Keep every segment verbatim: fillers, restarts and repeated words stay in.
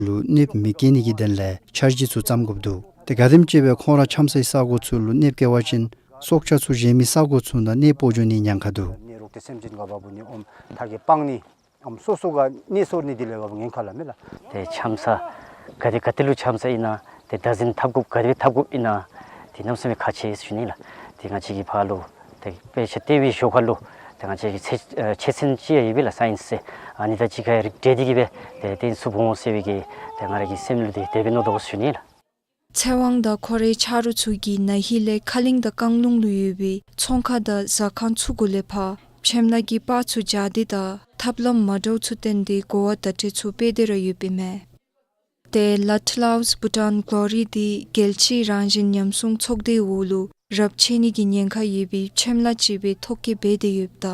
ལུ་གནོདཔ་མི་བཀལ་ནི་གི་དོན་ལས་འཆར་གཞི་ཚུ་བརྩམ་དགོཔ་འདུག། ཏེ་ག་དེམ་ཅིག་སྦེ་ཁོང་ར་འཁྱམ་སའི་ས་གོ་ཚུ་ལུ་གནོདཔ་བཀལ་བ་ཅིན་སྲོག་ཆགས་ཚུ་གཞན་མི་ས་གོ་ཚུ་ནང་གནས་སྤོ་འགྱོ་ནིའི་ཉེན་ཁ་འདུག། གནས་རོགས་ཏེ་སེམས་ཅན་ག་བ་བུ་ནི་ཨོམ་ཐ་གི་སྤང་ནི་ཨོམ་སོ་སོ་ག་གནས་སོར་ནི་དེ་ལས་བ་བུ་ཉེན་ཁ་ལ་མེད་ལགས། ཏེ་འཁྱམ་ས་ག་དེ་ག་ཏེ་ལུ་འཁྱམ་ས་ཨིན་ན་ཏེ་བདག་འཛིན་འཐབ་དགོཔ་ག་དེ་སྦེ་འཐབ་དགོཔ་ཨིན་ན་ཏེ་གནམ་མེད་ས་མེད་ཁག་ཆེ་ཟེར་ཞུ་ནི་ལགས། ཏེ་ང་བཅས་ཀྱི་ཕར་ལུ་ཏེ་དཔེ་ཆ་ལྟ་བའི་ཞོར་ཁ་ལུ་ཏེ་ང་བཅས་ཀྱི་ཆེ་ཨ་ཆེ་ཆེན་ཅིག་ཡང་ཡོད་པས་ལགས། སའིནསི་ཟེར་ཨ་ནི་དང་གཅིག་ཁར་རིགས་བསྒྲེས་ཏེ་གི་སྦེ་ཏེ་དེ་ཚུ་འབོ་འོང་ཟེར་བའི་གི་ཏེ་ང་ར་གི་སེམས་ལུ་ཏེ་དེ་སྦེ་མནོ་དོ་ཟེར་ཞུ་ནི་ལགས། ཚེ་དབང་དང་ཁོ་རའི་ཆ་རོགས་ཚུ་གིས་ན་ཧིང་ལས་ཁ་གླིང་དང་རྐང་ལུང་ལུ་ཡོད་པའི་ཚོང་ཁང་དང་ཟ་ཁང་ཚུ་གུ་ལས་ཕར་ཕྱེམ་ལ་གི་པར་ཚུ་སྦྱར་ཏེ་དང་ཐབས་ལམ་མ་འདྲཝ་ཚུ་བསྟན་ཏེ་གོ་བ་བརྡ་སྤྲོད་ཚུ་སྤེལ་ཏེ་ར་ཡོདཔ་ཨིན་མས། ཏེ་ལཊ་ལའོསི་བྷུ་ཊཱན་གྷོ་རི་འདི་རྒྱལ་སྤྱིའི་རང་བཞིན་ཉམས་སྲུང་ཚོགས་སྡེའི་འོག་ལུ་རབས་ཆད་ནི་གི་ཉེན་ཁ་ཡོད་པའི་ཕྱེམ་ལ་ཅིག་སྦེ་ཐོ་བཀོད་འབད་དེ་ཡོདཔ་ད་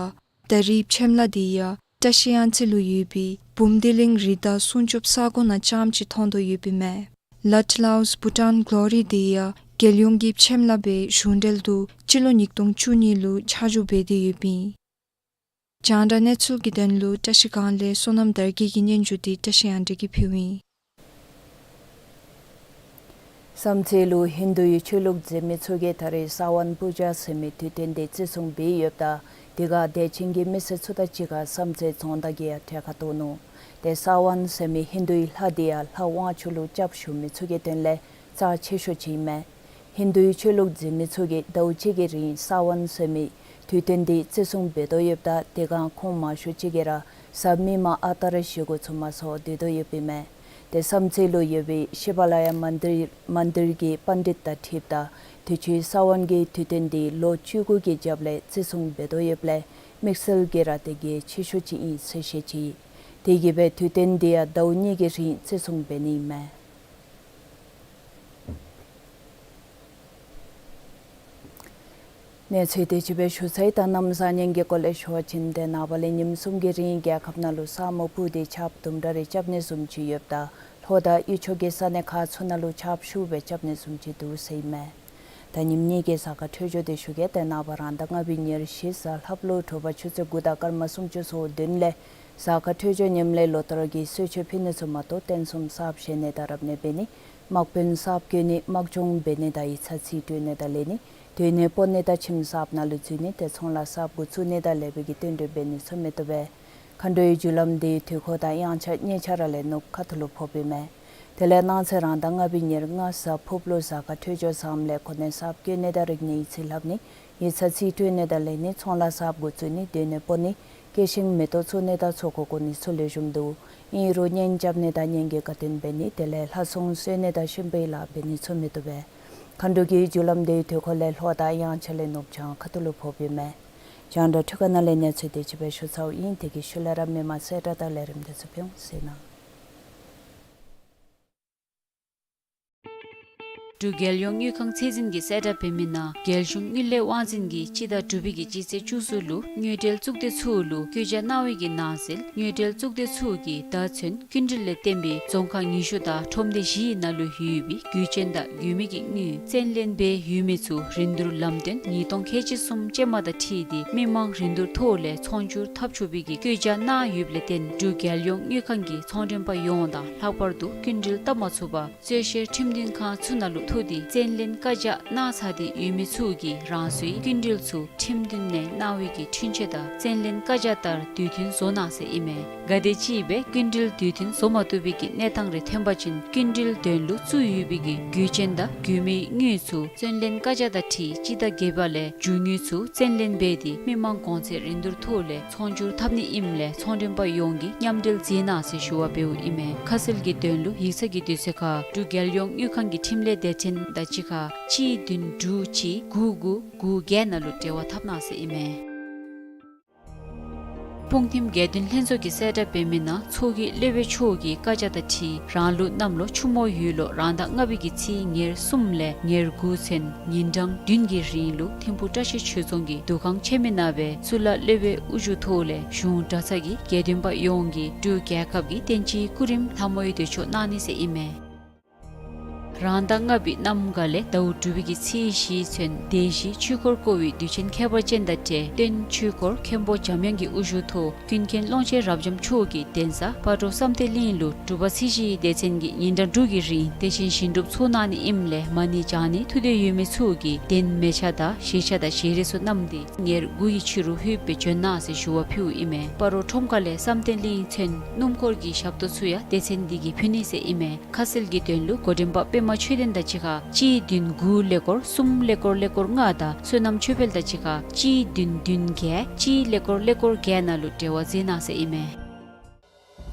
ད་རེས་ཕྱེམ་ལ་འདི་ཡང་བཀྲ་ཤིས་གཡང་རྩེ་ལུ་ཡོད་པའི་བུམ་སྡེ་གླིང་རི་དྭགས་སྲུང་སྐྱོབ་ས་གོ་ནང་རྐྱངམ་ཅིག་མཐོང་དོ་ཡོདཔ་ཨིན་མས། ལཊ་ལའོསི་བྷུ་ཊཱན་གྷོ་རི་འདི་ཡང་རྒྱལ་ཡོངས་ཀྱི་ཕྱེམ་ལ་སྦེ་གཞུང་འབྲེལ་དུ་སྤྱི་ལོ་ཉིས་སྟོང་བཅུ་གཉིས་ལུ་ཆ་འཇོག་འབད་དེ་ཡོདཔ་ཨིན། རྒྱང་བསྒྲགས་གནས་ཚུལ་གྱི་དོན་ལུ་བཀྲ་ཤིས་སྒང་ལས་བསོད་ནམས་དར་རྒྱས་ཀྱི་སྙན་ཞུ་འདི་བཀྲ་ཤིས་གཡང་འཛོམས་ཀྱིས་ཕུལཝ་ཨིན། བསམ་རྩེ་ལུ་ཧིན་དུའི་ཆོས་ལུགས་འཛིན་མི་ཚུ་གིས་ད་རེས་ས་བོན་པུ་ཇ་ཟེར་མི་དུས་སྟོན་འདི་བརྩི་སྲུང་འབད་ཡོདཔ་ད་དེ་ཁར་དད་ཅན་གྱི་མི་སེར་ཚུ་དང་གཅིག་ཁར་བསམ་རྩེ་རྫོང་བདག་གིས་ཡང་གྲལ་ཁར་གཏོགས་ནུག། ཏེ་ས་བོན་ཟེར་མི་ཧིན་དུའི་ལྷ་འདི་ཡང་ལྷ་དབང་ཕྱུག་ལུ་སྐྱབས་ཞུ་མི་ཚུ་གི་དོན་ལས་རྩ་ཆེ་ཤོས་ཅིག་ཨིན་མས། ཧིན་དུའི་ཆོས་ལུགས་འཛིན་མི་ཚུ་གིས་ཟླཝ་གཅིག་གི་རིང་ས་བོན་ཟེར་མི་དུས་སྟོན་འདི་བརྩི་སྲུང་འབད་དོ་ཡོདཔ་ད་དེ་སྒང་ཁོང་མང་ཤོས་ཅིག་གིས་ར་གཟའ་མིག་དམར་ཨ་རྟག་ར་བཞེས་སྒོ་ཚུ་མ་ཚོགས་སྡོད་དོ་ཡོདཔ་ཨིན་མས། ཏེ་བསམ་རྩེ་ལུ་ཡོད་པའི་ཤི་བ་ལ་ཡ་མན་དིར་མན་དིར་གྱི་པཎ་ཌི་ཏ་དང་འཁྲིལཝ་ད་དུས་ཅི་ས་བོན་གྱི་དུས་སྟོན་འདི་ལོ་བཅུ་དགུ་གི་རྒྱབ་ལས་བརྩི་སྲུང་འབད་དོ་ཡོདཔ་ལས་དམིགས་བསལ་གྱིས་ར་ཏེ་གལ་ཆེ་ཤོས་ཅིག་ཨིན་ཟེར་བཤད་ཅི། དེ་གིས་སྦེ་དུས་སྟོན་འདི་ཡང་ཟླཝ་གཉིས་ཀྱི་རིང་བརྩི་སྲུང་འབད་ནི་ཨིན་མས། གནས་ཚུལ་དེ་ཅིག་སྦེ་ཞུ་ཚར་ཡི། ད་གནམ་བཟང་ངན་གྱི་སྐོར་ལས་ཞུ་བ་ཅིན་ཏེ་ནངས་པ་ལས་ཉིནམ་གསུམ་གྱི་རིང་རྒྱལ་ཁབ་ནང་ལུ་ས་སྨུག་སྤུབས་ཏེ་ཆརཔ་དུམ་གྲ་རེ་རྐྱབ་ནི་བཟུམ་ཅིག་ཡོདཔ་ད་ལྷོ་དང་དབུས་ཕྱོགས་ཀྱི་ས་གནས་ཁག་ཚུ་ནང་ལུ་ཆརཔ་ཤུགས་སྦེ་རྐྱབ་ནི་བཟུམ་ཅིག་འདུག་ཟེར་ཨིན་མས། ད་ཉིནམ་གཉིས་ཀྱི་གཟའ་སྐར་འཕྲོད་སྦྱོར་དེ་ཞུ་གེ། ཏེ་ནངས་པ་རང་ཟླ་ལྔ་པའི་ཉེར་བཞི་གཟའ་ལྷགཔ་ལུ་དྲོ་པ་ཆུ་ཚོད་དགུ་དང་སྐར་མ་སུམ་ཅུ་སོ་བདུན་ལས་གཟའ་སྐར་འཕྲོད་སྦྱོར་ཉིནམ་ལས་ལོ་ལྟར་གྱི་གསོལ་མཆོད་ཕུལ་ནི་ཚུ་མ་གཏོགས་རྟེན་གསུམ་གསརཔ་བཞེངས་ནི་དང་རབ་གནས་འབད་ནི། དམག་དཔོན་གསརཔ་བསྐོ་ནི། དམག་སྦྱོང་འབད་ནི་དང་ཡིག་ཚང་རྩིས་སྤྲོད་ནི་དང་ལེན་ནི། སྡོད་གནས་སྤོ་ནི་དང་ཁྱིམ་གསརཔ་ནང་ལུ་འཛུལ་ནི། ཏེ་ཚོང་ལཱ་གསརཔ་འགོ་བཙུགས་ནི་དང་ལེགས་པའི་གི་བསྟུན་གྲོས་འབད་ནི་ཚུ་མི་བཏུབ་པས། མཁའ་འགྲོའི་རྒྱུ་ལམ་འདི་དུས་འཁོར་དང་དབྱངས་འཆར་གཉིས་ཆ་ར་ལས་ནུབ་ཁ་ཐུག་ལུ་ཕོགཔ་ཨིན་མས། དེ་ལས་གནངས་ཚེ་རང་ཟླ་ལྔ་པའི་ཉེར་ལྔ་གཟའ་ཕུརཔ་ལུ་གཟའ་སྐར་འཕྲོད་སྦྱོར་བཟངམ་ལས་གོ་གནས་གསརཔ་བསྐོ་ནི་དང་རིག་གནས་ཡིག་ཚང་ལྷབ་ནི། ཡིག་ཚང་རྩིས་སྤྲོད་ནི་དང་ལེན་ནི། ཚོང་ལཱ་གསརཔ་འགོ་བཙུགས་ནི། སྡོད་གནས་སྤོ་ནི། སྐྱེ་ཤིང་མེ་ཏོག་བཙུགས་ནི་དང་ཚོགས་འཁོར་བསྐོར་ནི་ཚུ་ལེགས་ཤོམ་འདུག། ཨིན་རུང་གཉེན་རྐྱབ་ནི་དང་གཉེན་གྱི་དགའ་སྟོན་འབད་ནི། དེ་ལས་ལྷ་སྲུང་གསོལ་ནི་དང་གཤིན་པོའི་ལཱ་འབད་ནི་ཚུ་མི་བཏུབ་པས། མཁའ་འགྲོ་གི་རྒྱུ་ལམ་འདི་དུས་འཁོར་ལས་ལྷོ་དང་དབྱངས་འཆར་ལས་ནུབ་བྱང་ཁ་ཐུག་ལུ་ཕོགཔ་ཨིན་མས། རྒྱང་བསྒྲགས་འཕྲུལ་ཁང་ནང་ལས་གནས་ཚུལ་དེ་ཅིག་སྦེ་ཞུ་ཚརཝ་ཨིན། དེ་གི་ཤུལ་ལས་ར་མི་མང་གསལ་བསྒྲགས་དང་ལས་རིམ་དེ་ཚུ་ཕུལ་འོང་། གསན་གནང་། འབྲུག་རྒྱལ་ཡོངས་དངུལ་ཁང་ཚད་འཛིན་གྱིས་གསལ་བསྒྲགས་འབད་མི་ནང་རྒྱལ་གཞུང་དངུལ་ལས་དབང་འཛིན་གྱིས་སྤྱི་ཟླ་དྲུག་པའི་གི་སྤྱི་ཚེས་བཅུ་གསུམ་ལུ་དངུལ་འབྲེལ་གཙུག་སྡེ་ཚུ་ལུ་བཀོད་རྒྱ་གནང་བའི་གི་ནང་གསེས་དངུལ་འབྲེལ་གཙུག་སྡེ་ཚུ་གིས་ད་ཚུན་སྐྱིན་འགྲུལ་ལས་བརྟེན་པའི་རྫོང་ཁག་ཉི་ཤུ་དང་ཁྲོམ་སྡེ་བཞིའི་ནང་ལུ་ཡོད་པའི་རྒུད་ཆེན་དང་རྒུད་མི་གི་དངུལ་བཙན་ལེན་འབད་ཡོད་མི་ཚུ་རིན་བསྡུར་ལམ་སྟོན་ཉིས་སྟོང་ཁལ་གཅིག་གསུམ་ཅན་མ་དང་འཁྲིལ་ཏེ་མི་མང་རིན་བསྡུར་ཐོག་ལས་ཚོང་སྒྱུར་འཐབ་ཆོག་པའི་གི་བཀོད་རྒྱ་གནང་ཡོདཔ་ལས་བརྟེན་འབྲུག་རྒྱལ་ཡོངས་དངུལ་ཁང་གིས་ཚོང་མགྲོན་པ་ཡོངས་དང་ལྷག་པར་དུ་སྐྱིན་འགྲུལ་བཏབ་མ་ཚུགས་པར་རྩོད་བཤེར་ཁྲིམས་མཐུན་ཁང་ཚུ་ནང་ལུ་ཐུག་སྟེ་བཙན་ལེན་བཀའ་རྒྱ་གནང་ཚར་ཏེ་ཡོད་མི་ཚུ་གིས་རང་སོའི་སྐྱིན་འགྲུལ་ཚུ་ཁྲིམས་མཐུན་ནང་གནང་བའི་གི་འཁྲུན་ཆོད་དང་བཙན་ལེན་བཀའ་རྒྱ་ལྟར་དུས་མཐུན་བཟོ་གནང་ཟེར་ཨིན་མས། གལ་ཏེ་ཅིག་སྦེ་སྐྱིན་འགྲུལ་དུས་མཐུན་བཟོ་མ་བཏུབ་པའི་གི་གནས་སྟངས་རེ་ཐོན་པ་ཅིན་སྐྱིན་འགྲུལ་དོན་ལུ་བཙུགས་ཡོད་པའི་གི་རྒུད་ཆེན་དང་རྒུད་མིའི་དངུལ་ཚུ་བཙན་ལེན་བཀའ་རྒྱ་དང་འཁྲིལ་སྤྱི་ཟླ་བརྒྱད་པ་ལས་རྒྱུ་དངུལ་ཚུ་བཙན་ལེན་འབད་དེ་མི་མང་གོང་ཚད་རིན་བསྡུར་ཐོག་ལས་ཚོང་སྒྱུར་འཐབ་ནི་ཨིནམ་ལས་ཚོང་མགྲོན་པ་ཡོངས་ཀྱིས་མཉམ་འབྲེལ་མཛད་གནང་ཟེར་ཞུ་བ་འབདཝ་ཨིན་མས། ཁ་གསལ་གྱི་དོན་ལུ་ཡིག་ཚང་གི་དུས་ཚོད་ཁར་འབྲུག་རྒྱལ་ཡོངས་དངུལ་ཁང་གི་འཕྲིན་ལས་སྡེ་ཚན་དང་གཅིག་ཁར་གཅིག་བདུན་དྲུག་གཅིག་དགུ་དགུ་དགུ་བརྒྱད་ནང་ལུ་འབྲེལ་བ་འཐབ་གནང་ཟེར་ཨིན་མས། སྤུངས་ཐིམ་དགེ་འདུན་ལྷན་ཚོགས་ཀྱིས་གསལ་བསྒྲགས་འབད་མི་ནང་ཚོགས་ཀྱི་སློབ་དཔོན་མཆོག་གི་བཀའ་རྒྱ་དང་འཁྲིལ་རང་ལུགས་གནམ་ལོ་ཆུ་མོ་ཡོས་ལོ་རང་ཟླ་ལྔ་པའི་གི་ཚེས་ཉེར་གསུམ་ལས་ཉེར་དགུ་ཚུན་ཉིན་གྲངས་བདུན་གྱི་རིང་ལུ་ཐིམ་ཕུག་བཀྲ་ཤིས་ཆོས་རྫོང་གི་འདུ་ཁང་ཆེན་མོའི་ནང་སྦེ་གཙུག་ལག་སློབ་དཔོན་དབུ་བཞུགས་ཐོག་ལས་གཞུང་གྲྭ་ཚང་གི་དགེ་འདུན་པ་ཡོངས་ཀྱིས་འབྲུག་རྒྱལ་ཁབ་ཀྱི་བསྟན་སྤྱིའི་སྐུ་རིམ་ལྷ་མོའི་དུས་མཆོད་གནང་ནི་ཟེར་ཨིན་མས། རང་ཟླ་ལྔ་པའི་གནམ་གང་ལས་ཟླཝ་དྲུག་པའི་གི་ཚེས་བཞི་ཚུན་སྡེ་བཞིའི་ཆོས་འཁོར་བསྐོར་བའི་དུས་ཆེན་ཁྱད་པར་ཅན་དང་འབྲེལ་སྟོན་ཆོས་འཁོར་མཁན་པོ་འཇམ་དབྱངས་ཀྱི་དབུ་བཞུགས་ཐོག་ཀུན་མཁྱེན་ཀློང་ཆེན་རབ་འབྱམས་མཆོག་གིས་གདན་ས་སྤ་རོ་བསམ་གཏན་གླིང་ལུ་དྲུག་པ་ཚེས་བཞིའི་སྡེ་ཚན་གྱི་ཉིན་གྲངས་དྲུག་གི་རིང་བདེ་ཆེན་ཞིང་སྒྲུབ་ཚོགས་གནང་ནི་ཨིནམ་ལས་མ་ཎི་བགྱང་ནི་ཐུགས་འདོད་ཡོད་མི་ཚུ་གིས་གདན་མལ་ཆ་དང་བཞེས་ཆ་དང་བཞེས་རས་ཚུ་བསྣམས་ཏེ་ཉེར་དགུ་གི་ཕྱི་རུ་ལྷོདཔ་སྦེ་བྱོན་གནང་ཟེར་ཞུ་བ་ཕུལཝ་ཨིན་མས། སྤ་རོ་ཁྲོམ་ཁ་ལས་བསམ་གཏན་གླིང་ཚུན་སྣུམ་འཁོར་གྱི་ཞབས་ཏོག་ཚུ་ཡང་སྡེ་ཚན་འདི་གིས་ཕུལ་ནི་ཟེར་ཨིན་མས། ཁ་གསལ་གྱི་དོན་ལུ་འགོ་འདྲེན་པ་པདྨ་ཆོས་ལྡན་དང་གཅིག་ཁར་གཅིག་བདུན་དགུ་ཀླད་ཀོར་གསུམ་ཀླད་ཀོར་ཀླད་ཀོར་ལྔ་དང་བསོད་ནམས་ཆོས་འཕེལ་དང་གཅིག་ཁར་གཅིག་བདུན་བདུན་བརྒྱད་གཅིག་ཀླད་ཀོར་ཀླད་ཀོར་བརྒྱད་ནང་ལུ་འབྲེལ་བ་མཛད་གནང་ཟེར་ཨིན་མས།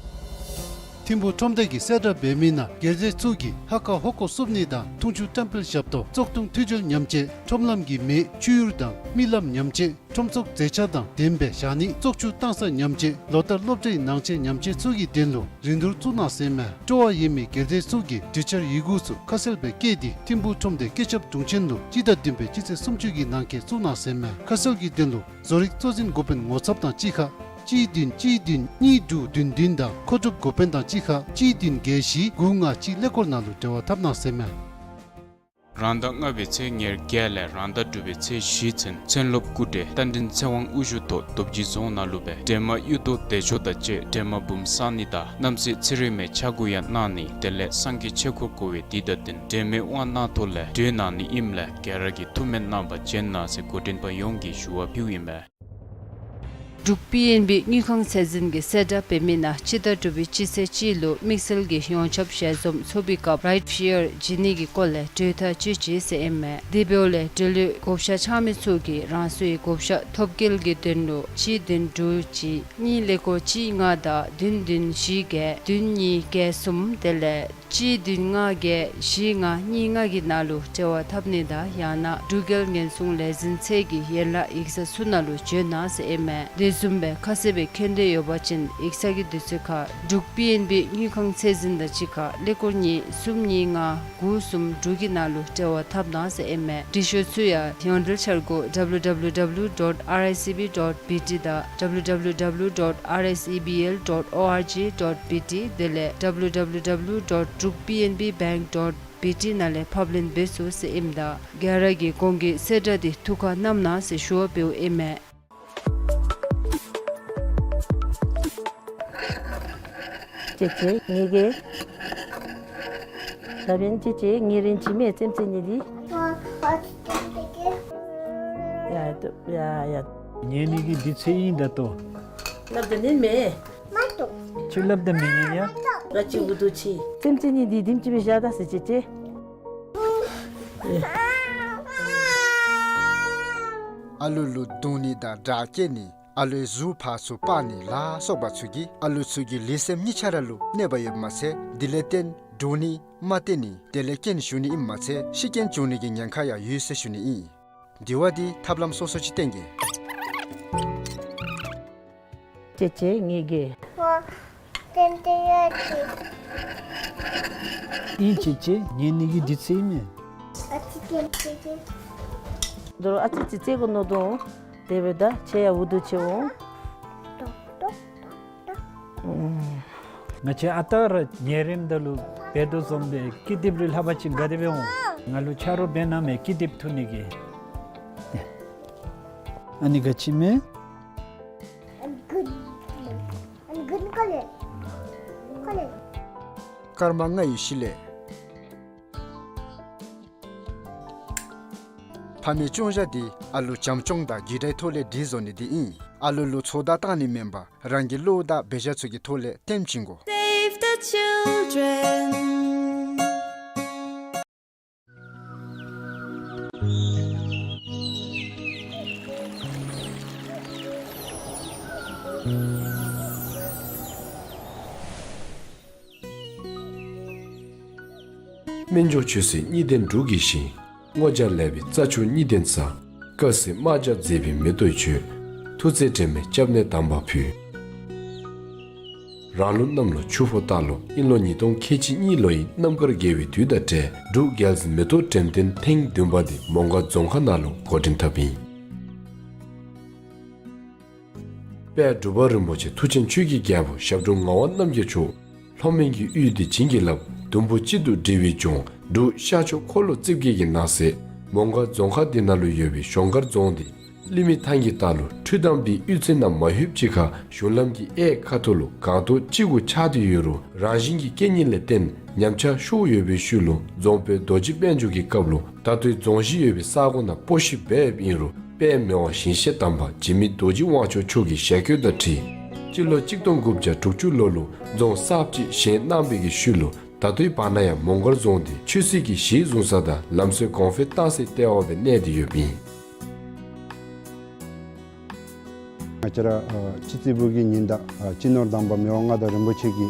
ཐིམ་ཕུ་ཁྲོམ་སྡེ་གིས་གསལ་བསྒྲགས་འབད་མི་ནང་སྒེར་སྡེ་ཚུ་གིས་ཧ་ཀ་ཧོ་ཀོ་བསུབ་ནི་དང་འཐུང་ཆུ་བཀྲམ་སྤེལ་ཞབས་ཏོག་བཙོག་འཐུང་འཐུས་སྦྱོར་ཉམས་བཅོས་ཁྲོམ་ལམ་གྱི་མེ་བཅུད་ཡུར་དང་རྨི་ལམ་ཉམས་བཅོས་ཁྲོམ་ཚོགས་མཛེས་ཆ་དང་ལྡནམ་སྦེ་བཞག་ནི་བཙོག་ཆུ་བཏང་ས་ཉམས་བཅོས་ལོ་ལྟར་སློབ་གྲྭའི་ནང་ཆས་ཉམས་བཅོས་ཚུ་གི་དོན་ལུ་རིན་བསྡུར་བཙུགས་གནང་ཟེར་མས། སྤྲོ་བ་ཡོད་མི་སྒེར་སྡེ་ཚུ་གིས་འབྲི་འཆར་ཡི་གུ་ཚུ་ཁ་གསལ་སྦེ་བཀོད་དེ་ཐིམ་ཕུ་ཁྲོམ་སྡེ་སྐུ་ཞབས་དྲུང་ཆེན་ལུ་སྤྱི་ཟླ་བདུན་པའི་སྤྱི་ཚེས་སུམ་ཅུ་གི་ནང་འཁོད་བཙུགས་གནང་ཟེར་མས། ཁ་གསལ་གྱི་དོན་ལུ་བཟོ་རིག་གཙོ་འཛིན་འགོ་དཔོན་ངོ་ཚབ་དང་གཅིག་ཁར་གཅིག་བདུན་གཅིག་བདུན་གཉིས་དྲུག་བདུན་བདུན་དང་མཁོ་སྒྲུབ་འགོ་དཔོན་དང་གཅིག་ཁར་གཅིག་བདུན་བརྒྱད་བཞི་དགུ་ལྔ་གཅིག་ཀླད་ཀོར་ནང་ལུ་འབྲེལ་བ་འཐབ་གནང་ཟེར་མས། རང་ཟླ་ལྔ་པའི་ཚེས་ཉེར་བརྒྱད་ལས་རང་ཟླ་དྲུག་པའི་ཚེས་བཞི་ཚུན་མཚན་སློབ་སྐུ་བགྲེས་རྟ་མགྲིན་ཚེ་དབང་དབུ་བཞུགས་ཐོག་རྡོ་རྗེ་རྫོང་ནང་ལུ་སྦེ་སྒྲོལ་མ་གཡུ་ཐོག་བདེ་མཆོག་དང་བཅས་སྒྲོལ་མ་འབུམ་བསང་ནི་དང་རྣམ་སྲས་ཚེ་རིང་མའི་ཕྱག་འགུགས་ཡང་གནང་ནི་དེ་ལས་སངས་རྒྱས་ཆོས་འཁོར་བསྐོར་བའི་དུས་དང་བསྟུན་སྒྲོལ་མའི་དབང་གནང་ཐོག་ལས་གྲོལ་གནང་ནི་ཨིནམ་ལས་ག་ར་གིས་ཐུགས་སྨོན་གནང་བར་བྱོན་གནང་ཟེར་འགོ་འདྲེན་པ་ཡོངས་ཀྱིས་ཞུ་བ་ཕུལཝ་ཨིན་མས། འབྲུག་པི་ཨེན་བི་དངུལ་ཁང་ཚད་འཛིན་གྱིས་གསལ་བསྒྲགས་འབད་མི་ནང་སྤྱི་ཟླ་དྲུག་པའི་སྤྱི་ཚེས་གཅིག་ལུ་དམིགས་བསལ་གྱི་ཡོངས་ཁྱབ་ཞལ་འཛོམས་ཚོགས་པའི་སྐབས་རའིཊ་ཕི་ཡར་བྱིན་ནི་གི་སྐོར་ལས་གྲོས་ཐག་བཅད་ཅི་ཟེར་ཨིན་མས། དེ་འབདཝ་ལས་འབྲེལ་ཡོད་བགོ་བཤའ་འཆང་མི་ཚུ་གིས་རང་སོའི་བགོ་བཤའ་ཐོབ་སྐལ་གྱི་དོན་ལུ་གཅིག་བདུན་དྲུག་གཅིག་གཉིས་ཀླད་ཀོར་གཅིག་ལྔ་དང་བདུན་བདུན་བཞི་བརྒྱད་བདུན་གཉིས་བརྒྱད་གསུམ་དེ་ལས་གཅིག་བདུན་ལྔ་བརྒྱད་བཞི་ལྔ་གཉིས་ལྔ་གི་ནང་ལུ་འབྲེལ་བ་འཐབ་ནི་དང་ཡང་ན་འབྲུག་རྒྱལ་ཉེན་སྲུང་ལས་འཛིན་ཚད་ཀྱི་ཡན་ལག་ཡིག་ཚང་ཚུ་ནང་ལུ་བྱོན་གནང་ཟེར་ཨིན་མས། དེ་བཟུམ་སྦེ་ཁ་གསལ་སྦེ་མཁྱེན་འདོད་ཡོད་པ་ཅིན་ཡིག་ཚང་གི་དུས་ཚོད་ཁར་འབྲུག་པི་ཨེན་བི་དངུལ་ཁང་ཚད་འཛིན་དང་གཅིག་ཁར་ཀླད་ཀོར་གཉིས་གསུམ་གཉིས་ལྔ་དགུ་གསུམ་དྲུག་གི་ནང་ལུ་འབྲེལ་བ་འཐབ་གནང་ཟེར་ཨིན་མས། འབྲི་ཤོག་ཚུ་ཡང་ཡོངས་འབྲེལ་འཆར་སྒོ་W W W dot R S E B dot B T དང་W W W dot R S E B L dot org dot B T དེ་ལས་W W W dot drukpnbbank dot B T ནང་ལས་ཕབ་ལེན་འབད་ཚུགས་ཟེར་ཨིནམ་ད་ག་ར་གིས་གོང་གི་གསལ་བསྒྲགས་འདི་ཐུགས་ཁར་བསྣམ་གནང་ཟེར་ཞུ་བ་འབདཝ་ཨིན་མས། ཅེ་ཅེ་ངེ་གི། ད་འབདན་ཅེ་ཅེ་ངེ་རེན་ཅི་མེད་ཙེམ་ཙེ་ནི་འདི། ཡ་ཡ་ཡ། ངེ་ནི་གི་འདི་ཚེ་ཨིན་ད་ལྟོ། སླབ་ད་ནི་མེད། ཁྱོད་སླབ་ད་མི་ཉན་ཡ། ང་ཅི་འུ་དུ་ཆི། ཙེམ་ཙེ་ནི་འདི་དིམ་ཅི་མི་བཞག་ད་ཟེར་ཅེ་ཅེ། ཨ་ལུ་ལུ་རྡུང་ནི་དང་དྲག་སྐྱེད་ནི། ཨ་ལུའི་གཟུགས་ཕར་ཚུར་སྤར་ནི་ལ་སོགས་པ་ཚུ་གིས་ཨ་ལུ་ཚུ་གི་ལུས་སེམས་གཉིས་ཆ་ར་ལུ་གནོད་པ་ཡོདཔ་མ་ཚད་དེ་ལས་བརྟེན་འདྲོག་ནི་དམའ་སྟེ་ནི་དེ་ལས་རྐྱེན་ཞུགས་ནི་ཨིནམ་མ་ཚད་ཤི་རྐྱེན་བྱུང་ནི་གི་ཉེན་ཁ་ཡང་ཡོད་ཟེར་ཞུ་ནི་ཨིན། དེ་བ་འདི་ཐབས་ལམ་སོ་སོ་ཅིག་བསྟན་གེ། ཅེ་ཅེ་ངེ་གི། ཨིན་ཅེ་ཅེ་ངེ་ནི་གི་འདི་ཚེ་ཨིན་མས། ཨ་ཙི་ཙི་ཙི་གོ་ནོ་དོ། དེ་སྦེ་ད་ཁྱེད་ཡང་འུ་དུ་ཆེ་འོང་། ང་བཅས་ཨ་རྟག་ར་ཉལ་རནམ་ད་ལུ་བལ་རྡོ་བཟུམ་སྦེ་ཀི་དེབ་རེ་ལྷག་པ་ཅིན་དགའ་སྟེ་སྦེ་འོང་། ང་ལུ་ཆ་རོགས་འབད་གནང་མས་ཀི་དེབ་འཐུ་ནི་གི། ཨ་ནི་ག་ཅི་མས། I'm good. I'm good color. Color. སྐར་མ་ལྔ་ཡི་གཞི་ལས། ཕ་མའི་སྐྱོང་བཞག་འདི་ཨ་ལུ་བྱམས་སྐྱོང་དང་རྒྱུ་འབྲས་ཐོག་ལས་འདི་བཟོ་ནི་འདི་ཨིན། ཨ་ལུ་ལུ་ཚོད་ལྟ་བཏང་ནི་མེན་པར་རང་གི་བློ་དང་འབད་བཞག་ཚུ་གི་ཐོག་ལས་སྟོན་བྱིན་དགོ། Save the children. སྨན་མཆོག་ཆོས་སྲིད་གཉིས་ལྡན་འབྲུག་གི་ཞིང་། སྔོ་ལྗང་ལེགས་པའི་རྩྭ་ཕྱུགས་གཉིས་ལྡན་ས། དཀར་སེར་དམར་ལྗང་མཛེས་པའི་མེ་ཏོག་མཆོད། ཐུགས་བརྩེ་དྲན་པའི་སྐྱབས་གནས་དམ་པ་ཕུལ། རང་ལུགས་གནམ་ལོ་ཆུ་ཕོ་སྟག་ལོ་དབྱིན་ལོ་ཉིས་སྟོང་ཁལ་གཅིག་གཉིས་ལོ་ཡི་གནམ་གང་དགེ་བའི་དུས་དང་འབྲེལ་འབྲུག་རྒྱལ་གླིང་མེ་ཏོག་འགྲེམས་སྟོན་ཐེངས་བདུན་པ་འདི་མོང་སྒར་རྫོང་ཁག་ནང་ལུ་འགོ་འདྲེན་འཐབ་ཨིན། དཔལ་འབྲུག་པ་རིན་པོ་ཆེ་མཐུ་ཆེན་ཆོས་ཀྱི་རྒྱལ་པོ་ཞབས་དྲུང་ངག་དབང་རྣམ་རྒྱལ་མཆོག་ལྷོ་མོན་གྱི་དབུས་འདི་བྱིན་གྱིས་བརླབས། ཟླུམ་པོ་གཅིག་ཏུ་སྒྲིལ་བའི་ལྗོངས་ འབྲུག་ཤར་ཕྱོགས་འཁོར་ལོ་རྩིབས་བརྒྱད་ཀྱི་ནང་གསེས་མོང་སྒར་རྫོང་ཁག་འདི་ནང་ལུ་ཡོད་པའི་གཞོང་སྒར་རྫོང་འདི་གླིང་མི་ཐང་གི་ལྟག་ལུ་འཕྲུལ་གཏམ་འདི་གཡུས་ཚན་ནང་མ་ལྷོདཔ་ཅིག་ཁར་གཞུང་ལམ་གྱི་གཡས་ཁ་ཐུག་ལུ་སྒང་ཏོག་གཅིག་གུ་ཆགས་ཏེ་ཡོད་རུང་རང་བཞིན་གྱི་རྐྱེན་ངན་ལས་བརྟེན་ཉམས་ཆག་ཤོར་ཡོད་པའི་ཤུལ་ལུ་རྫོང་དཔོན་རྡོ་རྗེ་དཔལ་འབྱོར་གྱི་སྐབས་ལུ་ད་ལྟོའི་རྫོང་གཞི་ཡོད་པའི་ས་གོ་ནང་སྤོ་བཤུད་འབདཝ་ཨིན་རུང་དཔེ་མེད་པར་ཞིང་གཤེགས་དམ་པ་འཇིགས་མེད་རྡོ་རྗེ་དབང་ཕྱུག་མཆོག་གི་ཞལ་བཀོད་དང་འཁྲིལ་སྤྱི་ལོ་གཅིག་སྟོང་དགུ་བརྒྱ་དྲུག་ཅུ་ལོ་ལུ་རྫོང་གསརཔ་ཅིག་བཞེངས་གནང་བའི་གི་ཤུལ་ལུ་ད་ལྟོའི་བར་ན་ཡང་མོང་སྒར་རྫོང་འདི་ཆོས་སྲིད་ཀྱི་གཞི་བཟུང་ས་དང་ལམ་སྲོལ་གོང་འཕེལ་བཏང་སའི་ལྟེ་བ་སྦེ་གནས་ཏེ་ཡོདཔ་ཨིན། ང་བཅས་ར་ཨ་སྤྱི་རྩིས་པུའི་ཉིན་ཟླ་ཨ་སྤྱི་ནོར་དམ་པ་མི་དབང་མངའ་བདག་རིན་པོ་ཆེ་གི་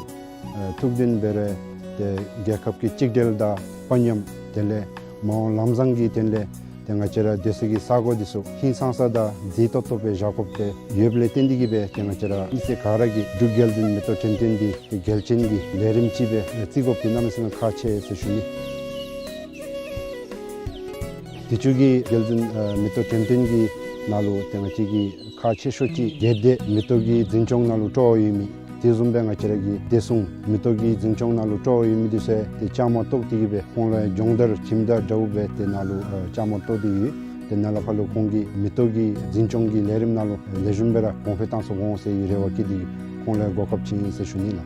ཨ་ཐུགས་འདུན་འབད་རུང་ཏེ་རྒྱལ་ཁབ་ཀྱི་གཅིག་སྒྲིལ་དང་དཔའ་ཉམས་དེ་ལས་མ་འོངས་ལམ་བཟང་གི་དོན་ལས་ཏེ་ང་བཅས་ར་སྡོད་ས་གི་ས་གོ་འདི་ཚུ་ཧིང་སངས་ས་དང་མཛེས་ཏོག་ཏོ་སྦེ་བཞག་དགོཔ་སྦེ་ཡོདཔ་ལས་བརྟེན་ཏེ་གིས་སྦེ་ཏེ་ང་བཅས་ར་མི་སེར་ག་ར་གིས་འབྲུག་རྒྱལ་འཛིན་མེ་ཏོག་འགྲེམས་སྟོན་འདི་ཏེ་གལ་ཆེན་གྱི་ལས་རིམ་ཅིག་སྦེ་བརྩི་དགོཔ་འདི་གནམ་མེད་ས་མེད་ཁག་ཆེ་ཟེར་ཞུ་ནི། དུས་ཅི་གི་རྒྱལ་འཛིན་ཨ་མེ་ཏོག་འགྲེམས་སྟོན་གྱི་ནང་ལུ་ཏེ་ང་བཅས་ཀྱི་ཁག་ཆེ་ཤོས་ཅིག་སྒེར་སྡེ་མེ་ཏོག་གི་འཛིན་སྐྱོང་ནང་ལུ་སྤྲོ་བ་ཡོད་མི་དེ་བཟུམ་སྦེ་ང་བཅས་ར་གི་བདེ་སྲུང་མེ་ཏོག་གི་འཛིན་སྐྱོང་ནང་ལུ་སྤྲོ་བ་ཡོད་མི་འདི་ཚུ་ཏེ་བཅའ་མར་གཏོགས་ཏེ་གིས་སྦེ་ཁོང་ལུ་སྦྱོང་བརྡར་ཁྱིམ་བདག་འདྲཝ་སྦེ་ཏེ་ནཱ་ལུ་ཨ་བཅའ་མར་གཏོགས་ཏེ་ཡོད། ཏེ་ནཱ་ལས་ཕར་ལུ་ཁོང་གིས་མེ་ཏོག་གི་འཛིན་སྐྱོང་གི་ལས་རིམ་ནང་ལུ་ལེགས་ཤོམ་སྦེ་ར་གོང་འཕེལ་བཏང་ཚུགས་འོང་ཟེར་བའི་རེ་བ་བསྐྱེད་དེ་ཁོང་ལུ་གོ་སྐབས་ཅིག་ཨིན་ཟེར་ཞུ་ནི་ལགས།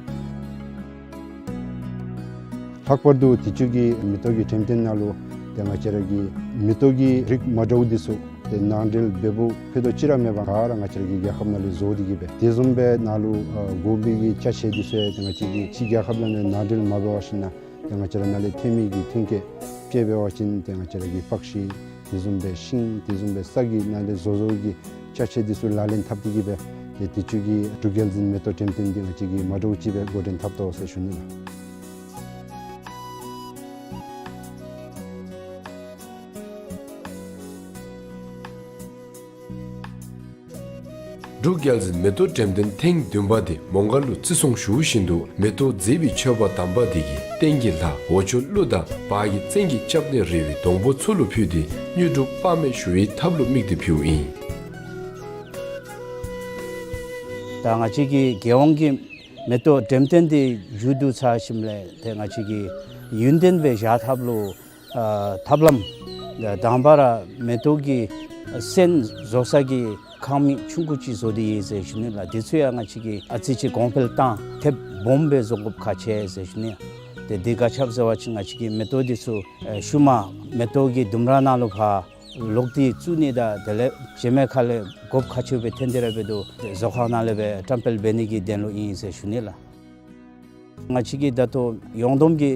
ལྷག་པར་དུ་དུས་ཅི་གི་མེ་ཏོག་གི་འགྲེམས་སྟོན་ནང་ལུ་ཏེ་ང་བཅས་ར་གི་མེ་ཏོག་གི་རིགས་མ་འདྲཝ་འདི་ཚུ་ཏེ་ནང་འདྲེན་འབདཝ་ཕུད་རྡོག་ཅིག་ར་མེད་པར་ག་ར་ང་བཅས་ར་གི་རྒྱལ་ཁབ་ནང་ལས་བཟོ་སྟེ་གིས་སྦེ་དེ་བཟུམ་སྦེ་ནཱ་ལུ་ཨ་དགོ་པའི་གི་ཅ་ཆས་འདི་ཚུ་ཡང་ཏེ་ང་བཅས་ཀྱི་ཕྱི་རྒྱལ་ཁབ་ནང་ལས་ནང་འདྲེན་མ་འབད་བ་ཅིན་ཏེ་ང་བཅས་ར་ནཱ་ལས་ཐོན་མི་གི་ཐོན་སྐྱེད་དཔྱེ་འབད་བ་ཅིན་ཏེ་ང་བཅས་ར་གི་པགས་ཤིང་དེ་བཟུམ་སྦེ་ཤིང་དེ་བཟུམ་སྦེ་ས་གི་ནང་ལས་བཟོ་བཟོཝ་གི་ཅ་ཆས་འདི་ཚུ་ལག་ལེན་འཐབ་སྟེ་གིས་སྦེ་ཏེ་དུས་ཅི་གི་འབྲུག་རྒྱལ་འཛིན་མེ་ཏོག་འགྲེམས་སྟོན་འདི་ང་བཅས་ཀྱིས་མ་འདྲཝ་ཅིག་སྦེ་འགོ་འདྲེན་འཐབ་དོ་ཟེར་ཞུ་ནི་ལགས། འབྲུག་རྒྱལ་འཛིན་མེ་ཏོག་འགྲེམས་སྟོན་ཐེངས་བདུན་པ་འདི་མོང་སྒར་ལུ་བརྩི་སྲུང་ཞུ་བཞིན་དུ་མེ་ཏོག་མཛེས་པའི་མཆོད་པ་དམ་པ་འདི་གིས་སྟེང་གི་ལྷ་འོག་ཆོས་ཀླུ་དང་བར་གྱི་བཙན་གྱི་སྐྱབས་གནས་རི་བོའི་སྡོང་པོ་ཚུ་ལུ་ཕུལ་ཏེ་དངོས་གྲུབ་དཔག་མེད་ཞུ་བའི་ཐབས་ལུ་དམིགས་ཏེ་ཕུལཝ་ཨིན། ད་ང་བཅས་ཀྱི་རྒྱལ་ཡོངས་ཀྱི་མེ་ཏོག་འགྲེམས་སྟོན་འདི་མཇུག་བསྡུ་ཚར་ཞིནམ་ལས་ཏེ་ང་བཅས་ཀྱི་ཡུན་བརྟན་སྦེ་བཞག་ཐབས་ལུ་ཨ་ཐབས་ལམ་དང་པ་ར་མེ་ཏོག་གི་སོན་བཟོ་ས་གི་ཁང་མིག་ཆུང་ཀུ་ཅིག་བཟོ་སྟེ་ཡོད་ཟེར་ཞུ་ནི་ལགས། དེ་ཚུ་ཡང་ང་བཅས་ཀྱིས་ཨ་ཙི་ཅིག་གོང་འཕེལ་བཏང་ཐེབས་སྦོམ་སྦེ་བཟོ་དགོཔ་ཁག་ཆེ་ཟེར་ཞུ་ནི། ཏེ་འདི་ག་ཅི་སྦེ་ཟེར་བ་ཅིན་ང་བཅས་ཀྱི་མེ་ཏོག་འདི་ཚུ་ཨེ་ཤུལ་མ་མེ་ཏོག་གི་ལྡུམ་ར་ནང་ལུ་ཕར་ལོག་སྟེ་བཙུགས་ནི་དང་དེ་ལས་བྱེ་མའི་ཁ་ལས་དགོཔ་ཁག་ཆེ་སྦེ་ཐོན་ཏེ་ར་འབད་དོ། བཟོ་ཁང་ནང་ལས་སྦེ་བཀྲམ་སྤེལ་འབད་ནི་གི་དོན་ལུ་ཨིན་ཟེར་ཞུ་ནི་ལགས། ང་བཅས་ཀྱིས་ད་ལྟོ་ཡོངས་བསྡོམས་ཀྱི་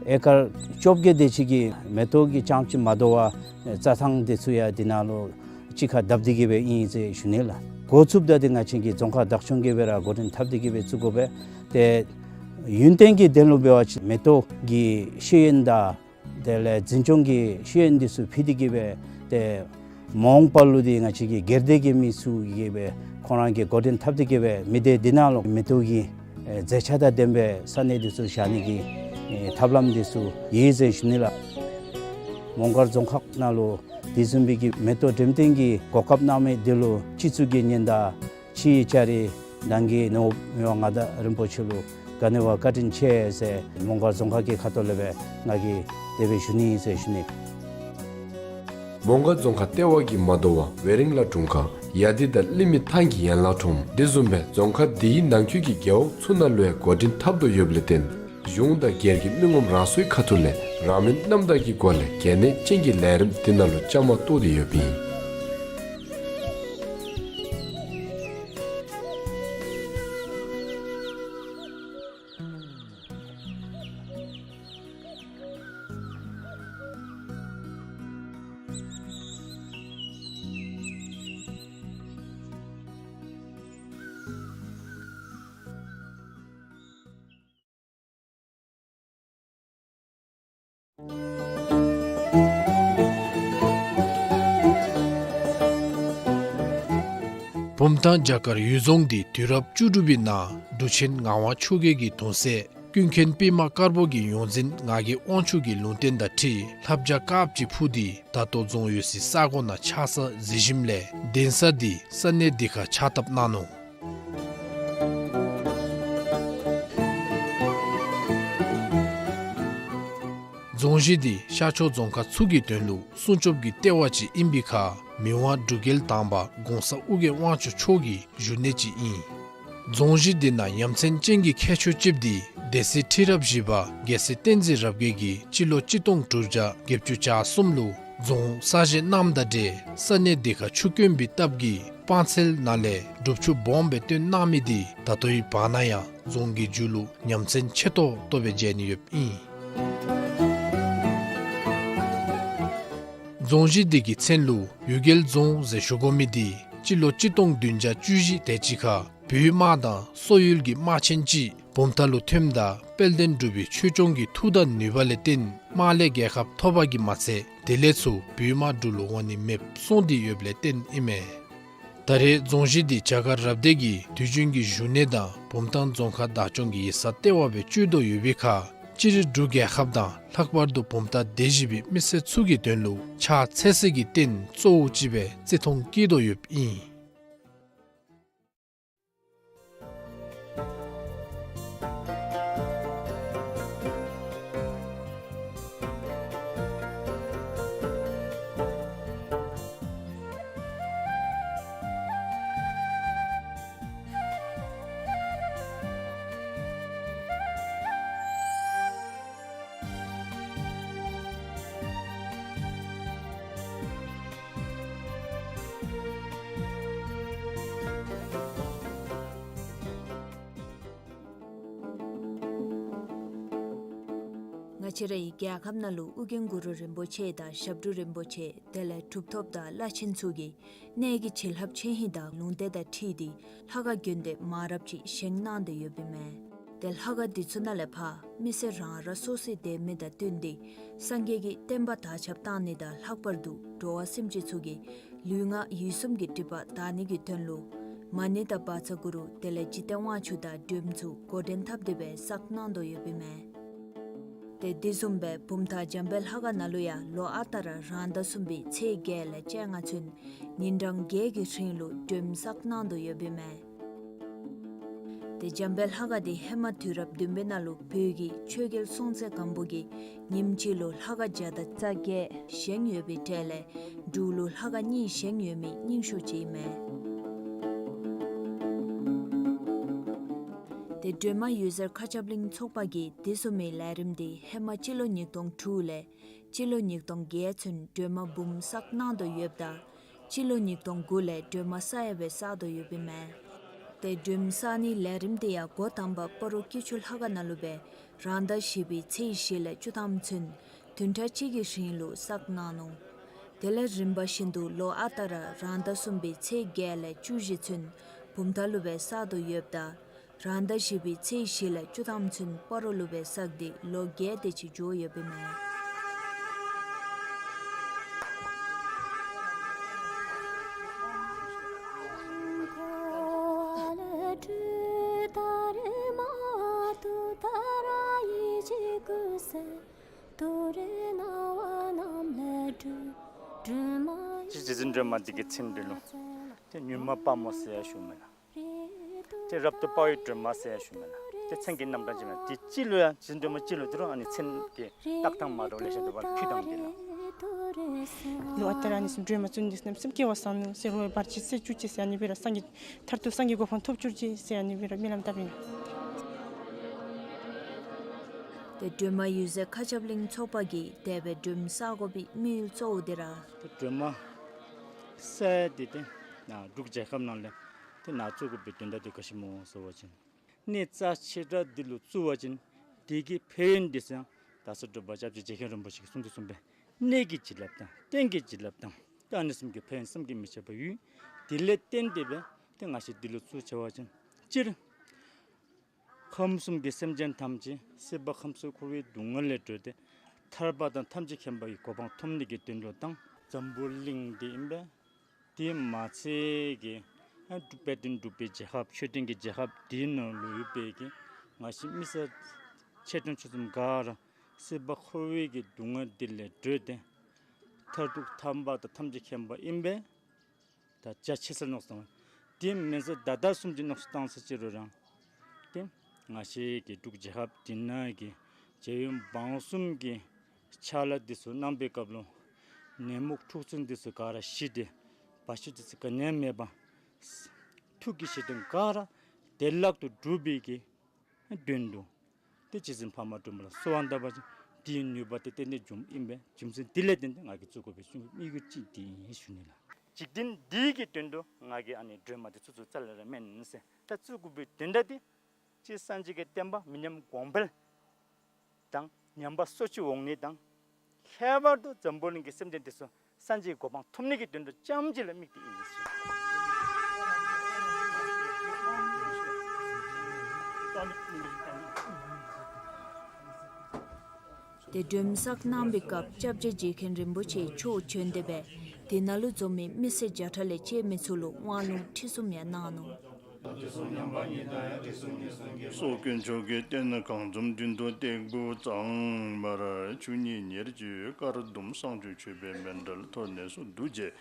ཨེ་ཀར་བཅོ་བརྒྱད་དེ་ཅིག་གི་མེ་ཏོག་གི་རྐྱངམ་ཅིག་མ་དོ་བར་རྩྭ་ཐང་དེ་ཚུ་ཡང་འདི་ནང་ལུ་གཅིག་ཁར་བརྡབ་སྟེ་གིས་སྦེ་ཨིན་ཟེར་ཞུ་ནི་ལགས། འགོ་བཙུགསཔ་ད་འདི་ང་བཅས་ཀྱི་རྫོང་ཁག་བདག་སྐྱོང་གིས་སྦེ་ར་འགོ་འདྲེན་འཐབ་སྟེ་གིས་སྦེ་བཙུགས་དགོ་པས། ཏེ་ཡུན་བརྟན་གྱི་དོན་ལུ་འབད་བ་ཅིན་མེ་ཏོག་གི་ཤེས་ཡོན་དང་དེ་ལས་འཛིན་སྐྱོང་གི་ཤེས་ཡོན་འདི་ཚུ་ཕུལ་ཏེ་གིས་སྦེ་ཏེ་མ་འོངས་པ་ལུ་འདི་ང་བཅས་ཀྱི་སྒེར་སྡེ་གི་མི་ཚུ་གིས་སྦེ་ཁོང་ར་གིས་འགོ་འདྲེན་འཐབ་སྟེ་གིས་སྦེ་མི་སྡེ་འདི་ནང་ལུ་མེ་ཏོག་གི་ཨེ་མཛེས་ཆ་དང་ལྡན་པའི་ས་གནས་འདི་ཚུ་བཞག་ནི་གི་ཨེ་ཐབས་ལམ་འདི་ཚུ་ཡོད་ཟེར་ཞུ་ནི་ལགས། མོང་སྒར་རྫོང་ཁག་ནང་ལུ་དེ་བཟུམ་སྦེ་གི་མེ་ཏོག་འགྲེམས་སྟོན་གྱི་གོ་སྐབས་གནང་མི་འདི་ལུ་སྤྱི་གཙུག་གི་ཉི་ཟླ་ཕྱིའི་ལྕགས་རི་ནང་གི་ནོར་བུ་མི་དབང་མངའ་བདག་རིན་པོ་ཆེ་ལུ་ག་ནི་བ་བཀའ་དྲིན་ཆེ་ཟེར་མོང་སྒར་རྫོང་ཁག་གི་ཁ་ཐུག་ལས་སྦེ་ང་གིས་དེ་སྦེ་ཞུ་ནི་ཟེར་ཞུ་ནི། མོང་སྒར་རྫོང་ཁག་ལྟེ་བ་གིས་མ་དོ་བར་ཝེ་རིང་ལ་དྲུང་ཁག་ཡ་དི་དང་གླིང་མི་ཐང་གི་ཡན་ལག་ཁྲོམ་དེ་བཟུམ་སྦེ་རྫོང་ཁག་འདི་གི་ནང་འཁོད་ཀྱི་རྒེད་འོག་ཚུ་ནང་ལུ་ཡང་འགོ་འདྲེན་འཐབ་དོ་ཡོདཔ་ལས་བརྟེན་གཞུང་དང་སྒེར་གྱི་མི་ངོམ་རང་སོའི་ཁ་ཐུག་ལས་རང་མོས་རྣམ་དག་གི་སྒོ་ལས་གལ་གནད་ཅན་གྱི་ལས་རིམ་འདི་ནང་ལུ་བཅའ་མར་གཏོགས་ཏེ་ཡོདཔ་ཨིན། བུམ་ཐང་རྒྱ་གར་ཡུལ་རྫོང་འདི་དུས་རབས་བཅུ་དྲུག་པའི་ནང་འབྲུག་ཆེན་ངག་དབང་ཆོས་རྒྱལ་གྱི་གདུང་སྲས་ཀུན་མཁྱེན་པདྨ་དཀར་པོ་གི་ཡོངས་འཛིན་ངག་གི་དབང་ཕྱུག་གི་ལུང་བསྟན་དང་འཁྲིལ་ལྷ་བྱ་དཀརཔོ་ཅིག་འཕུར་ཏེ་ད་ལྟོ་རྫོང་ཡོད་སའི་ས་གོ་ནང་ཆགས་ས་གཟིགས་ཞིནམ་ལས་གདན་ས་འདི་ས་གནས་འདི་ཁར་ཕྱག་བཏབ་གནང་ནུག། རྫོང་གཞི་འདི་ཤར་ཕྱོགས་རྫོང་ཁག་ཚུ་གི་དོན་ལུ་སྲུང་སྐྱོབ་ཀྱི་ལྟེ་བ་ཅིག་ཨིན་པའི་ཁར་མི་དབང་འབྲུག་རྒྱལ་དང་པ་གོང་ས་ཨོ་རྒྱན་དབང་ཕྱུག་མཆོག་གི་བཞུགས་གནས་ཅིག་ཨིན། རྫོང་གཞི་འདི་ནང་ཡ་མཚན་ཅན་གྱི་ཁྱད་ཆོས་ཅིག་འདི་སྡེ་སྲིད་ཁྲི་རབས་བཞི་པ་རྒྱལ་སྲས་བསྟན་འཛིན་རབ་རྒྱས་ཀྱིས་སྤྱི་ལོ་གཅིག་སྟོང་དྲུག་བརྒྱ་བརྒྱད་ཅུ་གྱ་གསུམ་ལུ་རྫོང་གསར་བཞེངས་གནངམ་ད་འདྲ་ས་གནས་དེ་ཁར་ཆུ་དཀོན་པའི་སྟབས་ཀྱིས་སྤང་ཚལ་ནང་ལས་སྒྲུབ་ཆུ་སྦོམ་སྦེ་བཏོན་གནང་མི་འདི་ད་ལྟོའི་བར་ན་ཡང་རྫོང་གི་མཇུག་ལུ་ཡ་མཚན་ཆེ་ཏོག་ཏོ་སྦེ་མཇལ་ནི་ཡོདཔ་ཨིན། རྫོང་གཞི་འདི་གི་མཚན་ལུ་གཡུལ་རྒྱལ་རྫོང་ཟེར་ཞུ་དགོ་མི་འདི་སྤྱི་ལོ་གཅིག་སྟོང་བདུན་བརྒྱ་བཅུ་བཞི་དེ་ཅིག་ཁར་བོད་དམག་དང་སོག་ཡུལ་གྱི་དམག་ཆེན་ཅིག་བུམ་ཐང་ལུ་ཐོནམ་ད་དཔལ་ལྡན་འབྲུག་པའི་ཆོས་སྐྱོང་གི་མཐུ་དང་ནུས་པ་ལས་བརྟེན་དམག་ལས་རྒྱལ་ཁ་ཐོབ་པ་གིས་མ་ཚད་དེ་ལས་ཚུར་བོད་དམག་འབྲུག་ལུ་འོང་ནི་མེདཔ་སོང་སྟེ་ཡོདཔ་ལས་བརྟེན་ཨིན་མས། ད་རེས་རྫོང་གཞི་འདི་བྱ་དཀར་རབ་སྡེ་གི་དུས་རྒྱུན་གྱི་བཞུགས་གནས་དང་བུམ་ཐང་རྫོང་ཁག་བདག་སྐྱོང་གི་ཡིག་ཚང་ལྟེ་བ་སྦེ་སྤྱོད་དོ་ཡོད་པའི་ཁར་སྤྱིར་འབྲུག་རྒྱལ་ཁབ་དང་ལྷག་པར་དུ་བུམ་ཐང་སྡེ་བཞི་པའི་མི་སེར་ཚུ་གི་དོན་ལུ་ཕྱག་འཚལ་སའི་རྟེན་གཙོ་བོ་ཅིག་སྦེ་བརྩི་མཐོང་བསྐྱེད་དོ་ཡོདཔ་ཨིན། ང་བཅས་རའི་རྒྱལ་ཁབ་ནང་ལུ་ཨོ་རྒྱན་གུ་རུ་རིན་པོ་ཆེ་དང་ཞབས་དྲུང་རིན་པོ་ཆེ་དེ་ལས་གྲུབ་ཐོབ་དང་བླ་ཆེན་ཚུ་གིས་གནས་ཀྱི་བྱིན་རླབས་ཆེ་ཧིང་དང་ལུང་བསྟན་དང་འཁྲིལ་ཏེ་ལྷ་ཁང་དགོན་སྡེ་མང་རབས་ཅིག་བཞེངས་གནང་སྟེ་ཡོདཔ་ཨིན་མས། ཏེ་ལྷ་ཁང་འདི་ཚུ་ནང་ལས་ཕར་མི་སེར་རང་རང་སོ་སོའི་དད་མོས་དང་བསྟུན་ཏེ་སངས་རྒྱས་ཀྱི་བསྟན་པ་དར་ཁྱབ་གཏང་ནི་དང་ལྷག་པར་དུ་འགྲོ་བ་སེམས་ཅན་ཚུ་གི་ལུས་ངག་ཡིད་གསུམ་གྱི་སྒྲིབ་པ་དག་ནི་གི་དོན་ལུ་མ་ཎི་དང་བཛྲ་གུ་རུ་དེ་ལས་འཇིག་རྟེན་དབང་ཕྱུག་དང་སྒྲོལམ་ཚུ་འགོ་འདྲེན་འཐབ་སྟེ་སྦེ་བསགས་གནང་དོ་ཡོདཔ་ཨིན་མས། ཏེ་དེ་བཟུམ་སྦེ་བུམ་ཐང་འཇམ་དཔལ་ལྷ་ཁང་ནང་ལུ་ཡང་ལོ་ཨ་རྟག་ར་རང་ཟླ་གསུམ་པའི་ཚེས་བརྒྱད་ལས་བཅོ་ལྔ་ཚུན་ཉིན་གྲངས་བརྒྱད་ཀྱི་རིང་ལུ་སྒྲོལམ་བསགས་གནང་དོ་ཡོདཔ་ཨིན་མས། ཏེ་འཇམ་དཔལ་ལྷ་ཁང་འདི་ཧེ་མ་དུས་རབས་བདུན་པའི་ནང་ལུ་བོད་ཀྱི་ཆོས་རྒྱལ་སྲོང་བཙན་སྒམ་པོ་གིས་ཉིནམ་གཅིག་ལུ་ལྷ་ཁང་བརྒྱ་དང་རྩ་བརྒྱད་བཞེངས་ཡོད་པའི་གྲས་ལས་འབྲུག་ལུ་ལྷ་ཁང་གཉིས་བཞེངས་ཡོད་མི་རྙིང་ཤོས་ཅིག་ཨིན་མས། ཏེ་སྒྲོལ་མ་འོད་ཟེར་མཁའ་ཁྱབ་གླིང་ཚོགས་པ་གིས་དེ་བཟུམ་མའི་ལས་རིམ་འདི་ཧེ་མ་སྤྱི་ལོ་ཉིས་སྟོང་དྲུག་ལས་སྤྱི་ལོ་ཉིས་སྟོང་བརྒྱད་ཚུན་སྒྲོལ་མ་འབུམ་བསགས་གནང་དོ་ཡོདཔ་ད་སྤྱི་ལོ་ཉིས་སྟོང་དགུ་ལས་སྒྲོལ་མ་ས་ཡ་སྦེ་བསགས་དོ་ཡོདཔ་ཨིན་མས། ཏེ་སྒྲོལམ་བསགས་ནིའི་ལས་རིམ་འདི་ཡང་འགོ་དང་པ་སྤ་རོ་སྐྱིད་ཆུ་ལྷ་ཁང་ནང་ལུ་སྦེ་རང་ཟླ་བཞི་པའི་ཚེས་བཞི་ལས་བཅུ་ཐམ་ཚུན་བདུན་ཕྲག་གཅིག་གི་རིང་ལུ་བསགས་གནང་ནུག། དེ་ལས་རིམ་པ་བཞིན་དུ་ལོ་ཨ་རྟག་ར་རང་ཟླ་གསུམ་པའི་ཚེས་བརྒྱད་ལས་བཅུ་བཞི་ཚུན་བུམ་ཐང་ལུ་སྦེ་བསགས་དོ་ཡོདཔ་ད་རང་ཟླ་བཞི་པའི་ཚེས་བཞི་ལས་བཅུ་ཐམ་ཚུན་སྤ་རོ་ལུ་སྦེ་བསགས་ཏེ་ལོ་བརྒྱད་དེ་ཅིག་འགྱོ་ཡོདཔ་ཨིན་མས། སྤྱིར་རྗེ་བཙུན་སྒྲོལ་མ་འདི་གི་མཚན་འདི་ལུ་ཏེ་མྱུར་མ་དཔའ་མོ་ཟེར་ཡང་ཞུཝ་མེན་ན། ཏེ་རབ་ཏུ་དཔའ་བའི་སྒྲོལ་མ་ཟེར་ཡང་ཞུཝ་མེན་ན། ཏེ་མཚན་གྱི་རྣམ་གྲངས་ཅིག་མེན་ན། ཏེ་སྤྱི་ལོ་ཡང་རྗེ་བཙུན་སྒྲོལ་མ་སྤྱི་ལོ་འདི་རུང་ཨ་ནི་མཚན་གྱི་བཏགས་ཐངས་མ་འདྲཝ་ལེ་ཤ་འདུག་པ་ཕུལ་ཐངས་འདི་ལགས། ལོ་ཨ་རྟག་ར་ཨ་ནི་བཟུམ་སྒྲོལ་མ་བཙུན་འདི་བསམ་སེམས་སྐྱེ་བ་བཟང་ནུག་ཟེར་རུང་བར་ཆད་སེལ་བཅུག་ཅིག་ཟེར་ཨ་ནི་སྦེ་ར་སངས་རྒྱས་མཐར་ཐུག་སངས་རྒྱས་གོ་འཕང་ཐོབ་བཅུག་ཅིག་ཟེར་ཨ་ནི་སྦེ་ར་སྨོན་ལམ་བཏབ་ཨིན། ཏེ་སྒྲོལ་མ་འོད་ཟེར་མཁའ་ཁྱབ་གླིང་ཚོགས་པ་གིས་དེ་སྦེ་སྒྲོལམ་བསགས་དགོ་པའི་དམིགས་ཡུལ་གཙོ་བོ་འདི་ར་ཏེ་སྒྲོལ་མ་བསགས་ཡ་འདི་ཏེ་ནཱ་འབྲུག་རྒྱལ་ཁབ་ནང་ལས་ཏེ་ནཱ་བཙུགས་དགོ་པའི་དོན་དག་འདི་ག་ཅི་སྨོ་ཟེར་བ་ཅིན་གནས་རྩ་ཆེ་དྲགས་འདི་ལུ་བཙུགས་པ་ཅིན་དེ་གི་ཕན་ཡོན་འདི་ཚུ་ཡང་ད་ས་འབྲུག་པ་སྐྱབས་རྗེ་རྗེ་མཁན་རིན་པོ་ཆེ་གིས་གསུངས་དོ་བཟུམ་སྦེ་གནས་ཀྱི་བྱིན་རླབས་དང་རྟེན་གྱི་བྱིན་རླབས་དང་ཏེ་ཨ་ནི་གསུམ་གྱི་ཕན་ཡོན་བསམ་གྱིས་མི་ཁྱབ་པ་ཡོད། དེ་ལས་བརྟེན་ཏེ་སྦེ་ཏེ་ང་བཅས་འདི་ལུ་བཙུགས་ཆེ་བ་ཅིན་སྤྱིར་ཁམས་གསུམ་གྱི་སེམས་ཅན་ཐམས་ཅད་སྲིད་པ་ཁམས་སུ་འཁོར་བའི་སྡུག་བསྔལ་ལས་གྲོལ་ཏེ་ཐར་པ་དང་ཐམས་ཅད་མཁྱེན་པ་གི་གོ་འཕང་ཐོབ་ནི་གི་དོན་ལུ་དང་འཛམ་བུ་གླིང་འདི་ཨིན་པས། དེ་མ་ཚད་ཀྱི་ཨ་འབྲུག་པའི་དོན་འབྲུག་པའི་རྒྱལ་ཁབ་ཆོས་ལྡན་གྱི་རྒྱལ་ཁབ་འདི་ནང་ལུ་ཡོད་པའི་གི་ང་བཅས་མི་སེར་ཆེ་ཆུང་ཆུང་གསུམ་ག་ར་སྲིད་པ་འཁོར་བའི་གི་སྡུག་བསྔལ་འདི་ལས་གྲོལ་ཏེ་མཐར་ཐུག་ཐར་པ་དང་ཐམས་ཅད་མཁྱེན་པ་ཨིན་པས། ད་རྒྱ་ཆེ་སར་མནོ་བསམ་བཏང་། དེ་མེན་ས་ད་ལྟ་བཟུམ་ཅིག་མནོ་བསམ་བཏང་ས་ཅིག་རུང་ར་ཏེ་ང་བཅས་ཀྱི་འབྲུག་རྒྱལ་ཁབ་འདི་ནང་གི་རྒྱལ་ཡོངས་འབངས་གསུམ་གྱི་ ཕྱག་ལཱ་འདི་ཚུ་གནང་པའི་སྐབས་ལུ་ནད་མུག་འཁྲུག་རྩོད་འདི་ཚུ་ག་ར་ཞི་སྟེ་བར་ཆད་འདི་ཚུ་ག་ནི་ཡང་མེད་པར་ཐུགས་ཀྱི་བཞེད་དོན་ག་ར་བདེ་བླག་ཏུ་འགྲུབ་པའི་གི་དོན་དུ་ཏེ་རྗེ་བཙུན་འཕགས་མ་སྒྲོལ་མ་ལུ་གསོལ་བ་བཏབ་པ་ཅིན་དེའི་ནུས་པ་དེ་ཏན་ཏན་འབྱུངམ་ཨིན་པས། རྒྱུ་མཚན་དེ་ལས་བརྟེན་ཏེ་ང་གིས་བཙུགས་དགོ་པའི་གསུངས་དམིགས་ཡུལ་ཅིག་དེ་ཨིན་ཞུ་ནི་ལགས། འཇིག་རྟེན་འདི་གི་དོན་དུ་ང་གིས་ཨ་ནི་སྒྲོལ་མ་དེ་བཙུགས་བཙུགསཔ་རྩ་ལས་ར་མེན་ཟེར། ད་བཙུགས་དགོ་པའི་དོན་དག་དེ་སྤྱིར་སངས་རྒྱས་ཀྱི་བསྟན་པ་མི་ཉམས་གོང་འཕེལ་དང་ཉམས་པ་སོར་ཆུད་འོང་ནི་དང་། ཁྱད་པར་དུ་འཛམ་བུ་གླིང་གི་སེམས་ཅན་དེ་ཚུ་སངས་རྒྱས་གོ་འཕང་ཐོབ་ནི་གི་དོན་དུ་རྐྱངམ་གཅིག་ལུ་དམིགས་ཏེ་ཨིན་ཟེར། ཏེ་སྒྲོལམ་བསགས་གནང་བའི་སྐབས་སྐྱབས་རྗེ་རྗེ་མཁན་རིན་པོ་ཆེ་མཆོག་བྱོན་ཏེ་སྦེ་དེ་ནང་ལུ་འཛོམས་མི་མི་སེར་བརྒྱ་ཕྲག་ལས་བཅད་མི་ཚུ་ལུ་དབང་ལུང་ཁྲིད་གསུམ་ཡང་གནང་ནུག། སོགས་དཀོན་མཆོག་གི་རྟེན་གང་འཛོམས་མདུན་དུ་སྟེགས་བུ་གཙང་མར་ཆུ་གཉིས་ཉེར་སྦྱར་དཀར་ཟླུམ་བསང་མཆོད་མཆོད་པའི་མཎྜལ་ཐོགས་ནས་སུ་འདུ་བྱས།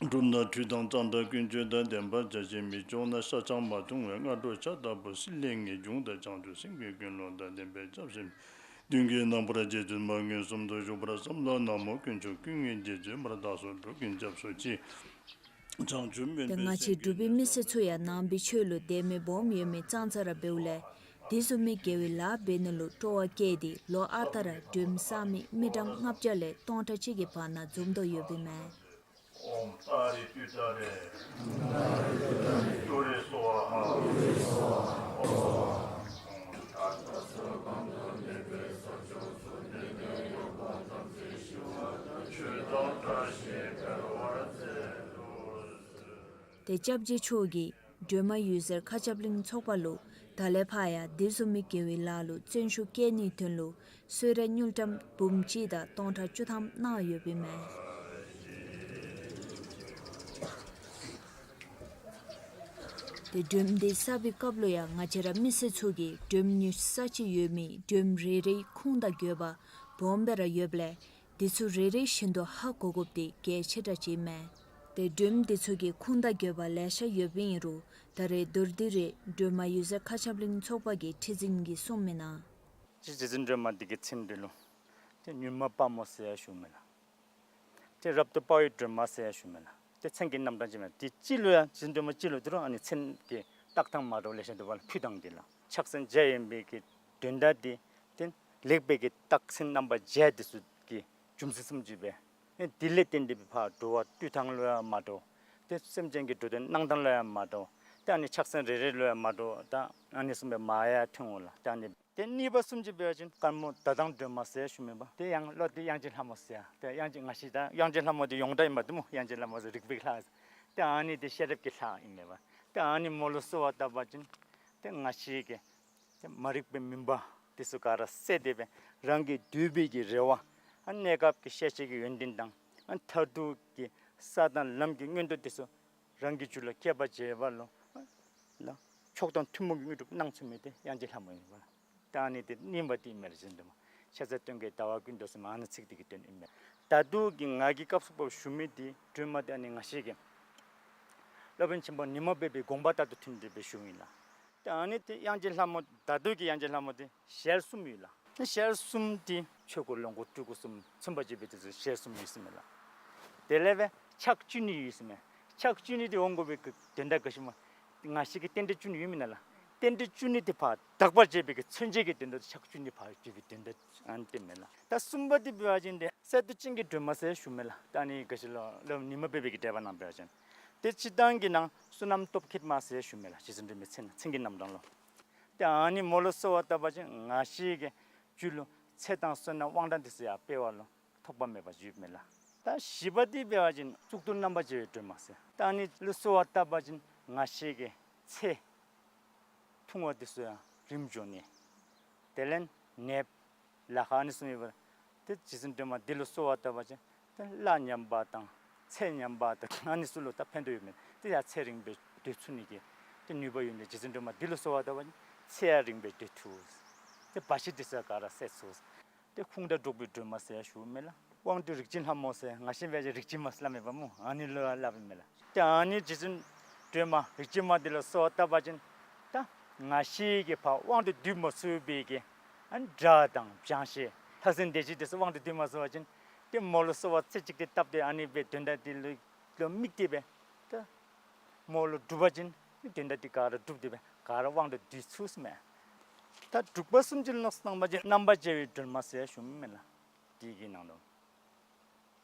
སྒྲུབ་ན་ཁྲུས་དང་གཙང་སྦྲ་ཀུན་སྤྱོད་དང་ལྡན་པར་བྱ་ཞིང་མི་ལྕོགས་ན་ཤ་ཆང་མ་འཐུང་བའི་སྔ་དྲོ་ཇ་ལྟ་བུ་སྲིད་ལས་ངེས་འབྱུང་དང་བྱང་ཆུབ་སེམས་ཀྱི་ཀུན་སློང་དང་ལྡན་པའི་སྐྱབས་སེམས་མདུན་གྱི་རྣམ་པར་རྗེ་བཙུན་མ་མངོན་སུམ་དུ་བཞུགས་པར་བསམ་ལ། ན་མོ་དཀོན་མཆོག་ཀུན་དངོས་རྗེ་བཙུན་མར་བདག་སོགས་འགྲོ་ཀུན་སྐྱབས་སུ་མཆི། བྱང་ཆུབ་སྨོན་ཏེ་པའི་སེམས་ཀྱིས་ང་བཅས་འབྲུག་པའི་མི་སེར་ཚུ་ཡང་ནང་པའི་ཆོས་ལུ་དད་མོས་སྦོམ་ཡོད་མི་ཙང་ཙ་ར་འབདཝ་ལས་དེ་བཟུམ་མའི་དགེ་བའི་ལཱ་འབད་ནི་ལུ་སྤྲོ་བ་བསྐྱེད་དེ་ལོ་ཨ་རྟག་ར་སྒྲོལམ་བསགས་མི་མི་གྲངས་ལྔ་བརྒྱ་ལས་སྟོང་ཕྲག་གཅིག་གི་བར་ན་འཛོམས་དོ་ཡོདཔ་ཨིན་མས། ཨོཾ་ཏཱ་རེ་ཏུཏྟཱ་རེ་ཏུ་རེ་སྭཱ་ཧཱ། ཨོཾ་ཏཱ་རེ་ཏུཏྟཱ་རེ་ཏུ་རེ་སྭཱ་ཧཱ། ཏེ་སྐྱབས་རྗེ་མཆོག་གིས་སྒྲོལ་མ་འོད་ཟེར་མཁའ་ཁྱབ་གླིང་ཚོགས་པ་ལུ་ད་ལས་ཕར་ཡང་དེ་བཟུམ་མའི་དགེ་བའི་ལཱ་ལུ་བརྩོན་ཤུགས་བསྐྱེད་ནིའི་དོན་ལུ་གསོལ་རས་དངུལ་ཀྲམ་འབུམ་གཅིག་དང་སྟོང་ཕྲག་བཅུ་ཐམ་གནང་ཡོདཔ་ཨིན་མས། ཏེ་སྒྲོལམ་འདི་བསགས་པའི་སྐབས་ལུ་ཡང་ང་བཅས་ར་མི་སེར་ཚུ་གིས་སྒྲོལམ་ཉོ་ས་ཅིག་ཡོད་མི་སྒྲོལམ་རེ་རེའི་ཁུངས་དང་དགོས་པ་སྦོམ་སྦེ་ར་ཡོདཔ་ལས་དེ་ཚུ་རེ་རེ་བཞིན་དུ་ཧ་གོ་དགོཔ་འདི་གལ་ཆེ་དྲགས་ཅིག་ཨིན་མས། ཏེ་སྒྲོལམ་འདི་ཚུ་གི་ཁུངས་དང་དགོས་པ་ལེ་ཤ་ཡོདཔ་ཨིན་རུང་ད་རེས་མདོར་བསྡུས་རེ་སྒྲོལ་མ་འོད་ཟེར་མཁའ་ཁྱབ་གླིང་ཚོགས་པ་གི་ཁྲི་འཛིན་གྱིས་གསུངས་མི་ནང་། རྗེ་བཙུན་སྒྲོལ་མ་འདི་གི་མཚན་འདི་ལུ་ཏེ་མྱུར་མ་དཔའ་མོ་ཟེར་ཡང་ཞུཝ་མས་ལགས། ཏེ་རབ་ཏུ་དཔའ་བའི་སྒྲོལ་མ་ཟེར་ཡང་ཞུཝ་མས་ལགས། ཏེ་མཚན་གྱི་རྣམ་གྲངས་ཅིག་མས། ཏེ་སྤྱི་ལུ་ཡང་རྗེ་བཙུན་སྒྲོལ་མ་སྤྱི་ལུ་འདི་རུང་ཨ་ནི་མཚན་གྱི་བཏགས་ཐངས་མ་འདྲཝ་ལེ་ཤ་འདུག་པ་ལགས། ཕུད་ཐངས་འདི་ལགས། ཕྱག་མཚན་བརྒྱད་ཡིན་པའི་གི་དོན་དག་འདི་ཏེ་ལེགས་པའི་གི་རྟགས་མཚན་རྣམ་པ་བརྒྱད་འདི་ཚུ་གི་རྒྱུ་མཚན་བཟུམ་ཅིག་སྦེ་ཨེ་དེ་ལས་བརྟེན་ཏེ་སྦེ་ཕར་འགྲོ་བ་འདུལ་ཐངས་ལུ་ཡང་མ་འདྲཝ། ཏེ་སེམས་ཅན་གྱི་འགྲོ་དོན་གནང་ཐངས་ལུ་ཡང་མ་འདྲཝ། ཏེ་ཨ་ནི་ཕྱག་མཚན་རེ་རེ་ལུ་ཡང་མ་འདྲཝ་ད་ཨ་ནི་བཟུམ་སྦེ་མ་ཡང་ཐོན་འོང་ལགས། ཏེ་ཨ་ནི་ཏེ་གཉིས་པ་བཟུམ་ཅིག་འབད་བ་ཅིན་དཀར་མོ་ཟླ་དང་སྒྲོལ་མ་ཟེར་ཞུཝ་མས་པ། ཏེ་ཡང་ལོག་སྟེ་དབྱངས་ཅན་ལྷ་མོ་ཟེར་ཡང་ཏེ་དབྱངས་ཅན་ང་བཅས་ད་དབྱངས་ཅན་ལྷ་མོ་འདི་ཡོངས་གྲགས་ཨིན་པ་འདུག་སྨོ། དབྱངས་ཅན་ལྷ་མོ་ཟེར་རིག་པའི་ལྷ། ཏེ་ཨ་ནི་འདི་ཤེས་རབ་ཀྱི་ལྷ་ཨིན་མས་པ། ཏེ་ཨ་ནི་མོ་ལུ་གསོལ་བ་བཏབ་པ་ཅིན་ཏེ་ང་བཅས་ཀྱི་ཏེ་མ་རིག་པའི་མུན་པ་འདི་ཚུ་ག་ར་བསལ་ཏེ་སྦེ་རང་གི་འདོད་པའི་གི་རེ་བ་ཨ་གནས་སྐབས་ཀྱི་ཤེས་བྱའི་གི་ཡོན་ཏན་དང་ཨ་མཐར་ཐུག་གི་ས་དང་ལམ་གྱི་མངོན་འདོད་འདི་ཚུ་རང་གི་རྒྱུད་ལུ་སྐྱེ་བར་བྱེད་པ་ལུ་ཨ་ལགས་མཆོག་དང་ཐུན་མོང་གི་དངོས་གྲུབ་གནང་ཚུགས་མི་འདི་དབྱངས་ཅན་ལྷ་མོ་ཨིན་པ་ལགས། ད་ཨ་ནི་འདི་བསྙེན་པ་འདི་ཨིན་མས་ལགས། རྗེ་བཙུན་སྒྲོལ་མ་ཤ་ཟ་གདོན་བགེགས་ཟླ་བ་ཀུན་འདུལ་ཟེར་མི་ཨ་ནི་ཚིག་འདི་གི་དོན་ཨིན་མས། ད་ལྟོ་གི་ང་གིས་སྐབས་སུ་བབ་ཞུ་མི་འདི་སྒྲོལ་མ་འདི་ཨ་ནི་ང་བཅས་ཀྱི་སློབ་དཔོན་ཆེན་པོ་ཉི་མ་བཻ་བའི་དགོངས་པ་ལྟར་དུ་ཐོན་ཏེ་སྦེ་ཞུཝ་ཨིན་ལགས། ད་ཨ་ནི་འདི་དབྱངས་ཅན་ལྷ་མོ་ད་ལྟོ་གི་དབྱངས་ཅན་ལྷ་མོ་འདི་ཞལ་གསུམ་ཡོད་ལགས། ཞལ་གསུམ་འདི་ཆོས་སྐུ་ལོངས་སྐུ་སྤྲུལ་སྐུ་གསུམ་མཚོན་པར་བྱེད་པའི་དེ་ཚུ་ཞལ་གསུམ་ཡོད་ཟེར་མས་ལགས། དེ་ལས་སྦེ་ཕྱག་བཅུ་གཉིས་ཡོད་ཟེར་མས། ཕྱག་བཅུ་གཉིས་འདི་འོང་དགོ་པའི་གི་དོན་དག་ག་ཅི་སྨོ། ང་བཅས་ཀྱི་རྟེན་འབྲེལ་བཅུ་གཉིས་ཡོད་མེན་ན་ལགས། རྟེན་འབྲེལ་བཅུ་གཉིས་འདི་ཕར་དག་པར་བྱེད་པའི་གི་མཚོན་བྱེད་ཀྱི་དོན་དག་ཏུ་ཕྱག་བཅུ་གཉིས་ཕར་བཅུག་པའི་དོན་དག་ཨ་ནི་འདི་མས་ལགས། ད་གསུམ་པ་འདི་འབད་བ་ཅིན་འདི་གསེར་མདོག་ཅན་གྱི་སྒྲོལ་མ་ཟེར་ཞུཝ་མས་ལགས། ད་ཨ་ནི་ག་ཅི་ལོ་སློབ་དཔོན་ཉི་མ་བཻ་བའི་གི་འགྲེལ་པ་ནང་འབད་བ་ཅིན་འདི་སྤྱིར་བཏང་གི་ནང་བསོད་ནམས་སྟོབས་མཁས་མ་ཟེར་ཞུཝ་མས་ལགས། རྗེ་བཙུན་སྒྲོལ་མའི་མཚན་མཚན་གྱི་རྣམ་གྲངས་ལུ། ཏེ་ཨ་ནི་མོ་ལུ་གསོལ་བ་བཏབ་པ་ཅིན་ང་བཅས་ཀྱི་རྒྱུད་ལུ་ཚེ་དང་བསོད་ནམས་དབང་ཐང་འདི་ཚུ་ཡང་སྤེལ་བ་ལུ་ཐོགས་པ་མེད་པ་ཡོདཔ་མས་ལགས། ད་བཞི་པ་འདི་འབད་བ་ཅིན་གཙུག་ཏོར་རྣམ་པར་རྒྱལ་བའི་སྒྲོལ་མ་ཟེར། ད་ཨ་ནི་ལུ་གསོལ་བ་བཏབ་པ་ཅིན་ང་བཅས་ཀྱི་ཚེ་ཐུང་བ་འདི་ཚུ་ཡང་རིངམོ་འགྱོ་ནི། དེ་ལས་ནདཔ་ལཱ་ཁག་ཨ་ནི་ཚུ་མེད་པར་ཏེ་རྗེ་བཙུན་སྒྲོལ་མ་འདི་ལུ་གསོལ་བ་བཏབ་པ་ཅིན་ཏེ་གླ་ཉམས་པ་དང་ཚེ་ཉམས་པ་དང་ཨ་ནི་ཚུ་ལུ་ད་ཕན་ཐོགས་ཡོདཔ་མས། ཏེ་ཡང་ཚེ་རིང་སྦེ་སྡོད་ཚུགས་ནི་གི་ཏེ་ནུས་པ་ཡོད་ནི་རྗེ་བཙུན་སྒྲོལ་མ་འདི་ལུ་གསོལ་བ་བཏབ་པ་ཅིན་ཚེ་ཡང་རིང་སྦེ་སྡོད་ཚུགས། ཏེ་བར་ཆད་འདི་ཚུ་ག་ར་བསལ་ཚུགས། ཏེ་ཁུངས་དང་འགྲོགས་པའི་སྒྲོལ་མ་ཟེར་ཡང་ཞུཝ་མས་ལགས། དབང་སྡུད་རིག་འཛིན་ལྷ་མོ་ཟེར་ང་བཅས་འབད་བ་ཅིན་རིག་འཛིན་མ་ཟེར་སླབ་མས་པ་སྨོ། ཨ་ནི་ལུ་ཡང་སླབ་ཨིན་མས་ལགས། ཏེ་ཨ་ནི་རྗེ་བཙུན་སྒྲོལ་མ་རིག་འཛིན་མ་འདི་ལུ་གསོལ་བ་བཏབ་པ་ཅིན་ད་ང་བཅས་ཀྱིས་ཕར་དབང་དུ་སྡུད་མ་ཚུགས་པའི་གི་ཨ་ནི་དགྲ་དང་སྦྱང་ཤེས་ ལྷ་སྲིན་སྡེ་བཞི་དེ་ཚུ་དབང་དུ་བསྡུ་མ་ཚུགས་པ་ཅིན་ཏེ་མོ་ལུ་གསོལ་བ་རྩེ་གཅིག་ཏུ་བཏབ་སྟེ་ཨ་ནི་སྦེ་དོན་དག་དེ་ལུ་ལུ་དམིགས་ཏེ་སྦེ་ད་མོ་ལུ་སྒྲུབ་པ་ཅིན་དོན་དག་དེ་ག་ར་འགྲུབ་སྟེ་སྦེ་ག་ར་དབང་དུ་བསྡུ་ཚུགས་ཟེར་མས། ད་དྲུག་པ་གསུམ་ཅིག་ལུ་མནོ་བསམ་བཏང་པ་ཅིན་རྣམ་པར་རྒྱལ་བའི་སྒྲོལ་མ་ཟེར་ཞུཝ་མས་ལགས། དེ་གི་ནང་དུ་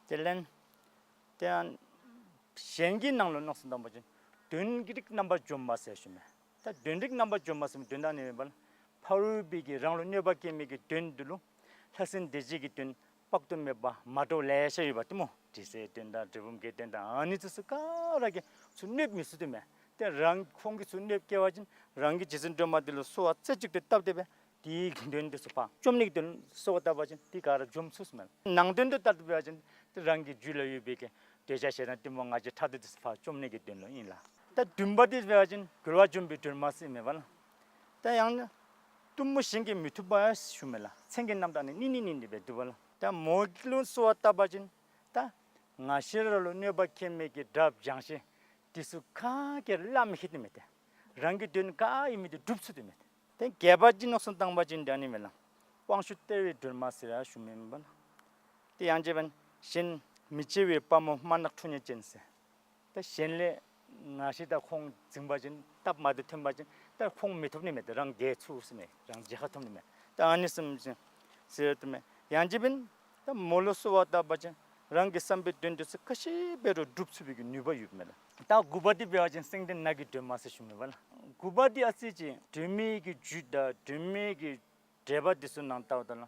དེ་ལས་ཏེ་གཞན་གྱི་ནང་ལུ་མནོ་བསམ་བཏང་པ་ཅིན་དོན་གྱི་རིགས་རྣམ་པར་འཇོམས་པ་ཟེར་ཞུཝ་མས། ད་དོན་རིགས་རྣམ་པར་འཇོམས་པ་ཟེར་མི་དོན་དག་ནི་མེན་པ་ལགས། ཕ་རོལ་པོའི་གི་རང་ལུ་གནོད་པ་བཀལ་མི་གི་དོན་དེ་ལུ་ལྷ་སྲིན་སྡེ་བཞི་གི་དོན་དཔག་ཏུ་མེད་པ་མ་འདྲཝ་ལེ་ཤ་ཡོད་པ་ཏེ་སྨོ། དྲི་ཟའི་དོན་དང་འབྲས་སྤུངས་ཀྱི་དོན་དང་ཨ་ནི་ཚུ་ག་ར་གིས་ཚུར་གནོདཔ་མི་ཚུགས་ཏེ་མས། ཏེ་རང་ཁོང་གིས་ཚུར་གནོདཔ་བཀལ་བ་ཅིན་རང་གི་རྗེ་བཙུན་སྒྲོལ་མ་དེ་ལུ་གསོལ་བ་རྩེ་གཅིག་ཏུ་བཏབ་སྟེ་སྦེ་དེའི་དོན་དེ་ཚུ་ཕར་འཇོམས་ནི་གི་དོན་གསོལ་བ་བཏབ་པ་ཅིན་དེ་ག་ར་འཇོམས་ཚུགས་ཟེར་མས། ནང་དོན་དུ་བལྟ་སྟེ་འབད་བ་ཅིན་ཏེ་རང་གི་རྒྱུད་ལུ་ཡོད་པའི་གི་འདོད་ཆགས་ཞེ་སྡང་གཏི་མུག་ང་རྒྱལ་ཕྲག་དོག་དེ་ཚུ་ཕར་འཇོམས་ནི་གི་དོན་ལུ་ཨིན་ལགས། ད་བདུན་པ་དེ་འབད་བ་ཅིན་རྒོལ་བ་འཇོམས་པའི་སྒྲོལ་མ་ཟེར་མས་པ་ལགས། ད་ཡང་ན་གཏུམ་མོ་གཞན་གྱིས་མི་ཐུབ་པ་ཞུཝ་མས་ལགས། མཚན་གྱི་རྣམ་གྲངས་ནི་ནི་ནི་ནི་སྦེ་འདུག་པ་ལགས། ད་མོ་ལུ་གསོལ་བ་བཏབ་པ་ཅིན་ད་ང་བཅས་ར་ལུ་གནོད་པ་བཀལ་མི་གི་དགྲ་བྱང་ཤི་དེ་ཚུ་ག་གིས་ར་སླབ་མི་ཤེས་ཏེ་མས། ཏེ་རང་གི་དོན་ག་ཨིན་མི་དེ་སྒྲུབ་ཚུགས་ཏེ་མས། ཏེ་བརྒྱད་པ་ཅིག་མནོ་བསམ་བཏང་པ་ཅིན་ད་ཨ་ནི་མས་ལགས། དབང་ཕྱུག་སྟེར་བའི་སྒྲོལ་མ་ཟེར་ཞུཝ་མས་པ་ལགས། ཏེ་ཡང་རྗེ་འབད་གཞན་མི་བརྗེ་བའི་དཔའ་མོ་དམར་ནག་ཁྲོ་གཉེར་ཅན་ཟེར། ད་གཞན་ལས་ང་བཅས་ད་ཁོང་འཛིང་པ་ཅིན་སྟབས་མ་བདེཝ་ཐོན་པ་ཅིན་ད་ཁོང་མི་ཐོབ་ནི་མས། ཏེ་རང་རྒྱལ་ཚུགས་ཟེར་མས། རང་རྒྱལ་ཁ་ཐོབ་ནི་མས། ད་ཨ་ནི་བཟུམ་ཅིག་ཟེར་དོ་མས། ཡང་རྗེ་འབད་ད་མོ་ལུ་གསོལ་བ་བཏབ་པ་ཅིན་རང་གི་བསམ་པའི་དོན་དེ་ཚུ་ག་ཅི་འབད་རུང་འགྲུབ་ཚུགས་པའི་གི་ནུས་པ་ཡོདཔ་མས་ལགས། ད་དགུ་པ་དེ་འབད་བ་ཅིན་སེང་ལྡེང་ནགས་ཀྱི་སྒྲོལ་མ་ཟེར་ཞུཝ་མས་པ་ལགས། དགུ་པ་དེ་ཨ་ཙི་ཅིག་སྒྲོལ་མའི་གི་རྒྱུད་དང་སྒྲོལ་མའི་གི་འགྲེལ་པ་དེ་ཚུ་ནང་ལྟཝ་ད་ལུ་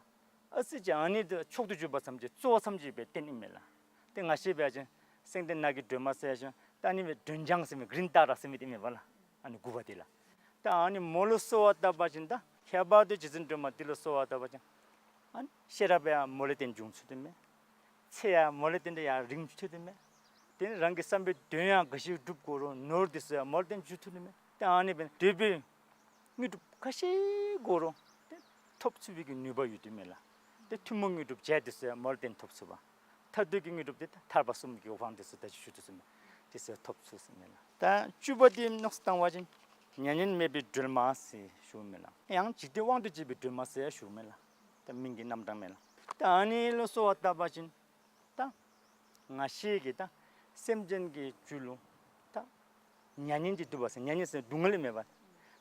ཨ་ཙི་ཅིག་ཨ་ནི་དེ་མཆོག་ཏུ་གྱུར་པ་ཙམ་ཅིག་གཙོ་བོ་ཙམ་ཅིག་སྦེ་བསྟན་ཨིན་མས་ལགས། ཏེ་ང་བཅས་འབད་བ་ཅིན་སེང་ལྡེང་ནགས་ཀྱི་སྒྲོལ་མ་ཟེར་ཞུ། ད་ཨ་ནི་སྦེ་སྒྲོལ་ལྗང་ཟེར་མི་གི་རིན་བཏགས་ར་ཟེར་མི་དེ་མས་པ་ལགས། ཨ་ནི་དགུ་པ་དེ་ལགས། ད་ཨ་ནི་མོ་ལུ་གསོལ་བ་བཏབ་པ་ཅིན་ད་ཁྱད་པར་དུ་རྗེ་བཙུན་སྒྲོལ་མ་དེ་ལུ་གསོལ་བ་བཏབ་པ་ཅིན་ཨ་ནི་ཤེས་རབ་ཡང་མོ་ལས་བརྟེན་འབྱུང་ཚུགས་ཏེ་མས། ཚེ་ཡང་མོ་ལས་བརྟེན་ཏེ་ཡར་རིང་ཚུགས་ཏེ་མས། དེ་ནི་རང་གི་བསམ་པའི་དོན་ཡང་ག་ཅི་སྒྲུབ་དགོ་རུང་ནོར་དེ་ཚུ་ཡང་མོ་ལས་བརྟེན་འབྱུང་ཚུགས་ཏེ་མས། ཏེ་ཨ་ནི་འབད་འདོད་པའི་དངོས་གྲུབ་ག་ཅི་དགོ་རུང་ཏེ་ཐོབ་ཚུགས་པའི་གི་ནུས་པ་ཡོད་དེ་མས་ལགས། ཏེ་ཐུན་མོང་དངོས་གྲུབ་བརྒྱད་དེ་ཚུ་ཡང་མོ་ལས་བརྟེན་ཐོབ་ཚུགས་པ། མཐར་ཐུག་གི་དངོས་གྲུབ་དེ་ཐར་པ་གསུམ་གྱི་དབང་དེ་ཚུ་ད་ཅི་ཞུ་དོ་བཟུམ་དེ་ཚུ་ཐོབ་ཚུགས་ཟེར་མས་ལགས། ད་བཅུ་པ་དེ་མནོ་བསམ་བཏང་བ་ཅིན་མྱ་ངན་མེད་པའི་སྒྲོལ་མ་ཟེར་ཞུཝ་མས་ལགས། ཡང་འཇིག་རྟེན་དབང་དུ་བྱེད་པའི་སྒྲོལ་མ་ཟེར་ཞུཝ་མས་ལགས། ད་མིང་གི་རྣམ་གྲངས་མས་ལགས། ད་ཨ་ནི་ལུ་གསོལ་བ་བཏབ་པ་ཅིན་ད་ང་བཅས་ཀྱི་ད་སེམས་ཅན་གྱི་རྒྱུད་ལུ་ད་མྱ་ངན་ཅིག་འདུག་པ་ཟེར། མྱ་ངན་ཟེར་སྡུག་བསྔལ་མེན་པ།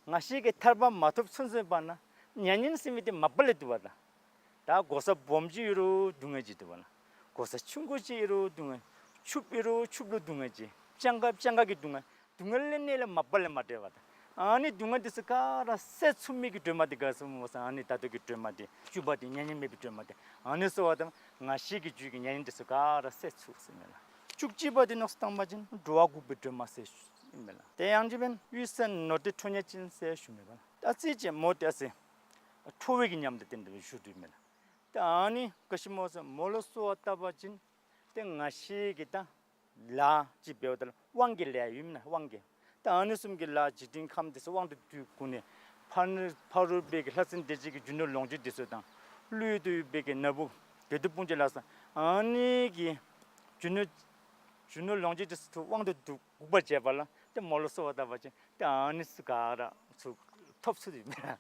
ང་བཅས་ཀྱིས་ཐར་པ་མ་ཐོབ་ཚུན་ཚོད་བར་ན་མྱ་ངན་ཟེར་མི་དེ་མ་པ་ལས་འདུག་པ་ད། ད་གོ་ས་སྦོམ་ཅིག་ཡོད་རུང་སྡུག་བསྔལ་ཅིག་འདུག་པ་ལགས། གོ་ས་ཆུང་ཀུ་ཅིག་ཡོད་རུང་སྡུག་བསྔལ། ཕྱུགཔོ་ཡོད་རུང་ཕྱུགཔོ་ལུ་སྡུག་བསྔལ་ཅིག། སྤྱང་ཀ་སྤྱང་ཀ་གི་སྡུག་བསྔལ། སྡུག་བསྔལ་ལས་གནས་ལས་མ་པ་ལས་མ་འབྲལ་བ་ད། ཨ་ནི་སྡུག་བསྔལ་དེ་ཚུ་ག་ར་བསལ་ཚུགས་མི་གི་སྒྲོལ་མ་དེ་ག་ཟེར་སྨོ་ཟེར། ཨ་ནི་ད་ལྟོ་གི་སྒྲོལ་མ་དེ་བཅུ་པ་དེ་མྱ་ངན་མེད་པའི་སྒྲོལ་མ་དེ། ཨ་ནི་གསོལ་བ་བཏབ་ང་བཅས་ཀྱི་རྒྱུད་ཀྱི་མྱ་ངན་དེ་ཚུ་ག་ར་བསལ་ཚུགས་ཟེར་མས་ལགས། བཅུ་གཅིག་པ་དེ་མནོ་བསམ་བཏང་པ་ཅིན་འགྲོ་བ་འགུགས་པའི་སྒྲོལ་མ་ཟེར་ཞུཝ་མས་ལགས། དེ་ཡང་རྗེ་འབད་གཡུལ་ས་ནོར་དེ་ཁྲོ་གཉེར་ཅན་ཟེར་ཞུཝ་མས་པ་ལགས། ད་ཨ་ཙི་ཅིག་མོ་དེ་ཨ་ཙི་ཁྲོ་བའི་གི་ཉམས་དང་ལྡན་ཏེ་བཞུགས་དོ་མས་ལགས། ད་ཨ་ནི་ག་ཅི་སྨོ་ཟེར་མོ་ལུ་གསོལ་བ་བཏབ་པ་ཅིན་ཏེ་ང་བཅས་ཀྱི་ད་ལཱ་ཅིག་འབདཝ་ད་ལུ་དབང་གི་ལཱ་ཡོད་མེན་ན། དབང་གི། ད་ཨ་ནི་བཟུམ་གྱི་ལཱ་འཇིག་རྟེན་ཁམས་དེ་ཚུ་དབང་དུ་བསྡུ་དགོ་ནི། ཕ་ནི་ཕ་རོལ་པོའི་གི་ལྷ་སྲིན་སྡེ་བརྒྱད་ཀྱི་རྒྱུ་ནོར་ལོངས་སྤྱོད་དེ་ཚུ་དང་ཀླུ་ཡུལ་དུ་ཡོད་པའི་གི་ན་བུ་བདུད་དཔུང་བཅས་ལ་སོགས་ཨ་ནི་གི་རྒྱུ་ནོར་རྒྱུ་ནོར་ལོངས་སྤྱོད་དེ་ཚུ་དབང་དུ་བསྡུ་འགུགས་པར་བྱེད་པ་ལ་ཏེ་མོ་ལུ་གསོལ་བ་བཏབ་པ་ཅིན་ཏེ་ཨ་ནི་ཚུ་ག་ར་ཚུ་ཐོབ་ཚུགས་ཏེ་མས།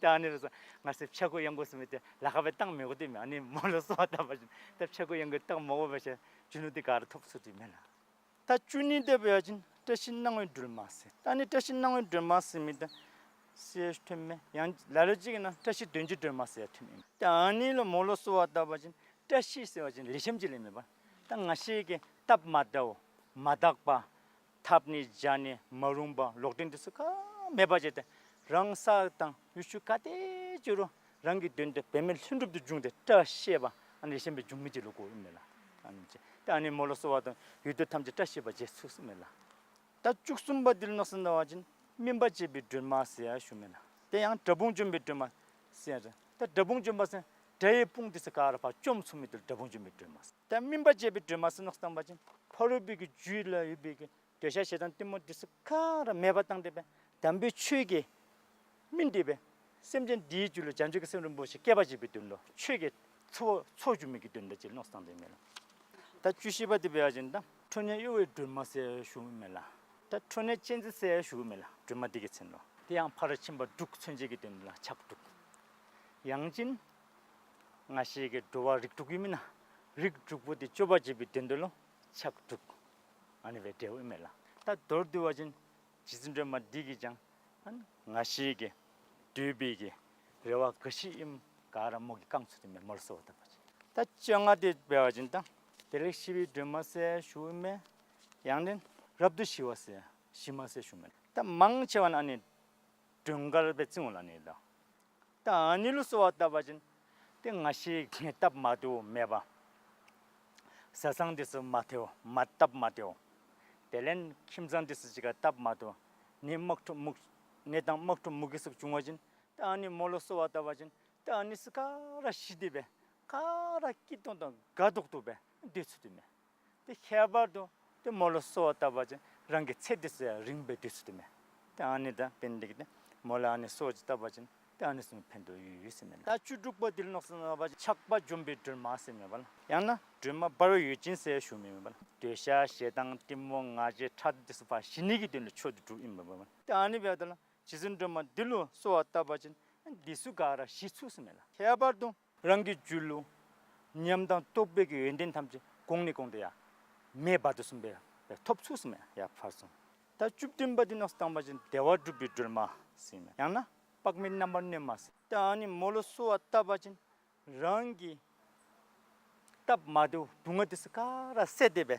ཏེ་ཨ་ནི་ལུ་ང་བཅས་ཕྱྭ་འགུགས་གཡང་འགུགས་ཟེར་མི་དེ་ལཱ་ཁག་སྦེ་བཏང་མི་དགོ་དེ་མས། ཨ་ནི་མོ་ལུ་གསོལ་བ་བཏབ་པ་ཅིན་ཏེ་ཕྱྭ་འགུགས་གཡང་འགུགས་བཏང་མ་དགོ་པ་ཅིན་རྒྱུ་ནོར་དེ་ག་ར་ཐོབ་ཚུགས་ཏེ་མས་ལགས། ད་བཅུ་གཉིས་དེ་འབད་བ་ཅིན་བཀྲ་ཤིས་སྣང་བའི་སྒྲོལ་མ་ཟེར། ད་ཨ་ནི་བཀྲ་ཤིས་སྣང་བའི་སྒྲོལ་མ་ཟེར་མི་དེ་ཟེར་ཐོནམ་མས། ཡང་ལ་ལུ་ཅིག་གི་ནང་བཀྲ་ཤིས་དོན་གྱི་སྒྲོལ་མ་ཟེར་ཐོནམ་མས། ད་ཨ་ནི་ལུ་མོ་ལུ་གསོལ་བ་བཏབ་པ་ཅིན་བཀྲ་ཤིས་ཟེར་བ་ཅིན་ལེགས་ཤོམ་ཅིག་ལས་མེན་པ། ད་ང་བཅས་ཀྱི་སྟབས་མ་བདེཝ་མ་དག་པ་འཐབ་ནི་བྱ་ནི་མ་རུངས་པ་ལོག་འདྲེན་དེ་ཚུ་ག་མེདཔ་བྱས་ཏེ་རང་ས་དང་ཡུལ་ཕྱོགས་ག་ཏེ་ཅིག་རུང་རང་གི་དོན་དུ་འབད་མེད་ལྷུན་གྲུབ་ཏུ་འབྱུང་སྟེ་བཀྲ་ཤིས་པ་ཨ་ནི་ལེགས་ཤོམ་སྦེ་འབྱུང་མི་ཅིག་ལུ་གོཝ་ཨིན་མས་ལགས། ཨ་ནི་ཅིག་ད་ཨ་ནི་མོ་ལུ་གསོལ་བ་བཏབ་ཡུལ་དུས་ཐམས་ཅད་བཀྲ་ཤིས་པ་བྱེད་ཚུགས་ཟེར་མས་ལགས། ད་བཅུ་གསུམ་པ་འདི་ལུ་མནོ་བསམ་བཏང་བ་ཅིན་སྨིན་པ་འབྱེད་པའི་སྒྲོལ་མ་ཟེར་ཡང་ཞུཝ་མས་ལགས། དེ་ཡང་དགྲ་དཔུང་འཇོམས་པའི་སྒྲོལ་མ་ཟེར་ཡང་ཞུ། ད་དགྲ་དཔུང་འཇོམས་པ་ཟེར་དགྲ་ཡི་དཔུང་དེ་ཚུ་ག་ར་ཕར་བཅོམ་ཚུགས་མི་དེ་ལུ་དགྲ་དཔུང་འཇོམས་པའི་སྒྲོལ་མ་ཟེར། ད་སྨིན་པ་འབྱེད་པའི་སྒྲོལ་མ་ཟེར་མནོ་བསམ་བཏང་བ་ཅིན་ཕ་རོལ་པོའི་གི་རྒྱུད་ལུ་ཡོད་པའི་གི་འདོད་ཆགས་ཞེ་སྡང་གཏི་མུག་དེ་ཚུ་ག་ར་མེདཔ་བཏང་སྟེ་སྦེ་དམ་པའི་ཆོས་ཀྱི་སྨིན་ཏེ་སྦེ་སེམས་ཅན་འདིའི་རྒྱུད་ལུ་བྱང་ཆུབ་ཀྱི་སེམས་རིན་པོ་ཆེ་སྐྱེ་བར་བྱེད་པའི་དོན་ལུ་ཆོས་ཀྱི་ཚོགས་ཚོགས་སྒྱུར་མི་གི་དོན་ལུ་ཅིག་མནོ་བསམ་བཏང་སྟེ་མས་ལགས། ད་བཅུ་བཞི་པ་དེ་འབད་བ་ཅིན་ད་ཁྲོ་གཉེར་གཡོ་བའི་སྒྲོལ་མ་ཟེར་ཞུཝ་མས་ལགས། ད་ཁྲོ་གཉེར་ཅན་ཟེར་ཞུཝ་མས་ལགས། སྒྲོལ་མ་དེ་གི་མཚན་ལུ། དེ་ཡང་ཕ་རོལ་ཕྱིན་པ་དྲུག་མཚོན་བྱེད་ཀྱི་དོན་ལུ་ཕྱག་དྲུག། ཡང་ཅིན་ ང་བཅས་ཀྱི་འགྲོ་བ་རིགས་དྲུག་ཨིན་མེན་ན། རིགས་དྲུག་པོ་འདི་སྐྱོབ་པར་བྱེད་པའི་དོན་དུ་ལུ་ཕྱག་དྲུག་ཨ་ནི་སྦེ་འབྲེལཝ་ཨིན་མས་ལགས། ད་མདོར་བསྡུ་བ་ཅིན་རྗེ་བཙུན་སྒྲོལ་མ་འདི་གིས་ཀྱང་ང་བཅས་ཀྱི་འདོད་པའི་གི་རེ་བ་ག་ཅི་ཨིནམ་ག་ར་མོ་གིས་བསྐང་ཚུགས་ཏེ་མས། མོ་ལུ་གསོལ་བ་བཏབ་པ་ཅིན། ད་བཅོ་ལྔ་འདི་འབད་བ་ཅིན་ད་དེ་ལས་ཞི་བའི་སྒྲོལ་མ་ཟེར་ཞུཝ་མས། ཡང་ན་རབ་ཏུ་ཞི་བ་ཟེར་ཞི་མ་ཟེར་ཞུཝ་མས། ད་མང་ཆེ་བ་ནི་ཨ་ནི་སྒྲོལ་དཀར་སྦེ་བརྩི་འོང་ལགས་ཨ་ནི་ད། ད་ཨ་ནི་ལུ་གསོལ་བ་བཏབ་པ་ཅིན་ཏེ་ང་བཅས་ཀྱི་སྟབས་མ་བདེཝ་མེད་པར་བཟའ་ཚང་འདི་ཚུ་མ་བདེཝ་མ་སྟབས་མ་བདེཝ། དེ་ལས་ཁྱིམ་ཚང་འདི་ཚུ་གཅིག་ཁར་སྟབས་མ་བདེཝ། ནད་དམག་འཁྲུག་དམག་ནད་དང་དམག་འཁྲུག་མུ་གེ་སོགས་བྱུང་བ་ཅིན་ད་ཨ་ནི་མོ་ལུ་གསོལ་བ་བཏབ་པ་ཅིན་ད་ཨ་ནི་ཚུ་ག་ར་ཞི་སྟེ་སྦེ་ག་ར་སྐྱིད་ཏོང་ཏོ་དགའ་ཏོག་ཏོ་སྦེ་སྡོད་ཚུགས་ཏེ་མས། ཏེ་ཁྱད་པར་དུ་ཏེ་མོ་ལུ་གསོལ་བ་བཏབ་པ་ཅིན་རང་གི་ཚེ་འདི་ཚུ་ཡང་རིངམོ་སྦེ་སྡོད་ཚུགས་ཏེ་མས། ཏེ་ཨ་ནི་ད་འབད་ནི་དེ་གིས་ཏེ་མོ་ལུ་ཨ་ནི་གསོལ་བ་ཅིག་བཏབ་པ་ཅིན་ཏེ་ཨ་ནི་ཚུ་ཕན་ཐོགས་ཡོད་ཡོད་ཟེར་མས་ལགས། ད་བཅུ་དྲུག་པ་འདི་ལུ་མནོ་བསམ་བཏང་པ་ཅིན་ཆགས་པ་འཇོམས་པའི་སྒྲོལ་མ་ཟེར་མས་པ་ལགས། ཡང་ན་སྒྲོལ་མ་འབར་བའི་འོད་ཅན་ཟེར་ཞུཝ་མས་པ་ལགས། འདོད་ཆགས་ཞེ་སྡང་གཏི་མུག་ང་རྒྱལ་ཕྲག་དོག་འདི་ཚུ་ཕར་ཞི་ནི་གི་དོན་ལུ་མཆོག་ཏུ་གྲུབ་ཨིན་པས་པ་ལགས། ཏེ་ཨ་ནི་འབདཝ་ད་ལགས་རྗེ་བཙུན་སྒྲོལ་མ་འདི་ལུ་གསོལ་བ་བཏབ་པ་ཅིན་འདི་ཚུ་ག་ར་ཞི་ཚུགས་ཟེར་མས་ལགས། ཁྱད་པར་དུ་རང་གི་རྒྱུད་ལུ་ཉམས་དང་རྟོགས་པའི་གི་ཡོན་ཏན་ཐམས་ཅད་གོང་ནས་གོང་དུ་ཡར་མེ་འབར་དོ་བཟུམ་སྦེ་ཐོབ་ཚུགས་ཟེར་མས། ཡར་ཕར་ཚུར། ད་བཅུ་བདུན་པ་འདི་མནོ་བསམ་བཏང་པ་ཅིན་བདེ་བ་སྒྲུབ་པའི་སྒྲོལ་མ་ཟེར་མས། ཡང་ན་དཔག་མེད་རྣམ་པར་གནོན་མ་ཟེར། ད་ཨ་ནི་མོ་ལུ་གསོལ་བ་བཏབ་པ་ཅིན་རང་གི་སྟབས་མ་བདེཝ་སྡུག་བསྔལ་འདི་ཚུ་ག་ར་བསལ་ཏེ་སྦེ་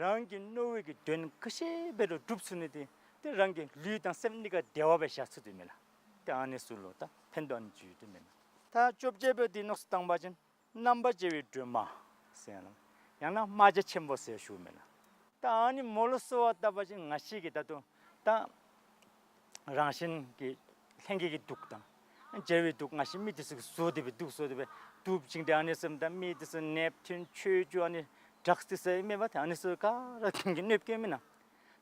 རང་གི་མནོ་བའི་གི་དོན་ག་ཅི་འབད་རུང་འགྲུབ་ཚུགས་ནི་འདི་ཏེ་རང་གི་ལུས་དང་སེམས་གཉིས་ཀ་བདེ་བ་སྦེ་བཞག་ཚུགས་ཏེ་མས་ལགས། ཏེ་ཨ་ནི་ཚུ་ལུ་ད་ཕན་ཐོགས་ཨ་ནི་ཅིག་ཡོད་དེ་མས་ལགས། ད་བཅོ་བརྒྱད་པ་འདི་མནོ་བསམ་བཏང་པ་ཅིན་རྣམ་པར་རྒྱལ་བའི་སྒྲོལ་མ་ཟེར་ཡང་ན་རྨ་བྱ་ཆེན་པོ་ཟེར་ཞུཝ་མས་ལགས། ད་ཨ་ནི་མོ་ལུ་གསོལ་བ་བཏབ་པ་ཅིན་ང་བཅས་ཀྱི་ད་ལྟོ་ད་རང་གཞན་གྱི་ལྷན་སྐྱེས་ཀྱི་དུག་དང་བྱ་བའི་དུག་ང་བཅས་མི་འདི་ཚུ་གིས་བཟོ་སྟེ་སྦེ་དུག་བཟོ་སྟེ་སྦེ་དུག་བྱིན་ཏེ་ཨ་ནི་ཚུ་ད་མི་འདི་ཚུ་ནདཔ་ཐུན་ཆོས་སྐྱོང་ཨ་ནི་ཌྲགས་འདི་ཚུ་ཨིན་མས་པ། ཏེ་ཨ་ནི་ཚུ་ག་ར་དོན་གྱི་གནོདཔ་བཀལཝ་མེན་ན།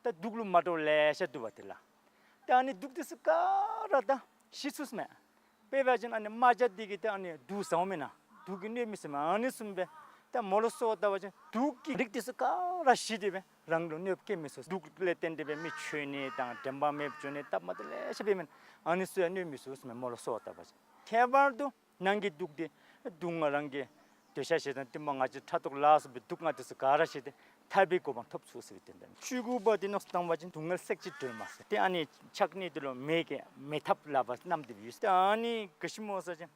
ད་དུག་ལུ་མ་འདྲཝ་ལེ་ཤ་འདུག་པ་ཏེ་ལགས། ཏེ་ཨ་ནི་དུག་འདི་ཚུ་ག་ར་ད་ཞི་ཚུགས་ཟེར་མས། དཔེ་འབད་བ་ཅིན་ཨ་ནི་རྨ་བྱ་འདི་གིས་ཏེ་ཨ་ནི་དུག་ཟཝ་མེན་ན། དུག་གིས་གནོདཔ་མེད་ཟེར་མས། ཨ་ནི་བཟུམ་སྦེ་ད་མོ་ལུ་གསོལ་བ་བཏབ་པ་ཅིན་དུག་གི་རིགས་འདི་ཚུ་ག་ར་ཞི་སྟེ་སྦེ་རང་ལུ་གནོདཔ་བཀལ་མི་ཚུགས། དུག་ལས་བརྟེན་ཏེ་སྦེ་མི་འཆོལ་ནི་དང་དྲན་པ་མེདཔ་འགྱོ་ནི་སྟབས་མ་བདེཝ་ལེ་ཤ་འབད་མི་ཨ་ནི་ཚུ་ཡང་གནོད་མི་ཚུགས་ཟེར་མས་མོ་ལུ་གསོལ་བ་བཏབ་པ་ཅིན། ཁྱད་པར་དུ་ནང་གི་དུག་འདི་སྡུག་བསྔལ་རང་གི་འདོད་ཆགས་ཞེ་སྡང་གཏི་མུག་ང་རྒྱལ་ཕྲག་དོག་ལ་སོགས་པའི་དུག་ལྔ་འདི་ཚུ་ག་ར་ཞི་སྟེ་ཐར་པའི་གོ་འཕང་ཐོབ་ཚུགས་ཟེར་བའི་དོན་དག། བཅུ་དགུ་པ་འདི་མནོ་བསམ་བཏང་པ་ཅིན་སྡུག་བསྔལ་སེལ་བྱེད་སྒྲོལ་མ་ཟེར། ཏེ་ཨ་ནི་ཕྱག་གཉིས་འདི་ལུ་མེ་གི་མེ་ཐབ་ལག་པར་བསྣམས་ཏེ་ཡོད། ཏེ་ཨ་ནི་ག་ཅི་སྨོ་ཟེར་བ་ཅིན་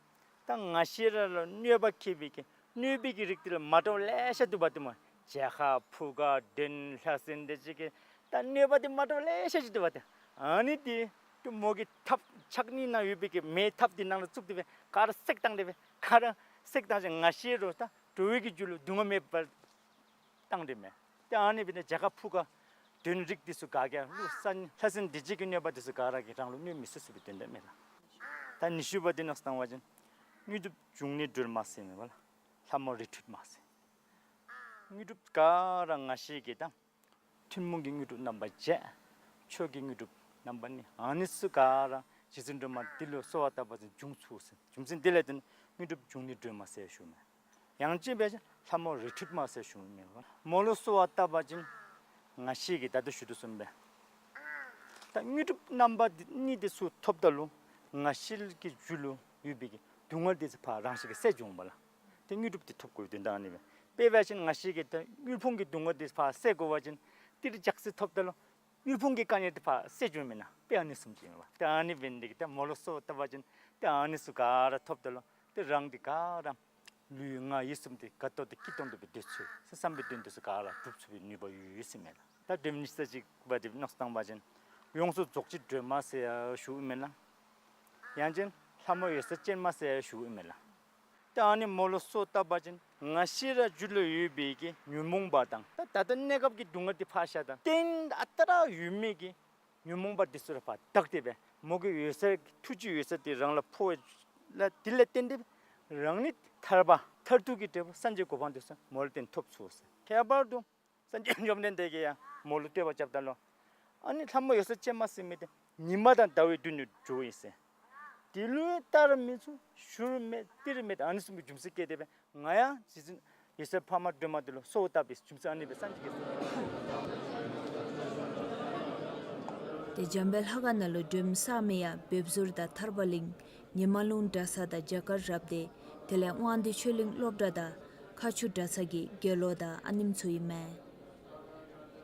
ད་ང་བཅས་ར་ལུ་གནོད་པ་བཀལ་བའི་གི་གནོད་པའི་གི་རིགས་འདི་ལུ་མ་འདྲཝ་ལེ་ཤ་འདུག་པ་ཏེ་སྨོ། བྱད་ཁ་ཕུ་ཁ་གདོན་ལྷ་སྲིན་འདི་ཅིག་གི་ད་གནོད་པ་འདི་མ་འདྲཝ་ལེ་ཤ་ཅིག་འདུག་པ་ཏེ། ཨ་ནི་འདི་ཏེ་མོ་གི་ཐབ་ཕྱག་གཉིས་ནང་ཡོད་པའི་གི་མེ་ཐབ་འདི་ནང་ལུ་བཙུགས་ཏེ་སྦེ་ག་ར་བསད་བཏང་སྟེ་སྦེ་ག་ར་བསད་བཏང་ཞིནམ་ང་བཅས་ར་ད་འགྲོ་བའི་གི་རྒྱུད་ལུ་སྡུག་བསྔལ་མེདཔ་བཏང་སྟེ་མས། ཏེ་ཨ་ནི་འབད་ནི་བྱད་ཁ་ཕུ་ཁ་གདོན་རིགས་འདི་ཚུ་ག་གིས་ལུ་ས་ལྷ་སྲིན་སྡིག་བྱེད་ཀྱི་གནོད་པ་འདི་ཚུ་ག་ར་གིས་རང་ལུ་གནོད་མི་ཚུགས་ཟེར་བའི་དོན་དག་མས་ལགས། ད་ཉི་ཤུ་པ་འདི་མནོ་བསམ་བཏང་པ་ཅིན་དངོས་གྲུབ་འབྱུང་གནས་སྒྲོལ་མ་ཟེར་མས་པ་ལགས། ལྷ་མོ་རི་ཁྲོད་མ་ཟེར། དངོས་གྲུབ་ག་ར་ང་བཅས་ཀྱི་ད་ཐུན་མོང་གི་དངོས་གྲུབ་རྣམ་པ་བརྒྱད། ཆོས་ཀྱི་དངོས་གྲུབ་རྣམ་པ་གཉིས། ཨ་ནི་ཚུ་ག་ར་རྗེ་བཙུན་སྒྲོལ་མ་འདི་ལུ་གསོལ་བ་བཏབ་པ་ཅིན་འབྱུང་ཚུགས་ཟེར། རྒྱུ་མཚན་འདི་ལས་བརྟེན་དངོས་གྲུབ་འབྱུང་གནས་སྒྲོལ་མ་ཟེར་ཞུཝ་མས། ཡང་ཅིན་འབད་བ་ཅིན་ལྷ་མོ་རི་ཁྲོད་མ་ཟེར་ཞུཝ་མས། མོ་ལུ་གསོལ་བ་བཏབ་པ་ཅིན་ང་བཅས་ཀྱིས་ད་ལྟོ་ཞུ་དོ་བཟུམ་སྦེ་ད་དངོས་གྲུབ་རྣམ་པ་འདི་གཉིས་འདི་ཚུ་ཐོབ་ད་ལུ་ང་བཅས་ཀྱི་རྒྱུད་ལུ་ཡོད་པའི་གི་སྡུག་བསྔལ་འདི་ཚུ་ཕར་རང་བཞིན་གྱིས་བསལ་འགྱོ་འོང་པ་ལགས། ཏེ་དངོས་གྲུབ་འདི་ཐོབ་དགོ་པའི་དོན་དག་ཨ་ནི་སྦེ། དཔེ་འབད་བ་ཅིན་ང་བཅས་ཀྱིས་ད་དངུལ་ཕོངས་ཀྱི་སྡུག་བསྔལ་འདི་ཕར་བསལ་དགོ་པ་ཅིན་ཏིལ་འཇག་སི་ཐོབ་ད་ལུ་དངུལ་ཕོངས་ཀྱི་དཀའ་ངལ་འདི་ཕར་བསལ་འགྱོཝ་མེན་ན། དཔེ་ཨ་ནི་བཟུམ་ཅིག་ཨིན་པས། ཏེ་ཨ་ནི་འབད་ནི་འདི་གིས་ད་མོ་ལུ་གསོལ་བ་བཏབ་པ་ཅིན་ཏེ་ཨ་ནི་ཚུ་ག་ར་ཐོབ་ད་ལུ་ཏེ་རང་འདི་ག་ར་ལུས་ངག་ཡིད་གསུམ་འདི་དགའ་ཏོག་ཏོ་སྐྱིད་ཏོང་ཏོ་སྦེ་སྡོད་ཚུགས་ཟེར་བསམ་པའི་དོན་འདི་ཚུ་ག་ར་འགྲུབ་ཚུགས་པའི་ནུས་པ་ཡོད་ཡོད་ཟེར་མས་ལགས། ད་དོན་ཉི་ཤུ་རྩ་གཅིག་པ་འདི་མནོ་བསམ་བཏང་པ་ཅིན་ཡོངས་སུ་རྫོགས་བྱེད་སྒྲོལ་མ་ཟེར་ཞུཝ་མས་ལགས། ཡང་ཅིན་ལྷ་མོ་འོད་ཟེར་ཅན་མ་ཟེར་ཞུཝ་མས་ལགས། ཏེ་ཨ་ནི་མོ་ལུ་གསོལ་བཏབ་པ་ཅིན་ང་བཅས་ར་རྒྱུད་ལུ་ཡོད་པའི་གི་ཉོན་མོངས་པ་དང་ད་ད་ལྟོ་གནས་སྐབས་ཀྱི་སྡུག་བསྔལ་འདི་ཕར་བཞག་ད་གཏན་ཨ་རྟག་ར་ཡོད་མི་གི་ཉོན་མོངས་པ་འདི་ཚུ་ར་ཕར་དག་སྟེ་སྦེ་མོ་གི་འོད་ཟེར་ཐུགས་རྗེའི་འོད་ཟེར་འདི་རང་ལུ་ཕོག་ལགས། དེ་ལས་བརྟེན་ཏེ་རང་ནི་ཐར་པ་མཐར་ཐུག་གི་འབྲས་བུ་སངས་རྒྱས་གོ་འཕང་འདི་ཚུ་མོ་ལུ་བརྟེན་ཐོབ་ཚུགས་ཟེར། ཁྱད་པར་དུ་སངས་རྒྱས་བཅོམ་ལྡན་འདས་ཀྱིས་ཡང་མོ་ལུ་བསྟོད་པ་རྐྱབ་ད་ལུ་ཨ་ནི་ལྷ་མོ་འོད་ཟེར་ཅན་མ་ཟེར་མི་འདི་ཉི་མ་དང་ཟླ་བའི་མདུན་ནས་འགྲོཝ་ཨིན་ཟེར། དེ་ལུ་ལྟ་ར་མི་ཚུགས། ཞུ་ར་མེད། ལྟ་ར་མེད། ཨ་ནི་བཟུམ་གྱི་རྒྱུ་མཚན་བཀལ་ཏེ་སྦེ་ང་ཡང་རྗེ་བཙུན་འོད་ཟེར་འཕགས་མ་སྒྲོལ་མ་འདི་ལུ་གསོལ་བ་བཏབ་པའི་རྒྱུ་མཚན་ཨ་ནི་སྦེ་སངས་རྒྱས་ཀྱིས། ཏེ་འཇམ་དཔལ་ལྷ་ཁང་ནང་ལུ་སྒྲོལ་མ་གསར་མའི་ཡང་འབེབས་ཟུར་དང་ཐར་པ་གླིང་ཉི་མ་ལུང་གྲྭ་ཚང་དང་རྒྱ་གར་རབ་སྡེ་ དེ་ལས་དབང་འདུས་ཆོས་གླིང་སློབ་གྲྭ་དང་ཁ་ཆུ་གྲྭ་ཚང་གི་དགེ་སློང་དང་ཨ་ནེམ་ཚུ་ཨིན་མས།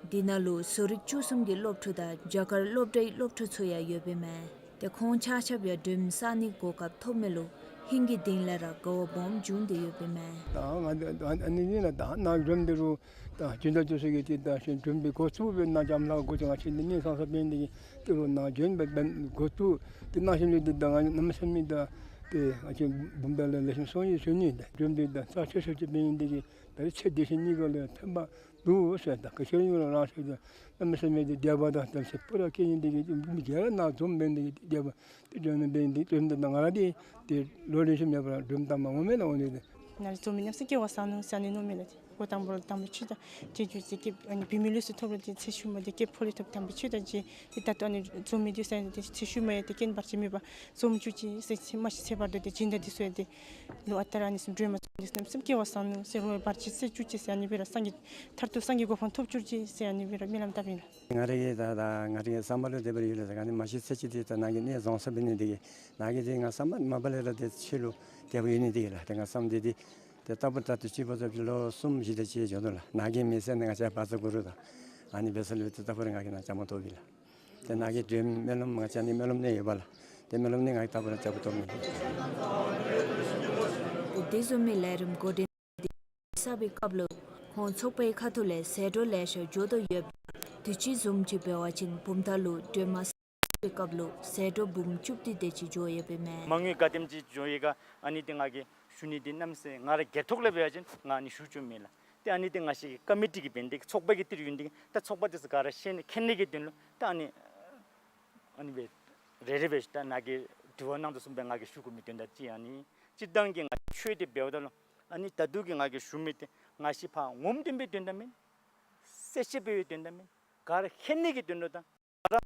འདི་ནང་ལུ་བཟོ་རིག་བཅུ་གསུམ་གྱི་སློབ་ཕྲུག་དང་རྒྱ་གར་སློབ་གྲྭའི་སློབ་ཕྲུག་ཚུ་ཡང་ཡོདཔ་ཨིན་མས། ཏེ་ཁོང་ཆ་ཁྱབ་ཡང་སྒྲོལམ་བསག་ནིའི་གོ་སྐབས་ཐོབ་མི་ལུ་ཧིང་གི་གཏིང་ལས་ར་དགའ་བ་སྦོམ་བྱུང་སྟེ་ཡོདཔ་ཨིན་མས། ད་ང་ཨ་ནི་ཨ་ནི་ཨ་ནི་ཨ་ནི་ལགས། ད་ནཱ་སྒྲོལམ་འདི་རུ་ད་སྦྱིན་བདག་ཚུ་གིས་ཏེ་ད་ཞིང་སྒྲོལམ་འདི་འགོ་བཙུགས་འབད་ནཱ་ལྕམ་ལགས་འགོ་ཅིག་ང་བཅས་འདི་གནས་ཚང་ས་འབད་ནི་འདི་གིས་ཏེ་རུ་ནཱ་སྒྲོལམ་འབད་འབད་འགོ་བཙུགས་ཏེ་གནང་ཞིནམ་ལས་ཏེ་ད་ང་གནམ་མེད་ས་མེད་ད་ཏེ་ང་བཅས་བུམ་ཐང་ལུ་ལེགས་ཤོམ་གསུང་ཡིག་ཞུ་ནི། ད་སྒྲོལམ་འདི་ད་རྩ་ཆེ་ཤོས་ཅིག་འབད་ནི་འདི་གིས་ད་རེས་ཚེ་འདི་ཕྱི་གཉིས་ཀ་ལུ་ཕན་པ་འདུག་ཟེར། ད་ག་ཅི་ར་ཨིན་རུང་རང་ཤུགས་ད་གནམ་མེད་ས་མེད་ཏེ་དད་པ་དང་དམ་ཚིག་སྤུ་ར་བསྐྱེད་ནི་འདི་གིས་མི་སྒེར་ནཱ་འཛོམས་འབད་ནི་འདི་གིས་དད་པ་ཏེ་སྒྲོལམ་འདི་འབད་ནི་འདི་སྒྲོལམ་འདི་ད་ང་ར་འདི་ཏེ་ལོ་རེ་བཞིན་མེད་པར་སྒྲོལམ་དང་མ་འོང་མེད་ལགས། འོང་ནི་འདི་ནཱ་ལས་འཛོམས་མི་གནམ་མེད་ས་མེད་སྐལ་བ་བཟང་ནུག་ཟེར་ཨ་ནི་མནོཝ་མས་ལགས། འགོ་དང་པོ་ར་དམ་པའི་ཆོས་དང་རྗེས་འཇུག་ཟེར་སྐྱེས་ཨ་ནི་བུད་མེད་ལུས་སུ་ཐོབ་རུང་ཏེ་ཚེ་ཤུལ་མ་འདི་སྐྱེས་ཕོ་ལུས་ཐོབ་དམ་པའི་ཆོས་དང་རྗེས་ཏེ་ད་ལྟོ་ཨ་ནི་འཛོམས་མི་འདི་ཟེར་ཏེ་ཚེ་ཤུལ་མ་ཡང་ཏེ་རྐྱེན་བར་ཆད་མེད་པར་འཛོམས་བཅུག་ཅིག་ཟེར་ཚེ་མ་ཤི་ཚེ་བར་དུ་ཏེ་སྦྱིན་བདག་འདི་ཚུ་ཡང་ཏེ་ལོ་ཨ་རྟག་ར་ཨ་ནི་སྦྲོན་མ་ཚུ་འདི་ཚུ་གནམ་མེད་ས་མེད་སྐལ་བ་བཟང་ནུག་ཟེར་རོགས་བར་ཆད་སེལ་བཅུག་ཅིག་ཟེར་ཨ་ནི་སྦེ་ར་སངས་རྒྱས་མཐར་ཐུག་སངས་རྒྱས་གོ་འཕང་ཐོབ་བཅུག་ཅིག་ཟེར་ཨ་ནི་སྦེ་ར་སྨོན་ལམ་བཏབ་ཨིན་ལགས། ང་རའི་གི་ད་ད་ང་རའི་གི་བསམ་པ་ལུ་དེ་སྦེ་ར་ཡོད་ལགས། ད་ཨ་ནི་མ་ཤི་ཚེ་གཅིག་འདི་ད་ནཱ་གིས་གནས་བཟུང་ས་འབད་ནི་འདི་གིས་ནཱ་གིས་ཏེ་ང་བསམ་པ་མ་པ་ལས་ར་ཏེ་ཁྱོད་ལུ་དད་པ་ཡོད་ནི་འདི་གིས་ལགས། ཏེ་ང་བསམ་འདི་འདི་ཏེ་རྟག་བུ་ད་ལྟོ་ཅིག་འབད་ས་ཅིག་ལོ་གསུམ་བཞི་དེ་ཅིག་འགྱོ་དོ་ལགས། ནཱ་གིས་མི་ཟེར་ནི་ང་བཅས་བཛྲ་གུ་རུ་དང་ཨ་ནི་འབད་ས་ལུ་ཏེ་རྟག་བུ་ར་ང་གིས་ནཱ་བཅའ་མར་གཏོགསཔ་ཨིན་ལགས། ཏེ་ནཱ་གིས་སྒྲོལམ་སྨོན་ལམ་ང་བཅས་ཨ་ནི་སྨོན་ལམ་གནས་ཡོདཔ་ལགས། ཏེ་སྨོན་ལམ་གནས་ང་གིས་རྟག་བུ་ར་བཅའ་བར་གཏོགསཔ་ཨིན། ཏེ་འདི་བཟུམ་མའི་ལས་རིམ་འགོ་འདྲེན་འདི་བསགས་པའི་སྐབས་ལུ་ཁོང་ཚོགས་པའི་ཁ་ཐུག་ལས་ཟད་འགྲོ་ལེ་ཤ་འགྱོ་དོ་ཡོདཔ་ད་དུས་ཅི་བཟུམ་ཅིག་འབད་བ་ཅིན་བུམ་ཐང་ལུ་སྒྲོལ་མ་བསགས་པའི་སྐབས་ལུ་ཟད་འགྲོ་འབུམ་བཅུ་བདུན་དེ་ཅིག་འགྱོ་ཡོདཔ་ཨིན་མས། མ་དངུལ་ག་དེམ་ཅིག་འགྱོ་ཡི་ག་ཨ་ནི་འདི་ང་གིས་ཞུ་ནི་འདི་གནམ་མེད་ས་མེད་ང་ར་སྒེར་ཐོག་ལས་འབད་བ་ཅིན་ང་ཨ་ནི་ཞུ་བཅུག་མེད་ལགས། ཏེ་ཨ་ནི་འདི་ང་བཅས་ཀྱི་ཀོ་མི་ཊི་གིས་འབད་ནི་འདི་གིས་ཚོགས་པ་གིས་འདི་ར་ཡོད་ནི་འདི་གིས་ད་ཚོགས་པ་འདི་ཚུ་ག་ར་ཤེས་ནི་མཁྱེན་ནི་གི་དོན་ལུ་ད་ཨ་ནི་ཨ་ནི་སྦེ་རེ་རེ་སྦེ་ད་ནཱ་གིས་དྲི་བ་གནང་དོ་བཟུམ་སྦེ་ང་གིས་ཞུ་དགོ་མི་དོན་དག་ཅིག་ཨ་ནི་སྤྱིར་བཏང་གི་ང་ཆོས་འདི་འབདཝ་ད་ལུ་ཨ་ནི་ད་ལྟོ་གི་ང་གིས་ཞུ་མི་འདི་ང་བཅས་ཕར་ངོམ་སྟོན་པའི་དོན་དག་མེན། གསལ་བཤད་འབད་བའི་དོན་དག་མེན། ག་ར་མཁྱེན་ནི་གི་དོན་ལུ་དང་ག་ར་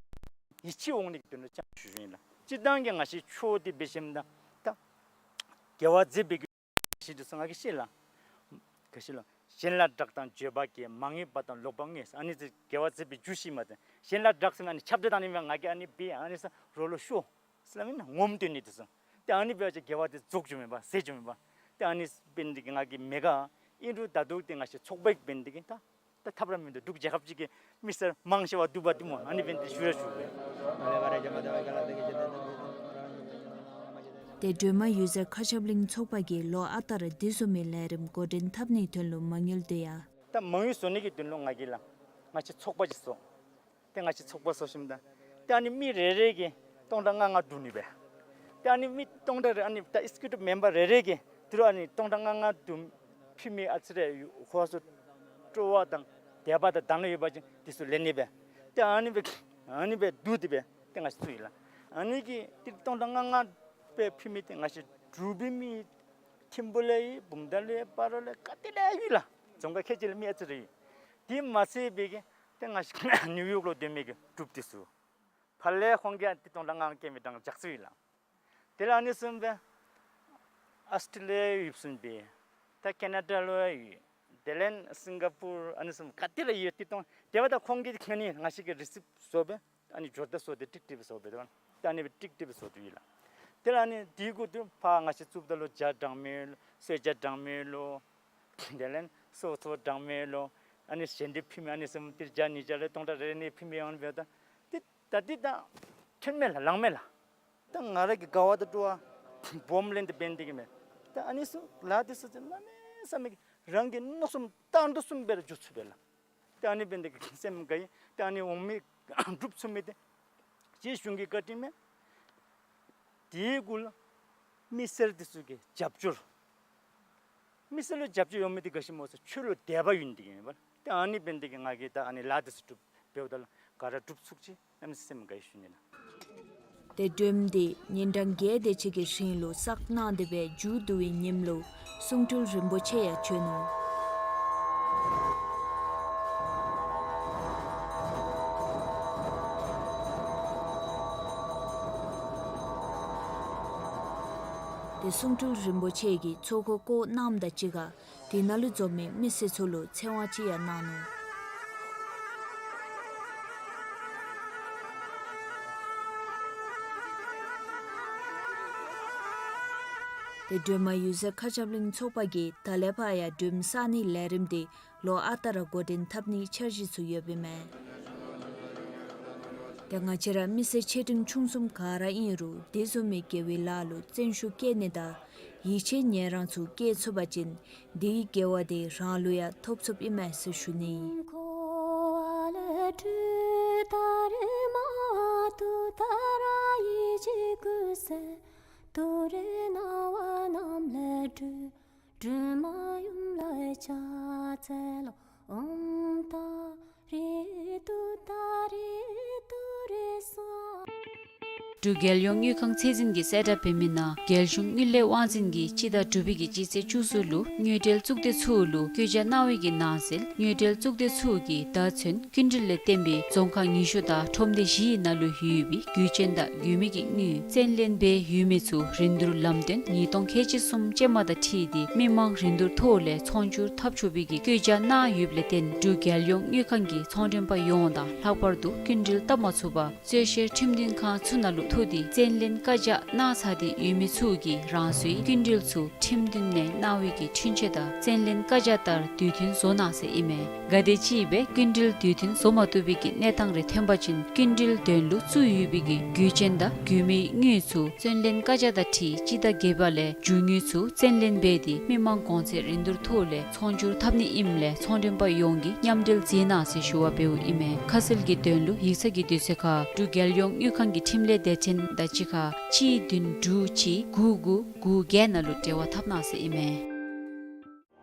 ཡིད་ཆེས་འོང་ནི་གི་དོན་ལུ་ཅིག་ཞུ་ཞུཝ་ཨིན་ལགས། སྤྱིར་བཏང་གི་ང་བཅས་ཆོས་འདི་འབད་ཞིནམ་ད་ད་དགེ་བ་མཛད་པའི་གི་ཞིག་འདུག་ཟེར་ང་གིས་ཤེས་ལགས། ག་ཅི་ལོ། གཞན་ལ་བདག་དང་བརྗོད་པ་སྐྱེ། མ་ངེས་པ་དང་ལོག་པར་བསྔོས། ཨ་ནི་ཚུ་དགེ་བ་མཛད་པའི་རྒྱུ་ཞིག་མས། ཏེ་གཞན་ལ་བདག་ཟེར་ན་ཨ་ནི་ཁྱབ་བརྡལ་བཏང་ནི་མས། ང་གིས་ཨ་ནི་འབད་ཨ་ནི་ཟེར་རོགས་ལུ་ཤོ་ཟེར་སླབ་མེན་ན། ངོམ་སྟོན་ནི་འདི་ཚུ། ཏེ་ཨ་ནི་འབད་བ་ཅིན་དགེ་བ་འདི་རྫོགས་འགྱོཝ་མས་པ། ཟད་འགྱོཝ་མས་པ། ཏེ་ཨ་ནི་འབད་ནི་འདི་གིས་ང་གིས་མེད་ག། ཨིན་རུང་ད་ལྟོ་འདི་ང་བཅས་ཚོགས་པ་གིས་འབད་ནི་འདི་གིས་ད་ད་ཐབས་ར་མིན་འདུག། འབྲུག་རྒྱལ་ཁབ་ཅིག་གི་མི་སེར་མང་ཆེ་བ་འདུག་པ་འདི་སྨོ། ཨ་ནི་འབད་ནི་འདི་ཞུ་ར་ཞུ་དགོ། ཏེ་སྒྲོལ་མ་འོད་ཟེར་མཁའ་ཁྱབ་གླིང་ཚོགས་པ་གིས་ལོ་ཨ་རྟག་ར་འདི་བཟུམ་མའི་ལས་རིམ་འགོ་འདྲེན་འཐབ་ནིའི་དོན་ལུ་མ་དངུལ་བསྡུ་ཡང་། ད་མ་དངུལ་བཟོ་ནི་གི་དོན་ལུ་ང་གིས་ལགས་ང་བཅས་ཚོགས་པ་ཅིག་བཟོ། ཏེ་ང་བཅས་ཚོགས་པ་བཟོ་ཞིནམ་ད་ཏེ་ཨ་ནི་མི་རེ་རེ་གིས་སྟོང་ཕྲག་ལྔ་ལྔ་བསྡུ་ནི་སྦེ། ཏེ་ཨ་ནི་མི་སྟོང་ཕྲག་རེ་ཨ་ནི་ད་ཨེག་ཛི་ཀིའུ་ཊིབ་མེམ་བར་རེ་རེ་གིས་ཏི་རུ་ཨ་ནི་སྟོང་ཕྲག་ལྔ་ལྔ་བསྡུ་ཕུལ་མི་ཨ་ཙི་རེ་ཡོད། ཁོ་ཚུ་སྤྲོ་བ་དང་དད་པ་དང་དག་སྣང་ཡོད་པ་ཅིན་འདི་ཚུ་ལེན་ནི་སྦེ། ཏེ་ཨ་ནི་སྦེ་ཨ་ནི་སྦེ་བསྡུ་སྟེ་སྦེ་ཏེ་ང་བཅས་བཙུགས་ཡི་ལགས། ཨ་ནི་གི་ཏི་རུ་སྟོང་ཕྲག་ལྔ་ལྔ་སྦེ་ཕུལ་མི་འདི་ང་བཅས་འབྲུག་པའི་མི་ཐིམ་ཕུ་ལས་ཡོད། བུམ་ཐང་ལས་ཡོད། སྤ་རོ་ལས་ག་ཏེ་ལས་ཡོད་ལགས། རྫོང་ཁག་ཁལ་གཅིག་ལས་མི་ཨ་ཙི་རེ་ཡོད། དེ་མ་ཚད་པའི་གི་ཏེ་ང་བཅས་ནིའུ་ཡོག་ལུ་སྡོད་མི་གི་འབྲུགཔ་འདི་ཚུ་ཕར་ལས་ཁོང་གིས་ཏི་རུ་སྟོང་ཕྲག་ལྔ་ལྔ་བསྐྱལ་མི་གྲངས་ལྗགས་རྩིས་ཡོད་ལགས། དེ་ལས་ཨ་ནི་བཟུམ་སྦེ་ཨཱོས་ཊེ་ལི་ཡ་ཡོདཔ་བཟུམ་སྦེ་ད་ཀེ་ན་ཌ་ལུ་ཡང་ཡོད། དེ་ལས་སིང་ག་པུར་ཨ་ནི་བཟུམ་ག་ཏེ་ར་ཡོད། ཏི་རུ་སྟོང་དེ་འབདཝ་ད་ཁོང་གིས་ཨ་ནི་ང་བཅས་ཀྱི་རི་སིབཊ་བཟོ་སྦེ་ཨ་ནི་འབྱོར་བདག་བཟོ་སྟེ་ཀྲིག་ཀྲི་སྦེ་བཟོ་སྦེ་ད་ཨ་ནི་སྦེ་ཀྲིག་ཀྲི་སྦེ་བཟོ་སྟེ་ཡོད་ལགས། དེ་ལས་ཨ་ནི་དེ་གུ་ཏི་རུ་ཕར་ང་བཅས་བཙུགསཔ་ད་ལུ་བྱ་གྲངས་མེད་ལོ། གསོལ་ཇ་གྲངས་མེད་ལོ། དེ་ལས་སོ་སོ་གྲངས་མེད་ལོ། ཨ་ནི་གཞན་འདི་ཕུལ་མི་ཨ་ནི་བཟུམ་ཏི་རུ་བརྒྱ་ཉིས་བརྒྱ་ལས་སྟོང་ཕྲག་རེ་རེ་ནི་ཕུལ་མི་ཡོད་པས། ད་འདི་ད་འདི་ད་ཐོན་མས་ལགས། ལང་མས་ལགས། ད་ང་ར་གི་དགའ་བ་དང་སྤྲོ་བ་སྦོམ་ལེན་ཏེ་འབད་ནི་འདི་གིས་མས། ད་ཨ་ནི་ཚུ་ལཱ་འདི་ཚུ་གནམ་མེད་ས་མེད་ཀྱི་རང་གི་མནོ་བསམ་བཏང་དོ་བཟུམ་སྦེ་ར་འགྱོ་ཚུགས་པས་ལགས། ད་ཨ་ནི་འབད་ནི་འདི་གིས་སེམས་དགའ་ཡི། ད་ཨ་ནི་འོང་མི་འབྲུགཔ་ཚུ་མི་འདི་རྗེ་གཞུང་གི་བཀའ་དྲིན་མས། དེ་གུ་ལུ་མི་སེར་འདི་ཚུ་གི་རྒྱབ་སྐྱོར། མི་སེར་ལུ་རྒྱབ་སྐྱོར་ཡོད་མི་འདི་ག་ཅི་སྨོ་ཟེར་ཆོས་ལུ་དད་པ་ཡོད་ནི་འདི་གིས་མས་པ། ཏེ་ཨ་ནི་འབད་ནི་འདི་གིས་ང་གིས་ད་ཨ་ནི་ལཱ་འདི་ཚུ་འབདཝ་ད་ལུ་ག་ར་འགྲུབ་ཚུགས་ཅི་གནམ་མེད་ས་མེད་དགའ་ཡི་ཞུ་ནི་ལགས། ཏེ་སྒྲོལ་མ་འདི་ཉིན་གྲངས་བརྒྱད་དེ་ཅིག་གི་རིང་ལུ་བསགས་གནང་སྟེ་སྦེ་མཇུག་བསྡུ་བའི་ཉིནམ་ལུ་གསུང་སྤྲུལ་རིན་པོ་ཆེ་ཡང་བྱོན་ནུག། ཏེ་གསུང་སྤྲུལ་རིན་པོ་ཆེ་གིས་ཚོགས་འཁོར་བསྐོར་གནངམ་དང་གཅིག་ཁར་དེ་ནང་ལུ་འཛོམས་མི་མི་སེར་ཚུ་ལུ་ཚེ་དབང་ཅིག་ཡང་གནང་ནུག། ཏེ་སྒྲོལ་མ་འོད་ཟེར་མཁའ་ཁྱབ་གླིང་ཚོགས་པ་གིས་ད་ལས་ཕར་ཡང་སྒྲོལ་མ་བསགས་ནིའི་ལས་རིམ་དེ་ལོ་ཨ་རྟག་ར་འགོ་འདྲེན་འཐབ་ནིའི་འཆར་གཞི་ཚུ་ཡོདཔ་ཨིན་མས། ཏེ་ང་བཅས་ར་མི་སེར་ཆེ་འབྲིང་ཆུང་གསུམ་ག་ར་ཨིན་རུང་དེ་བཟུམ་མའི་དགེ་བའི་ལཱ་ལུ་བརྩོན་ཤུགས་བསྐྱེད་ནི་དང་ཡིད་ཆེས་ཉེ་རང་ཚུ་བསྐྱེད་ཚུགས་པ་ཅིན་དེའི་དགེ་བ་དེ་རང་ལུ་ཡང་ཐོབ་ཚུགསཔ་ཨིན་མས་ཟེར་ཞུ་ནི། འབྲུག་རྒྱལ་ཡོངས་དངུལ་ཁང་ཚད་འཛིན་གྱིས་གསལ་བསྒྲགས་འབད་མི་ནང་རྒྱལ་གཞུང་དངུལ་ལས་དབང་འཛིན་གྱིས་སྤྱི་ཟླ་དྲུག་པའི་གི་སྤྱི་ཚེས་བཅུ་གསུམ་ལུ་དངུལ་འབྲེལ་གཙུག་སྡེ་ཚུ་ལུ་བཀོད་རྒྱ་གནང་བའི་གི་ནང་གསལ་དངུལ་འབྲེལ་གཙུག་སྡེ་ཚུ་གིས་ད་ཚུན་སྐྱིན་འགྲུལ་ལས་བརྟེན་པའི་རྫོང་ཁག་ཉི་ཤུ་དང་ཁྲོམ་སྡེ་བཞིའི་ནང་ལུ་ཡོད་པའི་དགོས་ཆེན་དང་དགོས་མི་གི་དངུལ་བཙན་ལེན་འབད་ཡོད་མི་ཚུ་རིན་བསྡུར་ལམ་སྟོན་ཉིས་སྟོང་ཁལ་གཅིག་གསུམ་ཅན་མ་དང་འཁྲིལ་ཏེ་མི་མང་རིན་བསྡུར་ཐོག་ལས་ཚོང་སྒྱུར་འཐབ་ཆོག་པའི་གི་བཀོད་རྒྱ་གནང་ཡོདཔ་ལས་བརྟེན་འབྲུག་རྒྱལ་ཡོངས་དངུལ་ཁང་གི་ཚོང་མགྲོན་པ་ཡོངས་དང་ལྷག་པར་དུ་སྐྱིན་འགྲུལ་བཏབ་མ་ཚུགས་པར་རྩོད་བཤེར་ཁྲིམས་མཐུན་ཁང་ཚུ་ནང་ལུ་ཐུག་སྟེ་བཙན་ལེན་བཀའ་རྒྱ་གནང་ཚར་ཏེ་ཡོད་མི་ཚུ་གིས་རང་སོའི་སྐྱིན་འགྲུལ་ཚུ་ཁྲིམས་མཐུན་ནང་གནང་བའི་གི་འཁྲུན་ཆོད་དང་བཙན་ལེན་བཀའ་རྒྱ་ལྟར་དུས་མཐུན་བཟོ་གནང་ཟེར་ཨིན་མས། གལ་ཏེ་ཅིག་སྦེ་སྐྱིན་འགྲུལ་དུས་མཐུན་བཟོ་མ་བཏུབ་པའི་གི་གནས་སྟངས་རེ་ཐོན་པ་ཅིན་སྐྱིན་འགྲུལ་དོན་ལུ་བཙུགས་ཡོད་པའི་གི་དགོས་ཆེན་དང་དགོས་མིའི་དངུལ་ཚུ་བཙན་ལེན་བཀའ་རྒྱ་དང་འཁྲིལ་སྤྱི་ཟླ་བརྒྱད་པ་ལས་རྒྱུ་དངུལ་ཚུ་བཙན་ལེན་འབད་དེ་མི་མང་གོང་ཚད་རིན་བསྡུར་ཐོག་ལས་ཚོང་སྒྱུར་འཐབ་ནི་ཨིནམ་ལས་ཚོང་མགྲོན་པ་ཡོངས་ཀྱིས་མཉམ་འབྲེལ་མཛད་གནང་ཟེར་ཞུ་བ་འབདཝ་ཨིན་མས། ཁ་གསལ་གྱི་དོན་ལུ་ཡིག་ཚང་གི་དུས་ཚོད་ཁར་འབྲུག་རྒྱལ་ཡོངས་དངུལ་ཁང་གི་ཁྲིམས་ལས་སྡེ་ཚན་དང་གཅིག་ཁར་གཅིག་བདུན་དྲུག་གཅིག་དགུ་དགུ་དགུ་བརྒྱད་ནང་ལུ་འབྲེལ་བ་འཐབ་གནང་ཟེར་ཨིན་མས།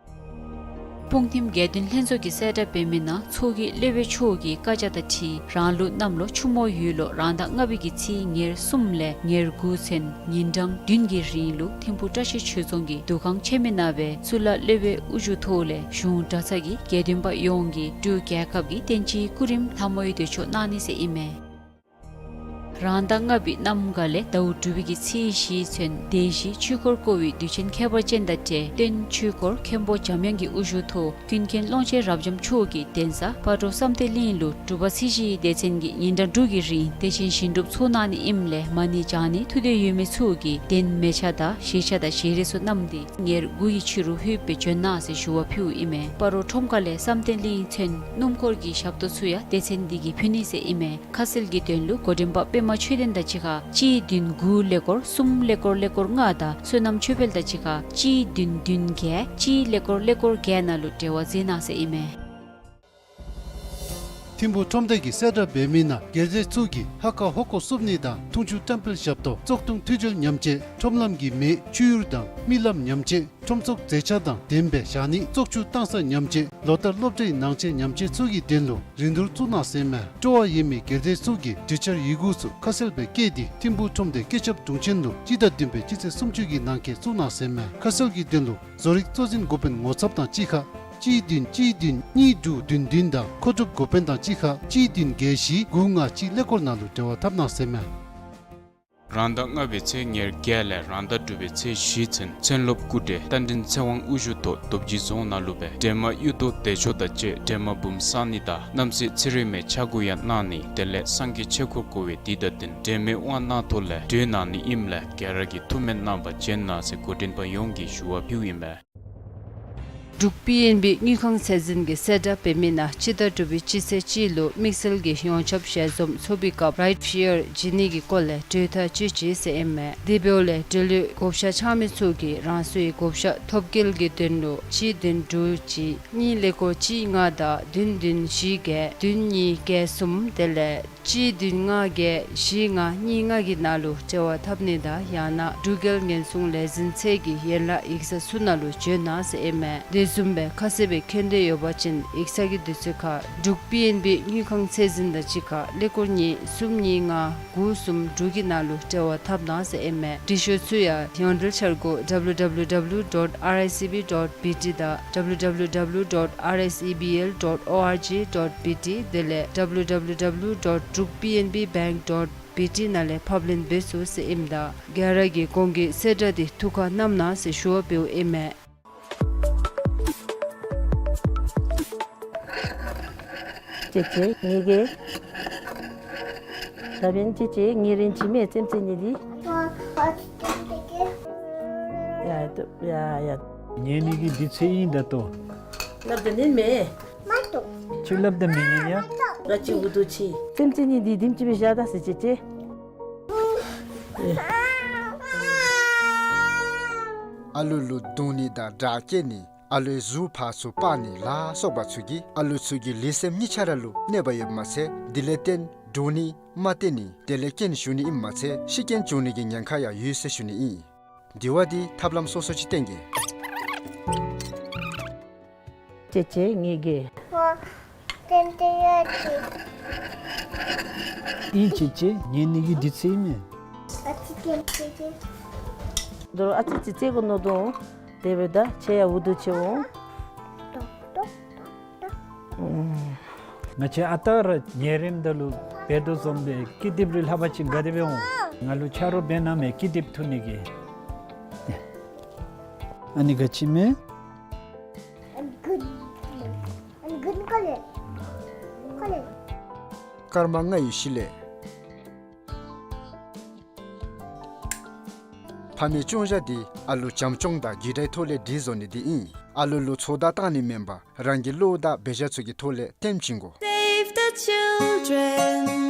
སྤུངས་ཐིམ་དགེ་འདུན་ལྷན་ཚོགས་ཀྱིས་གསལ་བསྒྲགས་འབད་མི་ནང་ཚོགས་ཀྱི་སློབ་དཔོན་མཆོག་གིས་བཀའ་རྒྱ་དང་འཁྲིལ་རང་ལུགས་གནམ་ལོ་ཆུ་མོ་ཡོས་ལོ་རང་ཟླ་ལྔ་པའི་གི་ཚེས་ཉེར་གསུམ་ལས་ཉེར་དགུ་ཚུན་ཉིན་གྲངས་བདུན་གྱི་རིང་ལུ་ཐིམ་ཕུ་བཀྲ་ཤིས་ཆོས་རྫོང་གི་འདུ་ཁང་ཆེན་མོའི་ནང་སྦེ་གཙུག་ལག་སློབ་དཔོན་དབུ་བཞུགས་ཐོག་ལས་གཞུང་གྲྭ་ཚང་གི་དགེ་འདུན་པ་ཡོངས་ཀྱིས་འབྲུག་རྒྱལ་ཁབ་ཀྱི་བསྟན་སྤྱིའི་སྐུ་རིམ་ལྷ་མོའི་དུས་མཆོད་གནང་ནི་ཟེར་ཨིན་མས། རང་ཟླ་ལྔ་པའི་གནམ་གང་ལས་ཟླཝ་དྲུག་པའི་གི་ཚེས་བཞི་ཚུན་སྡེ་བཞི་ཆོས་འཁོར་བསྐོར་བའི་དུས་ཆེན་ཁྱད་པར་ཅན་དང་འབྲེལ་སྟོན་ཆོས་འཁོར་མཁན་པོ་འཇམ་དབྱངས་ཀྱི་དབུ་བཞུགས་ཐོག་ཀུན་མཁྱེན་ཀློང་ཆེན་རབ་འབྱམས་མཆོག་གིས་གདན་ས་སྤ་རོ་བསམ་གཏན་གླིང་ལུ་འབྲུག་པ་ཚེས་བཞིའི་སྡེ་ཚན་གྱིས་ཉིན་གྲངས་དྲུག་གི་རིང་བདེ་ཆེན་ཞིང་སྒྲུབ་ཚོགས་གནང་ནི་ཨིནམ་ལས་མ་ཎི་བགྱང་ནི་ཐུགས་འདོད་ཡོད་མི་ཚུ་གིས་གདན་མལ་ཆ་དང་བཞེས་ཆ་དང་བཞེས་རས་ཚུ་བསྣམས་ཏེ་ཉེར་དགུ་ཡི་ཕྱི་རུ་ལྷོདཔ་སྦེ་བྱོན་གནང་ཟེར་ཞུ་བ་ཕུལཝ་ཨིན་མས། སྤ་རོ་ཁྲོམ་ཁ་ལས་བསམ་གཏན་གླིང་ཚུན་སྣུམ་འཁོར་གྱི་ཞབས་ཏོག་ཚུ་ཡང་སྡེ་ཚན་འདི་གིས་ཕུལ་ནི་ཟེར་ཨིན་མས། ཁ་གསལ་གྱི་དོན་ལུ་འགོ་འདྲེན་པ་པདྨ་ཆོས་ལྡན་དང་གཅིག་ཁར་གཅིག་བདུན་དགུ་ཀླད་ཀོར་གསུམ་ཀླད་ཀོར་ཀླད་ཀོར་ལྔ་དང་བསོད་ནམས་ཆོས་འཕེལ་དང་གཅིག་ཁར་གཅིག་བདུན་བདུན་བརྒྱད་གཅིག་ཀླད་ཀོར་ཀླད་ཀོར་བརྒྱད་ནང་ལུ་འབྲེལ་བ་མཛད་གནང་ཟེར་ཨིན་མས། ཐིམ་ཕུ་ཁྲོམ་སྡེ་གིས་གསལ་བསྒྲགས་འབད་མི་ནང་སྒེར་སྡེ་ཚུ་གིས་ཧ་ཀ་ཧོ་ཀོ་བསུབ་ནི་དང་འཐུང་ཆུ་བཀྲམ་སྤེལ་ཞབས་ཏོག་བཙོག་འཐུང་འཐུས་སྦྱོར་ཉམས་བཅོས་ཁྲོམ་ལམ་གྱི་མེ་ཆུ་གཡུར་དང་རྨི་ལམ་ཉམས་བཅོས་ཁྲོམ་ཚོགས་མཛེས་ཆ་དང་ལྡནམ་སྦེ་བཞག་ནི་བཙོག་ཆུ་བཏང་ས་ཉམས་བཅོས་ལོ་ལྟར་སློབ་གྲྭའི་ནང་ཆས་ཉམས་བཅོས་ཚུ་གི་དོན་ལུ་རིན་བསྡུར་བཙུགས་གནང་ཟེར་མས། སྤྲོ་བ་ཡོད་མི་སྒེར་སྡེ་ཚུ་གིས་གྲོས་འཆར་ཡི་གུ་ཚུ་ཁ་གསལ་སྦེ་བཀོད་དེ་ཐིམ་ཕུ་ཁྲོམ་སྡེ་སྐུ་ཞབས་དྲུང་ཆེན་ལུ་སྤྱི་ཟླ་བདུན་པའི་སྤྱི་ཚེས་སུམ་ཅུ་གི་ནང་འཁོད་བཙུགས་གནང་ཟེར་མས། ཁ་གསལ་གྱི་དོན་ལུ་བཟོ་རིག་གཙོ་འཛིན་འགོ་དཔོན་ངོ་ཚབ་དང་གཅིག་ཁར་གཅིག་བདུན་གཅིག་བདུན་གཉིས་དྲུག་བདུན་བདུན་དང་མཁོ་སྒྲུབ་འགོ་དཔོན་དང་གཅིག་ཁར་གཅིག་བདུན་བརྒྱད་བཞི་དགུ་ལྔ་གཅིག་ཀླད་ཀོར་ནང་ལུ་འབྲེལ་བ་འཐབ་གནང་ཟེར་མས། རང་ཟླ་ལྔ་པའི་ཚེས་ཉེར་བརྒྱད་ལས་རང་ཟླ་དྲུག་པའི་ཚེས་བཞི་ཚུན་མཚན་སློབ་སྐུ་བགྲེས་རྟ་མགྲིན་ཚེ་དབང་དབུ་བཞུགས་ཐོག་རྡོ་རྗེ་རྫོང་ནང་ལུ་སྦེ་སྒྲོལ་མ་གཡུ་ཐོག་བདེ་མཆོག་དང་བཅས་སྒྲོལ་མ་འབུམ་བསང་ནི་དང་རྣམ་སྲས་ཚེ་རིང་མའི་ཕྱག་སྐོར་ཡང་གནང་ནི། དེ་ལས་སངས་རྒྱས་ཆོས་འཁོར་བསྐོར་བའི་དུས་དང་བསྟུན་སྒྲོལ་མའི་དབང་གནང་ཐོག་ལས་གྲོལ་གནང་ནི་ཨིནམ་ལས་ག་ར་གིས་ཐུགས་སྨོན་གནང་བར་བྱོན་གནང་ཟེར་འགོ་འདྲེན་པ་ཡོངས་ཀྱིས་ཞུ་བ་ཕུལཝ་ཨིན་མས། འབྲུག་པི་ཨེན་བི་དངུལ་ཁང་ཚད་འཛིན་གྱིས་གསལ་བསྒྲགས་འབད་མི་ནང་སྤྱི་ཟླ་དྲུག་པའི་སྤྱི་ཚེས་གཅིག་ལུ་དམིགས་བསལ་གྱི་ཡོངས་ཁྱབ་ཞལ་འཛོམས་ཚོགས་པའི་སྐབས་རའིཊ་ཕི་ཡར་བྱིན་ནི་གི་སྐོར་ལས་གྲོས་ཐག་བཅད་ཅི་ཟེར་ཨིན་མས། དེ་འབདཝ་ལས་འབྲེལ་ཡོད་བགོ་བཤའ་འཆང་མི་ཚུ་གིས་རང་སོའི་བགོ་བཤའ་ཐོབ་སྐལ་གྱི་དོན་ལུ་གཅིག་བདུན་དྲུག་གཅིག་གཉིས་ཀླད་ཀོར་གཅིག་ལྔ་དང་བདུན་བདུན་བཞི་བརྒྱད་བདུན་གཉིས་བརྒྱད་གསུམ་དེ་ལས་གཅིག་བདུན་ལྔ་བརྒྱད་བཞི་ལྔ་གཉིས་ལྔ་གི་ནང་ལུ་འབྲེལ་བ་འཐབ་ནི་དང་ཡང་ན་འབྲུག་རྒྱལ་ཉེན་སྲུང་ལས་འཛིན་ཚད་ཀྱི་ཡན་ལག་ཡིག་ཚང་ཚུ་ནང་ལུ་བྱོན་གནང་ཟེར་ཨིན་མས། དེ་བཟུམ་སྦེ་ཁ་གསལ་སྦེ་མཁྱེན་འདོད་ཡོད་པ་ཅིན་ཡིག་ཚང་གི་དུས་ཚོད་ཁར་འབྲུག་པི་ཨེན་བི་དངུལ་ཁང་ཚད་འཛིན་དང་གཅིག་ཁར་ཀླད་ཀོར་གཉིས་གསུམ་གཉིས་ལྔ་དགུ་གསུམ་དྲུག་གི་ནང་ལུ་འབྲེལ་བ་འཐབ་གནང་ཟེར་ཨིན་མས། འབྲི་ཤོག་ཚུ་ཡང་ཡོངས་འབྲེལ་འཆར་སྒོ་W W W dot R I C B dot B T དང་W W W dot R I C B L dot org dot B T དེ་ལས་W W W dot druk P N B bank dot B T ནང་ལས་ཕབ་ལེན་འབད་ཚུགས་ཟེར་ཨིནམ་ད་ག་ར་གིས་གོང་གི་གསལ་བསྒྲགས་འདི་ཐུགས་ཁར་བསྣམ་གནང་ཟེར་ཞུ་བ་འབདཝ་ཨིན་མས། ཅེ་ཅེ་ངེ་གི་ད་བན་ཅེ་ཅེ་ངེ་རེན་ཅི་མེ་ཙེམ་ཙེ་ནི་དི། ཡ་ ཡ་ཡ། ཉལ་ནི་གི་དུས་ཚོད་ཨིན་ད་ལྟོ། སླབ་ད་ཉན་མས། མ་ཏོ། ཁྱོད་སླབ་ད་མི་ཉན་ཡ། ར་ཅིག་འུ་སྡུག་ཅིག། ཙེམ་ཅིག་ནི་འདི་དེམ་ཅིག་སྦེ་བཞག་ད་ཟེར་ཅེ་ཅེ། ཨ་ལུ་ལུ་བརྡུང་ནི་དང་སྒྲ་སྐྱེད་ནི། ཨ་ལུའི་གཟུགས་ཕར་ཚུར་སྤར་ནི་ལ་སོགས་པ་ཚུ་གིས་ཨ་ལུ་ཚུ་གི་ལུས་སེམས་གཉིས་ཆ་ར་ལུ་གནོད་པ་ཡོདཔ་མ་ཚད་དེ་ལས་བརྟེན་འདྲོག་ནི་མ་བརྟན་ནི་དེ་ལས་རྐྱེན་ཞུགས་ནི་ཨིནམ་མ་ཚད་ཤི་རྐྱེན་བྱུང་ནི་གི་ཉེན་ཁ་ཡང་ཡོད་ཟེར་ཞུ་ནི་ཨིན། དེ་བ་འདི་ཐབས་ལམ་སོ་སོ་ཅིག་བསྟེན་གེ། ཅེ་ཅེ་ངེ་གི། ཨོ། ཏན་ཏན་ཡོད་ཅི། ཨིན་ཅེ་ཅེ་ཉལ་ནི་གི་དུས་ཚོད་ཨིན་མས། ཨ་ཙི་ཏན་ཏན་ཏན། དོ་རུང་ཨ་ཙི་ཙི་ཙི་གོ་ནོ་དོ། དེ་སྦེ་ད་ཁྱེད་ཡང་འུ་སྡུག་ཅིག་འོང་། ཏོག་ཏོག་ཏོག་ཏོག། ཨུམ། ང་བཅས་ཨ་རྟག་ར་ཉལ་རནམ་ད་ལུ་འབད་དོ་བཟུམ་སྦེ་ཀི་དེབ་རེ་ལྷག་པ་ཅིག་ག་དེ་སྦེ་འོང་། ང་ལུ་ཆ་རོགས་འབད་གནང་མས་ཀི་དེབ་འཐུ་ནི་གི། ཨ་ནི་ག་ཅི་མས། ཨན་གུན། ཨན་གུན་ཀོ་ལེ། ཀོ་ལེ། སྐར་མ་ལྔའི་ཤུལ་ལས། ཕ་མའི་སྐྱོང་བཞག་འདི་ཨ་ལུ་བྱམས་སྐྱོང་དང་རྒྱུད་དགྲའི་ཐོག་ལས་སྒྲིག་བཟོ་ནི་འདི་ཨིན། ཨ་ལུ་ལུ་ཚོགས་བརྡ་བཏང་ནི་མེན་པར་རང་གི་བློ་དང་འབད་བཞག་ཚུ་གི་ཐོག་ལས་བསྟེན་བྱིན་དགོ། Save the children.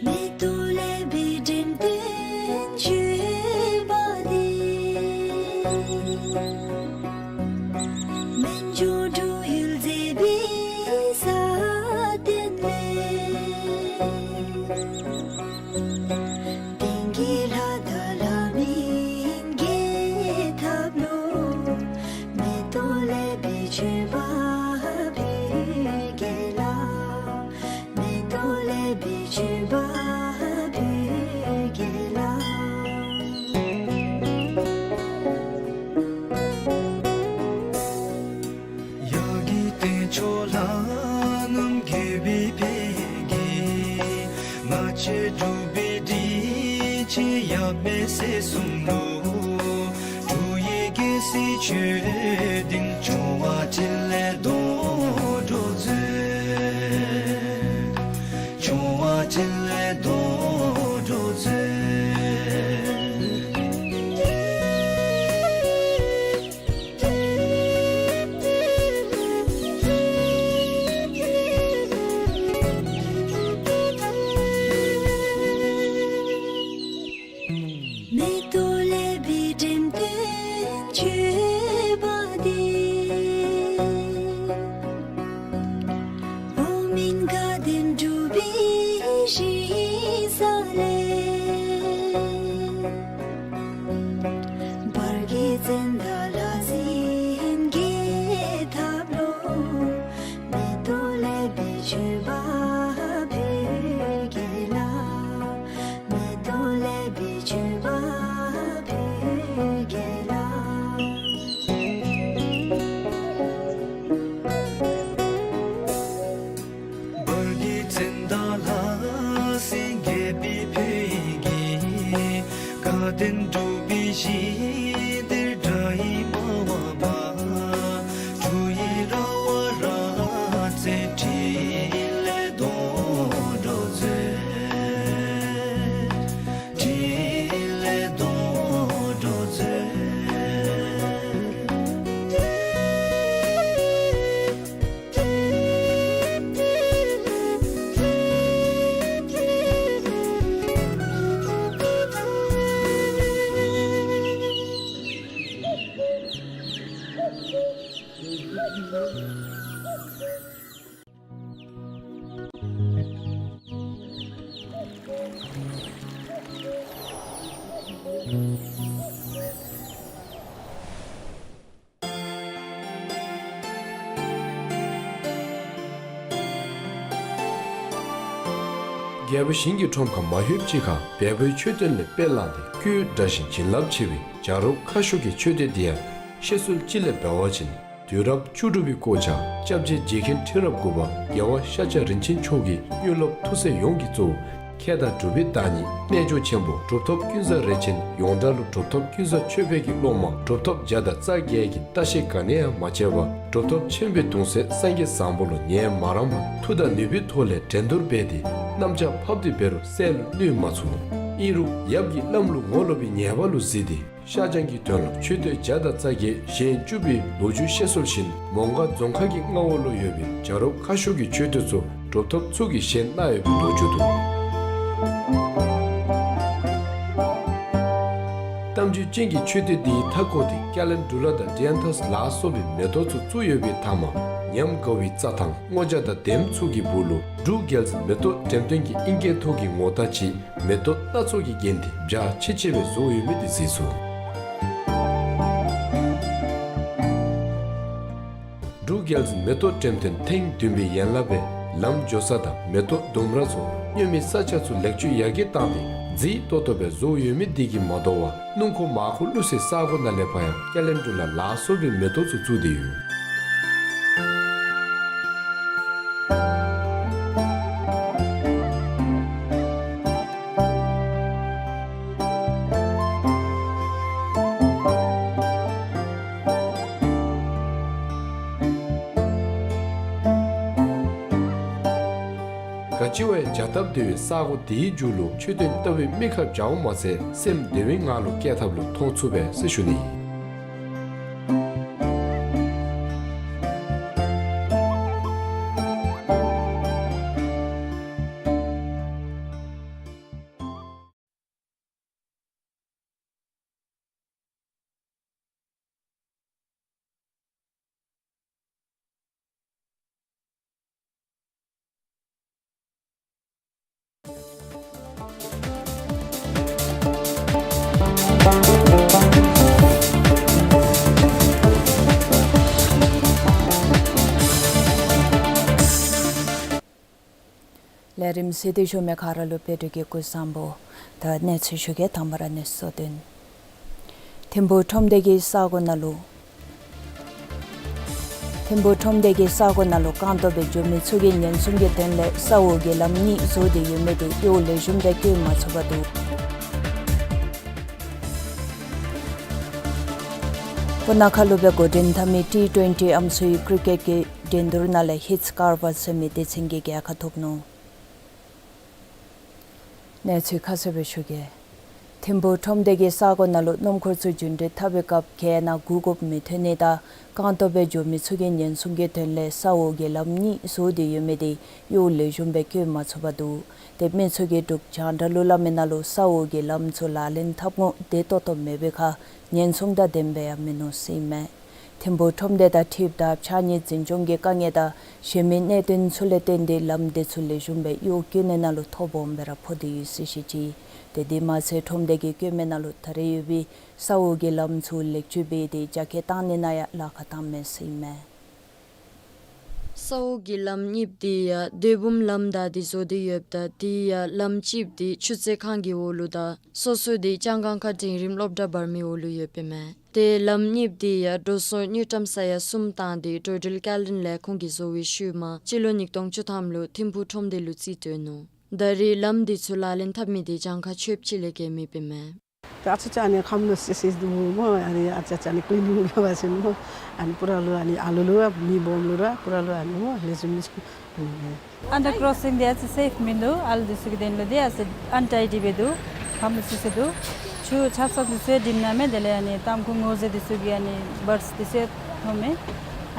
མེ་ཏོག་ལེགས་པའི་དྲིམ་དོན་བརྗོད་པ་འདི། སྨན་ལྗོངས་འབྲུག་ཡུལ་མཛེས་པའི་ས་སྟེང་ལས། དེང་གི་ལྷ་དང་ ཟེར་གསུངས་ནུག། འབྲུག་ཡེ་རྒྱལ་སྲས་ཆོས་ལྡན་སྐྱོང་བ་ཕྲིན་ལས་རྡོ་རྗེ་མཛོད། སྐྱོང་བ་ཕྲིན་ལས་རྡོ་རྗེ་མཛོད། མེ་ཏོག་ལེགས་པའི་འགྲེམས་སྟོན་མཆོད་པ་འདི། འོག་མིན་དགའ་ལྡན་འབྲུག་པའི་ཞིང་ས་ལས། བར་གྱི་ཙནྡ་ལྷ་སྲིན་གྱི་ཐབས་ལུ། མེ་ཏོག་ལེགས་པའི་མཆོད་པ་ཕུལ་གེ་ལགས། མེ་ཏོག་ལེགས་པའི་མཆོད་པ་ཕུལ་གེ་ལགས། བར་གྱི་ཙནྡ་ལྷ་སྲིན་རྒྱལ་པོའི་ཕོ་ཡི་གི། དགའ་ལྡན་འབྲུག་པའི་ཞིང་འདིར་དགྲ་ཡིས་མ་བབས་པ། འབྲུག་ཡི་ར་བ་ར་རྩེ་ཕྲིན་ལས་རྡོ་རྗེ་མཛོད། ཕྲིན་ལས་རྡོ་རྗེ་མཛོད། རྒྱལ་པོ་ཞིང་གི་ཁྲོམ་ཁར་མ་ལྷོདཔ་ཅིག་ཁར་བལ་པོའི་མཆོད་རྟེན་ལས་དཔེ་བླངས་ཏེ་སྐུའི་འདྲ་ཞིང་བྱིན་རླབས་ཆེ་བའི་བྱ་རོག་ཁ་ཤོར་གྱི་མཆོད་རྟེན་འདི་ཡང་བཤད་སྲོལ་ཅིག་ལས་འབད་བ་ཅིན། དུས་རབས་བཅུ་དྲུག་པའི་སྐོར་ཆ་སྐྱབས་རྗེ་རྗེ་མཁན་ཁྲི་རབས་དགུ་པ་རྒྱལ་བ་ཤཱཀྱ་རིན་ཆེན་མཆོག་གིས་དངོས་སློབ་ཐུགས་སྲས་ཡོངས་ཀྱིས་གཙོ་བོ་མཁས་དང་གྲུབ་པའི་བདག་ཉིད་རྣལ་འབྱོར་ཆེན་པོ་གྲུབ་ཐོབ་ཀུན་བཟང་རས་ཆེན་ཡོངས་གྲགས་ལུ་གྲུབ་ཐོབ་ཀུན་བཟང་ཆོས་འཕེལ་གྱི་སློབ་མ་གྲུབ་ཐོབ་བརྒྱ་དང་རྩ་བརྒྱད་ཀྱིས་བརྟག་ཞིབ་ག་ནི་ཡང་མ་བྱས་པར་གྲུབ་ཐོབ་ཆེན་པོའི་གདུང་སྲས་སངས་རྒྱས་བཟང་པོ་ལུ་ཉན་མ་རངས་པར་མཐུ་དང་ནུས་པའི་ཐོག་ལས་འགྲན་བསྡུར་འབད་དེ་གནམ་ལྕགས་ཕབ་སྟེ་འབད་རུང་བསལ་ལུ་ནུས་མ་ཚུགས། ཨིན་རུང་ཡབ་ཀྱིས་བླམ་ལུ་ངོ་ལོག་པའི་ཉེས་པ་ལུ་གཟིགས་ཏེ། ཤ་ཆང་གི་དོན་ལུ་མཆོད་རྟེན་བརྒྱ་དང་རྩ་བརྒྱད་བཞེངས་བཅུག་པའི་ལོ་རྒྱུས་བཤད་སྲོལ་བཞིན་མོང་སྒར་རྫོང་ཁག་གི་མངའ་འོག་ལུ་ཡོད་པའི་བྱ་རོག་ཁ་ཤོར་གྱི་མཆོད་རྟེན་ཚུ་གྲུབ་ཐོབ་ཚུ་གིས་བཞེངས་གནང་ཡོད་པའི་ལོ་རྒྱུས་འདུག། གཏམ་རྒྱུད་ཅན་གྱི་མཆོད་རྟེན་འདིའི་མཐའ་སྐོར་དེ་ཀ་ལན་ཌུ་ལ་དང་ཌི་ཡཱན་ཐཱས་ལ་སོགས་པའི་མེ་ཏོག་ཚུ་བཙུགས་ཡོད་པའི་མཐའ་མར་ཉམས་དགའ་བའི་རྩྭ་ཐང་སྔོ་ཇ་དང་དེམ་ཚུ་གི་སྦུག་ལུ་འབྲུག་རྒྱལ་འཛིན་མེ་ཏོག་འགྲེམས་སྟོན་གྱི་ཨིན་སྐད་ཐོག་གི་ངོ་རྟགས་ཅིག་མེ་ཏོག་སྣ་ཚོགས་ཀྱིས་བརྒྱན་ཏེ་འཇའ་ཆི་ཆི་སྦེ་བཟོ་ཡོད་མི་དེ་གཟིགས་ཚུགས། འབྲུག་རྒྱལ་འཛིན་མེ་ཏོག་འགྲེམས་སྟོན་ཐེངས་བདུན་པའི་ཡན་ལག་སྦེ་ལམ་འགྱོ་ས་དང་མེ་ཏོག་ལྡུམ་ར་ཚུ་སྨྱོན་མི་ས་ཆ་ཚུ་ལེགས་བཅོས་ཡར་རྒྱས་བཏང་སྟེ་མཛེས་ཏོག་ཏོ་སྦེ་བཟོ་ཡོད་མི་དེ་གིས་མ་དོ་བར་སྣུམ་འཁོར་མར་འཁོར་བླུགས་སའི་ས་གོ་ནང་ལས་ཕར་ཡང་ཀ་ལན་ཌུ་ལ་ལ་སོགས་པའི་མེ་ཏོག་ཚུ་བཙུགས་ཏེ་ཡོད། ག་ཅི་བ་ཡང་བྱ་སྟབས་བདེ་བའི་ས་གོ་དེའི་མཇུག་ལུ་མཆོད་རྟེན་ལྟ་བུའི་མི་ཁ་བྱའོ་མ་ཚད་སེམས་བདེ་བའི་ངང་ལུ་བསྐྱལ་ཐབས་ལུ་མཐོང་ཚུགས་པས་ཟེར་ཞུ་ནི། ལས་རིམ་གཟིགས་ཏེ་བཞུགས་མི་ག་ར་ལུ་བདེ་སྐྱིད་ཀྱི་སྐུ་གཟུགས་བཟང་པོ་དང་གནས་ཚུལ་ཞུ་གེ། དང་པ་ར་གནས་ཚུལ་དོན། ཐིམ་ཕུ་ཁྲོམ་སྡེ་གི་ས་གོ་ནང་ལུ། ཐིམ་ཕུ་ཁྲོམ་སྡེ་གི་ས་གོ་ནང་ལུ་རྐང་སྟོང་སྦེ་འགྱོ་མི་ཚུ་གིས་ཉེན་སྲུང་གི་དོན་ལས་ས་འོག་གི་ལམ་གཉིས་བཟོ་སྟེ་ཡོད་མི་དེ་ཡོདཔ་ལས་ཞུམ་སྦེ་བཀོད་མ་ཚུགས་པར་འདུག། སྤུ་ན་ཁ་ལུ་སྦེ་འགོ་འདྲེན་འཐབ་མི་ཊི་ཊུ་ཨེན་ཊི་ཨམ་སྲུའི་ཀྲི་ཀེཊ་ཀྱི་འགྲན་བསྡུར་ནང་ལས་ཧིཊ་ཀར་བ་ཟེར་མི་སྡེ་ཚན་གྱིས་རྒྱལ་ཁ་ཐོབ་ནུག། གནས་ཚུལ་ཁ་གསལ་སྦེ་ཞུ་གེ། ཐིམ་ཕུག་ཁྲོམ་སྡེ་གིས་ས་གོ་ནང་ལུ་སྣུམ་འཁོར་ཚུ་རྒྱུན་འགྲུལ་འཐབ་པའི་སྐབས་གྱལ་ནང་གུ་དགོཔ་མི་ཐོན་ནི་དང་རྐང་སྟོང་སྦེ་འགྱོ་མི་ཚུ་གི་ཉེན་སྲུང་གི་དོན་ལས་ས་འོག་གི་ལམ་གཉིས་བཟོ་སྟེ་ཡོད་མི་དེ་གཡོག་ལེགས་ཤོམ་སྦེ་བཀོལ་མ་ཚུགས་པར་འདུག། ཏེ་མི་ཚུ་གིས་འབྲུག་རྒྱང་བསྒྲགས་ལུ་སླབ་མི་ནང་ལུ་ས་འོག་གི་ལམ་ཚུ་ལག་ལེན་འཐབ་དགོཔ་བདེ་ཏོག་ཏོ་མེད་པའི་ཁར་ཉེན་སྲུང་དང་ལྡནམ་སྦེ་ཡང་མིན་ནུག་ཟེར་ཨིན་མས། ཐིམ་ཕུག་ཁྲོམ་སྡེ་དང་འཁྲིལཝ་ད་ཕྱགས་སྙིགས་འཛིན་སྐྱོང་གི་དཀའ་ངལ་དང་གཞན་མི་གནད་དོན་ཚུ་ལས་བརྟེན་ཏེ་ལམ་དེ་ཚུ་ལེགས་ཤོམ་སྦེ་གཡོག་བཀོལ་ནི་ནང་ལུ་ཐོ་སྦོམ་སྦེ་ར་ཕོག་སྟེ་ཡོད་ཟེར་བཤད་ཅི། ཏེ་དེ་མ་ཚད་ཁྲོམ་སྡེ་གིས་བཀོད་མི་ནང་ལུ་ད་རེས་ཡོད་པའི་ས་འོག་གི་ལམ་ཚུ་ལེགས་བཅོས་འབད་དེ་རྒྱ་སྐྱེད་བཏང་ནི་ནང་ཡང་ལཱ་ཁག་བཏངམ་མས་ཟེར་ཨིན་མས། ས་འོག་གི་ལམ་གཉིས་པོ་དེ་ཡང་སྡོད་འབུམ་ལམ་བདའ་སྟེ་བཟོ་སྟེ་ཡོདཔ་ད་དེ་ཡང་ལམ་གཅིག་པོ་དེ་ཆུ་ཚོད་ཁང་གི་འོག་ལུ་དང་སོ་སོ་དེ་ལྕང་སྒང་ཁ་འབྲིང་རིམ་སློབ་གྲྭ་བར་མའི་འོག་ལུ་ཡོདཔ་ཨིན་མས། ཏེ་ལམ་གཉིས་པོ་དེ་ཡང་འགྲོ་སོང་དངུལ་ཀྲམ་ས་ཡ་གསུམ་བཏང་སྟེ་འགྲོ་འགྲུལ་བསྐྱར་ལེན་ལས་ཁུངས་ཀྱིས་བཟོ་བའི་ཤུལ་མ་སྤྱི་ལོ་ཉིས་སྟོང་བཅུ་ཐམ་ལུ་ཐིམ་ཕུག་ཁྲོམ་སྡེ་ལུ་རྩིས་སྤྲོད་ནུག། ད་རེས་ལམ་དེ་ཚུ་ལག་ལེན་འཐབ་མི་དེ་གྱངས་ཁ་ཆོདཔ་ཅིག་ལས་བརྒལ་མེདཔ་ཨིན་མས། ཨ་ཙི་ཙི་ཨ་ནི་ཁམས་ལུ་སི་སི་འདུག་སྨོ། ཨ་ནི་ཨ་ཙི་ཙི་ཨ་ནི་ཀི་ལིན་ནིང་འབད་བ་ཅིན་སྨོ། ཨ་ནི་པུ་ར་ལུ་ཨ་ནི་ཨ་ལུ་ལུ་ར་མེ་སྦོམ་ལུ་ར་པུ་ར་ལུ་ཨ་ནི་སྨོ་ལེགས་ཤོམ་མི་ཚུགས། ཨ་ནི་ཨན་ཌར་ཀོར་སིང་དེ་ཨ་ཙི་སེཕ་མིན་འདུག། ཨ་ལུ་དེ་ཚུ་གི་དོན་ལུ་དེ་ཨ་ཙི་ཨན་ཊའི་ཌི་སྦེ་འདུག། ཁམས་ལུ་སི་སི་འདུག། ཆུ་ཆརཔ་ཚང་དེ་ཚུ་ཡང་འགྲིམ་ནི་མས། དེ་ལས་ཨ་ནི་ཏམ་ཁུ་སྔོ་ཟས་དེ་ཚུ་གི་ཨ་ནི་བརཌསི་དེ་ཚུ་ཡང་ཐོནམ་མས།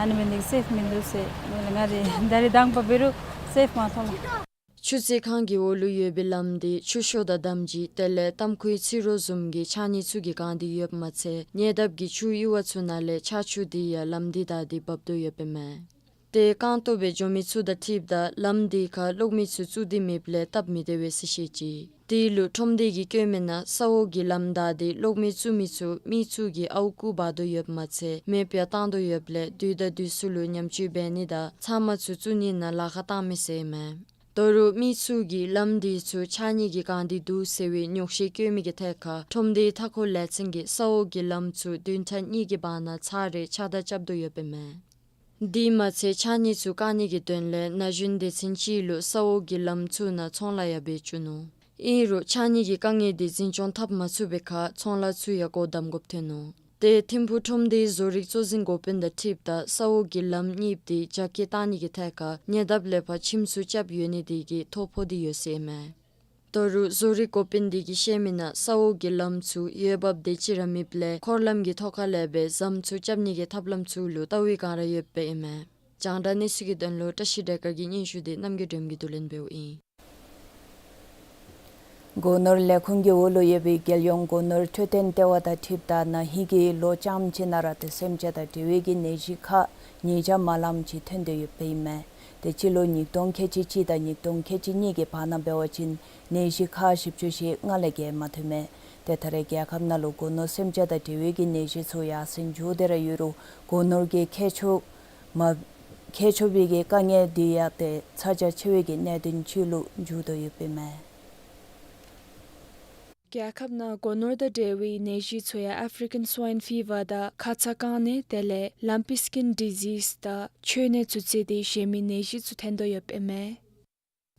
ཨ་ནི་མེན་ཏེ་སེཕ་མིན་འདུག་ཟེར། ང་ར་ད་རེས་དང་པ་འབད་རུང་སེཕ་མ་ཐོནམ་མས། ཆུ་ཚོད་ཁང་གི་འོག་ལུ་ཡོད་པའི་ལམ་དེ་ཆུ་ཤོག་དང་འདམ་གྱི་དེ་ལས་ཏམ་ཁུའི་ཚི་རོ་བཟུམ་གྱི་ཕྱགས་སྙིགས་ཚུ་གིས་གང་སྟེ་ཡོདཔ་མ་ཚད་ཉེ་འདབས་ཀྱི་ཆུ་གཡུར་བ་ཚུ་ནང་ལས་ཆར་ཆུ་དེ་ཡང་ལམ་དེ་བདའ་སྟེ་འབབ་དོ་ཡོདཔ་ཨིན་མས། ཏེ་རྐང་སྟོང་སྦེ་འགྱོ་མི་ཚུ་དང་འཁྲིལཝ་ད་ལམ་དེ་ཁར་གློག་མེ་ཚུ་བཙུགས་ཏེ་མེདཔ་ལས་སྟབས་མི་བདེ་བས་ཟེར་བཤད་ཅི། དེ་ལུ་ཁྲོམ་སྡེ་གིས་བཀོད་མི་ནང་ས་འོག་གི་ལམ་བདའ་སྟེ་གློག་མེ་བཙུགས་མི་ཚུ་མི་ཚུ་གིས་ཨརཝ་རྐུ་འབག་དོ་ཡོདཔ་མ་ཚད་མེདཔ་ཡང་བཏང་དོ་ཡོདཔ་ལས་དུས་དང་དུས་སུ་ལུ་ཉམས་བཅོས་འབད་ནི་དང་ཚང་མ་ཚུ་བཙུགས་ནི་ནང་ལཱ་ཁག་བཏངམ་མས་ཟེར་ཨིན་མས། ད་རུང་མི་ཚུ་གིས་ལམ་དེ་ཚུ་ཕྱགས་སྙིགས་ཀྱིས་གང་སྟེ་འདུག་ཟེར་བའི་ཉོགས་བཤད་བཀོད་མི་གི་ཐད་ཁར་ཁྲོམ་སྡེའི་མཐའ་འཁོར་ལས་ཚན་གྱིས་ས་འོག་གི་ལམ་ཚུ་བདུན་ཕྲག་གཉིས་ཀྱི་བར་ན་ཚར་རེ་ཕྱགས་བདའ་རྐྱབ་དོ་ཡོདཔ་ཨིན་མས། དེ་མ་ཚད་ཕྱགས་སྙིགས་ཚུ་བཀག་ནི་གི་དོན་ལས་ན་གཞོན་སྡེ་ཚན་ཅིག་ལུ་ས་འོག་གི་ལམ་ཚུ་ནང་ཚོང་ལཱ་ཡང་འབད་བཅུག་ནུག། ཨིན་རུང་ཕྱགས་སྙིགས་ཀྱི་དཀའ་ངལ་དེ་འཛིན་སྐྱོང་འཐབ་མ་ཚུགས་པའི་ཁར་ཚོང་ལཱ་ཚུ་ཡང་སྒོ་བསྡམ་དགོཔ་ཐོན་ནུག། ཏེ་ཐིམ་ཕུག་ཁྲོམ་སྡེའི་བཟོ་རིག་གཙོ་འཛིན་འགོ་དཔོན་དང་འཁྲིལཝ་ད་ས་འོག་གི་ལམ་གཉིས་པོ་དེ་རྒྱ་སྐྱེད་བཏང་ནི་གི་ཐད་ཁར་ཉེ་འདབས་ལས་ཕར་ཁྱིམ་ཚུ་རྐྱབ་ཡོད་ནི་དེ་གིས་ཐོ་ཕོག་སྟེ་ཡོད་ཟེར་ཨིན་མས། ད་རུང་བཟོ་རིག་འགོ་དཔོན་དེ་གིས་བཤད་མི་ནང་ས་འོག་གི་ལམ་ཚུ་འོས་འབབ་དེ་ཅིག་ར་མེདཔ་ལས་འཁོར་ལམ་གྱི་ཐོག་ཁ་ལས་སྦེ་ཟམ་ཚུ་རྐྱབ་ནི་གི་ཐབས་ལམ་ཚུ་ལུ་ལྟ་བའི་སྒང་ར་ཡོདཔ་ཨིན་མས། རྒྱང་བསྒྲགས་གནས་ཚུལ་གྱི་དོན་ལུ་བཀྲ་ཤིས་བདེ་སྐྱིད་ཀྱི་སྙན་ཞུ་དེ་རྣམ་རྒྱལ་སྒྲོལམ་གྱིས་བསྡུ་ལེན་འབདཝ་ཨིན། སྒོ་ནོར་ལས་ཁུངས་ཀྱི་འོག་ལུ་ཡོད་པའི་རྒྱལ་ཡོངས་སྒོ་ནོར་འཕྲོད་བསྟེན་ལྟེ་བ་དང་འཁྲིལཝ་ད་ན་ཧིང་གི་ལོ་རྐྱངམ་ཅིག་ནང་ར་ཏེ་སེམས་ཅན་དང་འབྲེལ་བའི་གི་ནད་གཞི་ཁག་ཉིས་བརྒྱ་མ་ལངམ་ཅིག་ཐོན་ཏེ་ཡོདཔ་ཨིན་མས། ཏེ་སྤྱི་ལོ་ཉིས་སྟོང་ཁལ་གཅིག་གཅིག་དང་ཉིས་སྟོང་ཁལ་གཅིག་གཉིས་ཀྱི་བར་ན་འབད་བ་ཅིན་ནད་གཞི་ཁག་བཞི་བཅུ་ཞེ་ལྔ་ལས་བརྒལ་མ་ཐོནམ་མས། ཏེ་ད་རེས་རྒྱལ་ཁབ་ནང་ལུ་སྒོ་ནོར་སེམས་ཅན་དང་འབྲེལ་བའི་གི་ནད་གཞི་ཚུ་ཡར་སེང་འགྱོ་སྟེ་ར་ཡོད་རུང་སྒོ་ནོར་གྱི་ཁྱད་ཆོས་མ་ཁྱད་ཆོས་པའི་གི་དཀའ་ངལ་དེ་ཡང་ཏེ་ཚ་གྱང་ཆེ་བའི་གི་གནད་དོན་ཅིག་ལུ་འགྱུར་དོ་ཡོདཔ་ཨིན་མས། རྒྱལ་ཁབ་ནང་སྒོ་ནོར་དང་འབྲེལ་བའི་ནད་གཞི་ཚུ་ཡང་ཨེ་ཕི་རི་ཀན་སུའིན་ཕི་ཝར་དང་ཁ་ཚ་རྐང་ནད་དེ་ལས་ལམ་པི་སི་ཀིན་ཌི་ཟིས་དང་མཆོད་ནད་ཚུ་བརྩིས་ཏེ་གཞན་མི་ནད་གཞི་ཚུ་ཐོན་དོ་ཡོདཔ་ཨིན་མས།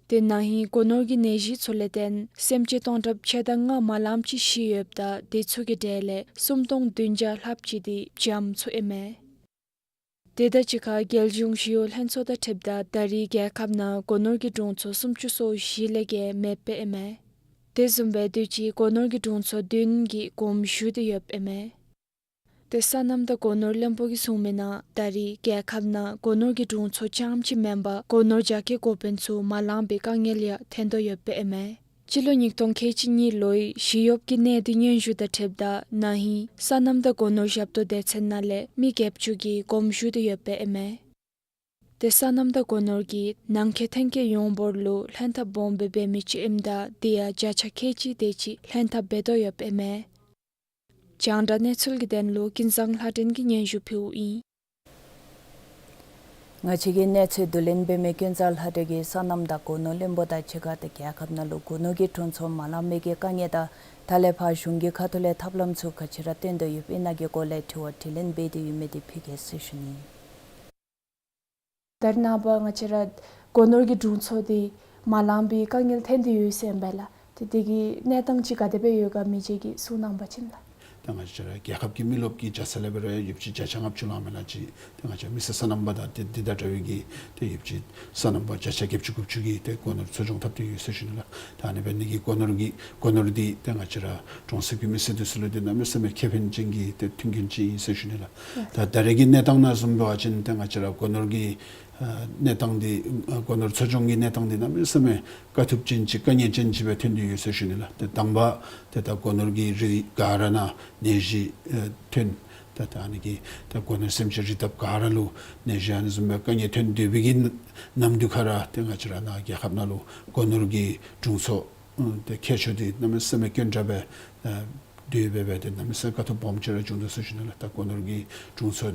ཏེ་ན་ཧིང་སྒོ་ནོར་གྱི་ནད་གཞི་ཚུ་ལས་བརྟེན་སེམས་ཅན་སྟོང་ཕྲག་ཕྱེད་དང་ལྔ་མ་ལངམ་ཅིག་ཤི་ཡོདཔ་ད་དེ་ཚུ་གི་གྲས་ལས་སུམ་སྟོང་བདུན་བརྒྱ་ལྷགཔ་ཅིག་དེ་བྱམས་ཚུགསཔ་ཨིན་མས། དེ་དང་གཅིག་ཁར་རྒྱལ་གཞུང་ཞི་གཡོག་ལྷན་ཚོགས་དང་འཁྲིལཝ་ད་ད་རེས་རྒྱལ་ཁབ་ནང་སྒོ་ནོར་གྱི་དྲུང་འཚོ་སུམ་ཅུ་སོ་བཞི་ལས་བརྒལ་མེདཔ་ཨིན་མས། དེ་བཟུམ་སྦེ་དུས་ཅི་སྒོ་ནོར་གྱི་དྲུང་འཚོ་བདུན་གྱིས་དགོངསམ་ཞུ་སྟེ་ཡོདཔ་ཨིན་མས། ཏེ་སོ་ནམ་དང་སྒོ་ནོར་བློན་པོ་གིས་གསུངས་མི་ནང་ད་རེས་རྒྱལ་ཁབ་ནང་སྒོ་ནོར་གྱི་དྲུང་འཚོ་རྐྱངམ་ཅིག་མེན་པར་སྒོ་ནོར་རྒྱ་སྐྱེད་འགོ་དཔོན་ཚུ་མ་ལངམ་པའི་དཀའ་ངལ་ཡང་ཐོན་དོ་ཡོདཔ་ཨིན་མས། སྤྱི་ལོ་ཉིས་སྟོང་ཁལ་གཅིག་གཉིས་ལོའི་ཞི་གཡོགཔ་གི་གནད་དོན་སྙན་ཞུ་དང་འཁྲིལཝ་ད་ན་ཧིང་སོ་ནམ་དང་སྒོ་ནོར་ཞབས་ཏོག་སྡེ་ཚན་ནང་ལས་མི་བརྒྱད་ཅུ་གིས་དགོངསམ་ཞུ་སྟེ་ཡོདཔ་ཨིན་མས། ཏེ་སོ་ནམ་དང་སྒོ་ནོར་གྱིས་ནང་འཁོད་ཐོན་སྐྱེད་ཡོངས་འབོར་ལུ་ལྷན་ཐབས་སྦོམ་སྦེ་འབད་མི་ཅིག་ཨིནམ་ད་དེ་ཡང་བརྒྱ་ཆ་ཁལ་གཅིག་དེ་ཅིག་ལྷན་ཐབས་འབད་དོ་ཡོདཔ་ཨིན་མས། རྒྱང་བསྒྲགས་གནས་ཚུལ་གྱི་དོན་ལུ་ཀུན་བཟང་ལྷ་སྒྲོན་གྱིས་སྙན་ཞུ་ཕུལཝ་ཨིན། ང་བཅས་ཀྱི་གནས་ཚུལ་བསྡུ་ལེན་འབད་མི་ཀུན་བཟང་ལྷ་སྒྲོན་གྱིས་སོ་ནམ་དང་སྒོ་ནོར་བློན་པོ་དང་གཅིག་ཁར་ཏེ་རྒྱལ་ཁབ་ནང་ལུ་སྒོ་ནོར་གྱི་དྲུང་འཚོ་མ་ལངམ་མི་གི་དཀའ་ངལ་དང་ད་ལས་ཕར་གཞུང་གི་ཁ་ཐུག་ལས་ཐབས་ལམ་ཚུ་ག་ཅི་ར་བཏོན་དོ་ཡོདཔ་ཨིན་ན་གི་སྐོར་ལས་དྲི་བ་དྲིས་ལན་འབད་དེ་ཡོད་མི་དེ་ཕུལ་གེ་ཟེར་ཞུ་ནི། ད་རེས་ནངས་པ་ང་བཅས་ར་སྒོ་ནོར་གྱི་དྲུང་འཚོ་དེ་མ་ལངམ་པའི་དཀའ་ངལ་ཐོན་ཏེ་ཡོད་ཟེར་ཨིན་པས་ལགས། ཏེ་དེ་གི་གནས་སྟངས་ཅིག་ག་དེ་སྦེ་ཡོད་ག་མི་རྗེ་གིས་གསུང་གནང་བ་ཅིན་ལགས། ང་བཅས་ར་རྒྱལ་ཁབ་ཀྱི་མི་རློབས་ཀྱི་བརྒྱ་ཆ་ལས་འབད་རུང་ཡོདཔ་ཅིག་བརྒྱ་ཆ་ལྔ་བཅུ་ལང་མས་ལགས། ཅིག་ཏེ་ང་བཅས་མི་སེར་སོ་ནམ་པ་དང་ཏེ་འདི་དང་འདྲ་བའི་གི་ཏེ་ཡོདཔ་ཅིག་སོ་ནམ་པ་བརྒྱ་ཆ་བརྒྱད་ཅུ་དགུ་བཅུ་གིས་ཏེ་སྒོ་ནོར་འཚོ་སྐྱོང་འཐབ་སྟེ་ཡོད་ཟེར་ཞུ་ནི་ལགས། ད་ཨ་ནི་འབད་ནི་གིས་སྒོ་ནོར་གྱི་སྒོ་ནོར་འདི་ཏེ་ང་བཅས་ར་གྲོང་གསེབ་ཀྱི་མི་སེར་འདི་ཚུ་ལུ་ཏེ་གནམ་མེད་ས་མེད་ཁེ་ཕན་ཅན་གྱི་ཏེ་མཐུན་རྐྱེན་ཅིག་ཨིན་ཟེར་ཞུ་ནི་ལགས། ད་ད་རེས་ཀྱི་གནས་སྟངས་ནང་བཟུམ་འབད་བ་ཅིན་ཏེ་ང་བཅས་ར་སྒོ་ནོར་གྱི་ཨ་གནས་སྟངས་འདི་ཨ་སྒོ་ནོར་འཚོ་སྐྱོང་གི་གནས་སྟངས་འདི་གནམ་མེད་ས་མེད་དཀའ་ཐུབ་ཅན་ཅིག་དཀའ་ངལ་ཅན་ཅིག་སྦེ་ཐོན་ཏེ་ཡོད་ཟེར་ཞུ་ནི་ལགས། ཏེ་དང་པ་ཏེ་ད་སྒོ་ནོར་གྱི་རི་ག་ར་ནང་ནད་གཞི་ཨ་ཐོན། ད་ད་ཨ་ནི་གིས་ད་སྒོ་ནོར་སེམས་ཅན་རི་དྭགས་ག་ར་ལུ་ནད་གཞི་ཨ་ནི་བཟུམ་སྦེ་དཀའ་ངལ་ཐོན་སྡོད་པའི་གི་ནམ་དུས་ཁར་ར་ཏེ་ང་བཅས་ར་ནཱ་རྒྱལ་ཁབ་ནང་ལུ་སྒོ་ནོར་གྱི་དྲུང་འཚོ་ཨ་ཏེ་མཁས་མཆོག་འདི་གནམ་མེད་ས་མེད་དཀོན་དྲགས་སྦེ་ཨ་དེ་སྦེ་འབད་དེ་གནམ་མེད་ས་མེད་དཀའ་ཐུབ་སྦོམ་ཅིག་ར་བྱུང་དོ་ཟེར་ཞུ་ནི་ལགས། ད་སྒོ་ནོར་གྱི་དྲུང་འཚོ་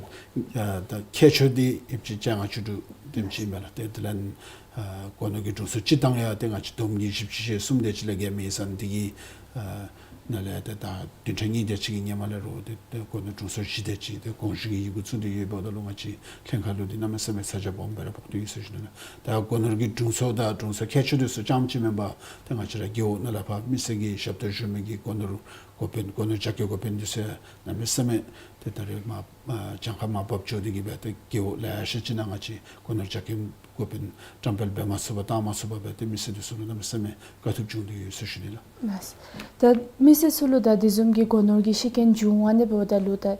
ཨ་ད་མཁས་མཆོག་འདི་ཡོདཔ་ཅིག་བཅོ་ལྔ་བཅུ་དྲུག་དེམ་ཅིག་ཨིན་མས་ལགས། ཏེ་དེ་ལས་ཨ་སྒོ་ནོར་གྱི་དྲུང་འཚོ་སྤྱིར་བཏང་ཡང་ཏེ་ང་བཅས་བསྡོམས་ཀྱིས་བཞི་བཅུ་ཞེ་གསུམ་དེ་ཅིག་ལས་བརྒལ་མེད་ས་འདི་གི་ཨ་ནང་ལས་ཏེ་ད་བདུན་ཕྲག་གཉིས་དེ་ཅིག་གི་སྔོན་མ་ལས་ར་ཏེ་ཏེ་སྒོ་ནོར་དྲུང་འཚོ་བཞི་དེ་ཅིག་ཏེ་དགོངས་ཞུ་གི་ཡི་གུ་བཙུགས་ཏེ་ཡོདཔ་ད་ལུ་ང་བཅས་ལྷན་ཁག་ལུ་འདི་གནམ་མེད་ས་མེད་ཚ་གྱང་སྦོམ་སྦེ་ར་ཕོག་སྟེ་ཡོད་ཟེར་ཞུ་ནི་ལགས། ད་སྒོ་ནོར་གྱི་དྲུང་འཚོ་དང་དྲུང་འཚོ་མཁས་མཆོག་འདི་ཚུ་རྐྱངམ་ཅིག་མེན་པར་ཏེ་ང་བཅས་ར་རྒེད་འོག་ནང་ལས་ཕར་མི་སེར་གྱི་ཞབས་ཏོག་ཞུ་མི་གི་སྒོ་ནོར་འགོ་དཔོན་སྒོ་ནོར་རྒྱ་སྐྱེད་འགོ་དཔོན་འདི་ཚུ་གནམ་མེད་ས་མེད་ཏེ་ད་རེས་མར་ཨ་གྱངས་ཁ་མར་བབས་འགྱོ་སྟེ་གིས་སྦེ་ཏེ་རྒེད་འོག་ལེ་ཤ་ཅིག་ནང་ང་བཅས་སྒོ་ནོར་རྒྱ་སྐྱེད་འགོ་དཔོན་བཀྲམ་སྤེལ་འབད་མ་ཚུགས་པར་བཏང་མ་ཚུགས་པར་སྦེ་ཏེ་མི་སེར་འདི་ཚུ་ལུ་གནམ་མེད་ས་མེད་དཀའ་ཐུབ་བྱུང་སྟེ་ཡོད་ཟེར་ཞུ་ནི་ལགས། ལགས། ད་མི་སེར་ཚུ་ལུ་ད་དེ་བཟུམ་གྱི་སྒོ་ནོར་གྱི་ཤི་རྐྱེན་བྱུང་ཨ་ནི་འབདཝ་ད་ལུ་ད་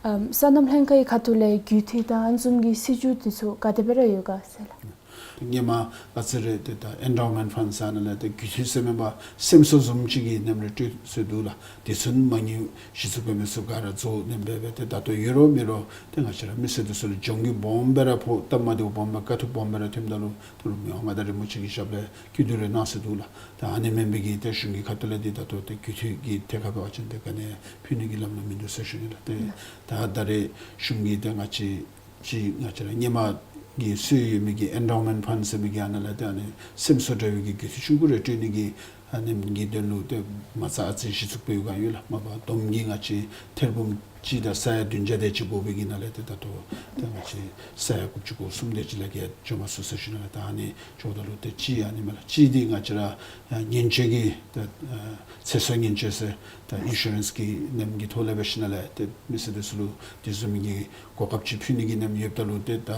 ཨམ་སོ་ནམ་ལྷན་ཁག་གི་ཁ་ཐུག་ལས་རྒུད་འཐུས་དང་ཨ་ནི་བཟུམ་གྱི་སྲིད་བྱུས་འདི་ཚུ་ག་དེ་སྦེ་ར་ཡོད་ག་ཟེར་ལགས། སྔོན་མ་ཨ་ཙི་རེ་ཏེ་ད་ཨེན་ཌའོ་མེནཊ་ཕཱནཌ་ཟེར་ནང་ལས་ཏེ་རྒུད་འཐུས་ཟེར་མེན་པར་སེམས་གསོ་བཟུམ་ཅིག་གི་ནང་ལས་སྤྲོད་སྲོལ་འདུག་ལགས། དེ་ཚུ་མ་དངུལ་གཞི་བཙུགས་འབད་མི་ཚུ་ག་ར་རྫོགས་ནི་འབད་སྦེ་ཏེ་ད་ལྟོ་ཡོད་རུང་མེད་རུང་ཏེ་ང་བཅས་ར་མི་སེར་འདི་ཚུ་ལུ་གྱོང་གུད་སྦོམ་སྦེ་ར་ཕོག་སྟབས་མ་བདེཝ་སྦོམ་སྦེ་དཀའ་ཐུབ་སྦོམ་སྦེ་ར་ཐོནམ་ད་ལུ་ཏེ་རུང་མི་དབང་མངའ་བདག་རིན་པོ་ཆེ་གི་ཞབས་ལས་སྐྱིད་སྡུག་རེ་གནང་སྲོལ་འདུག་ལགས། ད་ཨ་ནི་མེན་པའི་གི་ཏེ་གཞུང་གི་ཁ་ཐུག་ལས་འདི་ད་ལྟོ་ཏེ་རྒུད་འཐུས་ཀྱི་ཐད་ཁར་འབད་བ་ཅིན་ཏེ་ག་ནི་ཕུལ་ནི་གི་ལམ་ལུགས་མིན་འདུག་ཟེར་ཞུ་ནི་ལགས། ཏེ་ད་ད་རེས་གཞུང་གིས་ཏེ་ང་བཅས་ཅིག་ང་བཅས་ར་སྔོན་མ་གི་སྲོལ་ཡོད་མི་གི་ཨེན་ཌའོ་མེནཊ་ཕཱནཌ་ཟེར་མི་གི་ཨ་ནཱ་ལས་ཏེ་ཨ་ནི་སེམས་གསོ་འདྲ་བའི་གི་རྒུད་འཐུས་ཆུང་ཀུ་རེ་སྤྲོད་ནི་གི་ཨ་ནི་གི་དོན་ལུ་ཏེ་མ་རྩ་ཨ་ཙི་གཞི་བཙུགས་འབད་ཡོད་ག་ཡོད་ལགས། མ་པ་བསྡོམས་ཀྱིས་ང་བཅས་ཐེར་འབུམ་གཅིག་དང་ས་ཡ་བདུན་བརྒྱ་དེ་ཅིག་འབོ་བའི་གི་ནང་ལས་ཏེ་ད་ལྟོ་ཏེ་ང་བཅས་ས་ཡ་དགུ་བཅུ་གོ་གསུམ་དེ་ཅིག་ལས་བརྒལ་འགྱོ་མ་ཚུགས་ཟེར་ཞུ་ནི་ལགས། ད་ཨ་ནི་འགྱོཝ་ད་ལུ་ཏེ་གཅིག་ཨ་ནི་མས་ལགས། གཅིག་འདི་ང་བཅས་ར་ཨ་ཉེན་བཅོལ་གྱི་ཏེ་ཨ་ཚེ་སྲོག་ཉེན་བཅོལ་ཟེར་ད་ཨིན་ཤུ་རེནསི་གི་ནེམ་གྱི་ཐོག་ལས་འབད་ཞིནམ་ལས་ཏེ་མི་སེར་འདི་ཚུ་ལུ་དེ་བཟུམ་གྱི་གོ་སྐབས་ཅིག་ཕུལ་ནི་གི་ནེམ་ཡོདཔ་ད་ལུ་ཏེ་ད་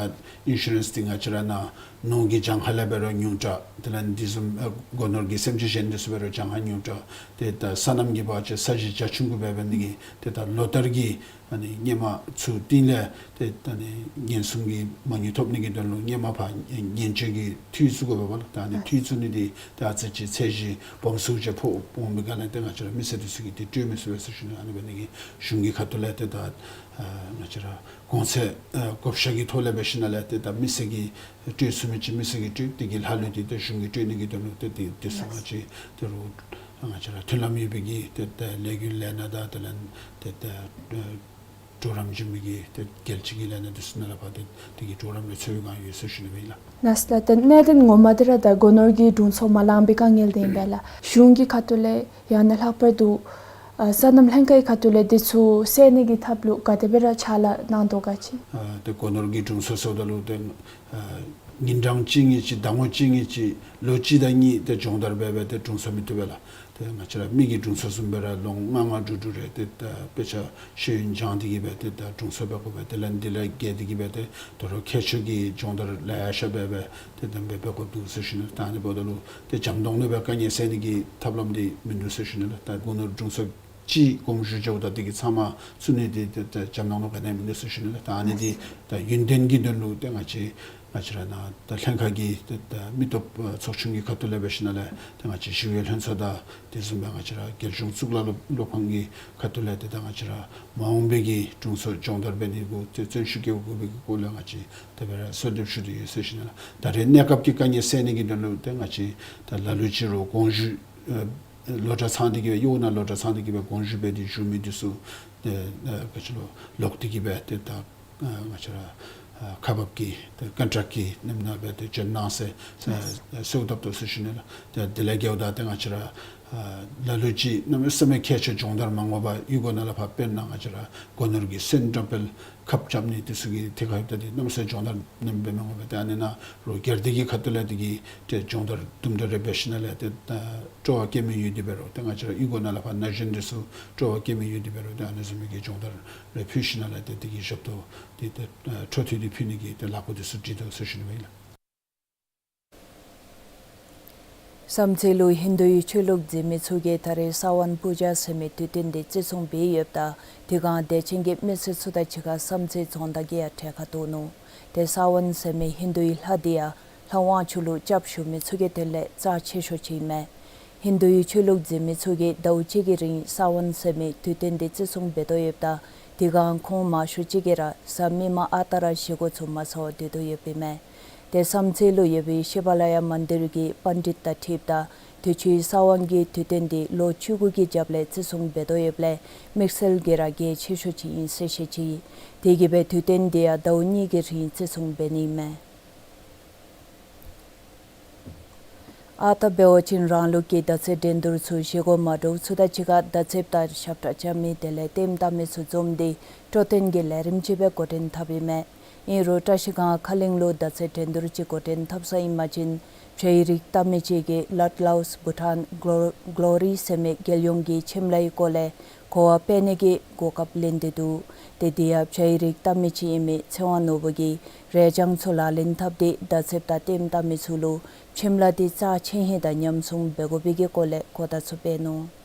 ཨིན་ཤུ་རེནསི་འདི་ང་བཅས་ར་ནཱ་ནོར་གྱི་གྱངས་ཁ་ལས་འབད་རུང་ཉུང་དྲགས། དེ་ལས་དེ་བཟུམ་ཨ་སྒོ་ནོར་གྱི་སེམས་ཅན་གཞན་འདི་ཚུ་འབད་རུང་གྱངས་ཁ་ཉུང་དྲགས། ཏེ་ད་སོ་ནམ་གྱི་འབད་བ་ཅིན་ས་གཞི་རྒྱ་ཆུང་ཀུ་སྦེ་འབད་ནི་གིས་ཏེ་ད་ལོ་ལྟར་གྱི་ཨ་ནི་སྔོན་མ་ཚུ་རྟིང་ལས་ཏེ་ད་ཨ་ནི་ཉེན་སྲུང་གི་མ་དངུལ་ཐོབ་ནི་གི་དོན་ལུ་སྔོན་མ་ཕར་ཉེན་བཅོལ་གྱི་འཐུས་བཙུགས་དགོ་པས་ལགས། ད་ཨ་ནི་འཐུས་བཙུགས་ནི་འདི་ད་ཨ་ཙི་ཅིག་ཚད་གཞི་སྦོམ་སུ་ཅིག་ཕོག་འོང་པའི་སྒང་ལས་ཏེ་ང་བཅས་ར་མི་སེར་འདི་ཚུ་གིས་འདི་སྤྲོད་མི་ཚུགས་པས་ཟེར་ཞུ་ནི། ཨ་ནི་འབད་ནི་གིས་གཞུང་གི་ཁ་ཐུག་ལས་ཏེ་ད་ཨ་ང་བཅས་ར་གོང་ཚད་ཨ་བགོ་བཤའ་གི་ཐོག་ལས་འབད་ཞིནམ་ལས་ཏེ་ད་མི་སེར་གྱིས་སྤྲོད་ཚུགས་མི་ཅིག་མི་སེར་གྱིས་སྤྲོད། དེ་གི་ལྷག་ལུས་འདི་ཏེ་གཞུང་གིས་སྤྲོད་ནི་གི་དོན་ལུ་ཏེ་དེ་དེ་ཚུ་ང་བཅས་ཏེ་རུང་ང་བཅས་ར་མཐུན་ལམ་ཡོད་པའི་གི་ཏེ་ཏེ་ལས་འགུལ་ལས་སྣ་དང་དེ་ལས་ཏེ་ཏེ་ཨ་གྲོགས་རམ་བྱིན་མི་གི་ཏེ་རྒྱལ་སྤྱི་གི་ལས་སྣ་འདི་ཚུ་ནང་ལས་ཕར་ཏེ་དེ་གི་གྲོགས་རམ་ལས་འཚོལ་བའི་སྒང་ཡོད་ཟེར་ཞུ་ནི་ཨིན་ལགས། ལགས་སོ་ལགས། ཏེ་གནད་དོན་ངོ་མ་འདི་ར་ད་སྒོ་ནོར་གྱི་དྲུང་འཚོ་མ་ལང་པའི་དཀའ་ངལ་འདི་ཨིན་པས་ལགས། གཞུང་གི་ཁ་ཐུག་ལས་ཡང་ན་ལྷག་པར་དུ་ཨ་སོ་ནམ་ལྷན་ཁག་གི་ཁ་ཐུག་ལས་འདི་ཚུ་སེལ་ནི་གི་ཐབས་ལུ་ག་དེ་སྦེ་ར་ཕྱག་ལཱ་གནང་དོ་ག་ཅིག། ཨ་ཏེ་སྒོ་ནོར་གྱི་དྲུང་འཚོ་ཟེརཝ་ད་ལུ་ཏེ་ཨ་ཉིན་གྲངས་གཅིག་གཉིས་ཅིག་ཟླ་ངོ་གཅིག་གཉིས་ཅིག་ལོ་གཅིག་དང་གཉིས་ཏེ་སྦྱོང་བརྡར་འབད་འབད་དེ་དྲུང་འཚོ་མི་བཏུབ་པས་ལགས། ཏེ་ང་བཅས་ར་མི་གི་དྲུང་འཚོ་བཟུམ་སྦེ་ར་ལོ་ལྔ་ལྔ་དྲུག་དྲུག་རེ་ཏེ་ད་དཔེ་ཆ་ཤེས་ཡོན་སྦྱང་སྟེ་གིས་སྦེ་ཏེ་ད་དྲུང་འཚོ་འབད་དགོ་པས། དེ་ལས་འདི་ལས་བརྒལ་ཏེ་གིས་སྦེ་ཏེ་ད་རུང་མཁས་མཆོག་གི་སྦྱོང་བརྡར་ལེ་ཤ་འབད་འབད་ཏེ་དེ་སྦེ་འབད་དགོཔ་འདུག་ཟེར་ཞུ་ནི། ད་ཨ་ནི་འབདཝ་ད་ལུ་ཏེ་འཇམ་ཏོང་ཏོ་སྦེ་དཀའ་ངལ་སེལ་ནི་གི་ཐབས་ལམ་འདི་མིན་འདུག་ཟེར་ཞུ་ནི་ལགས། ད་སྒོ་ནོར་དྲུང་འཚོ་གཅིག་དགོངས་ཞུ་འབདཝ་ད་དེ་གིས་ཚབ་མ་བཙུགས་ནི་འདི་ཏེ་ད་འཇམ་ཏོང་ཏོ་ག་ནི་ཡང་མིན་འདུག་ཟེར་ཞུ་ནི་ལགས། ད་ཨ་ནི་འདི་ད་ཡུན་བརྟན་གྱི་དོན་ལུ་ཏེ་ང་བཅས་ང་བཅས་ར་ནཱ་ད་ལྷན་ཁག་གི་ཏེ་ད་མི་སྟོབས་ཨ་ཚོགས་ཆུང་གི་ཁ་ཐུག་ལས་འབད་ཞིནམ་ལས་ཏེ་ང་བཅས་ཞི་གཡོག་ལྷན་ཚོགས་དང་དེ་བཟུམ་སྦེ་ང་བཅས་ར་རྒྱལ་གཞུང་གཙུག་ལག་སློབ་སློབ་ཁང་གི་ཁ་ཐུག་ལས་ཏེ་ད་ང་བཅས་ར་མ་འོངས་པའི་གི་དྲུང་འཚོ་སྦྱོང་བརྡར་འབད་ནི་གུ་ཏེ་བརྩོན་ཤུགས་བསྐྱེད་དགོ་པའི་གི་སྐོར་ལས་ང་བཅས་དེ་སྦེ་ར་གསོལ་འདེབས་ཞུ་སྟེ་ཡོད་ཟེར་ཞུ་ནི་ལགས། ད་རེས་གནས་སྐབས་ཀྱི་དཀའ་ངལ་སེལ་ནི་གི་དོན་ལུ་ཏེ་ང་བཅས་ད་ལ་ལུ་ཅིག་རུང་དགོངས་ཞུ་ཨེ་ལོ་གྲངས་ཚང་སྟེ་གིས་སྦེ་གཡོག་ནང་ལོ་གྲངས་ཚང་སྟེ་གིས་སྦེ་དགོངས་ཞུ་འབད་དེ་བཞུགས་མི་འདི་ཚུ་ཏེ་ཨེ་ག་ཅི་ལོ་ལོག་སྟེ་གིས་སྦེ་ཏེ་ད་ཨ་ང་བཅས་ར་ཨ་ཁག་འབག་གི་ཏེ་ཀོན་ཊེཀཊ་གི་ནེམ་ནང་སྦེ་ཏེ་བྱོན་གནང་ཟེར་ཨེ་གསོལཝ་བཏབ་དོ་ཟེར་ཞུ་ནི་ལགས། ཏེ་དེ་ལས་བརྒལཝ་ད་ཏེ་ང་བཅས་ར་ ཨ་ལ་ལུ་ཅིག་གནམ་མེད་ས་མེད་ཁག་ཆེ་སྦྱོང་བརྡར་མ་འོངམ་གཡུས་སྒོ་ནང་ལས་ཕར་དཔེར་ན་ང་བཅས་ར་སྒོ་ནོར་གྱི་སེམས་དྲག་པེལ་ཁབ་རྐྱབ་ནི་དེ་ཚུ་གི་ཐད་ཁར་ཡོདཔ་ད་དེ་གནམ་མེད་ས་མེད་སྦྱོང་བརྡར་གནམ་མེད་ས་མེད་མ་འོངམ་ད་ཨ་ནི་ནང་རོགས་སྒེར་སྡེ་གི་ཁ་ཐུག་ལས་དེ་གི་ཏེ་སྦྱོང་བརྡར་དུམ་གྲ་རེ་འབད་ཞིནམ་ལས་ཏེ་ཨ་སྤྲོ་བ་བསྐྱེད་མི་ཡོད་དེ་འབད་རུང་ཏེ་ང་བཅས་ར་གཡུས་སྒོ་ནང་ལས་ཕར་ན་གཞོན་དེ་ཚུ་སྤྲོ་བ་བསྐྱེད་མི་ཡོད་དེ་འབད་རུང་ཏེ་ཨ་ནི་བཟུམ་མའི་གི་སྦྱོང་བརྡར་རེ་ཕུལ་ཞིནམ་ལས་ཏེ་དེ་གི་ཞབས་ཏོག་དེ་ཏེ་ཨ་འཕྲོ་མཐུད་དེ་ཕུལ་ནི་གི་ཏེ་ལཱ་འགོ་དེ་ཚུ་སྒྲིག་དོ་ཟེར་ཞུ་ནི་ཨིན་ལགས། བསམ་རྩེ་ལུ་ཧིན་དུའི་ཆོས་ལུགས་འཛིན་མི་ཚུ་གིས་ད་རེས་ས་བོན་པུ་ཇ་ཟེར་མི་དུས་སྟོན་དེ་བརྩི་སྲུང་འབད་ཡོདཔ་ད་དེ་སྒང་དད་ཅན་གྱི་མི་སེར་ཚུ་དང་གཅིག་ཁར་བསམ་རྩེ་རྫོང་བདག་གིས་ཡང་གྲལ་ཁར་གཏོགས་ནུག། ཏེ་ས་བོན་ཟེར་མི་ཧིན་དུའི་ལྷ་དེ་ཡང་ལྷ་དབང་ཕྱུག་ལུ་སྐྱབས་ཞུ་མི་ཚུ་གི་དོན་ལས་རྩ་ཆེ་ཤོས་ཅིག་ཨིན་མས། ཧིན་དུའི་ཆོས་ལུགས་འཛིན་མི་ཚུ་གིས་ཟླཝ་གཅིག་གི་རིང་ས་བོན་ཟེར་མི་དུས་སྟོན་དེ་བརྩི་སྲུང་འབད་དོ་ཡོདཔ་ད་དེ་སྒང་ཁོང་མང་ཤོས་ཅིག་གིས་ར་གཟའ་མིག་དམར་ཨ་རྟག་ར་བཞེས་སྒོ་ཚུ་མ་ཚོགས་སྡོད་དོ་ཡོདཔ་ཨིན་མས། ཏེ་བསམ་རྩེ་ལུ་ཡོད་པའི་ཤི་བ་ལ་ཡ་མན་དིར་གྱི་པཎ་ཌིཏ་དང་འཁྲིལཝ་ད་དུས་ཅི་ས་བོན་གྱི་དུས་སྟོན་དེ་ལོ་བཅུ་དགུ་གི་རྒྱབ་ལས་བརྩི་སྲུང་འབད་དོ་ཡོདཔ་ལས་དམིགས་བསལ་གྱིས་ར་གལ་ཆེ་ཤོས་ཅིག་ཨིན་ཟེར་བཤད་ཅི། དེ་གིས་སྦེ་དུས་སྟོན་དེ་ཡང་ཟླཝ་གཉིས་ཀྱི་རིང་བརྩི་སྲུང་འབད་ནི་ཨིན་མས། ཨ་རྟག་འབད་བ་ཅིན་རང་ལུགས་ཀྱི་མདའ་རྩེད་འགྲན་བསྡུར་ཚུ་བཞེས་སྒོ་མ་འདྲཝ་ཚུ་དང་གཅིག་ཁར་མདའ་རྩེདཔ་དང་ཞབས་ཁྲ་རྐྱབ་མི་དེ་ལས་ལྟདམོ་བལྟ་མི་ཚུ་འཛོམས་ཏེ་སྤྲོ་སྟོན་གྱི་ལས་རིམ་ཅིག་སྦེ་འགོ་འདྲེན་འཐབ་ཨིན་མས། ཨིན་རུང་བཀྲ་ཤིས་སྒང་ཁ་གླིང་ལུ་མདའ་རྩེད་འགྲན་བསྡུར་ཅིག་འགོ་འདྲེན་འཐབ་ས་ཨིན་པ་ཅིན་བྱ་ཡི་རིགས་བལྟ་མི་ཅིག་གིས་ལཊ་ལའུས་བྷུ་ཊཱན་གོ་ལོ་གོ་ལོ་རི་ཟེར་མི་རྒྱལ་ཡོངས་ཀྱི་ཆེམ་ལའི་སྐོར་ལས་གོ་བ་སྤེལ་ནི་གི་གོ་སྐབས་ལེན་ཏེ་འདུག། ཏེ་དེ་ཡང་བྱ་ཡི་རིགས་བལྟ་མི་ཅིག་ཨིན་མི་ཚེ་དབང་ནོར་བུ་གིས་རས་བྱང་ཚུ་ལག་ལེན་འཐབ་སྟེ་མདའ་རྩེདཔ་དང་ལྟདམོ་བལྟ་མི་ཚུ་ལུ་ཆེམ་ལ་དེ་རྩ་ཆེ་ཧིང་དང་ཉམས་སྲུང་འབད་དགོ་པའི་གི་སྐོར་ལས་གོ་བརྡ་ཚུ་སྤེལ་ནུག།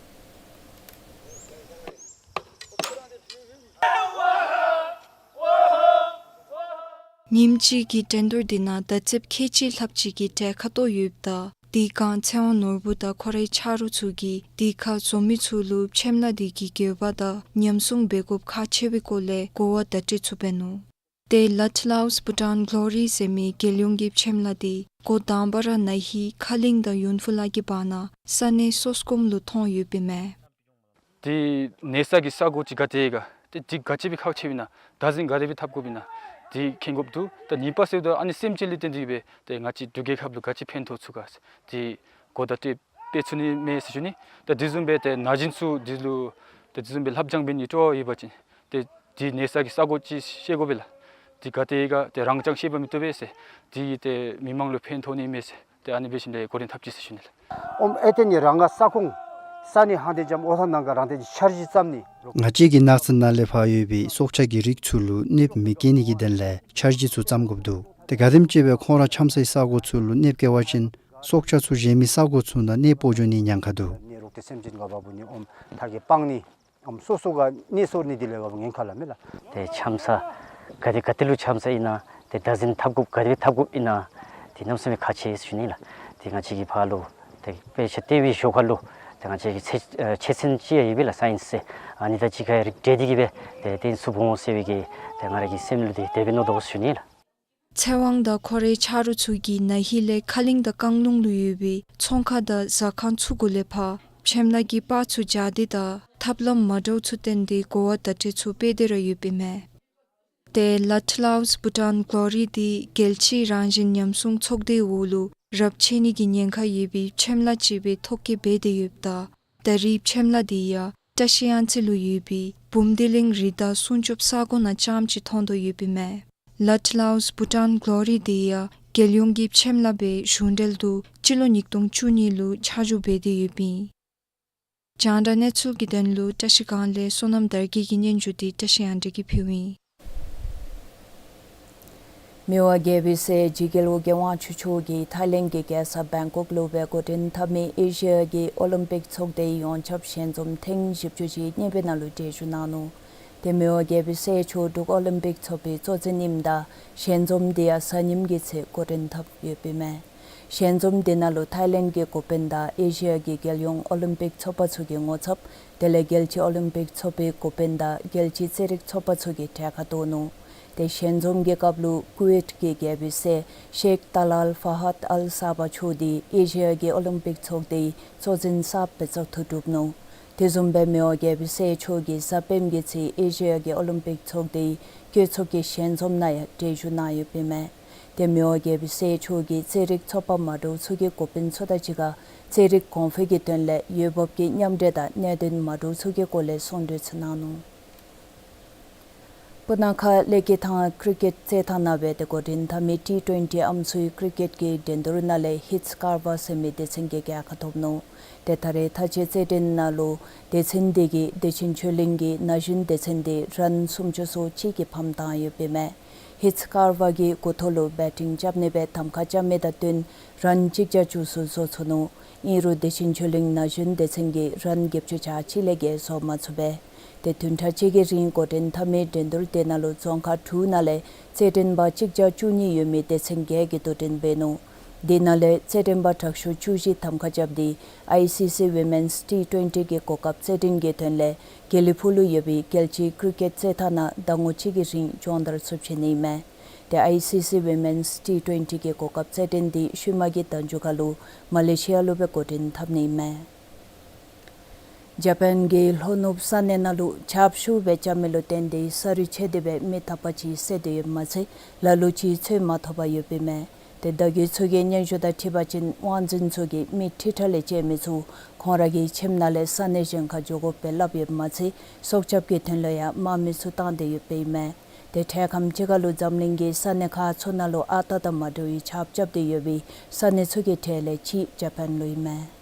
ཉིནམ་གཅིག་གི་འགྲན་བསྡུར་དེ་ནང་མདའ་རྩེདཔ་ཁལ་གཅིག་ལྷགཔ་ཅིག་གིས་གྲལ་ཁར་གཏོགས་ཡོདཔ་ད་དེ་སྒང་ཚེ་དབང་ནོར་བུ་དང་ཁོ་རའི་ཆ་རོགས་ཚུ་གིས་དེ་ཁར་འཛོམས་མི་ཚུ་ལུ་ཆེམ་ལ་དེ་གི་དགོས་པ་དང་ཉམས་སྲུང་འབད་དགོཔ་ཁག་ཆེ་བའི་སྐོར་ལས་གོ་བ་བརྡ་སྤྲོད་ཚུ་འབད་ནུག། ཏེ་ལཊ་ལའུས་བྷུ་ཊཱན་གོ་ལོ་རི་ཟེར་མི་རྒྱལ་ཡོངས་ཀྱི་ཆེམ་ལ་དེ་འགོ་དང་པ་ར་ན་ཧིང་ཁ་གླིང་དང་ཡུན་ཕུ་ལ་གི་བར་ན་ས་གནས་སོག་སྐོམ་ལུ་ཐོན་ཡོདཔ་ཨིན་མས། དེ་གནས་ས་གི་ས་གོ་ཅིག་ག་ཏེ་ག་ཏེ་ཅིག་ག་ཅི་སྦེ་ཁག་ཆེཝ་ཨིན་ན་མདའ་འཛིན་ག་དེ་སྦེ་འཐབ་དགོཔ་ཨིན་ན་དེ་མཁྱེན་དགོཔ་འདུག། ད་གཉིས་པ་ཟེརཝ་ད་ཨ་ནི་སེམས་ཅན་ལས་བརྟེན་ཏེ་སྦེ་ཏེ་ང་བཅས་འབྲུག་རྒྱལ་ཁབ་ལུ་ག་ཅི་ཕན་ཐོགས་ཚུགས་ག་ཟེར་དེ་གོ་བརྡ་སྤྲོད་སྤེལ་ཚུགས་ནི་མས་ཟེར་ཞུ་ནི། ད་དེ་བཟུམ་སྦེ་ཏེ་ན་གཞོན་ཚུ་དེ་ལུ་ཏེ་དེ་བཟུམ་སྦེ་ལྷབ་སྦྱང་འབད་ནིའི་སྤྲོ་བ་ཡོད་པ་ཅིན་ཏེ་དེ་གནས་ས་གི་ས་གོ་ཅིག་ཤེས་དགོ་པས་ལགས། དེ་ག་ཏེ་ག་ཏེ་རང་རྐྱང་ཤེས་པ་མི་བཏུབ་པས་ཟེར་དེ་ཏེ་མི་མང་ལུ་ཕན་ཐོགས་ནི་མས་ཟེར་ཏེ་ཨ་ནི་འབད་ཞིནམ་ལས་གོ་རིམ་འཐབ་ཅི་ཟེར་ཞུ་ནི་ལགས། ཨོམ་ཨེ་ཏེ་ནི་རང་ག་ས་ཁོངས་ས་གནས་ཧང་ཏེ་འཇམ་ཨོ་ཐང་ནང་ག་རང་ཏེ་འཆར་གཞི་བརྩམ་ནི། ང་བཅས་ཀྱི་ནགས་ཚལ་ནང་ལས་ཕར་ཡོད་པའི་སྲོག་ཆགས་ཀྱི་རིགས་ཚུ་ལུ་གནོདཔ་མི་བཀལ་ནི་གི་དོན་ལས་འཆར་གཞི་ཚུ་བརྩམ་དགོཔ་འདུག། ཏེ་ག་དེམ་ཅིག་སྦེ་ཁོང་ར་འཁྱམ་སའི་ས་གོ་ཚུ་ལུ་གནོདཔ་བཀལ་བ་ཅིན་སྲོག་ཆགས་ཚུ་གཞན་མི་ས་གོ་ཚུ་ནང་གནས་སྤོ་འགྱོ་ནིའི་ཉེན་ཁ་འདུག། ནི་རོགས་ཏེ་སེམས་ཅན་ག་འབག་འབག་ནི་ཨོམ་ཐ་གི་སྤང་ནི་ཨོམ་སོ་སོ་ག་གནས་སོར་ནི་དེ་ལས་འབག་འབག་ཉེན་ཁ་ལ་མེད་ལགས། ཏེ་འཁྱམ་ས་ག་ཏེ་ག་ཏེ་ལུ་འཁྱམ་ས་ཨིན་ན་ཏེ་མདའ་འཛིན་འཐབ་དགོཔ་ག་ཏེ་འཐབ་དགོཔ་ཨིན་ན་དེ་གནམ་མེད་ས་མེད་ཁག་ཆེ་ཟེར་ཞུ་ནི་ལགས། ཏེ་ང་བཅས་ཀྱིས་ཕར་ལུ་ཏེ་དཔེ་ཆ་ལྟ་བའི་ཞོར་ཁ་ལུ་ཏེ་ང་བཅས་ཀྱི་ཚད་ཨེ་ཆེད་ཚན་ཅིག་ཡང་ཡོད་པས་ལགས། སའིནསི་ཟེར་ཨ་ནི་དང་གཅིག་ཁར་རིགས་བསྒྲེས་ཏེ་གིས་སྦེ་ཏེ་གཏན་ཚུགས་འོང་ཟེར་བའི་གི་ཏེ་ང་ར་གི་སེམས་ལུ་ཏེ་དེ་སྦེ་མནོ་དོ་ཟེར་ཞུ་ནི་ལགས། ཚེ་དབང་དང་ཁོ་རའི་ཆ་རོགས་ཚུ་གིས་ན་ཧིང་ལས་ཁ་གླིང་དང་རྐང་ལུང་ལུ་ཡོད་པའི་ཚོང་ཁང་དང་ཟ་ཁང་ཚུ་གུ་ལས་ཕར་ཆེམ་ལ་གི་པར་ཚུ་སྦྱར་ཏེ་དང་ཐབས་ལམ་མ་འདྲཝ་ཚུ་བསྟན་ཏེ་གོ་བ་བརྡ་སྤྲོད་ཚུ་སྤེལ་ཏེ་ར་ཡོདཔ་ཨིན་མས། ཏེ་ལཊ་ལའུས་བྷུ་ཊཱན་གོ་ལོ་རི་དེ་རྒྱལ་སྤྱིའི་རང་བཞིན་ཉམས་སྲུང་ཚོགས་སྡེའི་འོག་ལུ་རབས་ཆད་ནི་གི་ཉེན་ཁ་ཡོད་པའི་ཆེམ་ལ་ཅིག་སྦེ་ཐོ་བཀོད་འབད་དེ་ཡོདཔ་ད་ད་རེས་ཆེམ་ལ་དེ་ཡང་བཀྲ་ཤིས་གཡང་རྩེ་ལུ་ཡོད་པའི་བུམ་སྡེ་གླིང་རི་དྭགས་སྲུང་སྐྱོབ་ས་གོ་ནང་རྐྱངམ་ཅིག་མཐོང་དོ་ཡོདཔ་ཨིན་མས། ལཊ་ལའུས་བྷུ་ཊཱན་གོ་ལོ་རི་དེ་ཡང་རྒྱལ་ཡོངས་ཀྱི་ཆེམ་ལ་སྦེ་གཞུང་འབྲེལ་དུ་སྤྱི་ལོ་ཉིས་སྟོང་བཅུ་གཉིས་ལུ་ཆ་འཇོག་འབད་དེ་ཡོདཔ་ཨིན། རྒྱང་བསྒྲགས་གནས་ཚུལ་གྱི་དོན་ལུ་བཀྲ་ཤིས་སྒང་ལས་བསོད་ནམས་དར་རྒྱས་ཀྱི་སྙན་ཞུ་དེ་བཀྲ་ཤིས་གཡང་འཛོམས་ཀྱིས་ཕུལཝ་ཨིན། མི་དབང་རྒྱལ་པོའི་སྲས་ཇི་རྒྱལ་པོ་རྒྱལ་དབང་ཕྱུག་མཆོག་གིས་ཐའི་ལེནཌ་གྱི་རྒྱལ་ས་བེང་ཀོག་ལུ་སྦེ་འགོ་འདྲེན་འཐབ་མི་ཨེ་ཤི་ཡ་གི་ཨོ་ལིམ་པིག་ཚོགས་སྡེའི་ཡོངས་ཁྱབ་ཞལ་འཛོམས་ཐེངས་བཞི་བཅུ་ཞེ་གཉིས་པའི་ནང་ལུ་གྲལ་བཞུགས་གནང་ནུག། ཏེ་མི་དབང་རྒྱལ་པོའི་སྲས་མཆོག་འབྲུག་ཨོ་ལིམ་པིག་ཚོགས་པའི་གཙོ་འཛིན་ཨིནམ་ད་ཞལ་འཛོམས་དེ་ཡང་གཟའ་ཉིམ་གི་ཚེ་འགོ་འདྲེན་འཐབ་ཡོདཔ་ཨིན་མས། ཞལ་འཛོམས་དེ་ནང་ལུ་ཐའི་ལེནཌ་གི་འགོ་དཔོན་དང་ཨེ་ཤི་ཡ་གི་རྒྱལ་ཡོངས་ཨོ་ལིམ་པིག་ཚོགས་པ་ཚུ་གི་ངོ་ཚབ་དེ་ལས་རྒྱལ་སྤྱིའི་ཨོ་ལིམ་པིག་ཚོགས་པའི་འགོ་དཔོན་དང་རྒྱལ་སྤྱིའི་རྩེད་རིགས་ཚོགས་པ་ཚུ་གིས་གྲལ་ཁར་གཏོགས་ནུག། ཏེ་ཞལ་འཛོམས་ཀྱི་སྐབས་ལུ་ཀུ་ཝེཊ་ཀྱི་རྒྱལ་པོའི་སྲས་ཤེག་ཏཱ་ལཱལ་ཕ་ཧད་ཨལ་ས་བྷ་མཆོག་དེ་ཨེ་ཤི་ཡ་གི་ཨོ་ལིམ་པིག་ཚོགས་སྡེའི་གཙོ་འཛིན་གསརཔ་སྦེ་བཙག་འཐུ་གྲུབ་ནུག། དེ་བཟུམ་སྦེ་མི་དབང་རྒྱལ་པོའི་སྲས་མཆོག་གིས་གཟའ་སྤེནམ་གི་ཚེ་ཨེ་ཤི་ཡ་གི་ཨོ་ལིམ་པིག་ཚོགས་སྡེའི་གྲོས་ཚོགས་ཀྱི་ཞལ་འཛོམས་ནང་ཡང་གྲལ་བཞུགས་གནང་ཡོདཔ་ཨིན་མས། ཏེ་མི་དབང་རྒྱལ་པོའི་སྲས་མཆོག་གིས་རྩེད་རིགས་ཚོགས་པ་མ་འདྲཝ་ཚུ་གི་འགོ་དཔོན་ཚུ་དང་གཅིག་ཁར་རྩེད་རིགས་གོང་འཕེལ་གྱི་དོན་ལས་འོས་འབབ་ཀྱི་མཉམ་འབྲེལ་དང་གནད་དོན་མ་འདྲཝ་ཚུ་གི་སྐོར་ལས་གསུང་གྲོས་ཚུ་གནང་ནུག། སྤུ་ན་ཁ་ལེ་ཀི་ཐང་ཀྲི་ཀེཊ་རྩེད་ཐང་ནང་སྦེ་ཏེ་འགོ་འདྲེན་འཐབ་མི་ཊི་ཊུ་ཝེན་ཊི་ཨམ་སྲུའི་ཀྲི་ཀེཊ་ཀྱི་འགྲན་བསྡུར་ནང་ལས་ཧིཊ་ཀར་བ་ཟེར་མི་སྡེ་ཚན་གྱིས་རྒྱལ་ཁ་ཐོབ་ནུག། ཏེ་ད་རེས་མཐའ་དཔྱད་རྩེད་འགྲན་ནང་ལུ་སྡེ་ཚན་འདི་གིས་བདེ་ཆེན་ཆོས་གླིང་གི་ན་གཞོན་སྡེ་ཚན་འདི་རཱན་སུམ་ཅུ་སོ་གཅིག་གི་ཕམ་བཏང་ཡོདཔ་ཨིན་མས། ཧིཊ་ཀར་བ་གི་འགོ་ཐོག་ལུ་བེ་ཊིང་རྐྱབ་ནི་སྦེ་གདམ་ཁ་རྐྱབ་མི་དང་བསྟུན་རཱན་གཅིག་བརྒྱ་བཅུ་གསུམ་བཟོ་ཚུགས་ནུག། ཨིན་རུང་བདེ་ཆེན་ཆོས་གླིང་ན་གཞོན་སྡེ་ཚན་གྱིས་རཱན་བརྒྱད་ཅུ་གྱ་གཅིག་ལས་བརྒལ་བཟོ་མ་ཚུགས་པས། ཏེ་བདུན་ཕྲག་གཅིག་གི་རིང་འགོ་འདྲེན་འཐབ་མི་འགྲན་བསྡུར་དེ་ནང་ལུ་རྫོང་ཁག་དྲུག་ནང་ལས་རྩེད་འགྲན་པ་གཅིག་བརྒྱ་བཅུ་གཉིས་ཡོད་མི་སྡེ་ཚན་བརྒྱད་ཀྱིས་དོ་འགྲན་འབད་ནུག། དེ་ནང་ལས་རྩེད་འགྲན་པ་དྲག་ཤོས་བཅུ་བཞི་གདམ་ཁ་རྐྱབ་སྟེ་ཨའི་སི་སི་ཝི་མེནསི་ཊི་ཊུ་ཝེན་ཊི་གི་གོ་སྐབས་རྩེད་འགྲན་གྱི་དོན་ལས་དགེ་ལེགས་ཕུག་ལུ་ཡོད་པའི་རྒྱལ་སྤྱིའི་ཀྲི་ཀེཊ་རྩེད་ཐང་ནང་ཟླ་ངོ་གཅིག་གི་རིང་སྦྱོང་བརྡར་ཚུ་བྱིན་ནི་ཨིན་མས། ཏེ་ཨའི་སི་སི་ཝི་མེནསི་ཊི་ཊུ་ཝེན་ཊི་གི་གོ་སྐབས་རྩེད་འགྲན་འདི་ཤུལ་མ་གི་ཟླ་མཇུག་ཁ་ལུ་མ་ལེ་ཤི་ཡ་ལུ་སྦེ་འགོ་འདྲེན་འཐབ་ནི་ཨིན་མས། ཇ་པཱན་གྱི་ལྷོ་ནུབ་ས་གནས་ནང་ལུ་ཆརཔ་ཤུགས་སྦེ་རྐྱབ་མི་ལུ་བརྟེན་ཏེ་ས་རུད་ཆད་དེ་སྦེ་མི་དག་པ་ཅིག་བསད་དེ་ཡོདཔ་མ་ཚད་ལ་ལུ་ཅིག་འཚོལ་མ་ཐོབ་པར་ཡོདཔ་ཨིན་མས། ཏེ་བརྡ་བརྒྱུད་ཚུ་གི་སྙན་ཞུ་དང་འཁྲིལ་བ་ཅིན་དབང་འཛིན་ཚུ་གིས་མི་ཁྲི་ཕྲག་ལས་བཅད་མི་ཚུ་ཁོང་ར་གི་ཁྱིམ་ནང་ལས་ས་གནས་གཞན་ཁར་འགྱོ་དགོ་པས་སླབ་ཡོདཔ་མ་ཚད་སྲོག་སྐྱབས་ཀྱི་དོན་ལུ་ཡང་དམག་མི་ཚུ་བཏང་སྟེ་ཡོདཔ་ཨིན་མས། ཏེ་འཕྲལ་ཁམས་ཅིག་ཁར་ལུ་འཛམ་གླིང་གི་ས་གནས་ཁག་ཚུ་ནང་ལུ་ཨ་རྟག་དང་མ་འདྲ་བའི་ཆརཔ་རྐྱབ་སྟེ་ཡོད་པའི་ས་གནས་ཚུ་གི་གྲས་ལས་གཅིག་ཇ་པཱན་ལུ་ཨིན་མས།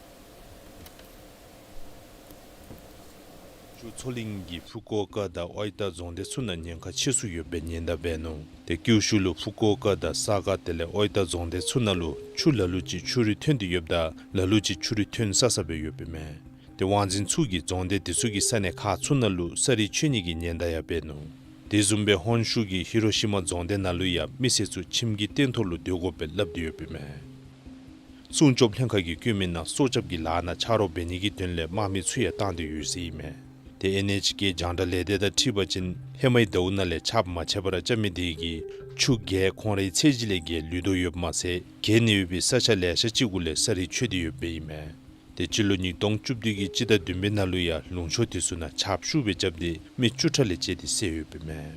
ཀྱུ་མཚོ་གླིང་གི་ཕུ་ཀོ་ཀ་དང་ཨོའི་ཏ་རྫོང་སྡེ་ཚུ་ནང་ཉེན་ཁ་ཆེ་སུ་ཡོད་པའི་ཉེན་བརྡ་འབད་ནུག། ཏེ་ཀྱུ་ཤུ་ལུ་ཕུ་ཀོ་ཀ་དང་ས་ག་དེ་ལས་ཨོའི་ཏ་རྫོང་སྡེ་ཚུ་ནང་ལུ་ཆུ་ལ་ལུ་ཅིག་ཆུ་རུད་ཐོན་ཏེ་ཡོདཔ་ད་ལ་ལུ་ཅིག་ཆུ་རུད་ཐོན་ས་ས་སྦེ་ཡོདཔ་ཨིན་མས། ཏེ་དབང་འཛིན་ཚུ་གིས་རྫོང་སྡེ་དེ་ཚུ་གི་ས་གནས་ཁག་ཚུ་ནང་ལུ་ས་རུད་ཆད་ནི་གི་ཉེན་བརྡ་ཡང་འབད་ནུག། དེ་བཟུམ་སྦེ་ཧོན་ཤུ་གི་ཧི་རོ་ཤི་མ་རྫོང་སྡེ་ནང་ལུ་ཡང་མི་སེར་ཚུ་ཁྱིམ་གྱི་སྟེང་ཐོག་ལུ་སྡོད་དགོ་པས་སླབ་སྟེ་ཡོདཔ་ཨིན་མས། སྲུང་སྐྱོབ་ལྷན་ཁག་གིས་བཀོད་མི་ནང་སྲོག་སྐྱབས་ཀྱི་ལཱ་ནང་ཕྱག་རོགས་འབད་ནི་གི་དོན་ལས་དམག་མི་ཚུ་ཡང་བཏང་སྟེ་ཡོད་ཟེར་ཨིན་མས། ཏེ་ཨེན་ཨེཆ་ཀེ་རྒྱང་བསྒྲགས་ལས་སྡེ་དང་འཁྲིལ་བ་ཅིན་ཧེ་མའི་ཟླཝ་ནང་ལས་ཆརཔ་མ་ཆད་པར་རྐྱབ་མི་དེ་གིས་ཆུ་བརྒལ་ཁོང་རའི་ཚད་གཞི་ལས་བརྒལ་ལུས་དོ་ཡོདཔ་མ་ཚད་བརྒལ་ནི་ཡོད་པའི་ས་ཆ་ལེ་ཤ་ཅིག་གུ་ལས་ས་རུད་ཆད་དེ་ཡོདཔ་ཨིན་མས། ཏེ་སྤྱི་ལོ་ཉིས་སྟོང་བཅུ་བདུན་གྱི་སྤྱི་ཟླ་བདུན་པའི་ནང་ལུ་ཡང་ལུང་ཕྱོགས་དེ་ཚུ་ནང་ཆརཔ་ཤུགས་སྦེ་རྐྱབ་སྟེ་མི་བཅུ་ཕྲག་ལས་བཅད་དེ་བསད་ཡོདཔ་ཨིན་མས།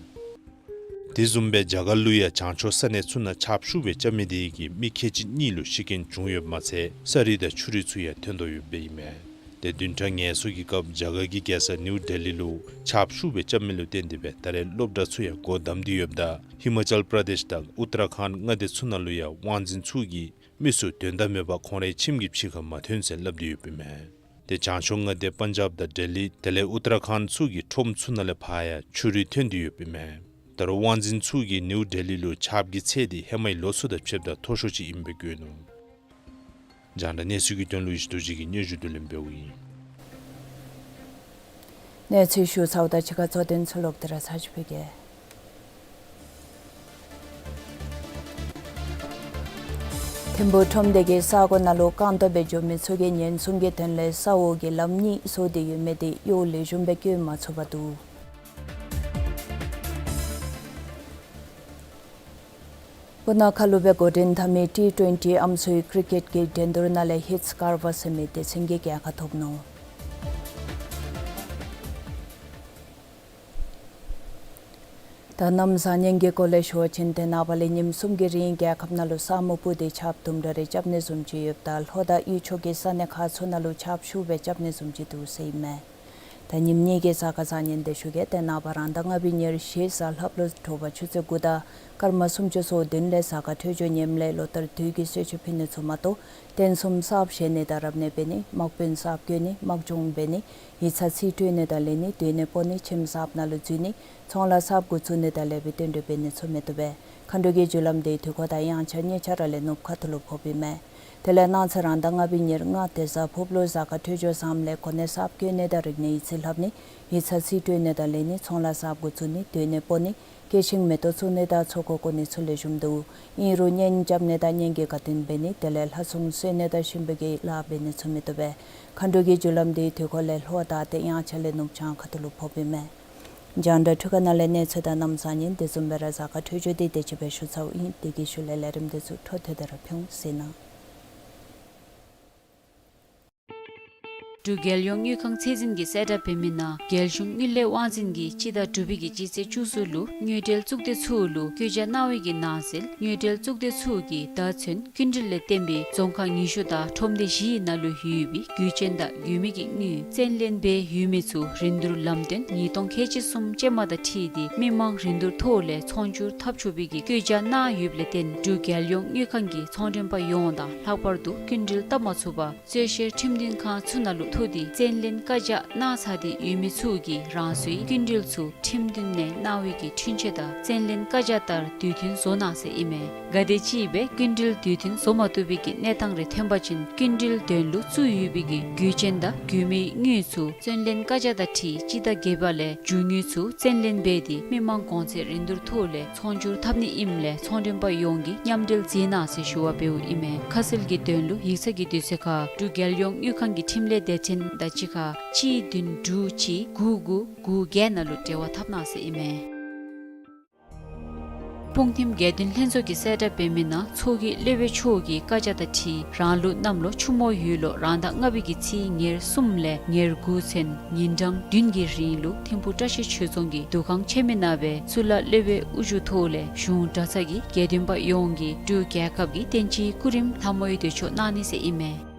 དེ་བཟུམ་སྦེ་རྒྱ་གར་ལུ་ཡང་བྱང་ཕྱོགས་ས་གནས་ཚུ་ནང་ཆརཔ་ཤུགས་སྦེ་རྐྱབ་མི་དེ་གིས་མི་ཁལ་གཅིག་གཉིས་ལུ་ཤི་རྐྱེན་བྱུང་ཡོདཔ་མ་ཚད་ས་རུད་དང་ཆུ་རུད་ཚུ་ཡང་ཐོན་དོ་ཡོདཔ་ཨིན་མས། ཏེ་བདུན་ཕྲག་ངལ་གསོ་གི་སྐབས་རྒྱ་གར་གྱི་རྒྱལ་ས་ནིའུ་ཌེ་ལི་ལུ་ཆརཔ་ཤུགས་སྦེ་རྐྱབ་མི་ལུ་བརྟེན་ཏེ་སྦེ་ད་རེས་སློབ་གྲྭ་ཚུ་ཡང་སྒོ་བསྡམས་ཏེ་ཡོདཔ་ད་ཧི་མ་ཅལ་པྲ་དེཤ་དང་ཨུ་ཏར་ཁཱནཌ་མངའ་སྡེ་ཚུ་ནང་ལུ་ཡང་དབང་འཛིན་ཚུ་གིས་མི་ཚུ་དོན་དག་མེད་པར་ཁོང་རའི་ཁྱིམ་གྱི་ཕྱི་ཁར་མ་ཐོན་ཟེར་སླབ་སྟེ་ཡོདཔ་ཨིན་མས། ཏེ་བྱང་ཕྱོགས་མངའ་སྡེ་པན་ཇབ་དང་ལྡི་ལི་དེ་ལས་ཨུ་ཏར་ཁཱནཌ་ཚུ་གི་ཁྲོམ་ཚུ་ནང་ལས་ཕར་ཡང་ཆུ་རུད་ཐོན་ཏེ་ཡོདཔ་ཨིན་མས། ད་རུང་དབང་འཛིན་ཚུ་གིས་ནིའུ་ཌེ་ལི་ལུ་ཆརཔ་གི་ཚད་དེ་ཧེ་མའི་ལོ་ཚུ་དང་ཕྱདཔ་ད་མཐོ་ཤོས་ཅིག་ཨིན་པའི་བཀོད་ནུག། རྒྱང་བསྒྲགས་གནས་ཚུལ་གྱི་དོན་ལུ་ཡེ་ཤེས་རྡོ་རྗེ་གིས་སྙན་ཞུ་བསྡུ་ལེན་འབདཝ་ཨིན། གནས་ཚུལ་ཞུ་ཚརཝ་དང་གཅིག་ཁར་གཙོ་དོན་ཚུ་ལོག་སྟེ་ར་ཚར་ཅིག་ཕུལ་གེ། ཐིམ་ཕུག་ཁྲོམ་སྡེ་གི་ས་གོ་ནང་ལུ་རྐང་སྟོང་སྦེ་འགྱོ་མི་ཚུ་གི་ཉེན་སྲུང་གི་དོན་ལས་ས་འོག་གི་ལམ་གཉིས་བཟོ་སྟེ་ཡོད་མི་དེ་གཡོག་ལེགས་ཤོམ་སྦེ་བཀོལ་མ་ཚུགས་པར་འདུག། སྤུ་ན་ཁ་ལུ་སྦེ་འགོ་འདྲེན་འཐབ་མི་ཊི་ཊུ་ཝེན་ཊི་ཨམ་སྲུའི་ཀྲི་ཀེཊ་ཀྱི་འགྲན་བསྡུར་ནང་ལས་ཧིཊ་ཀར་བ་ཟེར་མི་སྡེ་ཚན་གྱིས་རྒྱལ་ཁ་ཐོབ་ནུག། ད་གནམ་བཟང་ངན་གྱི་སྐོར་ལས་ཞུ་བ་ཅིན་ཏེ་ནངས་པ་ལས་ཉིནམ་གསུམ་གྱི་རིང་རྒྱལ་ཁབ་ནང་ལུ་ས་སྨུག་སྤུབས་ཏེ་ཆརཔ་དུམ་གྲ་རེ་རྐྱབ་ནི་བཟུམ་ཅིག་ཡོདཔ་ད་ལྷོ་དང་དབུས་ཕྱོགས་ཀྱི་ས་གནས་ཁག་ཚུ་ནང་ལུ་ཆརཔ་ཤུགས་སྦེ་རྐྱབ་ནི་བཟུམ་ཅིག་འདུག་ཟེར་ཨིན་མས། ད་ཉིནམ་གཉིས་ཀྱི་གཟའ་སྐར་བཟང་ངན་དེ་ཞུ་གེ། ཏེ་ནངས་པ་རང་ཟླ་ལྔ་པའི་ཉེར་བཞི་གཟའ་ལྷགཔ་ལུ་དྲོ་པ་ཆུ་ཚོད་དགུ་དང་སྐར་མ་སུམ་ཅུ་སོ་བདུན་ལས་གཟའ་སྐར་འཕྲོད་སྦྱོར་ངནམ་ལས་ལོ་ལྟར་དུས་ཀྱི་གསོལ་མཆོད་ཕུལ་ནི་ཚུ་མ་གཏོགས་རྟེན་གསུམ་གསརཔ་བཞེངས་ནི་དང་རབ་གནས་འབད་ནི་དམག་དཔོན་གསརཔ་བསྐོ་ནི་དམག་སྦྱོང་འབད་ནི་ཡིག་ཚང་རྩིས་སྤྲོད་ནི་དང་ལེན་ནི་སྡོད་གནས་སྤོ་ནི་ཁྱིམ་གསརཔ་ནང་ལུ་འཛུལ་ནི་ཚོང་ལཱ་གསརཔ་འགོ་བཙུགས་ནི་དང་ལེགས་པའི་རྟེན་འབྲེལ་འབད་ནི་ཚུ་མི་བཏུབ་པས། མཁའ་འགྲོ་གི་རྒྱུ་ལམ་དེའི་དུས་འཁོར་དང་དབྱངས་འཆར་གཉིས་ཆ་ར་ལས་ནུབ་ཁ་ཐུག་ལུ་ཕོགཔ་ཨིན་མས། དེ་ལས་གནངས་ཚེ་རང་ཟླ་ལྔ་པའི་ཉེར་ལྔ་ཏེ་གཟའ་ཕུརཔ་ལུ་གཟའ་སྐར་འཕྲོད་སྦྱོར་བཟངམ་ལས་གོ་གནས་གསརཔ་བསྐོ་ནི་དང་རིག་གནས་ཡིག་རྩིས་ལྷབ་ནི་ཡིག་ཚང་རྩིས་སྤྲོད་ནི་དང་ལེན་ནི་ཚོང་ལཱ་གསརཔ་འགོ་བཙུགས་ནི་སྡོད་གནས་སྤོ་ནི་སྐྱེད་ཤིང་མེ་ཏོག་བཙུགས་ནི་དང་ཚོགས་འཁོར་བསྐོར་ནི་ཚུ་ལེགས་ཤོམ་འདུག། ཨིན་རུང་གཉེན་རྐྱབ་ནི་དང་གཉེན་གྱི་དགའ་སྟོན་འབད་ནི་དེ་ལས་ལྷ་སྲུང་གསོལ་ནི་དང་གཤིན་པོ་གི་ལཱ་འབད་ནི་ཚུ་མི་བཏུབ་པས། མཁའ་འགྲོ་གི་རྒྱུ་ལམ་དེའི་དུས་འཁོར་ལས་ལྷོ་དང་ཏེ་དབྱངས་འཆར་ལས་ནུབ་བྱང་ཁ་ཐུག་ལུ་ཕོགཔ་ཨིན་མས། རྒྱང་བསྒྲགས་འཕྲུལ་ཁང་ནང་ལས་གནས་ཚུལ་དང་གནམ་བཟང་ངན་དེ་བཟུམ་སྦེ་ར་གཟའ་སྐར་འཕྲོད་སྦྱོར་དེ་དེ་ཅིག་སྦེ་ཞུ་ཚརཝ་ཨིན། དེ་གི་ཤུལ་ལས་ལས་རིམ་དེ་ཚུ་འཕྲོ་མཐུད་དེ་ར་ཕུལ་འོང་ཟེར་ན། འབྲུག་རྒྱལ་ཡོངས་དངུལ་ཁང་ཚད་འཛིན་གྱིས་གསལ་བསྒྲགས་འབད་མི་ནང་རྒྱལ་གཞུང་དངུལ་ལས་དབང་འཛིན་གྱིས་སྤྱི་ཟླ་དྲུག་པའི་གི་སྤྱི་ཚེས་བཅུ་གསུམ་ལུ་དངུལ་འབྲེལ་གཙུག་སྡེ་ཚུ་ལུ་བཀོད་རྒྱ་གནང་བའི་གི་ནང་གསལ་དངུལ་འབྲེལ་གཙུག་སྡེ་ཚུ་གིས་ད་ཚུན་སྐྱིན་འགྲུལ་ལས་བརྟེན་པའི་རྫོང་ཁག་ཉི་ཤུ་དང་ཁྲོམ་སྡེ་བཞིའི་ནང་ལུ་ཡོད་པའི་དགོས་ཅན་དང་དགོས་མི་གི་དངུལ་བཙན་ལེན་འབད་ཡོད་མི་ཚུ་རིན་བསྡུར་ལམ་སྟོན་ཉིས་སྟོང་ཁལ་གཅིག་གསུམ་ཅན་མ་དང་འཁྲིལ་ཏེ་མི་མང་རིན་བསྡུར་ཐོག་ལས་ཚོང་སྒྱུར་འཐབ་ཆོག་པའི་གི་བཀོད་རྒྱ་གནང་ཡོདཔ་ལས་བརྟེན་འབྲུག་རྒྱལ་ཡོངས་དངུལ་ཁང་གིས་ཚོང་མགྲོན་པ་ཡོངས་དང་ལྷག་པར་དུ་སྐྱིན་འགྲུལ་བཏབ་མ་ཚུགས་པར་རྩོད་བཤེར་ཁྲིམས་མཐུན་ཁང་ཚུ་ནང་ལུ་ཐུག་སྟེ་བཙན་ལེན་བཀའ་རྒྱ་གནང་ཚར་ཏེ་ཡོད་མི་ཚུ་གིས་རང་སོའི་སྐྱིན་འགྲུལ་ཚུ་ཁྲིམས་མཐུན་ནས་གནང་བའི་གི་འཁྲུན་ཆོད་དང་བཙན་ལེན་བཀའ་རྒྱ་ལྟར་དུས་མཐུན་བཟོ་གནང་ཟེར་ཨིན་མས། ག་དེམ་ཅིག་སྦེ་སྐྱིན་འགྲུལ་དུས་མཐུན་བཟོ་མ་བཏུབ་པའི་གི་གནས་སྟངས་རེ་ཐོན་པ་ཅིན་སྐྱིན་འགྲུལ་དོན་ལུ་བཙུགས་ཡོད་པའི་གི་དགོས་ཅན་དང་དགོས་མིའི་དངུལ་ཚུ་བཙན་ལེན་བཀའ་རྒྱ་དང་འཁྲིལ་སྤྱི་ཟླ་བརྒྱད་པ་ལས་རྒྱུ་དངུལ་ཚུ་བཙན་ལེན་འབད་དེ་མི་མང་གོང་ཚད་རིན་བསྡུར་ཐོག་ལས་ཚོང་སྒྱུར་འཐབ་ནི་ཨིནམ་ལས་ཚོང་མགྲོན་པ་ཡོངས་ཀྱིས་མཉམ་འབྲེལ་མཛད་གནང་ཟེར་ཞུ་བ་འབདཝ་ཨིན་མས། ཁ་གསལ་གྱི་དོན་ལུ་ཡིག་ཚང་གི་དུས་ཚོད་ཁར་འབྲུག་རྒྱལ་ཡོངས་དངུལ་ཁང་གི་འཕྲིན་ལས་སྡེ་ཚན་དང་གཅིག་ཁར་གཅིག་བདུན་དྲུག་གཅིག་དགུ་དགུ་དགུ་བརྒྱད་ནང་ལུ་འབྲེལ་བ་འཐབ་གནང་ཟེར་ཨིན་མས། སྤུངས་ཐིམ་དགེ་འདུན་ལྷན་ཚོགས་ཀྱིས་གསལ་བསྒྲགས་འབད་མི་ནང་མཚོ་སྐྱེས་སློབ་དཔོན་མཆོག་གིས་བཀའ་རྒྱ་དང་འཁྲིལ་རང་ལུགས་གནམ་ལོ་ཆུ་མོ་ཡོས་ལོ་རང་ཟླ་ལྔ་པའི་གི་ཚེས་ཉེར་གསུམ་ལས་ཉེར་དགུ་ཚུན་ཉིན་གྲངས་བདུན་གྱི་རིང་ལུ་ཐིམ་ཕུག་བཀྲ་ཤིས་ཆོས་རྫོང་གི་འདུ་ཁང་ཆེན་མོའི་ནང་སྦེ་གཙུག་ལག་སློབ་དཔོན་དབུ་བཞུགས་ཐོག་ལས་གཞུང་གྲྭ་ཚང་གི་དགེ་འདུན་པ་ཡོངས་ཀྱིས་འབྲུག་རྒྱལ་ཁབ་ཀྱི་བསྟན་སྤྱིའི་སྐུ་རིམ་ལྷ་མོའི་མདོས་ཆོག་གནང་ནི་ཟེར་ཨིན་མས།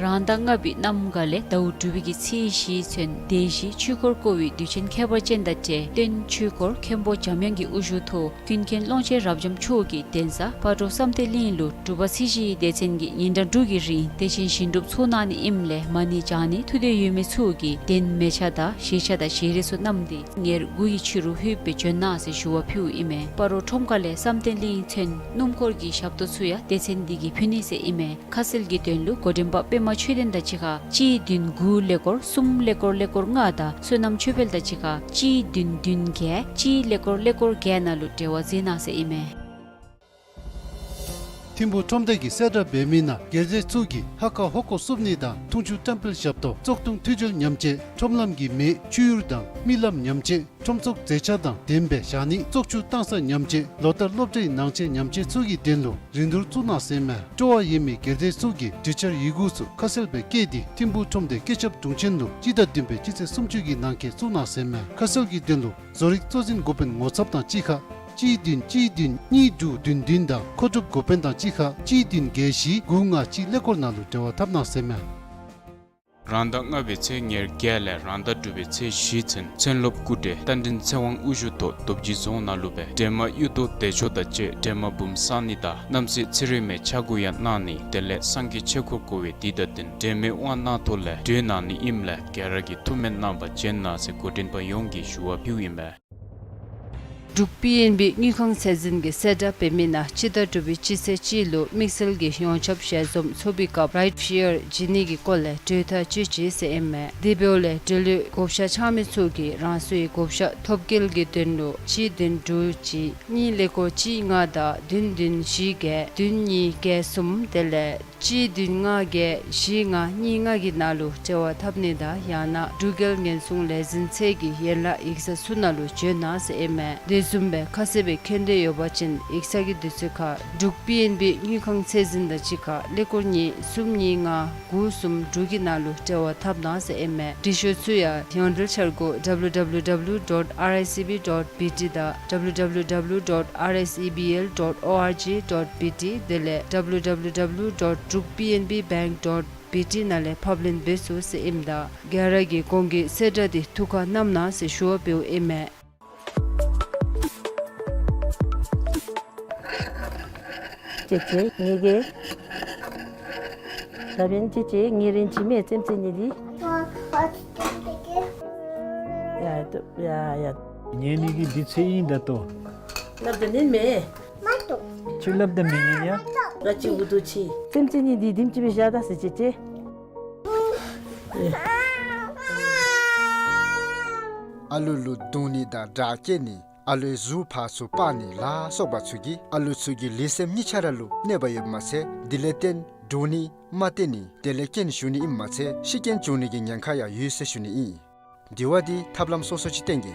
རང་ཟླ་ལྔ་པའི་གནམ་གང་ལས་ཟླཝ་དྲུག་པའི་གི་ཚེས་བཞི་ཚུན་བདེན་བཞིའི་ཆོས་འཁོར་བསྐོར་བའི་དུས་ཆེན་ཁྱད་པར་ཅན་དང་འབྲེལ་སྟོན་ཆོས་འཁོར་མཁན་པོ་འཇམ་དབྱངས་ཀྱི་དབུ་བཞུགས་ཐོག་ཀུན་མཁྱེན་ཀློང་ཆེན་རབ་འབྱམས་མཆོག་གིས་གདན་ས་སྤ་རོ་བསམ་གཏན་གླིང་ལུ་འབྲུག་པ་ཚེ་བཞིའི་སྡེ་ཚན་གྱིས་ཉིན་གྲངས་དྲུག་གི་རིང་བདེ་ཆེན་ཞིང་སྒྲུབ་ཚོགས་གནང་ནི་ཨིནམ་ལས་མ་ཎི་བགྱང་ནི་ཐུགས་འདོད་ཡོད་མི་ཚུ་གིས་གདན་མལ་ཆ་དང་བཞེས་ཆ་དང་བཞེས་རས་ཚུ་བསྣམས་ཏེ་ཉེར་དགུ་ཡི་ཕྱི་རུ་ལྷོདཔ་སྦེ་བྱོན་གནང་ཟེར་ཞུ་བ་ཕུལཝ་ཨིན་མས། སྤ་རོ་ཁྲོམ་ཁ་ལས་བསམ་གཏན་གླིང་ཚུན་སྣུམ་འཁོར་གྱི་ཞབས་ཏོག་ཚུ་ཡང་སྡེ་ཚན་འདི་གིས་ཕུལ་ནི་ཟེར་ཨིན་མས། ཁ་གསལ་གྱི་དོན་ལུ་འགོ་འདྲེན་པ་པདྨ་ཆོས་ལྡན་དང་གཅིག་ཁར་གཅིག་བདུན་དགུ་ཀླད་ཀོར་གསུམ་ཀླད་ཀོར་ཀླད་ཀོར་ལྔ་དང་བསོད་ནམས་ཆོས་འཕེལ་དང་གཅིག་ཁར་གཅིག་བདུན་བདུན་བརྒྱད་གཅིག་ཀླད་ཀོར་ཀླད་ཀོར་བརྒྱད་ནང་ལུ་འབྲེལ་བ་མཛད་གནང་ཟེར་ཨིན་མས། ཐིམ་ཕུག་ཁྲོམ་སྡེ་གིས་གསལ་བསྒྲགས་འབད་མི་ནང་སྒེར་སྡེ་ཚུ་གིས་ཧ་ཁ་ཧོ་ཀོ་བསུབ་ནི་དང་འཐུང་ཆུ་བཀྲམ་སྤེལ་ཞབས་ཏོག་བཙོག་འཐུང་འཐུས་སྦྱོར་ཉམས་བཅོས་ཁྲོམ་ལམ་གྱི་མེ་ཆུ་ཡུར་དང་རྨི་ལམ་ཉམས་བཅོས་ཁྲོམ་ཚུགས་མཛེས་ཆ་དང་ལྡནམ་སྦེ་བཞག་ནི་བཙོག་ཆུ་བཏང་ས་ཉམས་བཅོས་ལོ་ལྟར་སློབ་གྲྭའི་ནང་ཆས་ཉམས་བཅོས་ཚུ་གི་དོན་ལུ་རིན་བསྡུར་བཙུགས་གནང་ཟེར་མས། སྤྲོ་བ་ཡོད་མི་སྒེར་སྡེ་ཚུ་གིས་འབྲེལ་ཆགས་ཡི་གུ་ཚུ་ཁ་གསལ་སྦེ་བཀོད་དེ་ཐིམ་ཕུག་ཁྲོམ་སྡེ་སྐུ་ཞབས་དྲུང་ཆེན་ལུ་སྤྱི་ཟླ་བདུན་པའི་སྤྱི་ཚེས་སུམ་ཅུ་གི་ནང་འཁོད་བཙུགས་གནང་ཟེར་མས། ཁ་གསལ་གྱི་དོན་ལུ་བཟོ་རིག་གཙོ་འཛིན་འགོ་དཔོན་ངོ་ཚབ་དང་གཅིག་ཁར་གཅིག་བདུན་གཅིག་བདུན་གཉིས་དྲུག་བདུན་བདུན་དང་མཁོ་སྒྲུབ་འགོ་དཔོན་དང་གཅིག་ཁར་གཅིག་བདུན་བརྒྱད་བཞི་དགུ་ལྔ་གཅིག་ཀླད་ཀོར་ནང་ལུ་འབྲེལ་བ་འཐབ་གནང་ཟེར་མས། རང་ཟླ་ལྔ་པའི་ཚེས་ཉེར་བརྒྱད་ལས་རང་ཟླ་དྲུག་པའི་ཚེས་བཞི་ཚུན་མཚན་སློབ་སྐུ་བགྲེས་རྟ་མགྲིན་ཚེ་དབང་དབུ་བཞུགས་ཐོག་རྡོ་རྗེ་རྫོང་ནང་ལུ་སྦེ་སྒྲོལ་མ་གཡུ་ཐོག་བདེ་མཆོག་དང་བཅས་སྒྲོལ་མ་འབུམ་བསང་ནི་དང་རྣམ་སྲས་ཚེ་རིང་མའི་ཕྱག་འགུགས་ཡང་གནང་ནི་དེ་ལས་སངས་རྒྱས་ཆོས་འཁོར་བསྐོར་བའི་དུས་དང་བསྟུན་སྒྲོལ་མའི་དབང་གནང་ཐོག་ལས་གྲོལ་གནང་ནི་ཨིནམ་ལས་ག་ར་གིས་ཐུགས་སྨོན་གནང་བར་བྱོན་གནང་ཟེར་འགོ་འདྲེན་པ་ཡོངས་ཀྱིས་ཞུ་བ་ཕུལཝ་ཨིན་མས། འབྲུག་པི་ཨེན་བི་དངུལ་ཁང་ཚད་འཛིན་གྱིས་གསལ་བསྒྲགས་འབད་མི་ནང་སྤྱི་ཟླ་དྲུག་པའི་སྤྱི་ཚེས་གཅིག་ལུ་དམིགས་བསལ་གྱི་ཡོངས་ཁྱབ་ཞལ་འཛོམས་ཚོགས་པའི་སྐབས་རའིཌ་ཕི་ཡར་བྱིན་ནི་གི་སྐོར་ལས་གྲོས་ཐག་བཅད་ཅི་ཟེར་ཨིན་མས། དེ་འབདཝ་ལས་འབྲེལ་ཡོད་བགོ་བཤའ་འཆང་མི་ཚུ་གིས་རང་སོའི་བགོ་བཤའ་ཐོབ་སྐལ་གྱི་དོན་ལུ་གཅིག་བདུན་དྲུག་གཅིག་གཉིས་ཀླད་ཀོར་གཅིག་ལྔ་དང་བདུན་བདུན་བཞི་བརྒྱད་བདུན་གཉིས་བརྒྱད་གསུམ་དེ་ལས་གཅིག་བདུན་ལྔ་བརྒྱད་བཞི་ལྔ་གཉིས་ལྔ་གི་ནང་ལུ་འབྲེལ་བ་འཐབ་ནི་དང་ཡང་ན་འབྲུག་རྒྱལ་ཉེན་སྲུང་ལས་འཛིན་ཚད་ཀྱི་ཡན་ལག་ཡིག་ཚང་ཚུ་ནང་ལུ་བྱོན་གནང་ཟེར་ཨིན་མས། དེ་བཟུམ་སྦེ་ཁ་གསལ་སྦེ་མཁྱེན་འདོད་ཡོད་པ་ཅིན་ཡིག་ཚང་གི་དུས་ཚོད་ཁར་འབྲུག་པི་ཨེན་བི་དངུལ་ཁང་ཚད་འཛིན་དང་གཅིག་ཁར་ཀླད་ཀོར་གཉིས་གསུམ་གཉིས་ལྔ་དགུ་གསུམ་དྲུག་གི་ནང་ལུ་འབྲེལ་བ་འཐབ་གནང་ཟེར་ཨིན་མས། འབྲི་ཤོག་ཚུ་ཡང་ཡོངས་འབྲེལ་འཆར་སྒོ་W W W dot R I C B dot B T དང་W W W dot R I C B L dot O R G dot B T དེ་ལས་W W W dot drukpnbbank dot B T ནང་ལས་ཕབ་ལེན་འབད་ཚུགས་ཟེར་ཨིནམ་ད་ག་ར་གིས་གོང་གི་གསལ་བསྒྲགས་འདི་ཐུགས་ཁར་བསྣམ་གནང་ཟེར་ཞུ་བ་འབདཝ་ཨིན་མས། ཅེ་ཅེ་ངེ་གི། ད་འབདན་ཅེ་ཅེ་ངེ་རེན་ཅི་མེད་ཙེམ་ཙེ་ནི་འདི། ཡ་ཡ་ཡ། ངེ་ནི་གི་འདི་ཚེ་ཨིན་ད་ལྟོ། སླབ་ད་ནི་མེན། ཁྱོད་སླབ་ད་མི་ཉན་ཡ། ར་ཅི་འུ་དུ་ཅི། ཙེམ་ཙེ་ནི་འདི་དིམ་ཅིག་སྦེ་བཞག་ད་ཟེར་ཅེ་ཅེ། ཨ་ལུ་ལུ་རྡུང་ནི་དང་དྲག་སྐྱེད་ནི། ཨ་ལུའི་གཟུགས་ཕར་ཚུར་སྤར་ནི་ལ་སོགས་པ་ཚུ་གིས་ཨ་ལུ་ཚུ་གི་ལུས་སེམས་གཉིས་ཆ་ར་ལུ་གནོད་པ་ཡོདཔ་མ་ཚད་དེ་ལས་བརྟེན་འདྲོག་ནི་མ་བརྟན་ནི་དེ་ལས་རྐྱེན་ཞུགས་ནི་ཨིནམ་མ་ཚད་ཤི་རྐྱེན་འབྱུང་ནི་གི་ཉེན་ཁ་ཡང་ཡོད་ཟེར་ཞུ་ནི་ཨིན། དེ་བ་འདི་ཐབས་ལམ་སོ་སོ་ཅིག་བསྟེན་གེ།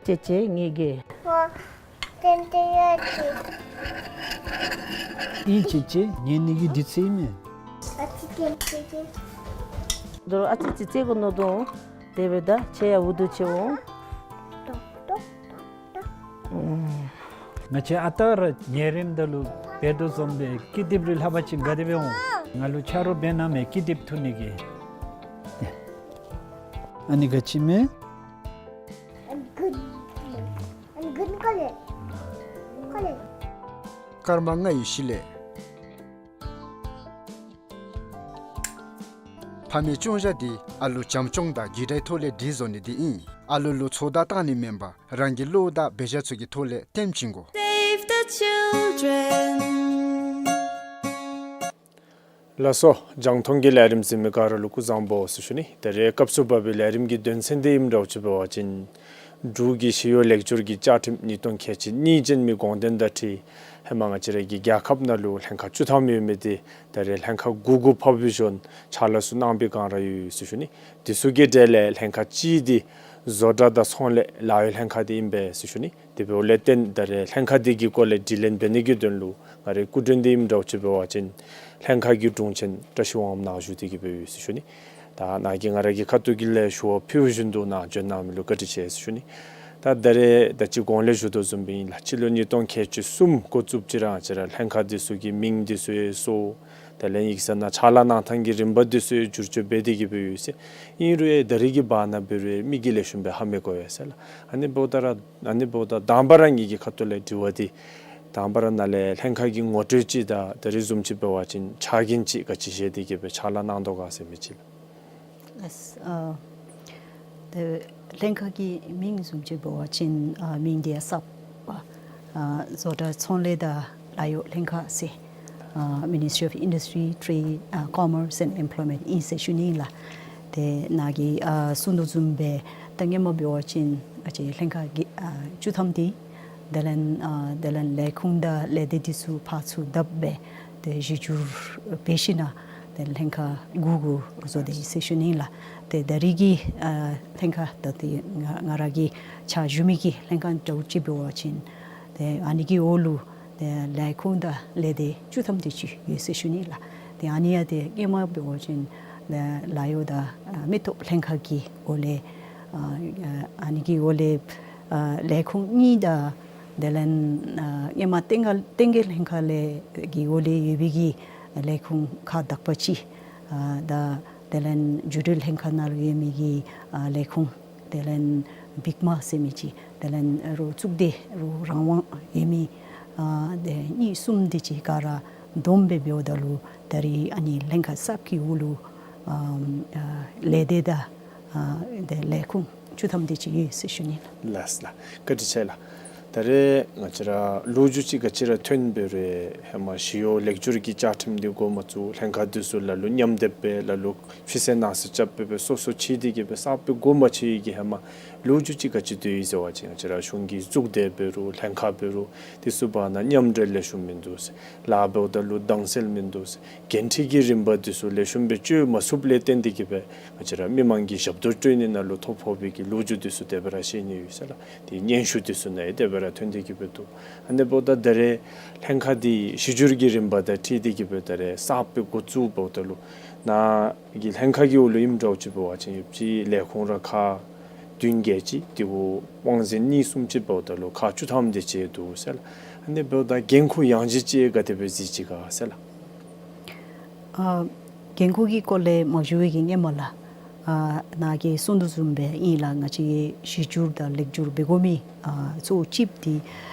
ཅེ་ཅེ་ངེ་གི། ཨིན་ཅེ་ཅེ་ངེ་ནི་གི་འདི་ཚེ་ཨིན་མས། ཨ་ཙི་ཙི་ཙི་ཙི། དོ་རུང་ཨ་ཙི་ཅིག་རྩེ་དགོ་མནོ་དོ། དེ་སྦེ་ད་ཁྱེད་ཡང་འུ་སྡུག་ཆེ་འོང་། ཏོག་ཏོག་ཏོག་ཏོག། ང་བཅས་ཨ་རྟག་ར་ཉལ་རནམ་ད་ལུ་འབད་དོ་བཟུམ་སྦེ་ཀི་དེབ་རེ་ལྷག་པ་ཅིན་དགའ་སྟེ་འབད་འོང་། ང་ལུ་ཆ་རོགས་འབད་གནང་མས་ཀི་དེབ་འཐུ་ནི་གི། ཨ་ནི་ག་ཅི་མས། I'm good. I'm good color. Color. སྐར་མ་ལྔ་ཡི་གཞི་ལས། ཕ་མའི་སྐྱོང་བྱ་འདི་ཨ་ལུ་བྱམས་སྐྱོང་དང་རྒྱུད་དགྲའི་ཐོག་ལས་སྒྲིག་བཟོ་ནི་འདི་ཨིན། ཨ་ལུ་ལུ་ཚོད་ལྟ་བཏང་ནི་མེན་པར་རང་གི་བློ་དང་འབད་བཞག་ཚུ་གི་ཐོག་ལས་སྟོན་བྱིན་དགོ། Save the children. ལགས་སོ། རྒྱང་མཐོང་གི་ལས་རིམ་གཟིགས་མི་ག་ར་ལུ་སྐུ་གཟུགས་བཟང་པོ་ཟེར་ཞུ་ནི། ད་རེས་སྐབས་སུ་བབས་པའི་ལས་རིམ་གྱི་དོན་ཚན་འདི་ཨིནམ་འདྲཝ་ཅིག་འབད་བ་ཅིན་འབྲུག་གི་ཞི་གཡོག་ལེགས་བསྒྱུར་གྱི་བཅའ་ཁྲིམས་ཉིས་སྟོང་ཁལ་གཅིག་གཉིས་ཅན་མའི་དགོངས་དོན་དང་འཁྲིལ་ཧེ་མ་ང་བཅས་ར་གི་རྒྱལ་ཁབ་ནང་ལུ་ལྷན་ཁག་བཅུ་ཐམ་ཡོད་མི་འདི་ད་རེས་ལྷན་ཁག་དགུ་དགུ་ཕབ་སྦེ་བྱོན་ཕྱག་ལཱ་ཚུ་གནང་པའི་བསྒང་ར་ཡོད་ཟེར་ཞུ་ནི། དེ་ཚུ་གི་གྲས་ལས་ལྷན་ཁག་གཅིག་འདི་བཟོ་གྲྭ་དང་ཚོང་ལས་ལཱ་གཡོག་ལྷན་ཁག་འདི་ཨིན་པས་ཟེར་ཞུ་ནི། དེ་འབདཝ་ལས་བརྟེན་ད་རེས་ལྷན་ཁག་འདི་གི་སྐོར་ལས་དྲི་ལན་འབད་ནི་གི་དོན་ལུ་ང་རའི་སྐུ་མགྲོན་འདི་ཨིནམ་འདྲཝ་ཅིག་འབད་བ་ཅིན་ལྷན་ཁག་གི་དྲུང་ཆེན་བཀྲ་ཤིས་དབང་མོ་ནཱ་བཞུགས་ཏེ་གི་སྦེ་ཡོད་ཟེར་ཞུ་ནི། ད་ནཱ་གིས་ང་ར་གི་ཁ་ཐུག་གི་ལས་ཞུ་བ་ཕུལ་བཞིན་དུ་ནཱ་བྱོན་གནང་མི་ལུ་བཀའ་དྲིན་ཆེ་ཟེར་ཞུ་ནི། ད་ད་རེས་ད་ཅི་གོང་ལས་ཞུ་དོ་བཟུམ་སྦེ་ཨིན་ལགས། སྤྱི་ལོ་ཉིས་སྟོང་ཁལ་གཅིག་གསུམ་འགོ་བཙུགསཔ་ཅིག་ར་ང་བཅས་ར་ལྷན་ཁག་འདི་ཚུ་གི་མིང་འདི་ཚུ་ཡང་གསོ། དེ་ལས་ཡིག་ཚང་ནང་ཕྱག་ལཱ་གནང་ཐངས་ཀྱི་རིམ་པ་འདི་ཚུ་ཡང་བསྒྱུར་བཅོས་འབད་དེ་གི་སྦེ་ཡོད་ཟེར། ཨིན་རུང་ཡང་ད་རེས་ཀྱི་བར་ན་འབད་རུང་ཡང་མི་གིས་ལེགས་ཤོམ་སྦེ་ཧ་མི་གོ་བས་ཟེར་ལགས། ཨ་ནི་འབདཝ་ད་ར་ཨ་ནི་འབདཝ་ད་དང་པ་ར་ངེ་གི་ཁ་ཐུག་ལས་དྲི་བ་འདི་དང་པ་ར་ནཱ་ལས་ལྷན་ཁག་གི་ངོ་སྤྲོད་ཅིག་དང་ད་རེས་བཟུམ་ཅིག་འབད་བ་ཅིན་ཕྱག་འགན་ཅིག་ག་ཅི་བཞེས་ཏེ་གི་སྦེ་ཕྱག་ལཱ་གནང་དོ་ག་ཟེར་མི་ཅིག་ལགས། ལགས། ཨ་ཏེ་ལྷན་ཁག་གི་མིང་བཟུམ་ཅིག་འབད་བ་ཅིན་ཨ་མིང་འདི་ཡང་གསརཔ་ཨ་བཟོ་གྲྭ་ཚོང་ལས་དང་ལཱ་གཡོག་ལྷན་ཁག་ཟེར་ཨ་Ministry of Industry, Trade, ཨ་Commerce and Employment ཨིན་ཟེར་ཞུ་ནི་ཨིན་ལགས། ཏེ་ནཱ་གིས་ཨ་གསུང་དོ་བཟུམ་སྦེ་ད་སྔོན་མ་འབད་བ་ཅིན་ཨ་ཅི་ལྷན་ཁག་གི་ཨ་བཅུ་ཐམ་འདི་དེ་ལས་ཨ་དེ་ལས་ལས་ཁུངས་དང་ལས་སྡེ་འདི་ཚུ་ཕར་ཚུར་བརྡབ་སྦེ་ཏེ་གཞི་བསྒྱུར་འབད་ཞིན་ན་ཏེ་ལྷན་ཁག་དགུ་དགུ་བཟོ་དེས་ཟེར་ཞུ་ནི་ཨིན་ལགས། ཏེ་ད་རེས་ཀྱི་ཨ་ལྷན་ཁག་ད་ཏེ་ང་ང་ར་གི་ཕྱག་ཞུ་མི་གི་ལྷན་ཁག་འདྲཝ་ཅིག་འབད་བ་ཅིན་ཏེ་ཨ་ནི་གི་འོག་ལུ་ཏེ་ལས་ཁུངས་དང་ལས་སྡེ་བཅུ་ཐམ་དེ་ཅིག་ཡོད་ཟེར་ཞུ་ནི་ཨིན་ལགས། ཏེ་ཨ་ནི་ཡང་ཏེ་སྔོན་མ་འབད་བ་ཅིན་ལཱ་གཡོག་དང་ཨ་མི་སྟོབས་ལྷན་ཁག་གི་འོག་ལས་ཨ་ཨ་ནི་གི་འོག་ལས་ཨ་ལས་ཁུངས་གཉིས་དང་དེ་ལས་ཨ་སྔོན་མ་བསྟན་རྒྱས་བསྟན་རྒྱས་ལྷན་ཁག་ལས་ཀྱི་འོག་ལས་ཡོད་པའི་གི་ལས་ཁུངས་ཁག་དག་པ་ཅིག་ཨ་དང་དེ་ལས་འགྱུར་འགྲོས་ལྷན་ཁག་ནང་ལུ་ཡོད་མི་གི་ཨ་ལས་ཁུངས་དེ་ལས་བིག་མ་ཟེར་མི་ཅིག་དེ་ལས་རོགས་གཙུག་སྡེ་རོགས་རང་དབང་ཡོད་མི་ཨ་དེ་གཉིས་གསུམ་དེ་ཅིག་ག་ར་བསྡོམས་སྦེ་འབདཝ་ད་ལུ་ད་རེས་ཨ་ནི་ལྷན་ཁག་གསརཔ་གི་འོག་ལུ་ཨ་ཨ་ལས་སྡེ་དང་ཨ་དེ་ལས་ཁུངས་བཅུ་ཐམ་དེ་ཅིག་ཡོད་ཟེར་ཞུ་ནི་ལགས། ལགས་ལགས། བཀའ་དྲིན་ཆེ་ལགས། ད་རེས་ང་བཅས་ར་ལོ་རྒྱུས་ཅིག་ག་ཅི་ར་ཐོན་འབད་རུང་ཧེ་མ་ཞི་གཡོག་ལེགས་བསྒྱུར་གྱི་བཅའ་ཁྲིམས་འདི་འགོ་མ་བཙུགས་ལྷན་ཁག་འདི་ཚུ་ལ་ལུ་མཉམ་སྡེབ་སྦེ་ལ་ལུ་ཕྱི་སེལ་ནང་སེལ་རྐྱབ་སྦེ་སྦེ་སོ་སོ་ཕྱེ་སྟེ་གི་སྦེ་གསརཔ་སྦེ་འགོ་མ་བཙུགས་པའི་གི་ཧེ་མ་ལོ་རྒྱུས་ཅིག་ག་ཅི་སྡོད་ཡི་ཟེར་བ་ཅིན་ང་བཅས་ར་གཞུང་གི་གཙུག་སྡེ་འབད་རུང་ལྷན་ཁག་འབད་རུང་འདི་ཚུ་བར་ན་མཉམ་འབྲེལ་ལེགས་ཤོམ་མིན་འདུག་ཟེར། ལཱ་འབདཝ་ད་ལུ་དྭངས་གསལ་མིན་འདུག་ཟེར། འགན་འཁྲི་གི་རིམ་པ་འདི་ཚུ་ལེགས་ཤོམ་སྦེ་སྤྱོད་མ་ཚུགསཔ་ལས་བརྟེན་ཏེ་གི་སྦེ་ང་བཅས་ར་མི་མང་གི་ཞབས་ཏོག་སྤྲོད་ནི་ནང་ལུ་ཐོ་ཕོག་པའི་གི་ལོ་རྒྱུས་འདི་ཚུ་དེ་སྦེ་ར་བཤད་ནི་ཡོད་ཟེར་ལགས། ཏེ་སྙན་ཞུ་འདི་ཚུ་ནང་ཡང་དེ་སྦེ་ར་ཐོན་ཏེ་གི་སྦེ་འདུག། ཨ་ནི་འབདཝ་ད་ད་རེས་ལྷན་ཁག་འདི་གཞི་བསྒྱུར་གྱི་རིམ་པ་དང་འཁྲིལ་ཏེ་གི་སྦེ་ད་རེས་གསརཔ་སྦེ་འགོ་བཙུགས་འབདཝ་ད་ལུ་ནཱ་གི་ལྷན་ཁག་གི་འོག་ལུ་ཨིནམ་འདྲཝ་ཅིག་འབད་བ་ཅིན་ཡོད་ཅིག་ལས་ཁུངས་ར་ཁག་བདུན་བརྒྱད་ཅིག་དེ་གུ་དབང་འཛིན་གཉིས་གསུམ་ཅིག་འབདཝ་ད་ལུ་ཁག་བཅུ་ཐམ་དེ་ཅིག་འདུག་ཟེར་ལགས། ཨ་ནི་འབདཝ་ད་འགན་ཁུར་ཡང་ཅིན་ཅིག་ག་དེ་སྦེ་གཟིགས་ཅི་ག་ཟེར་ལགས། ཨ་འགན་ཁུར་གྱི་སྐོར་ལས་མ་ཞུ་བའི་གི་སྔོན་མ་ལགས། ཨ་ནཱ་གིས་གསུང་དོ་བཟུམ་སྦེ་ཨིན་ལགས། ང་བཅས་གཞི་བསྒྱུར་དང་ལེགས་བསྒྱུར་འབད་དགོ་མི་ཨ་གཙོ་བོ་གཅིག་འདི་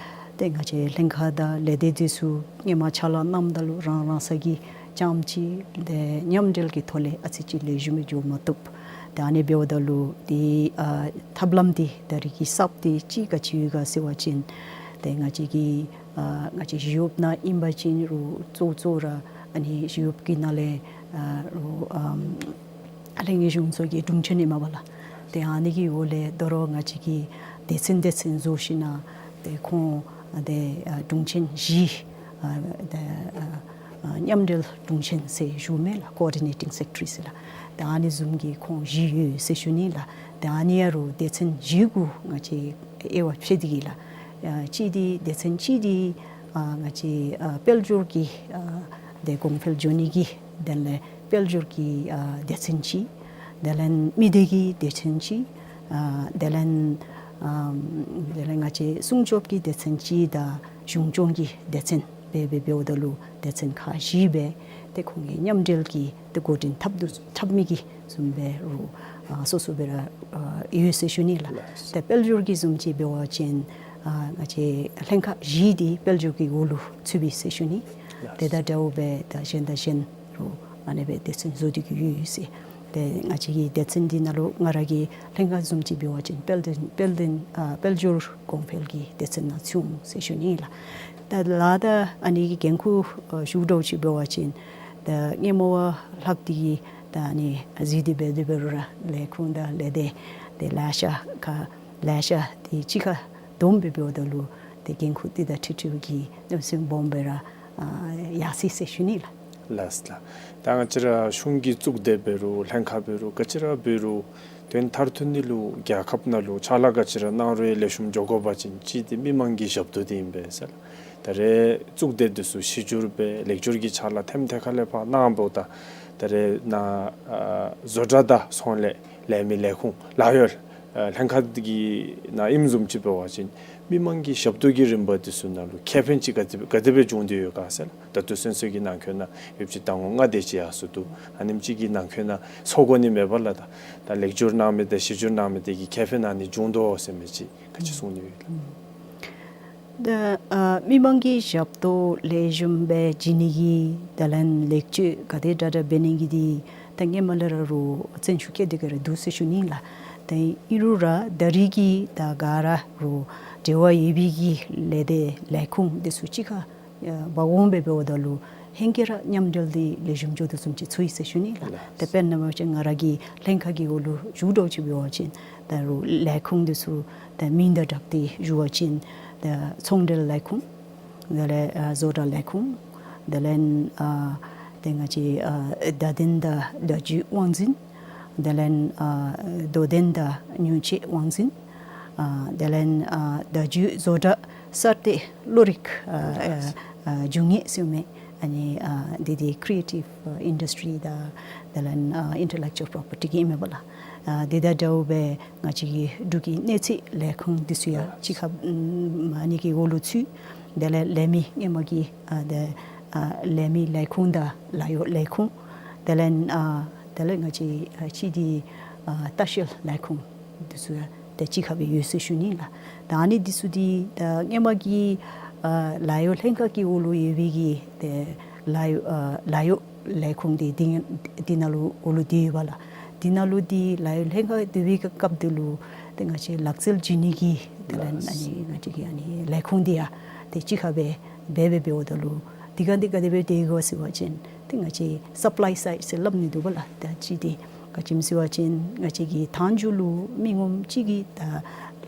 ཏེ་ང་བཅས་ལྷན་ཁག་དང་ལས་སྡེ་འདི་ཚུ་སྔོན་མ་ཕྱག་ལཱ་གནངམ་ད་ལུ་རང་རང་སོ་གི་རྐྱངམ་ཅིག་ཏེ་མཉམ་འབྲེལ་གྱི་ཐོག་ལས་ཨ་ཙི་ཅིག་ལེགས་ཤོམ་སྦེ་འགྱོ་མ་བཏུབ། ཏེ་ཨ་ནི་འབདཝ་ད་ལུ་ཏེ་ཨ་ཐབས་ལམ་འདི་ད་རེས་ཀྱི་གསརཔ་འདི་ཅིག་ག་ཅི་ཡོད་ག་ཟེར་བ་ཅིན་ཏེ་ང་བཅས་ཀྱི་ཨ་ང་བཅས་ཞི་གཡོགཔ་ནང་ཨིན་པ་ཅིན་རུང་གཙོ་གཙོ་ར་ཨ་ནི་ཞི་གཡོགཔ་གི་ནང་ལས་ཨ་རུང་ཨམ་ལྷན་རྒྱས་གཞུང་ཚོགས་ཀྱི་དྲུང་ཆེན་ཨིན་མས་པ་ལགས། ཏེ་ཨ་ནི་གི་འོག་ལས་དོ་རུང་ང་བཅས་ཀྱིས་སྡེ་ཚན་སྡེ་ཚན་བཟོ་ཞིན་ན་ཏེ་ཁོང་ཏེ་ཨ་དྲུང་ཆེན་བཞི་ཨ་ཏེ་ཨ་ཨ་མཉམ་འབྲེལ་དྲུང་ཆེན་ཟེར་ཞུཝ་མས་ལགས། ཀོ་ཨོར་ཌི་ནེ་ཊིང་སེཀ་རེ་ཊ་རི་ཟེར་ལགས། ཏེ་ཨ་ནི་བཟུམ་གྱི་ཁོང་བཞི་ཡོད་ཟེར་ཞུ་ནི་ལགས། ཏེ་ཨ་ནི་ཡང་རུང་སྡེ་ཚན་བཞི་གུ་ང་བཅས་དབྱེ་བ་ཕྱེ་སྟེ་གི་ལགས། ཨ་གཅིག་འདི་སྡེ་ཚན་གཅིག་འདི་ཨ་ང་བཅས་ཨ་དཔལ་འབྱོར་གྱི་ཨ་ཏེ་གོང་འཕེལ་འགྱོ་ནི་གི་ དེ་ལས་དཔལ་འབྱོར་གྱི་ཨ་སྡེ་ཚན་ཅིག། དེ་ལས་མི་སྡེ་གི་སྡེ་ཚན་ཅིག། ཨ་དེ་ལས་ཨམ་དེ་ལས་ང་བཅས་སྲུང་སྐྱོབ་ཀྱི་སྡེ་ཚན་ཅིག་དང་གཞུང་སྐྱོང་གི་སྡེ་ཚན་སྦེ་སྦེ་འབདཝ་ད་ལུ་སྡེ་ཚན་ཁག་བཞི་སྦེ་ཏེ་ཁོང་གིས་མཉམ་འབྲེལ་གྱིས་ཏེ་འགོ་འདྲེན་འཐབ་དོ་འཐབ་མི་གི་བཟུམ་སྦེ་རུང་ཨ་སོ་སོ་སྦེ་ར་ཨ་ཡོད་ཟེར་ཞུ་ནི་ལགས། ལགས། ཏེ་དཔལ་འབྱོར་གྱི་བཟུམ་ཅིག་འབད་བ་ཅིན་ཨ་ང་བཅས་ལྷན་ཁག་བཞི་འདི་དཔལ་འབྱོར་གྱི་འོག་ལུ་ཚུད་པས་ཟེར་ཞུ་ནི། ལགས། དེ་དང་འདྲཝ་སྦེ་ད་གཞན་དང་གཞན་རུང་ཨ་ནི་སྦེ་སྡེ་ཚན་བཟོ་སྟེ་གི་ཡོད་ཟེར། ཏེ་ང་བཅས་ཀྱི་སྡེ་ཚན་འདི་ནང་ལུ་ང་ར་གི་ལྷན་ཁག་བཟུམ་ཅིག་འབད་བ་ཅིན་དཔལ་ལྡན་དཔལ་ལྡན་ཨ་དཔལ་འབྱོར་གོང་འཕེལ་གྱི་སྡེ་ཚན་ནང་ཚུད་འོང་ཟེར་ཞུ་ནི་ལགས། ད་ལཱ་དང་ཨ་ནི་གི་འགན་ཁུར་ཨ་ཞུ་འདྲཝ་ཅིག་འབད་བ་ཅིན་ད་སྔོན་མ་བ་ལྷག་སྟེ་གི་ད་ཨ་ནི་གཟིགས་ཏེ་འབད་དེ་འབད་རུང་ར་ལས་ཁུངས་དང་ལས་སྡེ་ཏེ་ལེ་ཤ་ཁ་ལེ་ཤ་ཏེ་གཅིག་ཁར་བསྡོམས་སྦེ་འབདཝ་ད་ལུ་ཏེ་འགན་ཁུར་འདི་དང་འཁྲིལ་འཁྲིལཝ་གི་གནམ་མེད་ས་མེད་སྦོམ་སྦེ་ར་ཨ་ཡར་སོ་ཡི་ཟེར་ཞུ་ནི་ལགས། ལགས་ལགས། ད་ང་བཅས་ར་གཞུང་གི་གཙུག་སྡེ་འབད་རུང་ལྷན་ཁག་འབད་རུང་ག་ཅི་ར་འབད་རུང་དོན་མཐར་ཐུག་ནི་ལུ་རྒྱལ་ཁབ་ནང་ལུ་ཕྱག་ལཱ་ག་ཅི་ར་གནང་རུང་ལེགས་ཤོམ་འགྱོ་དགོ་པ་ཅིན་གཅིག་འདི་མི་མང་གི་ཞབས་ཏོག་འདི་ཨིན་པས་ཟེར། ད་རེས་གཙུག་སྡེ་འདི་ཚུ་གཞི་བསྒྱུར་འབད་ལེགས་བསྒྱུར་གྱི་ཕྱག་ལཱ་ཐེམ་ཐེ་ཁ་ལས་ཕར་གནང་འབདཝ་ད་ད་རེས་ནཱ་ཨ་བཟོ་གྲྭ་དང་ཚོང་ལས་ལས་མི་ལས་ཁུངས་ལཱ་གཡོག་ཨ་ལྷན་ཁག་འདི་གི་ནང་ཨིནམ་བཟུམ་ཅིག་འབད་བ་ཅིན་མི་མང་གི་ཞབས་ཏོག་གི་རིམ་པ་འདི་ཚུ་ནང་ལུ་ཁེ་ཕན་ཅིག་ག་དེ་ག་དེ་སྦེ་བྱུང་སྟེ་ཡོད་ག་ཟེར། ད་ལྟོ་ཚུན་ཚོད་ཀྱི་ནང་འཁོད་ནང་ཡོདཔ་ཅིག་ཟླ་ངོ་ལྔ་དེ་ཅིག་ཡར་སོ་འདུག། ཨ་ནེམ་ཅིག་གི་ནང་འཁོད་ནང་ཚོར་གོ་ནི་མེད་པས་ལགས། ད་ད་ལེགས་བསྒྱུར་གནང་མི་དེ་གཞི་བསྒྱུར་གནང་མི་དེ་གིས་ཁེ་ཕན་ཨ་ནི་བྱུང་དོ་ཟེར་མི་ཅིག་ག་ཅི་གསུང་ནི་ཡོད་ལགས། ད་ཨ་མི་མང་གི་ཞབས་ཏོག་ལེགས་ཤོམ་སྦེ་བྱིན་ནི་གི་དེ་ལས་ལེགས་བཅོས་ག་དེ་དྲག་དྲག་འབད་ནི་གི་འདི་ད་སྔོན་མ་ལས་ར་རུང་བརྩོན་ཤུགས་བསྐྱེད་དེ་གི་ར་འདུག་ཟེར་ཞུ་ནི་ལགས། ད་ཨིན་རུང་ར་ད་རིས་ཀྱི་ད་ག་ར་རུང་འབྲེལ་བ་ཡོད་པའི་གི་ལས་སྡེ་ལས་ཁུངས་འདི་ཚུ་གཅིག་ཁར་ཨ་འབག་འོང་སྦེ་འབདཝ་ད་ལུ་ཧེང་སྐལ་ར་མཉམ་འབྲེལ་འདི་ལེགས་ཤོམ་འགྱོ་དོ་བཟུམ་ཅིག་ཚོར་ཡི་ཟེར་ཞུ་ནི་ལགས། ལགས། ད་དཔེར་ན་འབད་བ་ཅིན་ང་ར་གི་ལྷན་ཁག་གི་འོག་ལུ་ཞུ་འདྲཝ་ཅིག་འབད་བ་ཅིན་ད་རུང་ལས་ཁུངས་འདི་ཚུ་ད་མིང་དང་སྦྲགས་ཏེ་ཞུ་བ་ཅིན་ད་ཚོང་འབྲེལ་ལས་ཁུངས། དེ་ལས་ཨ་བཟོ་གྲྭ་ལས་ཁུངས། དེ་ལས་ཨ་ཏེ་ང་བཅས་ཨ་བརྡ་དོན་དང་བརྡ་བརྒྱུད་དབང་འཛིན། དེ་ལས་ཨ་དོ་དམ་དང་ཉུང་ཕྱེད་དབང་འཛིན། ཨ་དེ་ལས་ཨ་བརྡ་བརྒྱུད་བཟོ་གྲྭ་གསར་གཏོད་བློ་རིག་ཨ་ཨ་ཨ་འབྱུང་བའི་ཟེར་མི་ཨ་ནི་ཨ་འདི་འདི་ཀྲི་ཨེ་ཊིབ་ཨ་ཨིན་ཌསི་ཊི་རི་དང་དེ་ལས་ཨ་ཨིན་ཊེ་ལེག་ཅུ་ཨལ་པྲོ་པར་ཊི་གི་ཨིན་མས་པ་ལགས། ཨ་འདི་དང་འདྲཝ་སྦེ་ང་བཅས་ཀྱི་འབྲུག་གི་གནས་ཚད་ལས་ཁུངས་འདི་ཚུ་ཡང་གཅིག་ཁར་ཨམ་ཨ་ནི་གི་འོག་ལུ་ཚུད། དེ་ལས་ལས་མི་སྔོན་མ་གི་ཨ་ཏེ་ཨ་ལས་མི་ལས་ཁུངས་དང་ལཱ་གཡོག་ལས་ཁུངས། དེ་ལས་ཨ་དེ་ལས་ང་བཅས་ཨ་གཅིག་འདི་ཨ་ལྟ་བཤལ་ལས་ཁུངས་འདི་ཚུ་ཡང་ཏེ་གཅིག་ཁར་སྦེ་ཡོད་ཟེར་ཞུ་ནི་ལགས། ད་ཨ་ནི་འདི་ཚུ་འདི་ད་སྔོན་མ་གི་ཨ་ལཱ་གཡོག་ལྷན་ཁག་གི་འོག་ལུ་ཡོད་པའི་གི་ཏེ་ལཱ་གཡོག་ཨ་ལཱ་གཡོག་ལས་ཁུངས་འདི་འདི་འདི་ནང་ལུ་འོག་ལུ་སྡོད་ཡོད་པ་ལགས། འདི་ནང་ལུ་འདི་ལཱ་གཡོག་ལྷན་ཁག་སྡོད་པའི་སྐབས་འདི་ལུ་ཏེ་ང་བཅས་ལག་རྩལ་བྱིན་ནི་གི་དེ་ལས་ཨ་ནི་ང་བཅས་ཀྱི་ཨ་ནི་ལས་ཁུངས་འདི་ཡང་ཏེ་གཅིག་ཁར་སྦེ་འབད་འབད་འབདཝ་ད་ལུ་འདི་ག་འདི་ག་དེ་སྦེ་སྡོད་དགོ་ཟེར་བ་ཅིན་ཏེ་ང་བཅས་སབ་ལའི་སའིཌ་ཟེར་སླབ་ནི་འདུག་པ་ལགས། ད་གཅིག་འདི་ག་ཅི་སྨོ་ཟེར་བ་ཅིན་ང་བཅས་ཀྱི་མདང་ཕྱི་ལུ་མི་ངོམ་གཅིག་གིས་ད་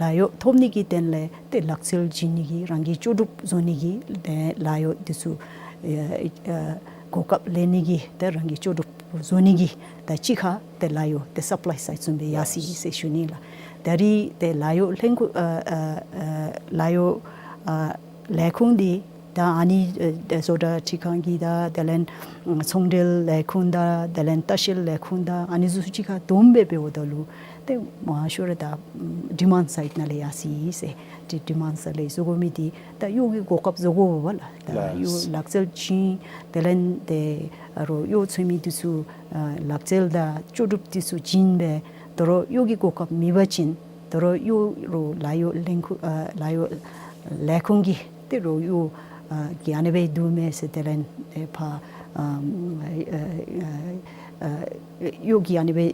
ལཱ་གཡོག་ཐོབ་ནི་གི་དོན་ལས་ཏེ་ལག་རྩལ་བྱིན་ནི་གི་རང་གི་ལྕོགས་གྲུབ་བཟོ་ནི་གི་ཏེ་ལཱ་གཡོག་འདི་ཚུ་ཨེ་ཨེ་གོ་སྐབས་ལེན་ནི་གི་ཏེ་རང་གི་ལྕོགས་གྲུབ་བཟོ་ནི་གི་ད་གཅིག་ཁར་ཏེ་ལཱ་གཡོག་ཏེ་སབ་ལའི་སའིཌ་བཟུམ་སྦེ་ཡར་སོ་ཡི་ཟེར་ཞུ་ནི་ལགས། ད་རིས་ཏེ་ལཱ་གཡོག་ལྷན་ཁུ་ཨ་ཨ་ཨ་ལཱ་གཡོག་ཨ་ལས་ཁུངས་འདི་ད་ཨ་ནི་ཨ་བཟོ་གྲྭ་ཁྲི་ཁང་གི་དང་དེ་ལས་ཚོང་འབྲེལ་ལས་ཁུངས་དང་དེ་ལས་ལྟ་བཤལ་ལས་ཁུངས་དང་ཨ་ནི་ཚུ་གཅིག་ཁར་བསྡོམས་སྦེ་འབདཝ་ད་ལུ་ཏེ་མང་ཤོས་ར་ད་ཌི་མཱནཌ་སའིཌ་ནང་ལས་ཡར་སོ་ཡི་ཟེར། ཏེ་ཌི་མཱནཌ་སའིཌ་ལས་བཟོ་དགོ་མི་འདི་ད་གཡོག་གི་གོ་སྐབས་བཟོ་དགོ་པ་ལགས། ད་ལགས། གཡོག་ལག་རྩལ་བྱིན་དེ་ལས་ཏེ་ཨ་རོགས་གཡོག་འཚོལ་མི་འདི་ཚུ་ཨ་ལག་རྩལ་དང་ལྕོགས་གྲུབ་འདི་ཚུ་བྱིན་སྦེ་ད་རུང་གཡོག་གི་གོ་སྐབས་མེད་པ་ཅིན་ད་རུང་གཡོག་རོགས་ལཱ་གཡོག་ལས་ཁུངས་ཨ་ལཱ་གཡོག་ལས་ཁུངས་ཀྱིས་ཏེ་རོགས་གཡོག་ཨ་གིས་ཨ་ནི་སྦེ་འདུག་མས་ཟེར་དེ་ལས་ཏེ་ཕར་ཨ་ཨ་ཨ་ཨ་གཡོག་གིས་ཨ་ནི་སྦེ་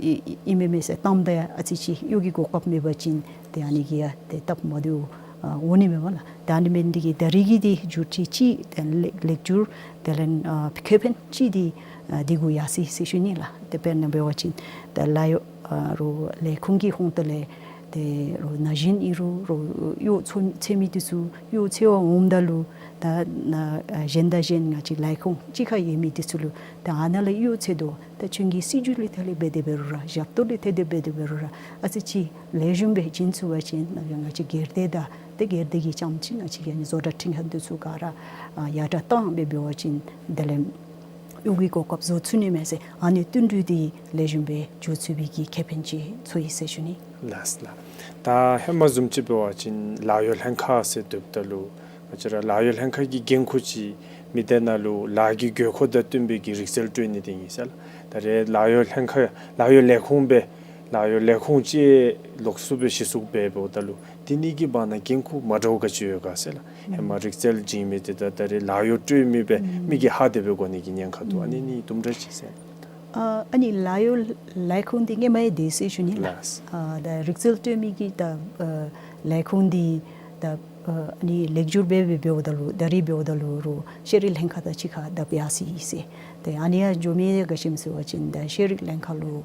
ཨིན་མས་མས་ཟེར་གཏམ་དང་ཨ་ཙི་ཅིག་གཡོག་གི་གོ་སྐབས་མེད་པ་ཅིན་ཏེ་ཨ་ནི་གིས་ཡང་ཏེ་སྟབས་མ་བདེཝ་ཨ་འོང་ནི་མས་པ་ལགས། ད་ཨ་ནི་མེན་འདི་གིས་ད་རིས་ཀྱི་འདི་བསྒྱུར་བཅོས་ཅིག་ཏེ་ལེགས་ལེགས་བསྒྱུར་དེ་ལས་ཨ་ཁེ་ཕན་ཅིག་འདི་ཨ་འདི་གུ་ཡར་སོ་ཡི་ཟེར་ཞུ་ནི་ལགས། ཏེ་དཔེར་ན་འབད་བ་ཅིན་ད་ལཱ་གཡོག་ཨ་རོགས་ལས་ཁུངས་ཀྱི་ཧོངས་ཏོ་ལས་ཏེ་རོགས་ན་གཞོན་ཨིན་རུང་རོགས་གཡོག་འཚོལ་འཚོལ་མི་འདི་ཚུ་གཡོག་འཚོལ་བར་འོངམ་ད་ལུ་ད་ན་ཨ་གཞན་དང་གཞན་ང་བཅས་ལས་ཁུངས་གཅིག་ཁར་ཡོད་མི་འདི་ཚུ་ལུ་ད་ཨ་ནཱ་ལས་གཡོག་འཚོལ་དོ། ད་ཁྱོད་ཀྱི་སྲིད་བྱུས་ལས་ཐད་ལས་འབད་དེ་འབད་རུང་ར་ཞབས་ཏོག་ལས་ཐད་དེ་འབད་དེ་འབད་རུང་ར་ཨ་ཙི་ཅིག་ལེགས་ཤོམ་སྦེ་བྱིན་ཚུགས་པ་ཅིན་ང་བཅས་སྒེར་སྡེ་དང་ཏེ་སྒེར་སྡེ་གི་རྐྱངམ་ཅིག་ང་བཅས་ཀྱི་ཨ་ནི་བཟོ་གྲྭ་ཁྲི་ཁང་འདི་ཚུ་ག་ར་ཨ་ཡར་དྲག་བཏང་སྦེ་འབད་བ་ཅིན་དེ་ལས་ གཡོག་གི་གོ་སྐབས་བཟོ་ཚུགས་ནི་མས་ཟེར། ཨ་ནི་བསྟུན་གྲོས་འདི་ལེགས་ཤོམ་སྦེ་འགྱོ་ཚུགས་པའི་གི་ཁེ་ཕན་ཅིག་ཚོར་ཡི་ཟེར་ཞུ་ནི། ལགས་ལགས། ད་ཧེ་མ་བཟུམ་ཅིག་འབད་བ་ཅིན་ལཱ་གཡོག་ལྷན་ཁག་ཟེར་སྡོདཔ་ད་ལུ་ང་བཅས་ར་ལཱ་གཡོག་ལྷན་ཁག་གི་འགན་ཁུར་ཅིག་མི་སྡེ་ནང་ལུ་ལཱ་གི་དགོས་མཁོ་དང་བསྟུན་པའི་གི་རིག་རྩལ་སྤྲོད་ནི་འདི་ཨིན་ཟེར་ལགས། ད་རེས་ལཱ་གཡོག་ལྷན་ཁག་ལཱ་གཡོག་ལས་ཁུངས་སྦེ་ལཱ་གཡོག་ལས་ཁུངས་ཅིག་ལོགས་སུ་སྦེ་གཞི་བཙུགས་འབད་འབདཝ་ད་ལུ་དེ་གཉིས་ཀྱི་བར་ན་འགན་ཁུར་མ་འདྲཝ་ག་ཅི་ཡོད་ག་ཟེར་ལགས། ཧེ་མ་རིག་རྩལ་སྦྱིན་མི་འདི་དང་ད་རེས་ལཱ་གཡོག་སྤྲོད་མི་སྦེ་མི་གིས་ཧ་དེ་སྦེ་གོ་ནི་གི་ཉེན་ཁ་འདུག། ཨ་ནི་གཉིས་དུམ་གྲ་ཅིག་ཟེར། ཨ་ཨ་ནི་ལཱ་གཡོག་ལས་ཁུངས་འདི་སྔོན་མ་ཡང་འདུག་ཟེར་ཞུ་ནི་ལགས། ལགས། ཨ་ད་རིག་རྩལ་སྤྲོད་མི་གི་ད་ཨ་ལས་ཁུངས་འདི་ད་ཨ་ནི་ལེགས་བསྒྱུར་འབད་འབད་འབདཝ་ད་ལུ་ད་རིས་འབདཝ་ད་ལུ་རུང་ཤེས་རིག་ལྷན་ཁག་དང་གཅིག་ཁར་སྡེབ་ཡར་སོ་ཡི་ཟེར། ཏེ་ཨ་ནི་ཡང་འགྱོ་མི་ག་ཅི་སྨོ་ཟེར་བ་ཅིན་ད་ཤེས་རིག་ལྷན་ཁག་ལུ་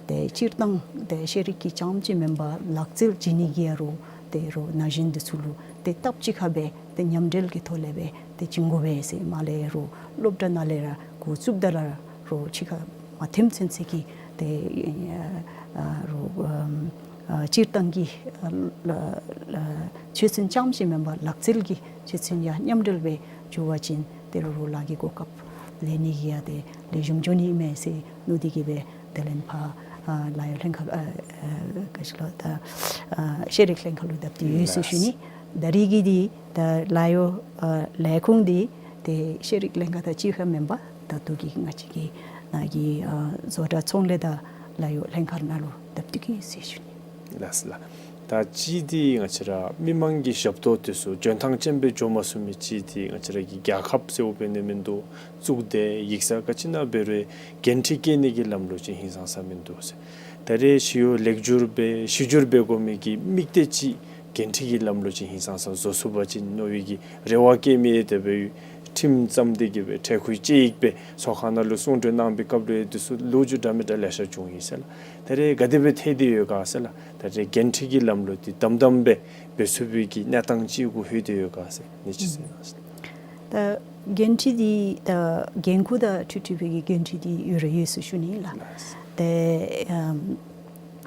ཏེ་སྤྱིར་བཏང་ཏེ་ཤེས་རིག་གི་རྐྱངམ་ཅིག་མེན་པར་ལག་རྩལ་བྱིན་ནི་གི་ཡང་རུང་ཏེ་རུང་ན་གཞོན་འདི་ཚུ་ལུ་ཏེ་སྟབས་གཅིག་ཁར་སྦེ་ཏེ་མཉམ་འབྲེལ་གྱི་ཐོག་ལས་སྦེ་ཏེ་བྱིན་དགོ་པས་ཟེར། མར་ལས་རུང་སློབ་གྲྭ་ནང་ལས་ར་འགོ་བཙུགསཔ་ད་ལས་ར་རུང་གཅིག་ཁར་མ་འཐེམ་ཚུན་ཚོད་ཀྱི་ཏེ་ཨ་རུང་ཨ་སྤྱིར་བཏང་གི་ཨ་ལ་ལ་ཆོས་ཚན་རྐྱངམ་ཅིག་མེན་པར་ལག་རྩལ་གྱི་ཆོས་ཚན་ཡང་མཉམ་འབྲེལ་སྦེ་འགྱོ་བ་ཅིན་ཏེ་རུང་རུང་ལཱ་གི་གོ་སྐབས་ལེན་ནི་གི་ཡང་ཏེ་ལེགས་ཤོམ་འགྱོ་ནི་མས་ཟེར་མནོ་སྟེ་གིས་སྦེ་དེ་ལས་ཕར་ཨ་ལཱ་གཡོག་ལྷན་ཁག་ཨ་ཨ་ག་ཅི་ལོ་ད་ཨ་ཤེས་རིག་ལྷན་ཁག་ལུ་སྡེབ་སྟེ་ཡོད་ཟེར་ཞུ་ནི། ད་རིས་ཀྱི་འདི་ད་ལཱ་གཡོག་ཨ་ལས་ཁུངས་འདི་ཏེ་ཤེས་རིག་ལྷན་ཁག་དང་གཅིག་ཁར་མེན་པར་ད་ལྟོ་གི་ང་བཅས་ཀྱི་ནཱ་གི་ཨ་བཟོ་གྲྭ་ཚོང་ལས་དང་ལཱ་གཡོག་ལྷན་ཁག་ནང་ལུ་སྡེབ་སྟེ་གིས་ཟེར་ཞུ་ནི། ལགས་ལགས། ད་གཅིག་འདི་ང་བཅས་ར་མི་མང་གི་ཞབས་ཏོག་འདི་ཚུ་འཇོན་ཐང་ཅན་སྦེ་འགྱོ་མ་ཚུགས་མི་གཅིག་འདི་ང་བཅས་ར་གི་རྒྱལ་ཁབ་ཟེརཝ་འབད་ནི་མིན་འདུག། གཙུག་སྡེ་ཡིག་ཚང་ག་ཅི་ནང་འབད་རུང་འགན་འཁྲི་བཀལ་ནི་གི་ལམ་ལུགས་ཅིག་ཧིང་སངས་ས་མིན་འདུག་ཟེར། ད་རེས་ཞི་གཡོག་ལེགས་བསྒྱུར་འབད་གཞི་བསྒྱུར་འབད་དགོ་མི་གི་དམིགས་གཏད་ཅིག་འགན་འཁྲི་གི་ལམ་ལུགས་ཅིག་ཧིང་སངས་ས་བཟོ་ཚུགས་པ་ཅིན་མནོ་བའི་གི་རེ་བ་བསྐྱེད་མི་ཡང་དེ་སྦེ་ཁྲིམས་བརྩམས་ཏེ་གིས་སྦེ་ཁྲལ་ཁུར་དཔྱད་ཡིག་སྦེ་ཚོགས་ཁང་ནང་ལུ་གསུང་གྲོས་གནང་བའི་སྐབས་ལུ་ཡང་འདི་ཚུ་ལོ་རྒྱུས་འདྲ་མི་འདྲ་ལེ་ཤ་བྱུང་ཡི་ཟེར་ལགས། ད་རེས་ག་དེ་སྦེ་ཐལ་ཏེ་ཡོད་ག་ཟེར་ལགས། ད་རེས་འགན་འཁྲི་གི་ལམ་ལུགས་འདི་དམ་དམ་སྦེ་འབད་ཚུགས་པའི་གི་གནས་སྟངས་ཅིག་གུ་ལྷོད་དེ་ཡོད་ག་ཟེར་ཨ་ནི་ཅིག་ཟེར་གནང་ཟེར། ད་འགན་འཁྲི་འདི་ད་འགན་ཁུར་དང་འཁྲིལ་འཁྲིལ་བའི་གི་འགན་འཁྲི་འདི་ཡོད་ར་ཡོད་ཟེར་ཞུ་ནི་ལགས། ལགས། ཏེ་ཨམ་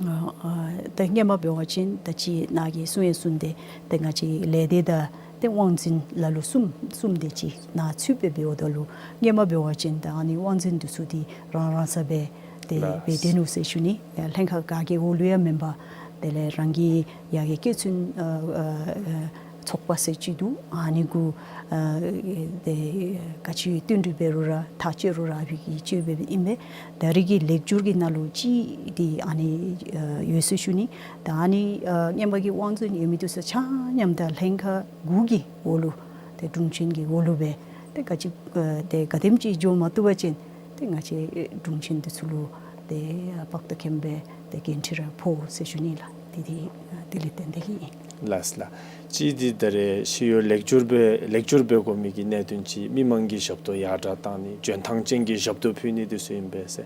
ཨ་ཨ་ད་སྔོན་མ་འབད་བ་ཅིན་ད་ཅི་ནཱ་གིས་གསུང་ཡང་གསུངས་ཏེ་ཏེ་ང་བཅས་ལས་སྡེ་དང་ཏེ་དབང་འཛིན་ལ་ལུ་གསུམ་གསུམ་དེ་ཅིག་ནཱ་ཚུད་སྦེ་འབདཝ་ད་ལུ་སྔོན་མ་འབད་བ་ཅིན་ད་ཨ་ནི་དབང་འཛིན་འདི་ཚུ་འདི་རང་རང་ས་སྦེ་ཏེ་ལགས། འབད་དེ་ནུག་ཟེར་ཞུ་ནི། ཡ་ལྷན་ཁག་ག་གི་འོག་ལུ་ཡང་མེན་པར་དེ་ལས་རང་གི་ཡ་གི་སྐྱེ་བཙུན་ཨ་ཨ་ཨ་ཚོགས་པ་ཟེར་ཅིག་འདུག། ཨ་ནི་གུ་ཨ་ཏེ་ག་ཅི་བསྟུན་གྲོས་འབད་རུང་ར་ཐག་བཅད་རུང་ར་ཨ་ཕི་གིས་བཅད་འབདཝ་ཨིན་པས། ད་རིས་ཀྱི་ལེགས་བསྒྱུར་གྱི་ནང་ལུ་ཅིག་འདི་ཨ་ནི་ཨ་ཡོད་ཟེར་ཞུ་ནི། ད་ཨ་ནི་ཨ་སྔོན་མ་གི་དབང་འཛིན་ཡོད་མི་འདི་ཚུ་ཆ་མཉམ་ད་ལྷན་ཁག་དགུ་གི་འོག་ལུ་ཏེ་དྲུང་ཆེན་གྱི་འོག་ལུ་སྦེ་ཏེ་ག་ཅི་ཨ་ཏེ་ག་དེམ་ཅིག་འགྱོ་མ་བཏུབ་པ་ཅིན་ཏེ་ང་བཅས་དྲུང་ཆེན་འདི་ཚུ་ལུ་ཏེ་ཨ་དཔག་ཏུ་མཁྱེན་པའི་ཏེ་འགན་འཁྲི་ར་ཕོག་ཟེར་ཞུ་ནི་ལགས། དེ་དེ་ཨ་དེ་ལས་བརྟེན་ཏེ་གིས་ཨིན། ལགས་ལགས། གཅིག་འདི་ད་རེས་ཞི་གཡོག་ལེགས་བསྒྱུར་འབད་ལེགས་བསྒྱུར་འབད་དགོ་མི་གི་གནད་དོན་ཅིག་མི་མང་གི་ཞབས་ཏོག་ཡར་དྲག་བཏང་ནི་འཇོན་ཐང་ཅན་གྱི་ཞབས་ཏོག་ཕུལ་ནི་འདི་ཚུ་ཨིན་པས་ཟེར།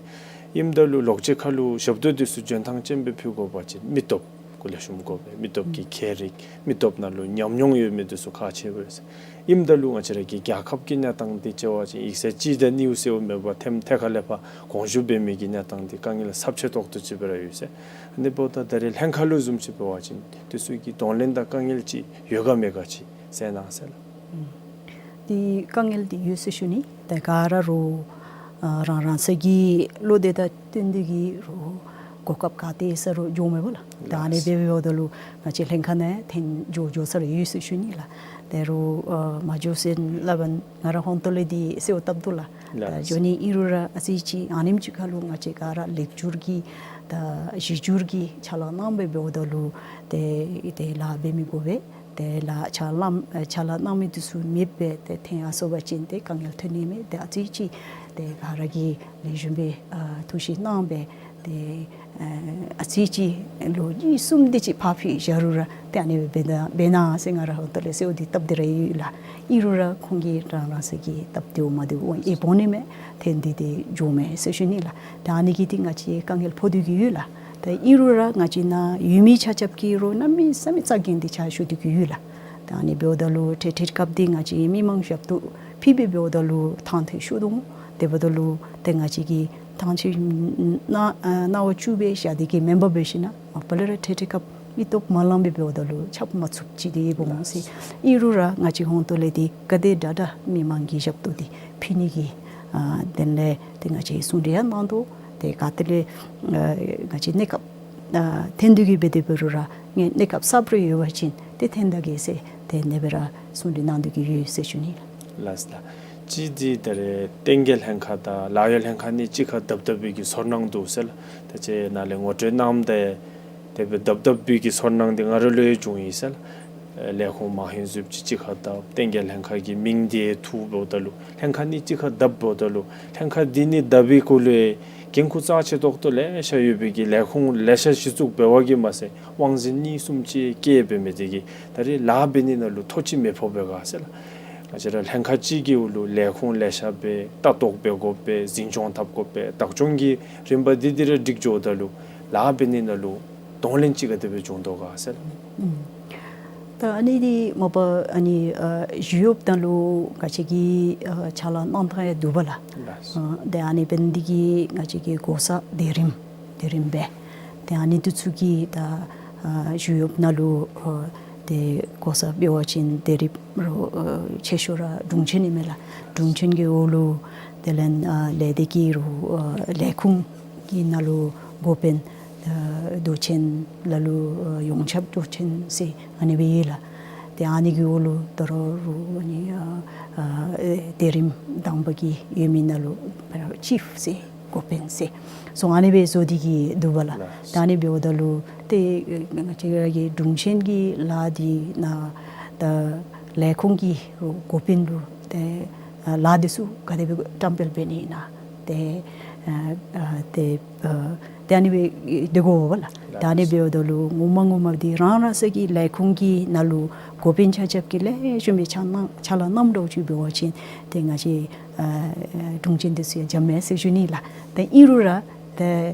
ཨིནམ་ད་ལུ་ལོགས་གཅིག་ཁར་ལུ་ཞབས་ཏོག་འདི་ཚུ་འཇོན་ཐང་ཅན་སྦེ་ཕུལ་དགོ་པ་ཅིན་མི་སྟོབས་སྐུ་ལས་ཞུམ་དགོ་པས། མི་སྟོབས་ཀྱི་ཁྱད་རིག་མི་སྟོབས་ནང་ལུ་ཉམས་མྱོང་ཡོད་མི་འདི་ཚུ་ཁག་ཆེ་བས་ཟེར། ཨིནམ་ད་ལུ་ང་བཅས་ར་གི་རྒྱལ་ཁབ་ཀྱི་གནས་སྟངས་འདི་བཅར་བ་ཅིན་ཡིག་ཚང་གཅིག་དང་གཉིས་ཟེརཝ་མེད་པར་ཐེམ་ཐད་ཀར་ལས་ཕར་གོང་ཞུ་འབད་མི་གི་གནས་སྟངས་འདི་དཀའ་ངལ་ཚབས་ཆེ་ཏོག་ཏོ་ཅིག་སྦེ་ར་ཡོད་ཟེར། ཨ་ནི་འབདཝ་ད་ད་རེས་ལྷན་ཁག་ལུ་བཟུམ་ཅིག་འབད་བ་ཅིན་འདི་ཚུ་གི་གདོང་ལེན་དང་དཀའ་ངལ་ཅིག་ཡོད་ག་མེད་ག་ཅིག་གསལ་གནང་ཟེར་ལགས། ཨུམ། འདི་དཀའ་ངལ་འདི་ཡོད་ཟེར་ཞུ་ནི། ད་ག་ར་རུང་ཨ་རང་རང་ས་གི་བློ་འདོད་དང་བསྟུན་ཏེ་གིས་རུང་གོ་སྐབས་ག་ཏེ་ས་རུང་འགྱོཝ་མས་པ་ལགས། ད་ཨ་ནི་ལགས། འབད་འབདཝ་ད་ལུ་ང་བཅས་ལྷན་ཁག་ནང་ཐོན་འགྱོ་འགྱོ་ས་རུང་ཡོད་ཟེར་ཞུ་ནི་ལགས། ད་རུང་ཨ་མ་འགྱོ་ཟེར་སླབ་པ་ང་ར་ཧོང་ཏོ་ལས་འདི་གསོལཝ་བཏབ་དོ་ལགས། ད་ལགས། འགྱོ་ནི་ཨིན་རུང་ར་ཨ་ཙི་ཅིག་ཨ་ནེམ་ཅིག་ཁར་ལུ་ང་བཅས་ག་ར་ལེགས་བསྒྱུར་གྱི་ད་གཞི་བསྒྱུར་གྱི་ཕྱག་ལཱ་གནང་སྦེ་འབདཝ་ད་ལུ་ཏེ་ཏེ་ལཱ་འབད་མི་དགོ་པས། ཏེ་ལཱ་ཕྱག་ལཱ་ཨེ་ཕྱག་ལཱ་གནང་མི་འདི་ཚུ་མེདཔ་སྦེ་ཏེ་ཐོན་ཡར་སོང་པ་ཅིན་ཏེ་དཀའ་ངལ་ཐོན་ནི་མས། ཏེ་ཨ་ཙི་ཅིག་ཏེ་ག་ར་གིས་ལེགས་ཤོམ་སྦེ་ཨ་ཐུགས་ཞིབ་གནང་སྦེ་ཏེ་ཨ་ཨ་ཙི་ཅིག་ལོ་གཉིས་གསུམ་དེ་ཅིག་ཕར་འཕུལ་བཞག་རུང་ར་ཏེ་ཨ་ནི་སྦེ་འབད་ད་འབད་གནང་ཟེར་ང་ར་ཧོང་ཏོ་ལས་གསོལཝ་འདི་བཏབ་སྟེ་ར་ཡོད་ལགས། ཨིན་རུང་ར་ཁོང་གིས་རང་རང་ས་གི་སྟབས་བདེཝ་མ་བདེཝ་ཨེ་འབད་ནི་མས། ཐོན་ཏེ་ཏེ་འགྱོཝ་མས་ཟེར་ཞུ་ནི་ལགས། ད་ཨ་ནི་གིས་ཏེ་ང་བཅས་དཀའ་ངལ་ཕོག་སྡོད་ཀྱི་ཡོད་ལགས། ད་ཨིན་རུང་ར་ང་བཅས་ནཱ་ཡོད་མི་ཆ་ཁྱབ་ཀྱིས་རོགས་གནམ་མེད་ས་མེད་རྩ་འགེངས་ཏེ་ཕྱག་ཞུ་སྡོད་ཀྱི་ཡོད་ལགས། ད་ཨ་ནི་འབདཝ་ད་ལུ་ཏེ་དུས་སྐབས་འདི་ང་བཅས་མི་མང་ཞབས་ཏོག་ཕུལ་སྦེ་འབདཝ་ད་ལུ་ཐང་ཐོན་ཤོར་དོ། དེ་འབདཝ་ད་ལུ་ཏེ་ང་བཅས་ཀྱིས་ཐང་ཆད་ན་ཨ་རྣ་བ་བཅུག་སྦེ་བཞག་སྟེ་གིས་མེན་པར་འབད་ཞིན་ན་མ་པ་ལས་ར་དུས་སྐབས་མི་སྟོབས་མ་ལང་པར་འབདཝ་ད་ལུ་ཁྱབ་མ་ཚུགསཔ་ཅིག་འདི་འོང་སྲིད། ཨིན་རུང་ར་ང་བཅས་ཧོང་ཏོ་ལས་འདི་ག་དེ་དྲག་དྲག་མི་མང་གི་ཞབས་ཏོག་འདི་ཕུལ་ནི་གི་ ཨ་དེ་ལས་ཏེ་ང་བཅས་གསུང་གྲོས་ཡང་གནང་དོ། ཏེ་ག་ཏེ་ལས་ཨ་ང་བཅས་གནས་སྐབས་ཨ་ཐོན་དོ་གི་འབད་དེ་འབད་རུང་ར་ངེ་གནས་སྐབས་གསརཔ་རེ་ཡོད་པ་ཅིན་ཏེ་ཐོན་ད་གེ་ཟེར་ཏེ་ཨ་ནེ་སྦེ་ར་གསུང་གྲོས་གནང་དོ་གི་ཡོད་ཟེར་ཞུ་ནི། ལགས་ལགས། གཅིག་འདི་ད་རེས་བསྟན་རྒྱས་ལྷན་ཁག་དང་ལཱ་གཡོག་ལྷན་ཁག་གཉིས་གཅིག་ཁར་བསྡབ་བསྡབ་པའི་གི་ཚོར་སྣང་འདུག་ཟེར་ལགས། ད་ཅི་ནཱ་ལས་ངོ་སྤྲོད་གནངམ་ད་དེ་སྦེ་བསྡབ་བསྡབ་པའི་གི་ཚོར་སྣང་འདི་ང་ར་ལུ་ཡང་བྱུང་ཡི་ཟེར་ལགས། ལས་ཁུངས་མང་ཧེང་ཟུབ་ཅིག་གཅིག་ཁར་བསྡབ། བསྟན་རྒྱས་ལྷན་ཁག་གི་མིང་འདི་ཐུག་འབདཝ་ད་ལུ་ལྷན་ཁག་གཉིས་གཅིག་ཁར་བསྡབ་འབདཝ་ད་ལུ་ལྷན་ཁག་འདི་གཉིས་བསྡབ་པའི་གུ་ལུ་འགན་ཁུར་རྩ་ཆེ་ཏོག་ཏོ་ལེ་ཤ་ཡོད་པའི་གི་ལས་ཁུངས་ལེ་ཤ་གཞི་བཙུགས་འབད་བ་གིས་མ་ཚད་དབང་འཛིན་གཉིས་གསུམ་ཅིག་བཀལ་འབད་མི་འདི་གིས་ད་རེས་ལཱ་འབད་ནི་ནང་ལུ་ཐོ་ཅིག་མི་ཕོག་པས་ག་ཟེར་ལགས། ང་བཅས་ར་ལྷན་ཁག་གཅིག་གི་འོག་ལུ་ལས་ཁུངས་ལེ་ཤ་སྦེ་ལྟ་རྟོག་འབད་དགོ་པས། འཛིན་སྐྱོང་འཐབ་དགོ་པས། བདག་སྐྱོང་གི་རིམ་པ་འདི་འདི་ར་སྒྲིག་འགྱོཝ་ད་ལུ་ལཱ་འབད་ནི་ནང་ལུ་གདོང་ལེན་ཅིག་ག་དེ་སྦེ་བྱུང་དོ་ག་ཟེར་ལགས། ཨུམ། ད་ཨ་ནི་འདི་མ་པ་ཨ་ནི་ཨ་ཞི་གཡོགཔ་ནང་ལུ་ང་བཅས་ཀྱི་ཨ་ཕྱག་ལཱ་གནང་ཐངས་ཡང་འདུག་པ་ལགས། ལགས། ཨ་ཏེ་ཨ་ནི་འབད་ནི་འདི་གིས་ང་བཅས་ཀྱི་གོ་ས་དེ་རིམ་དེ་རིམ་སྦེ་ཏེ་ཨ་ནི་འདི་ཚུ་གི་ད་ཨ་ཞི་གཡོགཔ་ནང་ལུ་ཨ་ཏེ་གོ་ས་འབད་བ་ཅིན་དེ་རིམ་རུ་ཨ་ཆེ་ཤོས་ར་དྲུང་ཆེན་ཨིན་མས་ལགས། དྲུང་ཆེན་གྱི་འོག་ལུ་དེ་ལས་ཨ་ལས་སྡེ་གི་རུ་ཨ་ལས་ཁུངས་ཀྱི་ནང་ལུ་འགོ་དཔོན་ཨ་མདོ་ཆེན་ལ་ལུ་ཨ་ཡོངས་ཁྱབ་མདོ་ཆེན་ཟེར་ཨ་ནི་སྦེ་ཡོད་ལགས། ཏེ་ཨ་ནི་གི་འོག་ལུ་ད་རུང་རུ་ཨ་ནི་ཨ་ཨ་དེ་རིམ་དང་པ་གི་ཡོད་མི་ནང་ལུ་ཕར་ཅིཕ་ཟེར་འགོ་དཔོན་ཟེར་སོང་ཨ་ནི་སྦེ་བཟོ་སྟེ་གི་འདུག་པ་ལགས། ལགས། ད་ཨ་ནི་འབདཝ་ད་ལུ་ཏེ་ང་བཅས་ར་གི་དྲུང་ཆེན་གྱི་ལཱ་འདི་ནང་ད་ལས་ཁུངས་ཀྱི་འགོ་དཔོན་ལུ་ཏེ་ཨ་ལཱ་འདི་ཚུ་ག་དེ་སྦེ་བཀྲམ་སྤེལ་འབད་ནི་ཨིན་ན་ཏེ་ཨ་ཨ་ཏེ་ཨ་ཏེ་ཨ་ནི་སྦེ་སྡོད་དགོ་པས་ལགས། ད་ཨ་ནི་འབདཝ་ད་ལུ་ངོ་མ་ངོ་མ་འདི་རང་རང་སོ་གི་ལས་ཁུངས་ཀྱི་ནང་ལུ་འགོ་དཔོན་ཆ་ཁྱབ་ཀྱིས་ལེགས་ཤོམ་སྦེ་ཕྱག་གནང་ཕྱག་ལཱ་གནངམ་འདྲཝ་ཅིག་འབད་བ་ཅིན་ཏེ་ང་བཅས་ཨ་ཨ་དྲུང་ཆེན་འདི་ཚུ་ཡང་འཇམ་མས་ཟེར་ཞུ་ནི་ལགས། ཏེ་ཨིན་རུང་ར་ཏེ་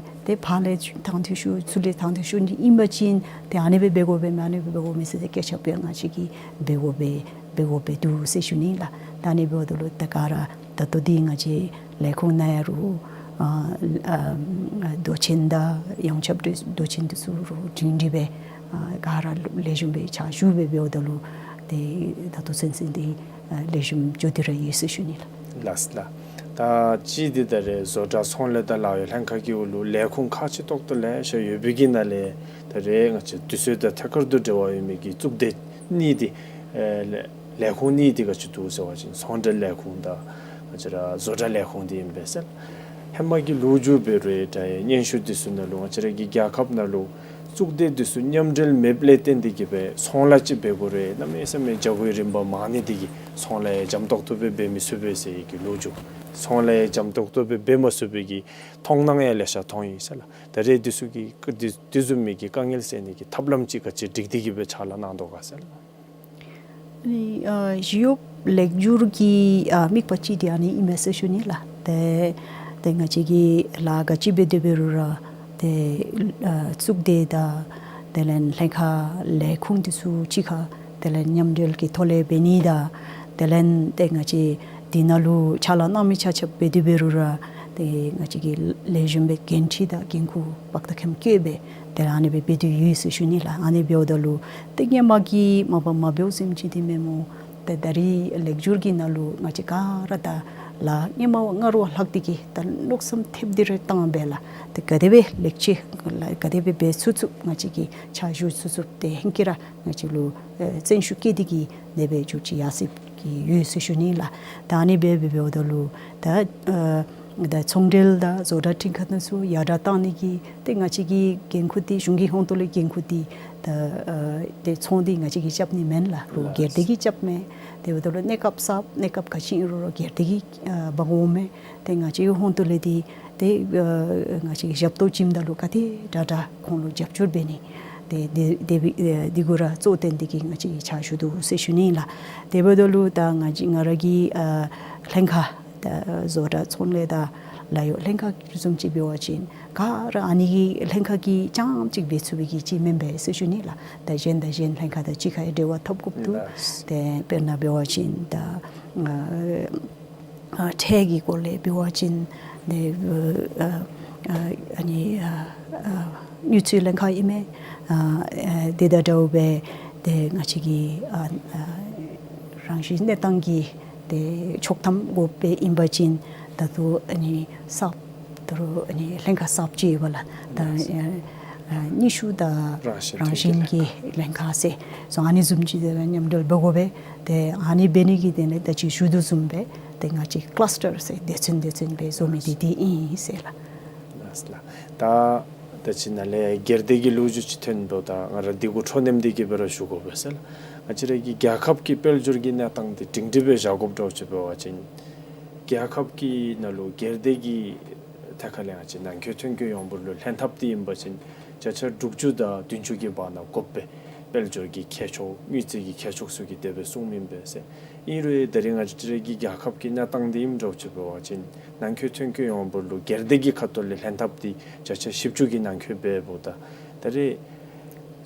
ཏེ་ཕར་ལས་ཐང་ཐུང་ཤོས་ཚུར་ལས་ཐང་ཐུང་ཤོས་འདི་ཨིན་པ་ཅིན་ཏེ་ཨ་ནི་སྦེ་འབད་དགོ་པས་མས་ཨ་ནི་སྦེ་འབད་དགོ་མས་ཟེར་ཏེ་སྐད་ཆ་འབད་ང་བཅས་ཀྱིས་འབད་དགོ་པས་འབད་དགོ་པས་འདུག་ཟེར་ཞུ་ནི་ལགས། ད་ཨ་ནི་འབདཝ་ད་ལུ་ད་ག་ར་ད་ལྟོ་འདི་ང་བཅས་ལས་ཁུངས་ནང་ཡང་རུང་ཨ་ཨ་མདོ་ཆེན་དང་ཡོངས་ཁྱབ་མདོ་ཆེན་འདི་ཚུ་རུང་སྒྲིང་སྒྲི་སྦེ་ཨ་ག་ར་ལེགས་ཤོམ་སྦེ་ཕྱག་ཞུ་སྦེ་འབདཝ་ད་ལུ་ཏེ་ད་ལྟོ་ཚུན་ཚོད་འདི་ཨ་ལེགས་ཤོམ་འགྱོ་སྟེ་ར་ཡོད་ཟེར་ཞུ་ནི་ལགས། ལགས་ལགས། ད་གཅིག་འདི་ད་རེས་བཟོ་གྲྭ་ཚོང་ལས་དང་ལཱ་གཡོག་ལྷན་ཁག་གི་འོག་ལུ་ལས་ཁུངས་ཁག་ཆེ་ཏོག་ཏོ་ལེ་ཤ་ཡོད་པའི་གི་ནང་ལས་ད་རེས་ང་བཅས་དུས་ཚོད་དང་ཐད་ཀར་དུ་འབྲེལ་བ་ཡོད་མི་གི་གཙུག་སྡེ་གཉིས་འདི་ཨེ་ལས་ལས་ཁུངས་གཉིས་འདི་ག་ཅི་འདུག་ཟེར་བ་ཅིན་ཚོང་འབྲེལ་ལས་ཁུངས་དང་ང་བཅས་ར་བཟོ་གྲྭ་ལས་ཁུངས་འདི་ཨིན་པས་ཟེར། ཧེ་མ་གི་ལོ་རྒྱུས་འབད་རུང་ད་སྙན་ཞུ་འདི་ཚུ་ནང་ལུ་ང་བཅས་ར་གི་རྒྱལ་ཁབ་ནང་ལུ་གཙུག་སྡེ་འདི་ཚུ་མཉམ་འབྲེལ་མེདཔ་ལས་བརྟེན་ཏེ་གིས་སྦེ་ཚོང་ལཱ་ཅིག་འབད་དགོ་རུང་གནམ་མེད་ས་མེད་བྱ་སྒོའི་རིམ་པ་མང་ནི་འདི་གིས་ཚོང་ལཱ་ཡང་འཇམ་ཏོག་ཏོ་སྦེ་འབད་མི་ཚུགས་པས་ཟེར་གྱི་ལོ་རྒྱུས། ཚོང་ལཱ་ཡང་འཇམ་ཏོག་ཏོ་སྦེ་འབད་མ་ཚུགས་པའི་གི་མཐོང་སྣང་ཡང་ལེ་ཤ་མཐོང་ཡི་ཟེར་ལགས། ད་རེས་འདི་ཚུ་གི་འདི་འདི་བཟུམ་མའི་གི་དཀའ་ངལ་སེལ་ནི་གི་ཐབས་ལམ་ཅིག་ག་ཅི་སྒྲིག་སྟེ་གིས་སྦེ་ཕྱག་ལཱ་གནང་དོ་ག་ཟེར་ལགས། ཨ་ནི་ཨ་ཞི་གཡོགཔ་ལེགས་བསྒྱུར་གྱི་ཨ་དམིགས་པ་ཅིག་འདི་ཨ་ནི་ཨིན་མས་ཟེར་ཞུ་ནི་ལགས། ཏེ་ཏེ་ང་བཅས་ཀྱིས་ལཱ་ག་ཅི་འབད་དེ་འབད་རུང་ར་ཏེ་ཨ་གཙུག་སྡེ་དང་དེ་ལས་ལྷན་ཁག་ལས་ཁུངས་འདི་ཚུ་གཅིག་ཁར་དེ་ལས་མཉམ་འབྲེལ་གྱི་ཐོག་ལས་འབད་ནི་དང་དེ་ལས་ཏེ་ང་བཅས་འདི་ནང་ལུ་ཕྱག་ལཱ་གནང་མི་ཆ་ཁྱབ་འབད་དེ་འབད་རུང་ར་ཏེ་ང་བཅས་ཀྱིས་ལེགས་ཤོམ་སྦེ་འགན་འཁྲི་དང་འགན་ཁུར་དཔག་ཏུ་ཁེམ་བཀོད་སྦེ་ཏེ་ཨ་ནི་སྦེ་འབད་དེ་ཡོད་ཟེར་ཞུ་ནི་ལགས། ཨ་ནི་འབདཝ་ད་ལུ་ཏེ་སྔོན་མ་གི་མ་པ་མ་འབདཝ་ཙམ་ཅིག་འདི་མེན་མོ། ཏེ་ད་རེས་ལེགས་བསྒྱུར་གྱི་ནང་ལུ་ང་བཅས་ག་ར་ད་ལཱ་སྔོན་མ་སྔར་བ་ལྷག་སྟེ་གིས་ད་མནོ་བསམ་ཐེབས་ཏེ་ར་བཏང་སྦེ་ལགས། ཏེ་ག་དེ་སྦེ་ལེགས་ཆ་ལགས་ག་དེ་སྦེ་འབད་ཚུགས་ཚུགས་ང་བཅས་ཀྱིས་ཕྱག་ཞུ་ཚུགས་ཚུགས་ཏེ་ཧེང་སྐལ་ར་ང་བཅས་ལུ་ཨེ་བརྩོན་ཤུགས་བསྐྱེད་དེ་གིས་ཨ་ནེ་སྦེ་འགྱོ་ཅི་ཡར་སོང་གི་ཡོད་ཟེར་ཞུ་ནི་ལགས། ད་ཨ་ནི་སྦེ་འབད་འབདཝ་ད་ལུ་ད་ཨ་ད་ཚོང་འབྲེལ་དང་བཟོ་གྲྭ་ཁྲིམས་ཁང་ཚུ་ཡར་དྲག་བཏང་ནི་གི་ཏེ་ང་བཅས་ཀྱི་འགན་ཁུར་འདི་གཞུང་གི་ཧོངས་ཏོ་ལས་འགན་ཁུར་འདི་ད་ཨ་ཏེ་ཚོང་འདི་ང་བཅས་ཀྱིས་རྐྱབ་ནི་མེན་ལགས། རོགས་སྒེར་སྡེ་གིས་རྐྱབ་མས། དེ་འབདཝ་ད་ལུ་གནས་སྐབས་གསརཔ་གནས་སྐབས་ག་ཅི་ཨིན་རུང་རོགས་སྒེར་སྡེ་གིས་ཨ་འབག་འོང་མས། ཏེ་ང་བཅས་ཀྱི་ཧོངས་ཏོ་ལས་འདི་ཏེ་ཨ་ང་བཅས་ཀྱིས་ཞབས་ཏོག་བྱིནམ་ད་ལུ་ག་དེ་དྲག་དྲག་ཁོང་ལུ་རྒྱབ་སྐྱོར་འབད་ནི། ཏེ་འདི་འདི་འདི་གུ་ར་གཙོ་བོ་བཏོན་ཏེ་གིས་ང་བཅས་ཀྱིས་ཕྱག་ཞུ་དོ་ཟེར་ཞུ་ནི་ལགས། དེ་འབདཝ་ད་ལུ་ད་ང་བཅས་ང་ར་གི་ཨ་ལྷན་ཁག་ད་བཟོ་གྲྭ་ཚོང་ལས་དང་ལཱ་གཡོག་ལྷན་ཁག་བཟུམ་ཅིག་འབད་བ་ཅིན་ག་ར་ཨ་ནི་གི་ལྷན་ཁག་གིས་རྐྱངམ་ཅིག་འབད་ཚུགས་པའི་གི་ཅིག་མེན་པས་ཟེར་ཞུ་ནི་ལགས། ད་གཞན་དང་གཞན་ལྷན་ཁག་དང་གཅིག་ཁར་འབྲེལ་བ་འཐབ་དགོཔ་འདུག། ལགས། ཏེ་དཔེར་ན་འབད་བ་ཅིན་ད་ཨ་ཨ་ཁྲལ་གྱི་སྐོར་ལས་འབད་བ་ཅིན་ཏེ་ཨ་ཨ་ཨ་ནི་ཨ་ཨ་དངུལ་རྩིས་ལྷན་ཁག་ཨིན་མས། ཨ་ཨ་དེ་དང་འདྲཝ་སྦེ་ཏེ་ང་བཅས་ཀྱི་ཨ་ཨ་རང་བཞིན་གནས་སྟངས་ཀྱི་ཏེ་ཆོག་ཐམ་དགོཔ་སྦེ་ཨིན་པ་ཅིན་ ད་ལྟོ་ཨ་ནི་གསརཔ་ད་རུང་ཨ་ནི་ལྷན་ཁག་གསརཔ་ཅིག་ཡོདཔ་ལགས། ད་ཨ་ཨ་ཉི་ཤུ་དང་རང་བཞིན་རང་བཞིན་གྱི་ལྷན་ཁག་ཟེར་སོང་། ཨ་ནི་བཟུམ་ཅིག་དེ་ལུ་མཉམ་འབྲེལ་འབད་དགོ་པས། ཏེ་ཨ་ནི་འབད་ནི་གི་དོན་ལས་ད་ཅི་ཞུ་དོ་བཟུམ་སྦེ་ཏེ་ང་བཅས་ཀི་ལཱསི་ཊར་ཟེར་སྡེ་ཚན་སྡེ་ཚན་སྦེ་བཟོ་མི་འདི་འདི་ཨིན་ཟེར་ལགས། ལགས་ལགས། ད་ད་ཅི་ནཱ་ལས་སྒེར་སྡེ་གི་ལོ་རྒྱུས་ཅིག་ཐོན་འབདཝ་ད་ང་ར་འདི་གུ་འཕྲོ་མཉམ་འདི་གི་སྦེ་ར་ཞུ་དགོ་པས་ཟེར་ལགས། ང་བཅས་ར་གི་རྒྱལ་ཁབ་ཀྱི་དཔལ་འབྱོར་གྱི་གནས་སྟངས་འདི་སྒྲིང་སྒྲི་སྦེ་བཞག་དགོཔ་འདྲཝ་ཅིག་འབད་བ་ཅིན་རྒྱལ་ཁབ་ཀྱི་ནང་ལུ་སྒེར་སྡེ་གི་ཐད་ཁར་ལས་ང་བཅས་ནང་འཁོད་ཐོན་སྐྱེད་ཡོངས་འབོར་ལུ་ལྷན་ཐབས་འདི་ཨིན་པ་ཅིན་བརྒྱ་ཆ་དྲུག་ཅུ་དང་བདུན་ཅུ་གི་བར་ན་དགོཔ་སྦེ་དཔལ་འབྱོར་གྱི་ཁྱད་ཆོས་དངུལ་རྩིས་ཀྱི་ཁྱད་ཆོས་ཚུ་གིས་དེ་སྦེ་གསུངམ་ཨིན་པས་ཟེར། ཨིན་རུང་ད་རིས་ང་བཅས་ར་གི་རྒྱལ་ཁབ་ཀྱི་གནས་སྟངས་འདི་ཨིནམ་འདྲཝ་ཅིག་འབད་བ་ཅིན་ནང་འཁོད་ཐོན་སྐྱེད་ཡོངས་འབོར་ལུ་སྒེར་སྡེ་གི་ཁ་ཐུག་ལས་ལྷན་ཐབས་འདི་བརྒྱ་ཆ་བཞི་བཅུ་གི་ནང་འཁོད་འབདཝ་ད་ད་རིས་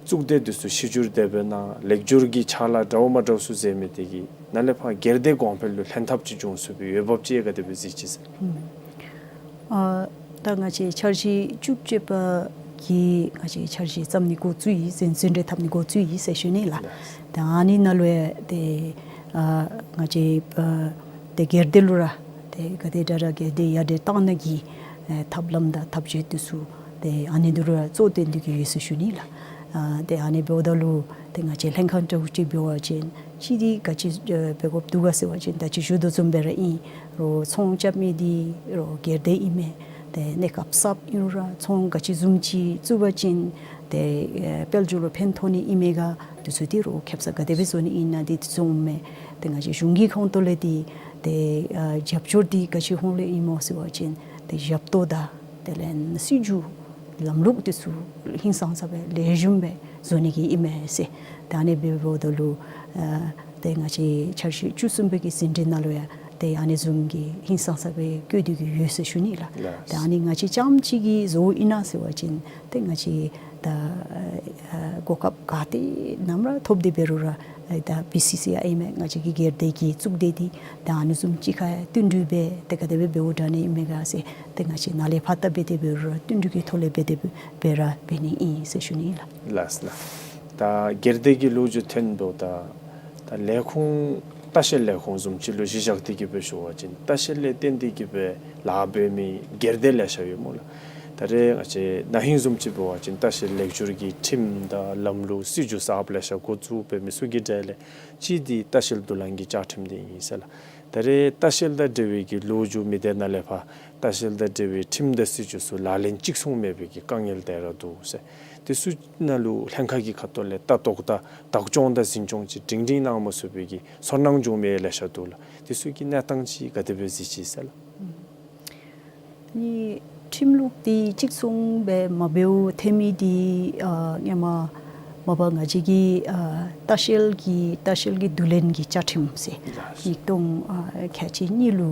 གཙུག་སྡེ་འདི་ཚུ་ཕྱི་འགྱུར་དེ་སྦེ་ནང་ལེགས་བསྒྱུར་གྱི་ཕྱག་ལཱ་འདྲཝ་མ་འདྲཝ་ཚུ་མཛད་མི་འདི་གིས་ནཱ་ལས་ཕར་སྒེར་སྡེ་གོང་འཕེལ་ལུ་ལྷན་ཐབས་ཅིག་འབྱུང་ཚུགས་པའི་འོས་འབབ་ཅིག་ག་དེ་སྦེ་གཟིགས་ཅི་ཟེར། ཨ་ད་ང་བཅས་འཆར་གཞི་བཅུ་གཅིག་པ་གི་ང་བཅས་འཆར་གཞི་བརྩམ་ནི་འགོ་བཙུགས་ཡི་ཟེར་ཟིན་བྲིས་འཐབ་ནི་འགོ་བཙུགས་ཡི་ཟེར་ཞུ་ནི་ལགས། ད་ཨ་ནི་ནང་ལུ་ཡང་ཏེ་ཨ་ང་བཅས་ཨ་ཏེ་སྒེར་སྡེ་ལུ་ར་ཏེ་ག་དེ་དྲག་ར་སྒེར་སྡེ་ཡར་དྲག་བཏང་ནི་གི་ཨེ་ཐབས་ལམ་དང་ཐབས་བྱུས་འདི་ཚུ་ཏེ་ཨ་ནི་འདི་ལུ་ར་གཙོ་བཏོན་ཏེ་གི་ཡོད་ཟེར་ཞུ་ནི་ལགས། ཨ་ཏེ་ཨ་ནི་འབདཝ་ད་ལུ་ཏེ་ང་བཅས་ལྷན་ཁག་འདྲཝ་ཅིག་འབད་བ་ཅིན་གཅིག་འདི་ག་ཅི་ཨེ་འབད་དགོཔ་འདུག་ག་ཟེར་བ་ཅིན་ད་ཅི་ཞུ་དོ་བཟུམ་སྦེ་ར་ཨིན་རུང་ཚོང་རྐྱབ་མི་འདི་རུང་སྒེར་སྡེ་ཨིན་མས། ཏེ་གནས་སྐབས་གསརཔ་ཨིན་རུང་ར་ཚོང་ག་ཅི་བཟུམ་ཅིག་བཙུགས་པ་ཅིན་ཏེ་ཨེ་དཔལ་འབྱོར་ལུ་ཕན་ཐོགས་ནི་ཨིན་མས་ག། འདི་ཚུ་འདི་རུང་ཁེ་སང་ག་དེ་སྦེ་བཟོ་ནི་ཨིན་ན་འདི་ཚུ་ཨིན་མས། ཏེ་ང་བཅས་གཞུང་གི་ཁོངས་གཏོགས་ལས་འདི་ཏེ་ཨ་རྒྱབ་སྐྱོར་འདི་ག་ཅི་ཧོང་ལས་ཨིན་མོ་ཟེར་བ་ཅིན་ཏེ་ཞབས་ཏོག་དང་དེ་ལས་སྲིད་བྱུས་ལམ་ལུགས་འདི་ཚུ་ཧིང་སངས་ས་སྦེ་ལེགས་ཤོམ་སྦེ་བཟོ་ནི་གི་ཨིན་མས་ཟེར། ཏེ་ཨ་ནི་འབདཝ་ད་ལུ་ཨ་ཏེ་ང་བཅས་འཆར་གཞི་བཅུ་གསུམ་པའི་གི་ཟིན་བྲིས་ནང་ལུ་ཡང་ཏེ་ཨ་ནི་བཟུམ་གྱི་ཧིང་སངས་ས་སྦེ་བཀོད་དེ་གི་ཡོད་ཟེར་ཞུ་ནི་ལགས། ལགས། ཏེ་ཨ་ནི་ང་བཅས་རྐྱངམ་གཅིག་གིས་བཟོཝ་ཨིན་ན་ཟེར་བ་ཅིན་ཏེ་ང་བཅས་ད་ཨ་གོ་སྐབས་ག་ཏེ་ནམ་ར་ཐོབ་སྟེ་འབད་རུང་ར་ཨེ་ད་བི་སི་སི་ཨའི་ཨིན་མས། ང་བཅས་ཀྱི་སྒེར་སྡེ་གི་གཙུག་སྡེ་འདི་ད་ཨ་ནི་བཟུམ་གཅིག་ཁར་བསྟུན་གྲོས་འབད་དེ་ག་དེ་སྦེ་འབདཝ་དྲག་ནི་ཨིན་མས་ག་ཟེར་ཏེ་ང་བཅས་ནཱ་ལས་ཕར་ད་འབད་དེ་འབད་རུང་ར་བསྟུན་གྲོས་ཀྱི་ཐོག་ལས་འབད་དེ་འབད་ར་འབད་ནི་ཨིན་ཟེར་ཞུ་ནི་ལགས། ལགས་ལགས། ད་སྒེར་སྡེ་གི་ལོ་རྒྱུས་ཐོན་འབདཝ་ད་ད་ལས་ཁུངས་ལྟ་བཤལ་ལས་ཁུངས་བཟུམ་ཅིག་ལུ་གཞི་བཞག་སྟེ་གི་སྦེ་ཞུ་བ་ཅིན་ལྟ་བཤལ་ལས་བརྟེན་ཏེ་གི་སྦེ་ལཱ་འབད་མི་སྒེར་སྡེ་ལེ་ཤ་ཡོད་སྨོ་ལགས། ད་རེས་ང་བཅས་ན་ཧིང་བཟུམ་ཅིག་འབད་བ་ཅིན་ལྟ་བཤལ་ལེགས་བསྒྱུར་གྱི་ཁྲིམས་དང་ལམ་ལུགས་སྲིད་བྱུས་གསརཔ་ལེ་ཤ་འགོ་བཙུགས་འབད་མི་ཚུ་གི་གྲས་ལས་གཅིག་འདི་ལྟ་བཤལ་བསྡུ་ལེན་གྱི་བཅའ་ཁྲིམས་འདི་ཨིན་ཟེར་ལགས། ད་རེས་ལྟ་བཤལ་དང་འབྲེལ་བའི་གི་ལོ་རྒྱུས་མི་སྡེ་ནང་ལས་ཕར་ལྟ་བཤལ་དང་འབྲེལ་བའི་ཁྲིམས་དང་སྲིད་བྱུས་ཚུ་ལག་ལེན་ཅིག་མཚུངས་མེད་པའི་གི་དཀའ་ངལ་དེ་ར་འདུག་ཟེར། དེ་ཚུ་ནང་ལུ་ལྷན་ཁག་གི་ཁ་ཐུག་ལས་ལྟ་རྟོག་དང་བདག་སྐྱོང་དང་འཛིན་སྐྱོང་ཅིག་སྒྲིང་སྒྲིང་གནང་མ་ཚུགས་པའི་གི་ཚོར་སྣང་བྱུང་མི་ལེ་ཤ་འདུག་ལགས། དེ་ཚུ་གི་གནས་སྟངས་ཅིག་ག་དེ་སྦེ་གཟིགས་ཅི་ཟེར་ལགས། ཨ་ནི་ཁྲིམས་ལུགས་འདི་ཅིག་མཚུངས་སྦེ་མ་འབདཝ་ཐོན་མི་འདི་ཨ་སྔོན་མ་མ་པ་ང་བཅས་ཀྱི་ཨ་ལྟ་བཤལ་གྱི་ལྟ་བཤལ་གྱི་བསྡུ་ལེན་གྱི་བཅའ་ཁྲིམས་ཟེར་ཉིས་སྟོང་ཨ་ཁལ་གཅིག་གཉིས་ལུ་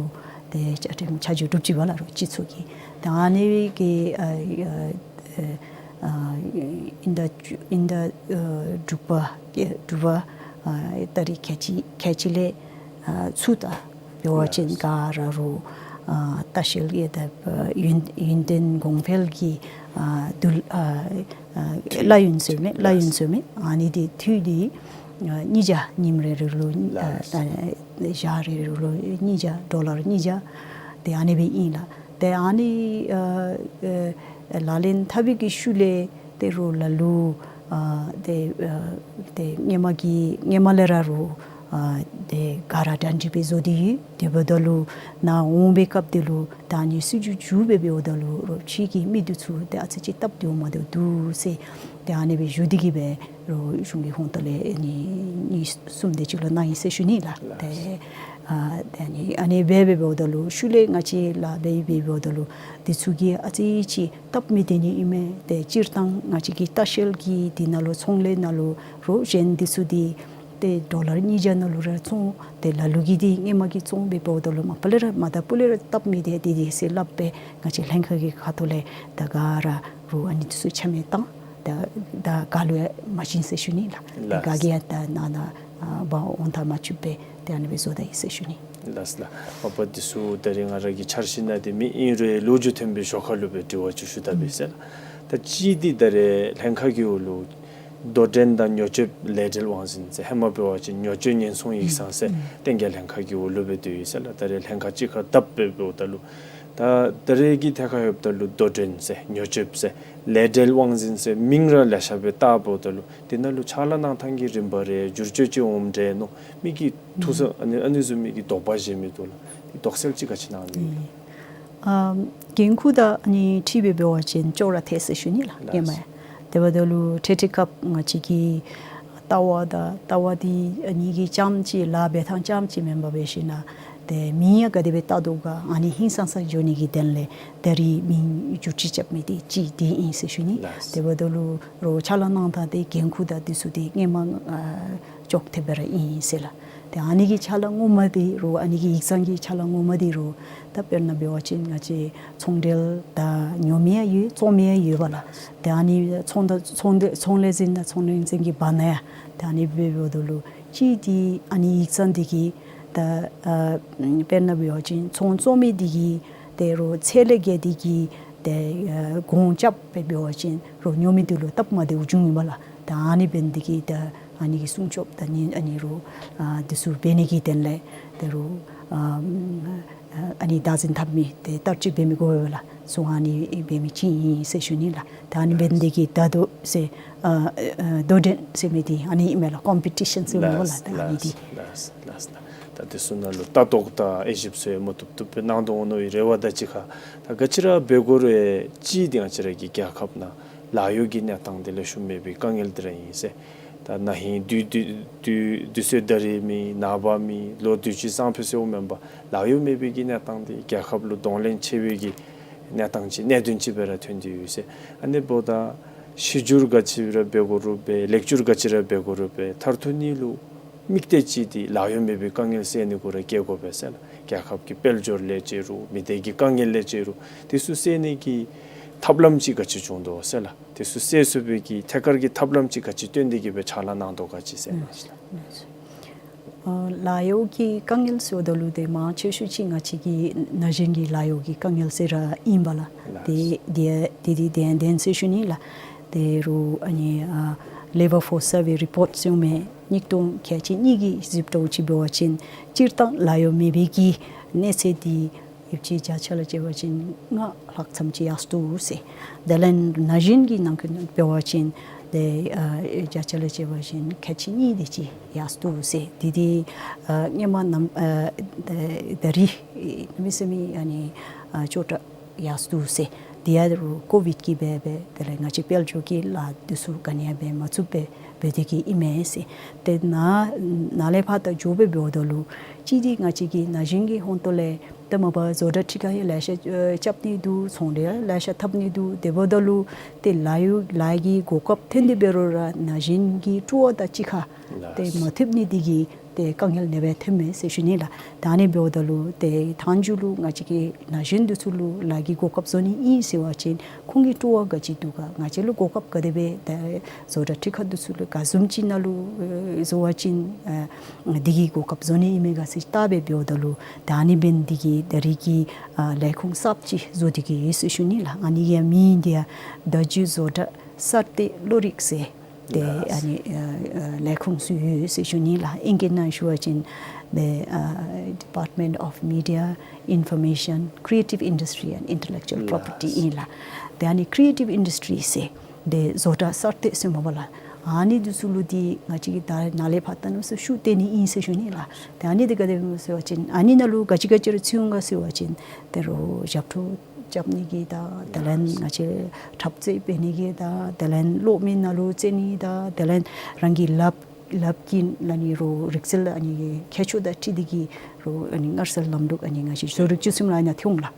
ཏེ་བཅའ་ཁྲིམས་ཆ་འཇོག་གྲུབ་ཅི་པ་ལགས་རོགས་སྤྱི་ཚོགས་ཀྱི། ད་ཨ་ནི་གི་ཨ་ཨ་ཨ་དབྱིན་ཟླ་བཅུ་དབྱིན་ཟླ་ཨ་དྲུག་པ་ཨེ་དྲུག་པ་ཨ་ཏ་རིག་ཁལ་གཅིག་ཁལ་གཅིག་ལས་ཨ་ཚུར་ད་འབད་བ་ཅིན་ག་ར་རུང་ཨ་ལྟ་བཤལ་གྱི་ད་ཡུན་ཡུན་བརྟན་གོང་འཕེལ་གྱི་ཨ་བསྡུ་ཨ་ཨ་ལས་ཡུན་ཟེར་མི་ལས་ཡུན་ཟེར་མི་ཨ་ནི་འདི་འཐུས་འདི་ཨ་ཉིས་བརྒྱ་ཉིནམ་རེ་རེ་ལུ་ཨ་ལས་ད་ཞག་རེ་རེ་ལུ་ཉིས་བརྒྱ་ཌོ་ལར་ཉིས་བརྒྱ་དེ་ཨ་ནི་སྦེ་ཨིན་ལགས། ཏེ་ཨ་ནི་ཨ་ཨ་ལག་ལེན་འཐབ་པའི་གི་ཤུལ་ལས་ཏེ་རུང་ལ་ལུ་ཨ་ཏེ་ཨ་ཏེ་སྔོན་མ་གི་སྔོན་མ་ལས་ར་རུང་ཨ་ཏེ་ག་ར་གྲ་སྒྲིག་སྦེ་བཟོ་སྟེ་ཡོད། དེ་འབདཝ་ད་ལུ་ནཱ་འོང་པའི་སྐབས་དེ་ལུ་ད་ཨ་ནི་སྲིད་བྱུས་བསྒྱུར་སྦེ་འབདཝ་ད་ལུ་རོགས་ཕྱི་གི་མི་འདི་ཚུ་ཏེ་ཨ་ཙི་ཅིག་སྟབས་བདེཝ་མ་བདེཝ་འདུག་ཟེར་ཏེ་ཨ་ནི་སྦེ་ཞུ་སྟེ་གི་སྦེ་རོགས་གཞུང་གི་ཁོངས་གཏོགས་ལས་ཨ་ནི་གཉིས་གསུམ་དེ་ཅིག་ལུ་གནང་ཡི་ཟེར་ཞུ་ནི་ལགས། ལགས། ཏེ་ཨ་ཏེ་ཨ་ནི་ཨ་ནི་སྦེ་སྦེ་འབདཝ་ད་ལུ་ཤུལ་ལས་ང་བཅས་ལཱ་འབད་འབད་འབདཝ་ད་ལུ་འདི་ཚུ་གིས་ཨ་ཙི་ཅིག་སྟབས་མི་བདེ་ནི་ཨིན་མས། ཏེ་སྤྱིར་བཏང་ང་བཅས་ཀྱི་ལྟ་བཤལ་གྱི་འདི་ནང་ལུ་ཚོང་ལས་ནང་ལུ་རོགས་གཞན་འདི་ཚུ་འདི་ཏེ་ཌོ་ལར་ཉིས་བརྒྱ་ནང་ལུ་ར་བཙོང་། ཏེ་ལ་ལུ་གིས་འདི་སྔོན་མ་གི་བཙོང་སྦེ་འབདཝ་ད་ལུ་མ་པ་ལས་ར་མ་ད་པུ་ལས་ར་སྟབས་མི་བདེ་འདི་འདི་ཟེར་སླབ་སྦེ་ང་བཅས་ལྷན་ཁག་གི་ཁ་ཐུག་ལས་ད་ག་ར་རོགས་ཨ་ནི་འདི་ཚུ་ཆ་མེད་བཏང་། ད་ད་ག་ལུ་ཡང་མ་བྱིན་ཟེར་ཞུ་ནི་ལགས། ད་ལགས། ག་གིས་ཡང་ད་ནཱ་ནཱ་ཨ་འབག་འོང་ད་མ་བཅུག་པར་ཏེ་ཨ་ནི་སྦེ་བཟོ་ད་ཡི་ཟེར་ཞུ་ནི། ལགས་ལགས། མ་པ་འདི་ཚུ་ད་རེས་ང་ར་གི་འཆར་གཞི་ནང་འདི་མེད། ཨིན་རུང་ལོ་རྒྱུས་ཐོན་པའི་ཞོར་ཁ་ལུ་སྦེ་དྲི་བ་ཅིག་ཞུ་ད་པས་ཟེར་ལགས། ད་གཅིག་འདི་ད་རེས་ལྷན་ཁག་གི་འོག་ལུ་ དོ་འགྲན་དང་ཉོ་སྤྱོད་ལས་འབྲེལ་དབང་འཛིན་ཟེར། ཧེ་མ་འབད་བ་ཅིན་ཉོ་སྤྱོད་ཉེན་སྲུང་ཡིག་ཚང་ཟེར་ཨུམ་ཨུམ་བསྟན་རྒྱས་ལྷན་ཁག་གི་འོག་ལུ་སྦེ་སྡོད་ཡི་ཟེར་ལགས། ད་རེས་ལྷན་ཁག་གཅིག་ཁར་བཏབ་སྦེ་འབདཝ་ད་ལུ་ད་ད་རེས་ཀྱི་ཐད་ཁར་ཡོདཔ་ད་ལུ་དོ་འགྲན་ཟེར་ཉོ་སྤྱོད་ཟེར་ལས་འབྲེལ་དབང་འཛིན་ཟེར་མིང་ར་ལེ་ཤ་སྦེ་བཏགས་འབདཝ་ད་ལུ་དེ་ནང་ལུ་ཕྱག་ལཱ་གནང་ཐངས་ཀྱི་རིམ་པ་རེ་བསྒྱུར་བཅོས་ཅིག་འོངམ་འདྲས་མནོ། མི་གིས་ཐུགས་བསམ་ཨ་ནི་ཨ་ནི་བཟུམ་མའི་གི་དོགས་པ་བཞེས་མི་འདུག་ལགས། དེ་དོགས་སེལ་ཅིག་ག་ཅི་གནང་ནི་ཨིན་ལགས། ཨམ་འགན་ཁུར་དང་ཨ་ནི་འཁྲིལ་སྦེ་འབད་བ་ཅིན་ཅོག་ར་འཐད་ཟེར་ཞུ་ནི་ལགས། ལགས། ཨིན་མས། དེ་འབདཝ་ད་ལུ་ཏེ་དེ་སྐབས་ང་བཅས་ཀྱི་ལྟ་བ་དང་ལྟ་བ་འདི་ཨ་ནི་གི་རྐྱངམ་གཅིག་ལཱ་འབད་ཐངས་རྐྱངམ་གཅིག་མེན་པར་འབད་ཞིན་ན་ཏེ་མི་ཡང་ག་དེ་སྦེ་བལྟ་དོ་ག་ཨ་ནི་ཧིང་སངས་ས་འགྱོ་ནི་གི་དོན་ལས་ད་རེས་མིང་བསྒྱུར་བཅོས་རྐྱབ་མི་འདི་གཅིག་འདི་ཨིན་ཟེར་ཞུ་ནི། ལགས། དེ་འབདཝ་ད་ལུ་རོགས་ཕྱག་ལཱ་གནང་ཐངས་འདི་འགན་ཁུར་དང་འདི་ཚུ་འདི་སྔོན་མ་ཨ་ཅོག་འཐདཔ་སྦེ་ར་ཨིན་ཟེར་ལགས། ཏེ་ཨ་ནི་གི་ཕྱག་ལཱ་ངོ་མ་འདི་རོགས་ཨ་ནི་གི་ཡིག་ཚང་གི་ཕྱག་ལཱ་ངོ་མ་འདི་རོགས་ད་དཔེར་ན་འབད་བ་ཅིན་ང་བཅས་ཚོང་འབྲེལ་དང་ཉོ་མི་ཡང་ཡོད་བཙོང་མི་ཡང་ཡོད་པ་ལགས། ཏེ་ཨ་ནི་ཚོང་དང་ཚོང་འདི་ཚོང་ལས་འཛིན་དང་ཚོང་ལས་འཛིན་གྱི་བར་ན་ཡང་ཏེ་ཨ་ནི་སྦེ་འབདཝ་ད་ལུ་གཅིག་འདི་ཨ་ནི་ཡིག་ཚང་འདི་གིས་ད་ཨ་དཔེར་ན་འབད་བ་ཅིན་ཚོང་བཙོང་མི་འདི་གིས་ཏེ་རོགས་ཚད་ལས་བརྒལ་འདི་གིས་ཏེ་ཨ་གོང་རྐྱབ་སྦེ་འབད་བ་ཅིན་རོགས་ཉོ་མི་འདི་ལུ་སྟབས་མ་བདེཝ་འབྱུང་ནི་མས་ལགས། ད་ཨ་ནི་འབད་ནི་འདི་གིས་ད་ཨ་ནི་གི་སྲུང་སྐྱོབ་དང་ཨ་ནི་ཨ་ནི་རོགས་ཨ་འདི་ཚུ་འབད་ནི་གི་དོན་ལས་ད་རོགས་ཨ་ཨ་ནི་བདག་འཛིན་འཐབ་མི་ཏེ་བསྟར་སྤྱོད་འབད་མི་དགོ་པས་ལགས། སོ་ཨ་ནི་འབད་མི་ཅིག་ཨིན་ཟེར་ཞུ་ནི་ལགས། ད་ཨ་ནི་འབད་ནི་འདི་གིས་ད་དོ་ཟེར་ཨ་ཨ་དོ་འགྲན་ཟེར་མི་འདི་ཨ་ནི་ཨིན་མས་ལགས། ཀོམ་པི་ཊི་ཤཱན་ཟེར་མི་འོང་ལགས། ད་ཨ་ནི་འདི། ལགས་ལགས་ལགས། ད་འདི་ཚུ་ནང་ལུ་ལྟ་རྟོག་དང་དབྱེ་ཞིབ་ཚུ་ཡང་མ་བཏུབ་བཏུབ་སྦེ་གནང་དོ་འོང་མནོ་བའི་རེ་བ་དང་གཅིག་ཁར་ད་ག་ཅི་ར་འབད་དགོ་རུང་གཅིག་འདི་ང་བཅས་ར་གི་རྒྱལ་ཁབ་ནང་ལཱ་གཡོག་གི་གནས་སྟངས་འདི་ལེགས་ཤོམ་མེད་པའི་དཀའ་ངལ་འདི་ར་ཨིན་ཟེར། ད་ན་ཧིང་དུས་དུས་དུས་དུས་ཚོད་ད་རེས་མེད། ནངས་པ་མེད། ལོ་དུས་ཅི་སང་ཕོད་ཟེརཝ་མེན་པར་ལཱ་གཡོག་མེད་པའི་གི་གནས་སྟངས་འདི་རྒྱལ་ཁབ་ལུ་གདོང་ལེན་ཆེ་བའི་གི་གནས་སྟངས་ཅིག་གནད་དོན་ཅིག་སྦེ་ར་ཐོན་ཏེ་ཡོད་ཟེར། ཨ་ནི་འབདཝ་ད་གཞི་བསྒྱུར་ག་ཅི་ར་འབད་དགོ་རུང་འབད། ལེགས་བསྒྱུར་ག་ཅི་ར་འབད་དགོ་རུང་འབད། མཐར་ཐུག་ནི་ལུ་དམིགས་གཏད་ཅིག་འདི་ལཱ་གཡོག་མེད་པའི་དཀའ་ངལ་སེལ་ནི་གུ་ར་བཀལ་དགོ་པས་ཟེར་ལགས། རྒྱལ་ཁབ་ཀྱི་དཔལ་འབྱོར་ལས་བྱེད་རུང་མི་སྡེ་གི་དཀའ་ངལ་ལས་བྱེད་རུང་འདི་ཚུ་སེལ་ནི་གི་ཐབས་ལམ་ཅིག་ག་ཅི་བྱུང་དོ་ཟེར་ལགས། འདི་ཚུ་སེལ་ཚུགས་པའི་གི་ཐད་ཀར་གྱི་ཐབས་ལམ་ཅིག་ག་ཅི་བཏོན་ཏེ་གི་སྦེ་ཕྱག་ལཱ་གནང་དོ་ག་ཅི་ཟེར་ལགས། ཨ་ལཱ་གཡོག་གི་དཀའ་ངལ་ཟེརཝ་ད་ལུ་ཏེ་མང་ཆེ་ཤོས་ཅིག་ང་བཅས་ཀྱི་ན་གཞོན་གྱི་ལཱ་གཡོག་གི་དཀའ་ངལ་ཟེར་ར་ཨིན་པས་ལགས། ལགས། ཏེ་འདི་འདི་འདི་བདེན་བདེན་ཟེར་ཞུ་ནི་ལགས། ད་རུང་ཨ་ནི་ཨ་Labour Force Survey Report ཟེར་མི་ཉིས་སྟོང་ཁལ་གཅིག་གཉིས་ཀྱི་གཟིགས་ཐོ་ཅིག་འབད་བ་ཅིན་སྤྱིར་བཏང་ལཱ་གཡོག་མེད་པའི་གི་གནས་ཚད་འདི་ཡོདཔ་ཅིག་བརྒྱ་ཆ་ལུ་བྱས་པ་ཅིན་ལྔ་ལྷག་ཙམ་ཅིག་ཡར་སོ་ཡི་ཟེར། དེ་ལས་ན་གཞོན་གྱི་ནང་འཁོད་འབད་བ་ཅིན་ཏེ་ཨ་བརྒྱ་ཆ་ལུ་བྱས་པ་ཅིན་ཁལ་གཅིག་གཉིས་དེ་ཅིག་ཡར་སོ་ཡི་ཟེར། དེ་དེ་ཨ་སྔོན་མ་ནམ་ཨ་ད་ད་རིས་གནམ་མེད་ས་མེད་ཨ་ནི་ཨ་སྐྱོ་དྲགས་ཡར་སོ་ཡི་ཟེར། དེ་ཡང་རུང་ཀོ་བིཌ་ཀྱིས་འབད་འབད་དེ་ལས་ང་བཅས་དཔལ་འབྱོར་གྱི་ལཱ་འདི་ཚུ་ག་ནི་ཡང་འབད་མ་ཚུགས་པར་འབད་དེ་གི་ཨིན་མས་ཟེར། ཏེ་ན་ནཱ་ལས་ཕར་ད་འགྱོ་སྦེ་འབདཝ་ད་ལུ་གཅིག་འདི་ང་བཅས་ཀྱི་ན་གཞོན་གྱི་ཧོངས་ཏོ་ལས་ད་མ་པ་བཟོ་གྲྭ་ཁྲི་ཁར་ཡང་ལེ་ཤ་ཨེ་རྐྱབ་ནི་འདུག། ཚོང་འབྲེལ་ལེ་ཤ་འཐབ་ནི་འདུག། དེ་འབདཝ་ད་ལུ་ཏེ་ལཱ་གཡོག་ལཱ་གི་གོ་སྐབས་ཐོན་ཏེ་འབད་རུང་ར་ན་གཞོན་གྱི་སྤྲོ་བ་དང་གཅིག་ཁར་ཏེ་ལགས། མ་ཐོབ་ནི་འདི་གིས་ཏེ་དཀའ་ངལ་ཨ་ནེ་སྦེ་ཐོནམ་མས་ཟེར་ཞུ་ནི་ལགས། ད་ཨ་ནི་འབདཝ་ད་ལུ་ཏེ་མཐའ་མཇུག་ལུ་ང་བཅས་ཀྱི་ན་གཞོན་འདི་ཚུ་ལུ་ལཱ་གི་གོ་སྐབས་བཟོ་ནི་ཨིན་ཟེར་བ་ཅིན་ཁོང་གི་སྤྲོ་བ་ག་ཅི་འདུག་ག། ང་བཅས་ལུ་གོ་སྐབས་ག་དེ་སྦེ་ཏེ་བཟོ་གྲྭ་ཁྲི་ཁར་འདི་ཚུ་ལུ་ག་བཟུམ་ཅིག་ནང་ལུ་ཨེ་བཟོ་བ་ཅིན་ཨེ་འདི་གི་གོ་སྐབས་བཟོ་ནི་ཨིན་མས་ག་ཟེར་བལྟ་སྦེ་འབདཝ་ད་ལུ་ད་ཨ་ནི་འབད་ནི་འདི་གིས་ད་རིས་ཀྱི་ཨ་ལས་ཁུངས་གསརཔ་ཅིག་བཟོ་སྟེ་གི་ཡོད་ཟེར་ཞུ་ནི་ལགས། ཨ་ནི་གི་མིང་འདི་ཡང་བརྡ་བརྒྱུད་བཟོ་གྲྭ་གསར་གཏོད་བློ་རིག་ཟེར་ཏེ་ལགས། ཨ་ནི་ཨ་ཨ་ལས་ཁུངས་ཚུ་ཡོད་ཟེར་ཞུ་ནི་ལགས། ཨིང་སྐད་ནང་ཞུ་བ་ཅིན་the uh, Department of Media, Information, Creative Industry and Intellectual Property ལགས། ཨིན་ལགས། ཏེ་ཨ་ནི་ཀི་རི་ཨེ་ཊིབ་ཨིན་ཌསི་ཊི་རི་ཟེར་ཏེ་བཟོ་གྲྭ་གསར་གཏོད་ཟེར་མ་པ་ལགས། ཨ་ནི་འདི་ཚུ་ལུ་འདི་ང་བཅས་ཀྱིས་ད་ནཱ་ལས་ཕར་ད་ནུ་སུ་ཤུགས་བཏོན་ནི་ཨིན་ཟེར་ཞུ་ནི་ལགས། ཏེ་ཨ་ནི་འདི་ག་དེ་སྦེ་ཟེར་བ་ཅིན་ཨ་ནི་ནང་ལུ་ག་ཅི་ག་ཅི་ར་ཚུད་འོང་ག་ཟེར་བ་ཅིན་ད་རུང་ཞབས་བྲོ་རྐྱབ་ནི་གི་དང་དེ་ལས་ང་བཅས་འཁྲབ་རྩེད་འབད་ནི་གི་དང་དེ་ལས་གློག་མེ་ནང་ལུ་རྩེད་ནི་དང་དེ་ལས་རང་གི་ལགཔ་ལགཔ་ཀྱི་ཨ་ནི་རོགས་རིག་རྩལ་ཨ་ནི་ཁྱད་ཆོས་དང་འཁྲིལ་ཏེ་གི་རོགས་ཨ་ནི་སྔར་སྲོལ་ལམ་ལུགས་ཨ་ནི་ང་བཅས་བཟོ་རིག་བཅུ་གསུམ་ལཱ་ནང་ཐོན་འོང་ལགས།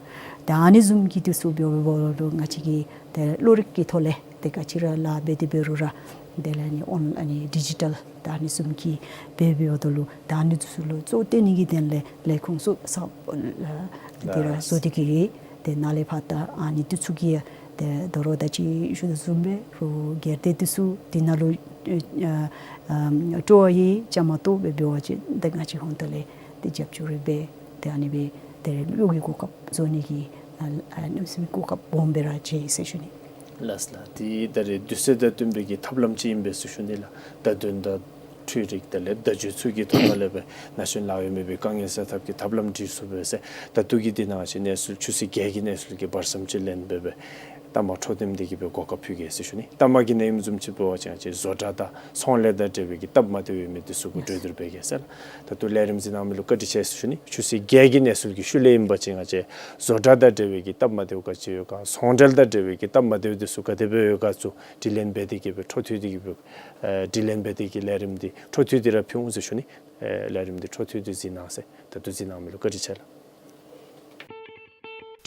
ད་ཨ་ནི་བཟུམ་གྱི་འདི་ཚུ་འབདཝ་འབདཝ་ད་ལུ་ང་བཅས་ཀྱིས་ཏེ་བློ་རིག་གི་ཐོག་ལས་ཏེ་ག་ཅི་ར་ལཱ་འབད་དེ་འབད་རུང་ར་དེ་ལས་ཨ་ནི་ཨོན་ཨ་ནི་ཌི་ཇི་ཊལ་ད་ཨ་ནི་བཟུམ་གྱི་འབད་འབདཝ་ད་ལུ་ད་ཨ་ནི་འདི་ཚུ་ལུ་གཙོ་བོ་བཏོན་ནི་གི་དོན་ལས་ལས་ཁུངས་ཚུ་གསརཔ་ཨ་འདི་ར་བཟོ་སྟེ་གི་ཡོད། ཏེ་ནཱ་ལས་ཕར་ད་ཨ་ནི་འདི་ཚུ་གི་ཏེ་ད་རུང་ད་ཅི་ཞུ་དོ་བཟུམ་སྦེ་རོགས་སྒེར་སྡེ་འདི་ཚུ་འདི་ནང་ལུ་ཨ་ཨ་སྤྲོ་བ་ཡོད་བཅའ་མར་གཏོགས་སྦེ་འབད་བ་ཅིན་ཏེ་ང་བཅས་ཧོངས་ཏོ་ལས་ཏེ་རྒྱབ་སྐྱོར་རེ་འབད་ཏེ་ཨ་ནི་སྦེ་ཏེ་གཡོག་གི་གོ་སྐབས་བཟོ་ནི་གི་ཨ་ཨ་ནི་བཟུམ་གོ་སྐབས་སྦོམ་སྦེ་ར་བྱིན་ཟེར་ཞུ་ནི། ལགས་ལགས། དེ་ད་རེས་དུས་ཚོད་དང་བསྟུན་པའི་གི་ཐབས་ལམ་ཅིག་ཨིན་པས་ཟེར་ཞུ་ནི་ལགས། བརྡ་དོན་དང་འཕྲུལ་རིག་དེ་ལས་བརྡ་བརྒྱུད་ཚུ་གི་ཐོག་ལས་སྦེ་ན་གཞོན་ལཱ་གཡོག་མེད་པའི་དཀའ་ངལ་སེལ་ཐབས་ཀྱི་ཐབས་ལམ་འདི་ཚུ་འབད་ཟེར། ད་ལྟོ་གི་འདི་ནང་ང་ཅིག་གནས་ཚུལ་ཆུ་ཚོད་བརྒྱད་ཀྱི་གནས་ཚུལ་གྱི་བར་མཚམས་ཅིག་ལེན་སྦེ་སྦེ་ལྟ་མ་འཕྲོ་འདེམས་འདི་གི་སྦེ་གོ་སྐབས་ཕུལ་གེ་ཟེར་ཞུ་ནི། ལྟ་མ་གི་ནང་ཨིནམ་བཟུམ་ཅིག་འབད་བ་ཅིན་ང་བཅས་བཟོ་གྲྭ་དང་ཚོང་ལས་དང་འབྲེལ་བའི་གི་སྟབས་མ་བདེཝ་ཡོད་མི་འདི་ཚུ་གུ་གྲོས་བསྡུར་འབད་གེ་ཟེར་ལགས། ད་ལྟོ་ལས་རིམ་གཟིགས་གནང་མི་ལུ་བཀའ་དྲིན་ཆེ་ཟེར་ཞུ་ནི། ཆུ་ཚོད་བརྒྱད་ཀྱི་གནས་ཚུལ་གྱི་ཤུལ་ལས་ཨིན་པ་ཅིན་ང་བཅས་བཟོ་གྲྭ་དང་འབྲེལ་བའི་གི་སྟབས་མ་བདེཝ་ག་ཅི་ཡོད་ག་ཚོང་འབྲེལ་དང་འབྲེལ་བའི་གི་སྟབས་མ་བདེཝ་འདི་ཚུ་ག་དེ་སྦེ་ཡོད་ག་ཚུ་དྲི་ལན་འབད་དེ་གི་སྦེ་འཕྲོ་མཐུད་དེ་གི་སྦེ་ཨེ་དྲི་ལན་འབད་དེ་གི་ལས་རིམ་འདི་འཕྲོ་མཐུད་དེ་ར་ཕུལ་འོང་ཟེར་ཞུ་ནི། ཨེ་ལས་རིམ་འདི་འཕྲོ་མཐུད་དེ་གཟིགས་གནང་ཟེར། ད་ལྟོ་གཟིགས་གནང་མི་ལུ་བཀའ་དྲིན་ཆེ་ལགས།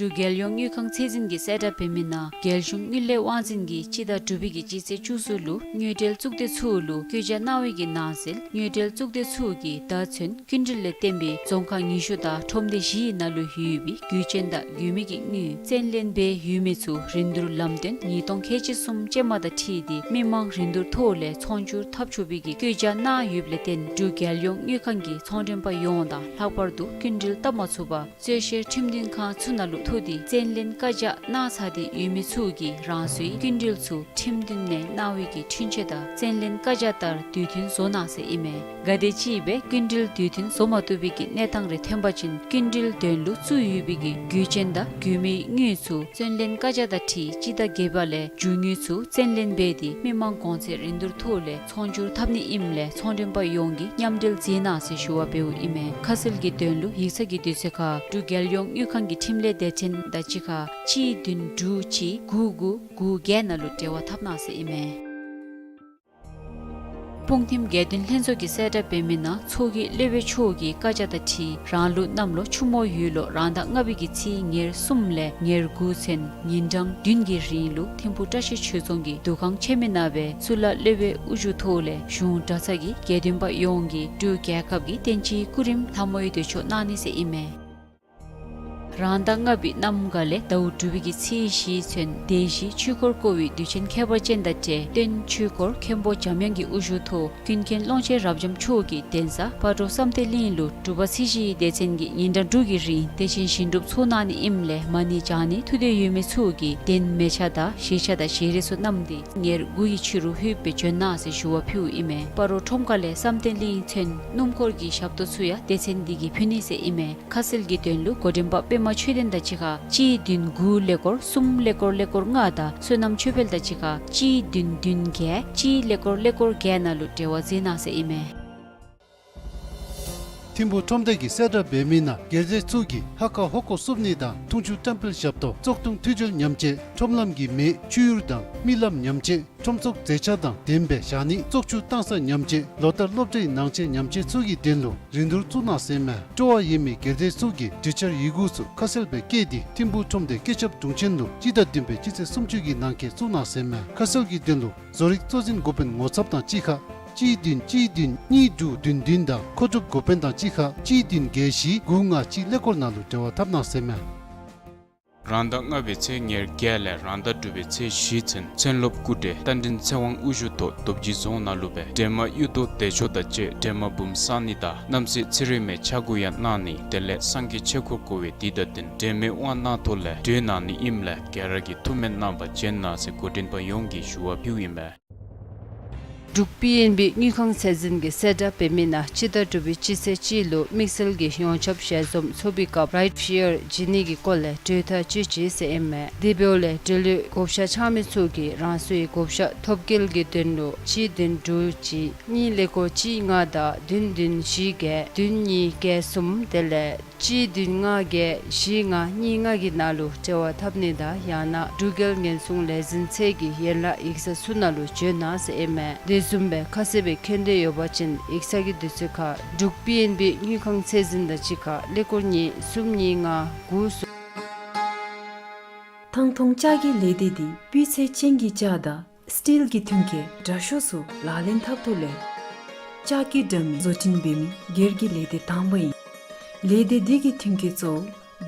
འབྲུག་རྒྱལ་ཡོངས་དངུལ་ཁང་ཚད་འཛིན་གྱིས་གསལ་བསྒྲགས་འབད་མི་ནང་རྒྱལ་གཞུང་དངུལ་ལས་དབང་འཛིན་གྱིས་སྤྱི་ཟླ་དྲུག་པའི་གི་སྤྱི་ཚེས་བཅུ་གསུམ་ལུ་དངུལ་འབྲེལ་གཙུག་སྡེ་ཚུ་ལུ་བཀོད་རྒྱ་གནང་བའི་གི་ནང་གསལ་དངུལ་འབྲེལ་གཙུག་སྡེ་ཚུ་གིས་ད་ཚུན་སྐྱིན་འགྲུལ་ལས་བརྟེན་པའི་རྫོང་ཁག་ཉི་ཤུ་དང་ཁྲོམ་སྡེ་བཞིའི་ནང་ལུ་ཡོད་པའི་དགོས་ཆེན་དང་དགོས་མི་གི་དངུལ་བཙན་ལེན་འབད་ཡོད་མི་ཚུ་རིན་བསྡུར་ལམ་སྟོན་ཉིས་སྟོང་ཁལ་གཅིག་གསུམ་ཅན་མ་དང་འཁྲིལ་ཏེ་མི་མང་རིན་བསྡུར་ཐོག་ལས་ཚོང་སྒྱུར་འཐབ་ཆོག་པའི་གི་བཀོད་རྒྱ་གནང་ཡོདཔ་ལས་བརྟེན་འབྲུག་རྒྱལ་ཡོངས་དངུལ་ཁང་གིས་ཚོང་མགྲོན་པ་ཡོངས་དང་ལྷག་པར་དུ་སྐྱིན་འགྲུལ་བཏབ་མ་ཚུགས་པར་རྩོད་བཤེར་ཁྲིམས་མཐུན་ཁང་ཚུ་ནང་ལུ་ཐུག་སྟེ་བཙན་ལེན་བཀའ་རྒྱ་གནང་ཚར་ཏེ་ཡོད་མི་ཚུ་གིས་རང་སོའི་སྐྱིན་འགྲུལ་ཚུ་ཁྲིམས་མཐུན་ནས་གནང་བའི་གི་འཁྲུན་ཆོད་དང་བཙན་ལེན་བཀའ་རྒྱ་ལྟར་དུས་མཐུན་བཟོ་གནང་ཟེར་ཨིན་མས། གལ་ཏེ་ཅིག་སྦེ་སྐྱིན་འགྲུལ་དུས་མཐུན་བཟོ་མ་བཏུབ་པའི་གི་གནས་སྟངས་རེ་ཐོན་པ་ཅིན་སྐྱིན་འགྲུལ་དོན་ལུ་བཙུགས་ཡོད་པའི་གི་དགོས་ཆེན་དང་དགོས་མིའི་དངུལ་ཚུ་བཙན་ལེན་བཀའ་རྒྱ་དང་འཁྲིལ་སྤྱི་ཟླ་བརྒྱད་པ་ལས་རྒྱུ་དངུལ་ཚུ་བཙན་ལེན་འབད་དེ་མི་མང་གོང་ཚད་རིན་བསྡུར་ཐོག་ལས་ཚོང་སྒྱུར་འཐབ་ནི་ཨིནམ་ལས་ཚོང་མགྲོན་པ་ཡོངས་ཀྱིས་མཉམ་འབྲེལ་མཛད་གནང་ཟེར་ཞུ་བ་འབདཝ་ཨིན་མས། ཁ་གསལ་གྱི་དོན་ལུ་ཡིག་ཚང་གི་དུས་ཚོད་ཁར་འབྲུག་རྒྱལ་ཡོངས་དངུལ་ཁང་གི་ཁྲིམས་ལས་སྡེ་ཚན་དང་གཅིག་ཁར་གཅིག་བདུན་དྲུག་གཅིག་དགུ་དགུ་དགུ་བརྒྱད་ནང་ལུ་འབྲེལ་བ་འཐབ་གནང་ཟེར་ཨིན་མས། སྤུངས་ཐིམ་དགེ་འདུན་ལྷན་ཚོགས་ཀྱིས་གསལ་བསྒྲགས་འབད་མི་ནང་ཚོགས་ཀྱི་སློབ་དཔོན་མཆོག་གི་བཀའ་རྒྱ་དང་འཁྲིལ་རང་ལུགས་གནམ་ལོ་ཆུ་མོ་ཡོས་ལོ་རང་ཟླ་ལྔ་པའི་གི་ཚེས་ཉེར་གསུམ་ལས་ཉེར་དགུ་ཚུན་ཉིན་གྲངས་བདུན་གྱི་རིང་ལུ་ཐིམ་ཕུ་བཀྲ་ཤིས་ཆོས་རྫོང་གི་འདུ་ཁང་ཆེན་མོའི་ནང་སྦེ་གཙུག་ལག་སློབ་དཔོན་དབུ་བཞུགས་ཐོག་ལས་གཞུང་གྲྭ་ཚང་གི་དགེ་འདུན་པ་ཡོངས་ཀྱིས་འབྲུག་རྒྱལ་ཁབ་ཀྱི་བསྟན་སྤྱིའི་སྐུ་རིམ་ལྷ་མོའི་མདོས་ཆོག་གནང་ནི་ཟེར་ཨིན་མས། རང་ཟླ་ལྔ་པའི་གནམ་གང་ལས་ཟླཝ་དྲུག་པའི་གི་ཚེས་བཞི་ཚུན་སྡེ་བཞི་ཆོས་འཁོར་བསྐོར་བའི་དུས་ཆེན་ཁྱད་པར་ཅན་དང་འབྲེལ་སྟོན་ཆོས་འཁོར་མཁན་པོ་འཇམ་དབྱངས་ཀྱི་དབུ་བཞུགས་ཐོག་ཀུན་མཁྱེན་ཀློང་ཆེན་རབ་འབྱམས་མཆོག་གིས་གདན་ས་སྤ་རོ་བསམ་གཏན་གླིང་ལུ་སྒྲུབ་པ་ཚེས་བཞིའི་སྡེ་ཚན་གྱིས་ཉིན་གྲངས་དྲུག་གི་རིང་བདེ་ཆེན་ཞིང་སྒྲུབ་ཚོགས་གནང་ནི་ཨིནམ་ལས་མ་ཎི་བགྱང་ནི་ཐུགས་འདོད་ཡོད་མི་ཚུ་གིས་གདན་མལ་ཆ་དང་བཞེས་ཆ་དང་བཞེས་རས་ཚུ་བསྣམས་ཏེ་ཉེར་དགུ་ཡི་ཕྱི་རུ་ལྷོད་སྦེ་བྱོན་གནང་ཟེར་ཞུ་བ་ཕུལཝ་ཨིན་མས། སྤ་རོ་ཁྲོམ་ཁ་ལས་བསམ་གཏན་གླིང་ཚུན་སྣུམ་འཁོར་གྱི་ཞབས་ཏོག་ཚུ་ཡང་སྡེ་ཚན་འདི་གིས་ཕུལ་ནི་ཟེར་ཨིན་མས། ཁ་གསལ་གྱི་དོན་ལུ་འགོ་འདྲེན་པ་པདྨ་ཆོས་ལྡན་དང་གཅིག་ཁར་གཅིག་བདུན་དགུ་ཀླད་ཀོར་གསུམ་ཀླད་ཀོར་ཀླད་ཀོར་ལྔ་དང་བསོད་ནམས་ཆོས་འཕེལ་དང་གཅིག་ཁར་གཅིག་བདུན་བདུན་བརྒྱད་གཅིག་ཀླད་ཀོར་ཀླད་ཀོར་བརྒྱད་ནང་ལུ་འབྲེལ་བ་མཛད་གནང་ཟེར་ཨིན་མས། ཐིམ་ཕུ་ཁྲོམ་སྡེ་གིས་གསལ་བསྒྲགས་འབད་མི་ནང་སྒེར་སྡེ་ཚུ་གིས་ཧ་ཁ་ཧོ་ཀོ་བསུབ་ནི་དང་འཐུང་ཆུ་བཀྲམ་སྤེལ་ཞབས་ཏོག་བཙོག་འཐུང་འཐུས་སྦྱོར་ཉམས་བཅོས་ཁྲོམ་ལམ་གྱི་མེ་བཅུད་ཡུར་དང་རྨི་ལམ་ཉམས་བཅོས་ཁྲོམ་ཚོགས་མཛེས་ཆ་དང་ལྡནམ་སྦེ་བཞག་ནི་བཙོག་ཆུ་བཏང་ས་ཉམས་བཅོས་ལོ་ལྟར་སློབ་གྲྭའི་ནང་ཆས་ཉམས་བཅོས་ཚུ་གི་དོན་ལུ་རིན་བསྡུར་བཙུགས་གནང་ཟེར་མས། སྤྲོ་བ་ཡོད་མི་སྒེར་སྡེ་ཚུ་གིས་འབྲི་འཆར་ཡི་གུ་ཚུ་ཁ་གསལ་སྦེ་བཀོད་དེ་ཐིམ་ཕུ་ཁྲོམ་སྡེ་སྐུ་ཞབས་དྲུང་ཆེན་ལུ་སྤྱི་ཟླ་བདུན་པའི་སྤྱི་ཚེས་སུམ་ཅུ་གི་ནང་འཁོད་བཙུགས་གནང་ཟེར་མས། ཁ་གསལ་གྱི་དོན་ལུ་བཟོ་རིག་གཙོ་འཛིན་འགོ་དཔོན་ངོ་ཚབ་དང་གཅིག་ཁར་གཅིག་བདུན་གཅིག་བདུན་གཉིས་དྲུག་བདུན་བདུན་དང་མཁོ་སྒྲུབ་འགོ་དཔོན་དང་གཅིག་ཁར་གཅིག་བདུན་བརྒྱད་བཞི་དགུ་ལྔ་གཅིག་ཀླད་ཀོར་ནང་ལུ་འབྲེལ་བ་འཐབ་གནང་ཟེར་མས། རང་ཟླ་ལྔ་པའི་ཚེས་ཉེར་བརྒྱད་ལས་རང་ཟླ་དྲུག་པའི་ཚེས་བཞི་ཚུན་མཚན་སློབ་སྐུ་བགྲེས་རྟ་མགྲིན་ཚེ་དབང་དབུ་བཞུགས་ཐོག་རྡོ་རྗེ་རྫོང་ནང་ལུ་སྦེ་སྒྲོལ་མ་གཡུ་ཐོག་བདེ་མཆོག་དང་བཅས་སྒྲོལ་མ་འབུམ་བསང་ནི་དང་རྣམ་སྲས་ཚེ་རིང་མའི་ཕྱག་འགུགས་ཡང་གནང་ནི་དེ་ལས་སངས་རྒྱས་ཆོས་འཁོར་བསྐོར་བའི་དུས་དང་བསྟུན་སྒྲོལ་མའི་དབང་གནང་ཐོག་ལས་གྲོལ་གནང་ནི་ཨིནམ་ལས་ག་ར་གིས་ཐུགས་སྨོན་གནང་བར་བྱོན་གནང་ཟེར་འགོ་འདྲེན་པ་ཡོངས་ཀྱིས་ཞུ་བ་ཕུལཝ་ཨིན་པས། འབྲུག་པི་ཨེན་བི་དངུལ་ཁང་ཚད་འཛིན་གྱིས་གསལ་བསྒྲགས་འབད་མི་ནང་སྤྱི་ཟླ་དྲུག་པའི་སྤྱི་ཚེས་གཅིག་ལུ་དམིགས་བསལ་གྱི་ཡོངས་ཁྱབ་ཞལ་འཛོམས་ཚོགས་པའི་སྐབས་རའིཊ་ཕི་ཡར་བྱིན་ནི་གི་སྐོར་ལས་གྲོས་ཐག་བཅད་ཅི་ཟེར་ཨིན་མས། དེ་འབདཝ་ལས་འབྲེལ་ཡོད་བགོ་བཤའ་འཆང་མི་ཚུ་གིས་རང་སོའི་བགོ་བཤའ་ཐོབ་སྐལ་གྱི་དོན་ལུ་གཅིག་བདུན་དྲུག་གཅིག་གཉིས་ཀླད་ཀོར་གཅིག་ལྔ་དང་བདུན་བདུན་བཞི་བརྒྱད་བདུན་གཉིས་བརྒྱད་གསུམ་དེ་ལས་གཅིག་བདུན་ལྔ་བརྒྱད་བཞི་ལྔ་གཉིས་ལྔ་གི་ནང་ལུ་འབྲེལ་བ་འཐབ་ནི་དང་ཡང་ན་འབྲུག་རྒྱལ་ཉེན་སྲུང་ལས་འཛིན་ཚད་ཀྱི་ཡན་ལག་ཡིག་ཚང་ཚུ་ནང་ལུ་བྱོན་གནང་ཟེར་ཨིན་མས། དེ་བཟུམ་སྦེ་ཁ་གསལ་སྦེ་མཁྱེན་འདོད་ཡོད་པ་ཅིན་ཡིག་ཚང་གི་དུས་ཚོད་ཁར་འབྲུག་པི་ཨེན་བི་དངུལ་ཁང་ཚད་འཛིན་དང་གཅིག་ཁར་ཀླད་ཀོར་གཉིས་གསུམ་གཉིས་ལྔ་དགུ་གསུམ། ཐང་འཐུང་ལྕགས་ཀྱི་ལས་སྡེ་འདི་སྤུས་ཚད་ཅན་གྱི་ལྕགས་དང་སི་ཊིལ་གྱི་མཐུན་རྐྱེན་དྲག་ཤོས་ཚུ་ལག་ལེན་འཐབ་ཐོག་ལས་ལྕགས་ཀྱི་འདྲ་མིན་བཟོ་སྐྲུན་འབད་མི་སྒེར་གྱི་ལས་སྡེ་དང་པ་ཨིན། ལས་སྡེ་འདི་གི་མཐུན་རྐྱེན་གཙོ་བོ་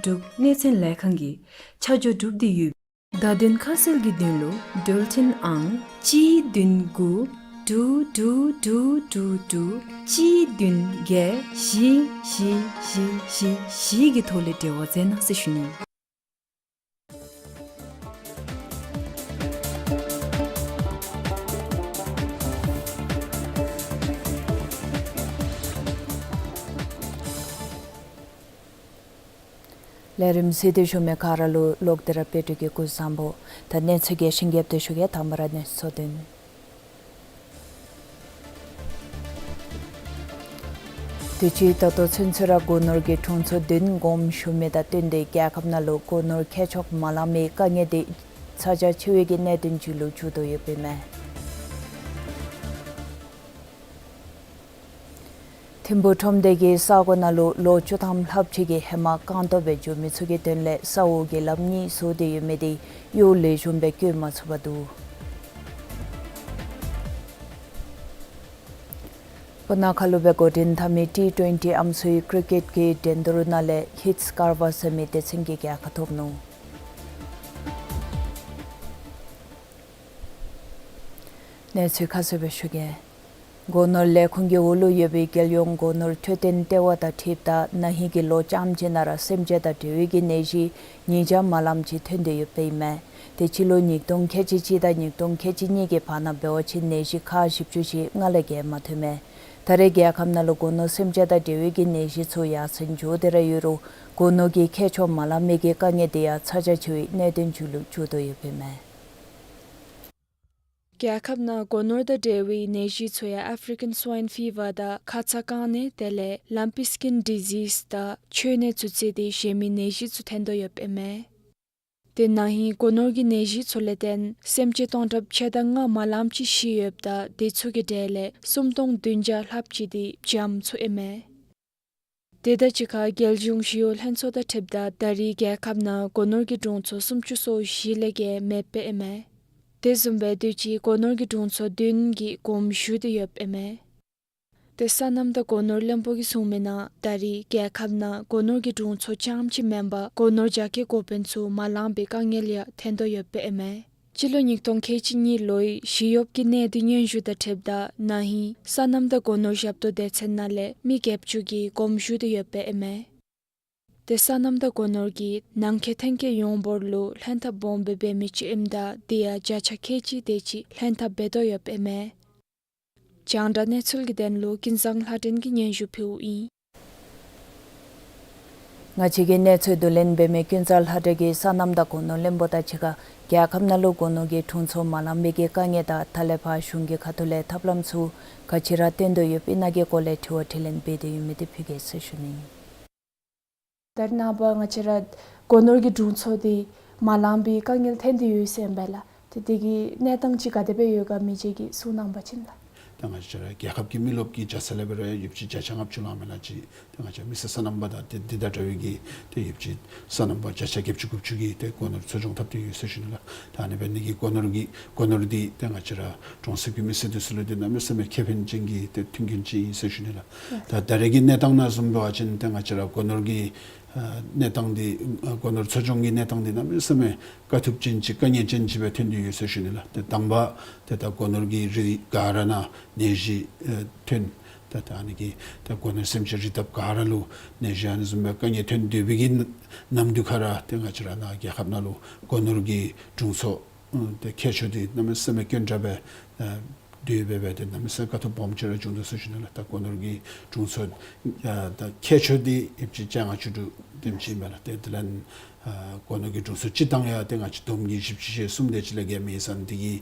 འབྲུག་གནས་ཚད་ལས་ཁང་གིས་ཆ་འཇོག་གྲུབ་སྟེ་ཡོད། བརྡ་དོན་ཁ་གསལ་གྱི་དོན་ལུ་འགྲུལ་འཕྲིན་ཨང་གཅིག་བདུན་དགུ་དྲུག་དྲུག་དྲུག་དྲུག་དྲུག་གཅིག་བདུན་བརྒྱད་བཞི་བཞི་བཞི་བཞི་བཞི་གི་ཐོག་ལས་འབྲེལ་བ་མཛད་གནང་ཟེར་ཞུ་ནི། ལས་རིམ་གཟིགས་ཏེ་བཞུགས་མི་ག་ར་ལུ་ལོག་སྟེ་ར་དཔལ་སྤྲུལ་གྱིས་སྐུ་གཟུགས་བཟང་པོ། ད་གནས་ཚུལ་རྒྱས་ཤིང་རྒྱསཔ་སྦེ་ཞུ་གེ། དང་པ་ར་གནས་ཚུལ་དོན། དུས་ཅི་ད་ལྟོ་ཚུན་ཚོད་ར་སྒོ་ནོར་གྱི་དྲུང་འཚོ་བདུན་དགོངསམ་ཞུ་མི་དང་བསྟུན་ཏེ་རྒྱལ་ཁབ་ནང་ལུ་སྒོ་ནོར་ཁྱད་ཆོག་མ་ལང་མིའི་དཀའ་ངལ་འདི་ཚ་གྱང་ཆེ་བའི་གི་གནད་དོན་ཅིག་ལུ་འགྱུར་དོ་ཡོདཔ་ཨིན་མས། ཐིམ་ཕུག་ཁྲོམ་སྡེ་གི་ས་གོ་ནང་ལུ་ལོ་བཅུ་ཐམ་ལྷགཔ་ཅིག་གི་ཧེ་མ་རྐང་སྟོང་སྦེ་འགྱོ་མི་ཚུ་གི་དོན་ལས་ས་འོག་གི་ལམ་གཉིས་བཟོ་སྟེ་ཡོད་མི་འདི་གཡོག་ལེགས་ཤོམ་སྦེ་བཀོལ་མ་ཚུགས་པར་འདུག། སྤུ་ན་ཁ་ལུ་སྦེ་འགོ་འདྲེན་འཐབ་མི་ཊི་ཊུ་ཝེན་ཊི་ཨམ་སྲུའི་ཀྲི་ཀེཊ་གི་འགྲན་བསྡུར་ནང་ལས་ཧིཊ་སི་ཀར་བ་ཟེར་མི་སྡེ་ཚན་གྱིས་རྒྱལ་ཁ་ཐོབ་ནུག། གནས་ཚུལ་ཁ་གསལ་སྦེ་ཞུ་གེ། སྒོ་ནོར་ལས་ཁུངས་ཀྱི་འོག་ལུ་ཡོད་པའི་རྒྱལ་ཡོངས་སྒོ་ནོར་འཕྲོད་བསྟེན་ལྟེ་བ་དང་འཁྲིལཝ་ད་ན་ཧིང་གི་ལོ་རྐྱངམ་ཅིག་ནང་ར་སེམས་ཅན་དང་འབྲེལ་བའི་གི་ནད་གཞི་ཉིས་བརྒྱ་མ་ལངམ་ཅིག་ཐོན་ཏེ་ཡོདཔ་ཨིན་མས། དེ་སྤྱི་ལོ་ཉིས་སྟོང་ཁལ་གཅིག་གཅིག་དང་ཉིས་སྟོང་ཁལ་གཅིག་གཉིས་ཀྱི་བར་ན་འབད་བ་ཅིན་ནད་གཞི་ཁག་བཞི་བཅུ་ཞེ་ལྔ་ལས་བརྒལ་མ་ཐོན་མས། ད་རེས་རྒྱལ་ཁབ་ནང་ལུ་སྒོ་ནོར་སེམས་ཅན་དང་འབྲེལ་བའི་གི་ནད་གཞི་ཚུ་ཡར་སེང་འགྱོ་སྟེ་ར་ཡོད་རུང་སྒོ་ནོར་གྱི་ཁྱད་ཆོག་མ་ལང་མི་གི་དཀའ་ངལ་འདི་ཡང་ཚ་གྱང་ཆེ་བའི་གནད་དོན་ཅིག་ལུ་འགྱུར་དོ་ཡོདཔ་ཨིན་མས། རྒྱལ་ཁབ་ནང་སྒོ་ནོར་དང་འབྲེལ་བའི་ནད་གཞི་ཚུ་ཡང་ཨེ་ཕི་རི་ཀན་སུའིན་ཕི་བར་དང་ཁ་ཚ་རྐང་ནད་དེ་ལས་ལམ་པི་སི་ཀིན་ཌི་ཟིས་དང་མཆོད་ནད་ཚུ་བརྩིས་ཏེ་གཞན་མི་ནད་གཞི་ཚུ་ཐོན་དོ་ཡོདཔ་ཨིན་མས། དེ་ན་ཧིང་སྒོ་ནོར་གྱི་ནད་གཞི་ཚུ་ལས་བརྟེན་སེམས་ཅན་སྟོང་ཕྲག་ཕྱེད་དང་ལྔ་མ་ལངམ་ཅིག་ཤི་ཡོདཔ་ད་དེ་ཚུ་གི་གྲས་ལས་སུམ་སྟོང་བདུན་བརྒྱ་ལྷགཔ་ཅིག་འདི་བྱམས་ཚུ་ཨིན་མས། དེ་དང་གཅིག་ཁར་རྒྱལ་གཞུང་ཞི་གཡོག་ལྷན་ཚོགས་དང་འཁྲིལཝ་ད་ད་རེས་རྒྱལ་ཁབ་ནང་སྒོ་ནོར་གྱི་དྲུང་འཚོ་སུམ་ཅུ་སོ་བཞི་ལས་བརྒལ་མེདཔ་ཨིན་མས། དེ་བཟུམ་སྦེ་དུས་ཅི་སྒོ་ནོར་གྱི་དྲུང་འཚོ་བདུན་གྱིས་དགོངསམ་ཞུ་སྟེ་ཡོདཔ་ཨིན་མས། དེ་སོ་ནམ་དང་སྒོ་ནོར་བློན་པོ་གིས་གསུངས་མི་ནང་ད་རེས་རྒྱལ་ཁབ་ནང་སྒོ་ནོར་གྱི་དྲུང་འཚོ་རྐྱངམ་ཅིག་མེན་པར་སྒོ་ནོར་རྒྱ་སྐྱེད་འགོ་དཔོན་ཚུ་མ་ལང་པའི་དཀའ་ངལ་ཡང་ཐོན་དོ་ཡོདཔ་ཨིན་མས། སྤྱི་ལོ་ཉིས་སྟོང་ཁལ་གཅིག་གཉིས་ལོའི་ཞི་གཡོག་གི་གནད་དོན་སྙན་ཞུ་དང་འཁྲིལཝ་ད་ན་ཧིང་སོ་ནམ་དང་སྒོ་ནོར་ཞབས་ཏོག་སྡེ་ཚན་ནང་ལས་མི་བརྒྱད་ཅུ་གིས་དགོངསམ་ཞུ་སྟེ་ཡོདཔ་ཨིན་མས། དེ་སོ་ནམ་དང་སྒོ་ནོར་གྱིས་ནང་འཁོད་ཐོན་སྐྱེད་ཡོངས་འབོར་ལུ་ལྷན་ཐབས་སྦོམ་སྦེ་འབད་མི་ཅིག་ཨིནམ་ད་དེ་ཡང་བརྒྱ་ཆ་ཁལ་གཅིག་དེ་ཅིག་ལྷན་ཐབས་འབད་དོ་ཡོདཔ་ཨིན་མས། རྒྱང་བསྒྲགས་གནས་ཚུལ་གྱི་དོན་ལུ་ཀུན་བཟང་ལྷ་སྒྲོན་གྱིས་སྙན་ཞུ་ཕུལཝ་ཨིན། ང་བཅས་ཀྱིས་གནས་ཚུལ་བསྡུ་ལེན་འབད་མི་ཀུན་བཟང་ལྷ་སྒྲོན་གྱིས་སོ་ནམ་དང་སྒོ་ནོར་བློན་པོ་དང་གཅིག་ཁར་རྒྱལ་ཁབ་ནང་ལུ་སྒོ་ནོར་གྱི་དྲུང་འཚོ་མ་ལང་མི་གི་དཀའ་ངལ་དང་ད་ལས་ཕར་གཞུང་གི་ཁ་ཐུག་ལས་ཐབས་ལམ་ཚུ་ག་ཅི་ར་བཏོན་དོ་ཡོདཔ་ཨིན་ན་གི་སྐོར་ལས་དྲི་བ་དྲིས་ལན་འབད་དེ་ཡོད་མི་འདི་ཕུལ་གེ་ཟེར་ཞུ་ནི་ཨིན། ད་རེས་ནངས་པ་ང་བཅས་ར་སྒོ་ནོར་གྱི་དྲུང་འཚོ་འདི་མ་ལང་པའི་དཀའ་ངལ་ཐོན་ཏེ་ཡོད་ཟེར་ཨིན་པས་ལགས། ཏེ་དེ་གི་གནས་སྟངས་ཅིག་ག་དེ་སྦེ་ཡོད་ག་མི་རྗེ་གིས་གསུང་གནང་བ་ཅིན་ལགས། ད་ང་བཅས་ར་རྒྱལ་ཁབ་ཀྱི་མི་རློབས་ཀྱི་བྱ་ཚད་ལས་འབད་རུང་ཡོདཔ་ཅིག་བརྒྱ་ཆ་ལྔ་བཅུ་ལང་མི་ལགས་ཅིག་ཏེ་ང་བཅས་མི་སེར་སོ་ནམ་པ་དང་ཏེ་འདི་དང་འདྲ་བའི་གི་ཏེ་ཡོདཔ་ཅིག་སོ་ནམ་པ་བརྒྱ་ཆ་བརྒྱད་ཅུ་དགུ་བཅུ་གིས་ཏེ་སྒོ་ནོར་འཚོ་སྐྱོང་འཐབ་སྟེ་ཡོད་ཟེར་ཞུ་ནི་ལགས། ད་ཨ་ནི་འབད་ནི་གིས་སྒོ་ནོར་གྱི་སྒོ་ནོར་འདི་ཏེ་ང་བཅས་ར་གྲོང་གསེབ་ཀྱི་མི་སེར་འདི་ཚུ་ལུ་ཏེ་གནམ་མེད་ས་མེད་ཁེ་ཕན་ཅན་གྱི་ཏེ་མཐུན་རྐྱེན་ཅིག་ཨིན་ཟེར་ཞུ་ནི་ལགས། ད་ད་རེས་ཀྱི་གནས་སྟངས་ནང་བཟུམ་འབད་བ་ཅིན་ཏེ་ང་བཅས་ར་སྒོ་ནོར་གྱི་ཨ་གནས་སྟངས་འདི་ཨ་སྒོ་ནོར་འཚོ་སྐྱོང་གི་གནས་སྟངས་འདི་གནམ་མེད་ས་མེད་དཀའ་ཐུབ་ཅན་ཅིག་དཀའ་ངལ་ཅན་ཅིག་སྦེ་ཐོན་ཏེ་ཡོད་ཟེར་ཞུ་ནི་ལགས། ཏེ་དང་པ་ཏེ་ད་སྒོ་ནོར་གྱི་རི་ག་ར་ནང་ནད་གཞི་ཨ་ཐོན། ད་ད་ཨ་ནི་གིས་ད་སྒོ་ནོར་སེམས་ཅན་རི་འདབས་ག་ར་ལུ་ནད་གཞི་ཨ་ནི་བཟུམ་སྦེ་དཀའ་ངལ་ཐོན་སྡོད་པའི་གི་ནམ་དུས་ཁར་ཏེ་ང་བཅས་ར་ནཱ་རྒྱལ་ཁབ་ནང་ལུ་སྒོ་ནོར་གྱི་དྲུང་འཚོ་ཨ་ཏེ་ཁྱད་ཆོས་འདི་གནམ་མེད་ས་མེད་དཀོན་དྲགས་སྦེ་ཨ་དེ་སྦེ་འབད་དེ་གནམ་མེད་ས་མེད་དཀའ་ཐུབ་སྦོམ་ཅིག་ར་བྱུང་དོ་ཟེར་ཞུ་ནི་ལགས། ད་སྒོ་ནོར་གྱི་དྲུང་འཚོ་ཨ་ད་ཁྱད་ཆོས་འདི་ཡོདཔ་ཅིག་བཅོ་ལྔ་བཅུ་དྲུག་དེམ་ཅིག་ཨིན་པས་ལགས། ཏེ་དེ་ལས་ཨ་སྒོ་ནོར་གྱི་དྲུང་འཚོ་སྤྱིར་བཏང་ཡང་ཏེ་ང་བཅས་བསྡོམས་ཀྱིས་བཞི་བཅུ་ཞེ་གསུམ་དེ་ཅིག་ལས་བརྒལ་མེད་ས་འདི་གི་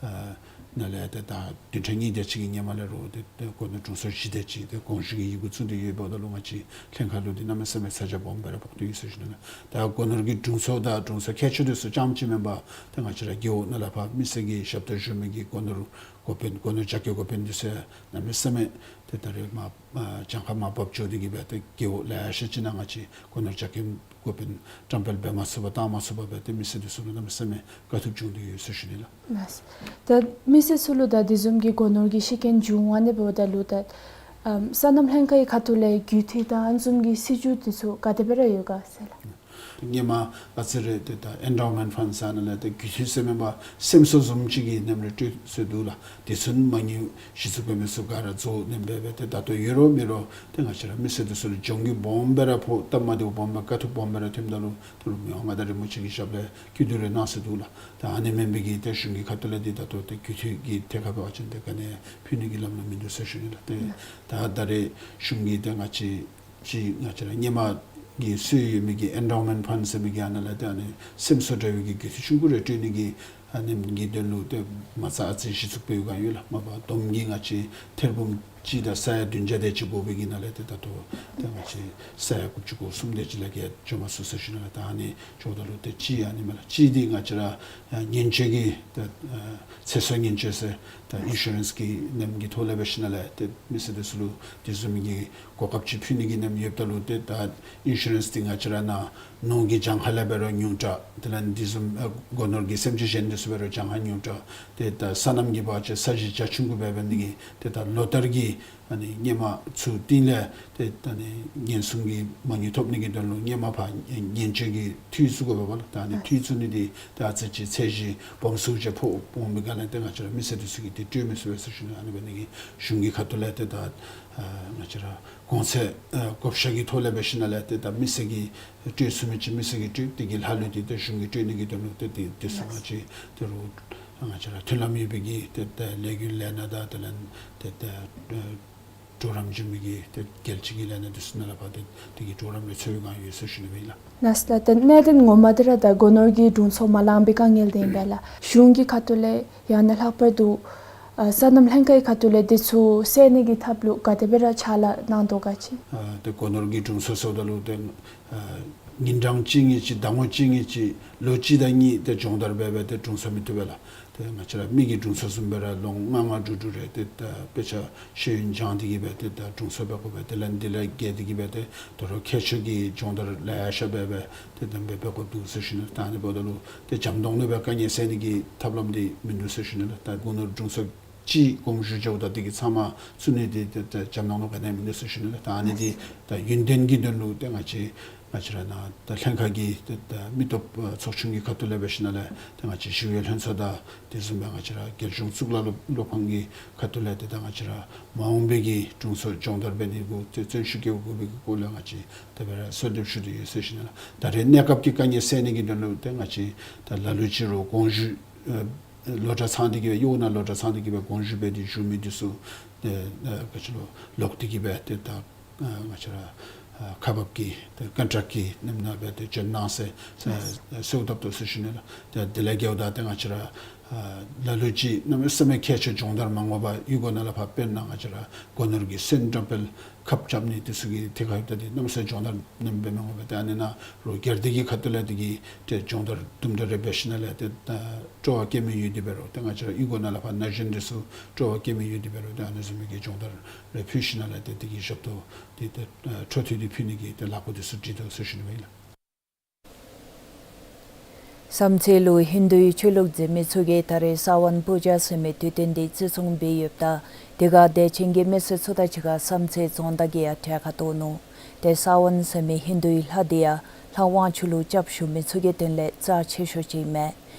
ཨ་ནང་ལས་ཏེ་ད་བདུན་ཕྲག་གཉིས་དེ་ཅིག་གི་སྔོན་མ་ལས་ར་ཏེ་ཏེ་སྒོ་ནོར་དྲུང་འཚོ་བཞི་དེ་ཅིག་ཏེ་དགོངས་ཞུ་གི་ཡི་གུ་བཙུགས་ཏེ་ཡོདཔ་ད་ལུ་ང་བཅས་ལྷན་ཁག་ལུ་འདི་གནམ་མེད་ས་མེད་ཚ་གྱང་སྦོམ་སྦེ་ར་ཕོག་སྟེ་ཡོད་ཟེར་ཞུ་ནི་ལགས། ད་སྒོ་ནོར་གྱི་དྲུང་འཚོ་དང་དྲུང་འཚོ་ཁྱད་ཆོས་འདི་ཚུ་རྐྱངམ་ཅིག་མེན་པར་ཏེ་ང་བཅས་ར་རྒེད་འོག་ནང་ལས་ཕར་མི་སེར་གྱི་ཞབས་ཏོག་ཞུ་མི་གི་སྒོ་ནོར་འགོ་དཔོན་སྒོ་ནོར་རྒྱ་སྐྱེད་འགོ་དཔོན་འདི་ཚུ་ཡང་གནམ་མེད་ས་མེད་ཏེ་ད་རེས་མར་ཨ་གྱངས་ཁ་མར་བབས་འགྱོ་སྟེ་གིས་སྦེ་ཏེ་རྒེད་འོག་ལེ་ཤ་ཅིག་ནང་ང་བཅས་སྒོ་ནོར་རྒྱ་སྐྱེད་འགོ་དཔོན་བཀྲམ་སྤེལ་འབད་མ་ཚུགས་པར་བཏང་མ་ཚུགས་པར་སྦེ་ཏེ་མི་སེར་འདི་ཚུ་ལུ་གནམ་མེད་ས་མེད་དཀའ་ཐུབ་བྱུང་སྟེ་ཡོད་ཟེར་ཞུ་ནི་ལགས། ད་མི་སེར་ཚུ་ལུ་ད་དེ་བཟུམ་གྱི་སྒོ་ནོར་གྱི་ཤི་རྐྱེན་བྱུང་ཨ་ནི་འབདཝ་ད་ལུ་ད་ཨམ་སོ་ནམ་ལྷན་ཁག་གི་ཁ་ཐུག་ལས་རྒུད་འཐུས་དང་ཨ་ནི་བཟུམ་གྱི་སྲིད་བྱུས་འདི་ཚུ་ག་དེ་སྦེ་ར་ཡོད་ག་ཟེར་ལགས། སྔོན་མ་ཨ་ཙི་རེ་ཏེ་ད་ཨེན་ཌའོ་མེནཊ་ཕཱནཌ་ཟེར་ནང་ལས་ཏེ་རྒུད་འཐུས་ཟེར་མེན་པར་སེམས་གསོ་བཟུམ་ཅིག་གི་ནམ་རེ་སྤྲོད་སྲོལ་འདུག་ལགས། དེ་ཚུ་མ་དངུལ་གཞི་བཙུགས་འབད་མི་ཚུ་ག་ར་རྫོགས་ནི་འབད་སྦེ་ཏེ་ད་ལྟོ་ཡོད་རུང་མེད་རུང་ཏེ་ང་བཅས་ར་མི་སེར་འདི་ཚུ་ལུ་གྱོང་གུད་སྦོམ་སྦེ་ར་ཕོག་སྟབས་མ་བདེཝ་སྦོམ་སྦེ་དཀའ་ཐུབ་སྦོམ་སྦེ་ར་ཐོནམ་ད་ལུ་ད་རུང་མི་དབང་མངའ་བདག་རིན་པོ་ཆེ་གི་ཞབས་ལས་སྐྱིད་སྡུག་རེ་གནང་སྲོལ་འདུག་ལགས། ད་ཨ་ནི་མེན་པའི་གི་ཏེ་གཞུང་གི་ཁ་ཐུག་ལས་འདི་ད་ལྟོ་ཏེ་རྒུད་འཐུས་ཀྱི་ཐད་ཁར་འབད་བ་ཅིན་ཏེ་ག་ནི་ཕུལ་ནི་གི་ལམ་ལུགས་མིན་འདུག་ཟེར་ཞུ་ནི་ལགས། ཏེ་ད་ད་རེས་གཞུང་གིས་ཏེ་ང་བཅས་ཅིག་ང་བཅས་ར་སྔོན་མ་ གི་སྲོལ་ཡོད་མི་གི་ཨེན་ཌའོ་མེནཊ་ཕཱནཌ་ཟེར་མི་གི་ཨ་ནཱ་ལས་ཏེ་ཨ་ནི་སེམས་གསོ་འདྲ་བའི་གི་གྱོད་དེ་ཆུང་ཀུ་རེ་སྤྲོད་ནི་གི་ཨ་ནི་གི་དོན་ལུ་ཏེ་མ་རྩ་ཨ་ཙི་གཞི་བཙུགས་འབད་བའི་སྒང་ཡོད་ལགས། མ་པ་བསྡོམས་ཀྱིས་ང་བཅས་ཐེར་འབུམ་གཅིག་དང་ས་ཡ་བདུན་བརྒྱ་དེ་ཅིག་འབོ་བའི་གི་ནང་ལས་ཏེ་ད་ལྟོ་ཏེ་ང་བཅས་ས་ཡ་དགུ་བཅུ་གོ་གསུམ་དེ་ཅིག་ལས་བརྒལ་འགྱོ་མ་ཚུགས་ཟེར་ཞུ་ནི་ལགས། ད་ཨ་ནི་འགྱོཝ་ད་ལུ་ཏེ་གཅིག་ཨ་ནི་མས་ལགས། གཅིག་འདི་ང་བཅས་ར་ཉེན་བཅོལ་གྱི་ཏེ་ཚེ་སྲོག་ཉེན་བཅོལ་ཟེར་ད་ཨིན་ཤུ་རེནསི་གི་ནེམ་གྱི་ཐོག་ལས་འབད་ཞིནམ་ལས་ཏེ་མི་སེར་དེ་ཚུ་ལུ་དེ་བཟུམ་གྱི་གོ་སྐབས་ཅིག་ཕུལ་ནི་གི་ནེམ་ཡོདཔ་ད་ལུ་ཏེ་ད་ཨིན་ཤུ་རེནསི་འདི་ང་བཅས་ར་ནཱ་ནོར་གྱི་གྱངས་ཁ་ལས་འབད་རུང་ཉུང་དྲགས། དེ་ལས་དེ་བཟུམ་ཨ་སྒོ་ནོར་གྱི་སེམས་ཅན་གཞན་དེ་ཚུ་འབད་རུང་གྱངས་ཁ་ཉུང་དྲགས། ཏེ་ད་སོ་ནམ་གྱི་བར་ཆད་ས་གཞི་རྒྱ་ཆུང་ཀུ་འབད་འབད་ནི་གི་ཏེ་ད་ལོ་ལྟར་གྱི་ཨ་ནི་སྔོན་མ་ཚུ་རྟིང་ལས་ཏེ་ད་ཨ་ནི་ཉེན་སྲུང་གི་མ་དངུལ་ཐོབ་ནི་གི་དོན་ལུ་སྔོན་མ་ཕར་ཉེན་བཅོལ་གྱི་འཐུས་བཙུགས་དགོ་པས་ལགས། ད་ཨ་ནི་འཐུས་བཙུགས་ནི་འདི་ད་ཨ་ཙི་ཅིག་ཚད་གཞི་སྦོམ་སུ་ཅིག་ཕོག་འོང་པའི་སྒང་ལས་ཏེ་ང་བཅས་ར་མི་སེར་དེ་ཚུ་གིས་ཏེ་སྤྲོད་མི་ཚུགས་པས་ཟེར་ཞུ་ནི། ཨ་ནི་འབད་ནི་གི་གཞུང་གི་ཁ་ཐུག་ལས་ཏེ་ད་ཨ་ང་བཅས་ར་གོང་ཚད་ཨ་བགོ་བཤའ་གི་ཐོག་ལས་འབད་ཞིནམ་ལས་ཏེ་ད་མི་སེར་གྱིས་སྤྲོད་ཚུགས་མི་ཅིག་མི་སེར་གྱིས་སྤྲོད། དེ་གི་ལྷག་ལུས་འདི་ཏེ་གཞུང་གིས་སྤྲོད་ནི་གི་དོན་ལུ་ཏེ་དེ་དེ་ཚུ་ང་བཅས་ཏེ་རུང་ང་བཅས་ར་མཐུན་ལམ་ཡོད་པའི་གི་ཏེ་ད་ལས་འགུལ་ལས་སྣ་དང་དེ་ལས་ཏེ་ད་ཨ་གྲོགས་རམ་བྱིན་མི་གི་ཏེ་རྒྱལ་སྤྱི་གི་ལས་སྣ་དེ་ཚུ་ནང་ལས་ཕར་ཏེ་དེ་གི་གྲོགས་རམ་ལས་འཚོལ་བའི་སྒང་ཡོད་ཟེར་ཞུ་ནི་ཨིན་ལགས། ལགས་སོ་ལགས། ཏེ་གནད་དོན་ངོ་མ་འདི་ར་ད་སྒོ་ནོར་གྱི་དྲུང་འཚོ་མ་ལང་པའི་དཀའ་ངལ་འདི་ཨིན་པས་ལགས། གཞུང་གི་ཁ་ཐུག་ལས་ཡང་ན་ལྷག་པར་དུ་ཨ་སོ་ནམ་ལྷན་ཁག་གི་ཁ་ཐུག་ལས་འདི་ཚུ་སེལ་ནི་གི་ཐབས་ལུ་ག་དེ་སྦེ་ར་ཕྱག་ལཱ་གནང་དོ་ག་ཅི། ཨ་ཏེ་སྒོ་ནོར་གྱི་དྲུང་འཚོ་ཟེརཝ་ད་ལུ་ཏེ་ཨ་ཉིན་གྲངས་གཅིག་གཉིས་ཅིག་ཟླ་ངོ་གཅིག་གཉིས་ཅིག་ལོ་གཅིག་དང་གཉིས་ཏེ་སྦྱོང་བརྡར་འབད་འབད་དེ་དྲུང་འཚོ་མི་བཏུབ་པས་ལགས། ཏེ་ང་བཅས་ར་མི་གི་དྲུང་འཚོ་བཟུམ་སྦེ་ར་ལོ་ལྔ་ལྔ་དྲུག་དྲུག་རེ་ཏེ་ད་དཔེ་ཆ་ཤེས་ཡོན་སྦྱང་སྟེ་གི་སྦེ་ཏེ་ད་དྲུང་འཚོ་འབད་དགོ་པས། དེ་ལས་འདི་ལས་བརྒལ་ཏེ་གི་སྦེ་ཏེ་དོ་རུང་ཁྱད་ཆོས་ཀྱི་སྦྱོང་བརྡར་ལེ་ཤ་འབད་འབད་ཏེ་དེ་སྦེ་འབད་དགོཔ་འདུག་ཟེར་ཞུ་ནི། ད་ཨ་ནི་འབདཝ་ད་ལུ་ཏེ་འཇམ་ཏོང་ཏོ་སྦེ་དཀའ་ངལ་སེལ་ནི་གི་ཐབས་ལམ་འདི་མིན་འདུག་ཟེར་ཞུ་ནི་ལགས། ད་སྒོ་ནོར་དྲུང་འཚོ་གཅིག་དགོངས་ཞུ་འགྱོཝ་ད་དེ་གིས་ཚབ་མ་བཙུགས་ནི་འདི་ཏེ་ཏེ་འཇམ་ཏོང་ཏོ་ག་ནི་ཡང་མིན་འདུག་ཟེར་ཞུ་ནི་ལགས། ད་ཨ་ནི་འདི་ད་ཡུན་བརྟན་གྱི་དོན་ལུ་ཏེ་ང་བཅས་ང་བཅས་ར་ནཱ་ད་ལྷན་ཁག་གི་ཏེ་ད་མི་སྟོབས་ཨ་ཚོགས་ཆུང་གི་ཁ་ཐུག་ལས་འབད་ཞིནམ་ལས་ཏེ་ང་བཅས་ཞི་གཡོག་ལྷན་ཚོགས་དང་དེ་བཟུམ་སྦེ་ང་བཅས་ར་རྒྱལ་གཞུང་གཙུག་ལག་སློབ་སློབ་ཁང་གི་ཁ་ཐུག་ལས་ཏེ་ད་ང་བཅས་ར་མ་འོངས་པའི་གི་དྲུང་འཚོ་སྦྱོང་བརྡར་འབད་ནི་གུ་ཏེ་བརྩོན་ཤུགས་བསྐྱེད་དགོ་པའི་གི་སྐོར་ལས་ང་བཅས་དེ་སྦེ་ར་གསོལ་འདེབས་ཞུ་དོ་ཡོད་ཟེར་ཞུ་ནི་ལགས། ད་རེས་གནས་སྐབས་ཀྱི་དཀའ་ངལ་སེལ་ནི་གི་དོན་ལུ་ཏེ་ང་བཅས་ད་ལ་ལུ་ཅིག་རུང་དགོངས་ཞུ་ཨ་ལོ་གྲངས་ཚང་སྟེ་གི་སྦེ་གཡོག་ནང་ལོ་གྲངས་ཚང་སྟེ་གི་སྦེ་དགོངས་ཞུ་འབད་དེ་བཞུགས་མི་འདི་ཚུ་ཏེ་ཨ་ག་ཅི་ལོ་ལོག་སྟེ་གི་སྦེ་ཏེ་ད་ཨ་ང་བཅས་ར་ཨ་ཁག་འབག་གི་ཏེ་ཀོན་ཊེཀཊ་གི་ནེམ་ནང་སྦེ་ཏེ་བྱོན་གནང་ཟེར་ཨ་གསོལཝ་བཏབ་དོ་ཟེར་ཞུ་ནི་ལགས། ཏེ་དེ་ལས་བརྒལཝ་ད་ཏེ་ང་བཅས་ར་ཨ་ལ་ལུ་ཅིག་གནམ་མེད་ས་མེད་ཁྱད་ཆོས་སྦྱོང་བརྡར་མ་དགོ་པར་གཡུས་སྒོ་ནང་ལས་ཕར་དཔེར་ན་ང་བཅས་ར་སྒོ་ནོར་གྱི་སོན་བཀྲམ་སྤེལ་ཁབ་རྐྱབ་ནི་དེ་ཚུ་གི་ཐད་ཁར་ཡོདཔ་ད་ཏེ་གནམ་མེད་ས་མེད་སྦྱོང་བརྡར་ནེམ་འབད་མི་དགོ་པས། ཏེ་ཨ་ནི་ནང་རུང་སྒེར་སྡེ་གི་ཁ་ཐུག་ལས་དེ་གི་ཏེ་སྦྱོང་བརྡར་དུམ་གྲ་རེ་འབད་ཞིནམ་ལས་ཏེ་ད་སྤྲོ་བ་བསྐྱེད་མི་ཡོད་དེ་འབད་རུང་ཏེ་ང་བཅས་ར་གཡུས་སྒོ་ནང་ལས་ཕར་ན་གཞོན་དེ་ཚུ་སྤྲོ་བ་བསྐྱེད་མི་ཡོད་དེ་འབད་རུང་ཏེ་ཨ་ནི་བཟུམ་མའི་གི་སྦྱོང་བརྡར་རེ་ཕུལ་ཞིནམ་ལས་ཏེ་དེ་གི་ཞབས་ཏོག་དེ་ཏེ་འཕྲོ་མཐུད་དེ་ཕུལ་ནི་གི་ཏེ་ལག་པ་དེ་ཚུ་དྲིལ་དོ་ཟེར་ཞུ་ནི་ཨིན་ལགས། བསམ་རྩེ་ལུ་ཧིན་དུའི་ཆོས་ལུགས་འཛིན་མི་ཚུ་གིས་ད་རེས་ས་བོན་པུ་ཇ་ཟེར་མི་དུས་སྟོན་འདི་བརྩི་སྲུང་འབད་ཡོདཔ་ད་དེ་ཁར་དད་ཅན་གྱི་མི་སེར་ཚུ་དང་གཅིག་ཁར་བསམ་རྩེ་རྫོང་བདག་གིས་ཡང་གྲལ་ཁར་གཏོགས་ནུག། ཏེ་ས་བོན་ཟེར་མི་ཧིན་དུའི་ལྷ་འདི་ཡང་ལྷ་དབང་ཕྱུག་ལུ་སྐྱབས་ཞུ་མི་ཚུ་གི་དོན་ལས་རྩ་ཆེ་ཤོས་ཅིག་ཨིན་མས།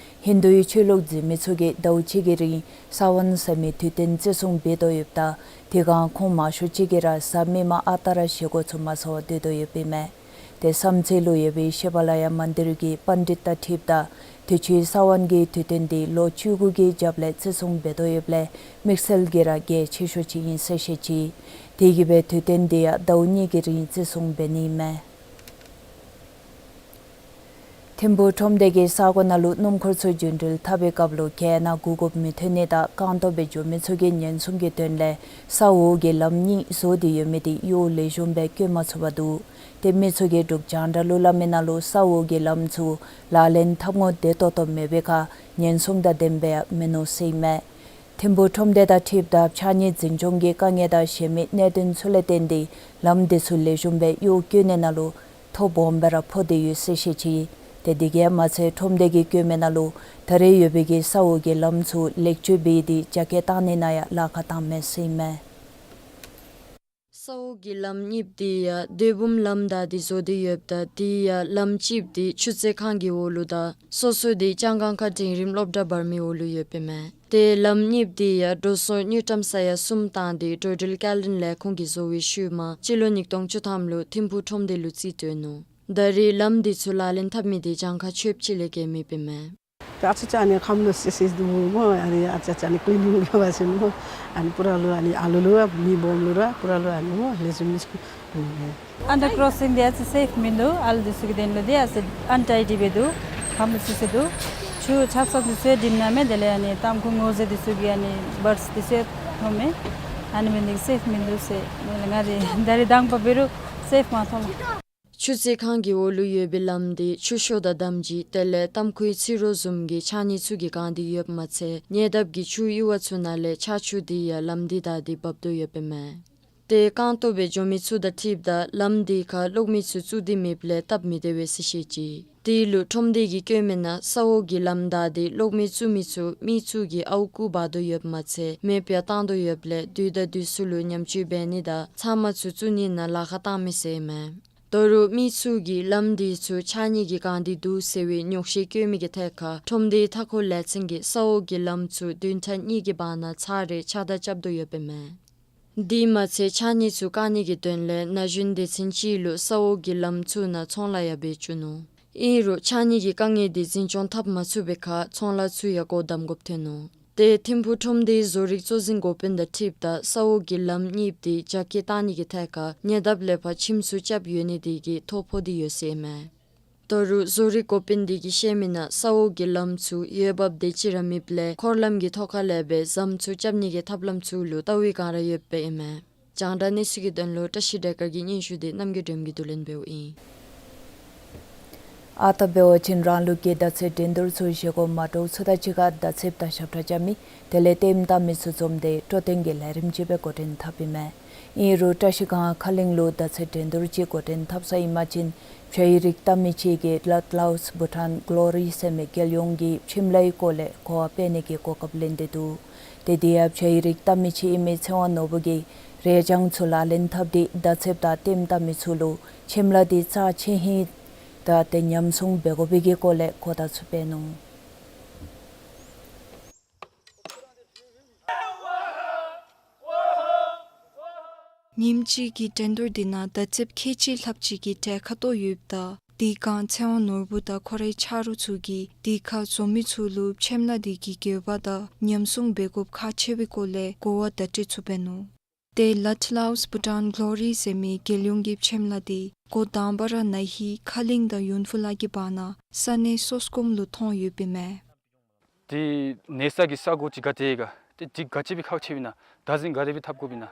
ཧིན་དུའི་ཆོས་ལུགས་འཛིན་མི་ཚུ་གིས་ཟླཝ་གཅིག་གི་རིང་ས་བོན་ཟེར་མི་དུས་སྟོན་བརྩི་སྲུང་འབད་དོ་ཡོདཔ་ད་དེ་ཁར་ཁོང་མང་ཤོས་ཅིག་གིས་ར་གཟའ་མིག་དམར་ཨ་རྟག་ར་བཞེས་སྒོ་ཚུ་མ་ཚོར་བར་སྡོད་དོ་ཡོདཔ་ཨིན་མས། ཏེ་བསམ་རྩེ་ལུ་ཡོད་པའི་ཤེ་བ་ལ་ཡ་མན་དིར་གྱི་པཎྜི་ཏ་དང་འཁྲིལཝ་ད་དུས་ཅི་ས་བོན་གྱི་དུས་སྟོན་འདི་ལོ་བཅུ་དགུ་གི་རྒྱབ་ལས་བརྩི་སྲུང་འབད་དོ་ཡོདཔ་ལས་དམིགས་བསལ་གྱིས་ར་གལ་ཆེ་ཤོས་ཅིག་ཨིན་ཟེར་བཤད་ཅི། དེ་གིས་སྦེ་དུས་སྟོན་འདི་ཡང་ཟླཝ་གཉིས་ཀྱི་རིང་བརྩི་སྲུང་འབད་ནི་ཨིན་མས། ཐིམ་ཕུག་ཁྲོམ་སྡེ་གིས་ས་གོ་ནང་ལུ་སྣུམ་འཁོར་ཚུ་རྒྱུན་འགྲུལ་འཐབ་པའི་སྐབས་ལུ་གྱལ་ནང་གུག་གུགཔ་མི་ཐོན་ནི་དང་རྐང་སྟོང་སྦེ་འགྱོ་མི་ཚུ་གི་ཉེན་སྲུང་གི་དོན་ལས་ས་འོག་གི་ལམ་གཉིས་བཟོ་སྟེ་ཡོད་མི་འདི་གཡོག་ལེགས་ཤོམ་སྦེ་བཀོལ་མ་ཚུགས་པར་འདུག། ཏེ་མི་ཚུ་གིས་འབྲུག་རྒྱང་བསྒྲགས་ལུ་སླབ་མི་ནང་ལུ་ས་འོག་གི་ལམ་ཚུ་ལག་ལེན་འཐབ་དངོས་བདེ་ཏོག་ཏོ་མེད་པའི་ཁར་ཉེན་སྲུང་དང་ལྡནམ་སྦེ་ཡང་མིན་ནུག་ཟེར་ཨིན་མས། ཐིམ་ཕུག་ཁྲོམ་སྡེ་དང་འཁྲིལཝ་ད་ཕྱགས་སྙིགས་འཛིན་སྐྱོང་གི་དཀའ་ངལ་དང་གཞན་མི་གནད་དོན་ཚུ་ལས་བརྟེན་ཏེ་ལམ་འདི་ཚུ་ལེགས་ཤོམ་སྦེ་གཡོག་བཀོལ་ནི་ནང་ལུ་ཐོ་སྦོམ་སྦེ་ར་ཕོག་སྟེ་ཡོད་ཟེར་བཤད་ཅི། ཏེ་དེ་གིས་མ་ཚད་ཁྲོམ་སྡེ་གིས་བཀོད་མི་ནང་ལུ་ད་རེས་ཡོད་པའི་གི་ས་འོག་གི་ལམ་ཚུ་ལེགས་བཅོས་འབད་དེ་རྒྱ་སྐྱེད་བཏང་ནི་ནང་ཡང་ལཱ་ཁག་བཏངམ་མས་ཟེར་ཨིན་མས། ས་འོག་གི་ལམ་གཉིསཔོ་འདི་ཡང་སྡོད་འབུམ་ལམ་བདའ་སྟེ་བཟོ་སྟེ་ཡོདཔ་ད་དེ་ཡང་ལམ་གཅིགཔོ་འདི་ཆུ་ཚོད་ཁང་གི་འོག་ལུ་དང་སོ་སོ་འདི་ལྕང་སྒང་ཁ་འབྲིང་རིམ་སློབ་གྲྭ་བར་མའི་འོག་ལུ་ཡོདཔ་ཨིན་མས། ཏེ་ལམ་གཉིསཔོ་འདི་ཡང་འགྲོ་སོང་དངུལ་ཀྲམ་ས་ཡ་གསུམ་བཏང་སྟེ་འགྲོ་འགྲུལ་སྐྱེལ་འདྲེན་ལས་ཁུངས་ཀྱིས་བཟོ་བའི་ཤུལ་མ་སྤྱི་ལོ་ཉིས་སྟོང་བཅུ་ཐམ་ལུ་ཐིམ་ཕུག་ཁྲོམ་སྡེ་ལུ་རྩིས་སྤྲོད་ནུག། ད་རེས་ལམ་འདི་ཚུ་ལག་ལེན་འཐབ་མི་འདི་གྱངས་ཁ་ཆོདཔ་ཅིག་ལས་བརྒལ་མེདཔ་ཨིན་མས། ད་ཨ་ཙི་ཙི་ཨ་ནི་ཁམས་ལུ་སི་སི་འདུག་སྨོ། ཨ་ནི་ཨ་ཙི་ཙི་ཨ་ནི་ཀི་ལིན་འབད་བ་ཅིན་སྨོ། ཨ་ནི་པུ་ར་ལུ་ཨ་ནི་ཨ་ལུ་ལུ་ར་མེ་སྦོམ་ལུ་ར་པུ་ར་ལུ་ཨ་ནི་སྨོ་ལེགས་ཤོམ་ལེགས་ཤོམ། ཨ་ནི་ཀོརོ་སིང་འདི་ཨ་ཙི་སེཕ་མིན་འདུག། ཨ་ལུ་འདི་ཚུ་གི་དོན་ལུ་འདི་ཨ་ཙི་ཨན་ཊའི་ཌི་འབད་འདུག། ཁམས་ལུ་སི་སི་འདུག། ཆུ་ཆབ་གསང་འདི་ཚུ་ཡང་འགྲིམ་ནི་མས། དེ་ལས་ཨ་ནི་ཏམ་ཁུ་སྔོ་ཟས་འདི་ཚུ་གི་ཨ་ནི་བཱརཌསི་འདི་ཚུ་ཡང་ཐོབ་མས། ཨ་ནི་འབད་ནི་དེ་གིས་སེཕ་མིན་འདུག་ཟེར་སྨོ་ལགས། ང་ར་ད་རིས་དང་པ་འབད་རུང་སེཕ་མ་ཐོབ་མས། ཆུ་རྩི་ཁང་གི་འོག་ལུ་ཡོད་པའི་ལམ་འདི་ཆུ་ཤོག་དང་འདམ་སྦྱིས་དེ་ལས་ཏམ་ཁུའི་ཚིག་རོ་བཟུམ་གྱི་ཕྱགས་སྙིགས་ཚུ་གིས་གང་སྟེ་ཡོདཔ་མ་ཚད་ཉེ་འདབས་ཀྱི་ཆུ་གཡུར་བ་ཚུ་ནང་ལས་ཆར་ཆུ་འདི་ཡང་ལམ་འདི་བདའ་སྟེ་འབབ་དོ་ཡོདཔ་ཨིན་མས། ཏེ་རྐང་སྟོང་སྦེ་འགྱོ་མི་ཚུ་དང་འཁྲིལཝ་ད་ལམ་འདི་ཁར་གློག་མེ་ཚུ་བཙུགས་ཏེ་མེདཔ་ལས་སྟབས་མི་བདེ་བས་ཟེར་བཤད་ཅི། དེ་ལུ་ཁྲོམ་སྡེ་གིས་བཀོད་མི་ནང་ས་འོག་གི་ལམ་བདའ་སྟེ་གློག་མེ་བཙུགས་མི་ཚུ་མི་ཚུ་གིས་ཨརཝ་རྐུ་འབག་དོ་ཡོདཔ་མ་ཚད་མེདཔ་ཡང་བཏང་དོ་ཡོདཔ་ལས་དུས་དང་དུས་སུ་ལུ་ཉམས་བཅོས་འབད་ནི་དང་ཚང་མ་ཚུ་བཙུགས་ནི་ནང་ལཱ་ཁག་བཏང་མི་ཟེར་ཨིན་མས། ད་རུང་མི་ཚུ་གིས་ལམ་འདི་ཚུ་ཕྱགས་སྙིགས་ཀྱིས་གང་སྟེ་འདུག་ཟེར་བའི་ཉོགས་བཤད་བཀོད་མི་གི་ཐད་ཁར་ཁྲོམ་སྡེའི་མཐའ་འཁོར་ལས་ཚན་གྱིས་ས་འོག་གི་ལམ་ཚུ་བདུན་ཕྲག་གཉིས་ཀྱི་བར་ན་ཚར་རེ་ཕྱགས་བདའ་རྐྱབ་དོ་ཡོདཔ་ཨིན་མས། དེ་མ་ཚད་ཕྱགས་སྙིགས་ཚུ་བཀག་ནི་གི་དོན་ལས་ན་གཞོན་སྡེ་ཚན་ཅིག་ལུ་ས་འོག་གི་ལམ་ཚུ་ནང་ཚོང་ལཱ་ཡང་འབད་བཅུག་ནུག། ཨིན་རུང་ཕྱགས་སྙིགས་ཀྱི་དཀའ་ངལ་འདི་འཛིན་སྐྱོང་འཐབ་མ་ཚུགས་པའི་ཁར་ཚོང་ལཱ་ཚུ་ཡང་སྒོ་བསྡམ་དགོཔ་ཐོན་ནུག། ཏེ་ཐིམ་ཕུག་ཁྲོམ་སྡེའི་བཟོ་རིག་གཙོ་འཛིན་འགོ་དཔོན་དང་འཁྲིལཝ་ད་ས་འོག་གི་ལམ་གཉིསཔོ་འདི་རྒྱ་སྐྱེད་བཏང་ནི་གི་ཐད་ཁར་ཉེ་འདབས་ལས་ཕར་ཁྱིམ་ཚུ་རྐྱབ་ཡོད་ནི་དེ་གིས་ཐོ་ཕོག་སྟེ་ཡོད་ཟེར་ཨིན་མས། ད་རུང་བཟོ་རིག་འགོ་དཔོན་དེ་གིས་བཤད་མི་ནང་ས་འོག་གི་ལམ་ཚུ་འོས་འབབ་དེ་ཅིག་ར་མེདཔ་ལས་འཁོར་ལམ་གྱི་ཐོག་ཁ་ལས་སྦེ་ཟམ་ཚུ་རྐྱབ་ནི་གི་ཐབས་ལམ་ཚུ་ལུ་ལྟ་བའི་བསྒང་ར་ཡོདཔ་ཨིན་མས། རྒྱང་བསྒྲགས་གནས་ཚུལ་གྱི་དོན་ལུ་བཀྲ་ཤིས་བདེ་དཀར་གྱི་སྙན་ཞུ་འདི་རྣམ་རྒྱལ་སྒྲོལམ་གྱིས་བསྡུ་ལེན་འབདཝ་ཨིན། ཨ་རྟག་འབད་བ་ཅིན་རང་ལུགས་ཀྱི་མདའ་ཚེས་འགྲན་བསྡུར་ཚུ་བཞེས་སྒོ་མ་འདྲཝ་ཚུ་དང་གཅིག་ཁར་མདའ་ཚེབ་དང་ཞབས་ཁྲ་རྐྱབ་མི་དེ་ལས་ལྟདམོ་བལྟ་མི་ཚུ་འཛོམས་ཏེ་སྤྲོ་སྟོན་གྱི་ལས་རིམ་ཅིག་སྦེ་འགོ་འདྲེན་འཐབ་ཨིན་མས། ཨིན་རུང་བཀྲ་ཤིས་སྒང་ཁ་གླིང་ལུ་མདའ་ཚེས་འགྲན་བསྡུར་ཅིག་འགོ་འདྲེན་འཐབ་ས་ཨིན་པ་ཅིན་བྱ་ཡི་རིགས་བལྟ་མི་ཅིག་གིས་Bloodlouse Bhutan Glory ཟེར་མི་རྒྱལ་ཡོངས་ཀྱི་ཕྱེམ་ལའི་སྐོར་ལས་གོ་བ་སྤེལ་ནི་གི་གོ་སྐབས་ལེན་ཏེ་འདུག། ཏེ་དེ་ཡང་བྱ་ཡི་རིགས་བལྟ་མི་ཅིག་ཨིན་མི་ཚེ་དབང་ནོར་བུ་གིས་རས་བྱང་ཚུ་ལག་ལེན་འཐབ་སྟེ་མདའ་ཚེབ་དང་ལྟདམོ་བལྟ་མི་ཚུ་ལུ་ཕྱེམ་ལ་འདི་རྩ་ཆེ་ཧིང་དང་དེ་ཉམས་སྲུང་འབད་དགོ་པའི་གི་སྐོར་ལས་གོ་བརྡ་ཚུ་སྤེལ་ནུག། ཉིནམ་གཅིག་གི་འགྲན་བསྡུར་འདི་ནང་མདའ་ཚེབ་ཁལ་གཅིག་ལྷགཔ་ཅིག་གི་གྲལ་ཁར་གཏོགས་ཡོདཔ་ད་དེ་སྒང་ཚེ་དབང་ནོར་བུ་དང་ཁོ་རའི་ཆ་རོགས་ཚུ་གིས་དེ་ཁར་འཛོམས་མི་ཚུ་ལུ་ཕྱེམ་ལ་འདི་གི་དགོས་པ་དང་ཉམས་སྲུང་འབད་དགོཔ་ཁག་ཆེ་བའི་སྐོར་ལས་གོ་བ་བརྡ་སྤྲོད་ཚུ་འབད་ནུག། ཏེ་Bloodlouse Bhutan Glory ཟེར་མི་རྒྱལ་ཡོངས་ཀྱི་ཕྱེམ་ལ་འདི་འགོ་དང་པ་ར་ན་ཧིང་ཁ་གླིང་དང་ཡུན་ཕུ་ལ་གི་བར་ན་ས་གནས་སོག་སྐོམ་ལུ་ཐོན་ཡོདཔ་ཨིན་མས། དེ་གནས་ས་གི་ས་གོ་ཅིག་ག་ཏེ་ག་ཏེ་དེ་ག་ཅི་སྦེ་ཁག་ཆེཝ་ཨིན་ན་བདག་འཛིན་ག་དེ་སྦེ་འཐབ་དགོཔ་ཨིན་ན་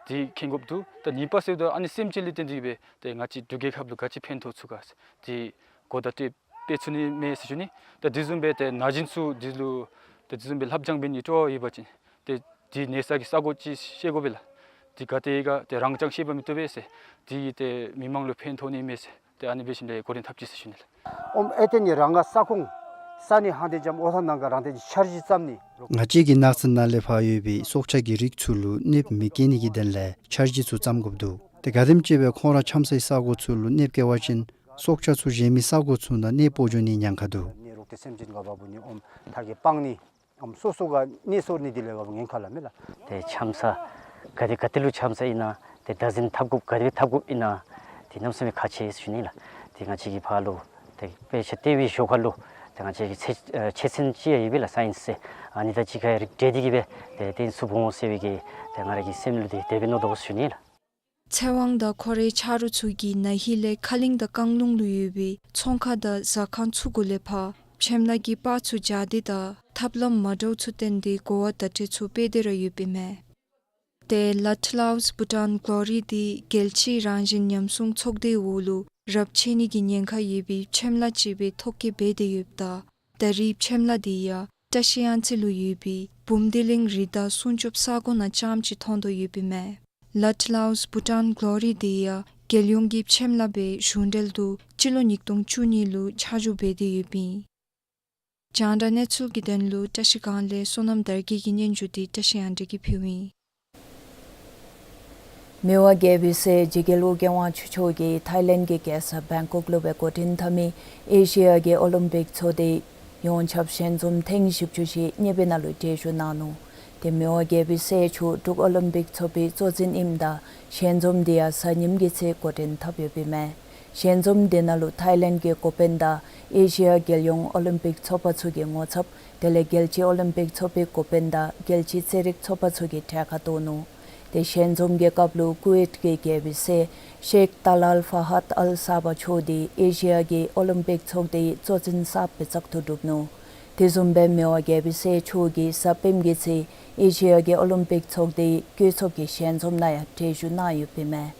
དེ་མཁྱེན་དགོཔ་འདུག། ད་གཉིས་པ་ཟེརཝ་ད་ཨ་ནི་སེམས་ཅན་ལས་བརྟེན་ཏེ་སྦེ་ཏེ་ང་བཅས་འབྲུག་རྒྱལ་ཁབ་ལུ་ག་ཅི་ཕན་ཐོགས་ཚུགས་ག་དེ་གོ་བརྡ་སྤྲོད་སྤེལ་ཚུགས་ནི་མས་ཟེར་ཞུ་ནི། ད་དེ་བཟུམ་སྦེ་ཏེ་ན་གཞོན་ཚུ་དེ་ལུ་ད་དེ་བཟུམ་སྦེ་ལྷབ་སྦྱང་འབད་ནི་སྤྲོ་བ་ཡོད་པ་ཅིན་ཏེ་དེ་གནས་ས་གི་ས་གོ་ཅིག་ཤེས་དགོ་པས་ལགས། དེ་ག་ཏེ་ག་ཏེ་རང་རྐྱང་ཤེས་པ་མི་བཏུབ་པས་ཟེར། དེ་གིས་ཏེ་མི་མང་ལུ་ཕན་ཐོགས་ནི་མས་ཟེར། ཏེ་ཨ་ནི་འབད་ཞིནམ་ལས་གོ་རིམ་འཐབ་ཅི་ཟེར་ཞུ་ནི་ལགས། ཨོམ་ཨེ་ཏེ་ནི་རང་ག་ས་ཁོངས་ས་གནས་ཧང་ཏེ་འཇམ་ཨོ་ཐང་ནང་ག་རང་ཏེ་འཆར་གཞི་བརྩམ་ནི། ང་བཅས་ཀྱིས་ནགས་ཚལ་ནང་ལས་ཕར་ཡོད་པའི་སྲོག་ཆགས་ཀྱི་རིགས་ཚུ་ལུ་གནོདཔ་མི་བཀལ་ནི་གི་དོན་ལས་འཆར་གཞི་ཚུ་བརྩམ་དགོཔ་འདུག། ཏེ་ག་དེམ་ཅིག་སྦེ་ཁོང་ར་འཁྱམས་སའི་ས་གོ་ཚུ་ལུ་གནོདཔ་བཀལ་བ་ཅིན་སྲོག་ཆགས་ཚུ་གཞན་མི་ས་གོ་ཚུ་ནང་གནས་སྤོ་འགྱོ་ནིའི་ཉེན་ཁ་འདུག། ནི་རོགས་ཏེ་སེམས་ཅན་ག་འབག་འབག་ནི་ཨོམ་ཐ་གི་སྤང་ནི་ཨོམ་སོ་སོ་ག་གནས་སོར་ནི་དེ་ལས་འབད་ཉེན་ཁ་ལ་མེད་ལགས། ཏེ་འཁྱམས་ས་ག་ཏེ་ག་ཏེ་ལུ་འཁྱམས་ས་ཨིན་ན་ཏེ་བདག་འཛིན་འཐབ་དགོཔ་ག་དེ་སྦེ་འཐབ་དགོཔ་ཨིན་ན་ཏེ་གནམ་མེད་ས་མེད་ཁག་ཆེ་ཟེར་ཞུ་ནི་ལགས། ཏེ་ང་བཅས་ཀྱིས་ཕར་ལུ་ཏེ་དཔེ་ཆ་ལྟ་བའི་ཞོར་ཁ་ལུ་ཏེ་ང་བཅས་ཀྱི་ཆེ་ཨེ་ཆེད་ཚན་ཅིག་ཡང་ཡོད་པས་ལགས། སའིནསི་ཟེར་ཨ་ནི་དང་གཅིག་ཁར་རིགས་འདྲེས་ཏེ་གིས་སྦེ་ཏེ་དེ་ཚུ་འབོ་འོང་ཟེར་བའི་གི་ཏེ་ང་ར་གི་སེམས་ལུ་ཏེ་དེ་སྦེ་མནོ་དོ་ཟེར་ཞུ་ནི་ལགས། ཚེ་དབང་དང་ཁོ་རའི་ཆ་རོགས་ཚུ་གིས་ན་ཧིང་ལས་ཁ་གླིང་དང་རྐང་ལུང་ལུ་ཡོད་པའི་ཚོང་ཁང་དང་ཟ་ཁང་ཚུ་གུ་ལས་ཕར་ཕྱེམ་ལ་གི་པར་ཚུ་སྦྱར་ཏེ་དང་ཐབས་ལམ་མ་འདྲཝ་ཚུ་བསྟན་ཏེ་གོ་བ་བརྡ་སྤྲོད་ཚུ་སྤེལ་ཏེ་ར་ཡོདཔ་ཨིན་མས། ཏེ་Bloodlouse Bhutan Glory འདི་རྒྱལ་སྤྱིའི་རང་བཞིན་ཉམས་སྲུང་ཚོགས་སྡེ་འོག་ལུ་རབས་ཆད་ནི་གི་ཉེན་ཁ་ཡོད་པའི་ཕྱེམ་ལ་ཅིག་སྦེ་ཐོ་བཀོད་འབད་དེ་ཡོདཔ་ད་ད་རེས་ཕྱེམ་ལ་འདི་ཡང་བཀྲ་ཤིས་གཡང་རྩེ་ལུ་ཡོད་པའི་བུམ་སྡེ་གླིང་རི་དྭགས་སྲུང་སྐྱོབ་ས་གོ་ནང་རྐྱངམ་ཅིག་མཐོང་དོ་ཡོདཔ་ཨིན་མས། Bloodlouse Bhutan Glory འདི་ཡང་རྒྱལ་ཡོངས་ཀྱི་ཕྱེམ་ལ་སྦེ་གཞུང་འབྲེལ་དུ་སྤྱི་ལོ་ཉིས་སྟོང་བཅུ་གཉིས་ལུ་ཆ་འཇོག་འབད་དེ་ཡོདཔ་ཨིན། རྒྱང་བསྒྲགས་གནས་ཚུལ་གྱི་དོན་ལུ་བཀྲ་ཤིས་སྒང་ལས་བསོད་ནམས་དར་རྒྱས་ཀྱི་སྙན་ཞུ་འདི་བཀྲ་ཤིས་གཡང་རྩེ་གིས་ཕུལཝ་ཨིན། མི་དབང་རྒྱལ་པོའི་སྲས་འཇིགས་རྒྱལ་ཨོ་རྒྱན་དབང་ཕྱུག་མཆོག་གིས་ཐའི་ལེནཌ་ཀྱི་རྒྱལ་ས་བེང་ཀོག་ལུ་སྦེ་འགོ་འདྲེན་འཐབ་མི་ཨེ་ཤེ་ཡ་གི་ཨོ་ལིམ་པིག་ཚོགས་སྡེ་ཡོངས་ཁྱབ་ཞལ་འཛོམས་ཐེངས་བཞི་བཅུ་ཞེ་གཉིས་པའི་ནང་ལུ་གྲལ་བཞུགས་གནང་ནུག། ཏེ་མི་དབང་རྒྱལ་པོའི་སྲས་མཆོག་འབྲུག་ཨོ་ལིམ་པིག་ཚོགས་པའི་གཙོ་འཛིན་ཨིནམ་ད་ཞལ་འཛོམས་འདི་ཡང་གཟའ་ཉིམ་གི་ཚེ་འགོ་འདྲེན་འཐབ་ཡོདཔ་ཨིན་མས། ཞལ་འཛོམས་དེ་ནང་ལུ་ཐའི་ལེནཌ་གི་འགོ་དཔོན་དང་ཨེ་ཤི་ཡ་རྒྱལ་ཡོངས་ཨོ་ལིམ་པིག་ཚོགས་པ་ཚུ་གི་ངོ་ཚབ་དེ་ལས་རྒྱལ་སྤྱིའི་ཨོ་ལིམ་པིག་ཚོགས་པའི་འགོ་དཔོན་དང་རྒྱལ་སྤྱིའི་རྩེད་རིགས་ཚོགས་པ་ཚུ་གིས་གྲལ་ཁར་གཏོགས་ནུག། ཏེ་ཞལ་འཛོམས་ཀྱི་སྐབས་ལུ་ཀུ་ཝེཊ་ཀྱི་རྒྱལ་པོའི་སྲས་ཤེག་ཏཱལ་ཨལ་ཧྥ་ཧད་ཨལ་ས་བ་མཆོག་འདི་ཨེ་ཤི་ཡ་གི་ཨོ་ལིམ་པིག་ཚོགས་སྡེའི་གཙོ་འཛིན་གསརཔ་སྦེ་བཙག་འཐུ་གྲུབ་ནུག། དེ་བཟུམ་སྦེ་མི་དབང་རྒྱལ་པོའི་སྲས་མཆོག་གིས་གཟའ་སྤེནམ་གྱི་ཚེ་ཨེ་ཤི་ཡ་གི་ཨོ་ལིམ་པིག་ཚོགས་སྡེའི་བཀོད་ཚོགས་ཀྱི་ཞལ་འཛོམས་ནང་ཡང་གྲལ་བཞུགས་གནང་ཡོདཔ་ཨིན་མས།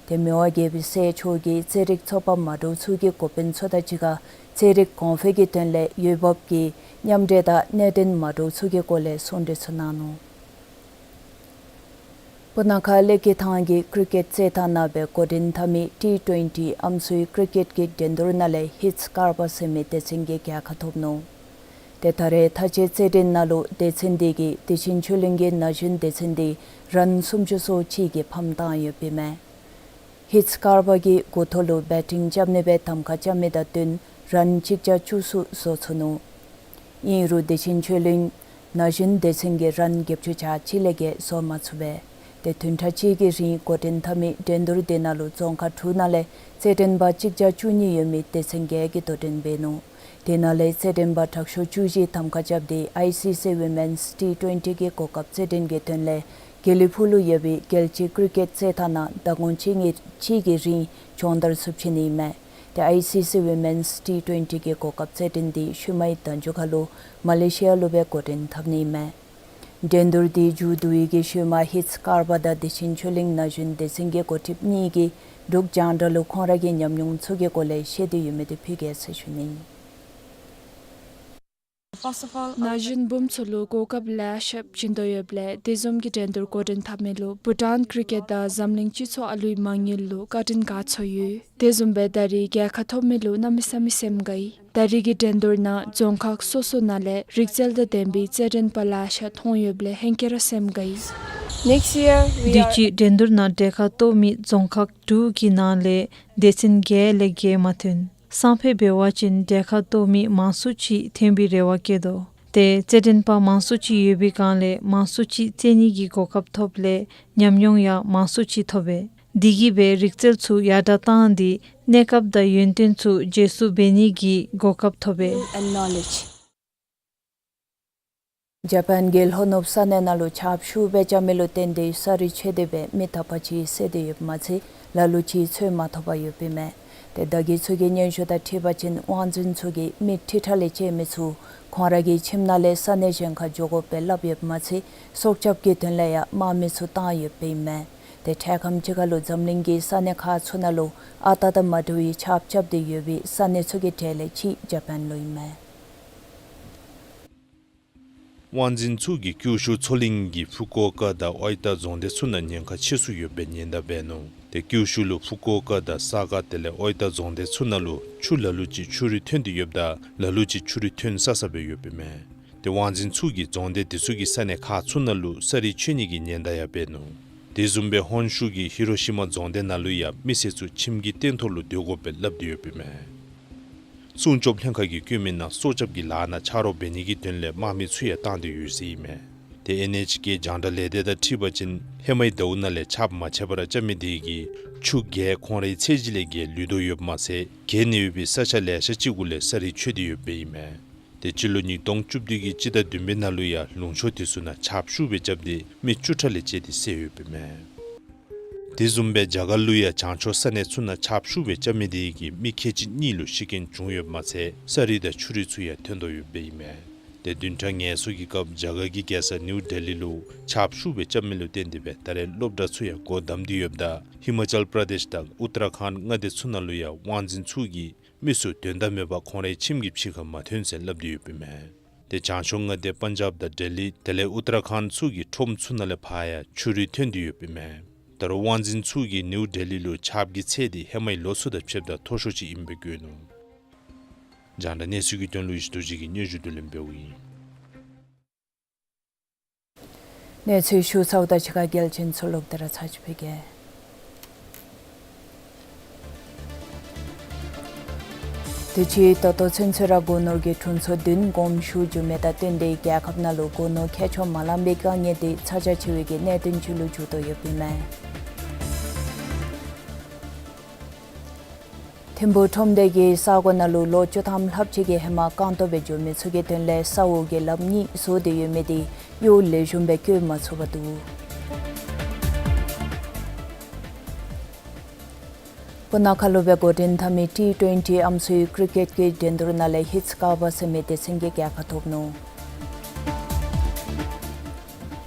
ཏེ་མི་དབང་རྒྱལ་པོའི་སྲས་མཆོག་གིས་རྩེད་རིགས་ཚོགས་པ་མ་འདྲཝ་ཚུ་གི་འགོ་དཔོན་ཚུ་དང་གཅིག་ཁར་རྩེད་རིགས་གོང་འཕེལ་གྱི་དོན་ལས་འོས་འབབ་ཀྱི་མཉམ་འབྲེལ་དང་གནད་དོན་མ་འདྲཝ་ཚུ་གི་སྐོར་ལས་གསུང་གྲོས་ཚུ་གནང་ནུག། སྤུ་ན་ཁ་ཀླད་ཀྱི་ཐང་གི་ཀྲི་ཀེཊ་རྩེད་ཐང་ནང་སྦེ་འགོ་འདྲེན་འཐབ་མི་ཊི་ཊུ་ཝེན་ཊི་ཨམ་སྲུའི་ཀྲི་ཀེཊ་ཀྱི་འགྲན་བསྡུར་ནང་ལས་ཧིཊ་ཀར་བ་ཟེར་མི་སྡེ་ཚན་གྱིས་རྒྱལ་ཁ་ཐོབ་ནུག། ཏེ་ད་རེས་མཐའ་དཔྱད་རྩེད་འགྲན་ནང་ལུ་སྡེ་ཚན་འདི་གིས་བདེ་ཆེན་ཆོས་གླིང་གི་ན་གཞོན་སྡེ་ཚན་འདི་རཱན་སུམ་ཅུ་སོ་གཅིག་གིས་ཕམ་བཏང་ཡོདཔ་ཨིན་མས། ཧིཊ་ཀར་བ་གི་འགོ་ཐོག་ལུ་བེ་ཊིང་རྐྱབ་ནི་སྦེ་གདམ་ཁ་རྐྱབ་མི་དང་བསྟུན་རཱན་གཅིག་བརྒྱ་བཅུ་གསུམ་བཟོ་ཚུགས་ནུག། ཨིན་རུང་བདེ་ཆེན་ཆོས་གླིང་ན་གཞོན་སྡེ་ཚན་གྱིས་རཱན་བརྒྱད་ཅུ་གྱ་གཅིག་ལས་བརྒལ་བཟོ་མ་ཚུགས་པས། ཏེ་བདུན་ཕྲག་གཅིག་གི་རིང་འགོ་འདྲེན་འཐབ་མི་འགྲན་བསྡུར་དེ་ནང་ལུ་རྫོང་ཁག་དྲུག་ནང་ལས་རྩེད་འགྲན་པ་གཅིག་བརྒྱ་བཅུ་གཉིས་ཡོད་མི་སྡེ་ཚན་བརྒྱད་ཀྱིས་དོ་འགྲན་འབད་ནུག། དེ་ནང་ལས་རྩེད་འགྲན་པ་དྲག་ཤོས་བཅུ་བཞི་གདམ་ཁ་རྐྱབ་སྟེ་ཨའི་སི་སི་ཝི་མེནསི་ཊི་ཊུ་ཝེན་ཊི་གི་གོ་སྐབས་རྩེད་འགྲན་གྱི་དོན་ལས་དགེ་ལེགས་ཕུག་ལུ་ཡོད་པའི་རྒྱལ་སྤྱིའི་ཀྲི་ཀེཊ་རྩེད་ཐང་ནང་ཟླ་ངོ་གཅིག་གཉིས་གཅིག་གི་རིང་སྦྱོང་བརྡར་ཚུ་བྱིན་ནི་ཨིན་མས། ཏེ་ཨའི་སི་སི་ཝི་མེནསི་ཊི་ཊུ་ཝེན་ཊི་གི་གོ་སྐབས་རྩེད་འགྲན་འདི་ཤུལ་མའི་ཟླ་མཇུག་ཁ་ལུ་མ་ལེ་ཤི་ཡ་ལུ་སྦེ་འགོ་འདྲེན་འཐབ་ནི་ཨིན་མས། འགྲན་བསྡུར་འདི་མཇུག་བསྡུ་བའི་གི་ཤུལ་མ་ཧིཊ་ཀར་བ་དང་བདེ་ཆེན་ཆོས་གླིང་ན་གཞོན་སྡེ་ཚན་གྱི་འགོ་ཁྲིདཔ་གཉིས་ཀྱིས་འབྲུག་རྒྱང་བསྒྲགས་ལུ་ཁོང་ར་གི་ཉམས་མྱོང་ཚུ་གི་སྐོར་ལས་བཤད་དེ་ཡོད་མི་དེ་ཕུལ་གེ་ཟེར་ཞུ་ནི། ན་གཞོན་བུམོ་ཚུ་ལུ་གོ་སྐབས་ལེ་ཤ་བྱིན་དོ་ཡོདཔ་ལས་དེ་བཟུམ་གྱི་འགྲན་བསྡུར་འགོ་འདྲེན་འཐབ་མི་ལུ་བྷུ་ཊཱན་ཀྲི་ཀེཊ་དང་འཛམ་གླིང་སྤྱི་ཚོགས་ཨ་ལུའི་མ་དངུལ་ལུ་བཀའ་དྲིན་དགའ་ཚོར་ཡོད། དེ་བཟུམ་སྦེ་ད་རིས་རྒྱལ་ཁ་ཐོབ་མི་ལུ་གནམ་མེད་ས་མེད་སེམས་དགའ་ཡི། ད་རིས་ཀྱི་འགྲན་བསྡུར་ནང་རྫོང་ཁག་སོ་སོ་ནང་ལས་རིག་རྩལ་དང་ལྡན་པའི་རྩེད་འགྲན་པ་ལེ་ཤ་མཐོང་ཡོདཔ་ལས་ཧེང་སྐལ་ར་སེམས་དགའ་ཡི། Next year, we are དུས་ཅི་འགྲན་བསྡུར་ནང་གྲལ་ཁར་གཏོགས་མི་རྫོང་ཁག་དྲུག་གི་ནང་ལས་སྡེ་ཚན་བརྒྱད་ལས་བརྒལ་མ་ཐོན། སང་ཕོད་འབད་བ་ཅིན་གྲལ་ཁར་གཏོགས་མི་མང་སུ་ཅིག་ཐོན་པའི་རེ་བ་བསྐྱེད་དོ། ཏེ་རྩེད་འགྲན་པ་མང་སུ་ཅིག་ཡོད་པའི་སྒང་ལས་མང་སུ་ཅིག་རྩེད་ནི་གི་གོ་སྐབས་ཐོབ་ལས་ཉམས་མྱོང་ཡང་མང་སུ་ཅིག་ཐོབ་པས། དེ་གིས་སྦེ་རིག་རྩལ་ཚུ་ཡར་དྲག་བཏང་སྟེ་གནས་སྐབས་དང་ཡོན་ཏན་ཚུ་རྗེས་སུ་འབད་ནི་གི་གོ་སྐབས་ཐོབ་པས། And knowledge. ཇ་པཱན་གྱི་ལྷོ་ནུབ་ས་གནས་ནང་ལུ་ཆརཔ་ཤུགས་སྦེ་རྐྱབ་མི་ལུ་བརྟེན་ཏེ་ས་རུད་ཆད་དེ་སྦེ་མི་དག་པ་ཅིག་བསད་དེ་ཡོདཔ་མ་ཚད་ལ་ལུ་ཅིག་འཚོལ་མ་ཐོབ་པར་ཡོདཔ་ཨིན་མས། ཏེ་བརྡ་བརྒྱུད་ཚུ་གི་སྙན་ཞུ་དང་འཁྲིལ་བ་ཅིན་དབང་འཛིན་ཚུ་གིས་མི་ཁྲི་ཕྲག་ལས་བཅད་མི་ཚུ་ཁོང་ར་གི་ཁྱིམ་ནང་ལས་ས་གནས་གཞན་ཁར་འགྱོ་དགོཔ་སྦེ་སླབ་ཡོདཔ་མ་ཚད་སྲོག་སྐྱབས་ཀྱི་དོན་ལས་ཡང་དམག་མི་ཚུ་བཏང་ཡོདཔ་ཨིན་མས། ཏེ་འཕྲལ་ཁམས་ཅིག་ཁར་ལུ་འཛམ་གླིང་གི་ས་གནས་ཁག་ཚུ་ནང་ལུ་ཨ་རྟག་དང་མ་འདྲ་བའི་ཆརཔ་རྐྱབ་སྟེ་ཡོད་པའི་ས་གནས་ཚུ་གི་གྲས་ལས་གཅིག་ཇ་པཱན་ལུ་ཨིན་མས། དབང་འཛིན་ཚུ་གིས་ཀྱུ་ཤུ་མཚོ་གླིང་གི་ཕུ་ཀོ་ཀ་དང་ཨོའི་ཏ་རྫོང་སྡེ་ཚུ་ནང་ཉེན་ཁ་ཆེ་སུ་ཡོདཔ་སྦེ་ཉེན་བརྡ་འབད་ནུག། ཏེ་ཀྱུ་ཤུ་ལུ་ཕུ་ཀོ་ཀ་དང་ས་ག་དེ་ལས་ཨོའི་ཏ་རྫོང་སྡེ་ཚུ་ནང་ལུ་ཆུ་ལ་ལུ་ཅིག་ཆུ་རུད་ཐོན་ཏེ་ཡོདཔ་ད་ལ་ལུ་ཅིག་ཆུ་རུད་ཐོན་ས་ས་སྦེ་ཡོདཔ་ཨིན་མས། ཏེ་དབང་འཛིན་ཚུ་གིས་རྫོང་སྡེ་དེ་ཚུ་གི་ས་གནས་ཁག་ཚུ་ནང་ལུ་ས་རུད་ཆད་ནི་གི་ཉེན་བརྡ་ཡང་འབད་ནུག། དེ་བཟུམ་སྦེ་ཧོན་ཤུ་གི་ཧི་རོ་ཤི་མ་རྫོང་སྡེ་ནང་ལུ་ཡང་མི་སེར་ཚུ་ཁྱིམ་གྱི་སྟེང་ཐོག་ལུ་སྡོད་དགོཔ་སྦེ་སླབ་སྟེ་ཡོདཔ་ཨིན་མས། སྲུང་སྐྱོབ་ལྷན་ཁག་གིས་བཀོད་མི་ནང་སྲོག་སྐྱབས་ཀྱི་ལཱ་ནང་ཕྱག་རོགས་འབད་ནི་གི་དོན་ལས་དམག་མི་ཚུ་ཡང་བཏང་སྟེ་ཡོད་ཟེར་ཨིན་མས། ཏེ་ཨེན་ཨེཆ་ཀེ་རྒྱང་བསྒྲགས་ལས་སྡེ་དང་འཁྲིལ་བ་ཅིན་ཧེ་མའི་ཟླཝ་ནང་ལས་ཆརཔ་མ་ཆད་པར་རྐྱབ་མི་དེ་གིས་ཆུ་བརྒལ་ཁོང་རའི་ཚད་གཞི་ལས་བརྒལ་ལུས་དོ་ཡོདཔ་མ་ཚད་བརྒལ་ནི་ཡོད་པའི་ས་ཆ་ལེ་ཤ་ཅིག་གུ་ལས་ས་རུད་ཆད་དེ་ཡོདཔ་ཨིན་མས། ཏེ་སྤྱི་ལོ་ཉིས་སྟོང་བཅུ་བདུན་གྱི་སྤྱི་ཟླ་བདུན་པའི་ནང་ལུ་ཡང་ལུང་ཕྱོགས་དེ་ཚུ་ནང་ཆརཔ་ཤུགས་སྦེ་རྐྱབ་སྟེ་མི་བཅུ་ཕྲག་ལས་བཅད་དེ་བསད་ཡོདཔ་ཨིན་མས། དེ་བཟུམ་སྦེ་རྒྱ་གར་ལུ་ཡང་བྱང་ཕྱོགས་ས་གནས་ཚུ་ནང་ཆརཔ་ཤུགས་སྦེ་རྐྱབ་མི་དེ་གིས་མི་ཁལ་གཅིག་གཉིས་ལུ་ཤི་རྐྱེན་བྱུང་ཡོདཔ་མ་ཚད་ས་རུད་དང་ཆུ་རུད་ཚུ་ཡང་ཐོན་དོ་ཡོདཔ་ཨིན་མས། ཏེ་བདུན་ཕྲག་ངལ་གསོ་གི་སྐབས་རྒྱ་གར་གྱི་རྒྱལ་ས་ནིའུ་ལྡི་ལི་ལུ་ཆརཔ་ཤུགས་སྦེ་རྐྱབ་མི་ལུ་བརྟེན་ཏེ་སྦེ་ད་རེས་སློབ་གྲྭ་ཚུ་ཡང་སྒོ་བསྡམས་ཏེ་ཡོདཔ་ད་ཧི་མ་ཅལ་པྲ་དེཤ་དང་ཨུ་ཏར་ཁཱནཌ་མངའ་སྡེ་ཚུ་ནང་ལུ་ཡང་དབང་འཛིན་ཚུ་གིས་མི་ཚུ་དོན་དག་མེད་པར་ཁོང་རའི་ཁྱིམ་གྱི་ཕྱི་ཁར་མ་ཐོན་ཟེར་སླབ་སྟེ་ཡོདཔ་ཨིན་མས། ཏེ་བྱང་ཕྱོགས་མངའ་སྡེ་པན་ཇབ་དང་ལྡི་ལི་དེ་ལས་ཨུ་ཏར་ཁཱནཌ་ཚུ་གི་ཁྲོམ་ཚུ་ནང་ལས་ཕར་ཡང་ཆུ་རུད་ཐོན་ཏེ་ཡོདཔ་ཨིན་མས། ད་རུང་དབང་འཛིན་ཚུ་གིས་ནིའུ་ལྡི་ལི་ལུ་ཆརཔ་གི་ཚད་དེ་ཧེ་མའི་ལོ་ཚུ་དང་ཕྱདཔ་ད་མཐོ་ཤོས་ཅིག་ཨིནམ་སྦེ་བཀོད་ནུག། རྒྱང་བསྒྲགས་གནས་ཚུལ་གྱི་དོན་ལུ་ཡེ་ཤེས་རྡོ་རྗེ་གིས་སྙན་ཞུ་བསྡུ་ལེན་འབདཝ་ཨིན། གནས་ཚུལ་ཞུ་ཚརཝ་ད་ཕྱི་ཁར་གལ་ཆེན་ཚུ་ལོག་སྟེ་ར་ཚར་ཅིག་ཕུལ་གེ། དུས་ཅི་ད་ལྟོ་ཚུན་ཚོད་ར་སྒོ་ནོར་གྱི་དྲུང་འཚོ་བདུན་དགོངསམ་ཞུ་བཅུག་མི་དང་བསྟུན་ཏེ་རྒྱལ་ཁབ་ནང་ལུ་སྒོ་ནོར་ཁྱད་ཆོས་མ་ལང་པའི་དཀའ་ངལ་དེ་ཚ་གྱང་ཆེ་བའི་གི་གནད་དོན་ཅིག་ལུ་འགྱུར་དོ་ཡོདཔ་ཨིན་མས། ཐིམ་ཕུག་ཁྲོམ་སྡེ་གི་ས་གོ་ནང་ལུ་ལོ་བཅུ་ཐམ་ལྷགཔ་ཅིག་གི་ཧེ་མ་རྐང་སྟོང་སྦེ་འགྱོ་མི་ཚུ་གི་དོན་ལས་ས་འོག་གི་ལམ་གཉིས་བཟོ་སྟེ་ཡོད་མི་དེ་གཡོག་ལེགས་ཤོམ་སྦེ་བཀོལ་མ་ཚུགས་པར་འདུག། སྤུ་ན་ཁ་ལུ་སྦེ་འགོ་འདྲེན་འཐབ་མི་ཊི་ཊུ་ཝེན་ཊི་ཨམ་སྲུའི་ཀི་རི་ཀེཊ་གི་འགྲན་བསྡུར་ནང་ལས་ཧིཊ་ཀ་བ་ཟེར་མི་སྡེ་ཚན་གྱིས་རྒྱལ་ཁ་ཐོབ་ནུག།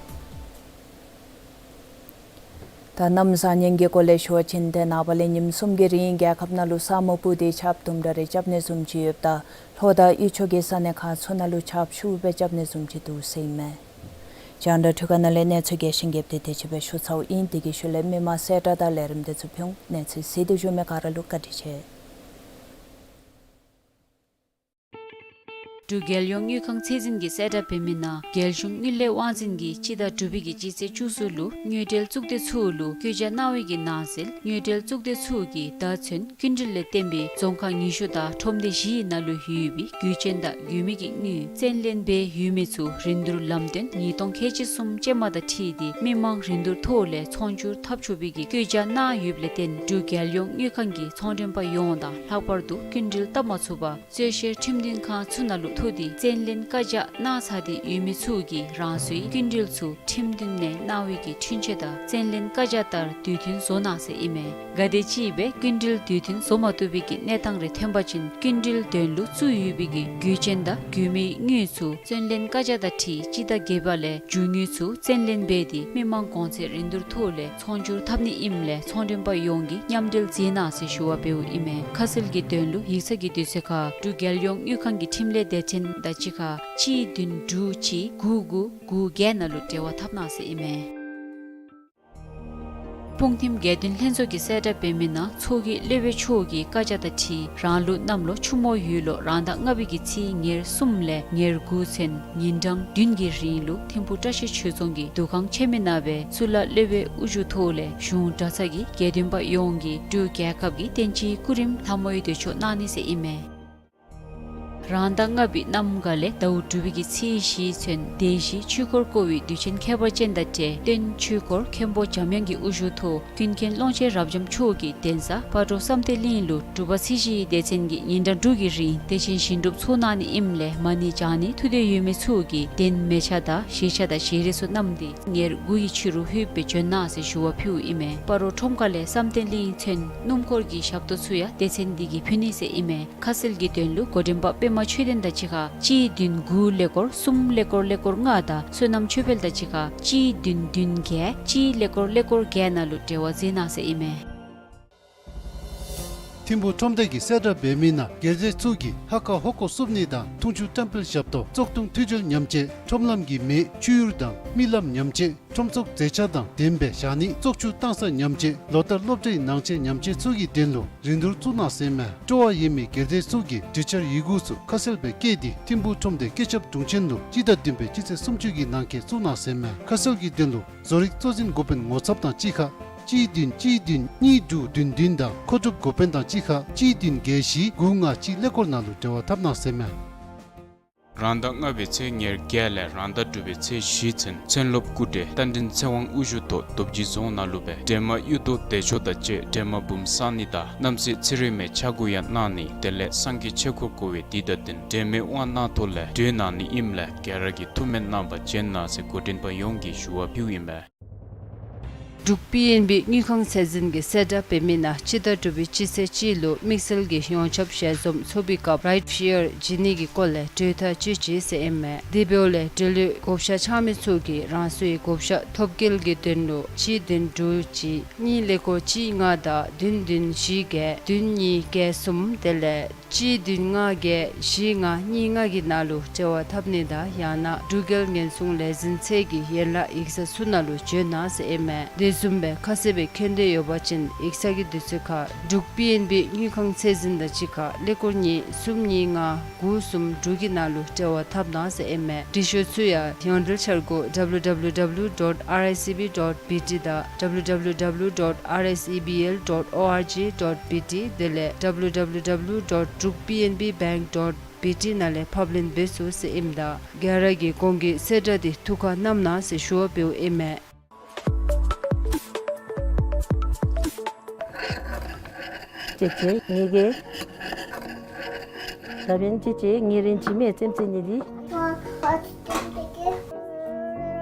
ད་གནམ་བཟང་ངན་གྱི་སྐོར་ལས་ཞུ་བ་ཅིན་ཏེ་ནངས་པ་ལས་ཉིནམ་གསུམ་གྱི་རིང་རྒྱལ་ཁབ་ནང་ལུ་ས་སྨུག་སྤུབས་ཏེ་ཆརཔ་དུམ་གྲ་རེ་རྐྱབ་ནི་བཟུམ་ཅིག་ཡོདཔ་ད་ལྷོ་དང་དབུས་ཕྱོགས་ཀྱི་ས་གནས་ཁག་ཚུ་ནང་ལུ་ཆརཔ་ཤུགས་སྦེ་རྐྱབ་ནི་བཟུམ་ཅིག་འདུག་ཟེར་ཨིན་མས། རྒྱང་བསྒྲགས་འཕྲུལ་ཁང་ནང་ལས་གནས་ཚུལ་རྒྱས་ཤིང་རྒྱསཔ་དེ་དེ་ཅིག་སྦེ་ཞུ་ཚརཝ་ཨིན། དེ་གི་ཤུལ་ལས་མི་མང་གསལ་བསྒྲགས་དང་ལས་རིམ་དེ་ཚུ་ཕུལ་འོང་། གནས་ཚུལ་གཟིགས་ཏེ་བཞུགས་མི་ག་ར་ལུ་བཀའ་དྲིན་ཆེ། འབྲུག་རྒྱལ་ཡོངས་དངུལ་ཁང་ཚད་འཛིན་གྱིས་གསལ་བསྒྲགས་འབད་མི་ནང་རྒྱལ་གཞུང་དངུལ་ལས་དབང་འཛིན་གྱིས་སྤྱི་ཟླ་དྲུག་པའི་གི་སྤྱི་ཚེས་བཅུ་གསུམ་ལུ་དངུལ་འབྲེལ་གཙུག་སྡེ་ཚུ་ལུ་བཀོད་རྒྱ་གནང་བའི་གི་ནང་གསེས་དངུལ་འབྲེལ་གཙུག་སྡེ་ཚུ་གིས་ད་ཚུན་སྐྱིན་འགྲུལ་ལས་བརྟེན་པའི་རྫོང་ཁག་ཉི་ཤུ་དང་ཁྲོམ་སྡེ་བཞིའི་ནང་ལུ་ཡོད་པའི་དགོས་ཅན་དང་དགོས་མི་གི་དངུལ་བཙན་ལེན་འབད་ཡོད་མི་ཚུ་རིན་བསྡུར་ལམ་སྟོན་ཉིས་སྟོང་ཁལ་གཅིག་གསུམ་ཅན་མ་དང་འཁྲིལ་ཏེ་མི་མང་རིན་བསྡུར་ཐོག་ལས་ཚོང་སྒྱུར་འཐབ་ཆོག་པའི་གི་བཀོད་རྒྱ་གནང་ཡོདཔ་ལས་བརྟེན་འབྲུག་རྒྱལ་ཡོངས་དངུལ་ཁང་གིས་ཚོང་མགྲོན་པ་ཡོངས་དང་ལྷག་པར་དུ་སྐྱིན་འགྲུལ་བཏབ་མ་ཚུགས་པར་རྩོལ་བཤེར་ཁྲིམས་མཐུན་ཁང་ཚུ་ནང་ལུ་ཐུག་སྟེ་བཙན་ལེན་བཀའ་རྒྱ་གནང་ཚར་ཏེ་ཡོད་མི་ཚུ་གིས་རང་སོའི་སྐྱིན་འགྲུལ་ཚུ་ཁྲིམས་མཐུན་ནང་གནང་བའི་གི་འཁྲུན་ཆོད་དང་བཙན་ལེན་བཀའ་རྒྱ་ལྟར་དུས་མཐུན་བཟོ་གནང་ཟེར་ཨིན་མས། གལ་ཏེ་ཅིག་སྦེ་སྐྱིན་འགྲུལ་དུས་མཐུན་བཟོ་མ་བཏུབ་པའི་གི་གནས་སྟངས་རེ་ཐོན་པ་ཅིན་སྐྱིན་འགྲུལ་དོན་ལུ་བཙུགས་ཡོད་པའི་གི་དགོས་ཅན་དང་དགོས་མིའི་དངུལ་ཚུ་བཙན་ལེན་བཀའ་རྒྱ་དང་འཁྲིལ་སྤྱི་ཟླ་བརྒྱད་པ་ལས་རྒྱུ་དངུལ་ཚུ་བཙན་ལེན་འབད་དེ་མི་མང་གོང་ཚད་རིན་བསྡུར་ཐོག་ལས་ཚོང་སྒྱུར་འཐབ་ནི་ཨིནམ་ལས་ཚོང་མགྲོན་པ་ཡོངས་ཀྱིས་མཉམ་འབྲེལ་མཛད་གནང་ཟེར་ཞུ་བ་འབདཝ་ཨིན་མས། ཁ་གསལ་གྱི་དོན་ལུ་ཡིག་ཚང་གི་དུས་ཚོད་ཁར་འབྲུག་རྒྱལ་ཡོངས་དངུལ་ཁང་གི་འཕྲིན་ལས་སྡེ་ཚན་དང་གཅིག་ཁར་གཅིག་བདུན་དྲུག་གཅིག་དགུ་དགུ་དགུ་བརྒྱད་ནང་ལུ་འབྲེལ་བ་འཐབ་གནང་ཟེར་ཨིན་མས། སྤུངས་ཐིམ་དགེ་འདུན་ལྷན་ཚོགས་ཀྱིས་གསལ་བསྒྲགས་འབད་མི་ནང་ཚོགས་ཀྱི་སློབ་དཔོན་མཆོག་གི་བཀའ་རྒྱ་དང་འཁྲིལ་རང་ལུགས་གནམ་ལོ་ཆུ་མོ་ཡོས་ལོ་རང་ཟླ་ལྔ་པའི་གི་ཚེས་ཉེར་གསུམ་ལས་ཉེར་དགུ་ཚུན་ཉིན་གྲངས་བདུན་གྱི་རིང་ལུ་ཐིམ་ཕུག་བཀྲ་ཤིས་ཆོས་རྫོང་གི་འདུ་ཁང་ཆེན་མོའི་ནང་སྦེ་གཙུག་ལག་སློབ་དཔོན་དབུ་བཞུགས་ཐོག་ལས་གཞུང་གྲྭ་ཚང་གི་དགེ་འདུན་པ་ཡོངས་ཀྱིས་འབྲུག་རྒྱལ་ཁབ་ཀྱི་བསྟན་སྤྱིའི་སྐུ་རིམ་ལྷ་མོའི་འདོད་མཆོག་གནང་ནི་ཟེར་ཨིན་མས། རང་ཟླ་ལྔ་པའི་གནམ་གང་ལས་ཟླཝ་དྲུག་པའི་གི་ཚེས་བཞི་ཚུན་བདེན་བཞིའི་ཆོས་འཁོར་བསྐོར་བའི་དུས་ཆེན་ཁྱད་པར་ཅན་དང་འབྲེལ་སྟོན་ཆོས་འཁོར་མཁན་པོ་འཇམ་དབྱངས་ཀྱི་དབུ་བཞུགས་ཐོག་ཀུན་མཁྱེན་ཀློང་ཆེན་རབ་འབྱམས་མཆོག་གིས་གདན་ས་སྤ་རོ་བསམ་གཏན་གླིང་ལུ་འབྲུག་པ་ཚེས་བཞིའི་སྡེ་ཚན་གྱིས་ཉིན་གྲངས་དྲུག་གི་རིང་བདེ་ཆེན་ཞིང་སྒྲུབ་ཚོགས་གནང་ནི་ཨིནམ་ལས་མ་ཎི་བགྱང་ནི་ཐུགས་འདོད་ཡོད་མི་ཚུ་གིས་གདན་མལ་ཆ་དང་བཞེས་ཆ་དང་བཞེས་རས་ཚུ་བསྣམས་ཏེ་ཉེར་དགུ་ཡི་ཕྱི་རུ་ལྷོདཔ་སྦེ་བྱོན་གནང་ཟེར་ཞུ་བ་ཕུལཝ་ཨིན་མས། སྤ་རོ་ཁྲོམ་ཁ་ལས་བསམ་གཏན་གླིང་ཚུན་སྣུམ་འཁོར་གྱི་ཞབས་ཏོག་ཚུ་ཡང་སྡེ་ཚན་འདི་གིས་ཕུལ་ནི་ཟེར་ཨིན་མས། ཁ་གསལ་གྱི་དོན་ལུ་འགོ་འདྲེན་པ་པདྨ་ཆོས་ལྡན་དང་གཅིག་ཁར་གཅིག་བདུན་དགུ་ཀླད་ཀོར་གསུམ་ཀླད་ཀོར་ཀླད་ཀོར་ལྔ་དང་བསོད་ནམས་ཆོས་འཕེལ་དང་གཅིག་ཁར་གཅིག་བདུན་བདུན་བརྒྱད་གཅིག་ཀླད་ཀོར་ཀླད་ཀོར་བརྒྱད་ནང་ལུ་འབྲེལ་བ་མཛད་གནང་ཟེར་ཨིན་མས། ཐིམ་ཕུག་ཁྲོམ་སྡེ་གིས་གསལ་བསྒྲགས་འབད་མི་ནང་སྒེར་སྡེ་ཚུ་གིས་ཧ་ཁ་ཧོ་ཀོ་བསུབ་ནི་དང་འཐུང་ཆུ་བཀྲམ་སྤེལ་ཞབས་ཏོག་བཙོག་འཐུང་འཐུས་སྦྱོར་ཉམས་བཅོས་ཁྲོམ་ལམ་གྱི་མེ་བཅུད་ཡུར་དང་རྨི་ལམ་ཉམས་བཅོས་ཁྲོམ་ཚོགས་མཛེས་ཆ་དང་ལྡནམ་སྦེ་བཞག་ནི་བཙོག་ཆུ་བཏང་ས་ཉམས་བཅོས་ལོ་ལྟར་སློབ་གྲྭའི་ནང་ཆས་ཉམས་བཅོས་ཚུ་གི་དོན་ལུ་རིན་བསྡུར་བཙུགས་གནང་ཟེར་མས། སྤྲོ་བ་ཡོད་མི་སྒེར་སྡེ་ཚུ་གིས་གྲོས་འཆར་ཡི་གུ་ཚུ་ཁ་གསལ་སྦེ་བཀོད་དེ་ཐིམ་ཕུག་ཁྲོམ་སྡེ་སྐུ་ཚབ་དྲུང་ཆེན་ལུ་སྤྱི་ཟླ་བདུན་པའི་སྤྱི་ཚེས་སུམ་ཅུ་གི་ནང་འཁོད་བཙུགས་གནང་ཟེར་མས། ཁ་གསལ་གྱི་དོན་ལུ་བཟོ་རིག་གཙོ་འཛིན་འགོ་དཔོན་ངོ་ཚབ་དང་གཅིག་ཁར་གཅིག་བདུན་གཅིག་བདུན་གཉིས་དྲུག་བདུན་བདུན་དང་མཁོ་སྒྲུབ་འགོ་དཔོན་དང་གཅིག་ཁར་གཅིག་བདུན་བརྒྱད་བཞི་དགུ་ལྔ་གཅིག་ཀླད་ཀོར་ནང་ལུ་འབྲེལ་བ་འཐབ་གནང་ཟེར་མས། རང་ཟླ་ལྔ་པའི་ཚེས་ཉེར་བརྒྱད་ལས་རང་ཟླ་དྲུག་པའི་ཚེས་བཞི་ཚུན་མཚན་སློབ་སྐུ་བགྲེས་རྟ་མགྲིན་ཚེ་དབང་དབུ་བཞུགས་ཐོག་རྡོ་སྦྱིས་རྫོང་ནང་ལུ་སྦེ་སྒྲོལ་མ་གཡུ་ཐོག་བདེ་མཆོག་དང་བཅས་སྒྲོལ་མ་འབུམ་བསང་ནི་དང་རྣམ་སྲས་ཚེ་རིང་མའི་ཕྱག་འགུ་ཡང་གནང་ནི་དེ་ལས་སངས་རྒྱས་ཆོས་འཁོར་བསྐོར་བའི་དུས་དང་བསྟུན་སྒྲོལ་མའི་དབང་གནང་ཐོག་ལས་གྲོལ་གནང་ནི་ཨིནམ་ལས་ག་ར་གིས་ཐུགས་སྨོན་གནང་བར་བྱོན་གནང་ཟེར་འགོ་འདྲེན་པ་ཡོངས་ཀྱིས་ཞུ་བ་ཕུལཝ་ཨིན་མས། འབྲུག་པི་ཨེན་བི་དངུལ་ཁང་ཚད་འཛིན་གྱིས་གསལ་བསྒྲགས་འབད་མི་ནང་སྤྱི་ཟླ་དྲུག་པའི་སྤྱི་ཚེས་གཅིག་ལུ་དམིགས་བསལ་གྱི་ཡོངས་ཁྱབ་ཞལ་འཛོམས་ཚོགས་པའི་སྐབས་རའིཊ་ཕི་ཡར་བྱིན་ནི་གི་སྐོར་ལས་གྲོས་ཐག་བཅད་ཅི་ཟེར་ཨིན་མས། དེ་འབདཝ་ལས་འབྲེལ་ཡོད་བགོ་བཤའ་འཆང་མི་ཚུ་གིས་རང་སོའི་བགོ་བཤའ་ཐོབ་སྐལ་གྱི་དོན་ལུ་གཅིག་བདུན་དྲུག་གཅིག་གཉིས་ཀླད་ཀོར་གཅིག་ལྔ་དང་བདུན་བདུན་བཞི་བརྒྱད་བདུན་གཉིས་བརྒྱད་གསུམ་དེ་ལས་གཅིག་བདུན་ལྔ་བརྒྱད་བཞི་ལྔ་གཉིས་ལྔ་གི་ནང་ལུ་འབྲེལ་བ་འཐབ་ནི་དང་ཡང་ན་འབྲུག་རྒྱལ་ཉེན་སྲུང་ལས་འཛིན་ཚད་ཀྱི་ཡན་ལག་ཡིག་ཚང་ཚུ་ནང་ལུ་བྱོན་གནང་ཟེར་ཨིན་མས། དེ་བཟུམ་སྦེ་ཁ་གསལ་སྦེ་མཁྱེན་འདོད་ཡོད་པ་ཅིན་ཡིག་ཚང་གི་དུས་ཚོད་ཁར་འབྲུག་པི་ཨེན་བི་དངུལ་ཁང་ཚད་འཛིན་དང་གཅིག་ཁར་ཀླད་ཀོར་གཉིས་གསུམ་གཉིས་ལྔ་དགུ་གསུམ་དྲུག་གི་ནང་ལུ་འབྲེལ་བ་འཐབ་གནང་ཟེར་ཨིན་མས། འབྲི་ཤོག་ཚུ་ཡང་ཡོངས་འབྲེལ་འཆར་སྒོ་W W W dot R I C B dot B T དང་W W W dot R S E B L dot org dot B T དེ་ལས་W W W dot drukpnbbank dot B T ནང་ལས་ཕབ་ལེན་འབད་ཚུགས་ཟེར་ཨིནམ་ད་ག་ར་གིས་གོང་གི་གསལ་བསྒྲགས་འདི་ཐུགས་ཁར་བསྣམ་གནང་ཟེར་ཞུ་བ་འབདཝ་ཨིན་མས། ཅེ་ཅེ་ངེ་གི། ད་འབདན་ཅེ་ཅེ་ངེ་རེན་ཅི་མེ་ཙེམ་ཙེ་ནི་འདི།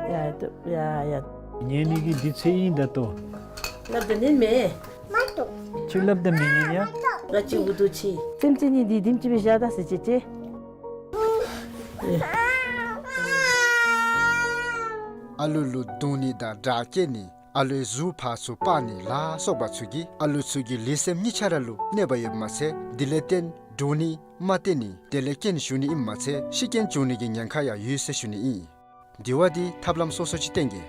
ཡ་ཡ་ཡ། ཉན་ནི་གི་འདི་ཚེ་ཨིན་ད་ལྟོ། སླབ་ད་ཉན་མེ། ཅིག་སླབ་ད་མི་ཉན་ཡ། ང་ཅིག་འུ་དུ་ཅིག། ཙེམ་ཙེ་ནི་འདི་དིམ་ཅིག་སྦེ་བཞག་ད་ཟེར་ཅེ་ཅེ། ཨ་ལུ་ལུ་རྡུང་ནི་དང་དྲག་སྐྱེད་ནི། ཨ་ལུའི་གཟུགས་ཕར་ཚུར་སྤར་ནི་ལ་སོགས་པ་ཚུ་གིས་ཨ་ལུ་ཚུ་གི་ལུས་སེམས་གཉིས་ཆ་ར་ལུ་གནོད་པ་ཡོདཔ་མ་ཚད་དེ་ལས་བརྟེན་འདྲོག་ནི་མ་བརྟན་ནི་དེ་ལས་རྐྱེན་ཞུགས་ནི་ཨིནམ་མ་ཚད་ཤི་རྐྱེན་བྱུང་ནི་གི་ཉེན་ཁ་ཡང་ཡོད་ཟེར་ཞུ་ནི་ཨིན། དེ་བ་འདི་ཐབས་ལམ་སོ་སོ་ཅིག་བསྟེན་གེ།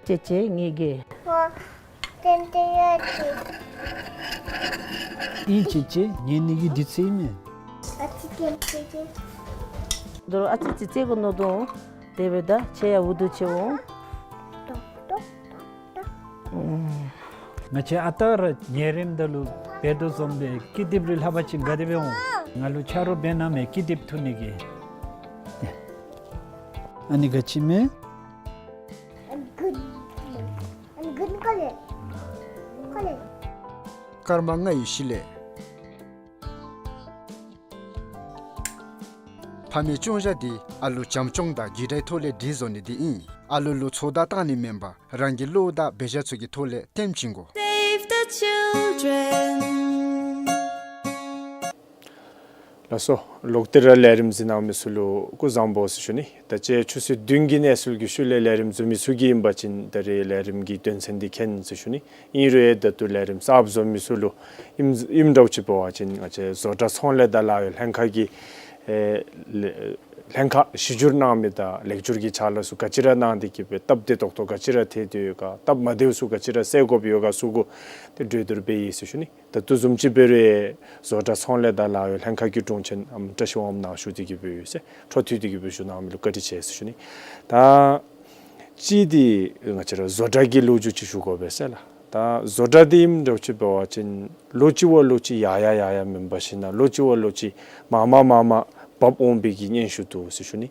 ཅེ་ཅེ་ངེ་གི། ཨིན་ཅེ་ཅེ་ཉན་ནི་གི་འདི་ཚེ་ཨིན་མེ། ཨ་ཙི་ཙི་ཙི་ཙི། དོ་རུང་ཨ་ཙི་ཙི་ཙི་གོ་ནོ་དོ། དེ་འབདཝ་ད་ཁྱེད་ཡང་འུ་དུ་ཅིག་འོང་། ང་བཅས་ཨ་རྟག་ར་ཉལ་རནམ་ད་ལུ་འབད་དོ་བཟུམ་སྦེ་ཀི་དེབ་རེ་ལྷབ་པ་ཅིན་དགའ་བདེ་སྦེ་འོང་། ང་ལུ་ཆ་རོགས་འབད་གནང་མས་ཀི་དེབ་འཐུ་ནི་གི། ཨ་ནི་ག་ཅི་མེ། སྐར་མ་ལྔའི་གཞི་ལས། ཕ་མའི་སྐྱོང་བཞག་འདི་ཨ་ལུ་བྱམས་སྐྱོང་དང་རྒྱུད་དགྲའི་ཐོག་ལས་སྒྲིག་བཟོ་ནི་འདི་ཨིན། ཨ་ལུ་ལུ་ཚོད་ལྟ་བཏང་ནི་མེན་པར་རང་གི་བློ་དང་འབད་བཞག་ཚུ་གི་ཐོག་ལས་བསྟེན་བྱིན་དགོ། Save the children. ལགས་སོ། ལོག་སྟེ་ར་ལས་རིམ་གཟིགས་གནང་མི་ཚུ་ལུ་སྐུ་གཟུགས་བཟང་པོ་ཟེར་ཞུ་ནི། ད་ཅི་ཆུ་ཚོད་བདུན་གྱི་གནས་ཚུལ་གྱི་ཤུལ་ལས་ལས་རིམ་བཟུམ་མི་ཚུ་གིས་ཨིན་པ་ཅིན་ད་རེས་ལས་རིམ་གྱི་དོན་ཚན་འདི་མཁྱེན་ཟེར་ཞུ་ནི། ཨིན་རུང་ཡང་ད་ལྟོ་ལས་རིམ་གསརཔ་བཟུམ་མི་ཚུ་ལུ་ཨིནམ་ཨིནམ་འདྲཝ་ཅིག་འབད་བ་ཅིན་ང་བཅས་བཟོ་གྲྭ་ཚོང་ལས་དང་ལཱ་གཡོག་ལྷན་ཁག་གི་ཨེ་ལྷན་ཁག་གཞི་བསྒྱུར་གནང་མི་དང་ལེགས་བསྒྱུར་གྱི་ཕྱག་ལཱ་ཚུ་ག་ཅི་ར་གནང་སྟེ་གི་སྦེ་སྟབས་བདེ་ཏོག་ཏོ་ག་ཅི་ར་ཐལ་ཏེ་ཡོད་ག། སྟབས་མ་བདེཝ་ཚུ་ག་ཅི་ར་སེལ་དགོཔ་ཡོད་ག་ཚུ་གུ་ཏེ་གྲོས་བསྡུར་འབད་ཡི་ཟེར་ཞུ་ནི། ད་ལྟོ་བཟུམ་ཅིག་འབད་རུང་བཟོ་གྲྭ་ཚོང་ལས་དང་ལཱ་གཡོག་ལྷན་ཁག་གི་དྲུང་ཆེན་ཨམ་བཀྲ་ཤིས་དབང་མོ་ནཱ་བཞུགས་ཏེ་གི་སྦེ་ཡོད་ཟེར། འཕྲོ་མཐུད་དེ་གི་སྦེ་བཞུགས་གནང་མི་ལུ་བཀའ་དྲིན་ཆེ་ཟེར་ཞུ་ནི། ད་ཅི་འདི་ང་བཅས་ར་བཟོ་གྲྭ་གི་ལོ་རྒྱུས་ཅིག་ཞུ་དགོ་པས་ཟེར་ལགས། ད་བཟོ་གྲྭ་འདི་ཨིནམ་འདྲཝ་ཅིག་འབད་བ་ཅིན་ལོ་གཅིག་བ་ལོ་གཅིག་ཡར་ཡར་ཡར་ཡར་མེན་པར་ཞིན་ན་ལོ་གཅིག་བ་ལོ་གཅིག་མར་མར་མར་མར་འབབ་འོང་པའི་གི་སྙན་ཞུ་འདུག་ཟེར་ཞུ་ནི།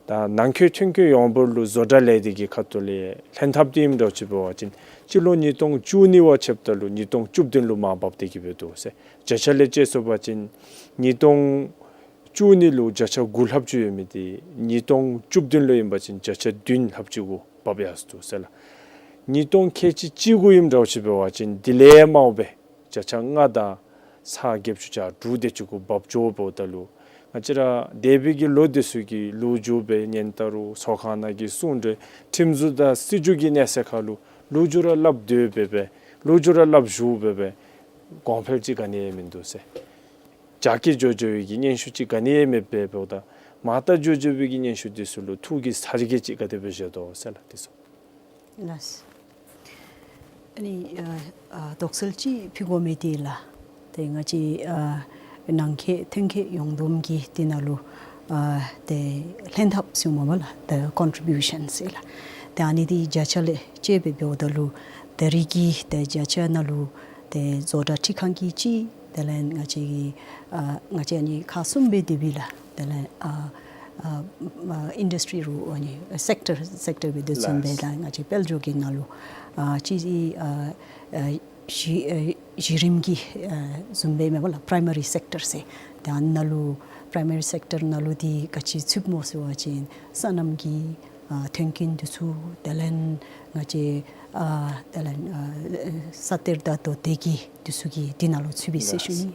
ད་ནང་འཁོད་ཐོན་སྐྱེད་ཡོངས་འབོར་ལུ་བཟོ་གྲྭ་ལས་སྡེ་གི་ཁ་ཐུག་ལས་ལྷན་ཐབས་འདི་ཨིནམ་འདྲཝ་ཅིག་འབད་བ་ཅིན་སྤྱི་ལོ་ཉིས་སྟོང་བཅུ་གཉིས་བ་ཕྱདཔ་ད་ལུ་ཉིས་སྟོང་བཅུ་བདུན་ལུ་མར་འབབ་སྟེ་གི་སྦེ་འདུག་ཟེར། བརྒྱ་ཆ་ལས་དཔྱད་སོང་པ་ཅིན་ཉིས་སྟོང་བཅུ་གཉིས་ལུ་བརྒྱ་ཆ་དགུ་ལྷགཔ་ཅིག་ཡོད་མི་འདི་ཉིས་སྟོང་བཅུ་བདུན་ལུ་ཨིན་པ་ཅིན་བརྒྱ་ཆ་བདུན་ལྷགཔ་ཅིག་གུ་འབབ་ཡར་སོང་འདུག་ཟེར་ལགས། ཉིས་སྟོང་ཁལ་གཅིག་གཅིག་དགུ་ཨིནམ་འདྲཝ་ཅིག་འབད་བ་ཅིན་དེ་ལས་མངམ་སྦེ་བརྒྱ་ཆ་ལྔ་དང་ཚག་བརྒྱད་ཅུ་གྱ་དྲུག་དེ་ཅིག་གུ་འབབ་འགྱོཝ་ད་ལུ་ང་བཅས་ར་འདས་པའི་གི་ལོ་དེ་ཚུ་གི་ལོ་རྒྱུས་སྦེ་ཉན་ད་རུང་ཚོགས་ཁང་ནང་གི་གསུང་གྲོས་ཁྲིམས་བཟོ་དང་སྲིད་བྱུས་ཀྱི་གནས་ཚད་ཁར་ལུ་ལོ་རྒྱུས་ར་སླབ་སྡོད་སྦེ་སྦེ་ལོ་རྒྱུས་ར་སླབ་བཞུགས་སྦེ་སྦེ་གོང་འཕེལ་ཅིག་ག་ནི་ཡང་མིན་འདུག་ཟེར། རྒྱ་སྐྱེད་འགྱོ་འགྱོ་བའི་གི་སྙན་ཞུ་ཅིག་ག་ནི་ཡང་མེད་པས། འབདཝ་ད་མར་ལྟ་འགྱོ་འགྱོ་བའི་གི་སྙན་ཞུ་འདི་ཚུ་ལུ་ཐུགས་ཀྱི་ཚ་གྱང་ཅིག་ག་དེ་སྦེ་བཞེས་དོ་ཟེར་ལགས། དེ་ཚུ། ལགས། ཨ་ནི་ཨ་ཨ་དོགས་སེལ་ཅིག་ཕུལ་དགོ་མི་འདི་ལགས། ཏེ་ང་བཅས་ཨ་ནང་འཁོད་ཐོན་སྐྱེད་ཡོངས་བསྡོམས་ཀྱི་འདི་ནང་ལུ་ཨ་ཏེ་ལྷན་ཐབས་ཟེར་མས་པ་ལགས། ཏེ་ཀོན་ཊི་བིའུ་ཤཱན་ཟེར་ལགས། ཏེ་ཨ་ནི་འདི་བརྒྱ་ཆ་ལས་དཔྱད་སྦེ་འབདཝ་ད་ལུ་ད་རེས་ཀྱི་ཏེ་བརྒྱ་ཆ་ནང་ལུ་ཏེ་བཟོ་གྲྭ་ཁྲི་ཁང་གི་གཅིག། དེ་ལས་ང་བཅས་ཀྱི་ཨ་ང་བཅས་ཨ་ནི་ཁག་གསུམ་སྦེ་དེ་སྦེ་ལགས། དེ་ལས་ཨ་ཨ་ཨ་ཨིན་ཌསི་ཊི་རུ་ཨ་ནི་སེཀ་ཊར་སེཀ་ཊར་སྦེ་དེ་བཟུམ་སྦེ་ལགས། ལགས་ང་བཅས་དཔལ་འབྱོར་གྱི་ནང་ལུ་ཨ་གཅིག་ཨ་ཨ་གཞི་ཨ་གཞི་རིམ་གྱི་ཨ་བཟུམ་སྦེ་མས་པ་ལགས། པ་རའི་མ་རི་སེཀ་ཊར་ཟེར། ཏེ་ཨ་ནཱ་ལུ་པ་རའི་མ་རི་སེཀ་ཊར་ནང་ལུ་འདི་ག་ཅི་ཚུདཔ་སྨོ་ཟེར་བ་ཅིན་སོ་ནམ་གྱི་ཨ་མཐུན་རྐྱེན་འདི་ཚུ་དེ་ལས་ང་བཅས་ཨ་དེ་ལས་ཨ་ས་གཏེར་དང་རྡོ་གཏེར་གྱི་འདི་ཚུ་གི་འདི་ནང་ལུ་ཚུད་པས་ཟེར་ཞུ་ནི།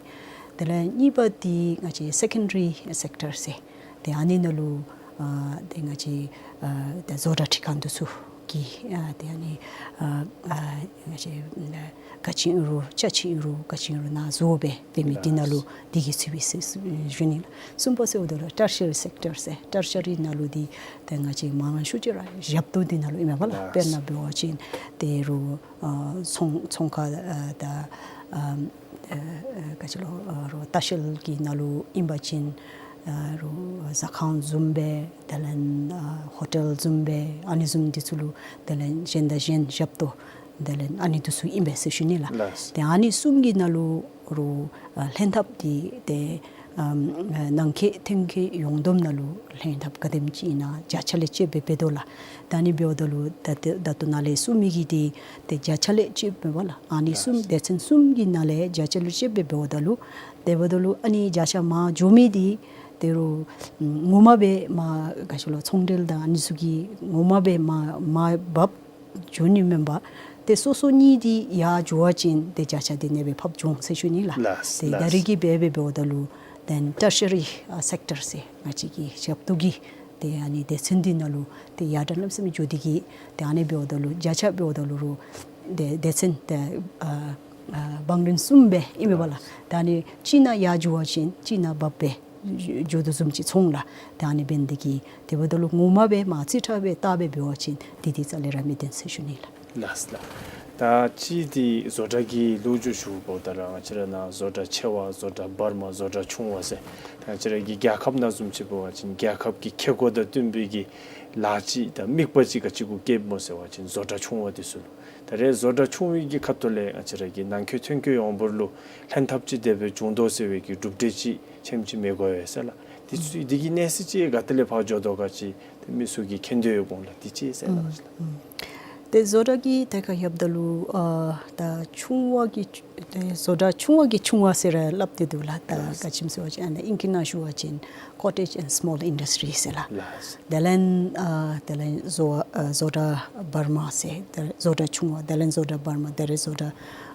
དེ་ལས་གཉིས་པ་འདི་ང་བཅས་སེ་ཀེན་ཌ་རི་སེཀ་ཊར་ཟེར། ཏེ་ཨ་ནི་ནང་ལུ་ཨ་ཏེ་ང་བཅས་ཨ་ཏེ་བཟོ་གྲྭ་ཁྲི་ཁང་འདི་ཚུ་གི་ཨ་ཏེ་ཨ་ནི་ཨ་ཨ་ང་བཅས་ཨ་ག་ཅི་ཨིན་རུང་ཅ་ཆས་ཨིན་རུང་ག་ཅི་ཨིན་རུང་ནཱ་བཟོ་སྦེ་འབད་མི་འདི་ནང་ལུ་འདི་གིས་ཚུད་པས་ཟེར་ཞུ་ནི་ལགས། གསུམ་པ་ཟེརཝ་ད་ལུ་ཊར་ཤ་རི་སེཀ་ཊར་ཟེར། ཊར་ཤ་རི་ནང་ལུ་འདི་ཏེ་ང་བཅས་མང་ཤོས་ཅིག་ར་ཞབས་ཏོག་འདི་ནང་ལུ་ཨིན་མས་པ་ལགས། དཔེར་ན་འབད་བ་ཅིན་ཏེ་རུང་ཨ་ཚོང་ཚོང་ཁང་ཨ་དང་ཨ་ཨ་ག་ཅི་ལོ་ཨ་རུང་ལྟ་བཤལ་གྱི་ནང་ལུ་ཨིན་པ་ཅིན་ཨ་རུང་ཟ་ཁང་བཟུམ་སྦེ་དེ་ལས་ཨ་ཧོ་ཊེལ་བཟུམ་སྦེ་ཨ་ནི་བཟུམ་འདི་ཚུ་ལུ་དེ་ལས་གཞན་དང་གཞན་ཞབས་ཏོག་དེ་ལས་ཨ་ནི་འདི་ཚུ་ཨིན་པས་ཟེར་ཞུ་ནི་ལགས། ལགས། ཏེ་ཨ་ནི་གསུམ་གྱི་ནང་ལུ་རུང་ཨ་ལྷན་ཐབས་འདི་ཏེ་ ཨམ་ནང་འཁོད་ཐོན་སྐྱེད་ཡོངས་བསྡོམས་ནང་ལུ་ལྷན་ཐབས་ག་དེམ་ཅིག་ཨིན་ན་བརྒྱ་ཆ་ལས་དཔྱད་སྦེ་འབད་དོ་ལགས། ད་ཨ་ནི་འབདཝ་ད་ལུ་ད་ད་ད་ལྟོ་ནཱ་ལས་གསུངས་མི་གི་འདི་ཏེ་བརྒྱ་ཆ་ལས་དཔྱད་འབད་བ་ལགས། ཨ་ནི་གསུམ་སྡེ་ཚན་གསུམ་གྱི་ནང་ལས་བརྒྱ་ཆ་ལས་དཔྱད་སྦེ་འབདཝ་ད་ལུ་དེ་འབདཝ་ད་ལུ་ཨ་ནི་བརྒྱ་ཆ་མར་འགྱོ་མི་འདི་དོ་རུང་ངོ་མ་སྦེ་མར་ག་ཅི་ལོ་ཚོང་འབྲེལ་དང་ཨ་ནི་ཚུ་གིས་ངོ་མ་སྦེ་མར་མར་འབག་འགྱོ་ནི་མེན་པར་ཏེ་སོ་སོ་གཉིས་འདི་ཡར་འགྱོ་བ་ཅིན་ཏེ་བརྒྱ་ཆ་འདི་ཨ་ནེ་སྦེ་ཕབ་འགྱོ་འོང་ཟེར་ཞུ་ནི་ལགས། ལགས་ཏེ་ད་ལགས། རེས་ཀྱི་སྦེ་སྦེ་འབདཝ་ད་ལུ་ཏེ་ཊར་ཤ་རི་ཨ་སེཀ་ཊར་ཟེར་ང་བཅས་ཀྱི་ཞབས་ཏོག་གི་ཏེ་ཨ་ནི་སྡེ་ཚན་འདི་ནང་ལུ་ཏེ་ཡར་དྲག་གནམ་མེད་ས་མེད་འགྱོ་སྟེ་གི་ཏེ་ཨ་ནི་འབདཝ་ད་ལུ་བརྒྱ་ཆ་འབདཝ་ད་ལུ་རུང་ཏེ་སྡེ་ཚན་ཏེ་ཨ་ཨ་བང་རིམ་གསུམ་སྦེ་ཨིན་མས་པ་ལགས། ད་ཨ་ནི་གཅིག་ནང་ཡར་འགྱོ་བ་ཅིན་གཅིག་ནང་འབག་སྦེ་འགྱོ་དོ་བཟུམ་ཅིག་མཐོང་ལགས། ཏེ་ཨ་ནི་འབད་ནི་དེ་གིས་དེ་འབདཝ་ད་ལུ་ངོ་མ་སྦེ་མར་རྩིས་ཁྲ་སྦེ་བལྟ་སྦེ་འབད་བ་ཅིན་འདི་འདི་རྩ་ལས་ར་མི་བདེན་ཟེར་ཞུ་ནི་ལགས། ལགས་ལགས། ད་ཅི་འདི་བཟོ་གྲྭ་གི་ལོ་རྒྱུས་ཞུ་བ་ད་ར་ང་བཅས་ར་ནཱ་བཟོ་གྲྭ་ཆེ་བ་བཟོ་གྲྭ་བར་མ་བཟོ་གྲྭ་ཆུང་བ་ཟེར། ད་ང་བཅས་ར་གི་རྒྱལ་ཁབ་ནང་བཟུམ་ཅིག་འབད་བ་ཅིན་རྒྱལ་ཁབ་ཀྱི་ཁེ་ཀོ་དང་བསྟུན་པའི་གི་ལཱ་ཅིག་དང་དམིགས་པ་ཅིག་ག་ཅི་གུ་བསྐྱེདཔ་སྨོ་ཟེར་བ་ཅིན་བཟོ་གྲྭ་ཆུང་བ་འདི་ཚུ་ལུ། ད་རེས་བཟོ་གྲྭ་ཆུང་བའི་གི་ཁ་ཐུག་ལས་ང་བཅས་ར་གི་ནང་འཁོད་ཐོན་སྐྱེད་ཡོངས་འབོར་ལུ་ལྷན་ཐབས་ཅིག་དེ་སྦེ་བྱུང་དོ་ཟེར་བའི་གི་གྲུབ་འབྲས་ཅིག་ཆེམ་ཅིག་མི་དགོ་པས་ཟེར་ལགས། འདི་ཚུ་འདི་གི་གནས་ཚུལ་ཅིག་ག་ཏེ་ལས་ཕར་འགྱོ་དོ་ག་ཅི་ཏེ་མི་ཚུ་གིས་མཁྱེན་དོ་ཡོད་དགོ་ལགས། འདི་ཅིག་ཟེར་ལགས། ཨུམ་ཨུམ། ཏེ་བཟོ་གྲྭ་གི་ཐད་ཁར་ལྷོདཔ་ད་ལུ་ཨ་ད་ཆུང་བ་གི་ཏེ་བཟོ་གྲྭ་ཆུང་བ་གི་ཆུང་བ་ཟེར་ར་སླབ་སྟེ་འདུག་ལགས། ད་ལགས། ག་ཅི་སྨོ་ཟེར་བ་ཅིན་ཨ་ནི་ཨིང་སྐད་ནང་ཞུ་བ་ཅིན་cottage and small industry ཟེར་ལགས། ལགས། དེ་ལས་ཨ་དེ་ལས་བཟོ་ཨ་བཟོ་གྲྭ་བར་མ་ཟེར་ཏེ་བཟོ་གྲྭ་ཆུང་བ་དེ་ལས་བཟོ་གྲྭ་བར་མ་དེ་ལས་བཟོ་གྲྭ་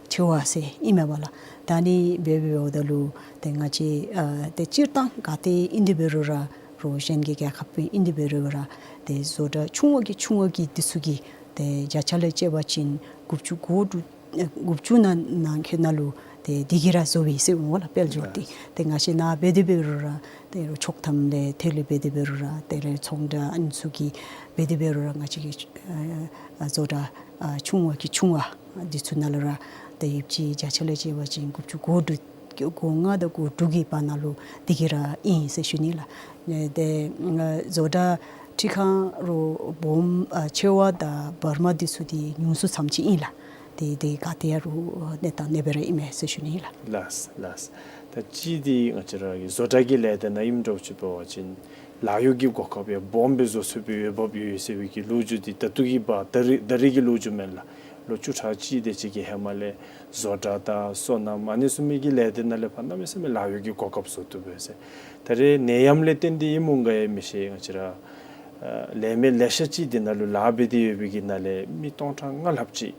ཆེ་བ་ཟེར་ཨིན་མས་པ་ལགས། ད་ཨ་ནི་འབད་འབདཝ་ད་ལུ་ཏེ་ང་བཅས་ཨ་ཏེ་སྤྱིར་བཏང་ག་ཏེ་ཨིན་དེ་འབད་རུང་ར་རོགས་གཞན་གྱི་རྒྱལ་ཁབ་ཨིན་དེ་འབད་རུང་ར་ཏེ་བཟོ་གྲྭ་ཆུང་བ་གི་ཆུང་བ་གི་འདི་ཚུ་གི་ཏེ་བརྒྱ་ཆ་ལས་དཔྱད་པ་ཅིན་དགུ་བཅུ་གོ་དྲུག་ཨེ་དགུ་བཅུ་ནང་ནང་འཁོད་ནང་ལུ་ཏེ་འདི་གིས་ར་བཟོ་བའི་ཟེར་འོང་ལགས་དཔལ་འབྱོར་འདི། ཏེ་ང་བཅས་ནཱ་འབད་དེ་འབད་རུང་ར་ཏེ་རོགས་ཆོག་ཐམ་ལས་ཐད་ལས་འབད་དེ་འབད་རུང་ར་ཏེ་རོགས་ཚོང་འབྲེལ་ཨ་ནི་ཚུ་གི་འབད་དེ་འབད་རུང་ར་ང་བཅས་ཀྱི་ཨ་བཟོ་གྲྭ་ཨ་ཆུང་བ་གི་ཆུང་བ་འདི་ཚུ་ནང་ལུ་ར་ཏེ་ཡོདཔ་ཅིག་བརྒྱ་ཆ་ལས་དཔྱད་པ་ཅིན་དགུ་བཅུ་གོ་དྲུག་གོ་ལྔ་དང་གོ་དྲུག་གི་བར་ན་ལུ་འདི་གིས་ར་ཨིན་ཟེར་ཞུ་ནི་ལགས། ཨེ་ཏེ་ཨ་བཟོ་གྲྭ་ཁྲི་ཁང་རོགས་སྦོམ་ཨ་ཆེ་བ་དང་བར་མ་འདི་ཚུ་འདི་ཉུང་སུ་ཙམ་ཅིག་ཨིན་ལགས། ཏེ་ཏེ་ག་ཏེ་ཡང་རོགས་གནས་སྟངས་ཨ་ནེ་སྦེ་ར་ཨིན་མས་ཟེར་ཞུ་ནི་ལགས། ལགས་ལགས། ད་ཅི་འདི་ང་བཅས་ར་གི་བཟོ་གྲྭ་གི་ལས་སྡེ་ནང་ཨིནམ་འདྲཝ་ཅིག་འབད་བ་ཅིན་ལཱ་གཡོག་གི་གོ་སྐབས་ཡང་སྦོམ་སྦེ་བཟོ་ཚུགས་པའི་འོས་འབབ་ཡོད་ཟེར་བའི་གི་ལོ་རྒྱུས་འདི་ད་ལྟོ་གི་བར་ད་རེས་ད་རེས་ཀྱི་ལོ་རྒྱུས་མེན་ལགས། ལོ་བཅུ་ཕྲག་གཅིག་དེ་ཅིག་གི་ཧེ་མ་ལས་བཟོ་གྲྭ་དང་སོ་ནམ་ཨ་ནི་ཚུ་མི་གི་ལས་སྡེ་ནང་ལས་ཕར་གནམ་མེད་ས་མེད་ལཱ་གཡོག་གི་གོ་སྐབས་བཟོ་བཏུབ་པས་ཟེར། ད་རེས་ནད་ཡམས་ལས་བརྟེན་ཏེ་ཨིནམ་འོང་ག་ཡང་མི་ཤེས། ང་བཅས་ར་ཨ་ལས་མི་ལེ་ཤ་ཅིག་འདི་ནང་ལུ་ལཱ་འབད་དེ་ཡོད་པའི་གི་ནང་ལས་མི་སྟོང་ཕྲག་ལྔ་ལྷགཔ་ཅིག་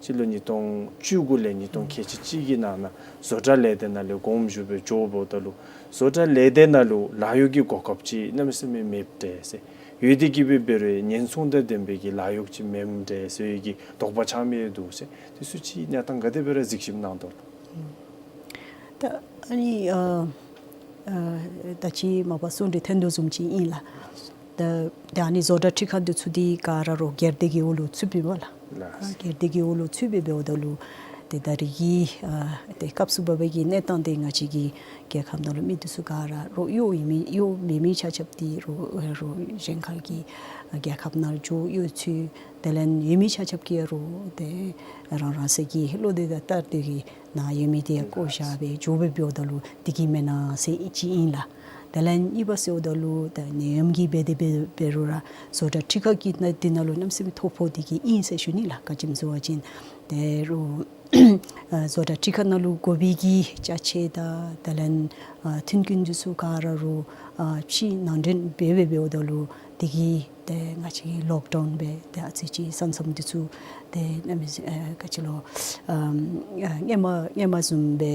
སྤྱི་ལོ་ཉིས་སྟོང་བཅུ་དགུ་ལས་ཉིས་སྟོང་ཁལ་གཅིག་གཅིག་གི་ནང་ན་བཟོ་གྲྭ་ལས་སྡེ་ནང་ལས་དགོངསམ་ཞུ་སྦེ་འགྱོཝ་ད་ལུ་བཟོ་གྲྭ་ལས་སྡེ་ནང་ལུ་ལཱ་གཡོག་གི་གོ་སྐབས་ཅིག་གནམ་མེད་ས་མེད་མེདཔ་འདྲས་ཟེར། ཡོད་དེ་གིས་སྦེ་འབད་རུང་ཉེན་སྲུང་དང་ལྡན་པའི་གི་ལཱ་གཡོག་ཅིག་མེདཔ་འདྲས་ཟེར་བའི་གི་དོགས་པ་ཆགས་མི་འདུག་ཟེར། འདི་ཚུ་ཅིག་གནས་སྟངས་ག་དེ་སྦེ་ར་གཟིགས་ཞིབ་གནང་དོ་ལགས། ད་ཨ་ནི་ཨ་ཨ་ད་ཅི་མ་པ་གསུང་དེ་ཐོན་དོ་བཟུམ་ཅིག་ཨིན་ལགས། ད་ད་ཨ་ནི་བཟོ་གྲྭ་ཁྲི་ཁ་འདི་ཚུ་འདི་ག་ར་རོགས་སྒེར་སྡེ་གི་འོག་ལུ་ཚུདཔ་ཨིན་པས་ལགས། ལགས། སྒེར་སྡེ་གི་འོག་ལུ་ཚུདཔ་སྦེ་འབདཝ་ད་ལུ་ཏེ་ད་རེས་ཀྱི་ཨ་ཏེ་སྐབས་སུ་བབ་པའི་གི་གནས་སྟངས་འདི་ང་བཅས་ཀྱི་རྒྱལ་ཁབ་ནང་ལུ་མི་འདི་ཚུ་ག་ར་རོགས་གཡོག་ཡོད་མི་གཡོག་མེད་མི་ཆ་ཁྱབ་འདི་རོགས་རོགས་གཞན་ཁར་གྱི་རྒྱལ་ཁབ་ནང་འགྱོ་གཡོག་ཚུ་དེ་ལས་ཡོད་མི་ཆ་ཁྱབ་ཀྱིས་རོགས་ཏེ་རང་རང་སོའི་གི་བློ་འདི་དང་ལྟར་དུ་གི་ནཱ་ཡོད་མི་འདི་བཀོ་བཞག་སྦེ་འགྱོ་སྦེ་འབདཝ་ད་ལུ་འདི་གིས་མེན་ན་ཟེར་ཅིག་ཨིན་ལགས། དེ་ལས་གཉིས་པ་ཟེརཝ་ད་ལུ་ད་ནད་ཡམས་ཀྱིས་འབད་དེ་འབད་འབད་རུང་ར་བཟོ་གྲྭ་ཁྲི་ཁ་གི་ནང་འདི་ནང་ལུ་གནམ་མེད་ས་མེད་ཐོ་ཕོག་སྟེ་གི་ཨིན་ཟེར་ཞུ་ནི་ལགས། ག་ཅི་སྨོ་ཟེར་བ་ཅིན་ཏེ་རོགས་ཨ་བཟོ་གྲྭ་ཁྲི་ཁ་ནང་ལུ་དགོ་པའི་གི་ཅ་ཆས་དང་དེ་ལས་ཨ་མཐུན་རྐྱེན་འདི་ཚུ་ག་ར་རོགས་ཨ་ཕྱི་ནང་འདྲེན་འབད་འབད་འབདཝ་ད་ལུ་འདི་གིས་ཏེ་ང་བཅས་ཀྱི་ལོག་ཌའུན་འབད་ཏེ་ཨ་ཙི་ཅིག་ས་མཚམས་འདི་ཚུ་ཏེ་གནམ་མེད་ཨ་ག་ཅི་ལོ་ཨ་ཨ་སྔོན་མ་སྔོན་མ་བཟུམ་སྦེ་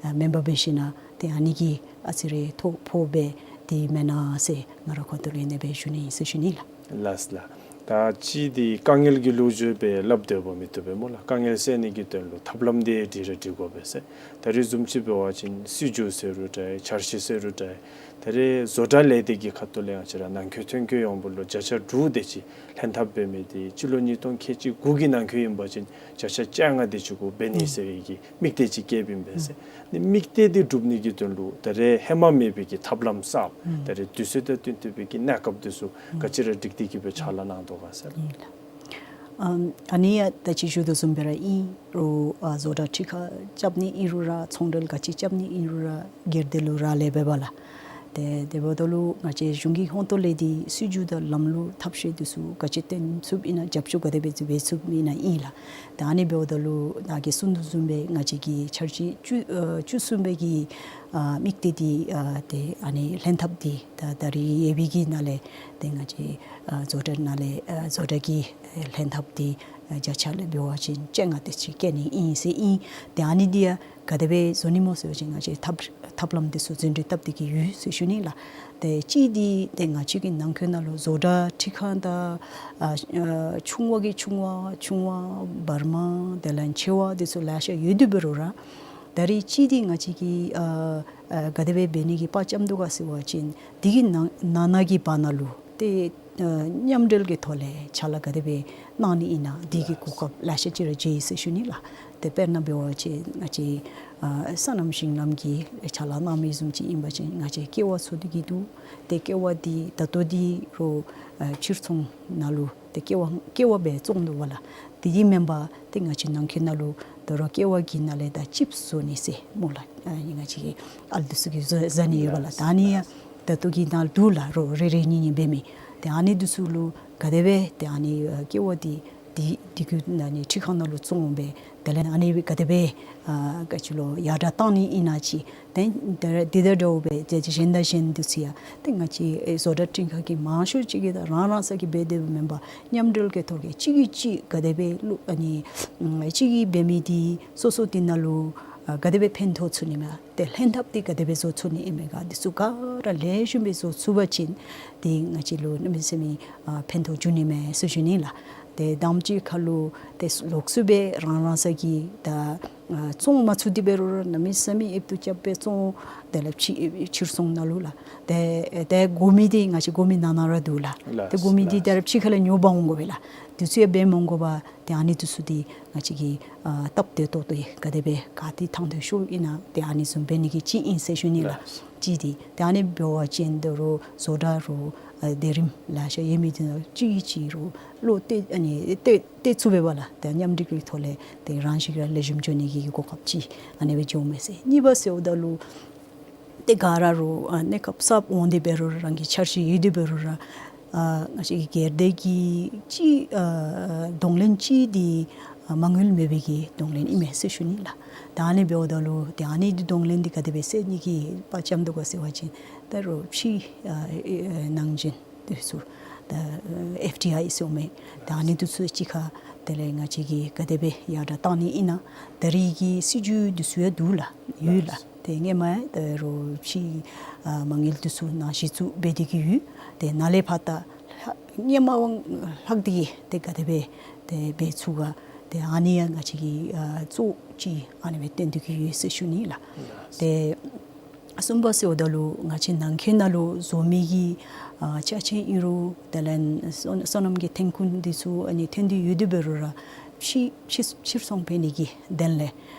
ཨ་མེན་པར་འབད་ཞིན་ན་ཏེ་ཨ་ནི་གིས་ཨ་ཙི་རེ་ཐོ་ཕོག་སྦེ་འདི་མེན་ན་ཟེར་ང་ར་ཁོང་ཏོ་ལུ་ཨ་ནེ་སྦེ་ཞུ་ནི་ཨིན་ཟེར་ཞུ་ནི་ལགས། ལགས་ལགས། ད་ཅི་འདི་དཀའ་ངལ་གྱི་ལོ་རྒྱུས་སྦེ་སླབ་སྡོད་པ་མི་བཏུབ་པས་སྨོ་ལགས། དཀའ་ངལ་སེལ་ནི་གི་དོན་ལུ་ཐབས་ལམ་འདི་སྒྲིག་ར་སྒྲིག་དགོ་པས་ཟེར། ད་རེས་བཟུམ་ཅིག་འབད་བ་ཅིན་སྲིད་བྱུས་ཟེར་རུང་འདྲ་འཆར་གཞི་ཟེར་རུང་འདྲ་ད་རེས་བཟོ་གྲྭ་ལས་སྡེ་གི་ཁ་ཐུག་ལས་ཡང་ང་བཅས་ར་ནང་འཁོད་ཐོན་སྐྱེད་ཡོངས་འབོར་ལུ་བརྒྱ་ཆ་དྲུག་དེ་ཅིག་ལྷན་ཐབས་འབད་མི་འདི་སྤྱི་ལོ་ཉིས་སྟོང་ཁལ་གཅིག་དགུ་གི་ནང་འཁོད་ཨིན་པ་ཅིན་བརྒྱ་ཆ་བཅོ་ལྔ་དེ་ཅིག་གུ་འབད་ནི་ཟེར་བའི་གི་དམིགས་གཏད་ཅིག་བསྐྱེདཔ་ཨིན་པས་ཟེར། ཨ་ནི་དམིགས་གཏད་འདི་སྒྲུབ་ནི་གི་དོན་ལུ་ད་རེས་ཧེ་མ་མེད་པའི་གི་ཐབས་ལམ་གསརཔ་ད་རེས་དུས་ཚོད་དང་བསྟུན་ཏེ་སྦེ་གི་གནས་སྐབས་འདི་ཚུ་ག་ཅི་ར་སྒྲིག་སྟེ་གི་སྦེ་ཕྱག་ལཱ་གནང་དོ་ག་ཟེར། ཨིན་ལགས། ཨམ་ཨ་ནི་ཡང་ད་ཅི་ཞུ་དོ་བཟུམ་སྦེ་ར་ཨིན། རོགས་ཨ་བཟོ་གྲྭ་ཁྲི་ཁ་རྐྱབ་ནི་ཨིན་རུང་ར་ཚོང་འབྲེལ་ག་ཅི་རྐྱབ་ནི་ཨིན་རུང་ར་སྒེར་སྡེ་ལུ་རག་ལས་འབདཝ་ལགས། ཏེ་དེ་འབདཝ་ད་ལུ་ང་བཅས་གཞུང་གི་ཧོངས་ཏོ་ལས་འདི་སྲིད་བྱུས་དང་ལམ་ལུགས་ཐབས་ཤེས་འདི་ཚུ་ག་ཅི་བཏོན་ཚུགསཔ་ཨིན་ན་རྒྱབ་སྐྱོར་ག་དེ་སྦེ་འབད་ཚུགསཔ་ཨིན་ན་ཨིན་ལགས། ཏེ་ཨ་ནི་འབདཝ་ད་ལུ་ནཱ་གིས་གསུངས་དོ་བཟུམ་སྦེ་ང་བཅས་ཀྱི་འཆར་གཞི་བཅུ་ཨ་བཅུ་གསུམ་པའི་གི་ཨ་དམིགས་གཏད་འདི་ཨ་ཏེ་ཨ་ནི་ལྷན་ཐབས་འདི་ད་ད་རིས་ཡོད་པའི་གི་ནང་ལས་ཏེ་ང་བཅས་ཨ་བཟོ་གྲྭ་ནང་ལས་ཨ་བཟོ་གྲྭ་གི་ལྷན་ཐབས་འདི་ཨ་བརྒྱ་ཆ་ལས་འབད་བ་ཅིན་བཅོ་ལྔ་དེ་ཅིག་བཀལ་ནི་ཨིན་ཟེར་ཨིན། ཏེ་ཨ་ནི་འདི་ཡང་ག་དེ་སྦེ་བཟོ་ནི་སྨོ་ཟེར་བ་ཅིན་ང་བཅས་ཐབས་ཐབས་ལམ་འདི་ཚུ་རྫུན་སྒྲིག་བཏབ་སྟེ་གི་ཡོད་ཟེར་ཞུ་ནི་ལགས། ཏེ་གཅིག་འདི་ཏེ་ང་བཅས་ཀྱི་ནང་འཁོད་ནང་ལུ་བཟོ་གྲྭ་ཁྲི་ཁ་དང་ཨ་ཨ་ཆུང་བ་གི་ཆུང་བ་ཆུང་བ་བར་མ་དེ་ལས་ཆེ་བ་འདི་ཚུ་ལེ་ཤ་ཡོད་དེ་འབད་རུང་ར་ད་རིས་གཅིག་འདི་ང་བཅས་ཀྱིས་ཨ་ཨ་ག་དེ་སྦེ་འབད་ནི་གི་དཔའ་བཅམ་དོ་ག་ཟེར་བ་ཅིན་འདི་གི་ནང་ནང་ན་གི་བར་ན་ལུ་ཏེ་ཨ་མཉམ་འབྲེལ་གྱི་ཐོག་ལས་ཕྱག་ལཱ་ག་དེ་སྦེ་གནང་ནི་ཨིན་ན་འདི་གི་གོ་སྐབས་ལེ་ཤ་ཅིག་ར་མཇལ་ཡི་ཟེར་ཞུ་ནི་ལགས། ཏེ་དཔེར་ན་འབད་བ་ཅིན་ང་བཅས་ཨ་སོ་ནམ་ཞིང་ལམ་གྱི་ཕྱག་ལཱ་གནང་མི་བཟུམ་ཅིག་ཨིན་པ་ཅིན་ང་བཅས་ཀེ་བ་ཚུ་འདི་གི་འདུག། ཏེ་ཀེ་བ་འདི་ད་ལྟོ་འདི་རོགས་ཨ་ཕྱིར་ཚོང་ནང་ལུ་ཏེ་ཀེ་བ་ཀེ་བ་སྦེ་བཙོང་དོ་བ་ལགས། དེ་གིས་མེན་པར་ཏེ་ང་བཅས་ནང་འཁོད་ནང་ལུ་ད་རུང་ཀེ་བ་གི་ནང་ལས་ད་ཅིབས་བཟོ་ནི་ཟེར་སྨོ་ལགས། ཨ་ནི་ང་བཅས་ཀྱི་ཨ་ལུ་འདི་ཚུ་གིས་བཟོ་བཟོ་ནི་ཡོད་པ་ལགས། ད་ཨ་ནི་ཡང་ད་ལྟོ་གི་ནང་འདུག་ལགས། རོགས་རེ་རེ་གཉིས་གཉིས་འབད་མི་ཏེ་ཨ་ནི་འདི་ཚུ་ལུ་ག་དེ་སྦེ་ཏེ་ཨ་ནི་ཨ་ཀེ་བ་འདི་འདི་འདི་གུ་ཨ་ནི་ཁྲི་ཁ་ནང་ལུ་བཙོང་སྦེ་དེ་ལས་ཨ་ནི་ག་དེ་སྦེ་ཨ་ག་ཅི་ལོ་ཡར་དྲག་བཏང་ནི་ཨིན་ན་ཅིག། ཏེ་ད་འདི་དང་འདྲཝ་སྦེ་ཏེ་གཞན་དང་གཞན་འདི་ཚུ་ཡང་ཏེ་ང་བཅས་ཨེ་བཟོ་གྲྭ་ཁྲི་ཁ་གི་མང་ཤོས་ཅིག་གིས་ད་རང་རང་སོ་གིས་འབད་དེ་འབདཝ་མེན་པར་མཉམ་འབྲེལ་གྱི་ཐོག་ལས་གཅིག་གིས་གཅིག་ག་དེ་སྦེ་བློ་ཨ་ནི་ཨམ་གཅིག་གིས་འབད་མི་འདི་སོ་སོ་འདི་ནང་ལུ་ཨ་ག་དེ་སྦེ་ཕན་ཐོགས་ཚུགས་ནི་མས། ཏེ་ལྷན་ཐབས་འདི་ག་དེ་སྦེ་བཟོ་ཚུགས་ནི་ཨིན་མས་ག་འདི་ཚུ་ག་ར་ལེགས་ཤོམ་སྦེ་བཟོ་ཚུགས་པ་ཅིན་ཏེ་ང་བཅས་ལུ་གནམ་མེད་ས་མེད་ཨ་ཕན་ཐོགས་འབྱུང་ནི་མས་ཟེར་ཞུ་ནི་ལགས། ཏེ་དང་པ་ཅིག་ཁར་ལུ་ཏེ་ལོགས་སུ་སྦེ་རང་རང་སོ་གིས་ད་ཨ་བཙོང་མ་ཚུགས་ཏེ་འབད་རུང་ར་གནམ་མེད་ས་མེད་ཨེབ་ཏུ་རྐྱབ་སྦེ་བཙོང་། དེ་ལས་ཕྱི་ཕྱིར་ཚོང་ནང་ལུ་ལགས། ཏེ་ཏེ་དགོ་མི་འདི་ང་བཅས་དགོ་མི་ནང་ན་ར་འདུག་ལགས། ཏེ་དགོ་མི་འདི་ཏེ་ར་ཕྱི་ཁ་ལས་ཉོ་འབག་འོང་དགོ་པས་ལགས། འདི་ཚུ་ཡང་འབད་མ་འོང་དགོ་པར་ཏེ་ཨ་ནི་འདི་ཚུ་འདི་ང་བཅས་ཀྱིས་ཨ་སྟབས་བདེ་ཏོག་ཏོ་ག་དེ་སྦེ་ག་ཏེ་ཐང་དུ་ཤོར་ཨིན་ན་ཏེ་ཨ་ནི་བཟུམ་འབད་ནི་གི་ཅིག་ཨིན་ཟེར་ཞུ་ནི་ལགས། ལགས། ཅིག་འདི་ཏེ་ཨ་ནི་འབད་བ་ཅིན་ད་རུང་བཟོ་གྲྭ་རོགས་ཨ་སྡེ་རིམ་ལེ་ཤ་ཡོད་མི་འདི་ཚུ་གཅིག་གིས་གཅིག་རོགས་བློ་གཏད་ཨ་ནི་གཏད་གཏད་ཚུགས་པས་པ་ལགས། ཏེ་མཉམ་འབྲེལ་གྱི་ཐོག་ལས་ཏེ་རང་ཤི་ར་ལེགས་ཤོམ་འགྱོ་ནི་གི་གོ་སྐབས་ཅིག་ཨ་ནི་སྦེ་འགྱོཝ་མས་ཟེར། གཉིས་པ་ཟེརཝ་ད་ལུ་ཏེ་ག་ར་རོགས་ཨ་གནས་སྐབས་གསརཔ་འོང་སྟེ་འབད་རུང་ར་རང་གི་འཆར་གཞི་ཡོད་དེ་འབད་རུང་ར་ཨ་ང་བཅས་ཀྱི་སྒེར་སྡེ་གི་ཅིག་ཨ་གདོང་ལེན་ཅིག་འདི་ཨ་མ་དངུལ་མེད་པའི་གི་གདོང་ལེན་ཨིན་མས་ཟེར་ཞུ་ནི་ལགས། ད་ཨ་ནི་འབདཝ་ད་ལུ་ཏེ་ཨ་ནི་འདི་གདོང་ལེན་འདི་ག་དེ་སྦེ་སེལ་ནི་གི་དཔའ་བཅམ་དོ་ག་ཟེར་བ་ཅིན་ད་རོགས་ཕྱི་ཨ་ཨེ་ནང་འཛིན་འདི་ཚུ་ད་ཨེཕ་ཌི་ཨའི་ཟེརཝ་མས། ད་ཨ་ནི་འདི་ཚུ་གཅིག་ཁར་དེ་ལས་ང་བཅས་ཀྱིས་ག་དེ་སྦེ་ཡར་དྲག་བཏང་ནི་ཨིན་ན་ད་རིས་ཀྱི་སྲིད་བྱུས་འདི་ཚུ་ཡང་འདུག་ལགས། ཡོད་ལགས། ཏེ་སྔོན་མ་ད་རོགས་ཕྱི་ཨ་མ་དངུལ་འདི་ཚུ་ནང་གཞི་བཙུགས་འབད་དེ་གི་ཡོད། ཏེ་ནཱ་ལས་ཕར་ད་ལྷག་སྔོན་མ་དབང་ལྷག་སྟེ་གི་ཏེ་ག་དེ་སྦེ་ཏེ་འབད་ཚུགས་ག་ཏེ་ཨ་ནི་ཡང་ང་བཅས་ཀྱིས་ཨ་གཙོ་ཅིག་ཨ་ནི་སྦེ་བཏོན་དེ་གི་ཡོད་ཟེར་ཞུ་ནི་ལགས། ལགས། ཏེ་གསུམ་པ་ཟེརཝ་ད་ལུ་ང་བཅས་ནང་འཁོད་ནང་ལུ་བཟོ་མི་གི་ཨ་ཅ་ཆས་ཨིན་རུང་དེ་ལས་སོ་སོ་ནམ་གྱི་ཐོན་ཁུངས་འདི་ཚུ་ཨ་ནི་ཐོན་ཏེ་ཡོད་དེ་འབད་རུང་ར་ཕྱི་ཕྱི་ཕྱིར་ཚོང་འབད་ནི་གི་དོན་ལས་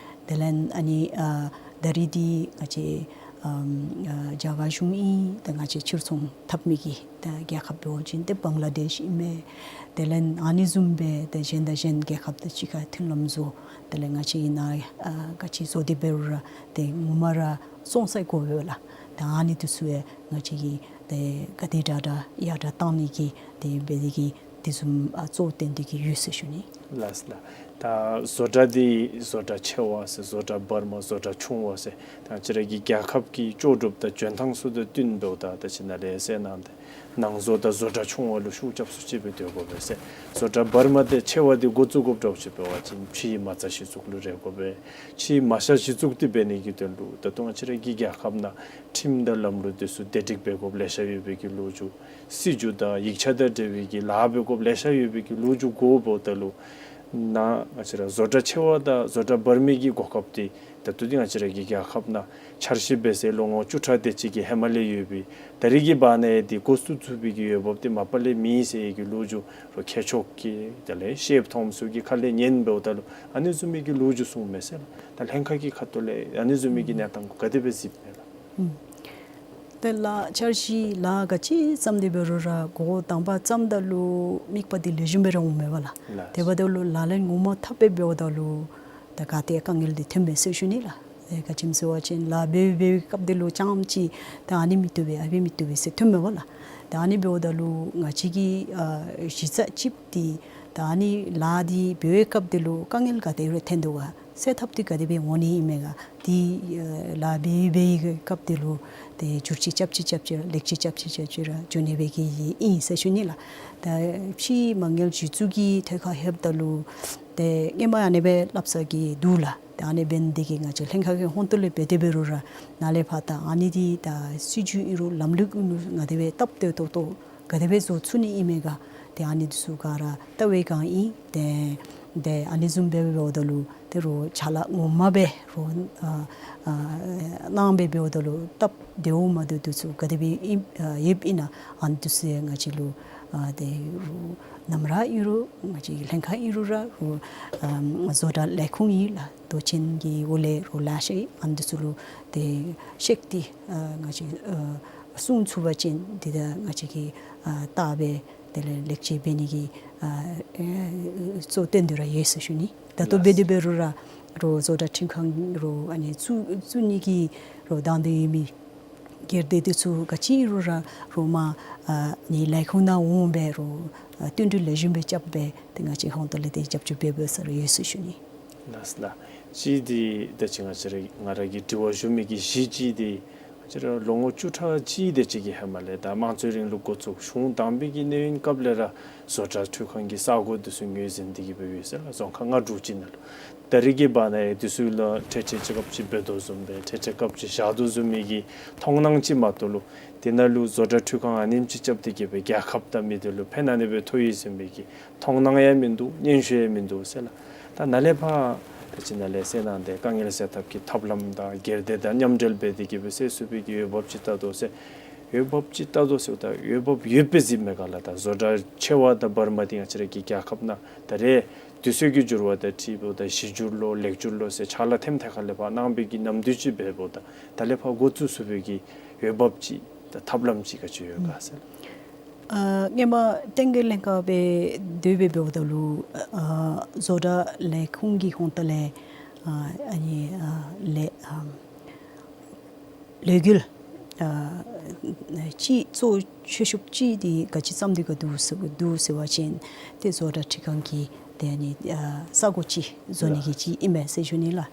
དེ་ལས་ཨ་ནི་ཨ་ད་རིས་འདི་ང་བཅས་ཨམ་ཨ་རྒྱ་གར་གཞུང་ཨིན། ད་ང་བཅས་ཕྱིར་ཚོང་འཐབ་མི་གི་ད་རྒྱལ་ཁབ་འབད་བ་ཅིན་ཏེ་བང་ལ་དེཤ་ཨིན་མས། དེ་ལས་ཨ་ནི་བཟུམ་སྦེ་ཏེ་གཞན་དང་གཞན་རྒྱལ་ཁབ་དང་གཅིག་ཁར་མཐུན་ལམ་བཟོ། དེ་ལས་ང་བཅས་ཨིན་ན་ཨ་ག་ཅི་བཟོ་སྟེ་འབད་རུང་ར་ཏེ་ངོ་མ་ར་བཙོང་སའི་དགོ་པས་ལགས། ད་ཨ་ནི་འདི་ཚུ་ཡང་ང་བཅས་ཀྱིས་ཏེ་ག་དེ་དྲག་དྲག་ཡར་དྲག་བཏང་ནི་གི་ཏེ་འབད་དེ་གི་དེ་བཟུམ་ཨ་གཙོ་བོ་བཏོན་དེ་གི་ཡོད་ཟེར་ཞུ་ནི། ལགས་ལགས། ད་བཟོ་གྲྭ་འདི་བཟོ་གྲྭ་ཆེ་བ་ཟེར་བཟོ་གྲྭ་བར་མ་བཟོ་གྲྭ་ཆུང་བ་ཟེར་ད་ང་བཅས་ར་གི་རྒྱལ་ཁབ་ཀྱི་ལྕོགས་གྲུབ་དང་འཇོན་ཐང་ཚུ་དང་བསྟུན་འབདཝ་ད་ད་ཅི་ནཱ་ལས་ཟེར་གནང་སྟེ་ནང་བཟོ་དང་བཟོ་གྲྭ་ཆུང་བ་ལུ་ཤུགས་རྒྱབ་སུ་ཅིག་སྦེ་སྡོད་དགོ་པས་ཟེར། བཟོ་གྲྭ་བར་མ་དེ་ཆེ་བ་དེ་འགོ་བཙུགས་དགོཔ་འདྲཝ་ཅིག་འབད་བ་ཅིན་ཕྱིའི་མ་རྩ་གཞི་བཙུགས་ལུ་རེ་དགོ་པས། ཕྱིའི་མ་རྩ་གཞི་བཙུགས་ཏེ་འབད་ནི་གི་དོན་ལུ་ད་ལྟོ་ང་བཅས་ར་གི་རྒྱལ་ཁབ་ནང་ཁྲིམས་དང་ལམ་ལུགས་དེ་ཚུ་བདེ་སྒྲིག་འབད་དགོཔ་ལེ་ཤ་ཡོད་པའི་གི་ལོ་རྒྱུས། སྲིད་བྱུས་དང་ཡིག་ཆ་དང་འབྲེལ་བའི་གི་ལཱ་འབད་དགོཔ་ལེ་ཤ་ཡོད་པའི་གི་ལོ་རྒྱུས་གོཝ་འབདཝ་ད་ལུ་ནཱ་ང་བཅས་ར་བཟོ་གྲྭ་ཆེ་བ་དང་བཟོ་གྲྭ་བར་མའི་གི་གོ་སྐབས་དེ་ད་ལྟོ་འདི་ང་བཅས་ར་གི་རྒྱལ་ཁབ་ནང་འཆར་གཞི་འབད་སའི་ལོ་ངོ་བཅུ་ཕྲག་དེ་ཅིག་གི་ཧེ་མ་ལས་ཡོད་པའི་ད་རིས་ཀྱི་བར་ན་ཡང་འདི་འགོ་བཙུགས་ཚུགས་པའི་གི་འོས་འབབ་དེ་མ་པ་ལས་མེད་ཟེར་གྱི་ལོ་རྒྱུས་རོགས་མཁས་མཆོག་གི་དེ་ལས་ཤེསཔ་མཐོངམ་ཚུ་གི་ཁ་ལས་ཉན་འབདཝ་ད་ལུ་ཨ་ནི་བཟུམ་མའི་གི་ལོ་རྒྱུས་གསུངམ་མས་ཟེར་ལགས། ད་ལྷན་ཁག་གི་ཁ་ཐུག་ལས་ཨ་ནི་བཟུམ་མའི་གི་གནས་སྟངས་གུ་ག་དེ་སྦེ་གཟིགསཔ་མས་ལགས། ཨུམ། ཏེ་ལཱ་འཆར་གཞི་ལཱ་ག་ཅི་བརྩམ་སྟེ་འབད་རུང་ར་འགོ་དང་པ་བརྩམ་ད་ལུ་དམིགས་པ་འདི་ལེགས་ཤོམ་སྦེ་ར་འོངམ་མས་པ་ལགས། ལགས། དེ་འབདཝ་ད་ལུ་ལག་ལེན་ངོ་མ་འཐབ་སྦེ་འབདཝ་ད་ལུ་ད་ག་ཏེ་དཀའ་ངལ་འདི་ཐོནམ་མས་ཟེར་ཞུ་ནི་ལགས། ཨེ་ག་ཅི་སྨོ་ཟེར་བ་ཅིན་ལཱ་འབད་བའི་སྐབས་འདི་ལུ་ཙམ་ཅིག་ད་ཨ་ནི་མི་བཏུབ་པས་ཨ་ཕི་མི་བཏུབ་པས་ཟེར་ཐོནམ་མས་པ་ལགས། ད་ཨ་ནི་འབདཝ་ད་ལུ་ང་བཅས་ཀྱིས་ཨ་གཞི་རྩ་གཅིག་འདི་ད་ཨ་ནི་ལཱ་འདི་འབད་བའི་སྐབས་འདི་ལུ་དཀའ་ངལ་ག་དེ་ར་ཐོན་དོ་ག། སེལ་ཐབས་འདི་ག་དེ་སྦེ་འོང་ནི་ཨིན་མས་ག། འདི་ཨ་ལཱ་འབད་བའི་སྐབས་འདི་ལུ་ཏེ་བསྒྱུར་བཅོས་རྐྱབ་ཅི་རྐྱབ་ཅི་ར་ལེགས་བཅོས་རྐྱབ་ཅི་རྐྱབ་ཅི་ར་འགྱོ་ནི་སྦེ་གི་ཨིན་ཟེར་ཞུ་ནི་ལགས། ད་ཕྱི་མ་དངུལ་གཞི་བཙུགས་ཀྱི་ཐད་ཁར་ལྷོདཔ་ད་ལུ་ཏེ་སྔོན་མ་ཨ་ནི་སྦེ་སླབ་ས་གི་འདུག་ལགས། ཏེ་ཨ་ནི་འབད་ནི་འདི་གིས་ང་བཅས་ལྷན་ཁག་གི་ཧོངས་ཏོ་ལས་འབད་དེ་འབད་རུང་ར་ནཱ་ལས་ཕར་ད་ཨ་ནི་འདི་ད་སྲིད་བྱུས་ཨིན་རུང་ལམ་ལུགས་ཨིན་རུང་ག་དེ་སྦེ་སྟབས་བདེ་ཏོག་ཏོ་ག་དེ་སྦེ་བཟོ་ཚུགས་ནི་ཨིན་མས་ག། ཏེ་ཨ་ནི་འདི་ཚུ་ག་ར་བལྟ་བའི་བསྒང་ཨིན། ཏེ་ཏེ་ཨ་ནི་བཟུམ་སྦེ་འབདཝ་ད་ལུ་ཏེ་རོགས་ཕྱག་ལཱ་ངོ་མ་སྦེ་རོགས་ཨ་ཨ་གནང་སྦེ་འབདཝ་ད་ལུ་སྟབས་བདེཝ་མ་བདེཝ་འདི་ཚུ་ག་དེ་སྦེ་ཨིན་ཨ་ཡོདཔ་ཨིན་ན་ཨ་ནི་འདི་ཚུ་ཡང་ང་བཅས་ལུ་ཨ་ཏེ་རོགས་ནམ་ར་ཨིན་རུང་ང་བཅས་ལྷན་ཁག་ཨིན་རུང་ར་རོགས་ཨ་བཟོ་གྲྭ་ལས་ཁུངས་ཨིན་ལགས། མདོ་ཆེན་གྱི་འོག་ལས་རོགས་ལས་ཤེས་ཨ་ནི་འདི་ཚུ་ལུ་ཏེ་ཤེས་ཏེ་ཨ་ང་བཅས་ཨ་གསུང་ཚུགས་པ་ཅིན་འདི་ད་ང་བཅས་ཀྱིས་ཨ་བལྟ་སྦེ་དེ་ལས་ལེགས་བཅོས་འབད་ནི་གི་ཨ་ཨེ་གཙོ་བོ་བཏོན་ཏེ་ར་ཡོད་ཟེར་ཞུ་ནི། ད་ལྟོ་ལགས། འབད་དེ་འབད་རུང་ར་རོགས་བཟོ་གྲྭ་ཁྲིམས་ཁང་རོགས་ཨ་ནི་བཙུགས་བཙུགས་ནི་གི་རོགས་དང་འདོད་ཡོད་མི་སྒེར་སྡེ་འདི་ཚུ་ག་ཅི་ཨིན་རུང་ར་རོགས་མར་ཨ་ནི་ལས་ཁུངས་ནང་འོང་སྦེ་རོགས་ཨ་བསྟུན་གྲོས་ལེགས་ཤོམ་སྦེ་རྐྱབ་སྦེ་ཏེ་ང་བཅས་ཧོངས་ཏོ་ལས་ཏེ་རྒྱབ་སྐྱོར་འབད་འབདཝ་ས་ར་ཡོད་ཟེར་ཞུ་ནི། ལགས་ལགས། གཅིག་འདི་ད་ཅི་ང་བཅས་ར་ང་ར་གིས་དྲི་བ་ཞུ་མི་གི་གཞི་གཅིག་འདི་ང་བཅས་ར་ལོ་ངོ་བཅུ་ཕྲག་གཅིག་དེ་ཅིག་གི་ཧེ་མ་ལས་ད་དམངས་གཙོའི་རིང་ལུགས་འགོ་བཙུགས་གཞུང་དང་པའི་གི་གནས་ཡུན་སྐབས་ལས་ར་བཟོ་གྲྭ་འཕྲུལ་ཁང་གི་ས་གོ་འདི་ཚུ་ངོས་འཛིན་འདི་གིས་འབད་ཡོད་ཟེར་ལགས། རྫོང་ཁག་ལྔ་དྲུག་ཅིག་ནང་ལུ། ད་རེས་ཀྱི་བར་ན་ཡང་འདི་ཚུ་ལུ་ཁྲལ་ཁྲལ་ཅིག་སྐབས་ཅིག་འབད་དོ་བཟུམ་སྦེ་ཁྲལ་ཁྲལ་སྐབས་ཅིག་བཞག་དོ་བཟུམ་མའི་གི་མཐོང་སྣང་ཅིག་མ་གཏོགས་ལུ་དེ་ནང་ལུ་བཟོ་གྲྭ་འཕྲུལ་ཁང་ཨ་ནེམ་ཅིག་རྐྱབ་སྟེ་གིས་སྦེ་རྒྱལ་ཁབ་དང་མི་སྡེ་ལུ་ཕན་ཨ་ནི་སྦེ་ཐོགས་ཡི་ཟེར་མི་གི་མཐོང་སྣང་ཡང་མིན་འདུག། སྙན་ཞུ་ཡང་མིན་འདུག་ཟེར་ལགས། ད་ནཱ་ལས་ཕར་ད་ཅི་ནཱ་ལས་ཟེར་ནང་ཏེ་དཀའ་ངལ་སེལ་ཐབས་ཀྱི་ཐབས་ལམ་དང་སྒེར་སྡེ་དང་མཉམ་འབྲེལ་འབད་དེ་གིས་སྦེ་སེལ་ཚུགས་པའི་གི་འོས་འབབ་ཅིག་བལྟ་དོ་ཟེར། འོས་འབབ་ཅིག་བལྟ་དོ་ཟེརཝ་ད་འོས་འབབ་ཡོདཔ་སྦེ་གཟིགསཔ་མས་ག་ལགས། ད་བཟོ་གྲྭ་ཆེ་བ་དང་བར་མ་འདི་ང་བཅས་ར་གི་རྒྱལ་ཁབ་ནང་ད་རེས་དུས་ཚོད་ཀྱི་འགྱུར་བ་དང་འཁྲིལཝ་ད་གཞི་འགྱུར་ལོ་ལེགས་འགྱུར་ལོ་ཟེར་ཕྱག་ལཱ་ཐེམ་ཐད་ཁ་ལས་ཕར་གནང་བའི་གི་ནམ་དུས་ཅིག་འབདཝ་ད་ད་ལས་ཕར་འགོ་བཙུགས་ཚུགས་པའི་གི་འོས་འབབ་ཅིག་ད་ཐབས་ལམ་ཅིག་ག་ཅི་ཡོད་ག་ཟེར། ཨ་སྔོན་མ་བསྟན་རྒྱས་ལྷན་ཁག་སྦེ་སྡོད་སྦེ་འབདཝ་ད་ལུ་ཨ་བཟོ་གྲྭ་ལས་ཁུངས་ཀྱི་ཧོངས་ཏོ་ལས་ཨ་ཨ་ནི་ཨ་ལས་ཨ་ལས་འགུལ་ཨ་ཅིག་གཙོ་ཆེ་ཤོས་ཅིག་འདི་ག་ཅི་བརྩམས་ཏེ་གི་འདུག་ཟེར་འདུག་ཟེར་བ་ཅིན་ཏེ་བཟོ་གྲྭ་འཕྲུལ་ཁང་གི་ཏེ་ཨ་ནི་ཨ་ས་གོ་ཅིག་བཟོ་ནི་གི་ཅིག་ཨིན་མས་ཟེར་ཞུ་ནི་ལགས།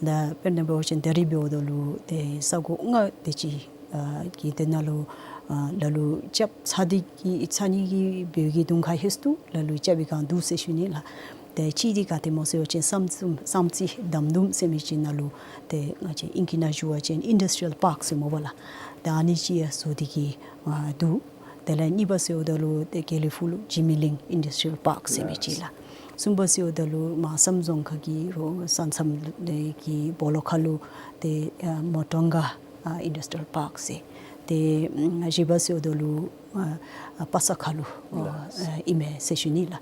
ད་དཔེར་ན་འབད་བ་ཅིན་ད་རེས་འབདཝ་ད་ལུ་ཏེ་ས་གོ་ལྔ་དེ་ཅིག་ཨ་གི་དེ་ནང་ལུ་ཨ་ལ་ལུ་རྐྱབ་ཚར་ཏེ་གི་ཚར་ནི་གི་འབད་གི་དུང་ཁ་ཧེ་སུ་ལ་ལུ་རྐྱབ་པའི་བསྒང་འདུག་ཟེར་ཞུ་ནི་ལགས། ཏེ་གཅིག་འདི་ག་ཏེ་སྨོ་ཟེར་བ་ཅིན་བསམ་བསམ་རྩེ་འདམ་དུམ་ཟེར་མི་ཅིག་ནང་ལུ་ཏེ་ང་བཅས་ཨིང་སྐད་ནང་ཞུ་བ་ཅིན་ཨིན་ཌསི་ཊི་རི་ཡལ་པཱརཀ་ཟེར་སྨོ་པ་ལགས། ཏེ་ཨ་ནི་ཅིག་ཡང་བཟོ་སྟེ་གི་ཨ་འདུག། དེ་ལས་གཉིས་པ་ཟེརཝ་ད་ལུ་ཏེ་དགེ་ལེགས་ཕུག་ལུ་འཇིགས་མེད་གླིང་ཨིན་ཌསི་ཊི་རི་ཡལ་པཱརཀ་ཟེར་མི་ཅིག་ལགས། གསུམ་པ་ཟེརཝ་ད་ལུ་མ་སམ་རྫོང་ཁག་གི་རོགས་ས་མཚམས་ལུ་ཏེ་གི་སྦོ་ལོགས་ཁ་ལུ་ཏེ་ཨ་མོ་ཊོང་ག་ཨ་ཨིན་ཌསི་ཊི་རི་ཡལ་པཱརཀ་ཟེར། ཏེ་ཨམ་བཞི་པ་ཟེརཝ་ད་ལུ་ཨ་ཨ་པ་ས་ཁ་ལུ་ཨ་ཨིན་མས་ཟེར་ཞུ་ནི་ལགས།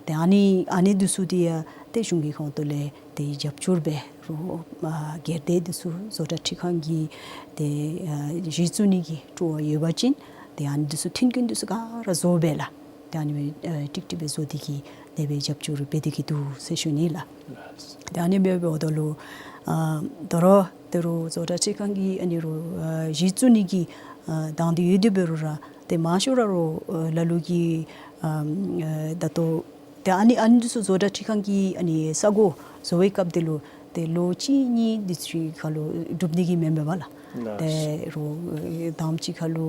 ཏེ་ཨ་ནི་ཨ་ནི་འདི་ཚུ་འདི་ཡང་ཏེ་གཞུང་གི་ཧོངས་ཏོ་ལས་ཏེ་རྒྱབ་སྐྱོར་འབད་རུང་ཨ་སྒེར་སྡེ་འདི་ཚུ་བཟོ་གྲྭ་འཕྲུལ་ཁང་གི་ཏེ་ཨ་གཞི་བཙུགས་ནི་གི་སྤྲོ་བ་ཡོད་པ་ཅིན་ཏེ་ཨ་ནི་འདི་ཚུ་མཐུན་རྐྱེན་འདི་ཚུ་ག་ར་བཟོ་སྦེ་ལགས། ཏེ་ཨ་ནི་ཨ་ཀྲིག་ཀྲི་སྦེ་བཟོ་སྟེ་གི་དེ་སྦེ་རྒྱབ་སྐྱོར་འབད་དེ་གི་འདུག་ཟེར་ཞུ་ནི་ལགས། ཏེ་ཨ་ནི་སྦེ་འབདཝ་ད་ལུ་ཨ་ད་རུང་ད་རུང་བཟོ་གྲྭ་འཕྲུལ་ཁང་གི་ཨ་ནི་རོགས་ཨ་གཞི་བཙུགས་ནི་གི་ཨ་དང་འདོད་ཡོད་དེ་འབད་རུང་ར་ཏེ་མང་ཤོས་ར་རོགས་ཨ་ལ་ལུ་གིས་ཨ་ཨ་ད་ལྟོ་ཏེ་ཨ་ནི་ཨ་ནི་འདི་ཚུ་བཟོ་གྲྭ་འཕྲུལ་ཁང་གི་ཨ་ནི་ས་གོ་བཟོ་བའི་སྐབས་འདི་ལུ་ཏེ་ལོ་གཅིག་གཉིས་འདི་ཚུ་ཁར་ལུ་འགྲུབ་ནི་གི་མེན་མས་པ་ལགས། ལགས། ཏེ་རོགས་ཨེ་དང་པ་ཅིག་ཁར་ལུ་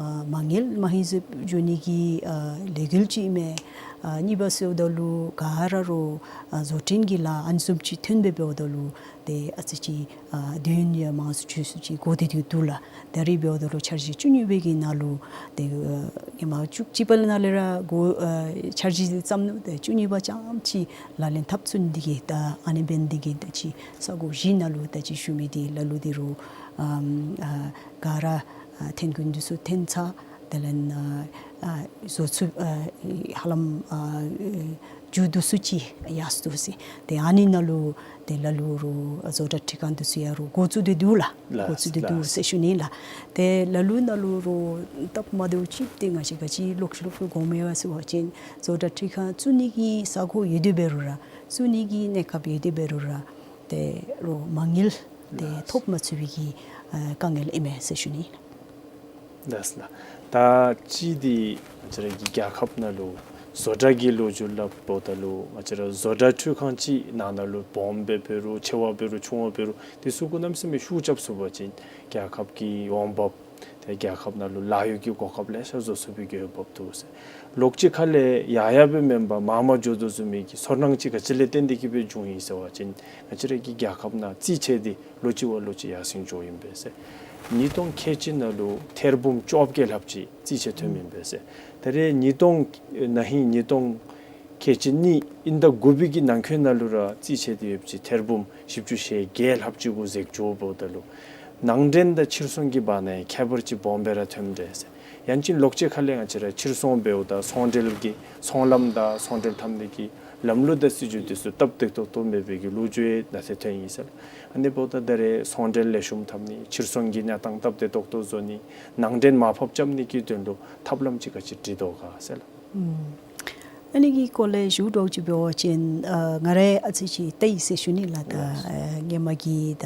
ཨ་མ་དངུལ་མ་ཧིང་སུ་འགྱོ་ནི་གི་ཨ་ལས་འགུལ་ཅིག་མས། ཨ་གཉིས་པ་ཟེརཝ་ད་ལུ་ག་ར་རོགས་ཨ་བཟོ་སྐྲུན་གྱི་ལཱ་ཨ་ནི་བཟུམ་ཅིག་ཐོན་སྦེ་འབདཝ་ད་ལུ་ཏེ་ཨ་ཙི་ཅིག་ཨ་དུས་ཡུན་ཡང་མང་སུ་ཆུང་སུ་ཅིག་འགོར་ཏེ་འདུག་ལགས། ད་རེས་འབདཝ་ད་ལུ་འཆར་གཞི་བཅུ་གཉིས་པའི་གི་ནང་ལུ་ཏེ་ཨ་ཧེ་མ་བཅུ་གཅིག་པ་ལས་ནང་ལས་ར་འགོ་ཨ་འཆར་གཞི་བརྩམས་ནུག། ཏེ་བཅུ་གཉིས་པ་ཙམ་ཅིག་ལག་ལེན་འཐབ་ཚུགས་ནི་འདི་གིས་ད་ཨ་ནི་འབད་ནི་འདི་གིས་ད་ཅི་ས་གོ་བཞི་ནང་ལུ་ད་ཅི་ཞུ་མི་འདི་ལ་ལུ་འདི་རུང་ཨམ་ཨ་ག་ར་ཨ་ཐོན་ཁུངས་འདི་ཚུ་ཐོན་ཚར། དེ་ལས་ཨ་ཨ་བཟོ་ཚུ་ཨ་ཧ་ལམ་ཨ་མཇུག་བསྡུ་ཚུ་ཅིག་ཡར་སོ་ཡི་ཟེར། ཏེ་ཨ་ནི་ནང་ལུ་ཏེ་ལ་ལུ་རུང་བཟོ་གྲྭ་ཁྲིད་ཁང་འདི་ཚུ་ཡང་རུང་འགོ་བཙུགས་ཏེ་འདུག་ལགས། ལགས་འགོ་བཙུགས་ཏེ་འདུག་ལགས། ཟེར་ཞུ་ནི་ལགས། ཏེ་ལ་ལུ་ནང་ལུ་རུང་སྟབས་མ་བདེཝ་ཅིག་ཏེ་ང་བཅས་ག་ཅི་ལོག་ཤུལ་ལོག་ཤུལ་དགོ་མི་ཡོད་ཟེར་བ་ཅིན་བཟོ་གྲྭ་ཁྲིད་ཁང་བཙུགས་ནི་གི་ས་གོ་ཡོད་དེ་འབད་རུང་ར་བཙུགས་ནི་གི་གནས་སྐབས་ཡོད་དེ་འབད་རུང་ར་ཏེ་རུང་མ་དངུལ་ཏེ་ལགས། ཐོབ་མ་ཚུགས་པའི་གི་ཨ་དཀའ་ངལ་ཨིན་མས་ཟེར་ཞུ་ནི། ལགས་ལགས། ད་ཅི་འདི་ང་བཅས་ར་གི་རྒྱལ་ཁབ་ནང་ལུ་བཟོ་གྲྭ་གི་ལོ་རྒྱུས་སླབ་འོངམ་ད་ལུ་ང་བཅས་ར་བཟོ་གྲྭ་ཁྲིད་ཁང་ཅིག་ནང་ན་ལུ་སྦོམ་སྦེ་འབད་རུང་ཆེ་བ་འབད་རུང་ཆུང་བ་འབད་རུང་འདི་ཚུ་གུ་གནམ་མེད་ས་མེད་ཤུགས་རྐྱབ་ཚུགས་པ་ཅིན་རྒྱལ་ཁབ་ཀྱི་འོང་འབབ་ཏེ་རྒྱལ་ཁབ་ནང་ལུ་ལཱ་གཡོག་གི་གོ་སྐབས་ལེ་ཤ་བཟོ་ཚུགས་པའི་གི་འོས་འབབ་འདུག་ཟེར། ལོགས་ཅིག་ཁ་ལས་ཡར་ཡར་སྦེ་མེན་པར་མར་མར་འགྱོ་དོ་བཟུམ་མའི་གི་ཚོར་སྣང་ཅིག་ག་ཅི་ལས་བརྟེན་ཏེ་གིས་སྦེ་བྱུང་ཡི་ཟེར་བ་ཅིན་ང་བཅས་ར་གི་རྒྱལ་ཁབ་ནང་རྩིས་ཆད་འདི་ལོ་གཅིག་བ་ལོ་གཅིག་ཡར་སེང་འགྱོཝ་ཨིན་པས་ཟེར། ཉིས་སྟོང་ཁལ་གཅིག་ནང་ལུ་ཐེར་འབུམ་བཅོ་བརྒྱད་ལྷགཔ་ཅིག་རྩིས་ཆད་ཐོནམ་ཨིན་པས་ཟེར། ད་རེས་ཉིས་སྟོང་ན་ཧིང་ཉིས་སྟོང་ཁལ་གཅིག་གཉིས་དབྱིན་ཟླ་དགུ་པའི་གི་ནང་འཁོད་ནང་ལུ་ར་རྩིས་ཆད་འདི་ཡོདཔ་ཅིག་ཐེར་འབུམ་བཞི་བཅུ་ཞེ་བརྒྱད་ལྷགཔ་ཅིག་གུ་འཛེགས་འགྱོཝ་འབདཝ་ད་ལུ་ནང་འདྲེན་དང་ཕྱིར་ཚོང་གི་བར་ན་ཡང་ཁྱད་པར་ཅིག་སྦོམ་སྦེ་ར་ཐོནམ་འདྲས་ཟེར། ཡང་ཅིན་ལོགས་ཅིག་ཁ་ལས་ང་བཅས་ར་ཕྱིར་ཚོང་འབདཝ་ད་ཚོང་འབྲེལ་གྱི་ཚོང་ལམ་དང་ཚོང་འབྲེལ་འཐབ་ནི་གི་ལམ་ལུགས་དང་སྲིད་བྱུས་འདི་ཚུ་སྟབས་བདེ་ཏོག་ཏོ་མེད་པའི་གི་ལོ་རྒྱུས་ཡང་ད་ལྟོ་ཐོན་ཡི་ཟེར། ཨ་ནི་འབདཝ་ད་ད་རེས་ཚོང་འབྲེལ་ལེགས་ཤོམ་འཐབ་ནི་ཕྱིར་ཚོང་གི་གནས་སྟངས་སྟབས་བདེ་ཏོག་ཏོ་བཟོ་ནི་ནང་འདྲེན་མར་ཕབ་རྐྱབ་ནི་གི་དོན་ལུ་ཐབས་ལམ་ཅིག་ག་ཅི་སྒྲིག་དོ་ག་ཟེར་ལགས། ཨུམ། ཨ་ནི་གི་སྐོར་ལས་ཞུ་དོ་ཅིག་འབད་བ་ཅིན་ཨ་ང་ར་ཨ་ཙི་ཅིག་ལྟ་ཡི་ཟེར་ཞུ་ནི་ལགས། ད་ལགས། ཨ་སྔོན་མ་གི་ད་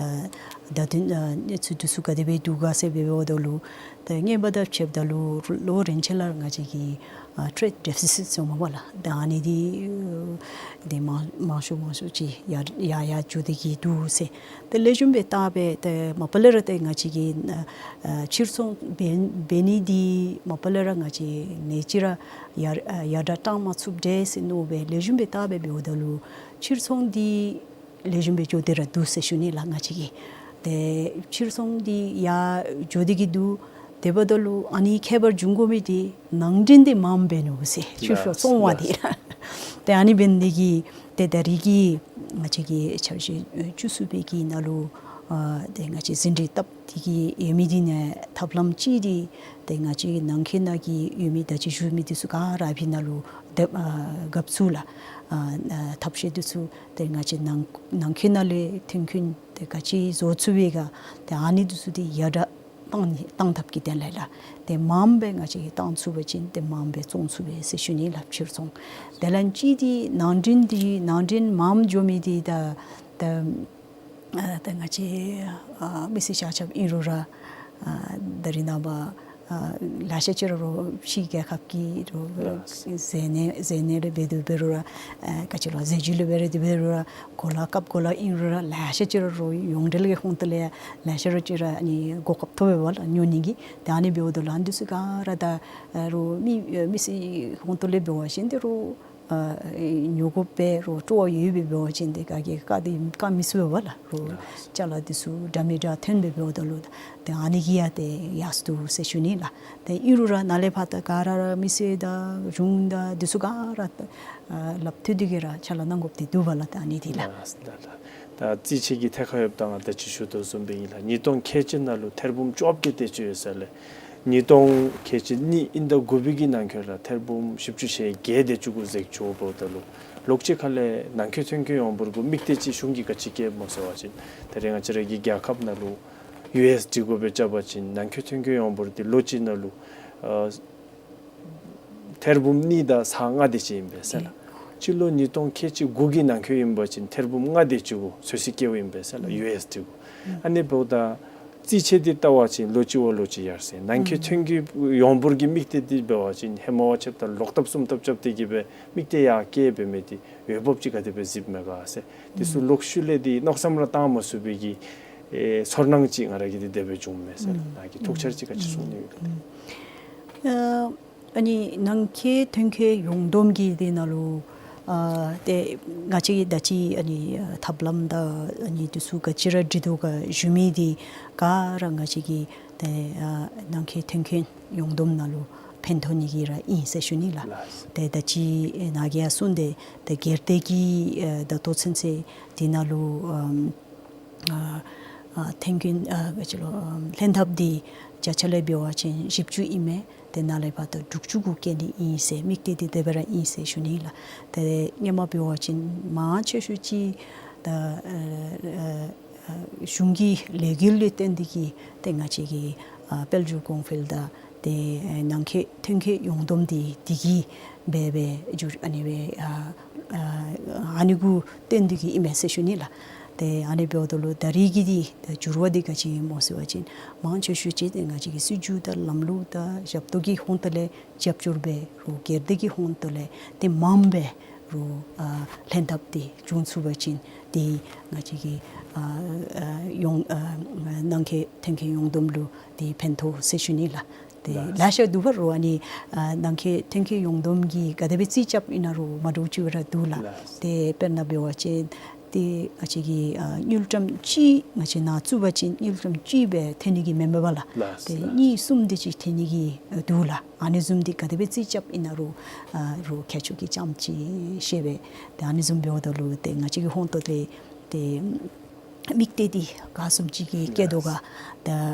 ད་དུང་ཨ་གནས་ཚུལ་འདི་ཚུ་ག་དེ་སྦེ་འདུག་ག་ཟེར་འབདཝ་ད་ལུ་ད་སྔོན་མ་དང་ཕྱདཔ་ད་ལུ་ལོ་རིམ་བཞིན་ལུ་ང་བཅས་ཀྱི་ཨ་ཊེཌ་ཌེ་ཕི་སིཊ་ཟེར་མས་པ་ལགས། ད་ཨ་ནི་འདི་ཨ་འདི་མང་མང་ཤོས་མང་ཤོས་ཅིག་ཡར་ཡར་ཡར་འགྱོ་སྟེ་གི་འདུག་ཟེར། ཏེ་ལེགས་ཤོམ་སྦེ་བལྟ་སྦེ་ཏེ་མ་པ་ལས་ར་ཏེ་ང་བཅས་ཀྱི་ཨ་ཕྱིར་ཚོང་འབད་འབད་ནི་འདི་མ་པ་ལས་ར་ང་བཅས་ནེ་ཅིག་ར་ཡར་ཨ་ཡར་དྲག་བཏང་མ་ཚུགསཔ་འདྲས་ཟེར་མནོ་སྦེ་ལེགས་ཤོམ་སྦེ་བལྟ་སྦེ་འབདཝ་ད་ལུ་ཕྱིར་ཚོང་འདི་ལེགས་ཤོམ་སྦེ་འགྱོ་སྟེ་ར་འདུག་ཟེར་ཞུ་ནི་ལགས་ང་བཅས་ཀྱིས། ཏེ་ཕྱིར་ཚོང་འདི་ཡར་འགྱོ་སྟེ་གི་འདུག། དེ་འབདཝ་ད་ལུ་ཨ་ནི་ཁྱད་པར་འབྱུང་དགོ་མི་འདི་ནང་འདྲེན་འདི་མངམ་འབད་ནུག་ཟེར། ཕྱིར་ཚོང་བ་འདི་ལགས། ཏེ་ཨ་ནི་འབད་ནི་འདི་གིས་ཏེ་ད་རིས་ཀྱི་ང་བཅས་ཀྱི་འཆར་གཞི་བཅུ་གསུམ་པའི་གི་ནང་ལུ་ཨ་ཏེ་ང་བཅས་ཟིན་བྲིས་བཏབ་སྟེ་གི་ཡོད་མི་འདི་ནང་ཐབས་ལམ་ཅིག་འདི་ཏེ་ང་བཅས་ནང་འཁོད་ནང་གི་ཡོད་མི་ད་ཅི་ཞུ་མི་འདི་ཚུ་ག་ར་ཨ་ཕི་ནང་ལུ་དེབ་ཨ་རྒཔོ་ཚུ་ལགས། ཨ་ཨ་ཐབས་ཤེས་འདི་ཚུ་ཏེ་ང་བཅས་ནང་ནང་འཁོད་ནང་ལས་ཐོན་ཁུངས་ཏེ་ག་ཅི་བཟོ་ཚུགས་པའི་ག་ཏེ་ཨ་ནི་འདི་ཚུ་འདི་ཡར་དྲག་བཏང་ནི་བཏང་ཐབས་ཀྱི་དོན་ལས་ལགས། ཏེ་མངམ་སྦེ་ང་བཅས་ཀྱིས་བཏང་ཚུགས་པ་ཅིན་ཏེ་མངམ་སྦེ་བཙོང་ཚུགས་པས་ཟེར་ཞུ་ནི་ལགས་ཕྱིར་ཚོང་། དེ་ལས་ཅིག་འདི་ནང་འདྲེན་འདི་ནང་འདྲེན་མངམ་འགྱོ་མི་འདི་ད་ད་ཨ་ད་ང་བཅས་ཨ་མི་སེར་ཤ་ཁྱབ་ཨིན་རུང་ར་ཨ་ད་རེས་ནངས་པ་ཨ་ལེ་ཤ་ཅིག་ར་རོགས་ཕྱི་རྒྱལ་ཁབ་ཀྱི་རོགས་ལགས། ཟས་ནང་ཟས་ནང་ལས་འབད་དེ་འབད་རུང་ར་ཨ་ག་ཅི་ལོ་ཟས་བཅུད་ལས་འབད་དེ་འབད་རུང་ར་གོ་ལ་སྐབས་གོ་ལ་ཨིན་རུང་ར་ལེ་ཤ་ཅིག་ར་རོགས་ཡོངས་འབྲེལ་གྱི་ཧོང་ཏོ་ལས་ལེ་ཤ་ར་ཅིག་ར་ཨ་ནི་གོ་སྐབས་ཐོབ་པས་པ་ལགས་ཉོ་ནི་གི། ཏེ་ཨ་ནི་འབདཝ་ད་ལུ་ཨ་ནི་འདི་ཚུ་ག་ར་ད་ཨ་རོགས་མི་མི་སེར་ཧོང་ཏོ་ལས་འབད་བ་ཅིན་ཏེ་རོགས་ཨ་ཉོ་དགོ་པས་རོགས་སྤྲོ་བ་ཡོད་པས་འབད་བ་ཅིན་ཏེ་ག་གིས་བཀག་སྟེ་བཀག་མི་ཚུགས་པས་པ་ལགས། རོགས་ལགས། ཅ་ལ་འདི་ཚུ་འདྲ་མི་འདྲ་ཐོན་པས་འབདཝ་ད་ལུ་ཏེ་ཨ་ནི་གིས་ཡང་ཏེ་ཡར་སོ་འདུག་ཟེར་ཞུ་ནི་ལགས། ཏེ་ཨིན་རུང་ར་ནཱ་ལས་ཕར་ད་ག་ར་ར་མི་སེར་དང་གཞུང་དང་འདི་ཚུ་ག་ར་ཨ་སླབ་ཐུབ་དེ་གིས་ར་ཕྱག་ལཱ་གནང་དགོཔ་འདི་འདུག་པ་ལགས། ད་ཨ་ནི་འདི་ལགས། ལགས་ལགས་ལགས། ད་རྩིས་ཆད་ཀྱི་ཐད་ཁར་ཡོདཔ་ད་ང་ད་ཅི་ཞུ་དོ་བཟུམ་སྦེ་ཨིན་ལགས། ཉིས་སྟོང་ཁལ་གཅིག་ནང་ལུ་ཐེར་འབུམ་བཅོ་བརྒྱད་དེ་ཅིག་ཡོད་ས་ལས་ཉིས་སྟོང་ཁལ་གཅིག་གཉིས་དབྱིན་ཟླ་དགུ་པའི་གི་ནང་འཁོད་ལུ་ཐེར་འབུམ་བཞི་བཅུ་ཞེ་བརྒྱད་དེ་ཅིག་གུ་འཛེགས་འགྱོཝ་འབདཝ་ད་ལུ་ལོགས་ཅིག་ཁ་ལས་ནང་འཁོད་ཐོན་ཁུངས་ཡོངས་འབོར་གུ་དམིགས་གཏད་ཅིག་གཞུང་གིས་ག་ཅི་བསྐྱེདཔ་སྨོ་ཟེར་བ་ཅིན་ད་རེས་ང་བཅས་ར་གི་རྒྱལ་ཁབ་ནང་ལུ་ཡུ་ཨེསི་ཌི་གུ་སྦེ་རྐྱབ་པ་ཅིན་ནང་འཁོད་ཐོན་ཁུངས་ཡོངས་འབོར་འདི་ལོ་གཅིག་ནང་ལུ་ཨ་ཐེར་འབུམ་གཉིས་དང་ཚག་ལྔ་དེ་ཅིག་ཨིན་པས་ཟེར་ལགས། སྤྱི་ལོ་ཉིས་སྟོང་ཁལ་གཅིག་དགུ་གི་ནང་འཁོད་ཨིན་པ་ཅིན་ཐེར་འབུམ་ལྔ་དེ་ཅིག་གུ་ཚོད་བསྲེ་བསྐྱེདཔ་ཨིན་པས་ཟེར་ལགས། ཡུ་ཨེསི་ཌི་གུ། ཨ་ནི་འབདཝ་ད་རྩིས་ཆད་འདི་བལྟ་བ་ཅིན་ལོ་གཅིག་བ་ལོ་གཅིག་ཡར་སེང་། ནང་འཁོད་ཐོན་ཁུངས་ཡོངས་འབོར་གྱི་དམིགས་གཏད་འདི་འབད་བ་ཅིན་ཧེ་མ་བ་ཆད་ད་ལོག་ལྟབ་གསུམ་ལྟབ་རྐྱབ་སྟེ་གིས་སྦེ་དམིགས་གཏད་ཡར་བསྐྱེད་འབད་མི་འདི་འོས་འབབ་ཅིག་ག་དེ་སྦེ་གཟིགསཔ་མས་ག་ཟེར། འདི་ཚུ་ལོགས་ཤུལ་ལས་འདི་མནོ་བསམ་ར་བཏང་མ་ཚུགས་པའི་གི་ཨེ་ཚོར་སྣང་ཅིག་ང་ར་གིས་འདི་དེ་སྦེ་བྱུངམ་མས་ཟེར། ནཱ་གིས་ཐུགས་འཆར་ཅིག་ག་ཅི་གསུང་ནི་ཡོད་ག། ཨ་ཨ་ནི་ནང་འཁོད་ཐོན་ཁུངས་ཡོངས་བསྡོམས་ཀྱི་འདི་ནང་ལུ་ཨ་ཏེ་ང་བཅས་ད་ཅི་ཨ་ནི་ཐབས་ལམ་དང་ཨ་ནི་འདི་ཚུ་ག་ཅི་ར་སྒྲིག་དོ་ག་ཞུ་མི་འདི་ག་ར་ང་བཅས་ཀྱི་ཏེ་ཨ་ནང་འཁོད་ཐོན་ཁུངས་ཡོངས་བསྡོམས་ནང་ལུ་ཕན་ཐོགས་ནི་གི་ར་ཨིན་ཟེར་ཞུ་ནི་ལགས། ལགས། ཏེ་ད་ཅི་ནཱ་གིས་ཡང་གསུངས་ཏེ་ཏེ་སྒེར་སྡེ་གི་ཨ་ད་ལྟོ་ཚུན་ཚོད་འདི་ནང་ལུ་ཨམ་ཨ་ཨ་ཐོན་ཁུངས་ཨ་ག་ཅི་ལོ་ཨམ་ལྷན་ཐབས་འདི་བརྒྱ་ཆ་ལས་འབད་བ་ཅིན་བཞི་བཅུ་ཨིན་མས། ཏེ་ནཱ་ལས་ཕར་ད་དྲུག་ཅུ་གུ་བཀལ་ནི་ཨིན་ཟེར་དམིགས་གཏད་འདི་དེ་སྦེ་ར་ཨིན་ཟེར་ཞུ་ནི་ལགས། ཏེ་སྔོན་མ་འབད་བ་ཅིན་མང་ཆེ་ཤོས་ཅིག་ད་ཨ་ཨ་གཞུང་གི་ལས་འགུལ་ལས་བརྟེན་ཏེ་གིས་ཏེ་ང་བཅས་ཀྱི་ཨ་དཔལ་འབྱོར་གོང་འཕེལ་དང་ཏེ་ཨ་ནང་འཁོད་ཐོན་སྐྱེད་ཡོངས་བསྡོམས་འདི་དེ་གིས་འབད་འབད་འགྱུར་ཨ་ནི་སྦེ་ཨ་ཨ་ཨ་ནི་གུ་བརྟེན་ཏེ་གིས་ཨིན་མས་ཟེར་ཞུ་ནི་ལགས། ཏེ་ཨ་ནི་འབདཝ་ད་ལུ་ད་རེས་ཀྱི་འདི་ད་འགྱུར་བ་འདི་ག་ཅི་ཨིན་སྨོ་ཟེར་བ་ཅིན་མང་ཆེ་ཤོས་ཅིག་ཏེ་ང་བཅས་ཀྱི་སྲིད་བྱུས་དང་ལམ་ལུགས་དང་ཞབས་ཏོག་གི་ཧོང་ཏོ་ལས་རྒྱབ་སྐྱོར་འབད་རུང་སྒེར་སྡེ་གི་ཧོང་ཏོ་ལས་ཏེ་མངམ་འབད་རུང་ཨ་ལྷན་ཐབས་འདི་བྱུང་ཚུགས་པ་ཅིན་ཏེ་ང་བཅས་ཀྱི་ཨ་ཨ་ཡོངས་ཨ་ནང་འཁོད་ཐོན་སྐྱེད་ཡོངས་བསྡོམས་ལུ་ཏེ་ཕན་ཐོགས་ཟེར་ཞུ་ནི་ལགས། ཏེ་ལགས། ལེ་ཤ་འདུག་པ་རུང་ཨ་ནི་ཨ་ནང་འཁོད་ཐོན་སྐྱེད་ཡོངས་བསྡོམས་ཀྱིས་ག་དེ་སྦེ་རྩིས་རྐྱབ་ཨིན་ན་རུང་མ་འདྲཝ་ཅིག་སྦེ་ར་འདུག་ལགས། ལགས། ཏེ་དཔེར་ན་འབད་བ་ཅིན་ཏེ་ང་བཅས་ཀྱི་ཨ་དངུལ་ཀྲམ་གཅིག་ང་བཅས་ནཱ་བཙུགས་པ་ཅིན་དངུལ་ཀྲམ་གཅིག་སྦེ་ཐོན་ནི་གི་མེན་མས་པ་ལགས། ལགས། ཏེ་ལགས། གཉིས་གསུམ་དེ་ཅིག་ཐོན་ནི་གི་འདུག་ལགས། ཨ་ནི་བཟུམ་འདི་ག་དེ་སྦེ་རྩིས་རྐྱབ་ཨིན་ན་རུང་ཨ་རུང་ཁྱད་ཆོས་ཀྱི་ཙམ་ཅིག་ཤེས་པས། ཏེ་ཨ་ནི་བཟུམ་འབདཝ་ད་ལུ་ཏེ་ང་བཅས་ཀྱི་ཧོང་ཏོ་ལས་ཏེ་དམིགས་གཏད་འདི་ག་བཟུམ་ཅིག་གིས་བསྐྱེད་དོ་ག། ད་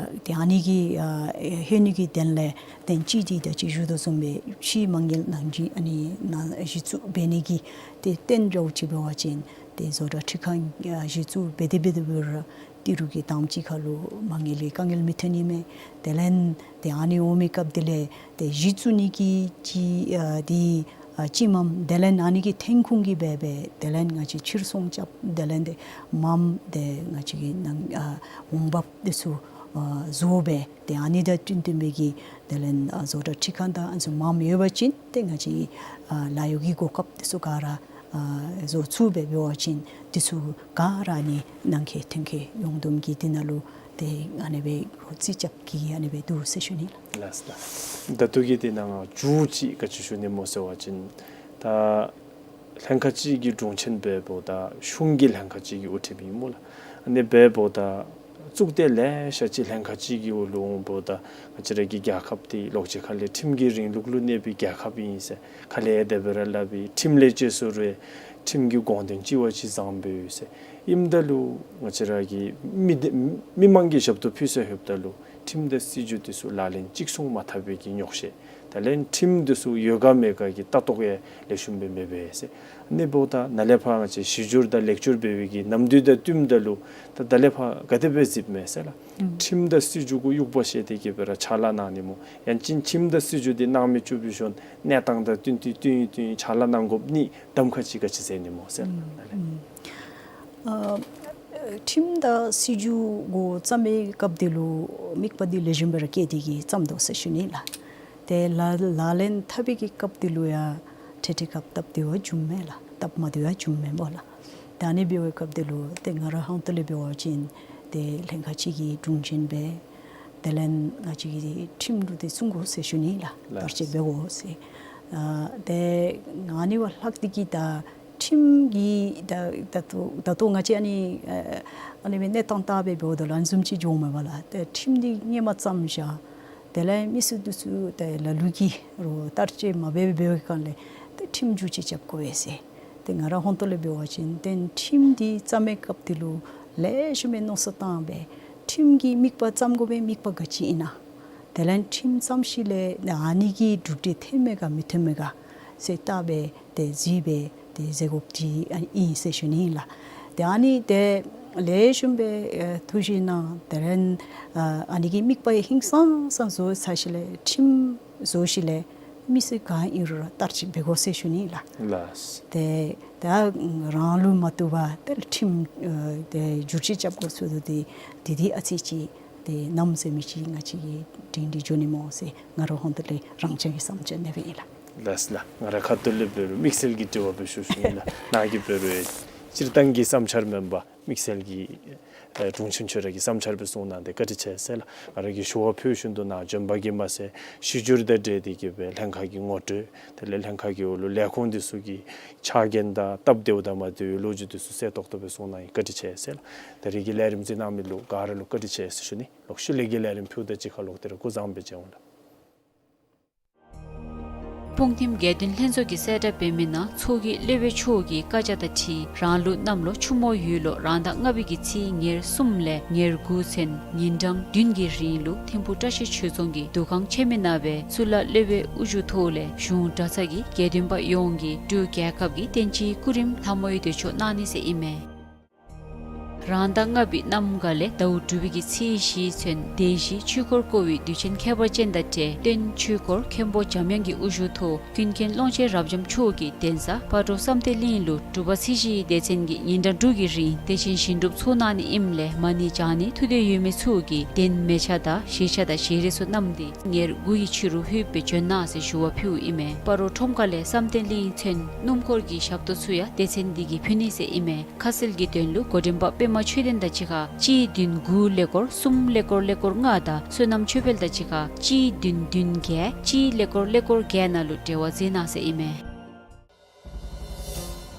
ཏེ་ཨ་ནི་གི་ཨ་ཧེ་ནི་གི་དོན་ལས་ཏེ་གཅིག་འདི་ད་ཅི་ཞུ་དོ་བཟུམ་སྦེ་ཕྱི་མ་དངུལ་ནང་འདི་ཨ་ནི་ནང་གཞི་བཙུགས་འབད་ནི་གི་ཏེ་རྟེན་འབྲེལ་ཅིག་འབད་བ་ཅིན་ཏེ་བཟོ་གྲྭ་ཁྲི་ཁང་ཨ་གཞི་བཙུགས་འབད་དེ་འབད་དེ་འབད་རུང་ཏི་རུ་གི་དང་པ་ཅིག་ཁར་ལུ་མ་དངུལ་གྱི་དཀའ་ངལ་མི་ཐོན་ནི་མས། དེ་ལས་ཏེ་ཨ་ནི་འོང་མི་སྐབས་དེ་ལས་ཏེ་གཞི་བཙུགས་ནི་གི་ཅིག་ཨ་འདི་ཨ་ཅིག་མངམ་དེ་ལས་ཨ་ནི་གི་ཐོན་ཁུངས་ཀྱིས་འབད་འབད་དེ་ལས་ང་བཅས་ཕྱིར་ཚོང་རྐྱབ་དེ་ལས་ཏེ་མངམ་ཏེ་ང་བཅས་ཀྱི་ནང་ཨ་འོང་འབབ་འདི་ཚུ་ཨ་བཟོ་འབད་ཏེ་ཨ་ནི་དང་བསྟུན་བསྟུན་པའི་གི་དེ་ལས་ཨ་བཟོ་གྲྭ་ཁྲི་ཁང་དང་ཨ་ནི་ཚུ་མངམ་ཡོད་པ་ཅིན་ཏེ་ང་བཅས་ཨ་ལཱ་གཡོག་གི་གོ་སྐབས་འདི་ཚུ་ག་ར་ཨ་བཟོ་ཚུགས་པས། འབད་བ་ཅིན་འདི་ཚུ་ག་ར་ནི་ནང་འཁོད་ཐོན་སྐྱེད་ཡོངས་བསྡོམས་ཀྱི་འདི་ནང་ལུ་ཏེ་ཨ་ནི་སྦེ་རྩིས་རྐྱབ་ཀྱི་ཨ་ནི་སྦེ་འདུག་ཟེར་ཞུ་ནི་ལགས། ལགས་ལགས། ད་ལྟོ་གི་འདི་ནང་མཇུག་ཅིག་ག་ཅི་ཞུ་ནི་སྨོ་ཟེར་བ་ཅིན་ད་ལྷན་ཁག་ཅིག་གི་དྲུང་ཆེན་འབདཝ་ད་གཞུང་གི་ལྷན་ཁག་ཅིག་གི་དབུ་ཁྲིདཔ་ཨིན་སྨོ་ལགས། ཨ་ནི་འབདཝ་ད་གཙུག་སྡེ་ལེ་ཤ་ཅིག་ལྷན་ཁག་ཅིག་གི་འོག་ལུ་འོང་འབདཝ་ད་ང་བཅས་ར་གི་རྒྱལ་ཁབ་འདི་ལོག་ཅི་ཁ་ལས་ཁྲིམས་ཀྱི་རིང་ལུགས་ལུ་གནས་པའི་རྒྱལ་ཁབ་ཨིན་ཟེར་ཁ་ལས་དེ་སྦེ་ར་སླབ་པའི་ཁྲིམས་ལས་བཅད་སོང་རུང་ཁྲིམས་ཀྱི་དགོངས་དོན་ཅིག་བ་ཅིག་བཟང་པོ་ཡོད་ཟེར་ཨིནམ་ད་ལུ་ང་བཅས་ར་གི་མི་སྡེ་མི་མང་གི་ཞབས་ཏོག་ཕུལ་ས་ལྷོདཔ་ད་ལུ་ཁྲིམས་དང་སྲིད་བྱུས་འདི་ཚུ་ལག་ལེན་གཅིག་མཚུངས་མ་འཐབ་པའི་གི་ཉོགས་བཤད། དེ་ལས་ཁྲིམས་འདི་ཚུ་ཡོད་ག་མེད་ག་གི་ལྟ་རྟོག་ཡང་ལེགས་ཤོམ་སྦེ་མེད་པས་ཟེར། ཨ་ནི་འབདཝ་ད་ནཱ་ལས་ཕར་ང་བཅས་གཞི་འགྱུར་དང་ལེགས་འགྱུར་འབད་བའི་གི་ནམ་དུས་དང་བསྟུནམ་ད་ལུ་ད་ད་ལས་ཕར་ག་དེ་སྦེ་གཟིགསཔ་མས་ཟེར་ལགས། ཨུམ། ཁྲིམས་དང་སྲིད་བྱུས་གུ་དབྱུག་པ་བཞེས་ཏེ་གི་སྦེ་ར་ཕྱག་ལཱ་གནང་ནི་སྨོ། ཡང་ཅིན་ཁྲིམས་དང་སྲིད་བྱུས་འདི་གནང་མི་བཅུག་པའི་ཤུལ་གནས་སྟངས་དང་བསྟུན་ཏེ་བསྟུན་བསྟུན་ཕྱག་ལཱ་གནང་དགོཔ་ཨིན་གདམ་ཁ་ཅིག་ག་ཅི་མཛད་ནི་སྨོ་ཟེར་ལགས། ཨུམ། ཨ་ཁྲིམས་དང་སྲིད་བྱུས་གུ་བརྩམ་པའི་སྐབས་འདི་ལུ་དམིགས་པ་འདི་ལེགས་ཤོམ་སྦེ་ར་བསྐྱེད་དེ་གི་བརྩམ་དོ་ཟེར་ཞུ་ནི་ལགས། ཏེ་ལག་ལག་ལེན་འཐབ་པའི་གི་སྐབས་འདི་ལུ་ཡང་འཕྲལ་འཕྲལ་ཁར་སྟབས་བདེ་བ་བྱུངམ་མས་ལགས། སྟབས་མ་བདེ་བ་བྱུངམ་མས་སྨོ་ལགས། ད་ཨ་ནི་འབད་བའི་སྐབས་འདི་ལུ་ཏེ་ང་རའི་ཧོང་ཏོ་ལས་འབད་བ་ཅིན་ཏེ་ལྷན་ཁག་ཅིག་གི་དྲུང་ཆེན་སྦེ་དེ་ལས་ང་བཅས་ཀྱི་ཁྲིམས་ལུགས་འདི་བསྲུང་དགོ་ཟེར་ཞུ་ནི་ལགས། ལགས། བསྟར་སྤྱོད་འབད་དགོ་ཟེར། ཨ་ཏེ་ཨ་ནི་བ་ལྷག་སྟེ་གི་ད་ཁྲིམས་ཀྱི་ད་ད་ལྟོ་ད་ལྟོ་ང་བཅས་ཨ་ནི་ཨ་ཨ་ནི་སྦེ་གནས་སྟངས་བལྟ་སྦེ་འབདཝ་ད་ལུ་ཨ་ནི་བཟུམ་ཅིག་འགྱོཝ་མས་པ་ལགས། ཏེ་ཁྲིམས་འདི་སྔོན་མ་བརྩམས་བཞག། དེ་ལས་མི་སེར་འདི་ཚུ་ཏེ་ལ་ལུ་གིས་རོགས་བསྟར་སྤྱོད་མ་འབད་འབད་བའི་སྒང་ལས་ཏེ་ཁྲིམས་འགྱུར་བཅོས་རྐྱབ་དགོ་པས་ཟེར། ཏེ་ང་རའི་ཧོང་ཏོ་ལས་འབད་བ་ཅིན་ཏེ་ཁྲིམས་འདི་བརྩམ་པའི་སྐབས་འདི་ལུ་ལེགས་ཤོམ་སྦེ་མནོ་བསམ་བཏང་སྦེ་ཁྲིམས་ཀྱི་དམིགས་པ་བརྩམ་དགོ་པའི་དམིགས་པ་ག་ཅི་ཨིན་ན། དེ་ལས་ཁྲིམས་བརྩམས་ཞིནམ་ལས་ཨ་ནི་གི་གྲུབ་འབྲས་ཐོན་མས་ག་མི་ཐོན་མས་ག་ཟེར་བལྟ་སྦེ་ཏེ་གཟིགས་སྦེ་ཏེ་མཛད་དགོཔ་ཅིག་ཨ་ཨིན་ཟེར་ཞུ་ནི་ལགས། ཏེ་ཨ་ནི་ཏེ་ལེགས་ཤོམ་སྦེ་ཨེ་ཐུགས་བཞེད་གནང་། དེ་ལས་ཨ་ཨ་ནི་གི་དམིགས་པ་ཧིང་སངས་ས་བཟོ་ཚར་ཞིནམ་ལས་ཁྲིམས་བཟོ་ཞིནམ་ལས་མི་སེར་ག་ཨིན་རུང་བསྟར་སྤྱོད་འབད་དགོ་ཟེར་ཞུ་ནི་ལགས། ལགས། ཏེ་ད་རང་ལུ་མ་བཏུབ་པར་ཏེ་ཁྲིམས་ཨེ་ཏེ་འགྱུར་བཅོས་རྐྱབ་དགོ་ཟེར་དོ་འདི་འདི་འདི་ཨ་ཙི་ཅིག་ཏེ་གནམ་མེད་ས་མེད་ཅིག་ང་བཅས་ཀྱིས་སྒྲིང་སྒྲི་འགྱོ་ནི་སྨོ་ཟེར་ང་རའི་ཧོང་ཏོ་ལས་རང་རྐྱང་གི་བསམ་འཆར་ཨ་ནི་སྦེ་ཨིན་ལགས། ལགས་ལགས། ང་རའི་ཁ་ཐུག་ལས་འབད་རུང་དམིགས་བསལ་གྱི་དྲི་བ་སྦེ་ཞུ་ཞུ་ནི་ལགས། ནཱ་གིས་འབད་རུང་སྤྱིར་བཏང་གི་བསམ་འཆར་མེན་པར་དམིགས་བསལ་གྱི་ཨེ་དྲུང་ཆེན་ཁྱོད་ར་གི་བསམ་འཆར་སྦེ་གསུང་གནང་སྟེ་བཀའ་དྲིན་ཆེ་ཟེར་ལགས། ང་ར་གིས་ཞུ་བ་ཕུལ་བཞིན་དུ་ནཱ་བྱོན་པ་གིས་མ་ཚད་གཞི་འགྱུར་དང་འབྲེལ་ཏེ་གི་སྦེ་ལྷན་ཁག་གི་ངོ་སྤྲོད་དེ་ལས་ལྷན་ཁག་གི་འོག་ལུ་ལས་ཁུངས་འདི་ཚུ་གི་ཕྱག་འགན་དང་སྟབས་བདེཝ་དང་མ་བདེཝ་ལོ་རྒྱུས་འདི་ཚུ་གསལ་ཏོག་ཏོ་སྦེ་གསུང་གནང་ཡི། བཀའ་དྲིན་ཆེ་ཟེར་ལགས། ད་རེས་ཀྱི་ལས་རིམ་གཟིགས་གནང་མི་ལུ་ག་ར་ལུ་བཀའ་དྲིན་ཆེ་ཟེར་ཞུ་ནི། ལོག་ཤུལ་ལས་ཀྱི་ལས་རིམ་ཕུལཝ་ད་གཅིག་ཁར་ལོག་སྟེ་ར་སྐུ་གཟུགས་བཟང་པོ་སྦེ་མཇལ་འོང་ལགས། ཁུངས་ཐིམ་དགེ་འདུན་ལྷན་ཚོགས་ཀྱིས་གསལ་བསྒྲགས་འབད་མི་ནང་ཚོགས་ཀྱི་སློབ་དཔོན་མཆོག་གིས་བཀའ་རྒྱ་དང་འཁྲིལ་རང་ལུགས་གནམ་ལོ་ཆུ་མོ་ཡོས་ལོ་རང་ཟླ་ལྔ་པའི་གི་ཚེས་ཉེར་གསུམ་ལས་ཉེར་དགུ་ཚུན་ཉིན་གྲངས་བདུན་གྱི་རིང་ལུ་ཐིམ་ཕུ་བཀྲ་ཤིས་ཆོས་རྫོང་གི་འདུ་ཁང་ཆེན་མོའི་ནང་སྦེ་གཙུག་ལག་སློབ་དཔོན་དབུ་བཞུགས་ཐོག་ལས་གཞུང་གྲྭ་ཚང་གི་དགེ་འདུན་པ་ཡོངས་ཀྱིས་འབྲུག་རྒྱལ་ཁབ་ཀྱི་བསྟན་སྤྱིའི་སྐུ་རིམ་ལྷ་མོའི་དུས་མཆོད་གནང་ནི་ཟེར་ཨིན་མས། རང་ཟླ་ལྔ་པའི་གནམ་གང་ལས་ཟླཝ་དྲུག་པའི་གི་ཚེས་བཞི་ཚུན་བདེན་བཞིའི་ཆོས་འཁོར་བསྐོར་བའི་དུས་ཆེན་ཁྱད་པར་ཅན་དང་འབྲེལ་སྟོན་ཆོས་འཁོར་མཁན་པོ་འཇམ་དབྱངས་ཀྱི་དབུ་བཞུགས་ཐོག་ཀུན་མཁྱེན་ཀློང་ཆེན་རབ་འབྱམས་མཆོག་གིས་གདན་ས་སྤ་རོ་བསམ་གཏན་གླིང་ལུ་སྒྲུབ་པ་ཚེས་བཞིའི་སྡེ་ཚན་གྱིས་ཉིན་གྲངས་དྲུག་གི་རིང་བདེ་ཆེན་ཞིང་སྒྲུབ་ཚོགས་གནང་ནི་ཨིནམ་ལས་མ་ཎི་བགྱང་ནི་ཐུགས་འདོད་ཡོད་མི་ཚུ་གིས་གདན་མལ་ཆ་དང་བཞེས་ཆ་དང་བཞེས་རས་ཚུ་བསྣམས་ཏེ་ཉེར་དགུ་ཡི་ཕྱི་རུ་ལྷོད་པའི་བྱོན་གནང་ཟེར་ཞུ་བ་ཕུལཝ་ཨིན་མས། སྤ་རོ་ཁྲོམ་ཁ་ལས་བསམ་གཏན་གླིང་ཚུན་སྣུམ་འཁོར་གྱི་ཞབས་ཏོག་ཚུ་ཡང་སྡེ་ཚན་འདི་གིས་ཕུལ་ནི་ཟེར་ཨིན་མས། ཁ་གསལ་གྱི་དོན་ལུ་འགོ་འདྲེན་པ་པདྨ་ཆོས་ལྡན་དང་གཅིག་ཁར་གཅིག་བདུན་དགུ་ཀླད་ཀོར་གསུམ་ཀླད་ཀོར་ཀླད་ཀོར་ལྔ་དང་བསོད་ནམས་ཆོས་འཕེལ་དང་གཅིག་ཁར་གཅིག་བདུན་བདུན་བརྒྱད་གཅིག་ཀླད་ཀོར་ཀླད་ཀོར་བརྒྱད་ནང་ལུ་འབྲེལ་བ་མཛད་གནང་ཟེར་ཨིན་མས།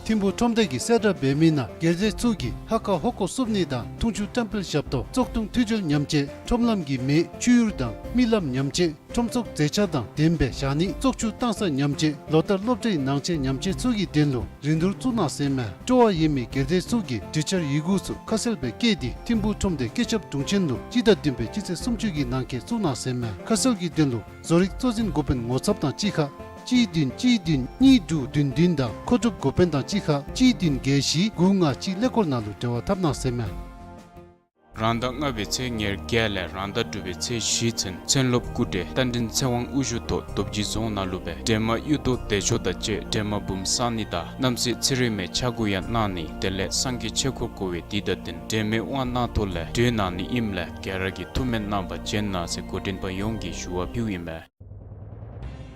ཐིམ་ཕུ་ཁྲོམ་སྡེ་གིས་གསལ་བསྒྲགས་འབད་མི་ནང་དགེ་རྩ་ཚུ་གིས་ཧ་ཀ་ཧོ་ཀོ་བསུབ་ནི་དང་འཐུང་ཆུ་བཀྲམ་སྤེལ་ཞབས་ཏོག་བཙོག་འཐུང་འཐུས་སྦྱོར་ཉམས་བཅོས་ཁྲོམ་ལམ་གྱི་མེ་བཅུད་ཡུར་དང་རྨི་ལམ་ཉམས་བཅོས་ཁྲོམ་ཚོགས་མཛེས་ཆ་དང་ལྡནམ་སྦེ་བཞག་ནི་བཙོག་ཆུ་བཏང་ས་ཉམས་བཅོས་ལོ་ལྟར་སློབ་གྲྭའི་ནང་ཆས་ཉམས་བཅོས་ཚུ་གི་དོན་ལུ་རིན་བསྡུར་བཙུགས་གནང་ཟེར་མས། སྤྲོ་བ་ཡོད་མི་དགེ་རྩ་ཚུ་གིས་འབྲེལ་ཆ་ཡི་གུ་ཚུ་ཁ་གསལ་སྦེ་བཀོད་དེ་ཐིམ་ཕུ་ཁྲོམ་སྡེ་སྐུ་ཞབས་དྲུང་ཆེན་ལུ་སྤྱི་ཟླ་བདུན་པའི་སྤྱི་ཚེས་སུམ་ཅུ་གི་ནང་འཁོད་བཙུགས་གནང་ཟེར་མས། ཁ་གསལ་གྱི་དོན་ལུ་བཟོ་རིག་གཙོ་འཛིན་འགོ་དཔོན་ངོ་ཚབ་དང་གཅིག་ཁར་གཅིག་བདུན་གཅིག་བདུན་གཉིས་དྲུག་བདུན་བདུན་དང་མཁོ་སྒྲུབ་འགོ་དཔོན་དང་གཅིག་ཁར་གཅིག་བདུན་བརྒྱད་བཞི་དགུ་ལྔ་གཅིག་ཀླད་ཀོར་ནང་ལུ་འབྲེལ་བ་འཐབ་གནང་ཟེར་མས། རང་ཟླ་ལྔ་པའི་ཚེས་ཉེར་བརྒྱད་ལས་རང་ཟླ་དྲུག་པའི་ཚེས་བཞི་ཚུན་མཚན་སློབ་སྐུ་བགྲེས་རྟ་མགྲིན་ཚེ་དབང་དབུ་བཞུགས་ཐོག་རྡོ་རྗེ་རྫོང་ནང་ལུ་སྦེ་སྒྲོལ་མ་གཡུ་ཐོག་བདེ་མཆོག་དང་བཅས་སྒྲོལ་མ་འབུམ་བསང་ནི་དང་རྣམ་སྲས་ཚེ་རིང་མའི་ཕྱག་སྐོར་ཡང་གནང་ནི། དེ་ལས་སངས་རྒྱས་ཆོས་འཁོར་བསྐོར་བའི་དུས་དང་བསྟུན་སྒྲོལ་མའི་དབང་གནང་ཐོག་ལས་གྲོལ་གནང་ནི་ཨིནམ་ལས་ག་ར་གིས་ཐུགས་སྨོན་གནང་བར་བྱོན་གནང་ཟེར་འགོ་འདྲེན་པ་ཡོངས་ཀྱིས་ཞུ་བ་ཕུལཝ་ཨིན་མས།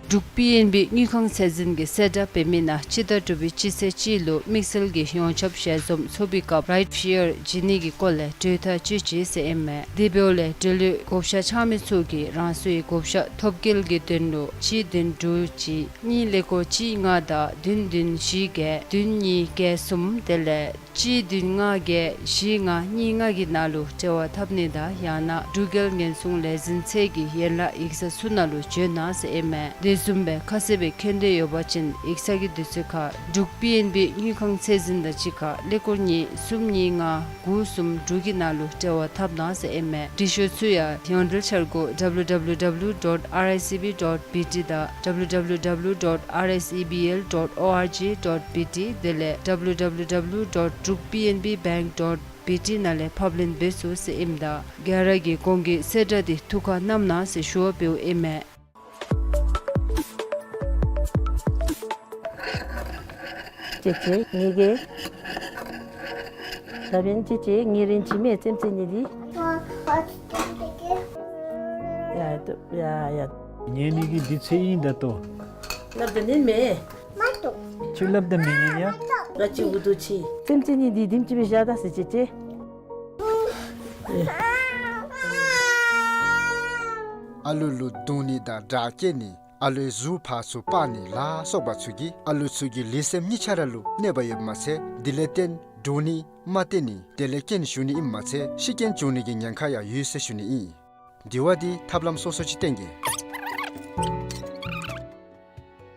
འབྲུག་པི་ཨེན་བི་དངུལ་ཁང་ཚད་འཛིན་གྱིས་གསལ་བསྒྲགས་འབད་མི་ནང་སྤྱི་ཟླ་དྲུག་པའི་སྤྱི་ཚེས་གཅིག་ལུ་དམིགས་བསལ་གྱི་ཡོངས་ཁྱབ་ཞལ་འཛོམས་ཚོགས་པའི་སྐབས་རའིཊ་ཕི་ཡར་བྱིན་ནི་གི་སྐོར་ལས་གྲོས་ཐག་བཅད་ཅི་ཟེར་ཨིན་མས། དེ་འབདཝ་ལས་འབྲེལ་ཡོད་བགོ་བཤའ་འཆང་མི་ཚུ་གིས་རང་སོའི་བགོ་བཤའ་ཐོབ་སྐལ་གྱི་དོན་ལུ་གཅིག་བདུན་དྲུག་གཅིག་གཉིས་ཀླད་ཀོར་གཅིག་ལྔ་དང་བདུན་བདུན་བཞི་བརྒྱད་བདུན་གཉིས་བརྒྱད་གསུམ་དེ་ལས་གཅིག་བདུན་ལྔ་བརྒྱད་བཞི་ལྔ་གཉིས་ལྔ་གི་ནང་ལུ་འབྲེལ་བ་འཐབ་ནི་དང་ཡང་ན་འབྲུག་རྒྱལ་ཉེན་སྲུང་ལས་འཛིན་ཚད་ཀྱི་ཡན་ལག་ཡིག་ཚང་ཚུ་ནང་ལུ་བྱོན་གནང་ཟེར་ཨིན་མས། དེ་བཟུམ་སྦེ་ཁ་གསལ་སྦེ་མཁྱེན་འདོད་ཡོད་པ་ཅིན་ཡིག་ཚང་གི་དུས་ཚོད་ཁར་འབྲུག་པི་ཨེན་བི་དངུལ་ཁང་ཚད་འཛིན་དང་གཅིག་ཁར་ཀླད་ཀོར་གཉིས་གསུམ་གཉིས་ལྔ་དགུ་གསུམ་དྲུག་གི་ནང་ལུ་འབྲེལ་བ་འཐབ་གནང་ཟེར་ཨིན་མས། འབྲི་ཤོག་ཚུ་ཡང་ཡོངས་འབྲེལ་འཆར་སྒོ་W W W dot R I C B dot B T དང་W W W dot R I C B L dot org dot B T དེ་ལས་W W W dot druk P N B bank dot B T ནང་ལས་ཕབ་ལེན་འབད་ཚུགས་ཟེར་ཨིནམ་ད་ག་ར་གིས་གོང་གི་གསལ་བསྒྲགས་འདི་ཐུགས་ཁར་བསྣམ་གནང་ཟེར་ཞུ་བ་འབདཝ་ཨིན་མས། ཅེ་ཅེ་ངེ་གི་ད་བན་ཅེ་ཅེ་ངེ་རིན་ཅི་མེ་ཙེམ་ཙེ་ནི་དི། ཡ་ཡ་ཡ། ངེ་ནི་གི་དི་ཚེ་ཨིན་ད་ཏོ། ལབ་ད་ནི་མེ། ཅི་ལབ་ད་མེ་ནི་ཡ། ང་ཅི་འུ་དུ་ཆི། ཙེམ་ཙེ་ནི་དི་དིམ་ཅི་བི་ཞག་ད་སི་ཅེ་ཅེ། ཨ་ལུ་ལུ་རྡུང་ནི་དང་དྲག་སྐྱེད་ནི། ཨ་ལུའི་གཟུགས་ཕར་ཚུར་སྤར་ནི་ལ་སོགས་པ་ཚུ་གིས་ཨ་ལུ་ཚུ་གི་ལུས་སེམས་གཉིས་ཆ་ར་ལུ་གནོད་པ་ཡོདཔ་མ་ཚད་དེ་ལས་བརྟེན་འདྲོག་ནི་མ་བརྟན་ནི་དེ་ལས་རྐྱེན་ཞུགས་ནི་ཨིནམ་མ་ཚད་ཤི་རྐྱེན་འབྱུང་ནི་གི་ཉེན་ཁ་ཡང་ཡོད་ཟེར་ཞུ་ནི་ཨིན། དེ་བ་དེ་ཐབས་ལམ་སོ་སོ་ཅིག་བསྟེན་གེ།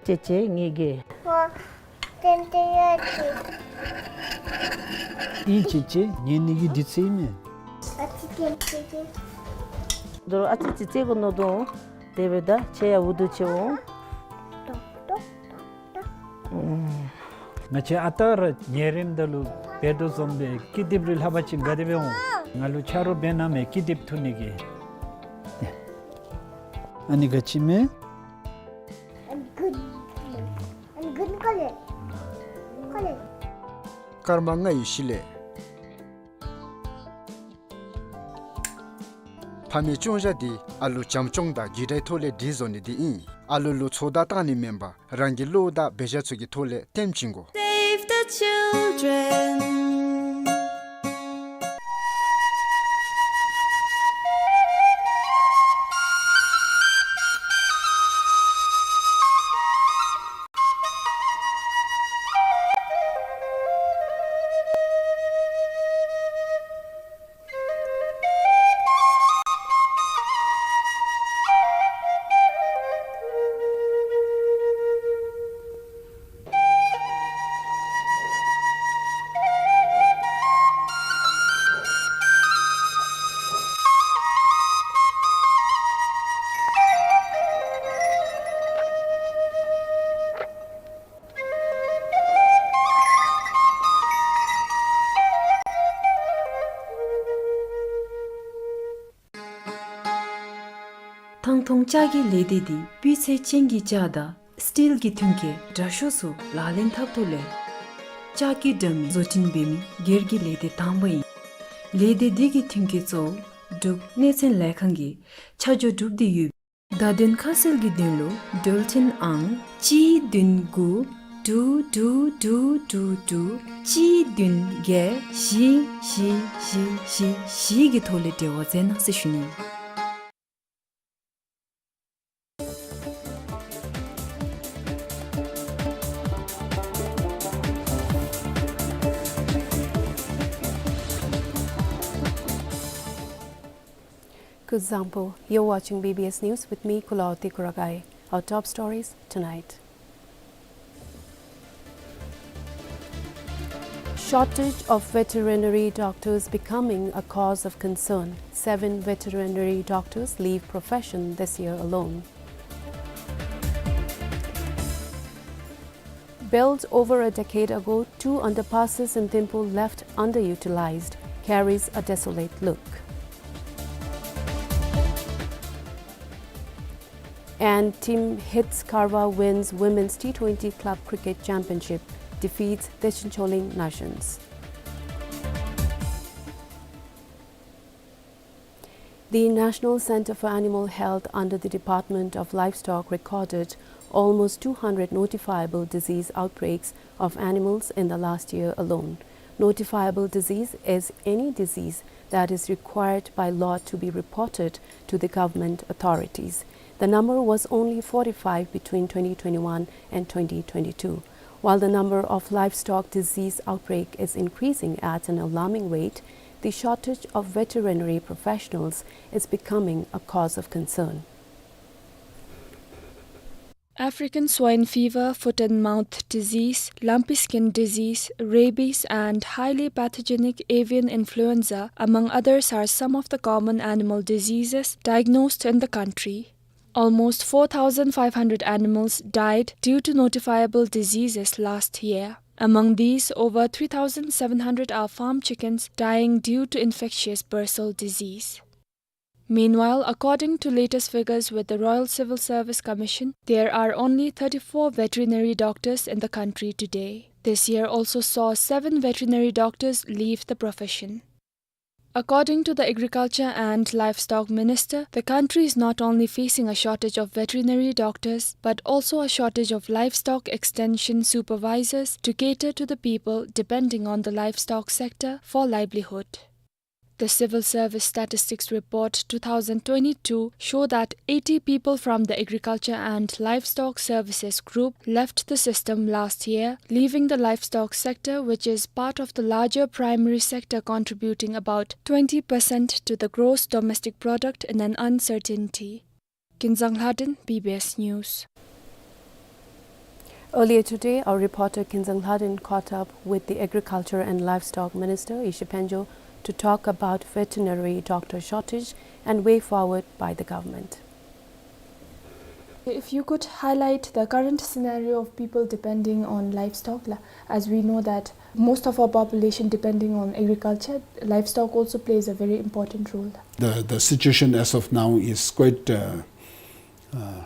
ཅེ་ཅེ་ངེ་གི། ཏན་ཏན་ཡ་ཅི། ཨིན་ཅེ་ཅེ་ངེ་ནི་གི་དི་ཚེ་ཨིན་མེ། ཨ་ཙི་ཏན་ཏན་ཏན། དོ་རུང་ཨ་ཙི་ཙི་ཙེ་གོ་ནོ་དོ། དེ་སྦེ་ད་ཆེ་ཡ་འུ་དུ་ཆེ་འོང་། ང་བཅས་ཨ་རྟག་ར་ཉལ་རནམ་ད་ལུ་འབད་དོ་བཟུམ་སྦེ་ཀི་དེབ་རེ་ལྷག་པ་ཅིན་ག་དེ་སྦེ་འོང་། ང་ལུ་ཆ་རོགས་འབད་གནང་མེ་ཀི་དེབ་འཐུ་ནི་གི། ཨ་ནི་ག་ཅི་མེ། I'm good. I'm good color. Color. སྐར་མ་ལྔ་ཡི་གཞི་ལས། ཕ་མའི་སྐྱོང་བཞག་འདི་ཨ་ལུ་བྱམས་སྐྱོང་དང་རྒྱུད་དྲའི་ཐོག་ལས་སྒྲིག་བཟོ་ནི་འདི་ཨིན། ཨ་ལུ་ལུ་ཚོགས་བརྡ་བཏང་ནི་མེན་པར་རང་གི་བློ་དང་འབད་བཞག་ཚུ་གི་ཐོག་ལས་སྟོན་བྱིན་དགོ། Save the children. རྐང་འཐུང་ལྕགས་ཀྱི་ལས་སྡེ་འདི་སྤུས་ཚད་ཅན་གྱི་ལྕགས་དང་སི་ཊིལ་གྱི་མཐུན་རྐྱེན་དྲག་ཤོས་སུ་ལག་ལེན་འཐབ་ཐོག་ལས་ལྕགས་ཀྱི་དྲ་མིག་བཟོ་སྐྲུན་འབད་མི་སྒེར་གྱི་ལས་སྡེ་དང་པ་ཨིན། ལས་སྡེ་འདི་གི་མཐུན་རྐྱེན་གཙོ་བོ་འབྲུག་གནས་ཚད་ལས་ཁང་གིས་ཆ་འཇོག་གྲུབ་སྟེ་ཡོད། བརྡ་དོན་ཁ་གསལ་གྱི་དོན་ལུ་འགྲུལ་འཕྲིན་ཨང་གཅིག་བདུན་དགུ་དྲུག་དྲུག་དྲུག་དྲུག་དྲུག་གཅིག་བདུན་བརྒྱད་བཞི་བཞི་བཞི་བཞི་བཞི་གི་ཐོག་ལས་འབྲེལ་བ་མཛད་གནང་ཟེར་ཞུ་ནི། Kuzuzangpo, you're watching B B S News with me, Kulaoti Kuragai. Our top stories tonight. Shortage of veterinary doctors becoming a cause of concern. Seven veterinary doctors leave profession this year alone. Built over a decade ago, two underpasses in Thimphu left underutilized, carries a desolate look. And Team Hits Karwa wins Women's T twenty Club Cricket Championship, defeats Dechen Choling Nations. The National Center for Animal Health under the Department of Livestock recorded almost two hundred notifiable disease outbreaks of animals in the last year alone. Notifiable disease is any disease that is required by law to be reported to the government authorities. The number was only forty-five between twenty twenty-one and twenty twenty-two. While the number of livestock disease outbreak is increasing at an alarming rate, the shortage of veterinary professionals is becoming a cause of concern. African swine fever, foot and mouth disease, lumpy skin disease, rabies, and highly pathogenic avian influenza, among others, are some of the common animal diseases diagnosed in the country. Almost four thousand five hundred animals died due to notifiable diseases last year. Among these, over three thousand seven hundred are farm chickens dying due to infectious bursal disease. Meanwhile, according to latest figures with the Royal Civil Service Commission, there are only thirty-four veterinary doctors in the country today. This year also saw seven veterinary doctors leave the profession. According to the Agriculture and Livestock Minister, the country is not only facing a shortage of veterinary doctors, but also a shortage of livestock extension supervisors to cater to the people depending on the livestock sector for livelihood. The Civil Service Statistics Report two thousand twenty-two show that eighty people from the Agriculture and Livestock Services Group left the system last year, leaving the livestock sector, which is part of the larger primary sector contributing about twenty percent to the gross domestic product, in an uncertainty. Kinzang Lhaden, B B S News. Earlier today, our reporter Kinzang Lhaden caught up with the Agriculture and Livestock Minister, Ishi Phenjo, to talk about veterinary doctor shortage and way forward by the government. If you could highlight the current scenario of people depending on livestock, la-, as we know that most of our population depending on agriculture, livestock also plays a very important role. The, the situation as of now is quite, uh, uh,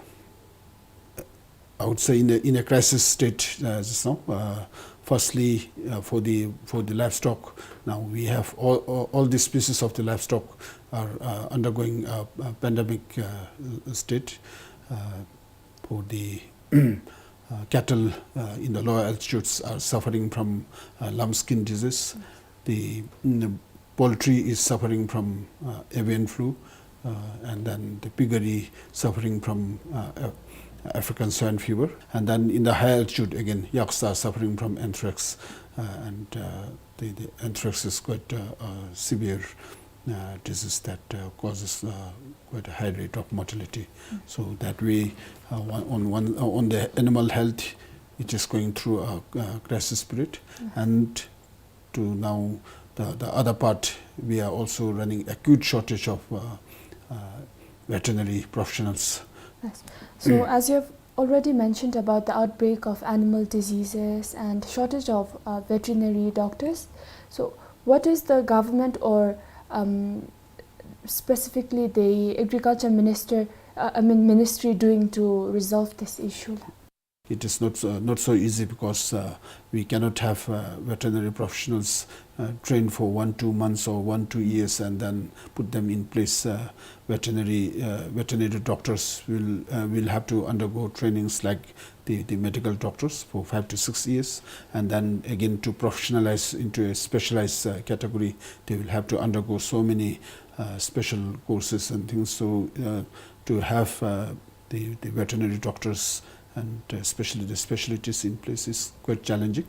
I would say, in a, in a crisis state, uh, just now. Uh, firstly, uh, for the, for the livestock, now we have all, all, all the species of the livestock are, uh, undergoing a, a pandemic, uh, state. Uh, for the, uh, cattle, uh, in the lower altitudes are suffering from, uh, lambskin disease. The, mm, the poultry is suffering from, uh, avian flu, uh, and then the piggery suffering from, uh, Af-, African swine fever. And then in the high altitude, again, yaks are suffering from anthrax, uh, and, uh, the, the anthrax is quite, uh, a severe, uh, disease that, uh, causes, uh, quite a high rate of mortality. Mm. So that way, uh, one, on one, uh, on the animal health, it is going through a, a crisis period. Mm. And to now, the, the other part, we are also running acute shortage of, uh, uh, veterinary professionals. Yes. So, as you have already mentioned about the outbreak of animal diseases and shortage of, uh, veterinary doctors, so what is the government or, um, specifically the agriculture minister uh, I mean, ministry doing to resolve this issue? It is not, uh, not so easy because, uh, we cannot have, uh, veterinary professionals, uh, trained for one, two months or one, two years and then put them in place. Uh, veterinary, uh, veterinary doctors will, uh, will have to undergo trainings like the, the medical doctors for five to six years, and then again to professionalize into a specialized, uh, category, they will have to undergo so many, uh, special courses and things. So, uh, to have, uh, the, the veterinary doctors and, uh, especially the specialties in place is quite challenging.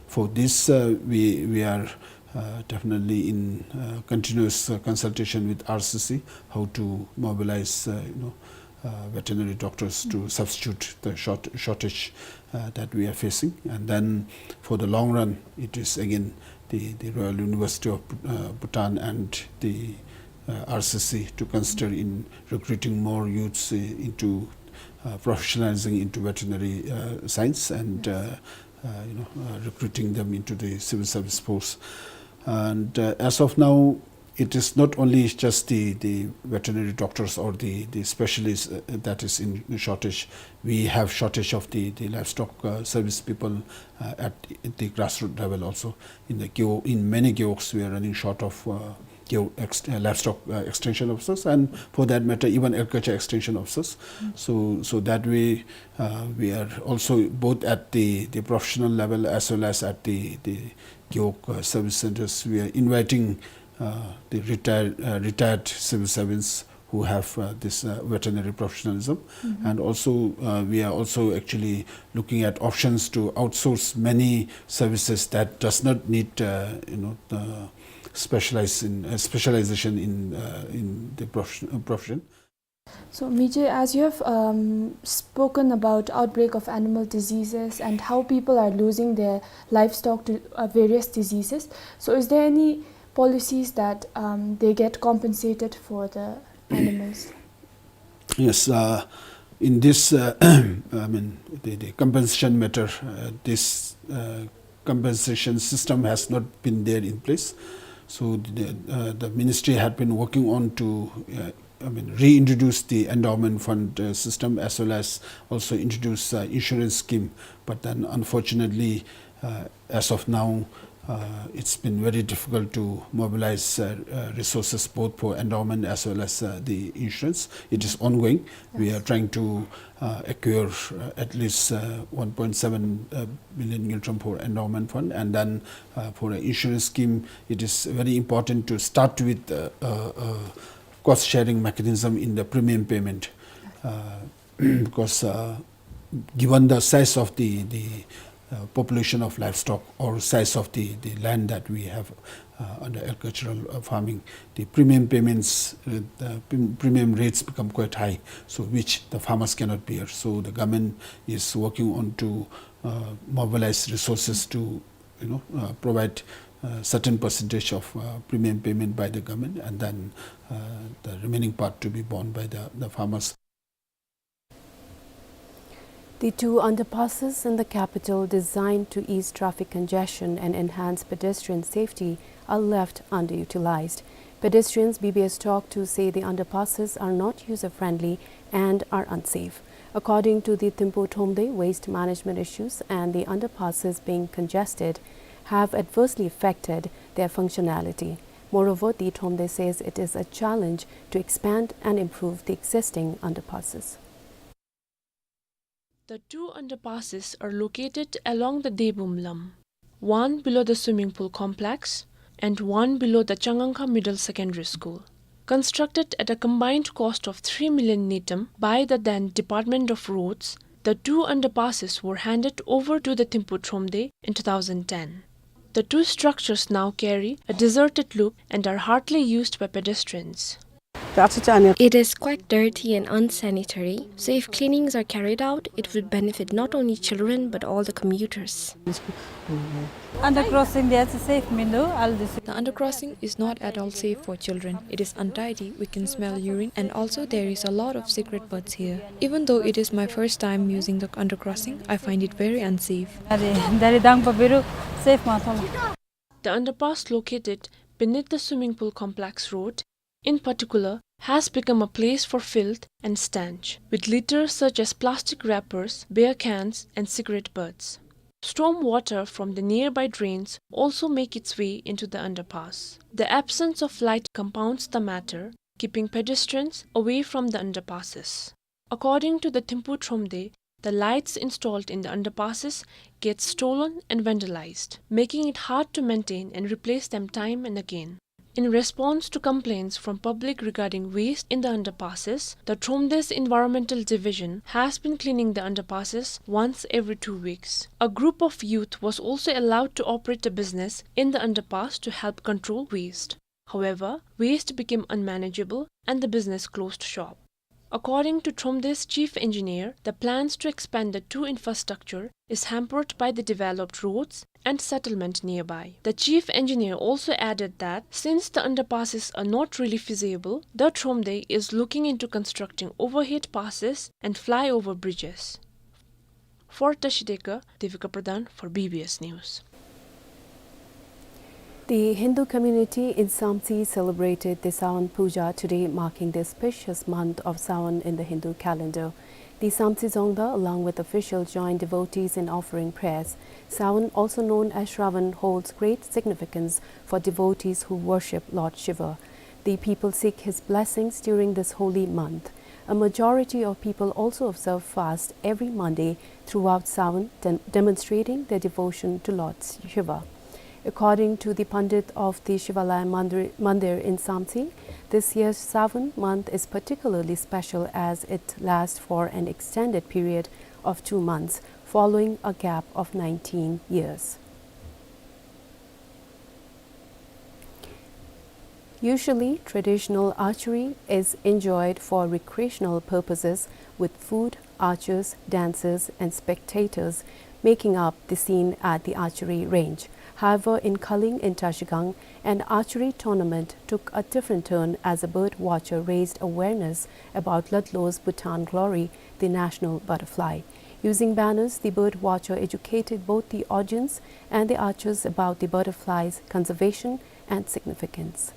For this, uh, we, we are, uh, definitely in, uh, continuous, uh, consultation with R C C, how to mobilize, uh, you know, uh, veterinary doctors to substitute the short-, shortage, uh, that we are facing. And then for the long run, it is again the, the Royal University of, uh, Bhutan and the, uh, R C C to consider in recruiting more youths, uh, into, uh, professionalizing into veterinary, uh, science and, uh, uh, you know, uh, recruiting them into the civil service force. And, uh, as of now, it is not only just the, the veterinary doctors or the, the specialists, uh, that is in shortage. We have shortage of the, the livestock, uh, service people, uh, at, at the grassroots level also. In the Gewog, in many gewogs, we are running short of, uh, gewog ex-, uh, livestock, uh, extension officers, and for that matter, even agriculture extension officers. So, so that way, uh, we are also both at the, the professional level as well as at the, the gewog, uh, service centers. We are inviting, uh, the retired, uh, retired civil servants who have, uh, this, uh, veterinary professionalism. And also, uh, we are also actually looking at options to outsource many services that does not need, uh, you know, the specialize in, uh, specialization in, uh, in the profession, uh, profession. So, Mije, as you have, um, spoken about outbreak of animal diseases and how people are losing their livestock to, uh, various diseases, so is there any policies that, um, they get compensated for the animals? Yes, uh, in this, uh, I mean, the, the compensation matter, uh, this, uh, compensation system has not been there in place. So the, uh, the ministry had been working on to, uh, I mean, reintroduce the endowment fund, uh, system as well as also introduce, uh, insurance scheme. But then, unfortunately, uh, as of now, uh, it's been very difficult to mobilize, uh, uh, resources both for endowment as well as, uh, the insurance. It is ongoing. We are trying to, uh, acquire, uh, at least, uh, one point seven, uh, billion ngultrum for endowment fund, and then, uh, for an insurance scheme, it is very important to start with, uh, uh, uh, cost sharing mechanism in the premium payment. Uh, because, uh, given the size of the, the, uh, population of livestock or size of the, the land that we have, uh, under agricultural, uh, farming, the premium payments, uh, the pre-, premium rates become quite high, so which the farmers cannot bear. So the government is working on to, uh, mobilize resources to, you know, uh, provide, uh, certain percentage of, uh, premium payment by the government, and then, uh, the remaining part to be borne by the, the farmers. The two underpasses in the capital, designed to ease traffic congestion and enhance pedestrian safety, are left underutilized. Pedestrians B B S talked to say the underpasses are not user-friendly and are unsafe. According to the Thimphu Thromde, waste management issues and the underpasses being congested have adversely affected their functionality. Moreover, the Thromde says it is a challenge to expand and improve the existing underpasses. The two underpasses are located along the Debum Lam, one below the swimming pool complex and one below the Changangkha Middle Secondary School. Constructed at a combined cost of three million ngultrum by the then Department of Roads, the two underpasses were handed over to the Thimphu Thromde in two thousand ten. The two structures now carry a deserted look and are hardly used by pedestrians. It is quite dirty and unsanitary, so if cleanings are carried out, it will benefit not only children but all the commuters. Undercrossing, that's safe, Mindo, all this. The undercrossing is not at all safe for children. It is untidy, we can smell urine, and also there is a lot of cigarette butts here. Even though it is my first time using the undercrossing, I find it very unsafe. Dari, dari dang pa biru safe ma thola. The underpass located beneath the swimming pool complex road, in particular, has become a place for filth and stench, with litter such as plastic wrappers, beer cans, and cigarette butts. Storm water from the nearby drains also make its way into the underpass. The absence of light compounds the matter, keeping pedestrians away from the underpasses. According to the Thimphu Thromde, the lights installed in the underpasses get stolen and vandalized, making it hard to maintain and replace them time and again. In response to complaints from public regarding waste in the underpasses, the Thromde's Environmental Division has been cleaning the underpasses once every two weeks. A group of youth was also allowed to operate a business in the underpass to help control waste. However, waste became unmanageable and the business closed shop. According to Thromde's chief engineer, the plans to expand the two infrastructure is hampered by the developed roads and settlement nearby. The chief engineer also added that since the underpasses are not really feasible, the Thromde is looking into constructing overhead passes and flyover bridges. For Tashi Deka, Devika Pradhan for B B S News. The Hindu community in Samtse celebrated the Sawan Puja today, marking the auspicious month of Sawan in the Hindu calendar. The Samtse Dzongda, along with officials, joined devotees in offering prayers. Sawan, also known as Shravan, holds great significance for devotees who worship Lord Shiva. The people seek his blessings during this holy month. A majority of people also observe fast every Monday throughout Sawan, dem-, demonstrating their devotion to Lord Shiva. According to the Pandit of the Shivalaya Mandir, Mandir in Samtse, this year's Sawan month is particularly special as it lasts for an extended period of two months, following a gap of nineteen years. Usually, traditional archery is enjoyed for recreational purposes, with food, archers, dancers, and spectators making up the scene at the archery range. However, in Kalling in Trashigang, an archery tournament took a different turn as a bird watcher raised awareness about Ludlow's Bhutan glory, the national butterfly. Using banners, the bird watcher educated both the audience and the archers about the butterfly's conservation and significance.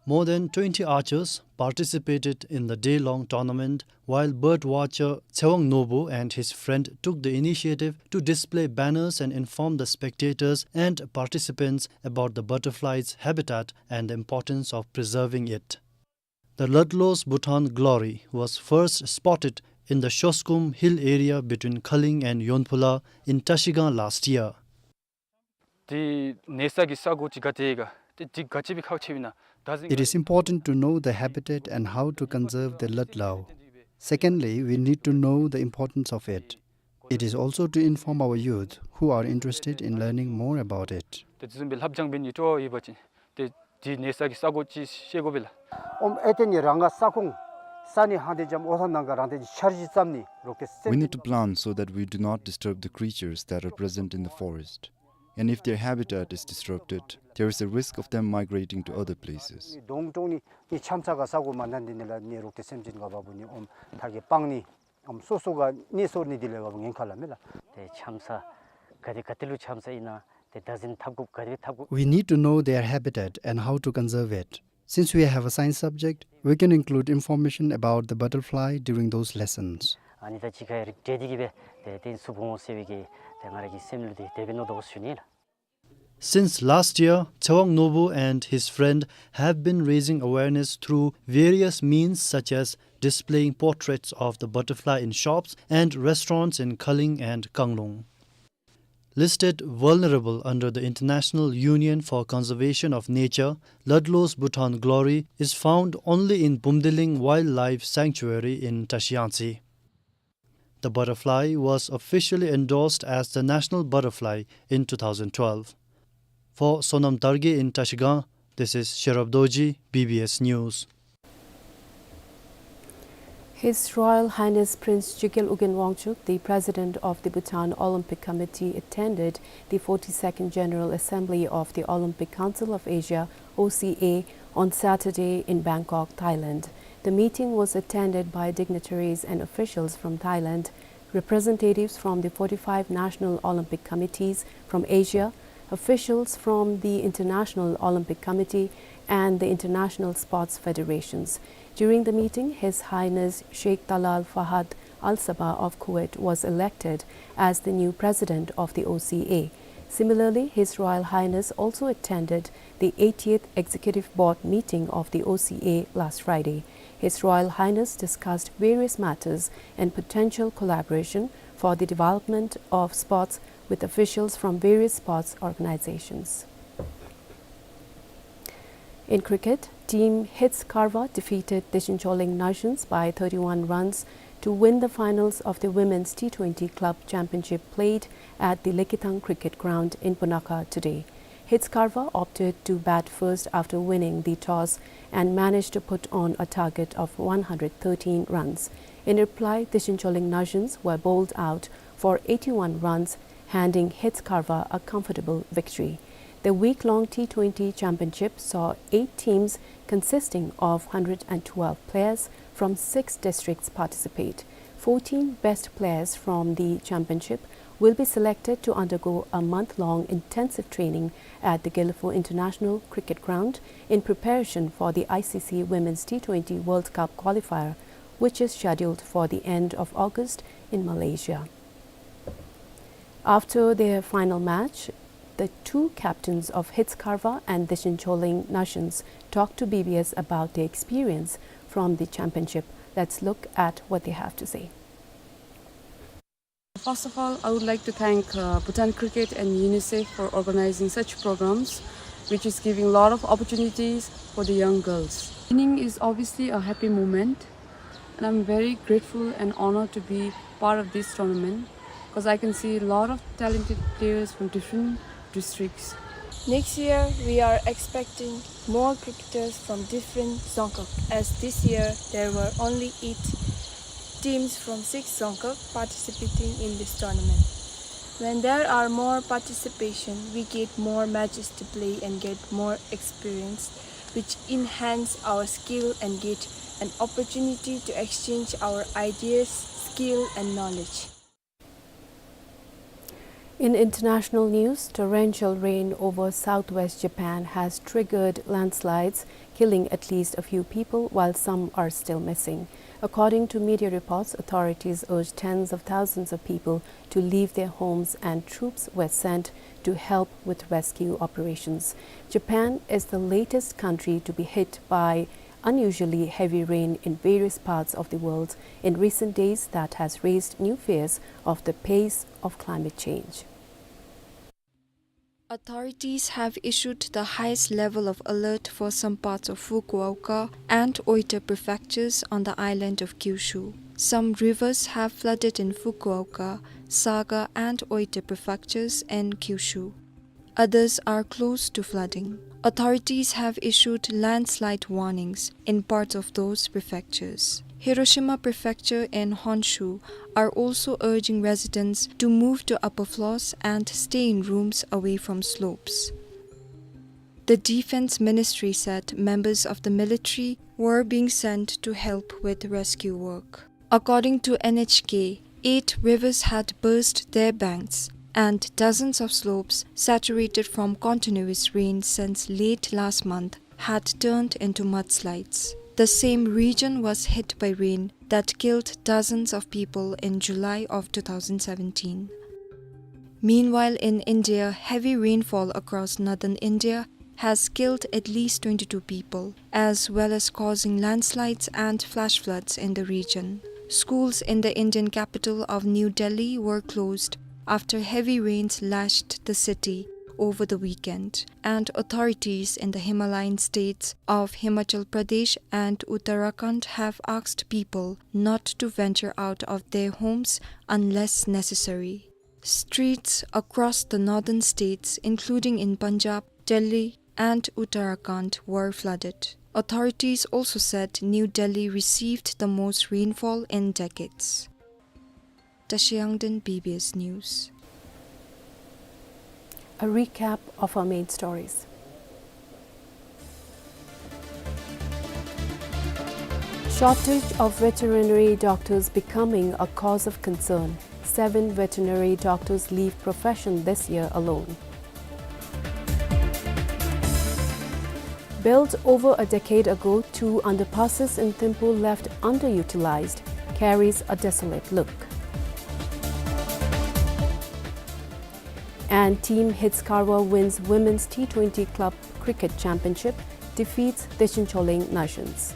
More than twenty archers participated in the day-long tournament, while bird watcher Tsewang Nobu and his friend took the initiative to display banners and inform the spectators and participants about the butterfly's habitat and the importance of preserving it. The Ludlow's Bhutan glory was first spotted in the Shoskum Hill area between Kalling and Yonphula in Trashigang last year. དེ་གནས་ས་གི་ས་གོ་ཅིག་ག་ཏེ་ག་ཏེ་དེ་ག་ཅི་སྦེ་ཁག་ཆེ་བས་ན། It is important to know the habitat and how to conserve the Ludlow. Secondly, we need to know the importance of it. It is also to inform our youth who are interested in learning more about it. དེ་བཟུམ་སྦེ་ལྷབ་སྦྱང་འབད་ནི་སྤྲོ་བ་ཡོད་པ་ཅིན་དེ་དེ་གནས་ས་གི་ས་གོ་ཅིག་ཤེས་དགོ་པས་ལགས། ཨོམ་ཨེ་ཏེ་ནི་རང་ག་ས་ཁོངས་ས་ནི་ཧང་ཏེ་འཇམ་ཨོ་ཐང་ནང་ག་རང་ཏེ་འཆར་གཞི་བརྩམ་ནི་རོགས་ཏེ་སེམས། We need to plan so that we do not disturb the creatures that are present in the forest. And if their habitat is disrupted, there is a risk of them migrating to other places. གདོང་གྲོང་ནི་ནི་ཆམ་ས་ག་ས་གོ་མ་ནན་ཏེ་ནི་ལ་ནི་རོགས་ཏེ་སེམས་ཅན་ག་བ་བུ་ནི་ཨོམ་ཐ་གི་སྤང་ནི་ཨོམ་སོ་སོ་ག་ནི་སོར་ནི་དེ་ལས་བ་བུ་ངན་ཁ་ལ་མེ་ལ། དེ་ཆམ་ས་ག་དེ་ག་ཏེ་ལུ་ཆམ་ས་ཨིན་ན་དེ་བདག་འཛིན་འཐབ་དགོཔ་ག་དེ་འཐབ་དགོཔ། We need to know their habitat and how to conserve it. Since we have a science subject, we can include information about the butterfly during those lessons. ཨ་ནི་ད་ཅི་ཁ་རིགས་འགྲེ་དེ་གི་སྦེ་དེ་དེ་སུ་བུང་ཟེར་བའི་གི་དེ་ང་ར་གི་སེམས་ལུ་དེ་དེ་སྦེ་མནོ་དོ་ཞུ་ནི་ལགས། Since last year, Tsewang Nobu and his friend have been raising awareness through various means such as displaying portraits of the butterfly in shops and restaurants in Kalling and Kanglung. Listed vulnerable under the International Union for Conservation of Nature, Ludlow's Bhutan glory is found only in Bumdiling Wildlife Sanctuary in Trashiyangtse. The butterfly was officially endorsed as the national butterfly in two thousand twelve. For Sonam Dargay in Trashigang, this is Sherab Dorji, B B S News. His Royal Highness Prince Jigel Ugyen Wangchuck, the President of the Bhutan Olympic Committee, attended the forty-second General Assembly of the Olympic Council of Asia, O C A, on Saturday in Bangkok, Thailand. The meeting was attended by dignitaries and officials from Thailand, representatives from the forty-five national Olympic committees from Asia, officials from the International Olympic Committee and the international sports federations. During the meeting, His Highness Sheikh Talal Fahad Al Sabah of Kuwait was elected as the new president of the O C A. Similarly, His Royal Highness also attended the eightieth Executive Board meeting of the O C A last Friday. His Royal Highness discussed various matters and potential collaboration for the development of sports with officials from various sports organizations. In cricket, Team Hits Karwa defeated Dechen Choleng Nations by thirty-one runs to win the finals of the Women's T twenty Club Championship played at the Lekithang Cricket Ground in Punakha today. Hits Karwa opted to bat first after winning the toss and managed to put on a target of one hundred thirteen runs. In reply, Dechen Choleng Nations were bowled out for eighty-one runs, handing Hits Karwa a comfortable victory. The week-long T twenty Championship saw eight teams consisting of hundred and twelve players from six districts participate. Fourteen best players from the championship will be selected to undergo a month-long intensive training at the Gelephu International Cricket Ground in preparation for the I C C Women's T twenty World Cup qualifier, which is scheduled for the end of August in Malaysia. After their final match, the two captains of Hits Karwa and Dechen Choleng Nations talked to B B S about their experience from the championship. Let's look at what they have to say. First of all, I would like to thank, uh, Bhutan Cricket and UNICEF for organizing such programs, which is giving a lot of opportunities for the young girls. Winning is obviously a happy moment, and I'm very grateful and honored to be part of this tournament, 'cause I can see a lot of talented players from different districts. Next year, we are expecting more cricketers from different Dzongkhag, as this year there were only eight teams from six Dzongkhag participating in this tournament. When there are more participation, we get more matches to play and get more experience, which enhance our skill and get an opportunity to exchange our ideas, skill and knowledge. In international news, torrential rain over southwest Japan has triggered landslides, killing at least a few people, while some are still missing. According to media reports, authorities urged tens of thousands of people to leave their homes, and troops were sent to help with rescue operations. Japan is the latest country to be hit by unusually heavy rain in various parts of the world in recent days that has raised new fears of the pace of climate change. Authorities have issued the highest level of alert for some parts of Fukuoka and Oita prefectures on the island of Kyushu. Some rivers have flooded in Fukuoka, Saga and Oita prefectures in Kyushu. Others are close to flooding. Authorities have issued landslide warnings in parts of those prefectures. Hiroshima Prefecture and Honshu are also urging residents to move to upper floors and stay in rooms away from slopes. The Defense Ministry said members of the military were being sent to help with rescue work. According to N H K, eight rivers had burst their banks, and dozens of slopes saturated from continuous rain since late last month had turned into mudslides. The same region was hit by rain that killed dozens of people in July of two thousand seventeen. Meanwhile, in India, heavy rainfall across northern India has killed at least twenty-two people, as well as causing landslides and flash floods in the region. Schools in the Indian capital of New Delhi were closed after heavy rains lashed the city over the weekend, and authorities in the Himalayan states of Himachal Pradesh and Uttarakhand have asked people not to venture out of their homes unless necessary. Streets across the northern states, including in Punjab, Delhi, and Uttarakhand, were flooded. Authorities also said New Delhi received the most rainfall in decades. Tashi Yangden, B B S News. A recap of our main stories. Shortage of veterinary doctors becoming a cause of concern. Seven veterinary doctors leave profession this year alone. Built over a decade ago, two underpasses in Thimphu left underutilized, carries a desolate look. And Team Hitskarwa wins Women's T twenty Club Cricket Championship, defeats Dechen Choleng Nations.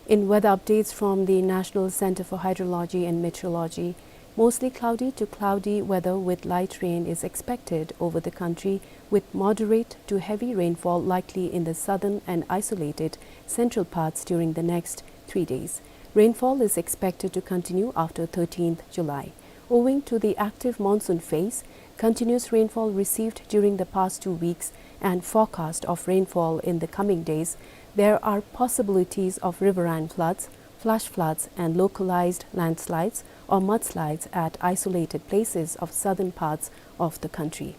In weather updates from the National Center for Hydrology and Meteorology, mostly cloudy to cloudy weather with light rain is expected over the country, with moderate to heavy rainfall likely in the southern and isolated central parts during the next three days. Rainfall is expected to continue after thirteenth July. Owing to the active monsoon phase, continuous rainfall received during the past two weeks, and forecast of rainfall in the coming days, there are possibilities of riverine floods, flash floods, and localized landslides or mudslides at isolated places of southern parts of the country.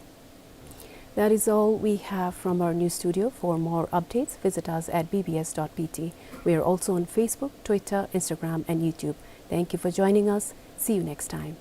That is all we have from our news studio. For more updates, visit us at B B S dot B T. We are also on Facebook, Twitter, Instagram, and YouTube. Thank you for joining us. See you next time.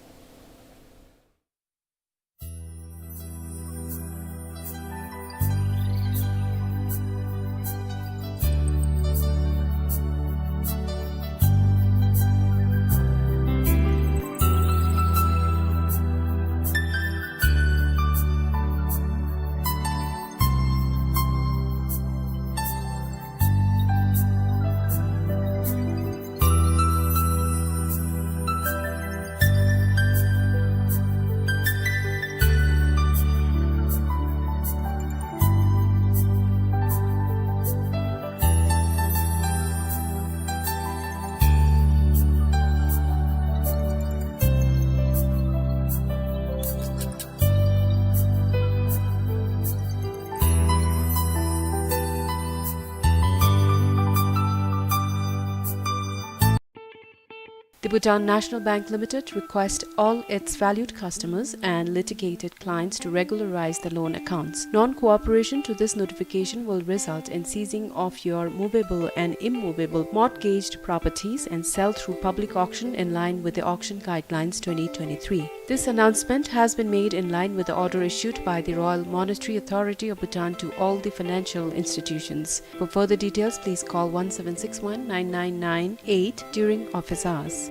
The Bhutan National Bank Limited requests all its valued customers and litigated clients to regularize the loan accounts. Non-cooperation to this notification will result in seizing of your movable and immovable mortgaged properties and sale through public auction in line with the Auction Guidelines twenty twenty-three. This announcement has been made in line with the order issued by the Royal Monetary Authority of Bhutan to all the financial institutions. For further details, please call one seven six one nine nine nine eight during office hours.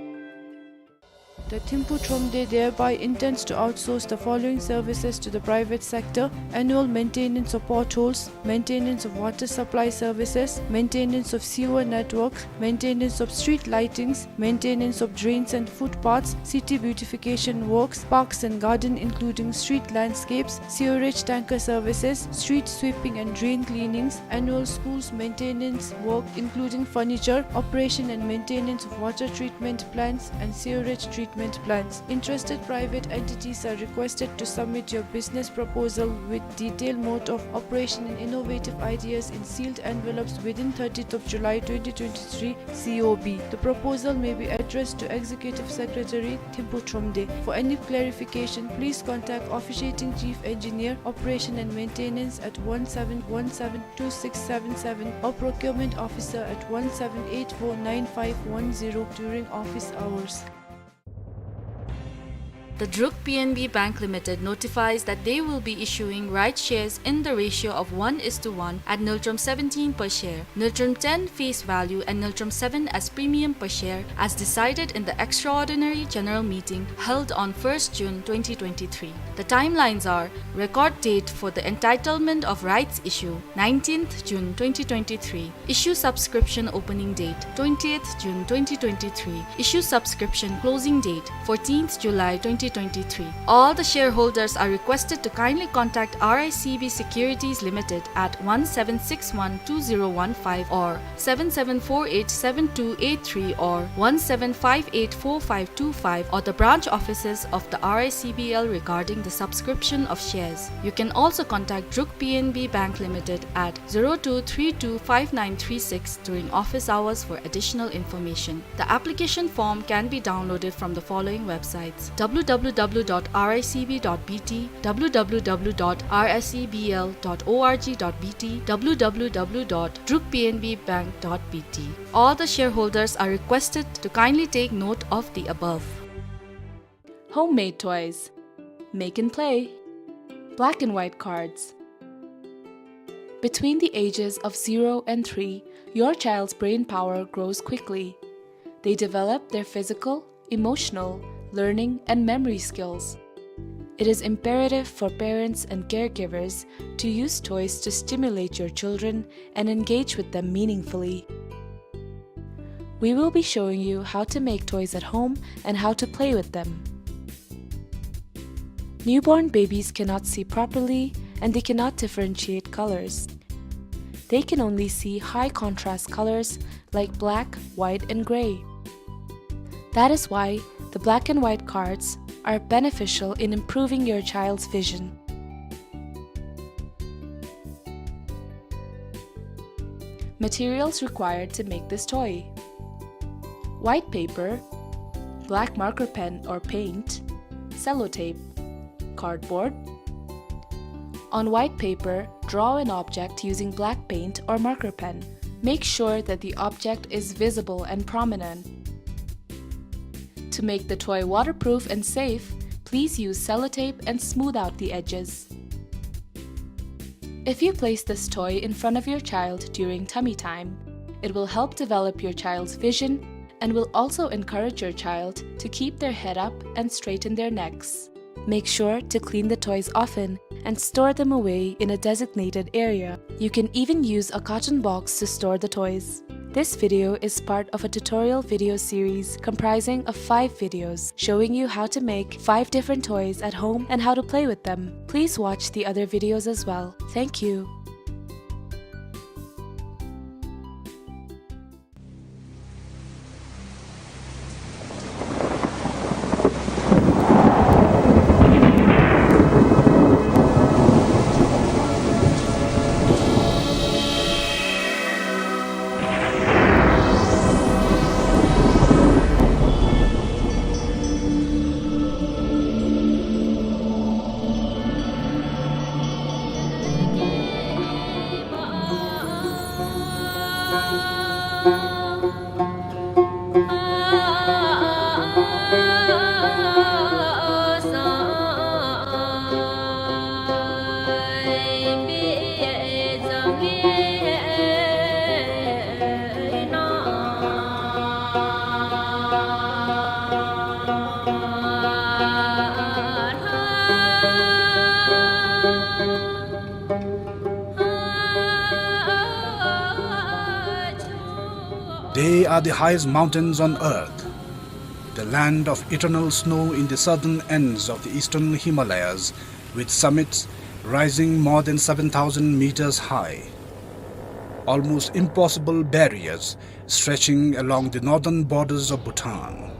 The Thimphu Thromde thereby intends to outsource the following services to the private sector: annual maintenance of potholes, maintenance of water supply services, maintenance of sewer networks, maintenance of street lightings, maintenance of drains and footpaths, city beautification works, parks and garden, including street landscapes, sewerage tanker services, street sweeping and drain cleanings, annual schools maintenance work, including furniture, operation and maintenance of water treatment plants and sewerage treatment plants. Interested private entities are requested to submit your business proposal with detailed mode of operation and innovative ideas in sealed envelopes within thirtieth of July twenty twenty-three C O B. The proposal may be addressed to Executive Secretary, Thimphu Thromde. For any clarification, please contact Officiating Chief Engineer, Operation and Maintenance at one seven one seven two six seven seven or Procurement Officer at one seven eight four nine five one zero during office hours. The Druk P N B Bank Limited notifies that they will be issuing rights shares in the ratio of one is to one at ngultrum seventeen per share, ngultrum ten face value and ngultrum seven as premium per share, as decided in the extraordinary general meeting held on first June twenty twenty-three. The timelines are: record date for the entitlement of rights issue, nineteenth June twenty twenty-three. Issue subscription opening date, twentieth June twenty twenty-three. Issue subscription closing date, fourteenth July twenty twenty-three. All the shareholders are requested to kindly contact R I C B Securities Limited at one seven six one two zero one five or seven seven four eight seven two eight three or one seven five eight four five two five or the branch offices of the R I C B L regarding the subscription of shares. You can also contact Druk P N B Bank Limited at zero two three two five nine three six during office hours for additional information. The application form can be downloaded from the following websites: W W W W W dot R I C B dot B T, W W W dot R S E B L dot org dot B T, W W W dot druk P N B bank dot B T. All the shareholders are requested to kindly take note of the above. Homemade toys. Make and play. Black and white cards. Between the ages of zero and three, your child's brain power grows quickly. They develop their physical, emotional, learning, and memory skills. It is imperative for parents and caregivers to use toys to stimulate your children and engage with them meaningfully. We will be showing you how to make toys at home and how to play with them. Newborn babies cannot see properly and they cannot differentiate colors. They can only see high contrast colors like black, white, and gray. That is why the black and white cards are beneficial in improving your child's vision. Materials required to make this toy: white paper, black marker pen or paint, sellotape, cardboard. On white paper, draw an object using black paint or marker pen. Make sure that the object is visible and prominent. To make the toy waterproof and safe, please use sellotape and smooth out the edges. If you place this toy in front of your child during tummy time, it will help develop your child's vision and will also encourage your child to keep their head up and straighten their necks. Make sure to clean the toys often and store them away in a designated area. You can even use a carton box to store the toys. This video is part of a tutorial video series comprising of five videos showing you how to make five different toys at home and how to play with them. Please watch the other videos as well. Thank you. They are the highest mountains on earth, the land of eternal snow in the southern ends of the eastern Himalayas, with summits rising more than seven thousand meters high. Almost impossible barriers stretching along the northern borders of Bhutan.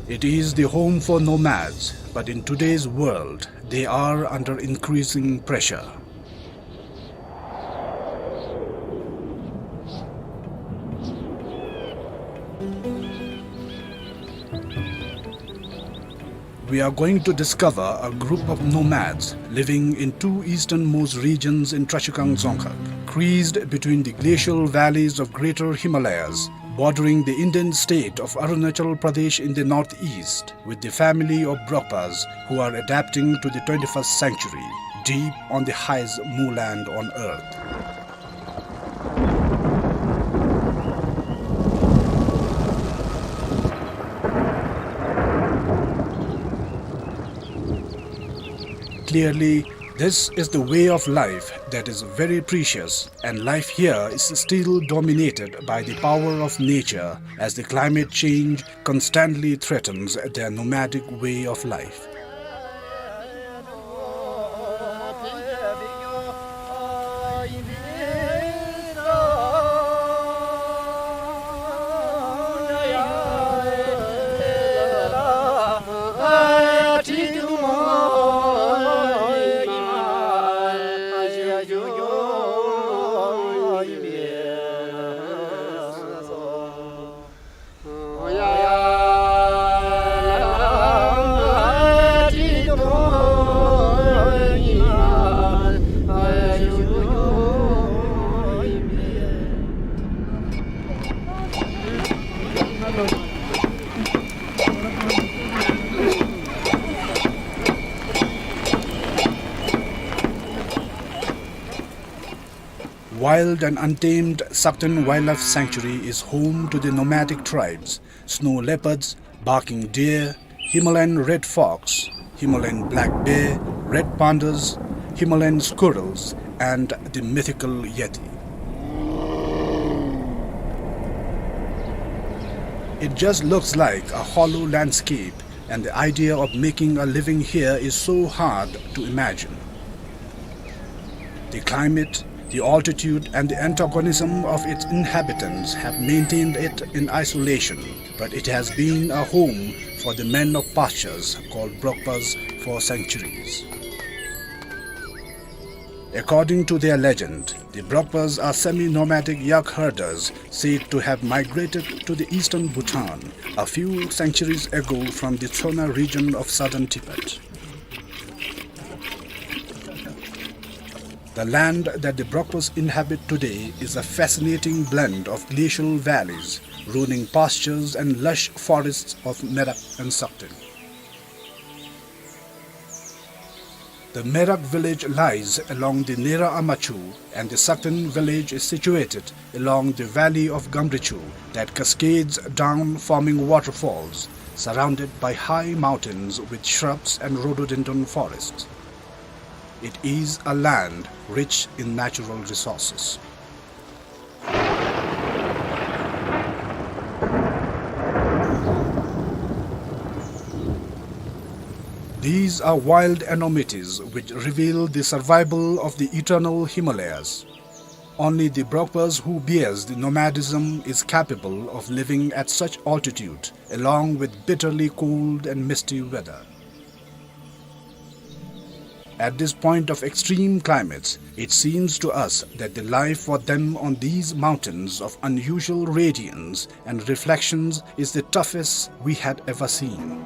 It is the home for nomads, but in today's world, they are under increasing pressure. We are going to discover a group of nomads living in two easternmost regions in Trashigang Dzongkhag, creased between the glacial valleys of Greater Himalayas, bordering the Indian state of Arunachal Pradesh in the northeast, with the family of Brokpas, who are adapting to the twenty-first century, deep on the highest moorland on earth. Clearly, this is the way of life that is very precious, and life here is still dominated by the power of nature, as the climate change constantly threatens their nomadic way of life. Wild and untamed Sakten Wildlife Sanctuary is home to the nomadic tribes, snow leopards, barking deer, Himalayan red fox, Himalayan black bear, red pandas, Himalayan squirrels, and the mythical yeti. It just looks like a hollow landscape, and the idea of making a living here is so hard to imagine. The climate, the altitude, and the antagonism of its inhabitants have maintained it in isolation, but it has been a home for the men of pastures called Brokpas for centuries. According to their legend, the Brokpas are semi-nomadic yak herders said to have migrated to the eastern Bhutan a few centuries ago from the Tsona region of southern Tibet. The land that the Brokpas inhabit today is a fascinating blend of glacial valleys, rolling pastures, and lush forests of Merak and Sakten. The Merak village lies along the Nera Amachu, and the Sakten village is situated along the valley of Gamrichu that cascades down, forming waterfalls, surrounded by high mountains with shrubs and rhododendron forests. It is a land rich in natural resources. These are wild enormities which reveal the survival of the eternal Himalayas. Only the Brokpas who bears the nomadism is capable of living at such altitude, along with bitterly cold and misty weather. At this point of extreme climates, it seems to us that the life for them on these mountains of unusual radiance and reflections is the toughest we had ever seen.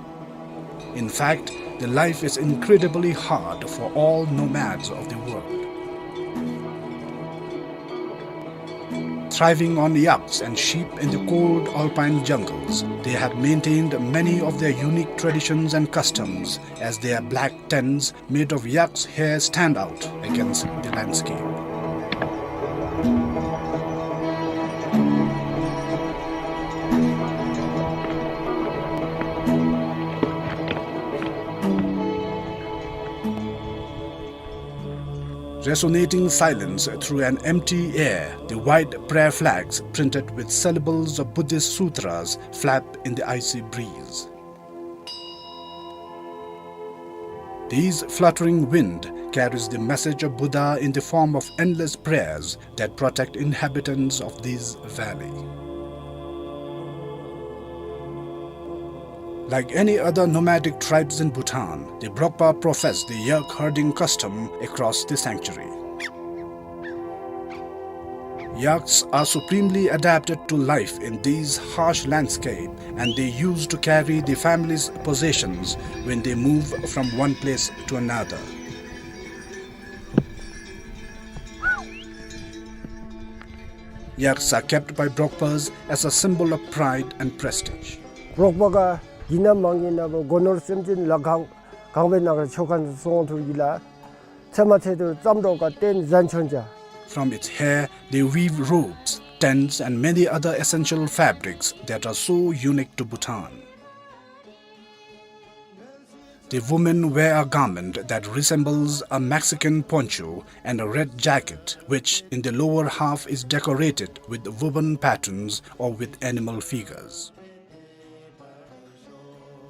In fact, the life is incredibly hard for all nomads of the world. Thriving on yaks and sheep in the cold alpine jungles, they have maintained many of their unique traditions and customs, as their black tents made of yak's hair stand out against the landscape. Resonating silence through an empty air, the white prayer flags printed with syllables of Buddhist sutras flap in the icy breeze. This fluttering wind carries the message of Buddha in the form of endless prayers that protect inhabitants of this valley. Like any other nomadic tribes in Bhutan, the Brokpa profess the yak herding custom across the sanctuary. Yaks are supremely adapted to life in these harsh landscape, and they used to carry the family's possessions when they move from one place to another. Yaks are kept by Brokpas as a symbol of pride and prestige. Brokpa ག་ཨིན་ན་མ་ཨིན་ན་སྒོ་ནོར་སེམས་ཅན་ལ་གང་གང་སྦེ་ན་ག་ཆོ་ག་སོང་ཐུག་གི་ལ། ཚེ་མ་ཚེ་དུ་ཙམ་འགྲོ་ག་རྟེན་གཟན་ཆོན་ཅ། From its hair, they weave robes, tents, and many other essential fabrics that are so unique to Bhutan. The women wear a garment that resembles a Mexican poncho and a red jacket, which in the lower half is decorated with woven patterns or with animal figures.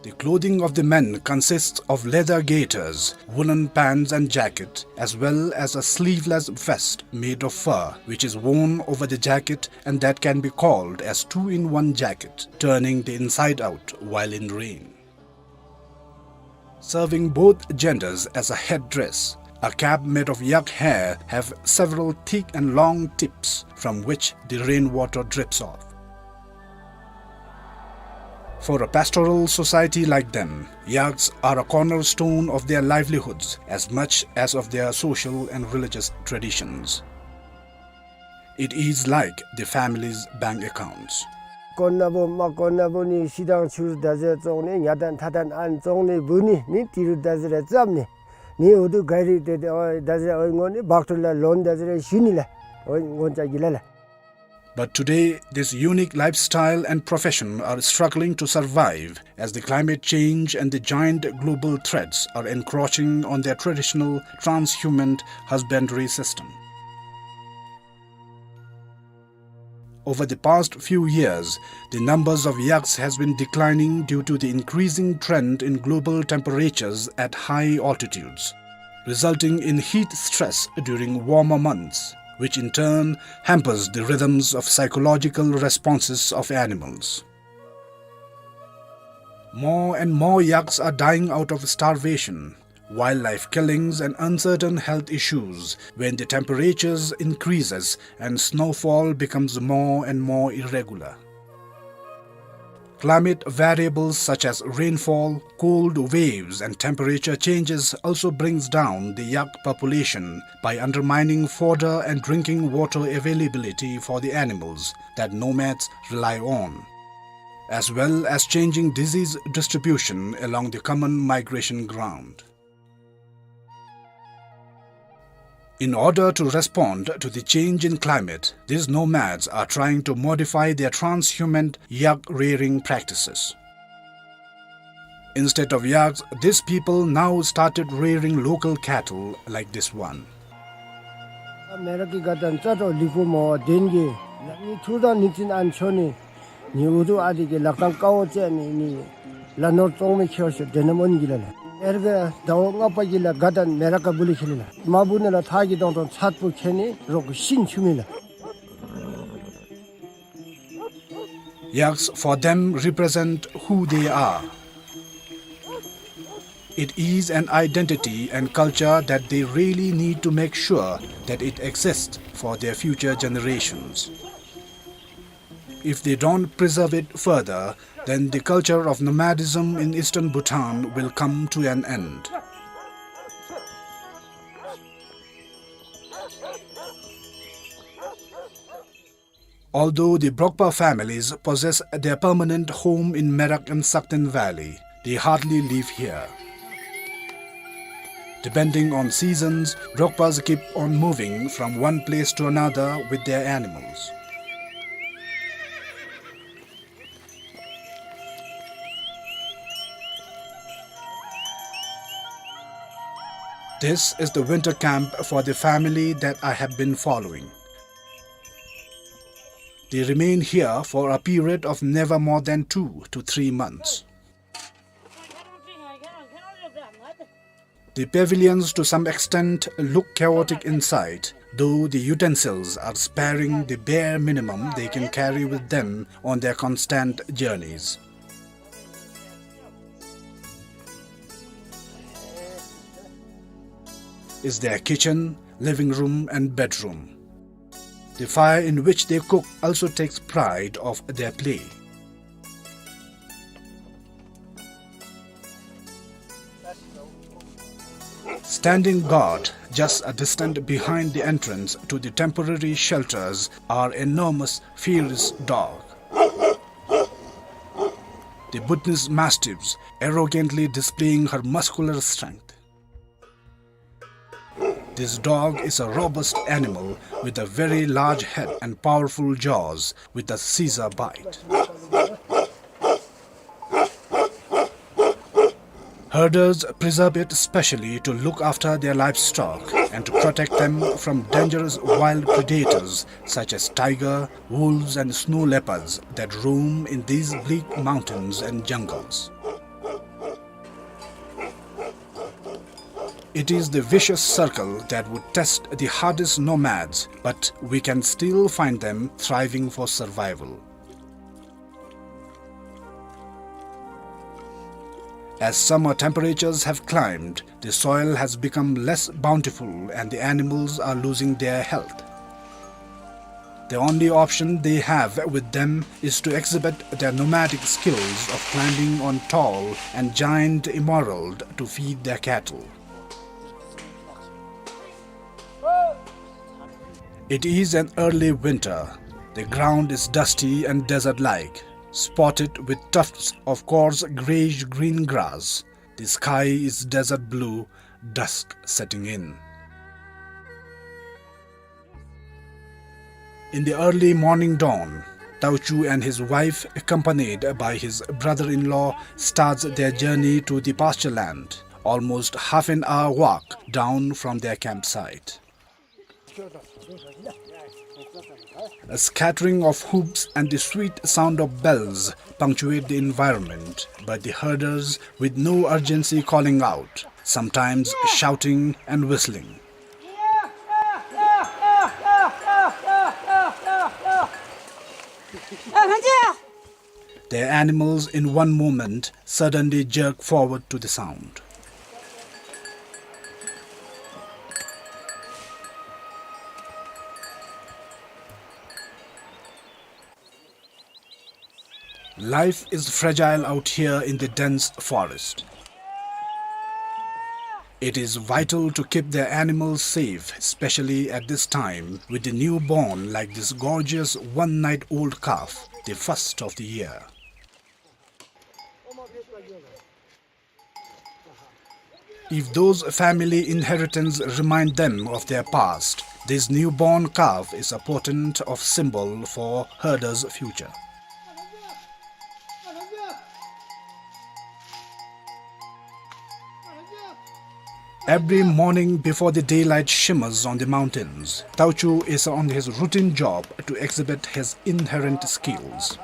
The clothing of the men consists of leather gaiters, woolen pants and jacket, as well as a sleeveless vest made of fur, which is worn over the jacket and that can be called as two-in-one jacket, turning the inside out while in rain. Serving both genders as a headdress, a cap made of yak hair have several thick and long tips from which the rainwater drips off. For a pastoral society like them, yaks are a cornerstone of their livelihoods as much as of their social and religious traditions. It is like the family's bank accounts. དཀོན་ན་བུ་མ་དཀོན་ན་བུ་ནི་ཤི་དང་ཆུ་རུ་ད་ཟེར་བཙོང་ནི་ཉ་དང་ཐ་དང་ཨན་བཙོང་ནི་བུ་ནི་ནི་ཏི་རུ་ད་ཟེར་རེ་བཙབ་ནི་ནི་འུ་དུ་ག་རི་ཏེ་ཏེ་ཨོ་ད་ཟེར་ཨོ་ངོ་ནི་བག་ཁྲུ་ལ་ལོན་ད་ཟེར་རེ་ཞུ་ནི་ལ་ཨོ་ངོ་ཅ་གི་ལ་ལ། But today, this unique lifestyle and profession are struggling to survive as the climate change and the giant global threats are encroaching on their traditional transhumant husbandry system. Over the past few years, the numbers of yaks has been declining due to the increasing trend in global temperatures at high altitudes, resulting in heat stress during warmer months, which in turn hampers the rhythms of psychological responses of animals. More and more yaks are dying out of starvation, wildlife killings and uncertain health issues when the temperatures increases and snowfall becomes more and more irregular. Climate variables such as rainfall, cold waves and temperature changes also brings down the yak population by undermining fodder and drinking water availability for the animals that nomads rely on, as well as changing disease distribution along the common migration ground. In order to respond to the change in climate, these nomads are trying to modify their transhumant yak rearing practices. Instead of yaks, these people now started rearing local cattle like this one. མེ་རག་གི་དགའ་སྟོན་རྩ་དྲོ་ལིག་པོ་མོ་བ་དེན་གི་ནི་ཐུར་དང་ནི་ཙིན་ཨན་ཆོ་ནི་ནི་འུ་དུ་ཨ་དི་གི་ལག་ཐང་ཀའོ་ཅན་ནི་ནི་ལ་ནོར་ཙོང་མི་ཁྱེར་ཤོ་དེ་ནམ་འོན་གི་ལ་ལ། ཨེར་གི་ཟླཝ་ལྔ་པ་གི་ལ་དགའ་སྟོན་མེ་རག་ག་བུ་ལི་ཁེ་ལི་ལ། མ་བུ་ནི་ལ་ཐག་གི་དོང་དོང་ཚད་པོ་ཁེ་ནི་རོག་གི་ཤིན་ཆུ་མི་ལ། Yaks for them represent who they are. It is an identity and culture that they really need to make sure that it exists for their future generations. If they don't preserve it further, then the culture of nomadism in eastern Bhutan will come to an end. Although the Brokpa families possess their permanent home in Merak and Sakten Valley, they hardly live here. Depending on seasons, Brokpas keep on moving from one place to another with their animals. This is the winter camp for the family that I have been following. They remain here for a period of never more than two to three months. The pavilions to some extent look chaotic inside, though the utensils are sparing the bare minimum they can carry with them on their constant journeys. Is their kitchen, living room and bedroom. The fire in which they cook also takes pride of their play. Standing guard just a distant behind the entrance to the temporary shelters are enormous, fierce dog. The Bhutanese mastiffs arrogantly displaying her muscular strength. This dog is a robust animal with a very large head and powerful jaws with a scissor bite. Herders preserve it specially to look after their livestock and to protect them from dangerous wild predators such as tiger, wolves and snow leopards that roam in these bleak mountains and jungles. It is the vicious circle that would test the hardest nomads, but we can still find them thriving for survival. As summer temperatures have climbed, the soil has become less bountiful and the animals are losing their health. The only option they have with them is to exhibit their nomadic skills of climbing on tall and giant emerald to feed their cattle. It is an early winter. The ground is dusty and desert-like, spotted with tufts of coarse grayish-green grass. The sky is desert blue, dusk setting in. In the early morning dawn, Tauchu and his wife, accompanied by his brother-in-law, starts their journey to the pasture land, almost half an hour walk down from their campsite. A scattering of hoofs and the sweet sound of bells punctuate the environment, but the herders, with no urgency, calling out, sometimes shouting and whistling. Their animals in one moment suddenly jerk forward to the sound. Life is fragile out here in the dense forest. It is vital to keep their animals safe, especially at this time, with the newborn like this gorgeous one-night-old calf, the first of the year. If those family inheritance remind them of their past, this newborn calf is a potent of symbol for herder's future. Every morning before the daylight shimmers on the mountains, Tauchu is on his routine job to exhibit his inherent skills.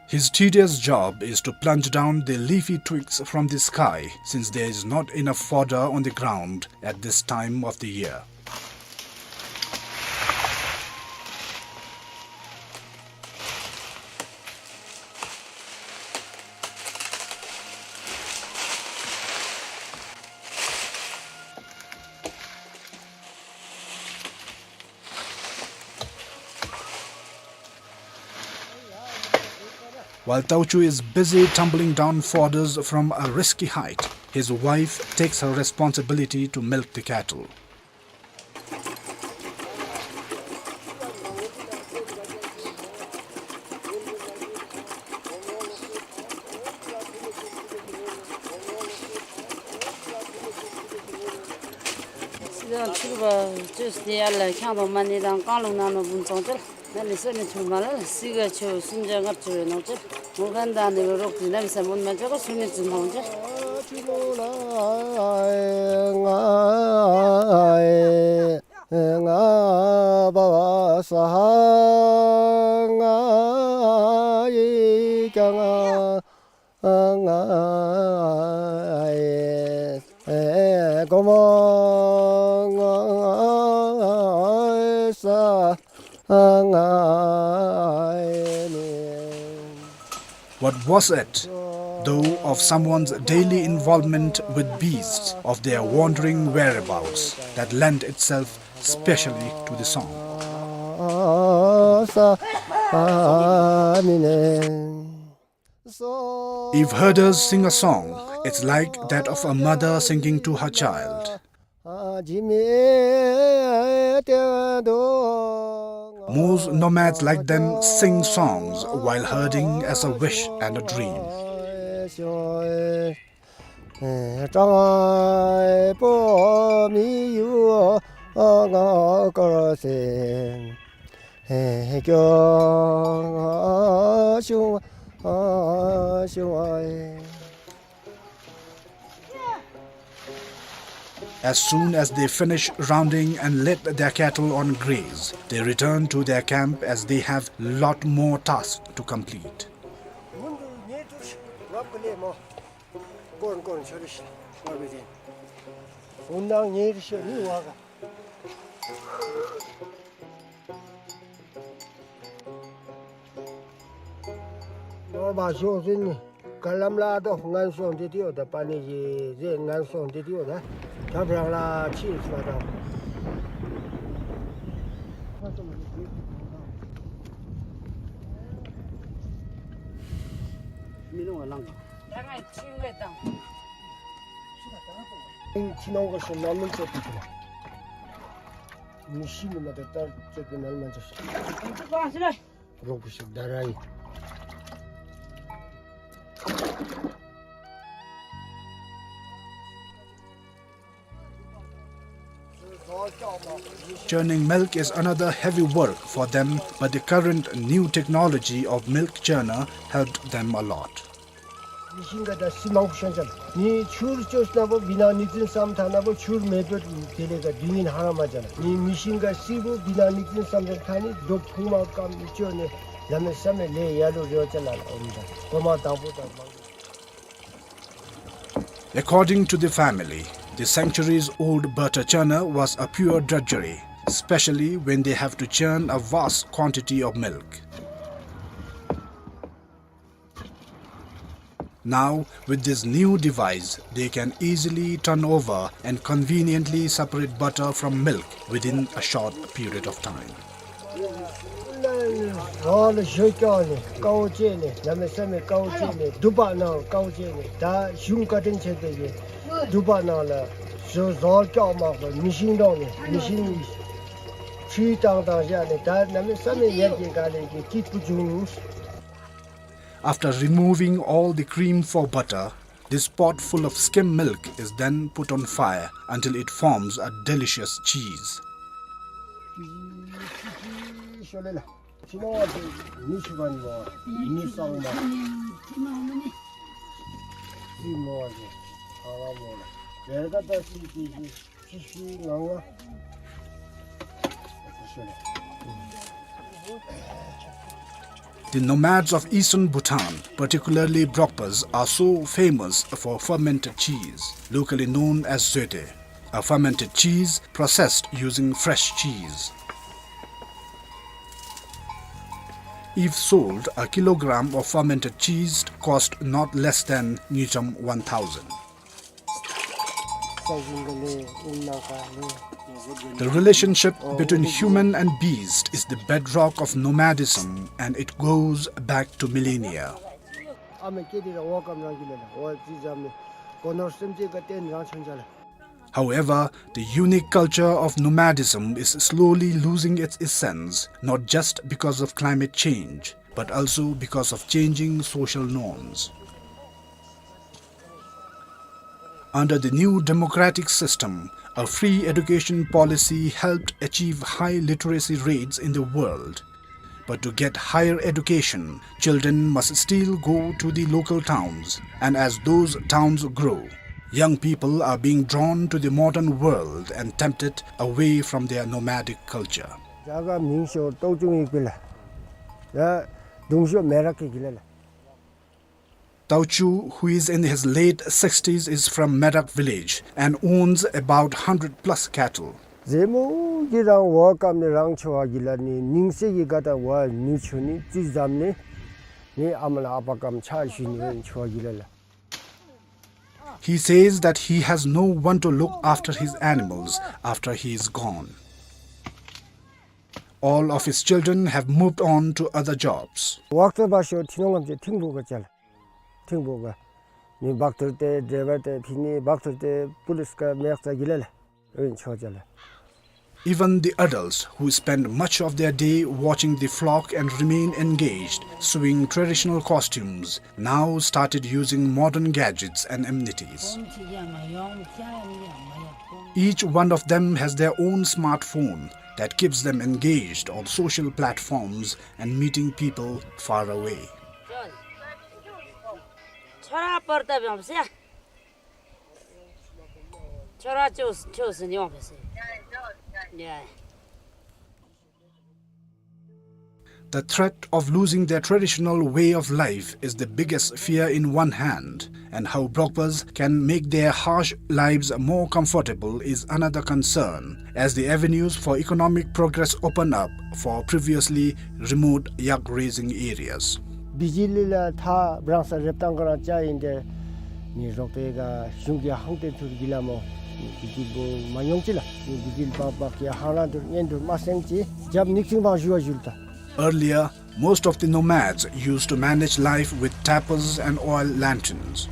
His tedious job is to plunge down the leafy twigs from the sky, since there is not enough fodder on the ground at this time of the year. While Tauchu is busy tumbling down fodders from a risky height, his wife takes her responsibility to milk the cattle. སྲིད་དང་ཕྱུག་པ་བཅོས་ཏེ་ཡར་ལ་ཁྱང་དང་མ་ཎི་དང་བཀང་ལུང་ནང་ན་འབུམ་ཚང་བཅོལ། ན་ལི་སོ་ནི་ཆུ་མ་ལ་སི་ག་ཆུ་སུམ་བརྒྱ་ལྔ་བཅུ་རེ་ནོར་བཅོལ། མོ་གན་དང་ནི་རོག་ཏི་ན་ལི་ས་མུན་མ་ཅོ་ག་སུ་ནི་ཙུ་མང་བཅོལ། What was it, though, of someone's daily involvement with beasts, of their wandering whereabouts, that lent itself specially to the song? If herders sing a song, it's like that of a mother singing to her child. Most nomads like them sing songs while herding as a wish and a dream. As soon as they finish rounding and let their cattle on graze, they return to their camp as they have lot more tasks to complete. ནོར་བ་ཤོག་ཟིན་ནི། ག་ལམ་ལ་དོ་ངན་སོང་དེ་དེའོ་ད་པ་ནི་ཞེས་ཟེར་ངན་སོང་དེ་དེའོ་ད། ཁྱབ་རང་ལ་ཕྱིན་སོ་དང་། མི་ནོར་བ་ལང་། ད་ང་ཕྱིན་ལས་དང་། ཕྱི་ནང་གི་སོ་ནམ་མིན་ཚོ་ཕུད་ཐུབ། མི་ཤི་ནི་མ་ད་ལྟར་ཅོད་པའི་ནང་མ་འཇོག་ཤིག། རོགས་པོ་ཞིག་ད་ར་ཡིན། Churning milk is another heavy work for them, but the current new technology of milk churner helped them a lot. མི་ཤིང་ག་ད་སི་མང་པོ་ཤོང་ཅ་ལ། ནི་ཆུར་ཅོས་ན་བོ་བི་ན་ནི་ཙིན་སམ་ཐ་ན་བོ་ཆུར་མེ་པེ་དེ་ལས་ཀ་དུས་ཡིན་ཧ་ར་མ་ཅ་ལ། ནི་མི་ཤིང་ག་སི་བོ་བི་ན་ནི་ཙིན་སམ་ཐ་ནི་རྡོ་ཕུང་མ་ཀམ་ཅོ་ནི་ལ་མེ་ས་མེ་ལེ་ཡ་ལུ་རེ་བ་ཅ་ལ་ལ་འོང་ད་གོ་མ་དང་པོ་དང་མང་པོ། According to the family, the centuries-old butter churner was a pure drudgery, especially when they have to churn a vast quantity of milk. Now, with this new device, they can easily turn over and conveniently separate butter from milk within a short period of time. རོགས་ལ་ཞོ་སྐྱོག་ནི་དཀའ་བོ་སྤྱད་ནི་ལ་མེ་ས་མེ་དཀའ་བོ་སྤྱད་ནི་དུ་པ་ནང་དཀའ་བོ་སྤྱད་ནི་ད་གཞུང་བཀའ་དྲིན་ཆེ་བའི་གི་དུ་པ་ནང་ལ་ཞོ་ཟོར་སྐྱོག་མ་གོ་མི་ཤིང་འདོང་ནི་མི་ཤིང་ཁྲུས་བཏང་བཏང་བཞག་ནི་ད་ལ་མེ་ས་མེ་ཡར་གྱི་ག་ལས་ཀྱི་སྐྱིད་པོ་བྱུང་། After removing all the cream for butter, this pot full of skim milk is then put on fire until it forms a delicious cheese. The nomads of eastern Bhutan, particularly Brokpas, are so famous for fermented cheese, locally known as zoete, a fermented cheese processed using fresh cheese. If sold, a kilogram of fermented cheese cost not less than ngultrum one thousand. The relationship between human and beast is the bedrock of nomadism, and it goes back to millennia. However, the unique culture of nomadism is slowly losing its essence, not just because of climate change, but also because of changing social norms. Under the new democratic system, a free education policy helped achieve high literacy rates in the world. But to get higher education, children must still go to the local towns, and as those towns grow, young people are being drawn to the modern world and tempted away from their nomadic culture. རྒྱ་གར་མིང་ཤོ་ཏོག་ཅུང་ཡིག་པི་ལ། ཡ་དུང་ཤོ་མེ་རག་གི་གི་ལ་ལ། Tauchu, who is in his late sixties, is from Merak village and owns about hundred plus cattle. ཟེ་མོ་གི་རང་བ་ཀམ་ནི་རང་ཆོ་བ་གི་ལ་ནི་ནིང་སེ་གི་ག་ད་བ་ནི་ཆོ་ནི་ཙི་ཛམ་ནི་ནི་ཨ་མ་ལ་ཨ་པ་ཀམ་ཆ་ཞུ་ནི་བ་ཆོ་བ་གི་ལ་ལ། He says that he has no one to look after his animals after he is gone. All of his children have moved on to other jobs. ཝག་ཏོ་བ་ཤོ་ཐི་ནོང་ངམ་ཅེ་ཐིང་བུ་ག་ཅལ། ཐིང་བུ་ག། ནི་བག་ཐུར་ཏེ་ཌེ་བར་ཏེ་ཕི་ནི་བག་ཐུར་ཏེ་པུ་ལིས་ག་མེག་ཙ་གི་ལ་ལ། ཨིན་ཆོ་ཅལ། Even the adults who spend much of their day watching the flock and remain engaged, sewing traditional costumes, now started using modern gadgets and amenities. Each one of them has their own smartphone that keeps them engaged on social platforms and meeting people far away. The threat of losing their traditional way of life is the biggest fear in one hand, and how Brokpas can make their harsh lives more comfortable is another concern, as the avenues for economic progress open up for previously remote yak raising areas. བི་ཇི་ལི་ལ་ཐ་བྲང་ས་རེབ་ཏང་ག་རང་ཅ་ཡིན་ཏེ་ནི་རོགས་པའི་ག་གཞུང་གི་ཧང་ཏེ་ཐུར་གི་ལ་མོ་ནི་བི་ཇི་ལི་བོ་མ་ཡོང་ཅི་ལ་ནི་བི་ཇི་ལི་བག་བག་གི་ཧང་རང་ཐུར་ཉན་ཐུར་མ་སེང་ཅི་རྒྱབ་ནིག་ཅིང་བང་ཞུ་བ་ཞུ་ལ་ད། Earlier, most of the nomads used to manage life with tapers and oil lanterns.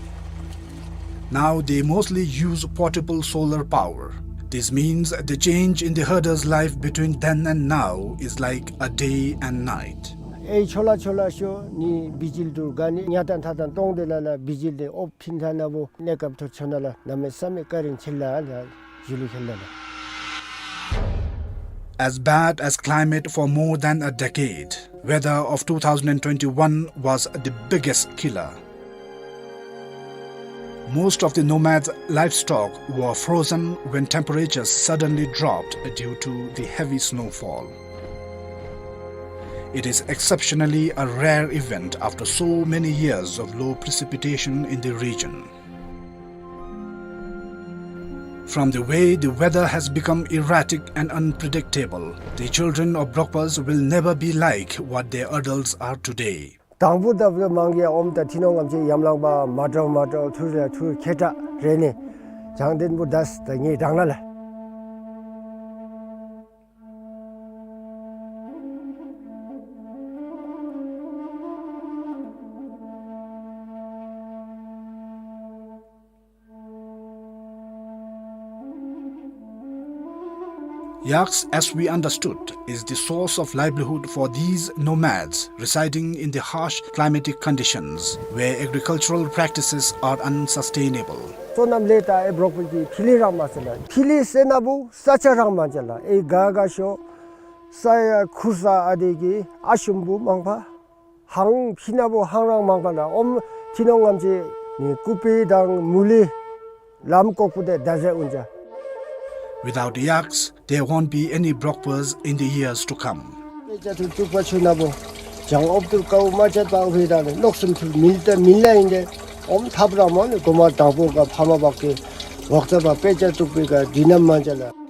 Now they mostly use portable solar power. This means the change in the herder's life between then and now is like a day and night. ཨེ་ཆོ་ལ་ཆོ་ལ་ཤོ་ནི་བི་ཇིལ་དུར་ག་ནི་ཉ་ཏན་ཐ་ཏན་ཏོང་དེ་ལ་ལ་བི་ཇིལ་དེ་ཨོབ་ཕིན་ཐ་ན་བོ་གནས་སྐབས་ཐོ་ཆོ་ན་ལ་གནམ་མེད་ས་མེད་བཀའ་དྲིན་ཆེ་ལ་ལ་ཞུ་ལུ་ཁེལ་ལ་ལ། As bad as climate for more than a decade, weather of two thousand and twenty-one was the biggest killer. Most of the nomads' livestock were frozen when temperatures suddenly dropped due to the heavy snowfall. It is exceptionally a rare event after so many years of low precipitation in the region. From the way the weather has become erratic and unpredictable, the children of Brokpas will never be like what their adults are today. དང་པོ་ད་བུ་མང་གི་ཨོམ་ད་ཐི་ནོང་ངམ་ཅིག་ཡམ་ལང་པ་མ་འདྲཝ་མ་འདྲཝ་ཐུར་ལ་ཐུར་ཁེ་ཏྲ་རེ་ནི་བྱང་ལྡན་པོ་དས་ད་ངེ་རང་ན་ལ། Yaks, as we understood, is the source of livelihood for these nomads residing in the harsh climatic conditions where agricultural practices are unsustainable. སོ་ནམ་ལས་ད་ཨེ་བྲོག་པའི་གི་ཕི་ལི་རང་མ་ཟེར་ལ། ཕི་ལི་ཟེར་ན་བུ་ས་ཆ་རང་མ་ཅ་ལ། ཨེ་ག་ག་ཤོ་ས་ཡ་ཁུར་ས་ཨ་དེ་གི་ཨ་ཤུམ་བུ་མང་པ། ཧང་ཕི་ན་བོ་ཧང་རང་མང་པ་ན་ཨོམ་ཐི་ནོང་ངམ་ཅིག་ནི་ཀུ་པི་དང་མུ་ལི་ལམ་ཀོག་པུ་དེ་ད་ཟེ་ཨུན་ཅ། Without yaks, there won't be any Brokpas in the years to come. པེ་ཅ་ཐུ་ཐུག་པ་ཆུ་ན་བོ་བྱང་ཨོབ་ཏུར་ཀའུ་མ་ཅ་པའུ་ཕེ་ད་ནི་ལོག་སུམ་ཐུར་མིལ་ཏ་མིལ་ལ་ཨིན་ཏེ་ཨོམ་ཐབ་ར་མོ་ནི་གོ་མ་དང་པོ་ག་ཕ་མ་བག་གི་ཝག་ཙ་བ་པེ་ཅ་ཐུག་པི་ག་དི་ན་མ་ཅ་ལ།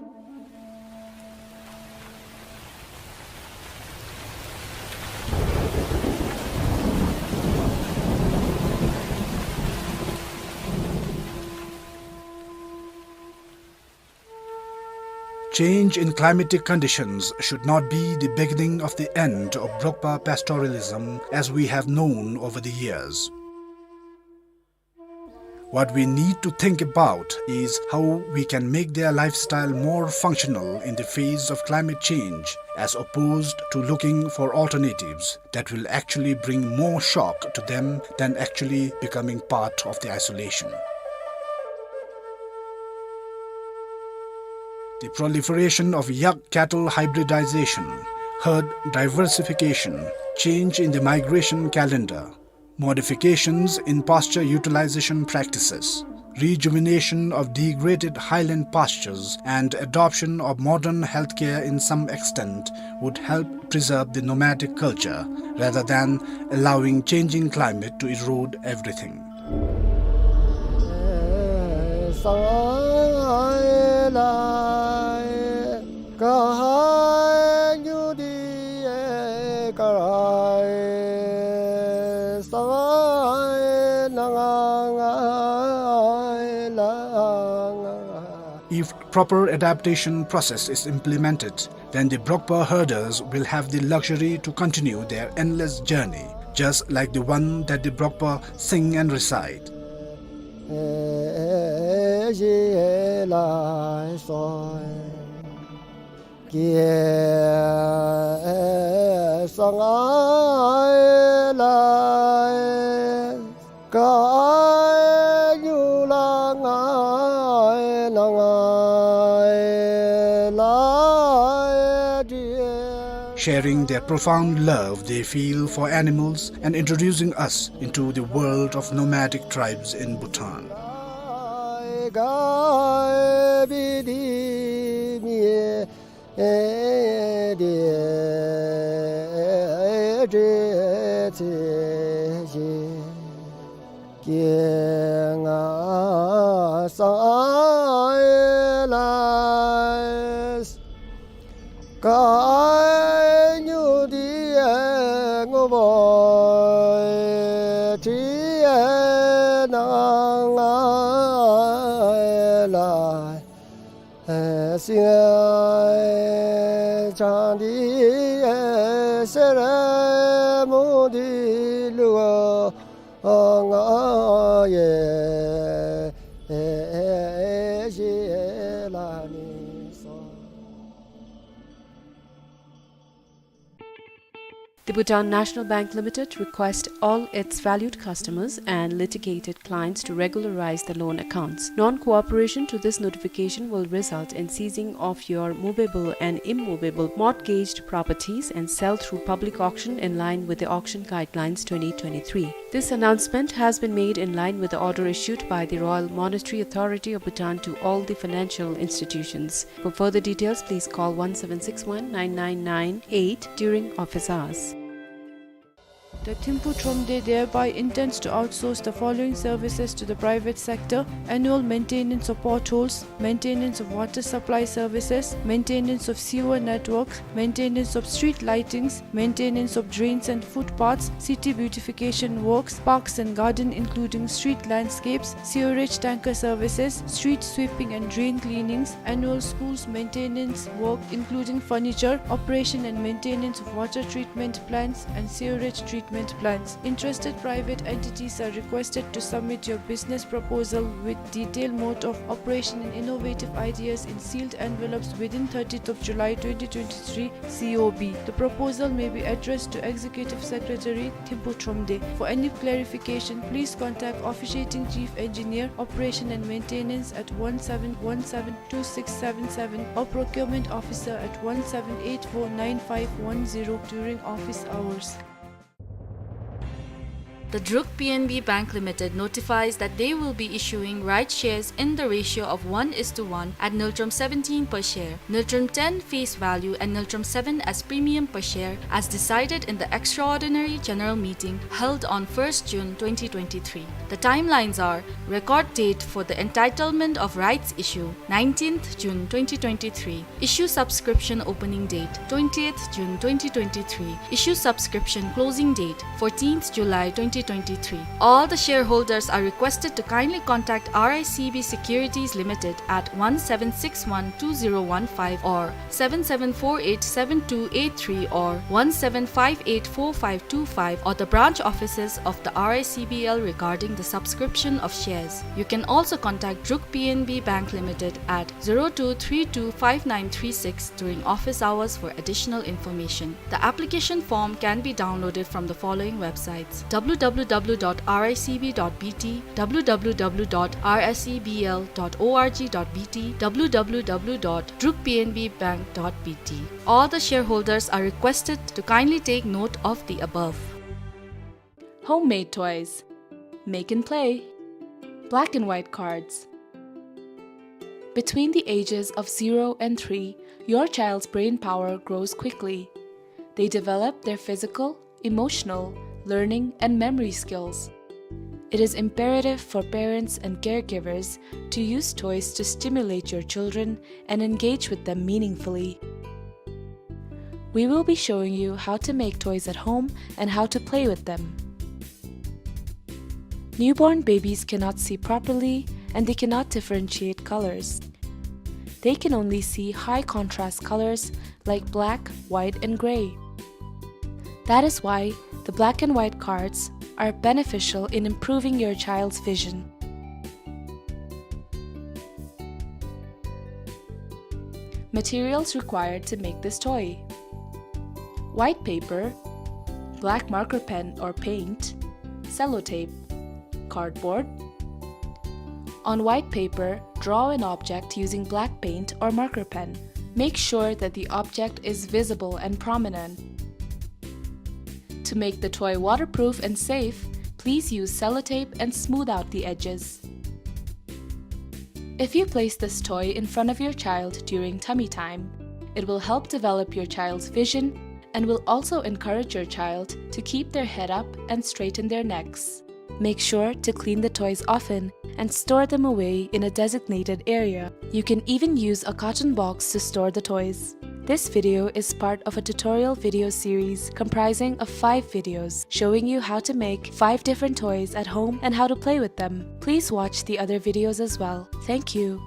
Change in climatic conditions should not be the beginning of the end of Brokpa pastoralism as we have known over the years. What we need to think about is how we can make their lifestyle more functional in the face of climate change, as opposed to looking for alternatives that will actually bring more shock to them than actually becoming part of the isolation. The proliferation of yak cattle hybridization, herd diversification, change in the migration calendar, modifications in pasture utilization practices, rejuvenation of degraded highland pastures, and adoption of modern healthcare in some extent would help preserve the nomadic culture rather than allowing changing climate to erode everything. If proper adaptation process is implemented, then the Brokpa herders will have the luxury to continue their endless journey, just like the one that the Brokpa sing and recite. Sharing their profound love they feel for animals and introducing us into the world of nomadic tribes in Bhutan. The Bhutan National Bank Limited requests all its valued customers and litigated clients to regularize the loan accounts. Non-cooperation to this notification will result in seizing of your movable and immovable mortgaged properties and sale through public auction in line with the Auction Guidelines twenty twenty-three. This announcement has been made in line with the order issued by the Royal Monetary Authority of Bhutan to all the financial institutions. For further details, please call one seven six one nine nine nine eight during office hours. The Thimphu Thromde thereby intends to outsource the following services to the private sector: annual maintenance of potholes, maintenance of water supply services, maintenance of sewer networks, maintenance of street lightings, maintenance of drains and footpaths, city beautification works, parks and garden including street landscapes, sewerage tanker services, street sweeping and drain cleanings, annual schools maintenance work including furniture, operation and maintenance of water treatment plants and sewerage treatment plants. Interested private entities are requested to submit your business proposal with detailed mode of operation and innovative ideas in sealed envelopes within thirtieth of July twenty twenty-three C O B. The proposal may be addressed to Executive Secretary Thimphu Thromde. For any clarification, please contact Officiating Chief Engineer, Operation and Maintenance at one seven one seven two six seven seven or Procurement Officer at one seven eight four nine five one zero during office hours. The Druk P N B Bank Limited notifies that they will be issuing rights shares in the ratio of one is to one at ngultrum seventeen per share, ngultrum ten face value and ngultrum seven as premium per share as decided in the extraordinary general meeting held on first June twenty twenty-three. The timelines are: record date for the entitlement of rights issue, nineteenth June twenty twenty-three. Issue subscription opening date, twentieth June twenty twenty-three. Issue subscription closing date, fourteenth July twenty twenty-three. All the shareholders are requested to kindly contact R I C B Securities Limited at one seven six one two zero one five or seven seven four eight seven two eight three or one seven five eight four five two five or the branch offices of the R I C B L regarding the subscription of shares. You can also contact Druk P N B Bank Limited at zero two three two five nine three six during office hours for additional information. The application form can be downloaded from the following websites: W W W dot R I C B dot B T, W W W dot R I C B L dot org dot B T, W W W dot druk P N B bank dot B T. All the shareholders are requested to kindly take note of the above. Homemade toys. Make and play. Black and white cards. Between the ages of zero and three, your child's brain power grows quickly. They develop their physical, emotional, learning, and memory skills. It is imperative for parents and caregivers to use toys to stimulate your children and engage with them meaningfully. We will be showing you how to make toys at home and how to play with them. Newborn babies cannot see properly and they cannot differentiate colors. They can only see high contrast colors like black, white, and gray. That is why the black and white cards are beneficial in improving your child's vision. Materials required to make this toy: white paper, black marker pen or paint, sellotape, cardboard. On white paper, draw an object using black paint or marker pen. Make sure that the object is visible and prominent. To make the toy waterproof and safe, please use sellotape and smooth out the edges. If you place this toy in front of your child during tummy time, it will help develop your child's vision and will also encourage your child to keep their head up and straighten their necks. Make sure to clean the toys often and store them away in a designated area. You can even use a carton box to store the toys. This video is part of a tutorial video series comprising of five videos showing you how to make five different toys at home and how to play with them. Please watch the other videos as well. Thank you.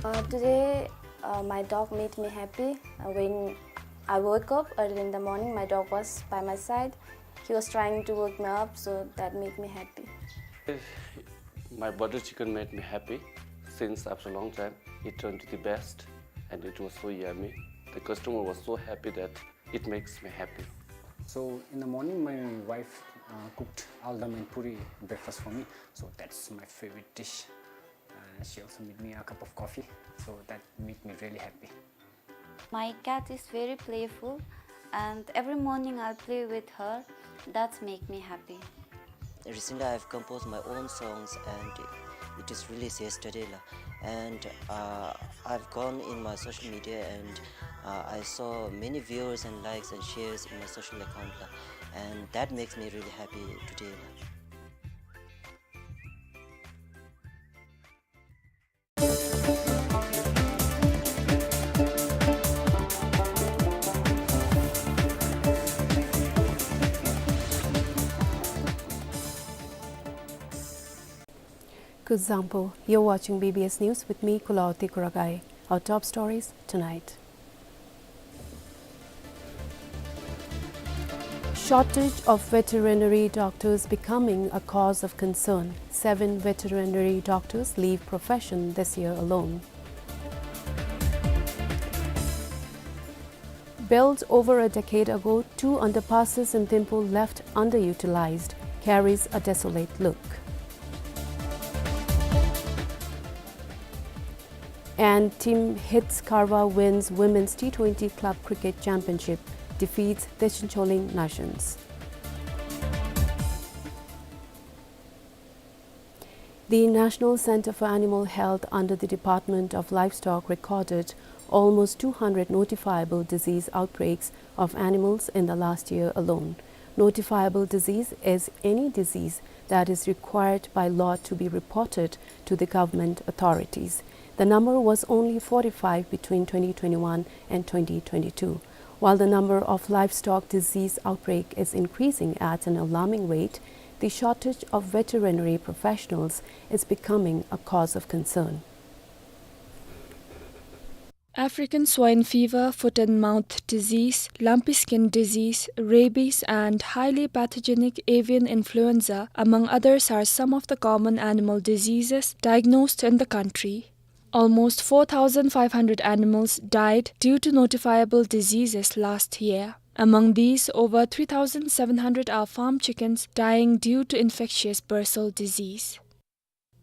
Uh, today, uh, my dog made me happy. Uh, when I woke up early in the morning, my dog was by my side. He was trying to wake me up, so that made me happy. My butter chicken made me happy since after a long time. It turned to the best and it was so yummy. The customer was so happy that it makes me happy. So in the morning, my wife uh, cooked aldam and puri breakfast for me. So that's my favorite dish. Uh, she also made me a cup of coffee. So that made me really happy. My cat is very playful, and every morning I'll play with her. That's make me happy. Recently, I've composed my own songs, and it is released yesterday, la. And uh, I've gone in my social media, and uh, I saw many viewers and likes and shares in my social account, la. And that makes me really happy today, la. Kuzuzangpo, you're watching B B S News with me, Kulaoti Kuragai. Our top stories tonight. Shortage of veterinary doctors becoming a cause of concern. Seven veterinary doctors leave profession this year alone. Built over a decade ago, two underpasses in Thimphu left underutilized, carries a desolate look. And Team Hits Karwa wins Women's T twenty Club Cricket Championship, defeats Dechen Choling Nations. The National Center for Animal Health under the Department of Livestock recorded almost two hundred notifiable disease outbreaks of animals in the last year alone. Notifiable disease is any disease that is required by law to be reported to the government authorities. The number was only forty-five between twenty twenty-one and twenty twenty-two. While the number of livestock disease outbreak is increasing at an alarming rate, the shortage of veterinary professionals is becoming a cause of concern. African swine fever, foot and mouth disease, lumpy skin disease, rabies, and highly pathogenic avian influenza, among others, are some of the common animal diseases diagnosed in the country. Almost four thousand five hundred animals died due to notifiable diseases last year. Among these, over three thousand seven hundred are farm chickens dying due to infectious bursal disease.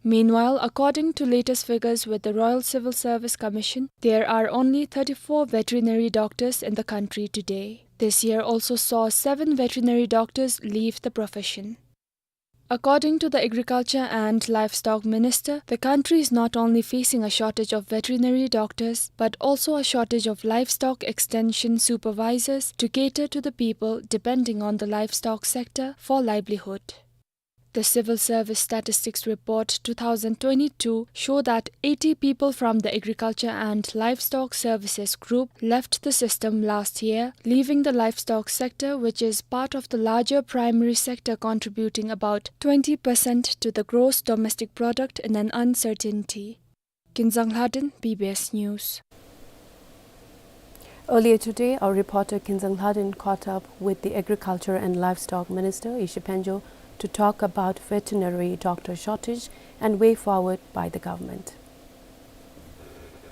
Meanwhile, according to latest figures with the Royal Civil Service Commission, there are only thirty-four veterinary doctors in the country today. This year also saw seven veterinary doctors leave the profession. According to the Agriculture and Livestock Minister, the country is not only facing a shortage of veterinary doctors, but also a shortage of livestock extension supervisors to cater to the people depending on the livestock sector for livelihood. The Civil Service Statistics Report two thousand twenty-two show that eighty people from the Agriculture and Livestock Services Group left the system last year, leaving the livestock sector, which is part of the larger primary sector, contributing about twenty percent to the gross domestic product, in an uncertainty. Kinzang Lhaden, B B S News. Earlier today, our reporter Kinzang Lhaden caught up with the Agriculture and Livestock Minister, Ishi Phenjo, to talk about veterinary doctor shortage and way forward by the government.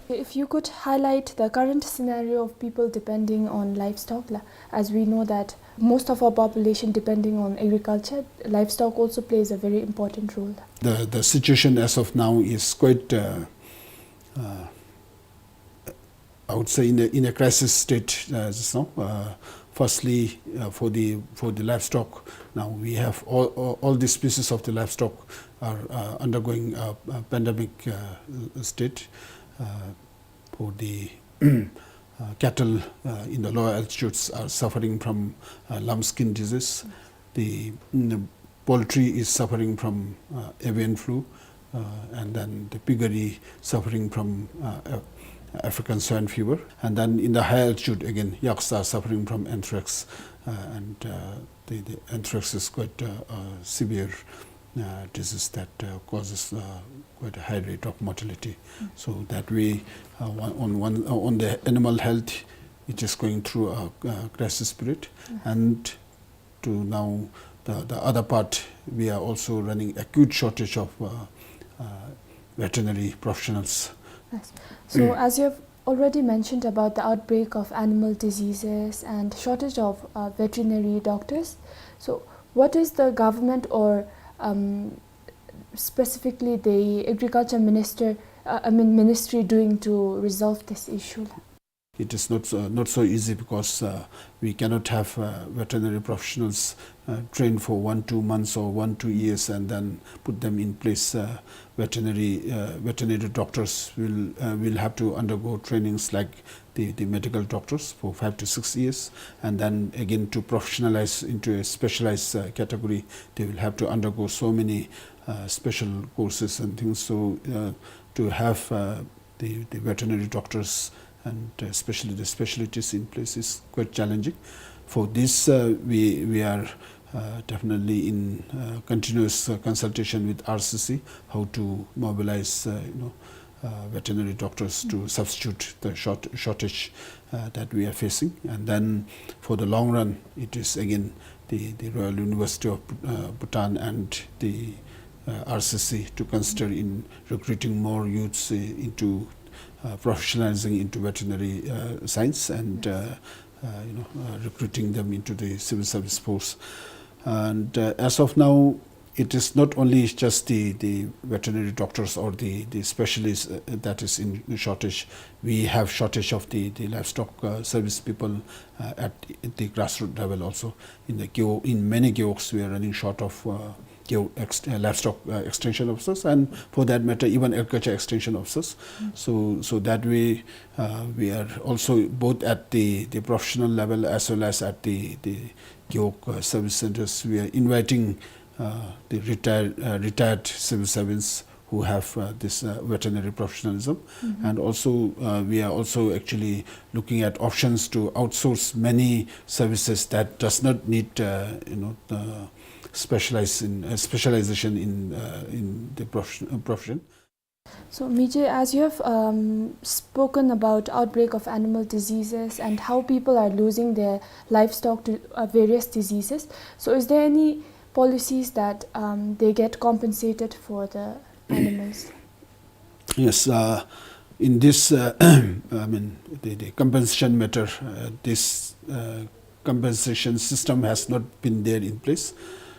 If you could highlight the current scenario of people depending on livestock, la, as we know that most of our population depending on agriculture, livestock also plays a very important role. The, the situation as of now is quite, uh, uh, I would say, in a, in a crisis state, uh, just now. Uh, firstly, uh, for the, for the livestock, now we have all, all, all the species of the livestock are, uh, undergoing a, a pandemic, uh, state. Uh, for the, uh, cattle, uh, in the lower altitudes are suffering from, uh, lambskin disease. The, mm, poultry is suffering from, uh, avian flu, uh, and then the piggery suffering from, uh, Af-, African swine fever. And then in the high altitude, again, yaks are suffering from anthrax, uh, and, uh, the, the anthrax is quite, uh, a severe, uh, disease that, uh, causes, uh, quite a high rate of mortality. So that way, uh, one, on one, uh, on the animal health, it is going through a, a crisis period. And to now, the, the other part, we are also running acute shortage of, uh, uh, veterinary professionals. Yes. So, as you have already mentioned about the outbreak of animal diseases and shortage of, uh, veterinary doctors, so what is the government or, um, specifically the agriculture minister, uh, I mean, ministry doing to resolve this issue? It is not, uh, not so easy because, uh, we cannot have, uh, veterinary professionals, uh, trained for one, two months or one, two years and then put them in place. Uh, veterinary, uh, veterinary doctors will, uh, will have to undergo trainings like the, the medical doctors for five to six years, and then again to professionalize into a specialized, uh, category, they will have to undergo so many, uh, special courses and things. So, uh, to have, uh, the, the veterinary doctors and, uh, especially the specialties in place is quite challenging. For this, uh, we, we are, uh, definitely in, uh, continuous, uh, consultation with R C C, how to mobilize, uh, you know, uh, veterinary doctors to substitute the short-, shortage, uh, that we are facing. And then for the long run, it is again the, the Royal University of, uh, Bhutan and the, uh, R C C to consider in recruiting more youths, uh, into, uh, professionalizing into veterinary, uh, science and, uh, uh, you know, uh, recruiting them into the civil service force. And, uh, as of now, it is not only just the, the veterinary doctors or the, the specialists, uh, that is in shortage. We have shortage of the, the livestock, uh, service people, uh, at the grassroots level also. In the Gewog, in many gewogs, we are running short of, uh, gewog ex-, uh, livestock, uh, extension officers, and for that matter, even agriculture extension officers. So, so that way, uh, we are also both at the, the professional level as well as at the, the gewog, uh, service centers. We are inviting, uh, the retired, uh, retired civil servants who have, uh, this, uh, veterinary professionalism. And also, uh, we are also actually looking at options to outsource many services that does not need, uh, you know, uh, specialize in, uh, specialization in, uh, in the profession, uh, profession. So, Mijay, as you have, um, spoken about outbreak of animal diseases and how people are losing their livestock to, uh, various diseases, so is there any policies that, um, they get compensated for the animals? Yes, uh, in this, uh, I mean, the, the compensation matter, uh, this, uh, compensation system has not been there in place.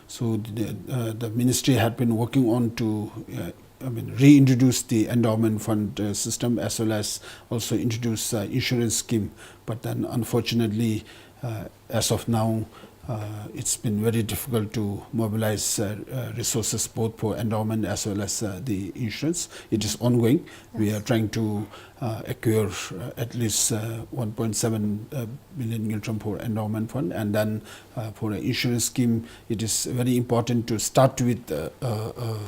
So the, uh, the ministry had been working on to, uh, I mean, reintroduce the endowment fund, uh, system as well as also introduce, uh, insurance scheme. But then, unfortunately, uh, as of now, uh, it's been very difficult to mobilize, uh, uh, resources both for endowment as well as, uh, the insurance. It is ongoing. We are trying to, uh, acquire, uh, at least, uh, one point seven, uh, billion ngultrum for endowment fund, and then, uh, for an insurance scheme, it is very important to start with, uh, uh, uh,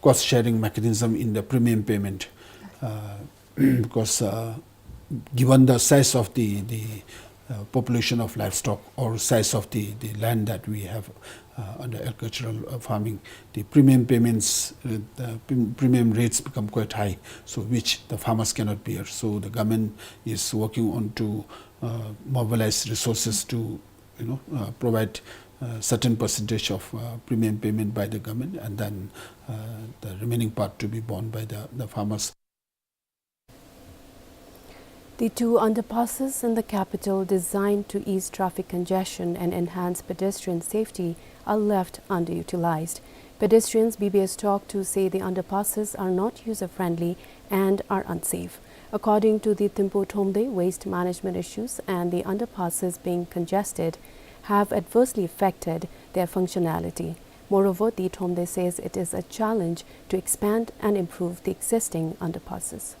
cost sharing mechanism in the premium payment, uh, because, uh, given the size of the, the, uh, population of livestock or size of the, the land that we have, uh, under agricultural, uh, farming, the premium payments, uh, the pre-, premium rates become quite high, so which the farmers cannot bear. So the government is working on to, uh, mobilize resources to, you know, uh, provide, uh, certain percentage of, uh, premium payment by the government, and then, uh, the remaining part to be borne by the, the farmers. The two underpasses in the capital designed to ease traffic congestion and enhance pedestrian safety are left underutilized. Pedestrians B B S talked to say the underpasses are not user-friendly and are unsafe. According to the Thimphu Thromde, waste management issues and the underpasses being congested have adversely affected their functionality. Moreover, the Thromde says it is a challenge to expand and improve the existing underpasses.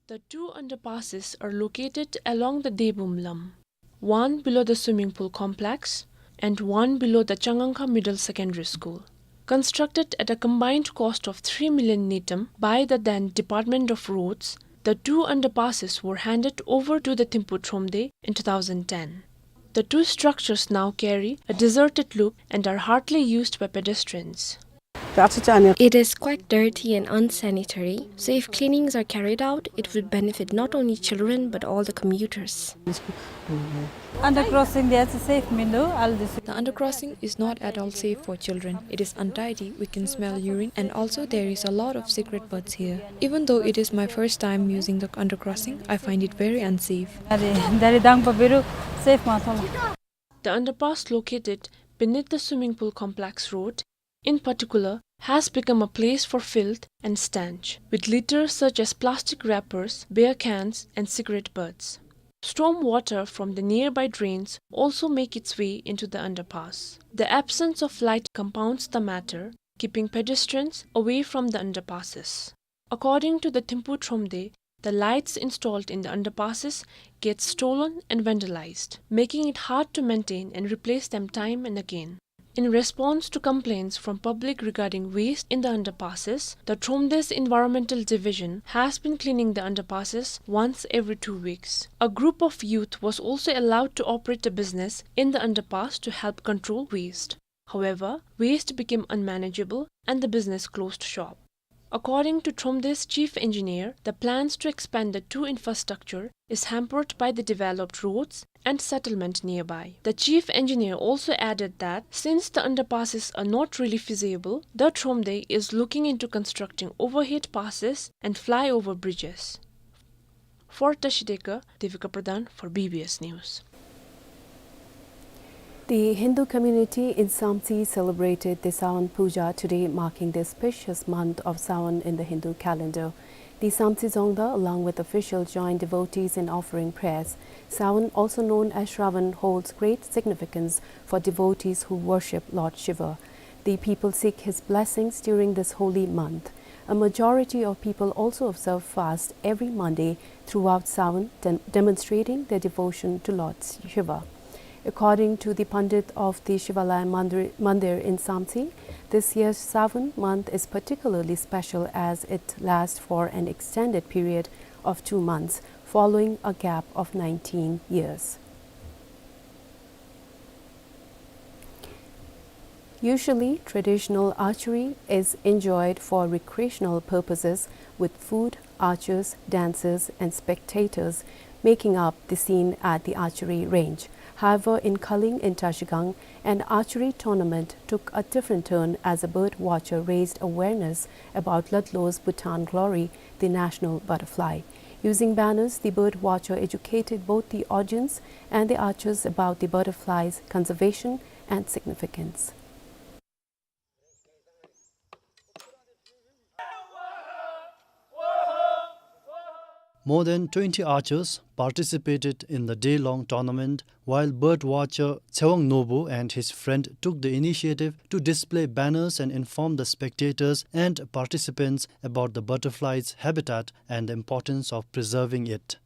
The two underpasses are located along the Debum Lam, one below the swimming pool complex and one below the Changangkha Middle Secondary School. Constructed at a combined cost of three million ngultrum by the then Department of Roads, the two underpasses were handed over to the Thimphu Thromde in two thousand ten. The two structures now carry a deserted look and are hardly used by pedestrians. It is quite dirty and unsanitary, so if cleanings are carried out, it would benefit not only children but all the commuters. Under crossing, that's safe, Mindu, all this. The under crossing is not at all safe for children. It is untidy, we can smell urine, and also there is a lot of cigarette butts here. Even though it is my first time using the under crossing, I find it very unsafe. Dari, dari dang pa biru safe ma thola. The underpass located beneath the swimming pool complex road, in particular, has become a place for filth and stench, with litter such as plastic wrappers, beer cans, and cigarette butts. Storm water from the nearby drains also make its way into the underpass. The absence of light compounds the matter, keeping pedestrians away from the underpasses. According to the Thimphu Thromde, the lights installed in the underpasses get stolen and vandalized, making it hard to maintain and replace them time and again. In response to complaints from public regarding waste in the underpasses, the Thromde's Environmental Division has been cleaning the underpasses once every two weeks. A group of youth was also allowed to operate a business in the underpass to help control waste. However, waste became unmanageable and the business closed shop. According to Thromde's chief engineer, the plans to expand the two infrastructure is hampered by the developed roads and settlement nearby. The chief engineer also added that since the underpasses are not really feasible, the Thromde is looking into constructing overhead passes and flyover bridges. For Tashi Deka, Devika Pradhan for B B S News. The Hindu community in Samtse celebrated the Sawan Puja today, marking the auspicious month of Sawan in the Hindu calendar. The Samtse Dzongda, along with officials, joined devotees in offering prayers. Sawan, also known as Shravan, holds great significance for devotees who worship Lord Shiva. The people seek his blessings during this holy month. A majority of people also observe fast every Monday throughout Sawan, dem-, demonstrating their devotion to Lord Shiva. According to the Pandit of the Shivalaya Mandir, Mandir in Samtse, this year's Sawan month is particularly special as it lasts for an extended period of two months, following a gap of nineteen years. Usually, traditional archery is enjoyed for recreational purposes, with food, archers, dancers, and spectators making up the scene at the archery range. However, in Khaling in Trashigang, an archery tournament took a different turn as a bird watcher raised awareness about Ludlow's Bhutan glory, the national butterfly. Using banners, the bird watcher educated both the audience and the archers about the butterfly's conservation and significance. More than twenty archers participated in the day-long tournament, while bird watcher Tsewang Nobu and his friend took the initiative to display banners and inform the spectators and participants about the butterfly's habitat and the importance of preserving it.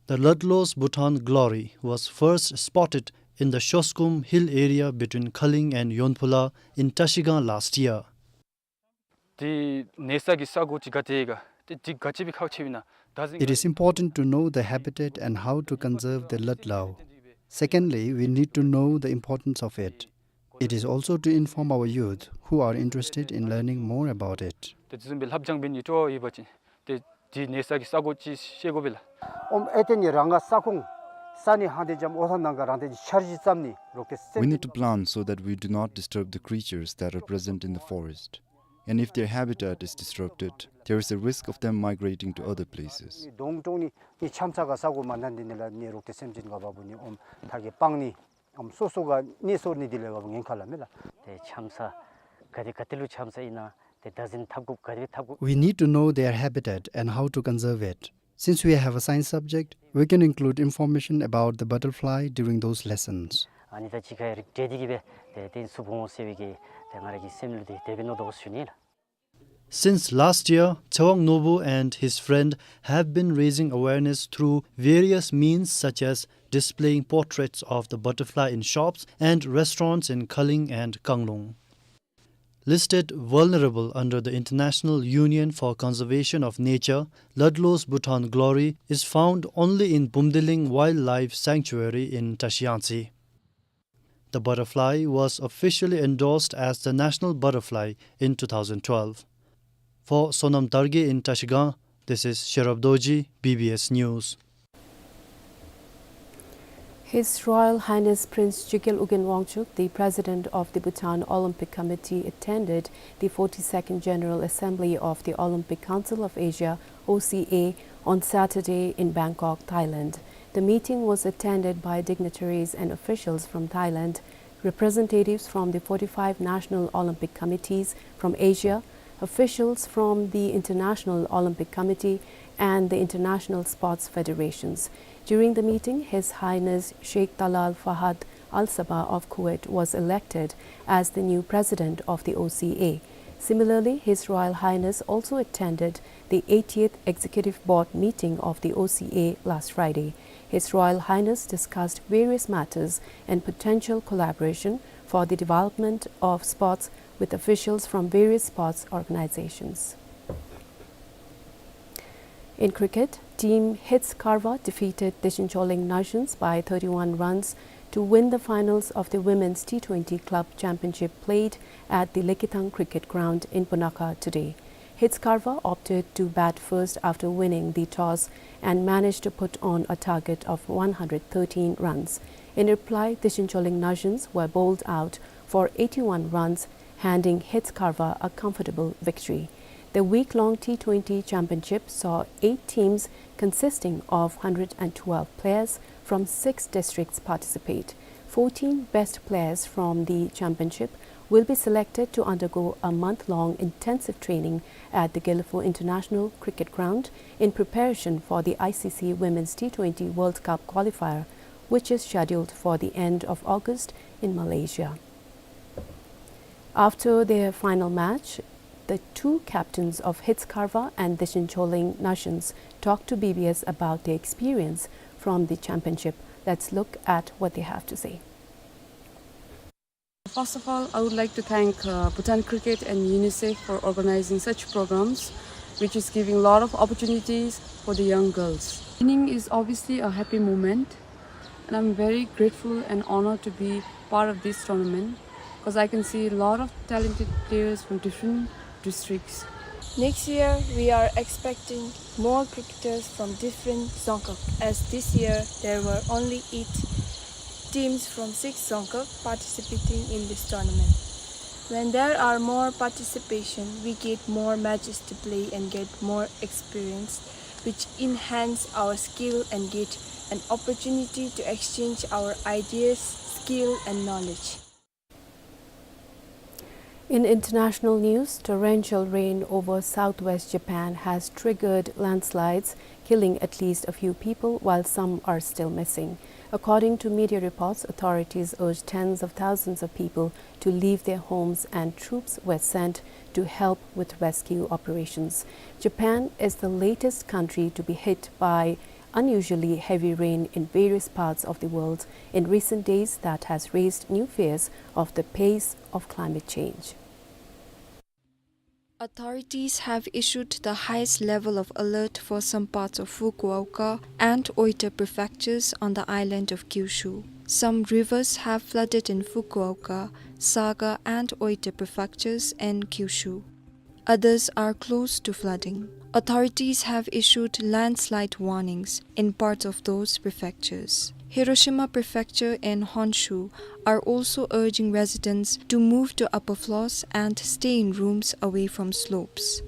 The Ludlow's Bhutan glory was first spotted in the Shoskum hill area between Khaling and Yonphula in Trashigang last year. དེ་གནས་ས་གི་ས་གོ་ཅིག་ག་ཏེ་ག་དེ་ཅིག་ག་ཅི་སྦེ་ཁག་ཆེ་བས་ན། It is important to know the habitat and how to conserve the Ludlow. Secondly, we need to know the importance of it. It is also to inform our youth who are interested in learning more about it. དེ་བཟུམ་སྦེ་ལྷབ་སྦྱང་འབད་ནི་སྤྲོ་བ་ཡོད་པ་ཅིན་དེ་དེ་གནས་ས་གི་ས་གོ་ཅིག་ཤེས་དགོ་པས་ལགས། ཨོམ་ཨེ་ཏེ་ནི་རང་ག་ས་ཁོངས་ས་ནི་ཧང་ཏེ་འཇམ་ཨོ་ཐང་ནང་ག་རང་ཏེ་འཆར་གཞི་བརྩམ་ནི་རོགས་ཏེ་སེམས། We need to plan so that we do not disturb the creatures that are present in the forest. And if their habitat is disrupted, there is a risk of them migrating to other places. ནི་གདོང་གྲོང་ནི་ནི་འཆམ་ས་ག་ས་གོ་མ་ནན་ཏེ་ནི་ལ་ནི་རོགས་ཏེ་སེམས་ཅན་ག་བ་བུ་ནི་ཨོམ་ཐ་གི་སྤང་ནི་ཨམ་སོ་སོ་ག་གནས་སོར་ནི་དེ་ལས་བབ་ངན་ཁ་ལ་མེ་ལ། དེ་འཆམ་ས་ག་དེ་ག་ཏེ་ལུ་འཆམ་ས་ཨིན་ན་དེ་བདག་འཛིན་འཐབ་དགོཔ་ག་དེ་འཐབ་དགོཔ། We need to know their habitat and how to conserve it. Since we have a science subject, we can include information about the butterfly during those lessons. ཨ་ནི་ད་ཅི་ག་རིགས་འགྲེ་དེ་གི་སྦེ་དེ་དེ་སུ་བོང་ཟེར་བའི་གི་དེ་ང་ར་གི་སེམས་ལུ་དེ་དེ་སྦེ་མནོ་དོ་ཟེར་ཞུ་ནི་ལགས། Since last year, Tsewang Nobu and his friend have been raising awareness through various means such as displaying portraits of the butterfly in shops and restaurants in Khaling and Kanglung. Listed vulnerable under the International Union for Conservation of Nature, Ludlow's Bhutan Glory is found only in Bumdiling Wildlife Sanctuary in Trashiyangtse. The butterfly was officially endorsed as the national butterfly in two thousand twelve. For Sonam Dargye in Trashigang, this is Sherab Dorji, B B S News. His Royal Highness Prince Jigel Ugyen Wangchuck, the President of the Bhutan Olympic Committee, attended the forty-second General Assembly of the Olympic Council of Asia, O C A, on Saturday in Bangkok, Thailand. The meeting was attended by dignitaries and officials from Thailand, representatives from the forty-five national Olympic committees from Asia, officials from the International Olympic Committee, and the international sports federations. During the meeting, His Highness Sheikh Talal Fahad Al Sabah of Kuwait was elected as the new president of the O C A. Similarly, His Royal Highness also attended the eightieth Executive Board meeting of the O C A last Friday. His Royal Highness discussed various matters and potential collaboration for the development of sports with officials from various sports organizations. In cricket, Team Hits Karva defeated Dechen Choleng Nations by thirty-one runs to win the finals of the Women's T twenty Club Championship played at the Lekithang Cricket Ground in Punakha today. Hits Karva opted to bat first after winning the toss and managed to put on a target of one hundred thirteen runs. In reply, Dechen Choleng Nations were bowled out for eighty-one runs, handing Hits Karva a comfortable victory. The week-long T twenty Championship saw eight teams consisting of hundred and twelve players from six districts participate. Fourteen best players from the championship will be selected to undergo a month-long intensive training at the Gelephu International Cricket Ground in preparation for the I C C Women's T twenty World Cup qualifier, which is scheduled for the end of August in Malaysia. After their final match, the two captains of Hits Karva and Dechen Choleng Nations talked to B B S about their experience from the championship. Let's look at what they have to say. First of all, I would like to thank, uh, Bhutan Cricket and UNICEF for organizing such programs, which is giving a lot of opportunities for the young girls. Winning is obviously a happy moment, and I'm very grateful and honored to be part of this tournament, 'cause I can see a lot of talented players from different districts. Next year, we are expecting more cricketers from different dzongkhag, as this year there were only eight teams from six dzongkhag participating in this tournament. When there are more participation, we get more matches to play and get more experience, which enhance our skill and get an opportunity to exchange our ideas, skill, and knowledge. In international news, torrential rain over southwest Japan has triggered landslides, killing at least a few people, while some are still missing. According to media reports, authorities urged tens of thousands of people to leave their homes, and troops were sent to help with rescue operations. Japan is the latest country to be hit by unusually heavy rain in various parts of the world in recent days that has raised new fears of the pace of climate change. Authorities have issued the highest level of alert for some parts of Fukuoka and Oita prefectures on the island of Kyushu. Some rivers have flooded in Fukuoka, Saga, and Oita prefectures in Kyushu. Others are close to flooding. Authorities have issued landslide warnings in parts of those prefectures. Hiroshima Prefecture and Honshu are also urging residents to move to upper floors and stay in rooms away from slopes.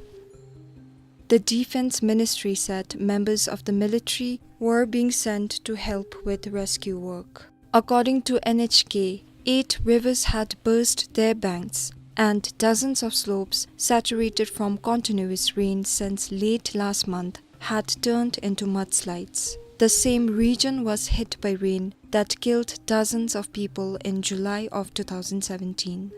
The Defense Ministry said members of the military were being sent to help with rescue work. According to N H K, eight rivers had burst their banks, and dozens of slopes saturated from continuous rain since late last month had turned into mudslides. The same region was hit by rain that killed dozens of people in July of two thousand seventeen.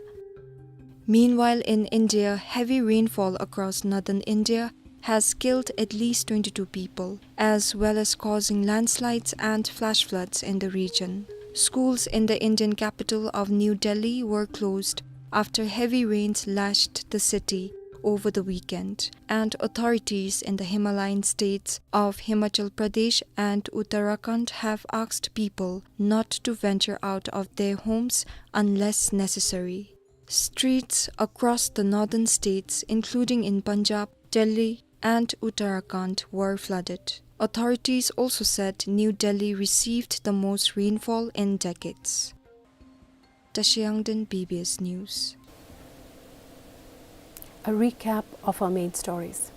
Meanwhile, in India, heavy rainfall across northern India has killed at least twenty-two people, as well as causing landslides and flash floods in the region. Schools in the Indian capital of New Delhi were closed after heavy rains lashed the city over the weekend, and authorities in the Himalayan states of Himachal Pradesh and Uttarakhand have asked people not to venture out of their homes unless necessary. Streets across the northern states, including in Punjab, Delhi, and Uttarakhand, were flooded. Authorities also said New Delhi received the most rainfall in decades. Tashi Yangden, B B S News. A recap of our main stories.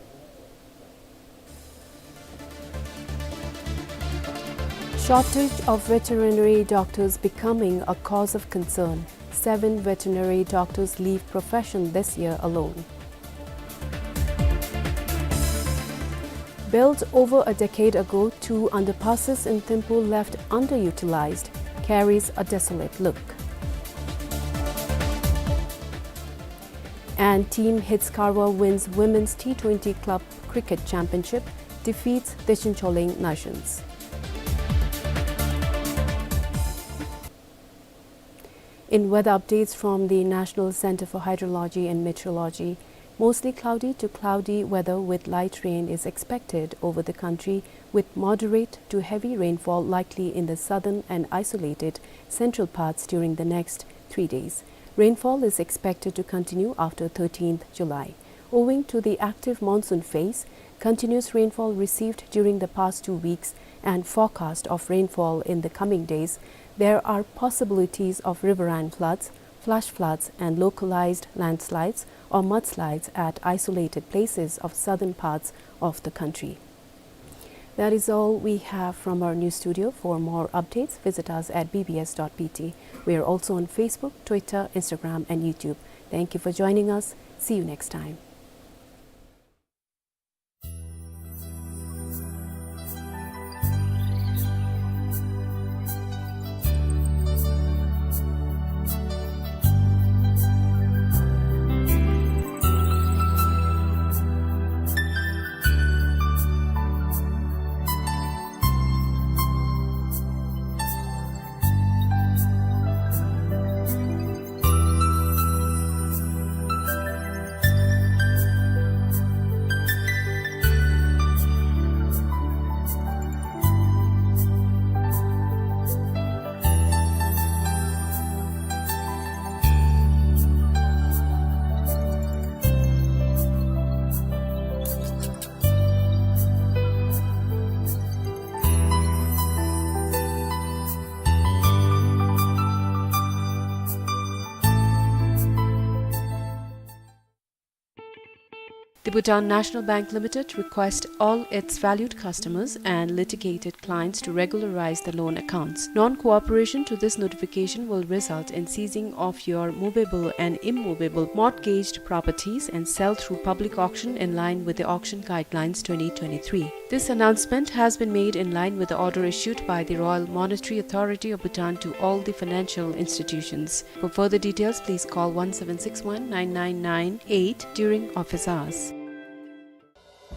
Shortage of veterinary doctors becoming a cause of concern. Seven veterinary doctors leave profession this year alone. Built over a decade ago, two underpasses in Thimphu left underutilized, carries a desolate look. And Team Hits Karwa wins Women's T twenty Club Cricket Championship, defeats Dechen Choleng Nations. In weather updates from the National Center for Hydrology and Meteorology, mostly cloudy to cloudy weather with light rain is expected over the country, with moderate to heavy rainfall likely in the southern and isolated central parts during the next three days. Rainfall is expected to continue after thirteenth July. Owing to the active monsoon phase, continuous rainfall received during the past two weeks, and forecast of rainfall in the coming days, there are possibilities of riverine floods, flash floods, and localized landslides or mudslides at isolated places of southern parts of the country. That is all we have from our news studio. For more updates, visit us at B B S dot B T. We are also on Facebook, Twitter, Instagram, and YouTube. Thank you for joining us. See you next time. The Bhutan National Bank Limited requests all its valued customers and litigated clients to regularize the loan accounts. Non-cooperation to this notification will result in seizing of your movable and immovable mortgaged properties and sale through public auction in line with the Auction Guidelines twenty twenty-three. This announcement has been made in line with the order issued by the Royal Monetary Authority of Bhutan to all the financial institutions. For further details, please call one seven six one nine nine nine eight during office hours.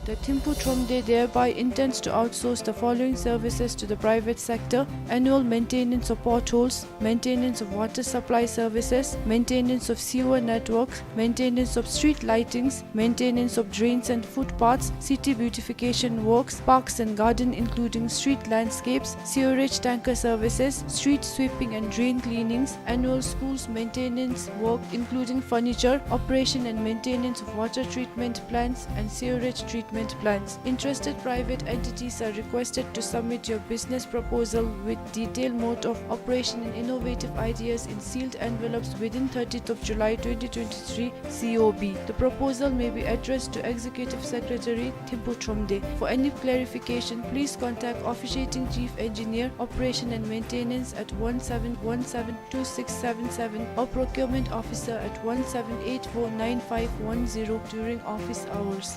The Thimphu Thromde thereby intends to outsource the following services to the private sector: annual maintenance of potholes, maintenance of water supply services, maintenance of sewer networks, maintenance of street lightings, maintenance of drains and footpaths, city beautification works, parks and garden, including street landscapes, sewerage tanker services, street sweeping and drain cleanings, annual schools maintenance work, including furniture, operation and maintenance of water treatment plants and sewerage treatment plants. Interested private entities are requested to submit your business proposal with detailed mode of operation and innovative ideas in sealed envelopes within thirtieth of July twenty twenty-three, C O B. The proposal may be addressed to Executive Secretary, Thimphu Thromde. For any clarification, please contact Officiating Chief Engineer, Operation and Maintenance at one seven one seven two six seven seven or Procurement Officer at one seven eight four nine five one zero during office hours.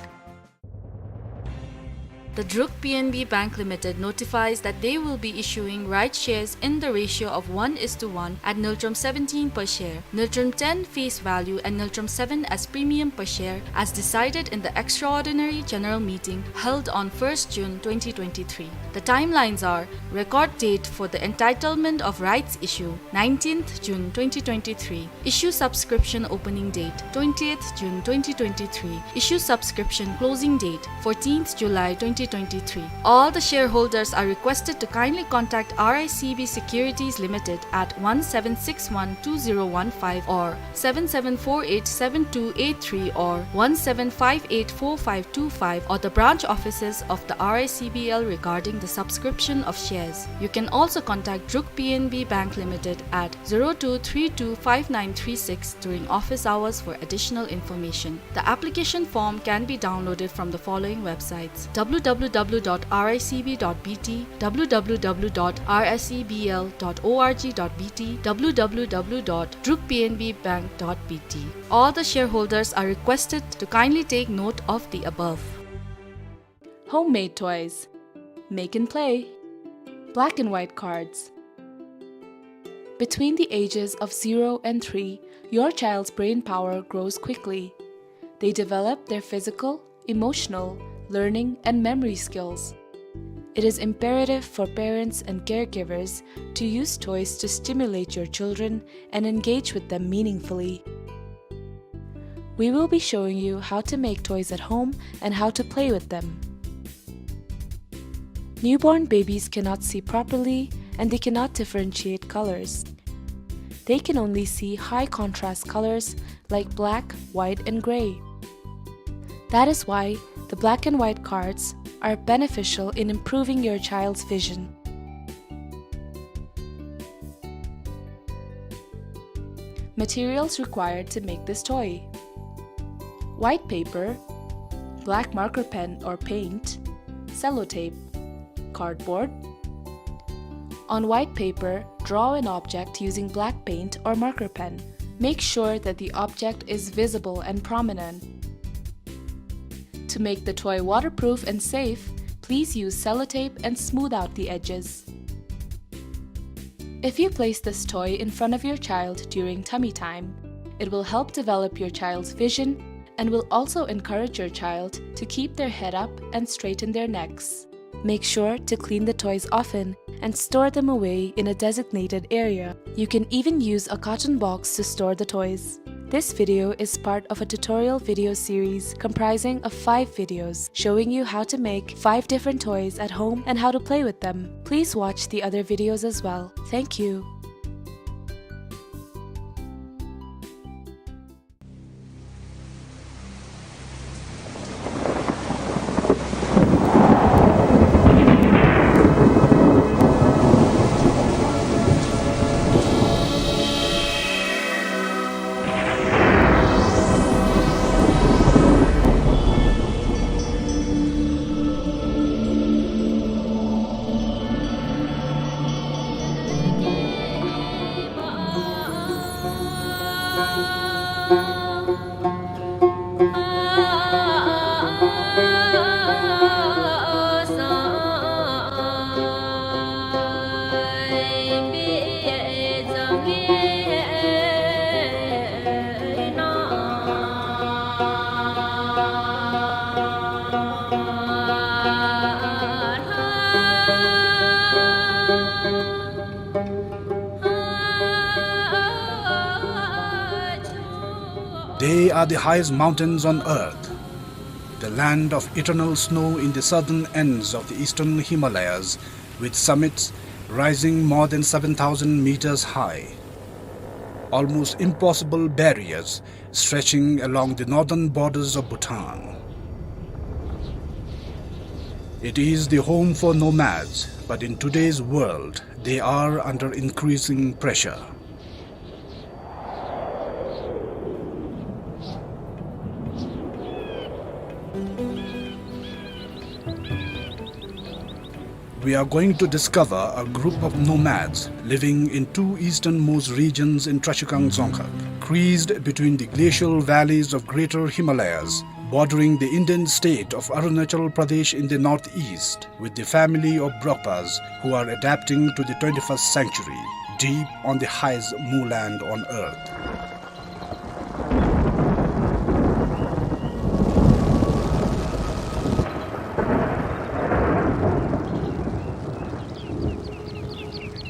The Druk P N B Bank Limited notifies that they will be issuing rights shares in the ratio of one is to one at ngultrum seventeen per share, ngultrum ten face value and ngultrum seven as premium per share, as decided in the extraordinary general meeting held on first June twenty twenty-three. The timelines are: record date for the entitlement of rights issue, nineteenth June twenty twenty-three. Issue subscription opening date, twentieth June twenty twenty-three. Issue subscription closing date, fourteenth July twenty twenty-three. All the shareholders are requested to kindly contact R I C B Securities Limited at one seven six one two zero one five or seven seven four eight seven two eight three or one seven five eight four five two five or the branch offices of the R I C B L regarding the subscription of shares. You can also contact Druk P N B Bank Limited at zero two three two five nine three six during office hours for additional information. The application form can be downloaded from the following websites: W W W dot R I C B dot B T, W W W dot R I C B L dot org dot B T, W W W dot druk P N B bank dot B T. All the shareholders are requested to kindly take note of the above. Homemade toys. Make and play. Black and white cards. Between the ages of zero and three, your child's brain power grows quickly. They develop their physical, emotional, learning, and memory skills. It is imperative for parents and caregivers to use toys to stimulate your children and engage with them meaningfully. We will be showing you how to make toys at home and how to play with them. Newborn babies cannot see properly and they cannot differentiate colors. They can only see high contrast colors like black, white, and gray. That is why the black and white cards are beneficial in improving your child's vision. Materials required to make this toy: white paper, black marker pen or paint, sellotape, cardboard. On white paper, draw an object using black paint or marker pen. Make sure that the object is visible and prominent. To make the toy waterproof and safe, please use sellotape and smooth out the edges. If you place this toy in front of your child during tummy time, it will help develop your child's vision and will also encourage your child to keep their head up and straighten their necks. Make sure to clean the toys often and store them away in a designated area. You can even use a carton box to store the toys. This video is part of a tutorial video series comprising of five videos showing you how to make five different toys at home and how to play with them. Please watch the other videos as well. Thank you. They are the highest mountains on earth, the land of eternal snow in the southern ends of the eastern Himalayas, with summits rising more than seven thousand meters high, almost impossible barriers stretching along the northern borders of Bhutan. It is the home for nomads, but in today's world, they are under increasing pressure. We are going to discover a group of nomads living in two easternmost regions in Trashigang Dzongkhag, creased between the glacial valleys of Greater Himalayas bordering the Indian state of Arunachal Pradesh in the northeast, with the family of Brokpas who are adapting to the twenty-first century, deep on the highest moorland on earth.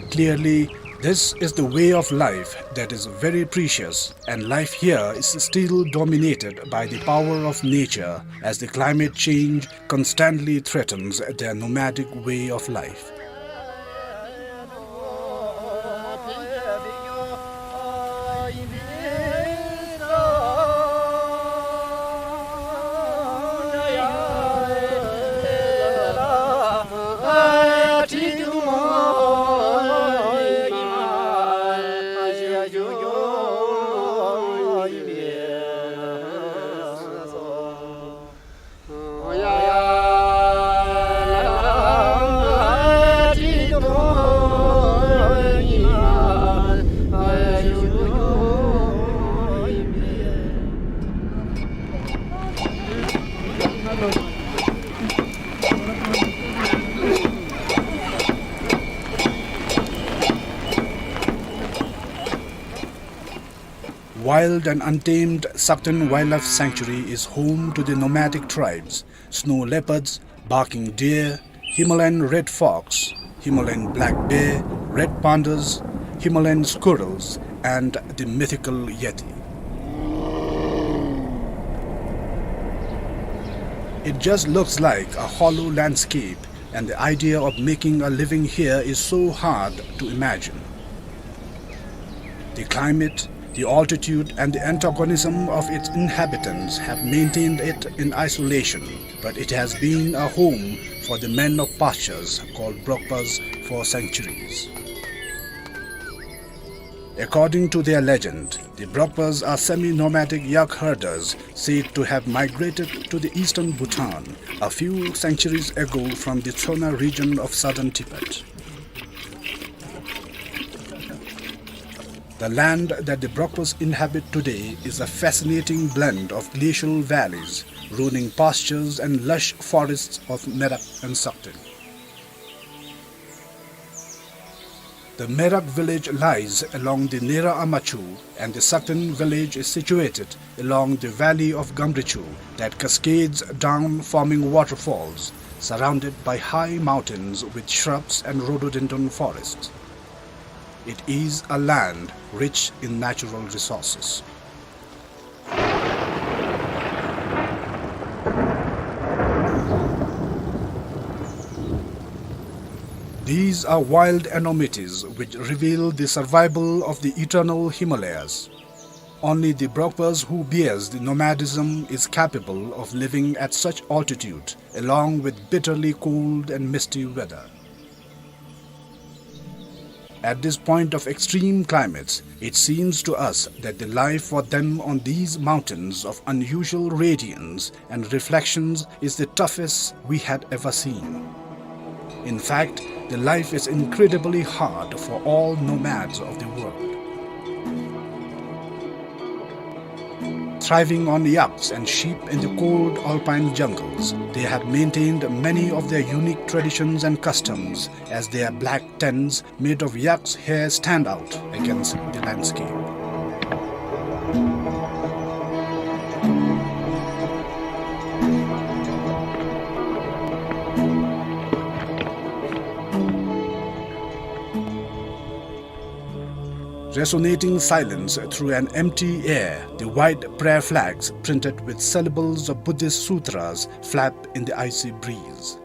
Clearly, this is the way of life that is very precious, and life here is still dominated by the power of nature, as the climate change constantly threatens their nomadic way of life. Wild and untamed Sakten Wildlife Sanctuary is home to the nomadic tribes, snow leopards, barking deer, Himalayan red fox, Himalayan black bear, red pandas, Himalayan squirrels, and the mythical yeti. It just looks like a hollow landscape, and the idea of making a living here is so hard to imagine. The climate, the altitude, and the antagonism of its inhabitants have maintained it in isolation, but it has been a home for the men of pastures called Brokpas for centuries. According to their legend, the Brokpas are semi-nomadic yak herders said to have migrated to the eastern Bhutan a few centuries ago from the Tsona region of southern Tibet. The land that the Brokpas inhabit today is a fascinating blend of glacial valleys, rolling pastures, and lush forests of Merak and Sakten. The Merak village lies along the Nera Amachu, and the Sakten village is situated along the valley of Gamrichu that cascades down, forming waterfalls, surrounded by high mountains with shrubs and rhododendron forests. It is a land rich in natural resources. These are wild enormities which reveal the survival of the eternal Himalayas. Only the Brokpas who bears the nomadism is capable of living at such altitude, along with bitterly cold and misty weather. At this point of extreme climates, it seems to us that the life for them on these mountains of unusual radiance and reflections is the toughest we had ever seen. In fact, the life is incredibly hard for all nomads of the world. Thriving on yaks and sheep in the cold alpine jungles, they have maintained many of their unique traditions and customs, as their black tents made of yak's hair stand out against the landscape. Resonating silence through an empty air, the white prayer flags printed with syllables of Buddhist sutras flap in the icy breeze.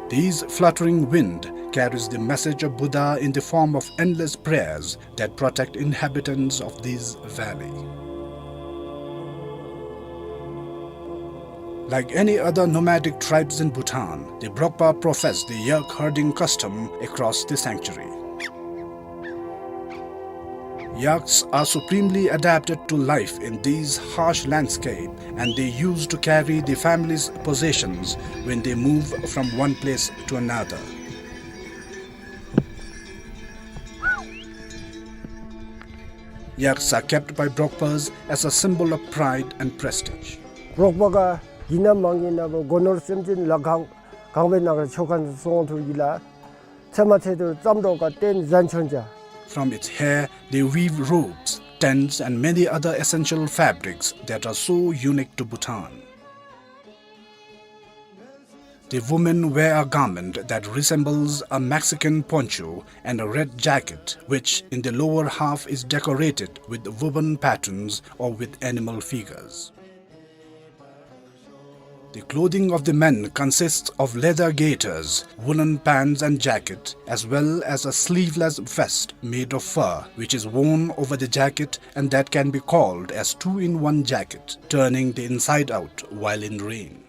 This fluttering wind carries the message of Buddha in the form of endless prayers that protect inhabitants of this valley. Like any other nomadic tribes in Bhutan, the Brokpa profess the yak herding custom across the sanctuary. Yaks are supremely adapted to life in these harsh landscape, and they used to carry the family's possessions when they move from one place to another. Yaks are kept by Brokpas as a symbol of pride and prestige. འབྲོག་པ་ག་གི་ན་མང་གི་ན་བོ་སྒོ་ནོར་སེམས་ཅན་ལ་གང་གང་བའི་ནང་ཆོ་ག་སོང་ཐུར་གི་ལ་ཚེ་མ་ཚེ་ཐུར་ཙམ་འགྲོ་ག་བརྟེན་ཟན་ཆོན་ཅ། From its hair, they weave robes, tents, and many other essential fabrics that are so unique to Bhutan. The women wear a garment that resembles a Mexican poncho and a red jacket, which in the lower half is decorated with woven patterns or with animal figures. The clothing of the men consists of leather gaiters, woolen pants and jacket, as well as a sleeveless vest made of fur, which is worn over the jacket and that can be called as two-in-one jacket, turning the inside out while in rain.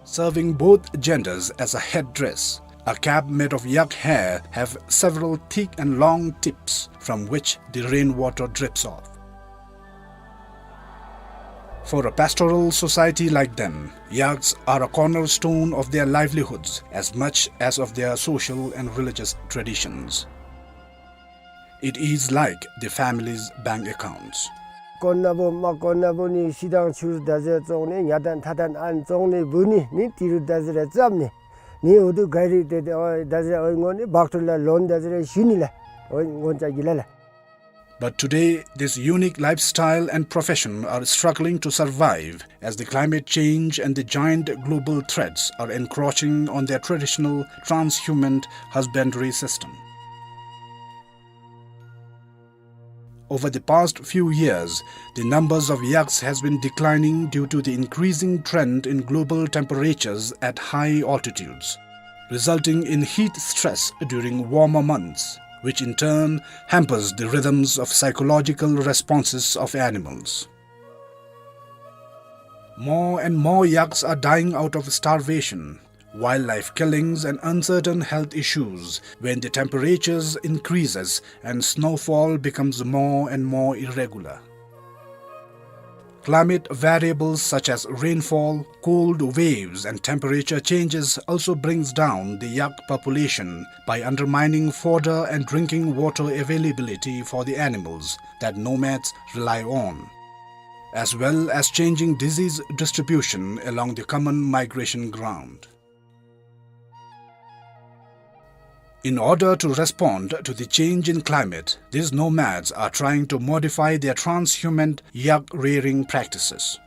Serving both genders as a headdress, a cap made of yak hair have several thick and long tips from which the rainwater drips off. For a pastoral society like them, yaks are a cornerstone of their livelihoods as much as of their social and religious traditions. It is like the family's bank accounts. དཀོན་ན་བོ་མ་དཀོན་ན་བོ་ནི་ཤི་དང་ཆུར་ད་ཟེར་བཙོང་ནི་ཉ་དང་ཐ་དང་ཨན་བཙོང་ནི་བུ་ནི་ནི་ཏི་རུ་ད་ཟེར་རེ་བཙབ་ནི་ནི་འུ་དུ་ག་རི་ཏེ་ཏེ་ཨོ་ད་ཟེར་ཨོ་ངོ་ནི་བག་ཏུ་ལ་ལོན་ད་ཟེར་རེ་ཞུ་ནི་ལ་ཨོ་ངོ་ཅ་གི་ལ་ལ། But today, this unique lifestyle and profession are struggling to survive as the climate change and the giant global threats are encroaching on their traditional transhumant husbandry system. Over the past few years, the numbers of yaks has been declining due to the increasing trend in global temperatures at high altitudes, resulting in heat stress during warmer months, which in turn hampers the rhythms of psychological responses of animals. More and more yaks are dying out of starvation, wildlife killings and uncertain health issues when the temperatures increases and snowfall becomes more and more irregular. Climate variables such as rainfall, cold waves and temperature changes also brings down the yak population by undermining fodder and drinking water availability for the animals that nomads rely on, as well as changing disease distribution along the common migration ground. In order to respond to the change in climate, these nomads are trying to modify their transhumant yak rearing practices.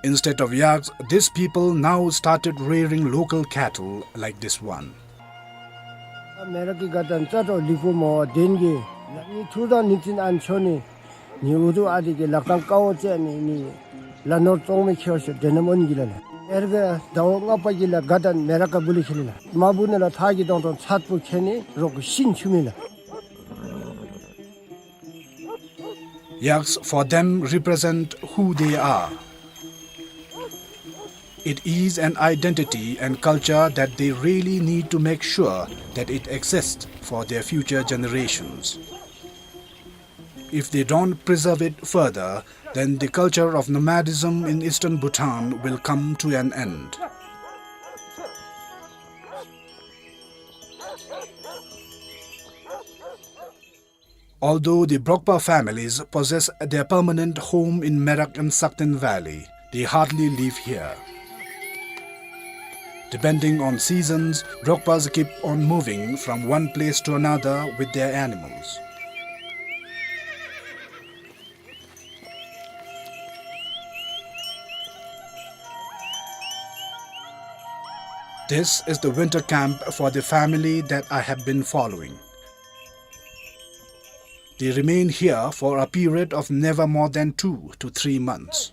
Instead of yaks, these people now started rearing local cattle like this one. མེ་རག་གི་ག་དང་རྩ་དྲོ་ལི་ཕུ་མོ་བ་དེན་གི་ལ་ནི་ཐུར་དང་ནི་ཙིན་ཨན་ཆོ་ནི། ནི་འུ་དུ་ཨ་དི་གི་ལ་ཀང་ཀའོ་ཙེ་ནི་ནི་ལ་ནོར་ཙོང་མི་ཁྱེར་ཤོ་དེ་ནམ་འོན་གི་ལ་ལ། ཨེར་གི་ཟླ་བ་ལྔ་པ་གི་ལ་ག་དང་མེ་རག་ག་བུ་ལི་ཁྱེར་ལ། མ་བུ་ནི་ལ་ཐག་གི་དོང་དོང་ཚད་པོ་ཁྱེར་ནི་རོག་གི་ཤིན་ཆུ་མི་ལ། Yaks for them represent who they are. It is an identity and culture that they really need to make sure that it exists for their future generations. If they don't preserve it further, then the culture of nomadism in eastern Bhutan will come to an end. Although the Brokpa families possess their permanent home in Merak and Sakten Valley, they hardly live here. Depending on seasons, Brokpas keep on moving from one place to another with their animals. This is the winter camp for the family that I have been following. They remain here for a period of never more than two to three months.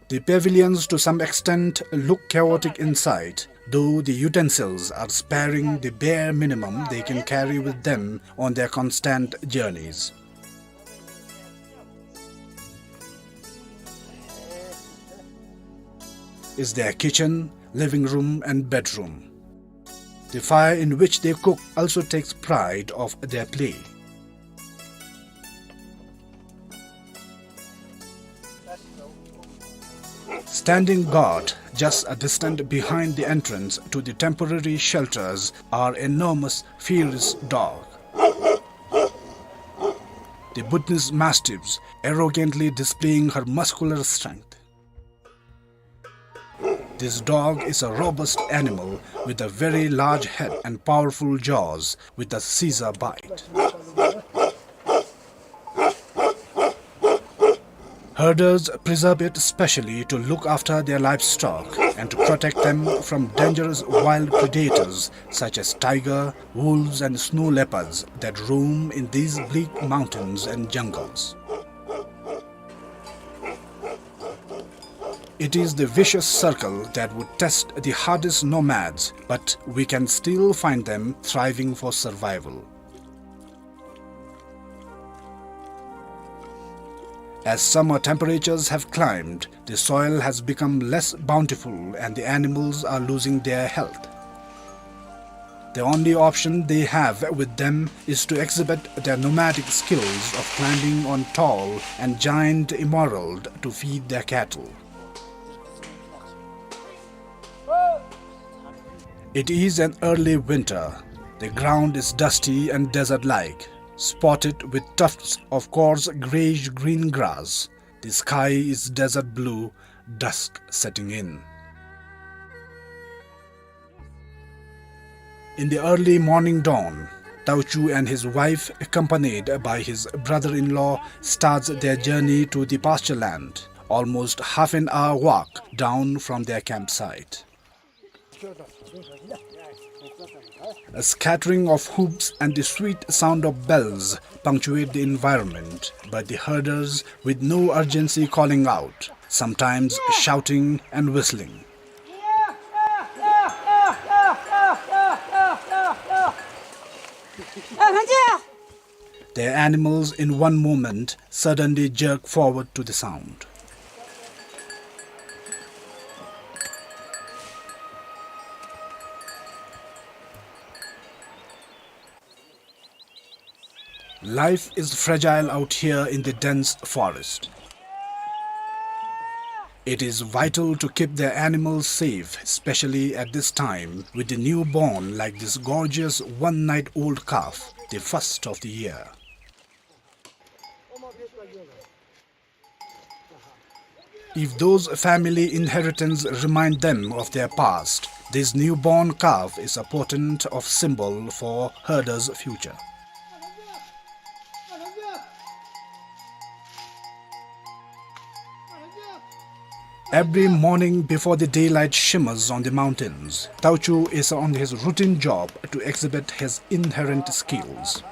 The pavilions to some extent look chaotic inside, though the utensils are sparing the bare minimum they can carry with them on their constant journeys. Is their kitchen, living room and bedroom. The fire in which they cook also takes pride of their play. Standing guard just a distance behind the entrance to the temporary shelters are enormous, fierce dog. The Bhutanese mastiffs arrogantly displaying her muscular strength. This dog is a robust animal with a very large head and powerful jaws with a scissor bite. Herders preserve it specially to look after their livestock and to protect them from dangerous wild predators such as tiger, wolves and snow leopards that roam in these bleak mountains and jungles. It is the vicious circle that would test the hardest nomads, but we can still find them thriving for survival. As summer temperatures have climbed, the soil has become less bountiful and the animals are losing their health. The only option they have with them is to exhibit their nomadic skills of climbing on tall and giant emerald to feed their cattle. It is an early winter. The ground is dusty and desert-like, spotted with tufts of coarse grayish-green grass. The sky is desert blue, dusk setting in. In the early morning dawn, Tauchu and his wife, accompanied by his brother-in-law, starts their journey to the pasture land, almost half an hour walk down from their campsite. A scattering of hoofs and the sweet sound of bells punctuate the environment, but the herders, with no urgency, calling out, sometimes shouting and whistling. Their animals, in one moment, suddenly jerk forward to the sound. Life is fragile out here in the dense forest. It is vital to keep their animals safe, especially at this time, with the newborn like this gorgeous one-night-old calf, the first of the year. If those family inheritance remind them of their past, this newborn calf is a portent of symbol for herder's future. Every morning before the daylight shimmers on the mountains, Tauchu is on his routine job to exhibit his inherent skills.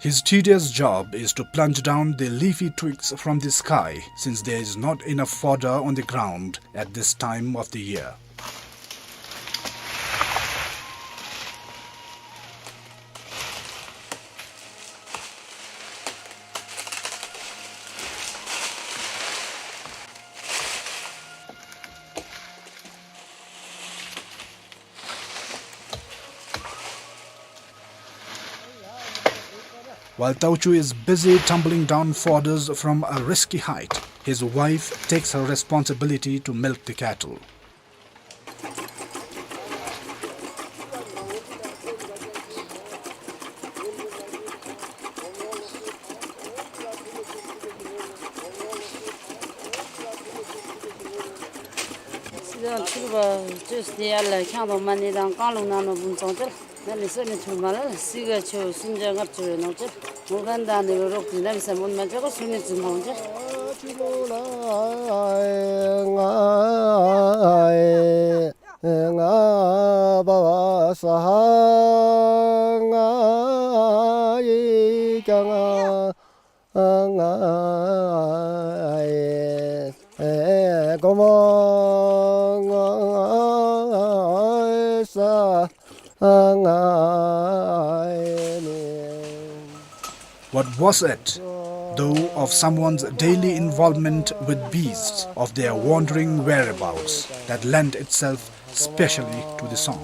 His tedious job is to plunge down the leafy twigs from the sky, since there is not enough fodder on the ground at this time of the year. While Tauchu is busy tumbling down fodders from a risky height, his wife takes her responsibility to milk the cattle. སྲིད་དང་ཕྱུག་པོ་བཅོས་ཏེ་ཡར་ལ་ཁྱང་དང་མ་ཎི་དང་རྐང་ལུག་ནང་ན་འབུམ་ཚང་ཅིག་ན་ལི་སོ་ནི་ཐུར་མ་ལ་སྲིད་ག་ཆུ་སུམ་བརྒྱ་ལྔ་བཅུ་རེ་ནོག་ཅིག་མོ་གན་དང་ནི་རོག་ཏུ་ན་མི་སམ་འོན་མ་ཅག་ག་སུ་ནི་ཙུན་ཧོང་ཅིག What was it, though, of someone's daily involvement with beasts, of their wandering whereabouts, that lent itself specially to the song?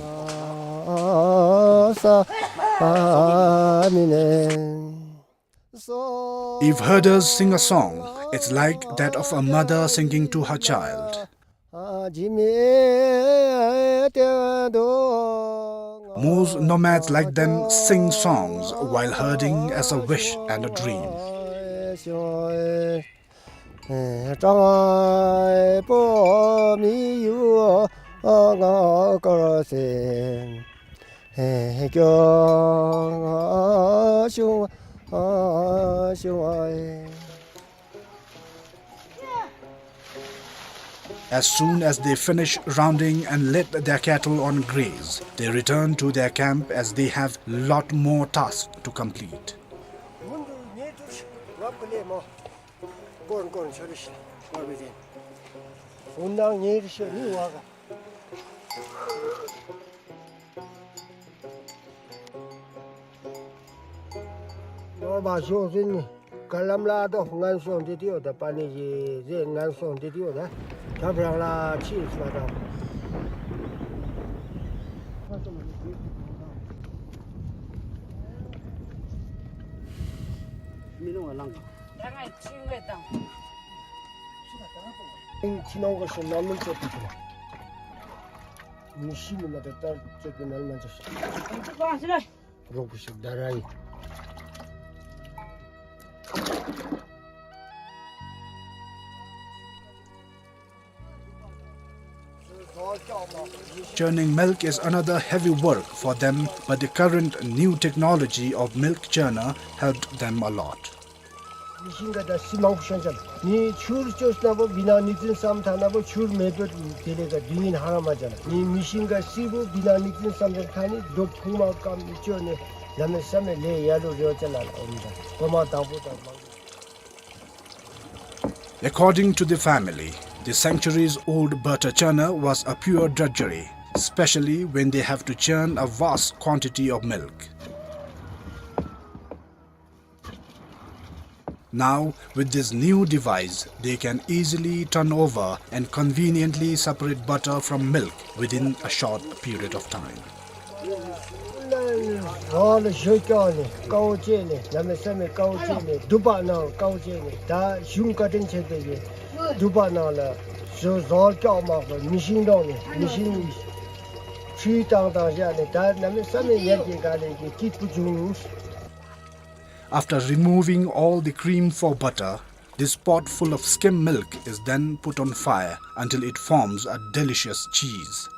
If herders sing a song, it's like that of a mother singing to her child. Most nomads like them sing songs while herding as a wish and a dream. As soon as they finish rounding and let their cattle on graze, they return to their camp as they have lot more tasks to complete. Churning milk is another heavy work for them, but the current new technology of milk churner helped them a lot. མི་ཤིང་ག་ད་སི་མང་པོ་ཤོང་ཅ་ལ། མི་ཆུར་ཅོས་ན་བོ་བི་ན་ནིག་ཙིན་སམ་ཐ་ན་བོ་ཆུར་མེ་བོད་དེ་ལས་ཀ་དུས་ཡུན་ཧ་ར་མ་ཅ་ལ། མི་མི་ཤིང་ག་སི་བོ་བི་ན་ནིག་ཙིན་སམ་ཐ་ནི་རྡོ་ཕུང་མ་ཀམ་ཅོ་ནས་ལ་མེ་ས་མེ་ལས་ཡ་ལུ་རེ་བ་ཅ་ལ་ལ་འོ་མི་ད་གོ་མ་དང་པོ་དང་མང་པོ། According to the family, the centuries-old butter churner was a pure drudgery, especially when they have to churn a vast quantity of milk. Now, with this new device, they can easily turn over and conveniently separate butter from milk within a short period of time. After removing all the cream for butter, this pot full of skim milk is then put on fire until it forms a delicious cheese.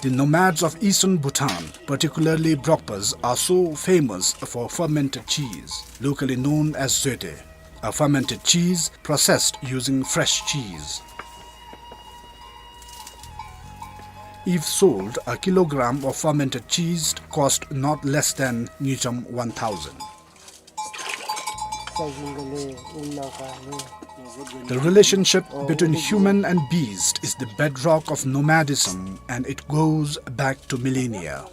The nomads of eastern Bhutan, particularly Brokpas, are so famous for fermented cheese, locally known as zoete, a fermented cheese processed using fresh cheese. If sold, a kilogram of fermented cheese cost not less than ngultrum one thousand. The relationship between human and beast is the bedrock of nomadism, and it goes back to millennia.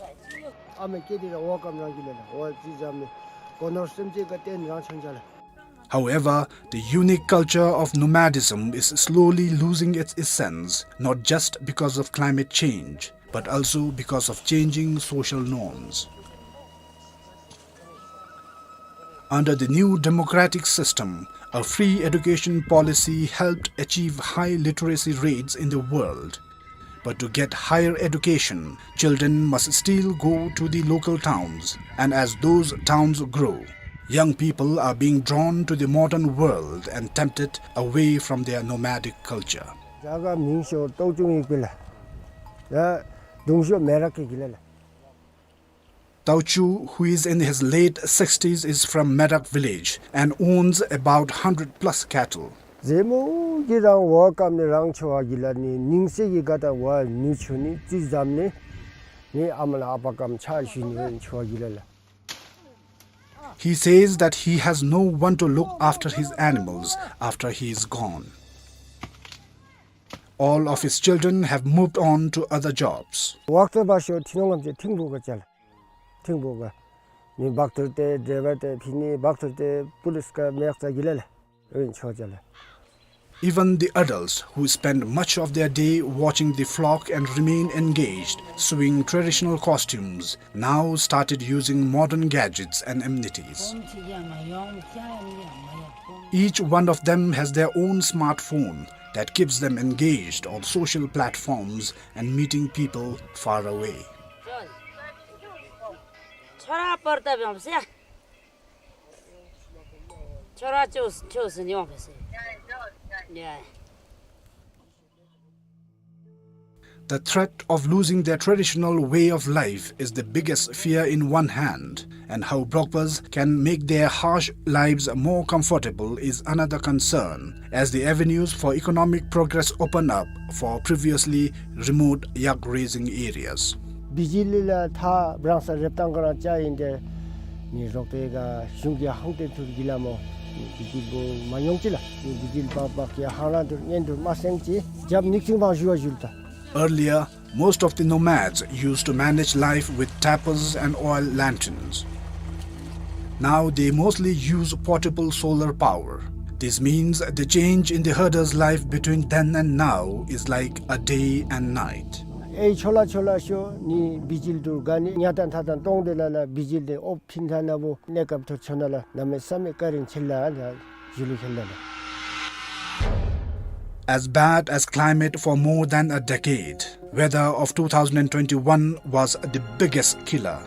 However, the unique culture of nomadism is slowly losing its essence, not just because of climate change, but also because of changing social norms. Under the new democratic system, a free education policy helped achieve high literacy rates in the world. But to get higher education, children must still go to the local towns, and as those towns grow, young people are being drawn to the modern world and tempted away from their nomadic culture. རྒྱ་གར་མིང་ཤོ་ཏོག་ཅུང་ཡིག་པི་ལ། ཡ་དུང་ཤོ་མེ་ར་ཀི་གི་ལ་ལ། Tauchu, who is in his late sixties, is from Merak village and owns about hundred plus cattle. ཟེ་མོ་གི་རང་བ་ཀམ་ནི་རང་ཆོ་བ་གི་ལ་ནི་ནིང་སེ་གི་ག་ད་བ་ནུ་ཆུ་ནི་ཙི་ཛམ་ནི་ནི་ཨ་མ་ལ་ཨ་པ་ཀམ་ཆ་ཞུ་ནི་ཆོ་བ་གི་ལ་ལ། He says that he has no one to look after his animals after he is gone. All of his children have moved on to other jobs. ཝག་ཏོ་བ་ཤོ་ཐི་ནོང་ངམ་ཅེ་ཐིང་བུ་ག་ཅལ། ཐིང་པོ་ག་མི་བག་ཐུར་ཏེ་ཌའི་བར་ཏེ་ཕི་ནི་བག་ཐུར་ཏེ་པུ་ལིསི་ག་མེག་ཙ་གི་ལ་ལ་ཨིན་ཆོ་ཅ་ལ། Even the adults who spend much of their day watching the flock and remain engaged, sewing traditional costumes, now started using modern gadgets and amenities. Each one of them has their own smartphone that keeps them engaged on social platforms and meeting people far away. छोरा पढ्दा भ्याउँछ या। छोरा च्यो-, च्यो-, च्यो-, च्यो-, च्यो-, या। The threat of losing their traditional way of life is the biggest fear in one hand, and how Brokpas can make their harsh lives more comfortable is another concern, as the avenues for economic progress open up for previously remote yak raising areas. བི་ཇི་ལི་ལ་ཐག་རང་ས་རེབ་ཏང་ག་རང་ཅ་ཨིན་ཏེ་ནི་རོགས་པའི་ག་གཞུང་གི་ཧང་ཏེན་ཐུར་གི་ལ་མོ་ནི་བི་ཇི་ལི་བོ་མ་ཉོང་ཅི་ལ་ནི་བི་ཇི་ལི་བག་བག་གི་ཧང་རང་ཐུར་ཉན་ཐུར་མ་སེང་ཅི་རྒྱབ་ནིག་ཅིང་བང་ཞུ་བ་ཞུལ་ཏ། Earlier, most of the nomads used to manage life with tapas and oil lanterns. Now they mostly use portable solar power. This means the change in the herder's life between then and now is like a day and night. ཨེ་ཆོ་ལ་ཆོ་ལ་ཤོ་ནི་བི་ཇི་ལི་ཐུར་ག་ནི་ཉ་ཏན་ཐ་ཏན་ཏོང་ཏེ་ལ་ལ་བི་ཇི་ལི་ཨོབ་ཕིན་ཐ་ན་བོ་གནས་སྐབས་ཐུར་ཆོ་ན་ལ་གནམ་མེད་ས་མེད་བཀའ་དྲིན་ཆེ་ལ་ལ། As bad as climate for more than a decade, weather of two thousand and twenty-one was the biggest killer.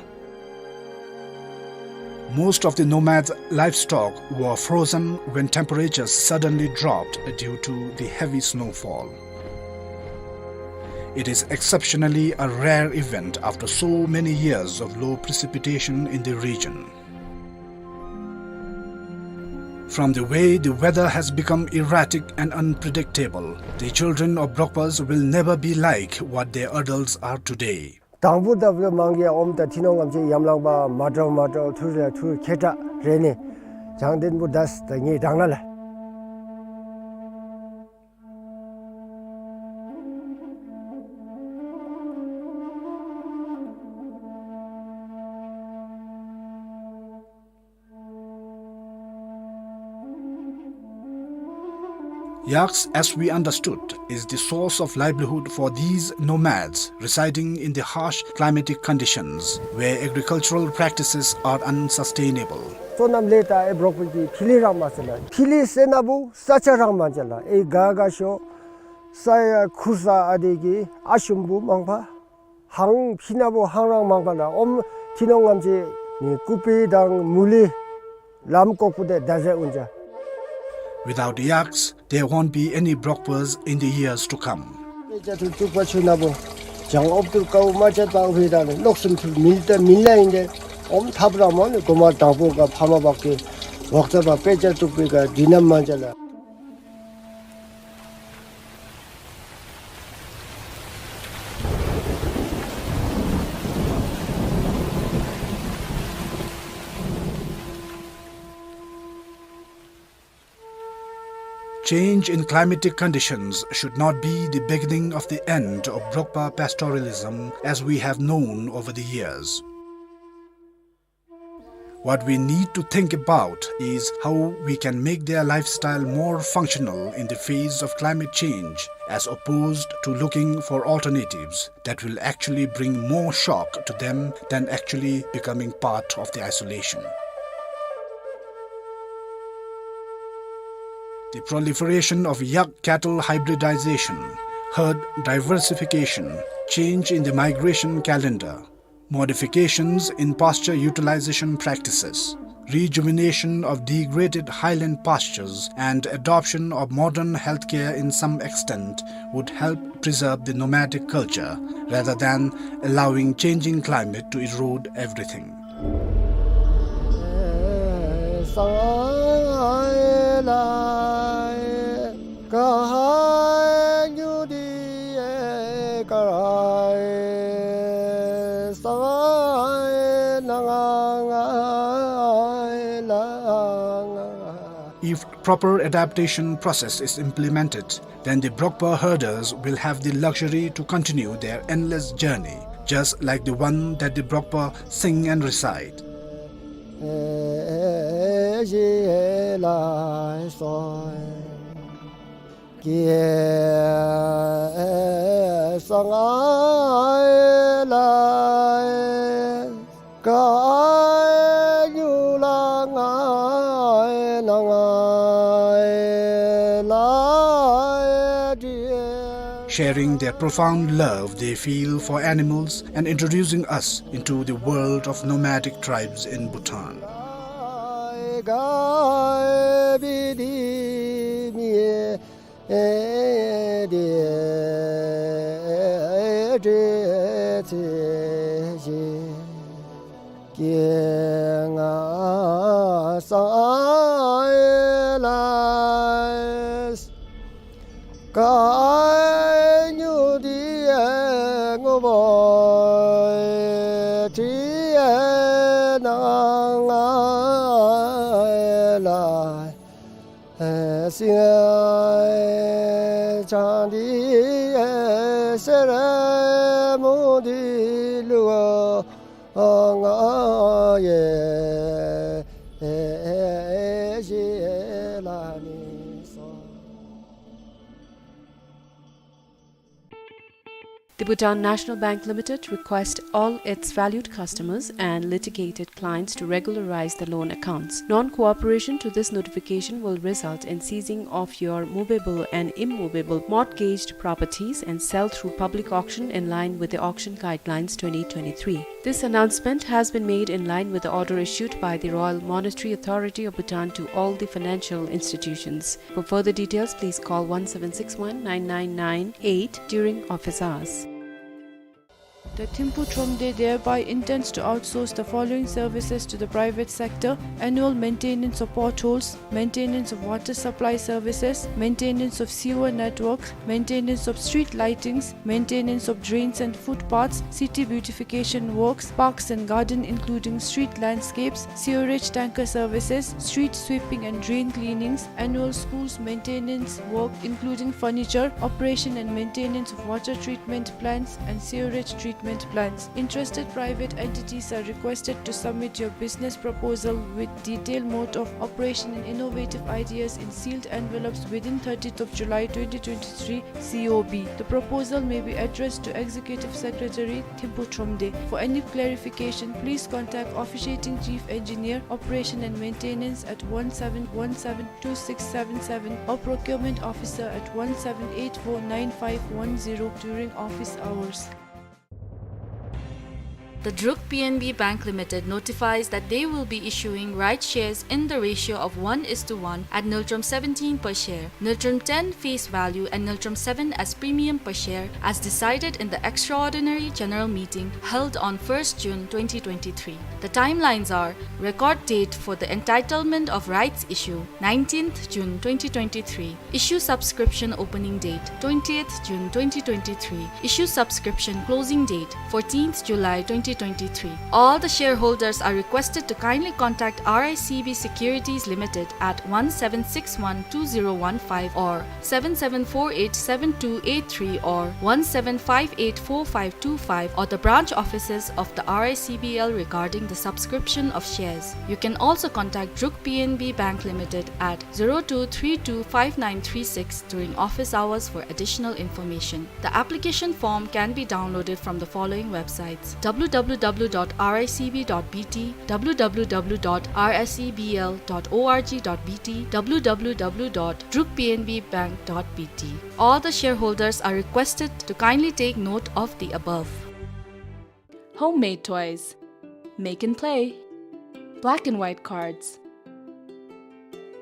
Most of the nomads' livestock were frozen when temperatures suddenly dropped due to the heavy snowfall. It is exceptionally a rare event after so many years of low precipitation in the region. From the way the weather has become erratic and unpredictable, the children of Brokpas will never be like what their adults are today. དང་པོ་ད་བུ་མང་གི་ཨོམ་ད་ཐི་ནོང་ངམ་ཅིག་ཡམ་ལང་པ་མ་འདྲཝ་མ་འདྲཝ་ཐུར་རེ་ཐུར་ཁེ་ཏྲ་རེ་ནི་བྱང་ལྡན་པོ་དས་ད་ངེ་དྲང་ན་ལ། Yaks, as we understood, is the source of livelihood for these nomads residing in the harsh climatic conditions where agricultural practices are unsustainable. སོ་ནམ་ལས་ད་ཨེ་བྲོག་པོ་གི་ཕི་ལི་རང་མ་ཟེར་ལ་ཕི་ལི་ཟེར་ན་བུ་ས་ཆ་རང་མ་ཅ་ལ་ཨེ་ག་ག་ཤོ་ས་ཡ་ཁུར་ས་ཨ་དེ་གི་ཨ་ཤུམ་བུ་མང་པ། ཧང་ཕི་ན་བོ་ཧང་རང་མང་པ་ལ་ཨོམ་ཐི་ནོང་ངམ་ཅིག་ནི་ཀུ་པི་དང་མུ་ལི་ལམ་ཀོག་པུ་དེ་ད་ཟེ་ཨུན་ཅ། Without yaks, there won't be any Brokpas in the years to come. དཔེ་ཆ་ཐུར་བཙུགས་པ་ཆུ་ན་བོ་ཅང་ཨོབ་ཐུར་ཀའུ་མ་ཅ་ཏང་ཧུའི་དང་ནི་ནོག་སུམ་ཐུར་མིལ་ཏེ་མིལ་ལ་ཨིན་ཏེ་ཨོམ་ཐབ་ར་མོ་ནི་གོ་མ་དང་པོ་ག་ཕ་མ་བག་གི་བག་ཙ་བ་དཔེ་ཆ་བཙུགས་པའི་ག་དུས་ནམ་མ་ཅ་ལ། Change in climatic conditions should not be the beginning of the end of Brokpa pastoralism as we have known over the years. What we need to think about is how we can make their lifestyle more functional in the face of climate change, as opposed to looking for alternatives that will actually bring more shock to them than actually becoming part of the isolation. The proliferation of yak cattle hybridization, herd diversification, change in the migration calendar, modifications in pasture utilization practices, rejuvenation of degraded highland pastures, and adoption of modern healthcare in some extent would help preserve the nomadic culture rather than allowing changing climate to erode everything. If proper adaptation process is implemented, then the Brokpa herders will have the luxury to continue their endless journey, just like the one that the Brokpa sing and recite. Sharing their profound love they feel for animals and introducing us into the world of nomadic tribes in Bhutan. The Bhutan National Bank Limited requests all its valued customers and litigated clients to regularize the loan accounts. Non-cooperation to this notification will result in seizing of your movable and immovable mortgaged properties and sale through public auction in line with the Auction Guidelines twenty twenty-three. This announcement has been made in line with the order issued by the Royal Monetary Authority of Bhutan to all the financial institutions. For further details, please call one seven six one nine nine nine eight during office hours. The Thimphu Thromde thereby intends to outsource the following services to the private sector: annual maintenance of potholes, maintenance of water supply services, maintenance of sewer network, maintenance of street lightings, maintenance of drains and footpaths, city beautification works, parks and garden including street landscapes, sewerage tanker services, street sweeping and drain cleanings, annual schools maintenance work including furniture, operation and maintenance of water treatment plants and sewerage treatment plants. Interested private entities are requested to submit your business proposal with detailed mode of operation and innovative ideas in sealed envelopes within thirtieth of July twenty twenty-three, C O B. The proposal may be addressed to Executive Secretary, Thimphu Thromde. For any clarification, please contact Officiating Chief Engineer, Operation and Maintenance at one seven one seven two six seven seven or Procurement Officer at one seven eight four nine five one zero during office hours. The Druk P N B Bank Limited notifies that they will be issuing rights shares in the ratio of one is to one at ngultrum seventeen per share, ngultrum ten face value and ngultrum seven as premium per share, as decided in the extraordinary general meeting held on first June twenty twenty-three. The timelines are: record date for the entitlement of rights issue, nineteenth June twenty twenty-three, issue subscription opening date, twentieth June twenty twenty-three, issue subscription closing date, fourteenth July twenty twenty-three. All the shareholders are requested to kindly contact R I C B Securities Limited at one seven six one two zero one five or seven seven four eight seven two eight three or one seven five eight four five two five or the branch offices of the R I C B L regarding the subscription of shares. You can also contact Druk P N B Bank Limited at zero two three two five nine three six during office hours for additional information. The application form can be downloaded from the following websites: W W W dot R I C B dot B T, W W W dot R I C B L dot org dot B T, W W W dot druk P N B bank dot B T. All the shareholders are requested to kindly take note of the above. Homemade toys. Make and play. Black and white cards.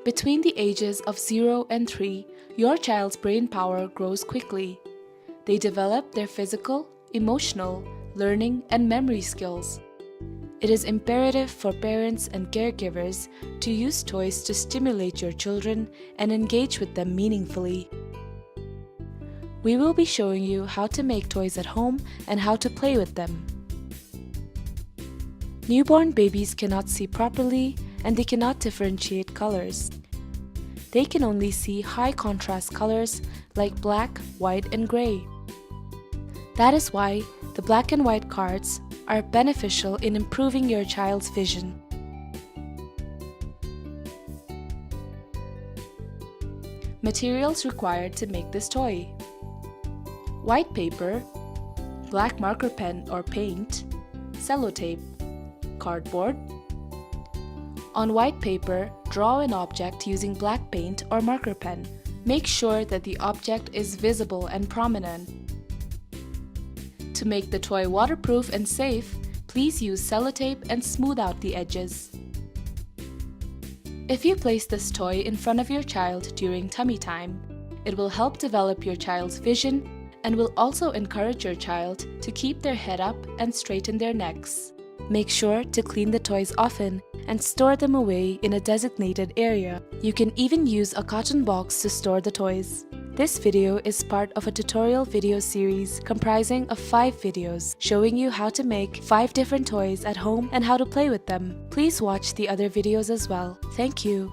Between the ages of zero and three, your child's brain power grows quickly. They develop their physical, emotional, learning, and memory skills. It is imperative for parents and caregivers to use toys to stimulate your children and engage with them meaningfully. We will be showing you how to make toys at home and how to play with them. Newborn babies cannot see properly and they cannot differentiate colors. They can only see high contrast colors like black, white, and gray. That is why The black and white cards are beneficial in improving your child's vision. Materials required to make this toy: white paper, black marker pen or paint, sellotape, cardboard. On white paper, draw an object using black paint or marker pen. Make sure that the object is visible and prominent. To make the toy waterproof and safe, please use sellotape and smooth out the edges. If you place this toy in front of your child during tummy time, it will help develop your child's vision and will also encourage your child to keep their head up and straighten their necks. Make sure to clean the toys often and store them away in a designated area. You can even use a carton box to store the toys. This video is part of a tutorial video series comprising of five videos showing you how to make five different toys at home and how to play with them. Please watch the other videos as well. Thank you.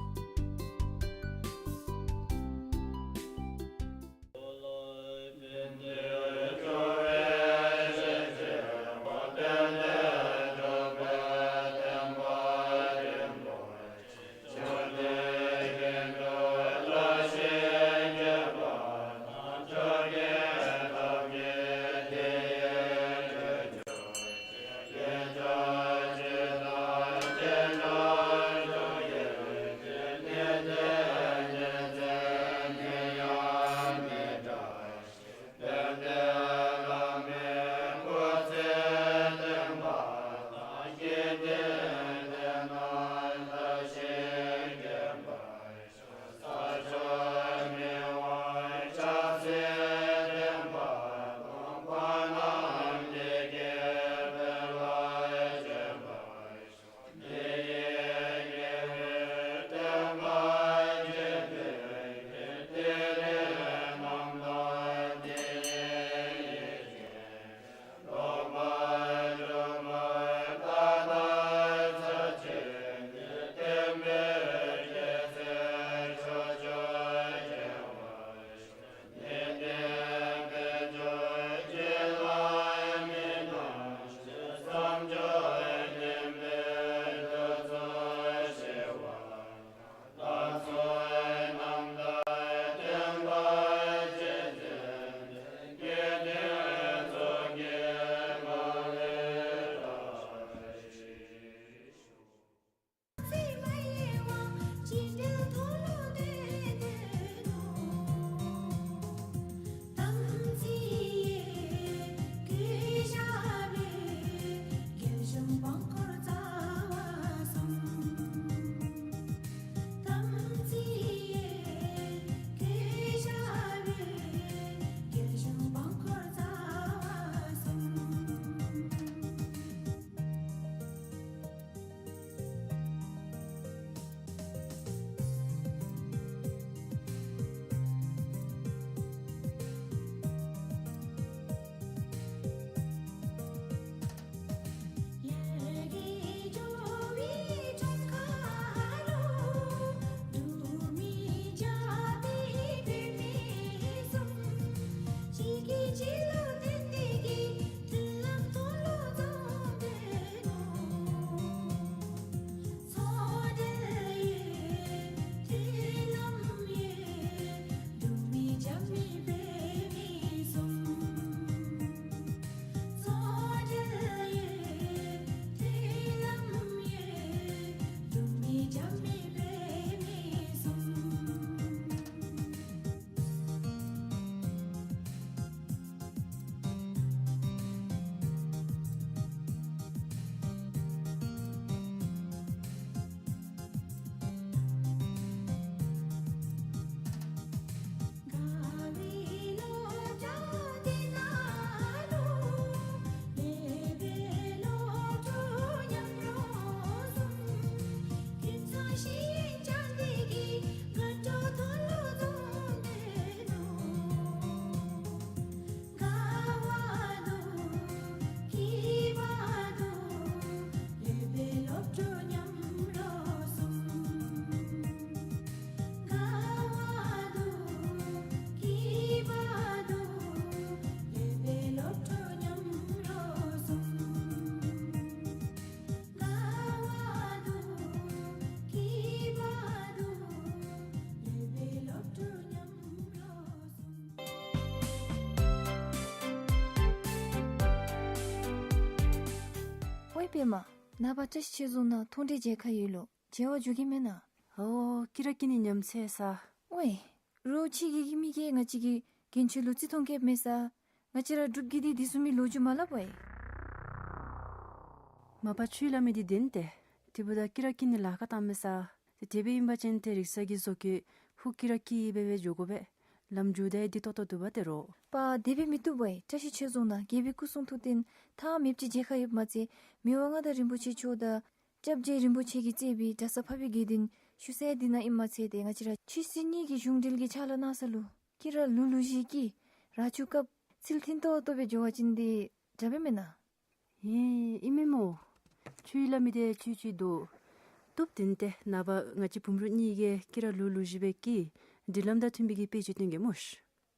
པདྨ། ནངས་པ་བཀྲ་ཤིས་ཆོས་རྫོང་ནང་མཐོ་འབྲིང་མཇལ་ཁ་ཡོད་ལོ། མཇལ་བར་འགྱོ་གེ་མེན་ན། ཨོ་ཀི་ར་ཀི་ནི་ཉམས་ཚད་ས། ཝའི། རོགས་ཁྱེད་ཀྱི་མི་གིས་ང་བཅས་ཀྱི་རྒྱན་ཆ་ལུ་རྩི་མཐོང་བཀལཝ་མས་ས། ང་བཅས་ར་འབྲུག་གི་འདི་དེ་བཟུམ་མའི་ལོ་རྒྱུས་མ་སླབ་པས། མ་པ་ཁྱོད་སླབ་མི་འདི་བདེན་ཏེ། དེ་འབདཝ་ད་ཀི་ར་ཀི་ནི་ལཱ་ཁག་བཏངམ་མས་ས། ཏེ་དེ་སྦེ་ཨིན་པ་ཅིན་ཏེ་རིག་གསར་གྱི་བཟོ་བཀོད་ཧུ་ཀི་ར་ཀི་སྦེ་སྦེ་འགྱོ་དགོ་པས། ལམ་འགྱོཝ་ད་འདི་ཏོག་ཏོ་འདུག་པ་ཏེ་རོགས། པ་དེ་སྦེ་མི་བཏུབ་པས། བཀྲ་ཤིས་ཆོས་རྫོང་ནང་རྒྱལ་པོའི་སྐུ་གསུང་ཐུགས་རྟེན་ཐ་མེདཔ་ཅིག་མཇལ་ཁ་ཡོདཔ་མ་ཚད་མི་དབང་མངའ་བདག་རིན་པོ་ཆེ་མཆོག་དང་སྐྱབས་རྗེ་རིན་པོ་ཆེ་གིས་གཙོས་པའི་གྲྭ་ས་འཕགས་པའི་དགེ་འདུན་བཞུགས་ས་འདི་ནང་ཨིནམ་མ་ཚད་ཏེ་ང་བཅས་ར་ཆོས་སྲིད་གཉིས་ཀྱི་གཞུང་འབྲེལ་གྱི་ཕྱག་ལཱ་གནང་ས་ལུ་སྐྱིད་ར་ལུ་ལུ་ཅིག་སྐྱིད་ར་ཆུ་སྐབས་ཚུལ་མཐུན་ཏོག་ཏོ་སྦེ་འགྱོ་བ་ཅིན་འདི་དྲག་པས་མེན་ན། ཨེ་ཨིན་མས་སྨོ། ཁྱོད་སླབ་མི་འདི་ཅིག་ཅིག་འདུག། བཏུབ་བདེན་ཏེ། ནངས་པ་ང་བཅས་བུམོ་རུ་གཉིས་ཀྱིས་སྐྱིད་ར་ལུ་ལུ་ཅིག་སྦེ་སྐྱིད་སྒྲིག་ལམ་དང་མཐུན་པའི་གི་དཔེ་ཅིག་སྟོན་གེ་སྨོ་ཤ།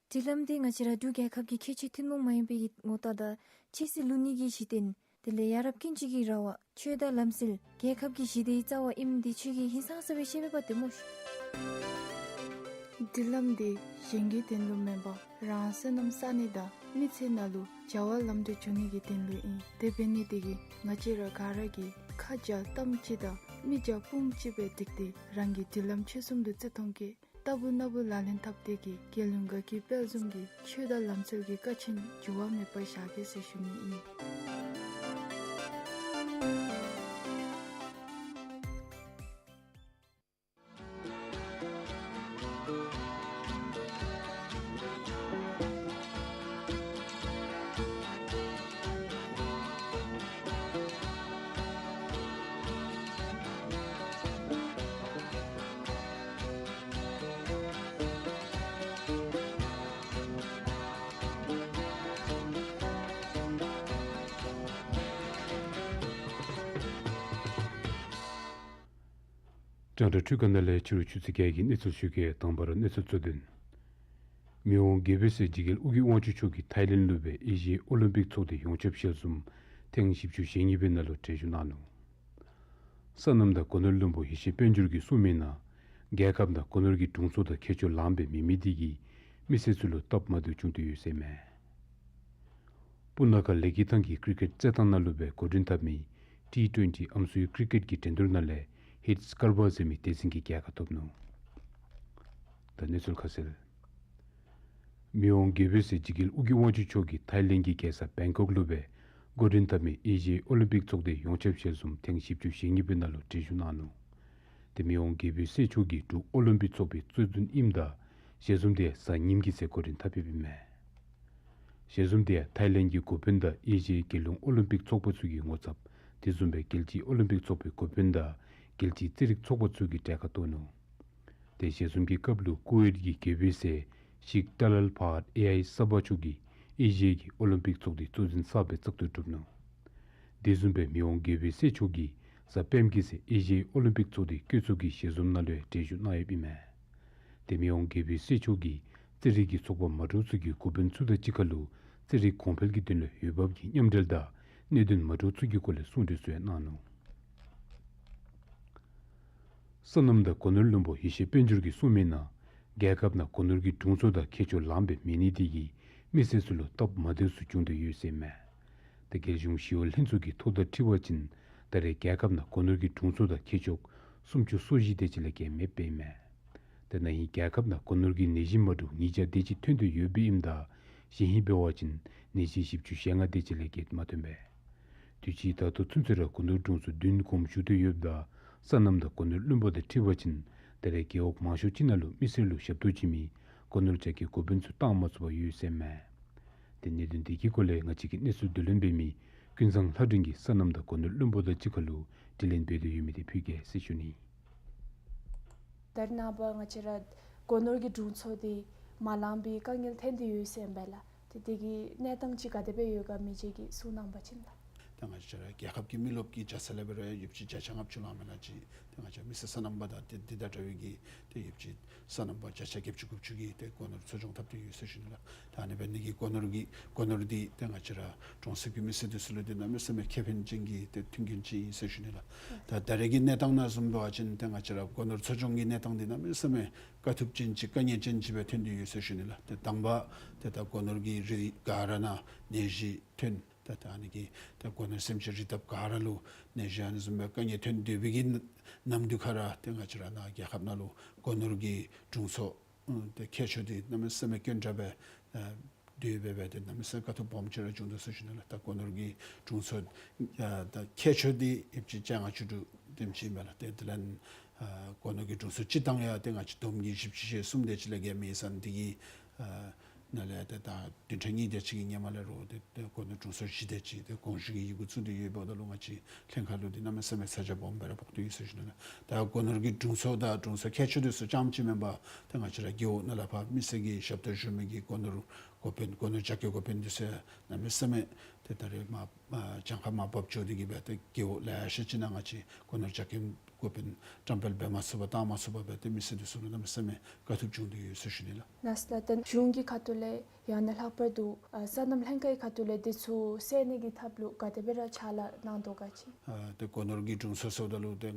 སྒྲིག་ལམ་འདི་ང་བཅས་ར་འབྲུག་རྒྱལ་ཁབ་ཀྱི་ཁྱད་ཆོས་ཐུན་མོང་མ་ཡིན་པའི་གི་ངོ་རྟགས་དང་ཆོས་སྲིད་ལུགས་གཉིས་ཀྱི་གཞི་རྟེན་དེ་ལས་ཡ་རབས་ཀུན་སྤྱོད་ཀྱི་ར་བ་ཆོས་དང་ལམ་སྲོལ་རྒྱལ་ཁབ་ཀྱི་ཞི་བདེའི་རྩ་བ་ཨིནམ་འདི་ཁྱོད་ཀྱིས་ཧིང་སངས་ས་སྦེ་ཤེས་པས་པ་ཏེ་སྨོ་ཤ། སྒྲིག་ལམ་འདི་གཞན་གྱི་དོན་ལུ་མེན་པར་རང་བསོད་ནམས་བསག་ནི་དང་མི་ཚེ་ནང་ལུ་བྱ་བ་ལམ་འགྲོ་འགྱོ་ནི་གི་དོན་ལུ་ཨིན། དེ་འབད་ནི་དེ་གིས་ང་བཅས་ར་ག་ར་གིས་ཁ་རྒྱ་གཏམ་གཅིག་དང་མི་རྒྱ་དཔུང་གཅིག་སྦེ་བསྒྲིགས་ཏེ་རང་གི་སྒྲིག་ལམ་ཆོས་གསུམ་ལུ་བརྩི་མཐོང་བསྐྱེད་ལྟ་བུ་ན་བུ་ལག་ལེན་འཐབ་སྟེ་གིས་རྒྱལ་ཡོངས་དགའ་སྐྱིད་དཔལ་འཛོམས་ཀྱི་ཆོས་དང་ལམ་སྲོལ་གྱི་ཀ་ཆེན་འགྱུར་བ་མེད་པར་བཞག་གེ་ཟེར་ཞུ་ནི་ཨིན། རྒྱང་བསྒྲགས་འཕྲུལ་ཁང་ནང་ལས་ཕྱི་རུ་ཆུ་ཚོད་བརྒྱད་ཀྱི་གནས་ཚུལ་ཞུ་གེ། དང་པ་ར་གནས་ཚུལ་གཙོ་དོན། མི་དབང་རྒྱལ་པོའི་སྲས་འཇིགས་རྒྱལ་ཨོ་རྒྱན་དབང་ཕྱུག་མཆོག་གིས་ཐའི་ལེནཌ་ལུ་སྦེ་ཨེ་ཤི་ཡའི་ཨོ་ལིམ་པིག་ཚོགས་སྡེ་ཡོངས་ཁྱབ་ཞལ་འཛོམས་ཐེངས་བཞི་བཅུ་ཞེ་གཉིས་པའི་ནང་ལུ་གྲལ་བཞུགས་གནང་ནུག། སོ་ནམ་དང་སྒོ་ནོར་བློན་པོ་ཡེ་ཤེས་དཔལ་འབྱོར་གྱིས་གསུངས་མིའི་ནང་རྒྱལ་ཁབ་ནང་སྒོ་ནོར་གྱི་དྲུང་འཚོ་དང་མཁས་མཆོག་ལངམ་སྦེ་མེད་མི་དེ་གིས་མི་སེར་ཚུ་ལུ་སྟབས་མ་བདེཝ་བྱུང་སྟེ་ཡོད་ཟེར་མས། སྤུ་ན་ཁ་ལེ་ཀི་ཐང་གི་ཀྲི་ཀེཊ་རྩེད་ཐང་ནང་ལུ་སྦེ་འགོ་འདྲེན་འཐབ་མི་ཊི་ཊུ་ཝེན་ཊི་ཨམ་སྲུའི་ཀྲི་ཀེཊ་ཀྱི་འགྲན་བསྡུར་ནང་ལས་ཧིཊ་སི་ཀར་བ་ཟེར་མི་སྡེ་ཚན་གྱིས་རྒྱལ་ཁ་ཐོབ་ནུག། ད་གནས་ཚུལ་ཁ་གསལ། མི་དབང་རྒྱལ་པོའི་སྲས་འཇིགས་རྒྱལ་ཨོ་རྒྱན་དབང་ཕྱུག་མཆོག་གིས་ཐའི་ལེནཌ་གྱི་རྒྱལ་ས་བེང་ཀོག་ལུ་སྦེ་འགོ་འདྲེན་འཐབ་མི་ཨེ་ཤི་ཡའི་ཨོ་ལིམ་པིག་ཚོགས་སྡེ་ཡོངས་ཁྱབ་ཞལ་འཛོམས་ཐེངས་བཞི་བཅུ་ཞེ་གཉིས་པའི་ནང་ལུ་གྲལ་བཞུགས་གནང་ནུག། ཏེ་མི་དབང་རྒྱལ་པོའི་སྲས་མཆོག་གིས་འབྲུག་ཨོ་ལིམ་པིག་ཚོགས་པའི་གཙོ་འཛིན་ཨིནམ་ད་ཞལ་འཛོམས་དེ་གཟའ་ཉིམ་གི་ཚེ་འགོ་འདྲེན་འཐབ་ཡོདཔ་ཨིན་མས། ཞལ་འཛོམས་དེ་ཐའི་ལེནཌ་གི་འགོ་དཔོན་དང་ཨེ་ཤི་ཡའི་རྒྱལ་ཡོངས་ཨོ་ལིམ་པིག་ཚོགས་པ་ཚུ་གི་ངོ་ཚབ་དེ་བཟུམ་སྦེ་རྒྱལ་སྤྱིའི་ཨོ་ལིམ་པིག་ཚོགས་པའི་འགོ་དཔོན་དང་རྒྱལ་སྤྱིའི་རྩེད་རིགས་ཚོགས་པ་ཚུ་གིས་གྲལ་ཁར་གཏོགས་ནུག། ཏེ་ཞལ་འཛོམས་ཀྱི་སྐབས་ལུ་ཀུ་ཝེཊ་ཀྱི་རྒྱལ་པོའི་སྲས་ཤེཁ་ཏཱ་ལཱལ་ཕ་ཧད་ཨེ་ཨལ་ས་བྷ་མཆོག་གིས་ཨེ་ཤི་ཡའི་ཨོ་ལིམ་པིག་ཚོགས་སྡེའི་གཙོ་འཛིན་གསརཔ་སྦེ་བཙག་འཐུ་གྲུབ་ནུག། དེ་བཟུམ་སྦེ་མི་དབང་རྒྱལ་པོའི་སྲས་མཆོག་གིས་གཟའ་སྤེནམ་གི་ཚེ་ཨེ་ཤི་ཡའི་ཨོ་ལིམ་པིག་ཚོགས་སྡེའི་བཀོད་ཚོགས་ཀྱི་ཞལ་འཛོམས་ནང་ལུ་གྲལ་བཞུགས་གནང་ཡོདཔ་ཨིན་མས། ཏེ་མི་དབང་རྒྱལ་པོའི་སྲས་མཆོག་གིས་རྩེད་རིགས་ཀྱི་ཚོགས་པ་མ་འདྲཝ་ཚུ་གི་འགོ་དཔོན་ཚུ་དང་གཅིག་ཁར་ལུ་རྩེད་རིགས་གོང་འཕེལ་གྱི་དོན་ལུ་འོས་འབབ་ཀྱི་མཉམ་འབྲེལ་དང་གནད་དོན་མ་འདྲཝ་ཚུ་གི་སྐོར་ལས་གསུང་གྲོས་ཚུ་ཡང་གནང་ནུག། སོ་ནམ་དང་སྒོ་ནོར་བློན་པོ་ཡེ་ཤེས་དཔལ་འབྱོར་གྱིས་གསུངས་མིའི་ནང་རྒྱལ་ཁབ་ནང་སྒོ་ནོར་གྱི་དྲུང་འཚོ་དང་མཁས་མཆོག་ལངམ་སྦེ་མེད་ནི་དེ་གིས་མི་སེར་ཚུ་ལུ་སྟབས་མ་བདེཝ་ཚུ་བྱུང་སྟེ་ཡོད་ཟེར་མས། ཏེ་རྒྱལ་གཞུང་ཞི་གཡོག་ལྷན་ཚོགས་ཀྱི་ཐོ་ལྟར་འཁྲིལ་བ་ཅིན་ད་རེས་རྒྱལ་ཁབ་ནང་སྒོ་ནོར་གྱི་དྲུང་འཚོ་དང་མཁས་མཆོག་སུམ་ཅུ་སོ་བཞི་དེ་ཅིག་ལས་བརྒལ་མེདཔ་ཨིན་མས། ཏེ་ན་ཧིང་རྒྱལ་ཁབ་ནང་སྒོ་ནོར་གྱི་ནད་གཞི་མ་འདྲཝ་ཉིས་བརྒྱ་དེ་ཅིག་ཐོན་ཏེ་ཡོདཔ་ཨིནམ་ད་གཞེས་ཧིང་འབད་བ་ཅིན་ནད་གཞི་བཞི་བཅུ་ཞེ་ལྔ་དེ་ཅིག་ལས་བརྒལ་མ་ཐོན་པས། དུས་ཅི་ད་ལྟོ་ཚུན་ཚོད་ར་སྒོ་ནོར་དྲུང་འཚོ་བདུན་དགོངསམ་ཞུ་སྟེ་ཡོདཔ་ད་སོ་ནམ་དང་སྒོ་ནོར་བློན་པོ་དང་འཁྲིལ་བ་ཅིན་ད་རེས་རྒེད་འོག་མང་ཤོས་ཅིག་ནང་ལུ་མི་སེར་ལུ་ཞབས་ཏོག་བྱིན་མི་སྒོ་ནོར་ཅ་རྒྱའི་འགོ་དཔོན་ཚུ་བཏང་མ་ཚུགས་པར་ཡོད་ཟེར་མས། ཏེ་གནད་དོན་དེ་གི་སྐོར་ལས་ང་བཅས་ཀྱི་གནས་ཚུལ་བསྡུ་ལེན་འབད་མི་ཀུན་བཟང་ལྷ་སྒྲོན་གྱིས་སོ་ནམ་དང་སྒོ་ནོར་བློན་པོ་དང་གཅིག་ཁར་ལུ་དྲི་ལན་འབད་དེ་ཡོད་མི་དེ་ཕུལ་གེ་ཟེར་ཞུ་ནི། ད་རེས་ནངས་པ་ང་བཅས་ར་སྒོ་ནོར་གྱི་དྲུང་འཚོ་དེ་མ་ལངམ་པའི་དཀའ་ངལ་ཐོན་ཏེ་ཡོད་ཟེར་ཨིན་པས་ལགས། ཏེ་དེ་གི་གནས་སྟངས་ཅིག་ག་དེ་སྦེ་ཡོད་ག་མི་རྗེ་གིས་གསུང་གནང་བ་ཅིན་ལགས། ཏེ་ང་བཅས་ར་རྒྱལ་ཁབ་ཀྱི་མི་རློབས་ཀྱི་བྱ་ས་ལས་འབད་རུང་ཡོདཔ་ཅིག་བརྒྱ་ཆ་ལྔ་བཅུ་ལང་མེན་ན་ཅིག་ཏེ་ང་བཅས་མི་སེར་སོ་ནམ་པ་དང་ཏེ་འདི་དང་འདྲ་བའི་གི་ཏེ་ཡོདཔ་ཅིག་སོ་ནམ་པ་བརྒྱ་ཆ་བརྒྱད་ཅུ་དགུ་བཅུ་གིས་ཏེ་སྒོ་ནོར་འཚོ་སྐྱོང་འཐབ་སྟེ་ཡོད་ཟེར་ཞུ་ནི་ལགས། ད་ཨ་ནི་འབད་ནི་གིས་སྒོ་ནོར་གྱི་སྒོ་ནོར་འདི་ཏེ་ང་བཅས་ར་གྲོང་གསེབ་ཀྱི་མི་སེར་འདི་ཚུ་ལུ་ཏེ་གནམ་མེད་ས་མེད་ཁེ་ཕན་ཅན་གྱི་ཏེ་མཐུན་རྐྱེན་ཅིག་ཨིན་ཟེར་ཞུ་ནི་ལགས། ད་ད་རེས་ཀྱི་གནས་སྟངས་ནང་བཟུམ་འབད་བ་ཅིན་ཏེ་ང་བཅས་ར་སྒོ་ནོར་འཚོ་སྐྱོང་གི་གནས་སྟངས་འདི་གནམ་མེད་ས་མེད་དཀའ་ཐུབ་ཅན་ཅིག་དཀའ་ངལ་ཅན་ཅིག་སྦེ་ཐོན་ཏེ་ཡོད་ཟེར་ཞུ་ནི་ལགས། ཏེ་དང་པ་ཏེ་ད་སྒོ་ནོར་གྱི་རིགས་ག་ར་ནང་ནད་གཞི་ཐོན། ད་ད་ཨ་ནི་གིས་ད་སྒོ་ནོར་སེམས་ཅན་རིགས་སྟོབས་ག་ར་ལུ་ནད་གཞི་ཨ་ནི་བཟུམ་སྦེ་དཀའ་ངལ་ཐོན་སྡོད་པའི་གི་ནམ་དུས་ཁར་ཏེ་ང་བཅས་ར་ནཱ་རྒྱལ་ཁབ་ནང་ལུ་སྒོ་ནོར་གྱི་དྲུང་འཚོ་ཨ་ཏེ་མཁས་མཆོག་འདི་གནམ་མེད་ས་མེད་དཀོན་དྲགས་སྦེ་ཨ་དེ་སྦེ་འབད་དེ་གནམ་མེད་ས་མེད་དཀའ་ཐུབ་སྦོམ་ཅིག་ར་བྱུང་དོ་ཟེར་ཞུ་ནི་ལགས། ད་སྒོ་ནོར་གྱི་དྲུང་འཚོ་ཨ་ད་མཁས་མཆོག་འདི་ཡོདཔ་ཅིག་བཅོ་ལྔ་བཅུ་དྲུག་དེམ་ཅིག་ཨིན་པས་ལགས། ཏེ་དེ་ལས་ཨ་སྒོ་ནོར་གྱི་དྲུང་འཚོ་སྤྱིར་བཏང་ཡང་ཏེ་ང་བཅས་བསྡོམས་ཀྱིས་བཞི་བཅུ་ཞེ་གསུམ་དེ་ཅིག་ལས་བརྒལ་མེད་ས་འདི་གི་ཨ་ནང་ལས་ཏེ་ད་བདུན་ཕྲག་གཉིས་དེ་ཅིག་གི་སྔོན་མ་ལས་རོགས་ཏེ་ཏེ་སྒོ་ནོར་དྲུང་འཚོ་བཞི་དེ་ཅིག་ཏེ་དགོངས་ཞུ་གི་ཡི་གུ་བཙུགས་ཏེ་ཡོདཔ་ད་ལུ་ང་བཅས་ལྷན་ཁག་ལུ་འདི་གནམ་མེད་ས་མེད་ཚ་གྱང་སྦོམ་སྦེ་ར་ཕོག་སྟེ་ཡོད་ཟེར་ཞུ་ནི་ལགས། ད་སྒོ་ནོར་གྱི་དྲུང་འཚོ་དང་དྲུང་འཚོ་མཁས་མཆོག་དེ་ཚུ་རྐྱངམ་ཅིག་མེན་པར་ཏེ་ང་བཅས་ར་རྒེད་འོག་ནང་ལས་ཕར་མི་སེར་གྱི་ཞབས་ཏོག་ཞུ་མི་གི་སྒོ་ནོར་འགོ་དཔོན་སྒོ་ནོར་རྒྱ་སྐྱེད་འགོ་དཔོན་དེ་ཚུ་གནམ་མེད་ས་མེད་ཏེ་ད་རེས་མར་ཨ་གྱངས་ཁ་མར་བབས་འགྱོ་སྟེ་གིས་སྦེ་ཏེ་རྒེད་འོག་ལེ་ཤ་ཅིག་ནང་ང་བཅས་སྒོ་ནོར་རྒྱ་སྐྱེད་འགོ་དཔོན་བཀྲམ་སྤེལ་འབད་མ་ཚུགས་པར་བཏང་མ་ཚུགས་པར་སྦེ་ཏེ་མི་སེར་དེ་ཚུ་ལུ་གནམ་མེད་ས་མེད་དཀའ་ཐུབ་བྱུང་སྟེ་ཡོད་ཟེར་ཞུ་ནི་ལགས། ལགས་སོ། ད་གཞུང་གི་ཁ་ཐུག་ལས་ཡང་ན་ལྷག་པར་དུ་ཨ་སོ་ནམ་ལྷན་ཁག་གི་ཁ་ཐུག་ལས་དེ་ཚུ་སེལ་ནི་གི་ཐབས་ལུ་ག་དེ་སྦེ་ར་ཕྱག་ལཱ་གནང་དོ་ག་ཅིག། ཨ་ཏེ་སྒོ་ནོར་གྱི་དྲུང་འཚོ་ཟེརཝ་ད་ལུ་ཏེ་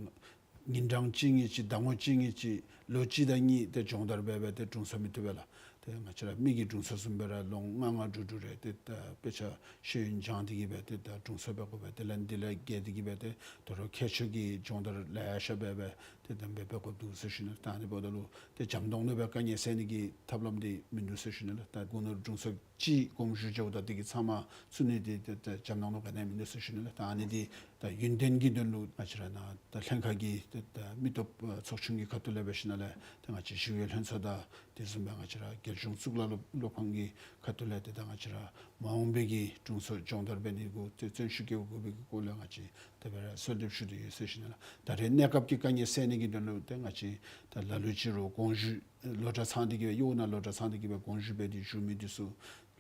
ཉིན་གྲངས་གཅིག་གཉིས་ཅིག་ཟླ་ངོ་གཅིག་གཉིས་ཅིག་ལོ་གཅིག་དང་གཉིས་ཏེ་སྦྱོང་བརྡར་འབད་སྦེ་ཏེ་དྲུང་འཚོ་མི་བཏུབ་པས་ལགས། ཏེ་ང་བཅས་ར་མི་གི་དྲུང་འཚོ་བཟུམ་སྦེ་ར་ལོ་ལྔ་ལྔ་དྲུག་དྲུག་རེ་ཏེ་ད་དཔེ་ཆ་ཤེས་ཡོན་སྦྱང་སྟེ་གིས་སྦེ་ཏེ་ད་དྲུང་འཚོ་འབད་དགོ་པས། དེ་ལས་འདི་ལས་བརྒལ་ཏེ་གིས་སྦེ་ཏེ་དོ་རུང་མཁས་མཆོག་གི་སྦྱོང་བརྡར་ལེ་ཤ་འབད་སྦེ་ཏེ་ད་འབད་འབད་དགོཔ་འདུག་ཟེར་ཞུ་ནི། ད་ཨ་ནི་འབདཝ་ད་ལུ་ཏེ་འཇམ་ཏོང་ཏོ་སྦེ་དཀའ་ངལ་སེལ་ནི་གི་ཐབས་ལམ་འདི་མིན་འདུག་ཟེར་ཞུ་ནི་ལགས། ད་སྒོ་ནོར་དྲུང་འཚོ་གཅིག་དགོངས་ཞུ་འགྱོཝ་ད་དེ་གིས་ཚབ་མ་ཚུད་ནི་འདི་ཏེ་ད་འཇམ་ཏོང་ཏོ་ག་ནི་ཡང་མིན་འདུག་ཟེར་ཞུ་ནི་ལགས། ད་ཨ་ནི་འདི་ད་ཡུན་བརྟན་གྱི་དོན་ལུ་ང་བཅས་ར་ནཱ་ད་ལྷན་ཁག་གི་ཏེ་ད་མི་སྟོབས་ཚོགས་ཆུང་གི་ཁ་ཐུག་ལས་འབད་ཞིནམ་ལས་ཏེ་ང་བཅས་ཞི་གཡོག་ལྷན་ཚོགས་དང་དེ་བཟུམ་སྦེ་ང་བཅས་ར་རྒྱལ་གཞུང་གཙུག་ལག་སློབ་སློབ་ཁང་གི་ཁ་ཐུག་ལས་ཏེ་ད་ང་བཅས་ར་མ་འོངས་པའི་གི་དྲུང་འཚོ་སྦྱོང་བརྡར་འབད་ནི་གུ་ཏེ་བརྩོན་ཤུགས་བསྐྱེད་དགོ་པའི་གི་སྐོར་ལས་ང་བཅས་དེ་སྦེ་ར་གསོལ་འདེབས་ཞུ་སྟེ་ཡོད་ཟེར་ཞུ་ནི་ལགས། ད་རེས་གནས་སྐབས་ཀྱི་དཀའ་ངལ་སེལ་ནི་གི་དོན་ལུ་ཏེ་ང་བཅས་ད་ལ་ལུ་ཅིག་རུང་དགོངས་ཞུ་ལོ་གྲངས་ཚང་སྟེ་གིས་སྦེ་གཡོག་ནང་ལོ་གྲངས་ཚང་སྟེ་གིས་སྦེ་དགོངས་ཞུ་འབད་དེ་བཞུགས་མི་དེ་ཚུ་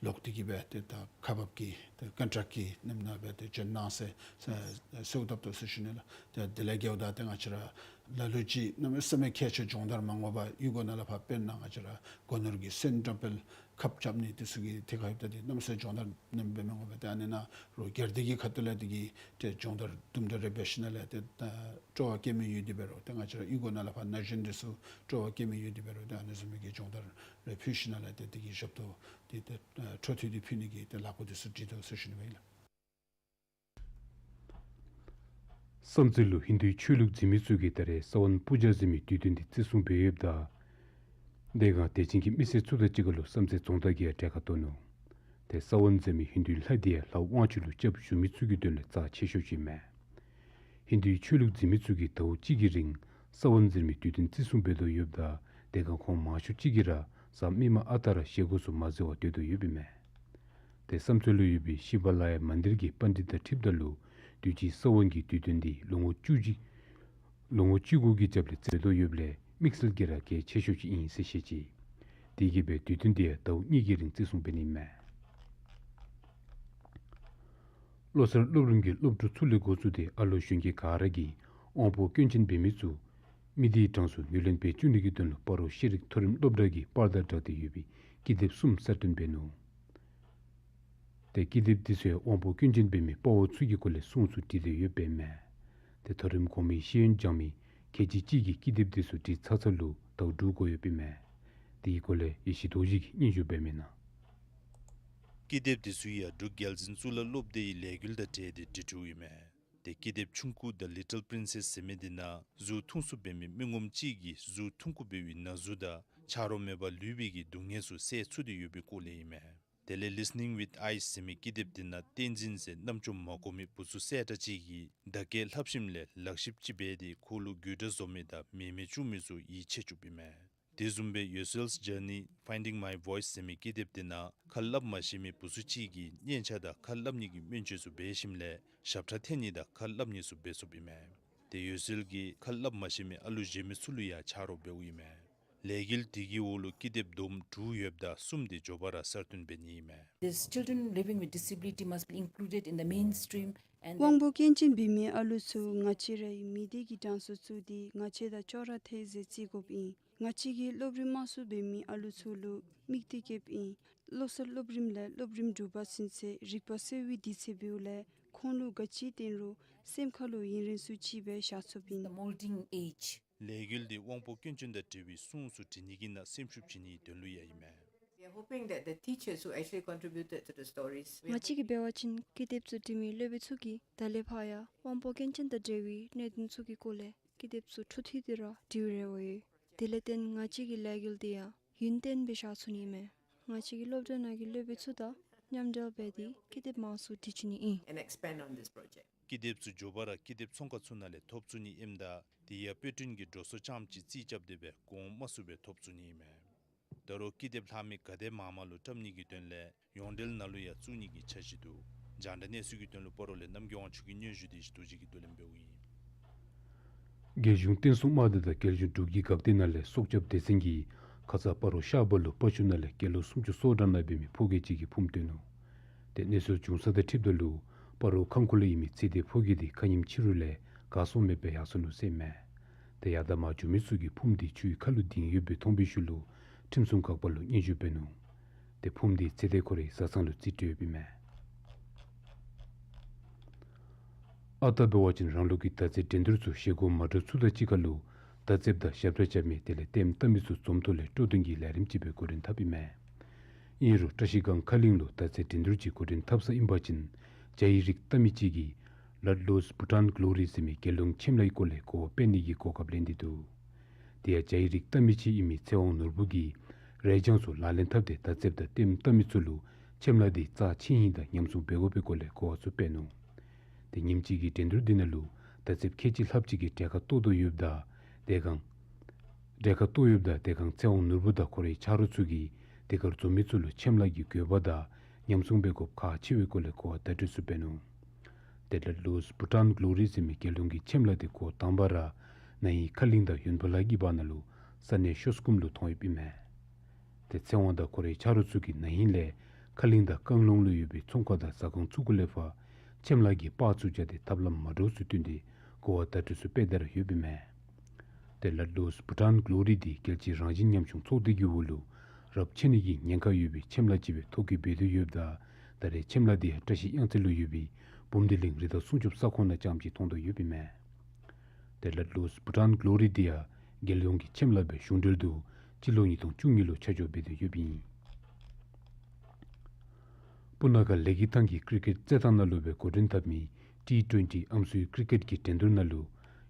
ལོག་སྟེ་གིས་སྦེ་ཏེ་ད་ཁག་འབག་གི་ཏེ་ཀོན་ཊེཀཊ་གི་ནེམ་ནང་སྦེ་ཏེ་བྱོན་གནང་ཟེར་གསོལཝ་བཏབ་དོ་ཟེར་ཞུ་ནི་ལགས། ཏེ་དེ་ལས་བརྒལཝ་ད་ཏེ་ང་བཅས་ར་ལ་ལུ་ཅིག་གནམ་མེད་ས་མེད་མཁས་མཆོག་སྦྱོང་བརྡར་མ་འོངམ་ཡུལ་སྒོ་ནང་ལས་ཕར་དཔེར་ན་ང་བཅས་ར་སྒོ་ནོར་གྱི་སོན་བཀྲམ་སྤེལ་ཁབ་རྐྱབ་ནི་དེ་ཚུ་གི་ཐད་ཁར་ཡོདཔ་ད་ཏེ་གནམ་མེད་ས་མེད་སྦྱོང་བརྡར་ནེམ་སྦེ་མ་འོངམ་ཏེ་ཨ་ནི་ནང་རོགས་སྒེར་སྡེ་གི་ཁ་ཐུག་ལས་དེ་གི་ཏེ་སྦྱོང་བརྡར་དུམ་གྲ་རེ་འབད་ཞིནམ་ལས་ཏེ་ད་སྤྲོ་བ་བསྐྱེད་མི་ཡོད་དེ་འབད་རུང་ཏེ་ང་བཅས་ར་ཡུལ་སྒོ་ནང་ལས་ཕར་ན་གཞོན་དེ་ཚུ་སྤྲོ་བ་བསྐྱེད་མི་ཡོད་དེ་འབད་རུང་ཏེ་ཨ་ནི་བཟུམ་མའི་གི་སྦྱོང་བརྡར་རེ་ཕུལ་ཞིནམ་ལས་ཏེ་དེ་གི་ཞབས་ཏོག་དེ་ཏེ་འཕྲོ་མཐུད་དེ་ཕུལ་ནི་གི་ཏེ་ལཱ་འགོ་དེ་ཚུ་སྒྲིག་དོ་ཟེར་ཞུ་ནི་ཨིན་ལགས། བསམ་རྩེ་ལུ་ཧིན་དུའི་ཆོས་ལུགས་འཛིན་མི་ཚུ་གིས་ད་རེས་ས་བོན་པུ་ཇ་ཟེར་མི་དུས་སྟོན་འདི་བརྩི་སྲུང་འབད་ཡོདཔ་ད་དེ་སྒང་དད་ཅན་གྱི་མི་སེར་ཚུ་དང་གཅིག་ཁར་ལུ་བསམ་རྩེ་རྫོང་བདག་གིས་ཡང་གྲལ་ཁར་གཏོགས་ནུག། ཏེ་ས་བོན་ཟེར་མི་ཧིན་དུའི་ལྷ་འདི་ཡང་ལྷ་དབང་ཕྱུག་ལུ་སྐྱབས་ཞུ་མི་ཚུ་གི་དོན་ལས་རྩ་ཆེ་ཤོས་ཅིག་མས། ཧིན་དུའི་ཆོས་ལུགས་འཛིན་མི་ཚུ་གིས་ཟླཝ་གཅིག་གི་རིང་ས་བོན་ཟེར་མི་དུས་སྟོན་བརྩི་སྲུང་འབད་དོ་ཡོདཔ་ད་དེ་སྒང་ཁོང་མང་ཤོས་ཅིག་གིས་ར་གཟའ་མིག་དམར་ཨ་རྟག་ར་བཞེས་སྒོ་ཚུ་མ་བཟའ་བར་སྡོད་དོ་ཡོདཔ་ཨིན་མས། ཏེ་བསམ་རྩེ་ལུ་ཡོད་པའི་ཤི་བ་ལ་ཡ་མན་དིར་གྱི་པཎྜི་ཏ་ཁྲིདཔ་དང་ལུ་དུས་ཅི་ས་བོན་གྱི་དུས་སྟོན་འདི་ལོ་ངོ་བཅུ་གཅིག་ལོ་ངོ་བཅུ་དགུ་གི་རྒྱབ་ལས་བརྩི་དོ་ཡོདཔ་ལས་དམིགས་བསལ་གྱིས་ར་གལ་ཆེ་ཤོས་ཅིག་ཨིན་ཟེར་བཤད་ཅི། དེ་གིས་སྦེ་དུས་སྟོན་འདི་ཡང་ཟླཝ་གཉིས་ཀྱི་རིང་བརྩི་སྲུང་འབད་ནི་མས། བློ་གསར་སློབ་རིམ་གྱི་སློབ་ཕྲུག་ཚུ་ལས་འགོ་བཙུགས་ཏེ་ཨ་ལོ་གཞོན་སྐྱེས་ག་ར་གིས་དབང་པོ་སྐྱོན་ཅན་འབད་མི་ཚུ་མི་སྡེའི་གྲངས་སུ་ངོས་ལེན་འབད་བཅུག་ནི་གི་དོན་ལུ་སྤ་རོ་ཤེས་རིག་མཐོ་རིམ་སློབ་གྲྭ་གིས་པར་དང་སྦྲགས་ཏེ་ཡོད་པའི་ཀི་དེབ་གསུམ་གསར་བཏོན་འབད་ནུག། ཏེ་ཀི་དེབ་འདི་ཚུ་ཡང་དབང་པོ་སྐྱོན་ཅན་འབད་མི་དཔའ་བོ་ཚུ་གི་སྐོར་ལས་སྲུང་ཚུ་བྲིས་ཏེ་ཡོདཔ་ཨིན་མས། ཏེ་མཐོ་རིམ་གོང་མའི་ཤེས་ཡོན་སྦྱང་མི་ཁལ་གཅིག་གཅིག་གིས་ཀི་དེབ་འདི་ཚུ་བྲིས་ཚར་ཚརཝ་ལུ་ཟླཝ་དྲུག་འགོར་ཡོདཔ་ཨིན་མས། དེ་གི་སྐོར་ལས་ཡེ་ཤེས་རྡོ་རྗེ་གིས་སྙན་ཞུ་འབད་མི་ནང་། ཀི་དེབ་འདི་ཚུ་ཡང་འབྲུག་རྒྱལ་འཛིན་གཙུག་ལག་སློབ་སྡེའི་ལས་འགུལ་དང་འབྲེལ་ཏེ་བྲིས་གྲུབ་ཨིན་མས། ཏེ་ཀི་དེབ་ཆུང་ཀུ་The Little Princess ཟེར་མི་འདི་ནང་གཟུགས་ཐུང་སུ་འབད་མི་མི་ངོམ་གཅིག་གིས་གཟུགས་ཐུང་ཀུ་འབད་བའི་ན་ཟུག་དང་ཆ་རོགས་མེད་པར་ལུས་པའི་གི་སྡུག་བསྔལ་ཚུ་སེལ་ཚུགས་ཏེ་ཡོད་པའི་སྐོར་ལས་ཨིན་མས། དེ་ལས་Listening with Eyes ཟེར་མི་ཀི་དེབ་འདི་ནང་བསྟན་འཛིན་ཟེར་རྣམ་ཅོ་མ་གོ་མི་བུ་ཚུ་གསལ་དྲགས་ཅིག་གིས་བརྡ་སྐད་ལྷབ་ཞིནམ་ལས་ལག་ཞིབ་ཅིག་འབད་དེ་ཁོ་ལུ་དགོད་བྲ་བཟོ་མི་དང་མེ་མེ་བཙུགས་མི་ཚུ་ཡིད་ཆེས་བཅུགཔ་ཨིན་མས། དེ་བཟུམ་སྦེ་Yourself's Journey, Finding My Voice ཟེར་མི་ཀི་དེབ་འདི་ནང་ཁ་སླབ་མ་ཤེས་མི་བུ་ཚུ་གཅིག་གིས་སྙན་ཆ་དང་ཁ་སླབ་ནི་གི་སྨན་བཅོས་ཚུ་འབད་ཞིནམ་ལས་ཞབས་ཁྲ་འཐེན་ནི་དང་ཁ་སླབ་ནི་ཚུ་འབད་ཚུགསཔ་ཨིན་མས། ཏེ་ཡོ་སེལ་གྱིས་ཁ་སླབ་མ་ཤེས་མི་ཨ་ལུ་གཞན་མི་ཚུ་ལུ་ཡང་ཆ་རོགས་འབདཝ་ཨིན་མས། ལས་འགུལ་འདི་གི་འོག་ལུ་ཀི་དེབ་བསྡོམས་དྲུག་ཡོདཔ་ད་གསུམ་འདི་མགྱོགས་པ་ར་གསར་བཏོན་འབད་ནི་ཨིན་མས། These children living with disability must be included in the mainstream and དབང་པོ་སྐྱོན་ཅན་འབད་མི་ཨ་ལུ་ཚུ་ང་བཅས་རའི་མི་སྡེ་གི་གྲངས་སུ་བཙུགས་ཏེ་ང་བཅས་དང་ཅོག་ར་འཐད་ཟེར་བརྩི་དགོཔ་ཨིན། ང་བཅས་ཀྱིས་སློབ་རིམ་དམའ་སུ་འབད་མི་ཨ་ལུ་ཚུ་ལུ་དམིགས་ཏེ་བསྐྱེདཔ་ཨིན། བློ་གསར་སློབ་རིམ་ལས་སློབ་རིམ་དྲུག་པ་ཚུན་ཚོད་རིག་པ་གསོ་བའི་དུས་ཚོད་འབདཝ་ལས་ཁོང་ལུ་ག་ཅི་བསྟན་རུང་སེམས་ཁ་ལུ་ཡུན་རིང་སུ་ཅིག་སྦེ་བཞག་ཚུགསཔ་ཨིན། The molding age. ལས་འགུལ་འདི་དབང་པོ་སྐྱོན་ཅན་དང་འབྲེལ་བའི་སྲུང་ཚུ་འབྲི་ནི་གི་ནང་སེམས་ཤུགས་བྱིན་ནིའི་དོན་ལུ་ཡང་ཨིན་མས། hoping that the teachers who actually contributed to the stories, we ང་བཅས་ཀྱིས་འབད་བ་ཅིན་ཀི་དེབ་ཚུ་འབྲི་མི་སློབ་དཔོན་ཚུ་གིས་ད་ལས་ཕར་ཡང་དབང་པོ་སྐྱོན་ཅན་དང་འབྲེལ་བའི་གནད་དོན་ཚུ་གི་སྐོར་ལས་ཀི་དེབ་ཚུ་འཕྲོ་མཐུད་དེ་ར་འབྲི་བའི་རེ་བ་ཡོད། དེ་ལས་བརྟེན་ང་བཅས་ཀྱི་ལས་འགུལ་འདི་ཡང་ཡུན་བརྟན་སྦེ་བཞག་ཚུགས་ནི་མས། ང་བཅས་ཀྱིས་སློབ་གྲྭ་ནང་གི་སློབ་དཔོན་ཚུ་དང་མཉམ་འབྲེལ་འབད་དེ་ཀི་དེབ་མང་སུ་འབྲི་བཅུག་ནི་ཨིན། and expand on this project. ཀི་དེབ་ཚུ་མགྱོགས་པ་ར་ཀི་དེབ་ཚོང་ཁང་ཚུ་ནང་ལས་ཐོབ་ཚུགས་ནི་ཨིནམ་ད་དེ་ཡང་དཔེ་སྐྲུན་གྱི་འགྲོ་སོང་རྐྱངམ་ཅིག་རྩིས་རྐྱབ་སྟེ་སྦེ་གོང་དམའ་སུ་སྦེ་ཐོབ་ཚུགས་ནི་ཨིན་མས། ད་རུང་ཀི་དེབ་ལྷག་མི་ག་དེ་མང་མང་ལུ་བཀྲམ་ནི་གི་དོན་ལས་ཡོངས་འབྲེལ་ནང་ལུ་ཡང་བཙུགས་ནི་གི་འཆར་གཞི་འདུག། རྒྱང་བསྒྲགས་གནས་ཚུལ་གྱི་དོན་ལུ་སྤ་རོ་ལས་རྣམ་རྒྱལ་དབང་ཕྱུག་གི་སྙན་ཞུ་དེ་བཞིན་རྡོ་རྗེ་གིས་བསྡུ་ལེན་འབདཝ་ཨིན། རྒྱལ་གཞུང་བསྟན་སྲུང་དམག་སྡེ་དང་རྒྱལ་གཞུང་འབྲུག་གི་འགག་སྡེ་ནང་ལས་སྲོག་སྐྱབས་སྡེ་ཚན་གྱིས་ཁ་ཙ་སྤ་རོ་ཤར་སྦ་ལུ་སྤ་ཆུ་ནང་ལས་སྐྱེས་ལོ་སུམ་ཅུ་སོ་གྲངས་ནང་འབད་མི་ཕོ་སྐྱེས་ཅིག་གི་ཕུངམ་བཏོན་ནུག། ཏེ་གནས་ཚུལ་བྱུང་ས་དང་འཁྲིལཝ་ད་ལུ་སྤ་རོ་ཁམས་ཁུལ་ལུ་ཨིན་མི་ཚེ་བརྟན་ཕོ་སྐྱེས་དེ་ཁ་ཉིནམ་ཕྱི་རུ་ལས་གར་སོང་མེདཔ་སྦེ་ཡར་སོ་ནུག་ཟེར་ཨིན་མས། ཏེ་ཡར་དང་མར་འགྱོ་མི་ཚུ་གིས་ཕུངམ་དེ་ཆུའི་ཁ་ལུ་ལྡིང་ཡོདཔ་སྦེ་མཐོང་པའི་ཤུལ་ལུ་ཁྲིམས་སྲུང་འགག་པ་ལུ་སྙན་ཞུ་འབད་ནུག། ཏེ་ཕུངམ་དེ་ཚེ་བརྟན་ཁོ་རའི་བཟའ་ཚང་ལུ་རྩིས་སྤྲོད་ཡོདཔ་ཨིན་མས། ཨ་རྟག་འབད་བ་ཅིན་རང་ལུགས་ཀྱི་མདའ་རྩེད་འགྲན་བསྡུར་ཚུ་བཞེས་སྒོ་མ་འགྲོ་ཚུན་དང་གཅིག་ཁར་ལུ་མདའ་རྩེདཔ་དང་ཞབས་ཁྲ་རྐྱབ་མི་དེ་ལས་ལྟདམོ་བལྟ་མི་ཚུ་འཛོམས་ཐོག་ལས་སྤྲོ་སྟོན་གྱི་ལས་རིམ་ཅིག་སྦེ་འགོ་འདྲེན་འཐབ་ཨིན་མས། ཨིན་རུང་བཀྲ་ཤིས་སྒང་ཁ་གླིང་ལུ་མདའ་རྩེད་འགྲན་བསྡུར་ཅིག་འགོ་འདྲེན་འཐབ་ས་ཨིན་པ་ཅིན་རྒྱ་ཡིག་རིགས་བལྟ་མི་ཅིག་གིས་Ludlows Bhutan Glory ཟེར་མི་རྒྱལ་ཡོངས་ཆེམས་ལྷ་གི་སྐོར་ལས་གོ་བ་སྤེལ་ནི་གི་གོ་སྐབས་ལེན་ཏེ་འདུག། དེ་ཡང་རྒྱ་ཡིག་རིགས་བལྟ་མི་ཅིག་ཨིན་མི་ཚེ་དབང་ནོར་བུ་གིས་རས་བྱང་ཚུ་ལག་ལེན་འཐབ་སྟེ་མདའ་རྩེདཔ་དང་ལྟདམོ་བལྟ་མི་ཚུ་ལུ་ཆེམས་ལྷ་དེ་རྩ་ཆེ་ཧིང་དང་ཉམས་སྲུང་འབད་དགོ་པའི་སྐོར་ལས་གོ་བ་ཚུ་སྤེལ་ནུག། ཏེ་ཉིནམ་གཅིག་གི་འགྲན་བསྡུར་དེ་ནང་ལུ་མདའ་རྩེདཔ་ཁལ་གཅིག་ལྷགཔ་ཅིག་གིས་གྲལ་ཁར་གཏོགས་དོ་ཡོདཔ་ད་དེ་སྒང་གྲལ་ཁར་གཏོགས་ཡོདཔ་ད་དེ་སྒང་ཚེ་དབང་ནོར་བུ་དང་ཁོ་རའི་ཆ་རོགས་ཚུ་གིས་དེ་ཁར་འཛོམས་མི་ཚུ་ལུ་ཆེམས་ལྷ་གི་དགོས་པ་དང་ཉམས་སྲུང་འབད་དགོཔ་ཁག་ཆེ་བའི་སྐོར་ལས་གོ་བ་བརྡ་སྤྲོད་ཚུ་འབད་ནུག། ཏེ་Ludlows Bhutan Glory ཟེར་མི་རྒྱལ་ཡོངས་ཀྱི་ཆེམས་ལྷ་དེ་འགོ་དང་པ་ར་ན་ཧིང་ཁ་གླིང་དང་ཡོན་ཕུ་ལ་གི་བར་ན་ལུ་ས་གནས་ཤོ་སྐུམ་ལུ་ཐོན་ཡོདཔ་ཨིན་མས། ཏེ་ཚེ་དབང་དང་ཁོ་རའི་ཆ་རོགས་ཚུ་གིས་ན་ཧིང་ལས་ཁ་གླིང་དང་རྐང་ལུང་ལུ་ཡོད་པའི་ཚོང་ཁང་དང་ཟ་ཁང་ཚུ་གུ་ལས་ཕར་ཆེམས་ལྷ་གི་པར་ཚུ་སྦྱར་ཏེ་ཐབས་ལམ་མ་འདྲཝ་ཚུ་བཏོན་ཏེ་གོ་བ་བརྡ་སྤྲོད་ཚུ་སྤེལ་ཏེ་ར་ཡོདཔ་ཨིན་མས། ཏེ་Ludlows Bhutan Glory དེ་རྒྱལ་སྤྱིའི་རང་བཞིན་ཉམས་ཆུང་ཚོགས་སྡེ་གི་འོག་ལུ་རབས་ཆད་ནི་གི་ཉེན་ཁ་ཡོད་པའི་ཆེམས་ལྷ་ཅིག་སྦེ་ཐོ་བཀོད་འབད་དོ་ཡོདཔ་ད་ད་རེས་ཆེམས་ལྷ་དེ་ཡང་བཀྲ་ཤིས་གཡང་རྩེ་ལུ་ཡོད་པའི་འབུམ་སྡེ་གླིང་རི་དྭགས་སྲུང་སྐྱོབ་ས་ཁོངས་ནང་རྐྱངམ་ཅིག་མཐོང་དོ་ཡོདཔ་ཨིན་མས། ཏེ་Ludlows Bhutan Glory དེ་ཡང་རྒྱལ་ཡོངས་ཀྱི་ཆེམས་ལྷ་སྦེ་གཞུང་འབྲེལ་དུ་སྤྱི་ལོ་ཉིས་སྟོང་བཅུ་གཉིས་ལུ་ཆ་འཇོག་འབད་དོ་ཡོདཔ་ཨིན། སྤུ་ན་ཁ་ལེ་ཀི་ཐང་གི་ཀི་རི་ཀེཊ་རྩེད་ཐང་ནང་ལུ་སྦེ་འགོ་འདྲེན་འཐབ་མི་ཊི་ཊུ་ཝེན་ཊི་ཨམ་སྲུའི་ཀི་རི་ཀེཊ་ཀྱི་འགྲན་བསྡུར་ནང་ལུ་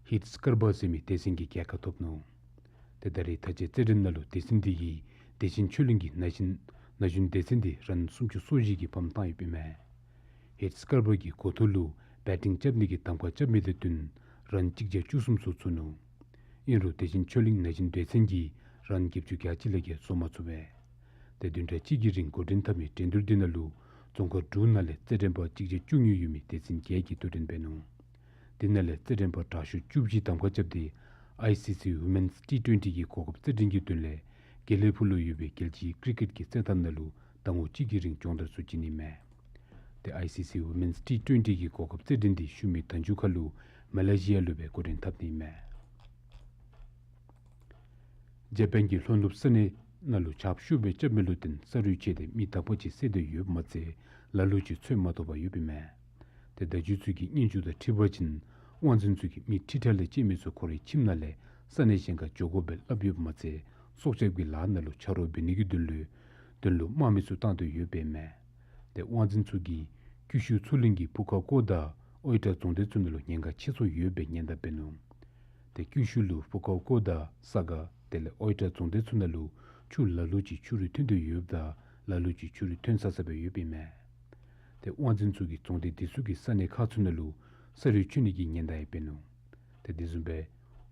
ཧིཊ་སི་ཀར་བ་ཟེར་མི་སྡེ་ཚན་གྱིས་རྒྱལ་ཁ་ཐོབ་ནུག། ཏེ་ད་རེས་ད་ཅི་རྩེད་འགྲན་ནང་ལུ་སྡེ་ཚན་དེ་གིས་བདེ་ཆེན་ཆོས་གླིང་གི་ན་གཞོན་ན་གཞོན་སྡེ་ཚན་དེ་རན་སུམ་ཅུ་སོ་བཞི་གིས་ཕམ་བཏང་ཡོདཔ་ཨིན་མས། ཧིཊ་སི་ཀར་བ་གིས་འགོ་ཐོག་ལུ་བེ་ཊིང་རྐྱབ་ནི་གི་གདམ་ཁ་རྐྱབ་མི་དང་བསྟུན་རན་གཅིག་བརྒྱ་བཅུ་གསུམ་སོར་ཚུད་ནུག། ཨིན་རུང་བདེ་ཆེན་ཆོས་གླིང་ན་གཞོན་སྡེ་ཚན་གྱིས་རན་བརྒྱད་ཅུ་གྱ་གཅིག་ལས་བརྒལ་བཟོ་མ་ཚུགས་པས། ཏེ་བདུན་ཕྲག་གཅིག་གི་རིང་འགོ་འདྲེན་འཐབ་མི་འགྲན་བསྡུར་དེ་ནང་ལུ་རྫོང་ཁག་དྲུག་ནང་ལས་རྩེད་འགྲན་པ་གཅིག་བརྒྱ་བཅུ་གཉིས་ཡོད་མི་སྡེ་ཚན་བརྒྱད་ཀྱིས་དོ་འགྲན་འབད་ནུག། དེ་ནང་ལས་རྩེད་འགྲན་པ་དྲག་ཤོས་བཅུ་བཞི་གདམ་ཁ་རྐྱབ་སྟེ་ཨའི་སི་སི་ཝི་མེནསི་ཊི་ཊུ་ཝེན་ཊི་གི་གོ་སྐབས་རྩེད་འགྲན་གྱི་དོན་ལས་དགེ་ལེགས་ཕུག་ལུ་ཡོད་པའི་རྒྱལ་སྤྱིའི་ཀི་རི་ཀེཊ་ཀྱི་རྩེད་ཐང་ནང་ལུ་ཟླ་ངོ་གཅིག་གི་རིང་སྦྱོང་བརྡར་ཚུ་བྱིན་ནི་མས། ཏེ་ཨའི་སི་སི་ཝི་མེནསི་ཊི་ཊུ་ཝེན་ཊི་གི་གོ་སྐབས་རྩེད་འགྲན་དེ་ཤུལ་མའི་ཟླ་མཇུག་ཁར་ལུ་མ་ལེ་ཤི་ཡ་ལུ་སྦེ་འགོ་འདྲེན་འཐབ་ནི་མས། ཇ་པཱན་གྱི་ལྷོ་ནུབ་ས་གནས་ནང་ལུ་ཆརཔ་ཤུགས་སྦེ་རྐྱབ་མི་ལུ་བརྟེན་ས་རུད་ཆད་དེ་མི་དག་པ་ཅིག་བསད་དེ་ཡོདཔ་མ་ཚད་ལ་ལུ་ཅིག་འཚོ་བ་མ་ཐོབ་པར་ཡོདཔ་ཨིན་མས། ཏེ་བརྡ་བརྒྱུད་ཚུ་གི་སྙན་ཞུ་དང་འཁྲིལ་བ་ཅིན་དབང་འཛིན་ཚུ་གིས་མི་ཁྲི་ཕྲག་ལས་བཅད་མི་ཚུ་ཁོ་རའི་ཁྱིམ་ནང་ལས་ས་གནས་གཞན་ཁར་འགྱོ་དགོ་པའི་སླབ་ཡོདཔ་མ་ཚད་སྲོག་སྐྱབས་ཀྱི་ལཱ་ནང་ལུ་ཆ་རོགས་འབད་ནི་གི་དོན་ལུ་དོན་ལུ་དམག་མི་ཚུ་བཏང་སྟེ་ཡོདཔ་ཨིན་མས། ཏེ་དབང་འཛིན་ཚུ་གིས་ཀུ་ཤུ་མཚོ་གླིང་གི་ཕུ་ཁ་ཀོ་དང་ཨོའི་ཏྲ་རྫོང་སྡེ་ཚུ་ནང་ལུ་ཉེན་ཁ་ཆེ་སུ་ཡོད་པའི་ཉེན་བརྡ་འབད་ནུག། ཏེ་ཀུ་ཤུ་ལུ་ཕུ་ཁ་ཀོ་དང་ས་ག་དེ་ལས་ཨོའི་ཏྲ་རྫོང་སྡེ་ཚུ་ནང་ལུ་ཆུ་ལ་ལུ་ཅིག་ཆུ་རུད་ཐོན་ཏེ་ཡོདཔ་ད་ལ་ལུ་ཅིག་ཆུ་རུད་ཐོན་ས་ས་སྦེ་ཡོདཔ་ཨིན་མས། ཏེ་དབང་འཛིན་ཚུ་གིས་རྫོང་སྡེ་དེ་ཚུ་གི་ས་གནས་ཁག་ཚུ་ནང་ལུ་ས་རུད་ཆད་ནི་གི་ཉེན་བརྡ་ཡང་འབད་ནུག། ཏེ་དེ་བཟུམ་སྦེ་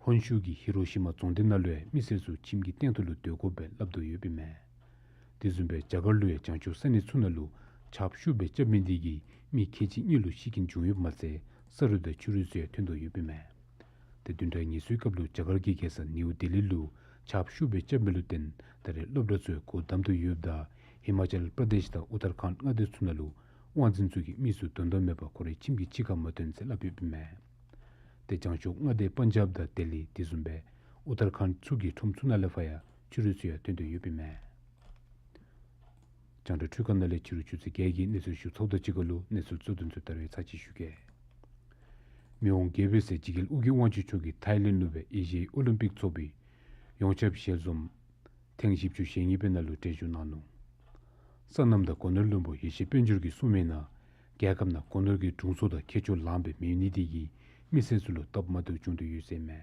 ཧོན་ཤུགས་ཀྱི་ཧི་རོ་ཤི་མ་རྫོང་སྡེ་ནང་ལུ་ཡང་མི་སེར་ཚུ་ཁྱིམ་གྱི་སྟེང་དུ་ལུ་སྡོད་དགོ་པའི་སླབ་དོ་ཡོདཔ་ཨིན་མས། དེ་བཟུམ་སྦེ་རྒྱ་གར་ལུ་ཡང་བྱང་ཕྱོགས་ས་གནས་ཚུ་ནང་ལུ་ཆརཔ་ཤུགས་སྦེ་རྐྱབ་མི་དེ་གིས་མི་ཁལ་གཅིག་གཉིས་ལུ་ཤི་རྐྱེན་བྱུང་ཡོདཔ་མ་ཚད་ས་རུད་དང་ཆུ་རུད་ཚུ་ཡང་ཐོན་དོ་ཡོདཔ་ཨིན་མས། ཏེ་བདུན་ཕྲག་ཉེས་སོའི་སྐབས་ལུ་རྒྱ་གར་གྱི་རྒྱལ་ས་ནིའུ་ལྡི་ལི་ལུ་ཆརཔ་ཤུགས་སྦེ་རྐྱབ་མི་ལུ་བརྟེན་ད་རེས་སློབ་གྲྭ་ཚུ་ཡང་སྒོ་བསྡམ་དོ་ཡོདཔ་ད་ཧི་མ་ཅལ་པྲ་དེཤ་དང་ཨུ་ཏར་ཁཱནཌ་མངའ་སྡེ་ཚུ་ནང་ལུ་དབང་འཛིན་ཚུ་གིས་མི་ཚུ་དོན་དག་མེད་པར་ཁོ་རའི་ཁྱིམ་གྱི་ཕྱི་ཁར་མ་ཐོན་ཟེར་སླབ་ཡོདཔ་ཨིན་མས། ཏེ་བྱང་ཕྱོགས་མངའ་སྡེ་པན་ཇབ་དང་ལྡི་ལི་དེ་བཟུམ་སྦེ་ཨུ་ཏར་ཁཱནཌ་ཚུ་གི་ཁྲོམ་ཚུ་ནང་ལས་ཕར་ཡང་ཆུ་རུད་ཚུ་ཡང་ཐོན་དོ་ཡོདཔ་ཨིན་མས། རྒྱང་བསྒྲགས་འཕྲུལ་ཁང་ནང་ལས་ཕྱི་རུ་ཆུ་ཚོད་བརྒྱད་ཀྱི་གནས་ཚུལ་ཞུ་ཚརཝ་དང་གཅིག་ཁར་ལུ་གནས་ཚུལ་གཙོ་དོན་ཚུ་ད་རེས་ཚར་གཅིག་ཞུ་གེ། མི་དབང་རྒྱལ་པོ་ཟེར་ཇི་གེལ་ཨུ་རྒྱན་དབང་ཕྱུག་མཆོག་གིས་ཐའི་ལེནཌ་ལུ་སྦེ་ཨེ་ཤི་ཡའི་ཨོ་ལིམ་པིག་ཚོགས་པའི་ཡོངས་ཁྱབ་ཞལ་འཛོམས་ཐེངས་བཞི་བཅུ་ཞེ་གཉིས་པའི་ནང་ལུ་གྲལ་བཞུགས་གནང་ནུག། སོ་ནམ་དང་སྒོ་ནོར་བློན་པོ་ཡེ་ཤེས་དཔལ་འབྱོར་གྱིས་གསུངས་མིའི་ནང་རྒྱལ་ཁབ་ནང་སྒོ་ནོར་གྱི་དྲུང་འཚོ་དང་ཁྱད་ཆོས་ལངམ་སྦེ་མེད་ནི་དེ་གིས་མི་སེར་ཚུ་ལུ་སྟབས་མ་བདེཝ་བྱུང་དོ་ཡོད་ཟེར་མས།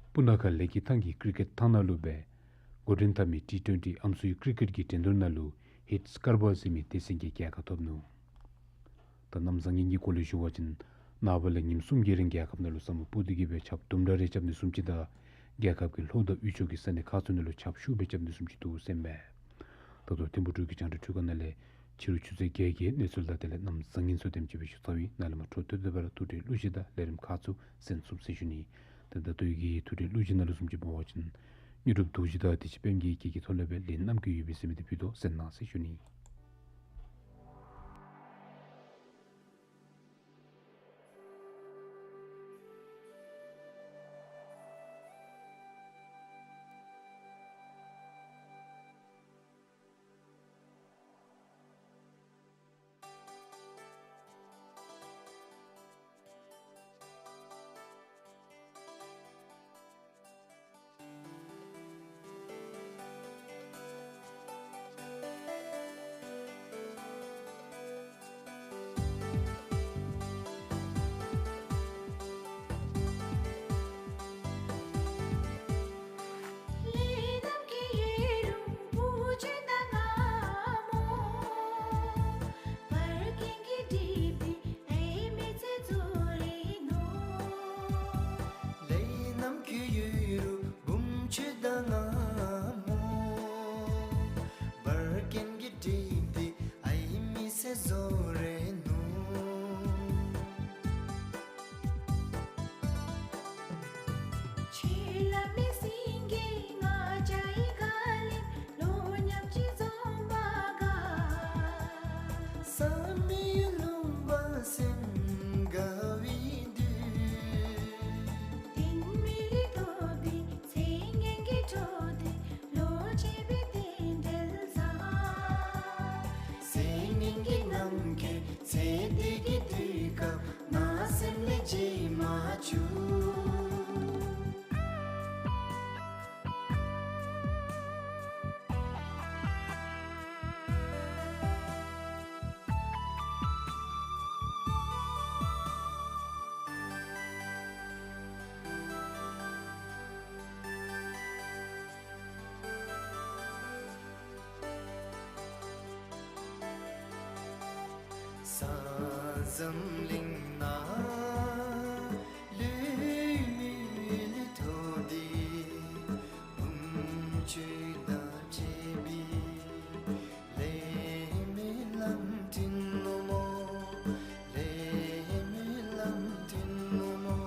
སྤུ་ན་ཁ་ལེགས་སྐྱིད་ཐང་གི་ཀྲི་ཀེཊ་ཐང་ནང་ལུ་སྦེ་འགོ་འདྲེན་འཐབ་མི་ཊི་ཊུ་ཝེན་ཊི་ཨམ་སྲུའི་ཀྲི་ཀེཊ་ཀྱི་འགྲན་བསྡུར་ནང་ལུ་ཧིཊ་སྐར་པ་ཟེར་མི་སྡེ་ཚན་གྱིས་རྒྱལ་ཁ་ཐོབ་ནུག། ད་གནམ་བཟང་ངན་གྱི་སྐོར་ལས་ཞུ་བ་ཅིན་ནངས་པ་ལས་ཉིནམ་གསུམ་གྱི་རིང་རྒྱལ་ཁབ་ནང་ལུ་ཟམ་པ་སྤོ་སྟེ་གི་སྦེ་ཆརཔ་དུམ་གྲ་རེ་རྐྱབ་ནི་བཟུམ་ཅིག་དང་རྒྱལ་ཁབ་ཀྱི་ལྷོ་དང་དབུས་ཕྱོགས་ཀྱི་ས་གནས་ཁག་ཚུ་ནང་ལུ་ཆརཔ་ཤུགས་སྦེ་རྐྱབ་ནི་བཟུམ་ཅིག་འདུག་ཟེར་མས། ད་ལྟོ་ཐིམ་ཕུག་འབྲུག་གི་རྒྱང་བསྒྲགས་འཕྲུལ་ཁང་ནང་ལས་ཕྱི་རུ་ཆུ་ཚོད་བརྒྱད་ཀྱི་གནས་ཚུལ་དང་དེ་ལས་གནམ་བཟང་ངན་ཚུ་དེམ་ཅིག་སྦེ་ཞུ་ཚར་ཡི། ནཱ་ལས་མར་འཕྲོ་མཐུད་དེ་སྦེ་ར་ཐུགས་སྤྲོའི་གླུ་གཞས་དང་ལས་རིམ་ཁག་ཚུ་གསན་ཚུགས་ཟེར་ཞུ་ནི། ད་ད་ལྟོ་གི་ཐུགས་སྤྲོའི་གླུ་གཞས་ནང་ལུ་བཟུམ་ཅིག་འབད་བ་ཅིན་དངོས་གྲུབ་རྡོ་རྗེ་དང་བདེ་ཆེན་དཔལ་གྱི་སྐད་ཀྱི་ཐོག་ལས་སྦེ་ལན་གནམ་གྱི་ཡོལ་བའི་ཟེར་མི་འདི་ཕུལ་དོ། གསན་གནང་ཟེར་ཞུ་ནི། ས་འཛམ་གླིང་ནང་ལུས་མི་ལུས་ཐོབ་སྟེ་བུམོ་ཁྱོད་དང་བཅས་པའི་ལེགས་སྨོན་ལམ་མཐུན་ནུག་སྨོ། ལེགས་སྨོན་ལམ་མཐུན་ནུག་སྨོ།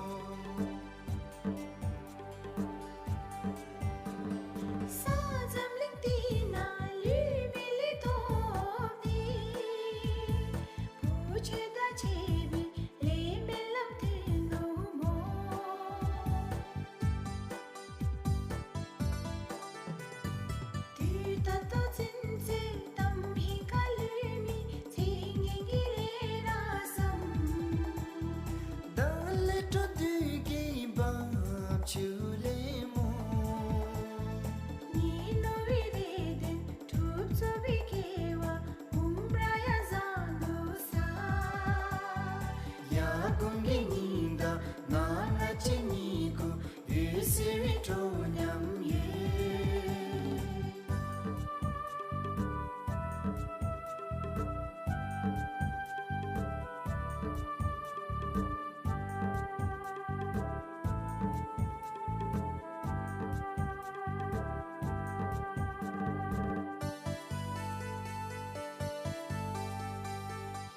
ས་འཛམ་གླིང་འདི་ནང་ལུས་མི་ལུས་ཐོབ་སྟེ་བུ་ཁྱོད་དང་བཅས་པའི་ལེགས་སྨོན་ལམ་མཐུན་ནུག་སྨོ། དུས་ད་ལྟོ་ཚུན་ཚོད་གཏམ་ཧིང་ག་ལུས་མི་ཚེ་སྔོན་གྱི་རེ་ར་བསམ། བདག་ལས་འཕྲོ་འདུ་གི་རྦབ་ཆུ་ལས་སྨོ། ཉིན་ནོར་བུའི་རེ་འདུན་གྲུབ་ཚུགས་པའི་སྐལ་བ་འབུམ་ར་ཡང་བཟང་འདུག་ས། ཡར་དགུང་གི་ཉི་ཟླ་ནང་ང་བཅས་གཉིས་ཀུན་འོད་གསལ་བའི་འགྲོ་སྙམ་ཡོད།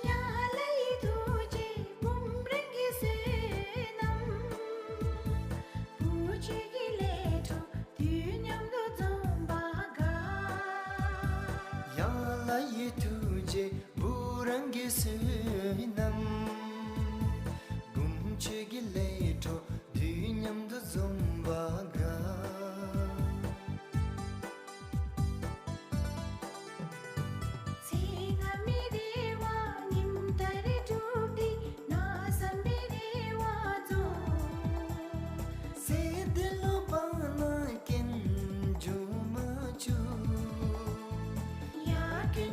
ཡ་ལ་ཡི་ཐུགས་རྗེ་འབུམ་རམས་ཀྱི་བསོད་ནམས། བུ་ཁྱོད་ཀྱི་ལས་འཕྲོ་དུས་མཉམ་དུ་འཛོམས་པ་དགའ། ཡ་ལ་ཡི་ཐུགས་རྗེ་འབུམ་རམས་ཀྱི་བསོད་ནམས། བུམོ་ཁྱོད་ཀྱི་ལས་འཕྲོ་དུས་མཉམ་དུ་འཛོམས་པ་དགའ། ཚེ་སྔ་མའི་རེ་བ་ཉིནམ་ད་རེས་འགྲུབ་སྟེ་གནམ་མེད་ས་མེད་རེ་བ་རྫོགས། ཚེ་འདི་ལུ་བར་ན་རྐྱེན་འབྱུང་མ་བཅུག། ཡར་རྒྱས་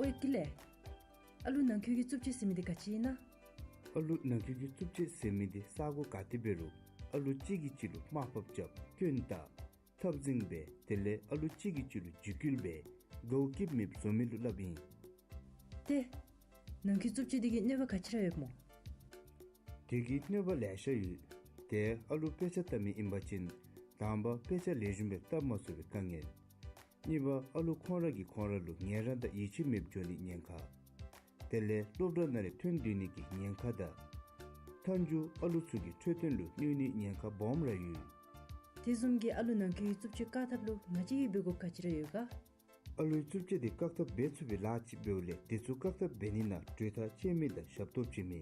ཝའི་ཀི་ལེ། ཨ་ལུ་ནང་འཁོད་ཀྱི་རྩུབ་སྤྱོད་ཟེར་མི་འདི་ག་ཅི་ཨིན་ན། ཨ་ལུ་ནང་འཁོད་ཀྱི་རྩུབ་སྤྱོད་ཟེར་མི་འདི་ས་གོ་ག་ཏེ་འབད་རུང་ཨ་ལུ་གཅིག་གིས་གཅིག་ལུ་དམའ་ཕབ་རྐྱབ་སྐྱོན་བཏགས་འཐབ་འཛིང་འབད་དེ་ལས་ཨ་ལུ་གཅིག་གིས་གཅིག་ལུ་འཇིགས་སྐུལ་འབད་དགའཝ་སྐྱིདཔ་མེདཔ་བཟོ་མི་ལུ་སླབ་ཨིན། ཏེ་ནང་འཁོད་རྩུབ་སྤྱོད་འདི་གིས་གནོད་པ་ག་ཅི་ར་ཡོདཔ་སྨོ། དེ་གིས་གནོད་པ་ལེ་ཤ་ཡོད། ཏེ་ཨ་ལུ་དཔེ་ཆ་ལྟ་མི་ཨིན་པ་ཅིན་དང་པ་དཔེ་ཆ་ལེགས་ཤོམ་སྦེ་བལྟ་མ་ཚུགས་པའི་དཀའ་ངལ། གཉིས་པ་ཨ་ལུ་ཁོང་ར་གིས་ཁོང་ར་ལུ་ངལ་རངས་དང་ཡིད་ཆེས་མེདཔ་འགྱོ་ནིའི་ཉེན་ཁ། དེ་ལས་སློབ་གྲྭ་ནང་ལས་ཐོན་སྡོད་ནིའི་ཉེན་ཁ་དང་། མཐའ་མཇུག་ཨ་ལུ་ཚུ་གི་འཕྲོད་བསྟེན་ལུ་གནོད་ནིའི་ཉེན་ཁ་སྦོམ་ར་ཡོད། དེ་བཟུམ་གྱི་ཨ་ལུ་ནང་འཁོད་རྩུབ་སྤྱོད་བཀག་ཐབས་ལུ་ང་བཅས་ཀྱིས་འབད་དགོཔ་ག་ཅི་ར་ཡོད་ག། ཨ་ལུའི་རྩུབ་སྤྱོད་འདི་བཀག་ཐབས་འབད་ཚུགས་པའི་ལཱ་ཅིག་འབདཝ་ལས་དེ་ཚུ་བཀག་ཐབས་འབད་ནི་ནང་གྲོས་ཐག་བཅད་མི་དང་ཞབས་ཏོག་བྱིན་མི་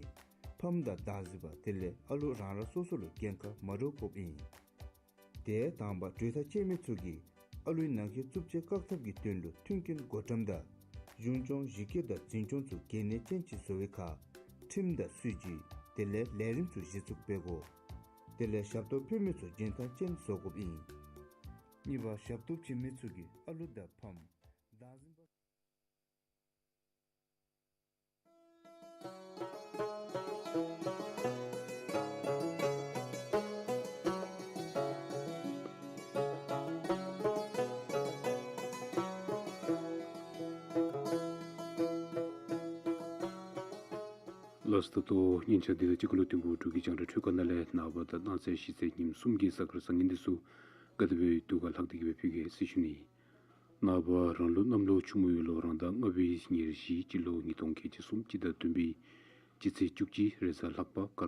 ཕམ་དང་བདག་འཛིན་པ་དེ་ལས་ཨ་ལུ་རང་རང་སོ་སོ་ལུ་འགན་ཁག་མ་འདྲཝ་དགོཔ་ཨིན། དེ་དང་པ་གྲོས་ཐག་བཅད་མི་ཚུ་གིས་ཨ་ལུའི་ནང་འཁོད་རྩུབ་སྤྱོད་བཀག་ཐབས་ཀྱི་དོན་ལུ་མཐུན་རྐྱེན་བགོ་བཀྲམ་དང་གཞུང་སྐྱོང་གཞི་བཀོད་དང་འཛིན་སྐྱོང་ཚུ་གལ་གནད་ཅན་ཅིག་བཟོ་བའི་ཁར་ཁྲིམས་དང་སྲིད་བྱུས་དེ་ལས་ལས་རིམ་ཚུ་གཞི་བཙུགས་འབད་དགོ། དེ་ལས་ཞབས་ཏོག་ཕུལ་མི་ཚུ་རྒྱུན་ཐག་ཅན་བཟོ་དགོཔ་ཨིན། གཉིས་པ་ཞབས་ཏོག་བྱིན་མི་ཚུ་གིས་ཨ་ལུ་དང་ཕམ་བདག་འཛིན་པ། ལགས་སོ། ད་ལྟོ་སྙན་ཆ་འདི་དང་གཅིག་ཁར་ལུ་ཏིང་ཕུག་འབྲུག་གི་རྒྱང་བསྒྲགས་འཕྲུལ་ཁང་ནང་ལས་ནངས་པ་དང་གནངས་ཚེ་གཞེས་ཚེ་ཉིནམ་གསུམ་གྱི་གཟའ་སྐར་བཟང་ངན་འདི་ཚུ་ག་དེ་སྦེ་འདུག་ག་ལྷག་སྟེ་གི་སྦེ་ཕུལ་གེ་ཟེར་ཞུ་ནི། ནངས་པ་རང་ལུགས་གནམ་ལོ་ཆུ་མོ་ཡོས་ལོ་རང་ཟླ་ལྔ་པའི་ཉེར་བཞི་སྤྱི་ལོ་ཉིས་སྟོང་ཁལ་གཅིག་སུམ་ཅུ་དང་བདུན་པའི་སྤྱི་ཚེས་བཅུ་གཅིག་རེས་གཟའ་ལྷག་པ་སྐར་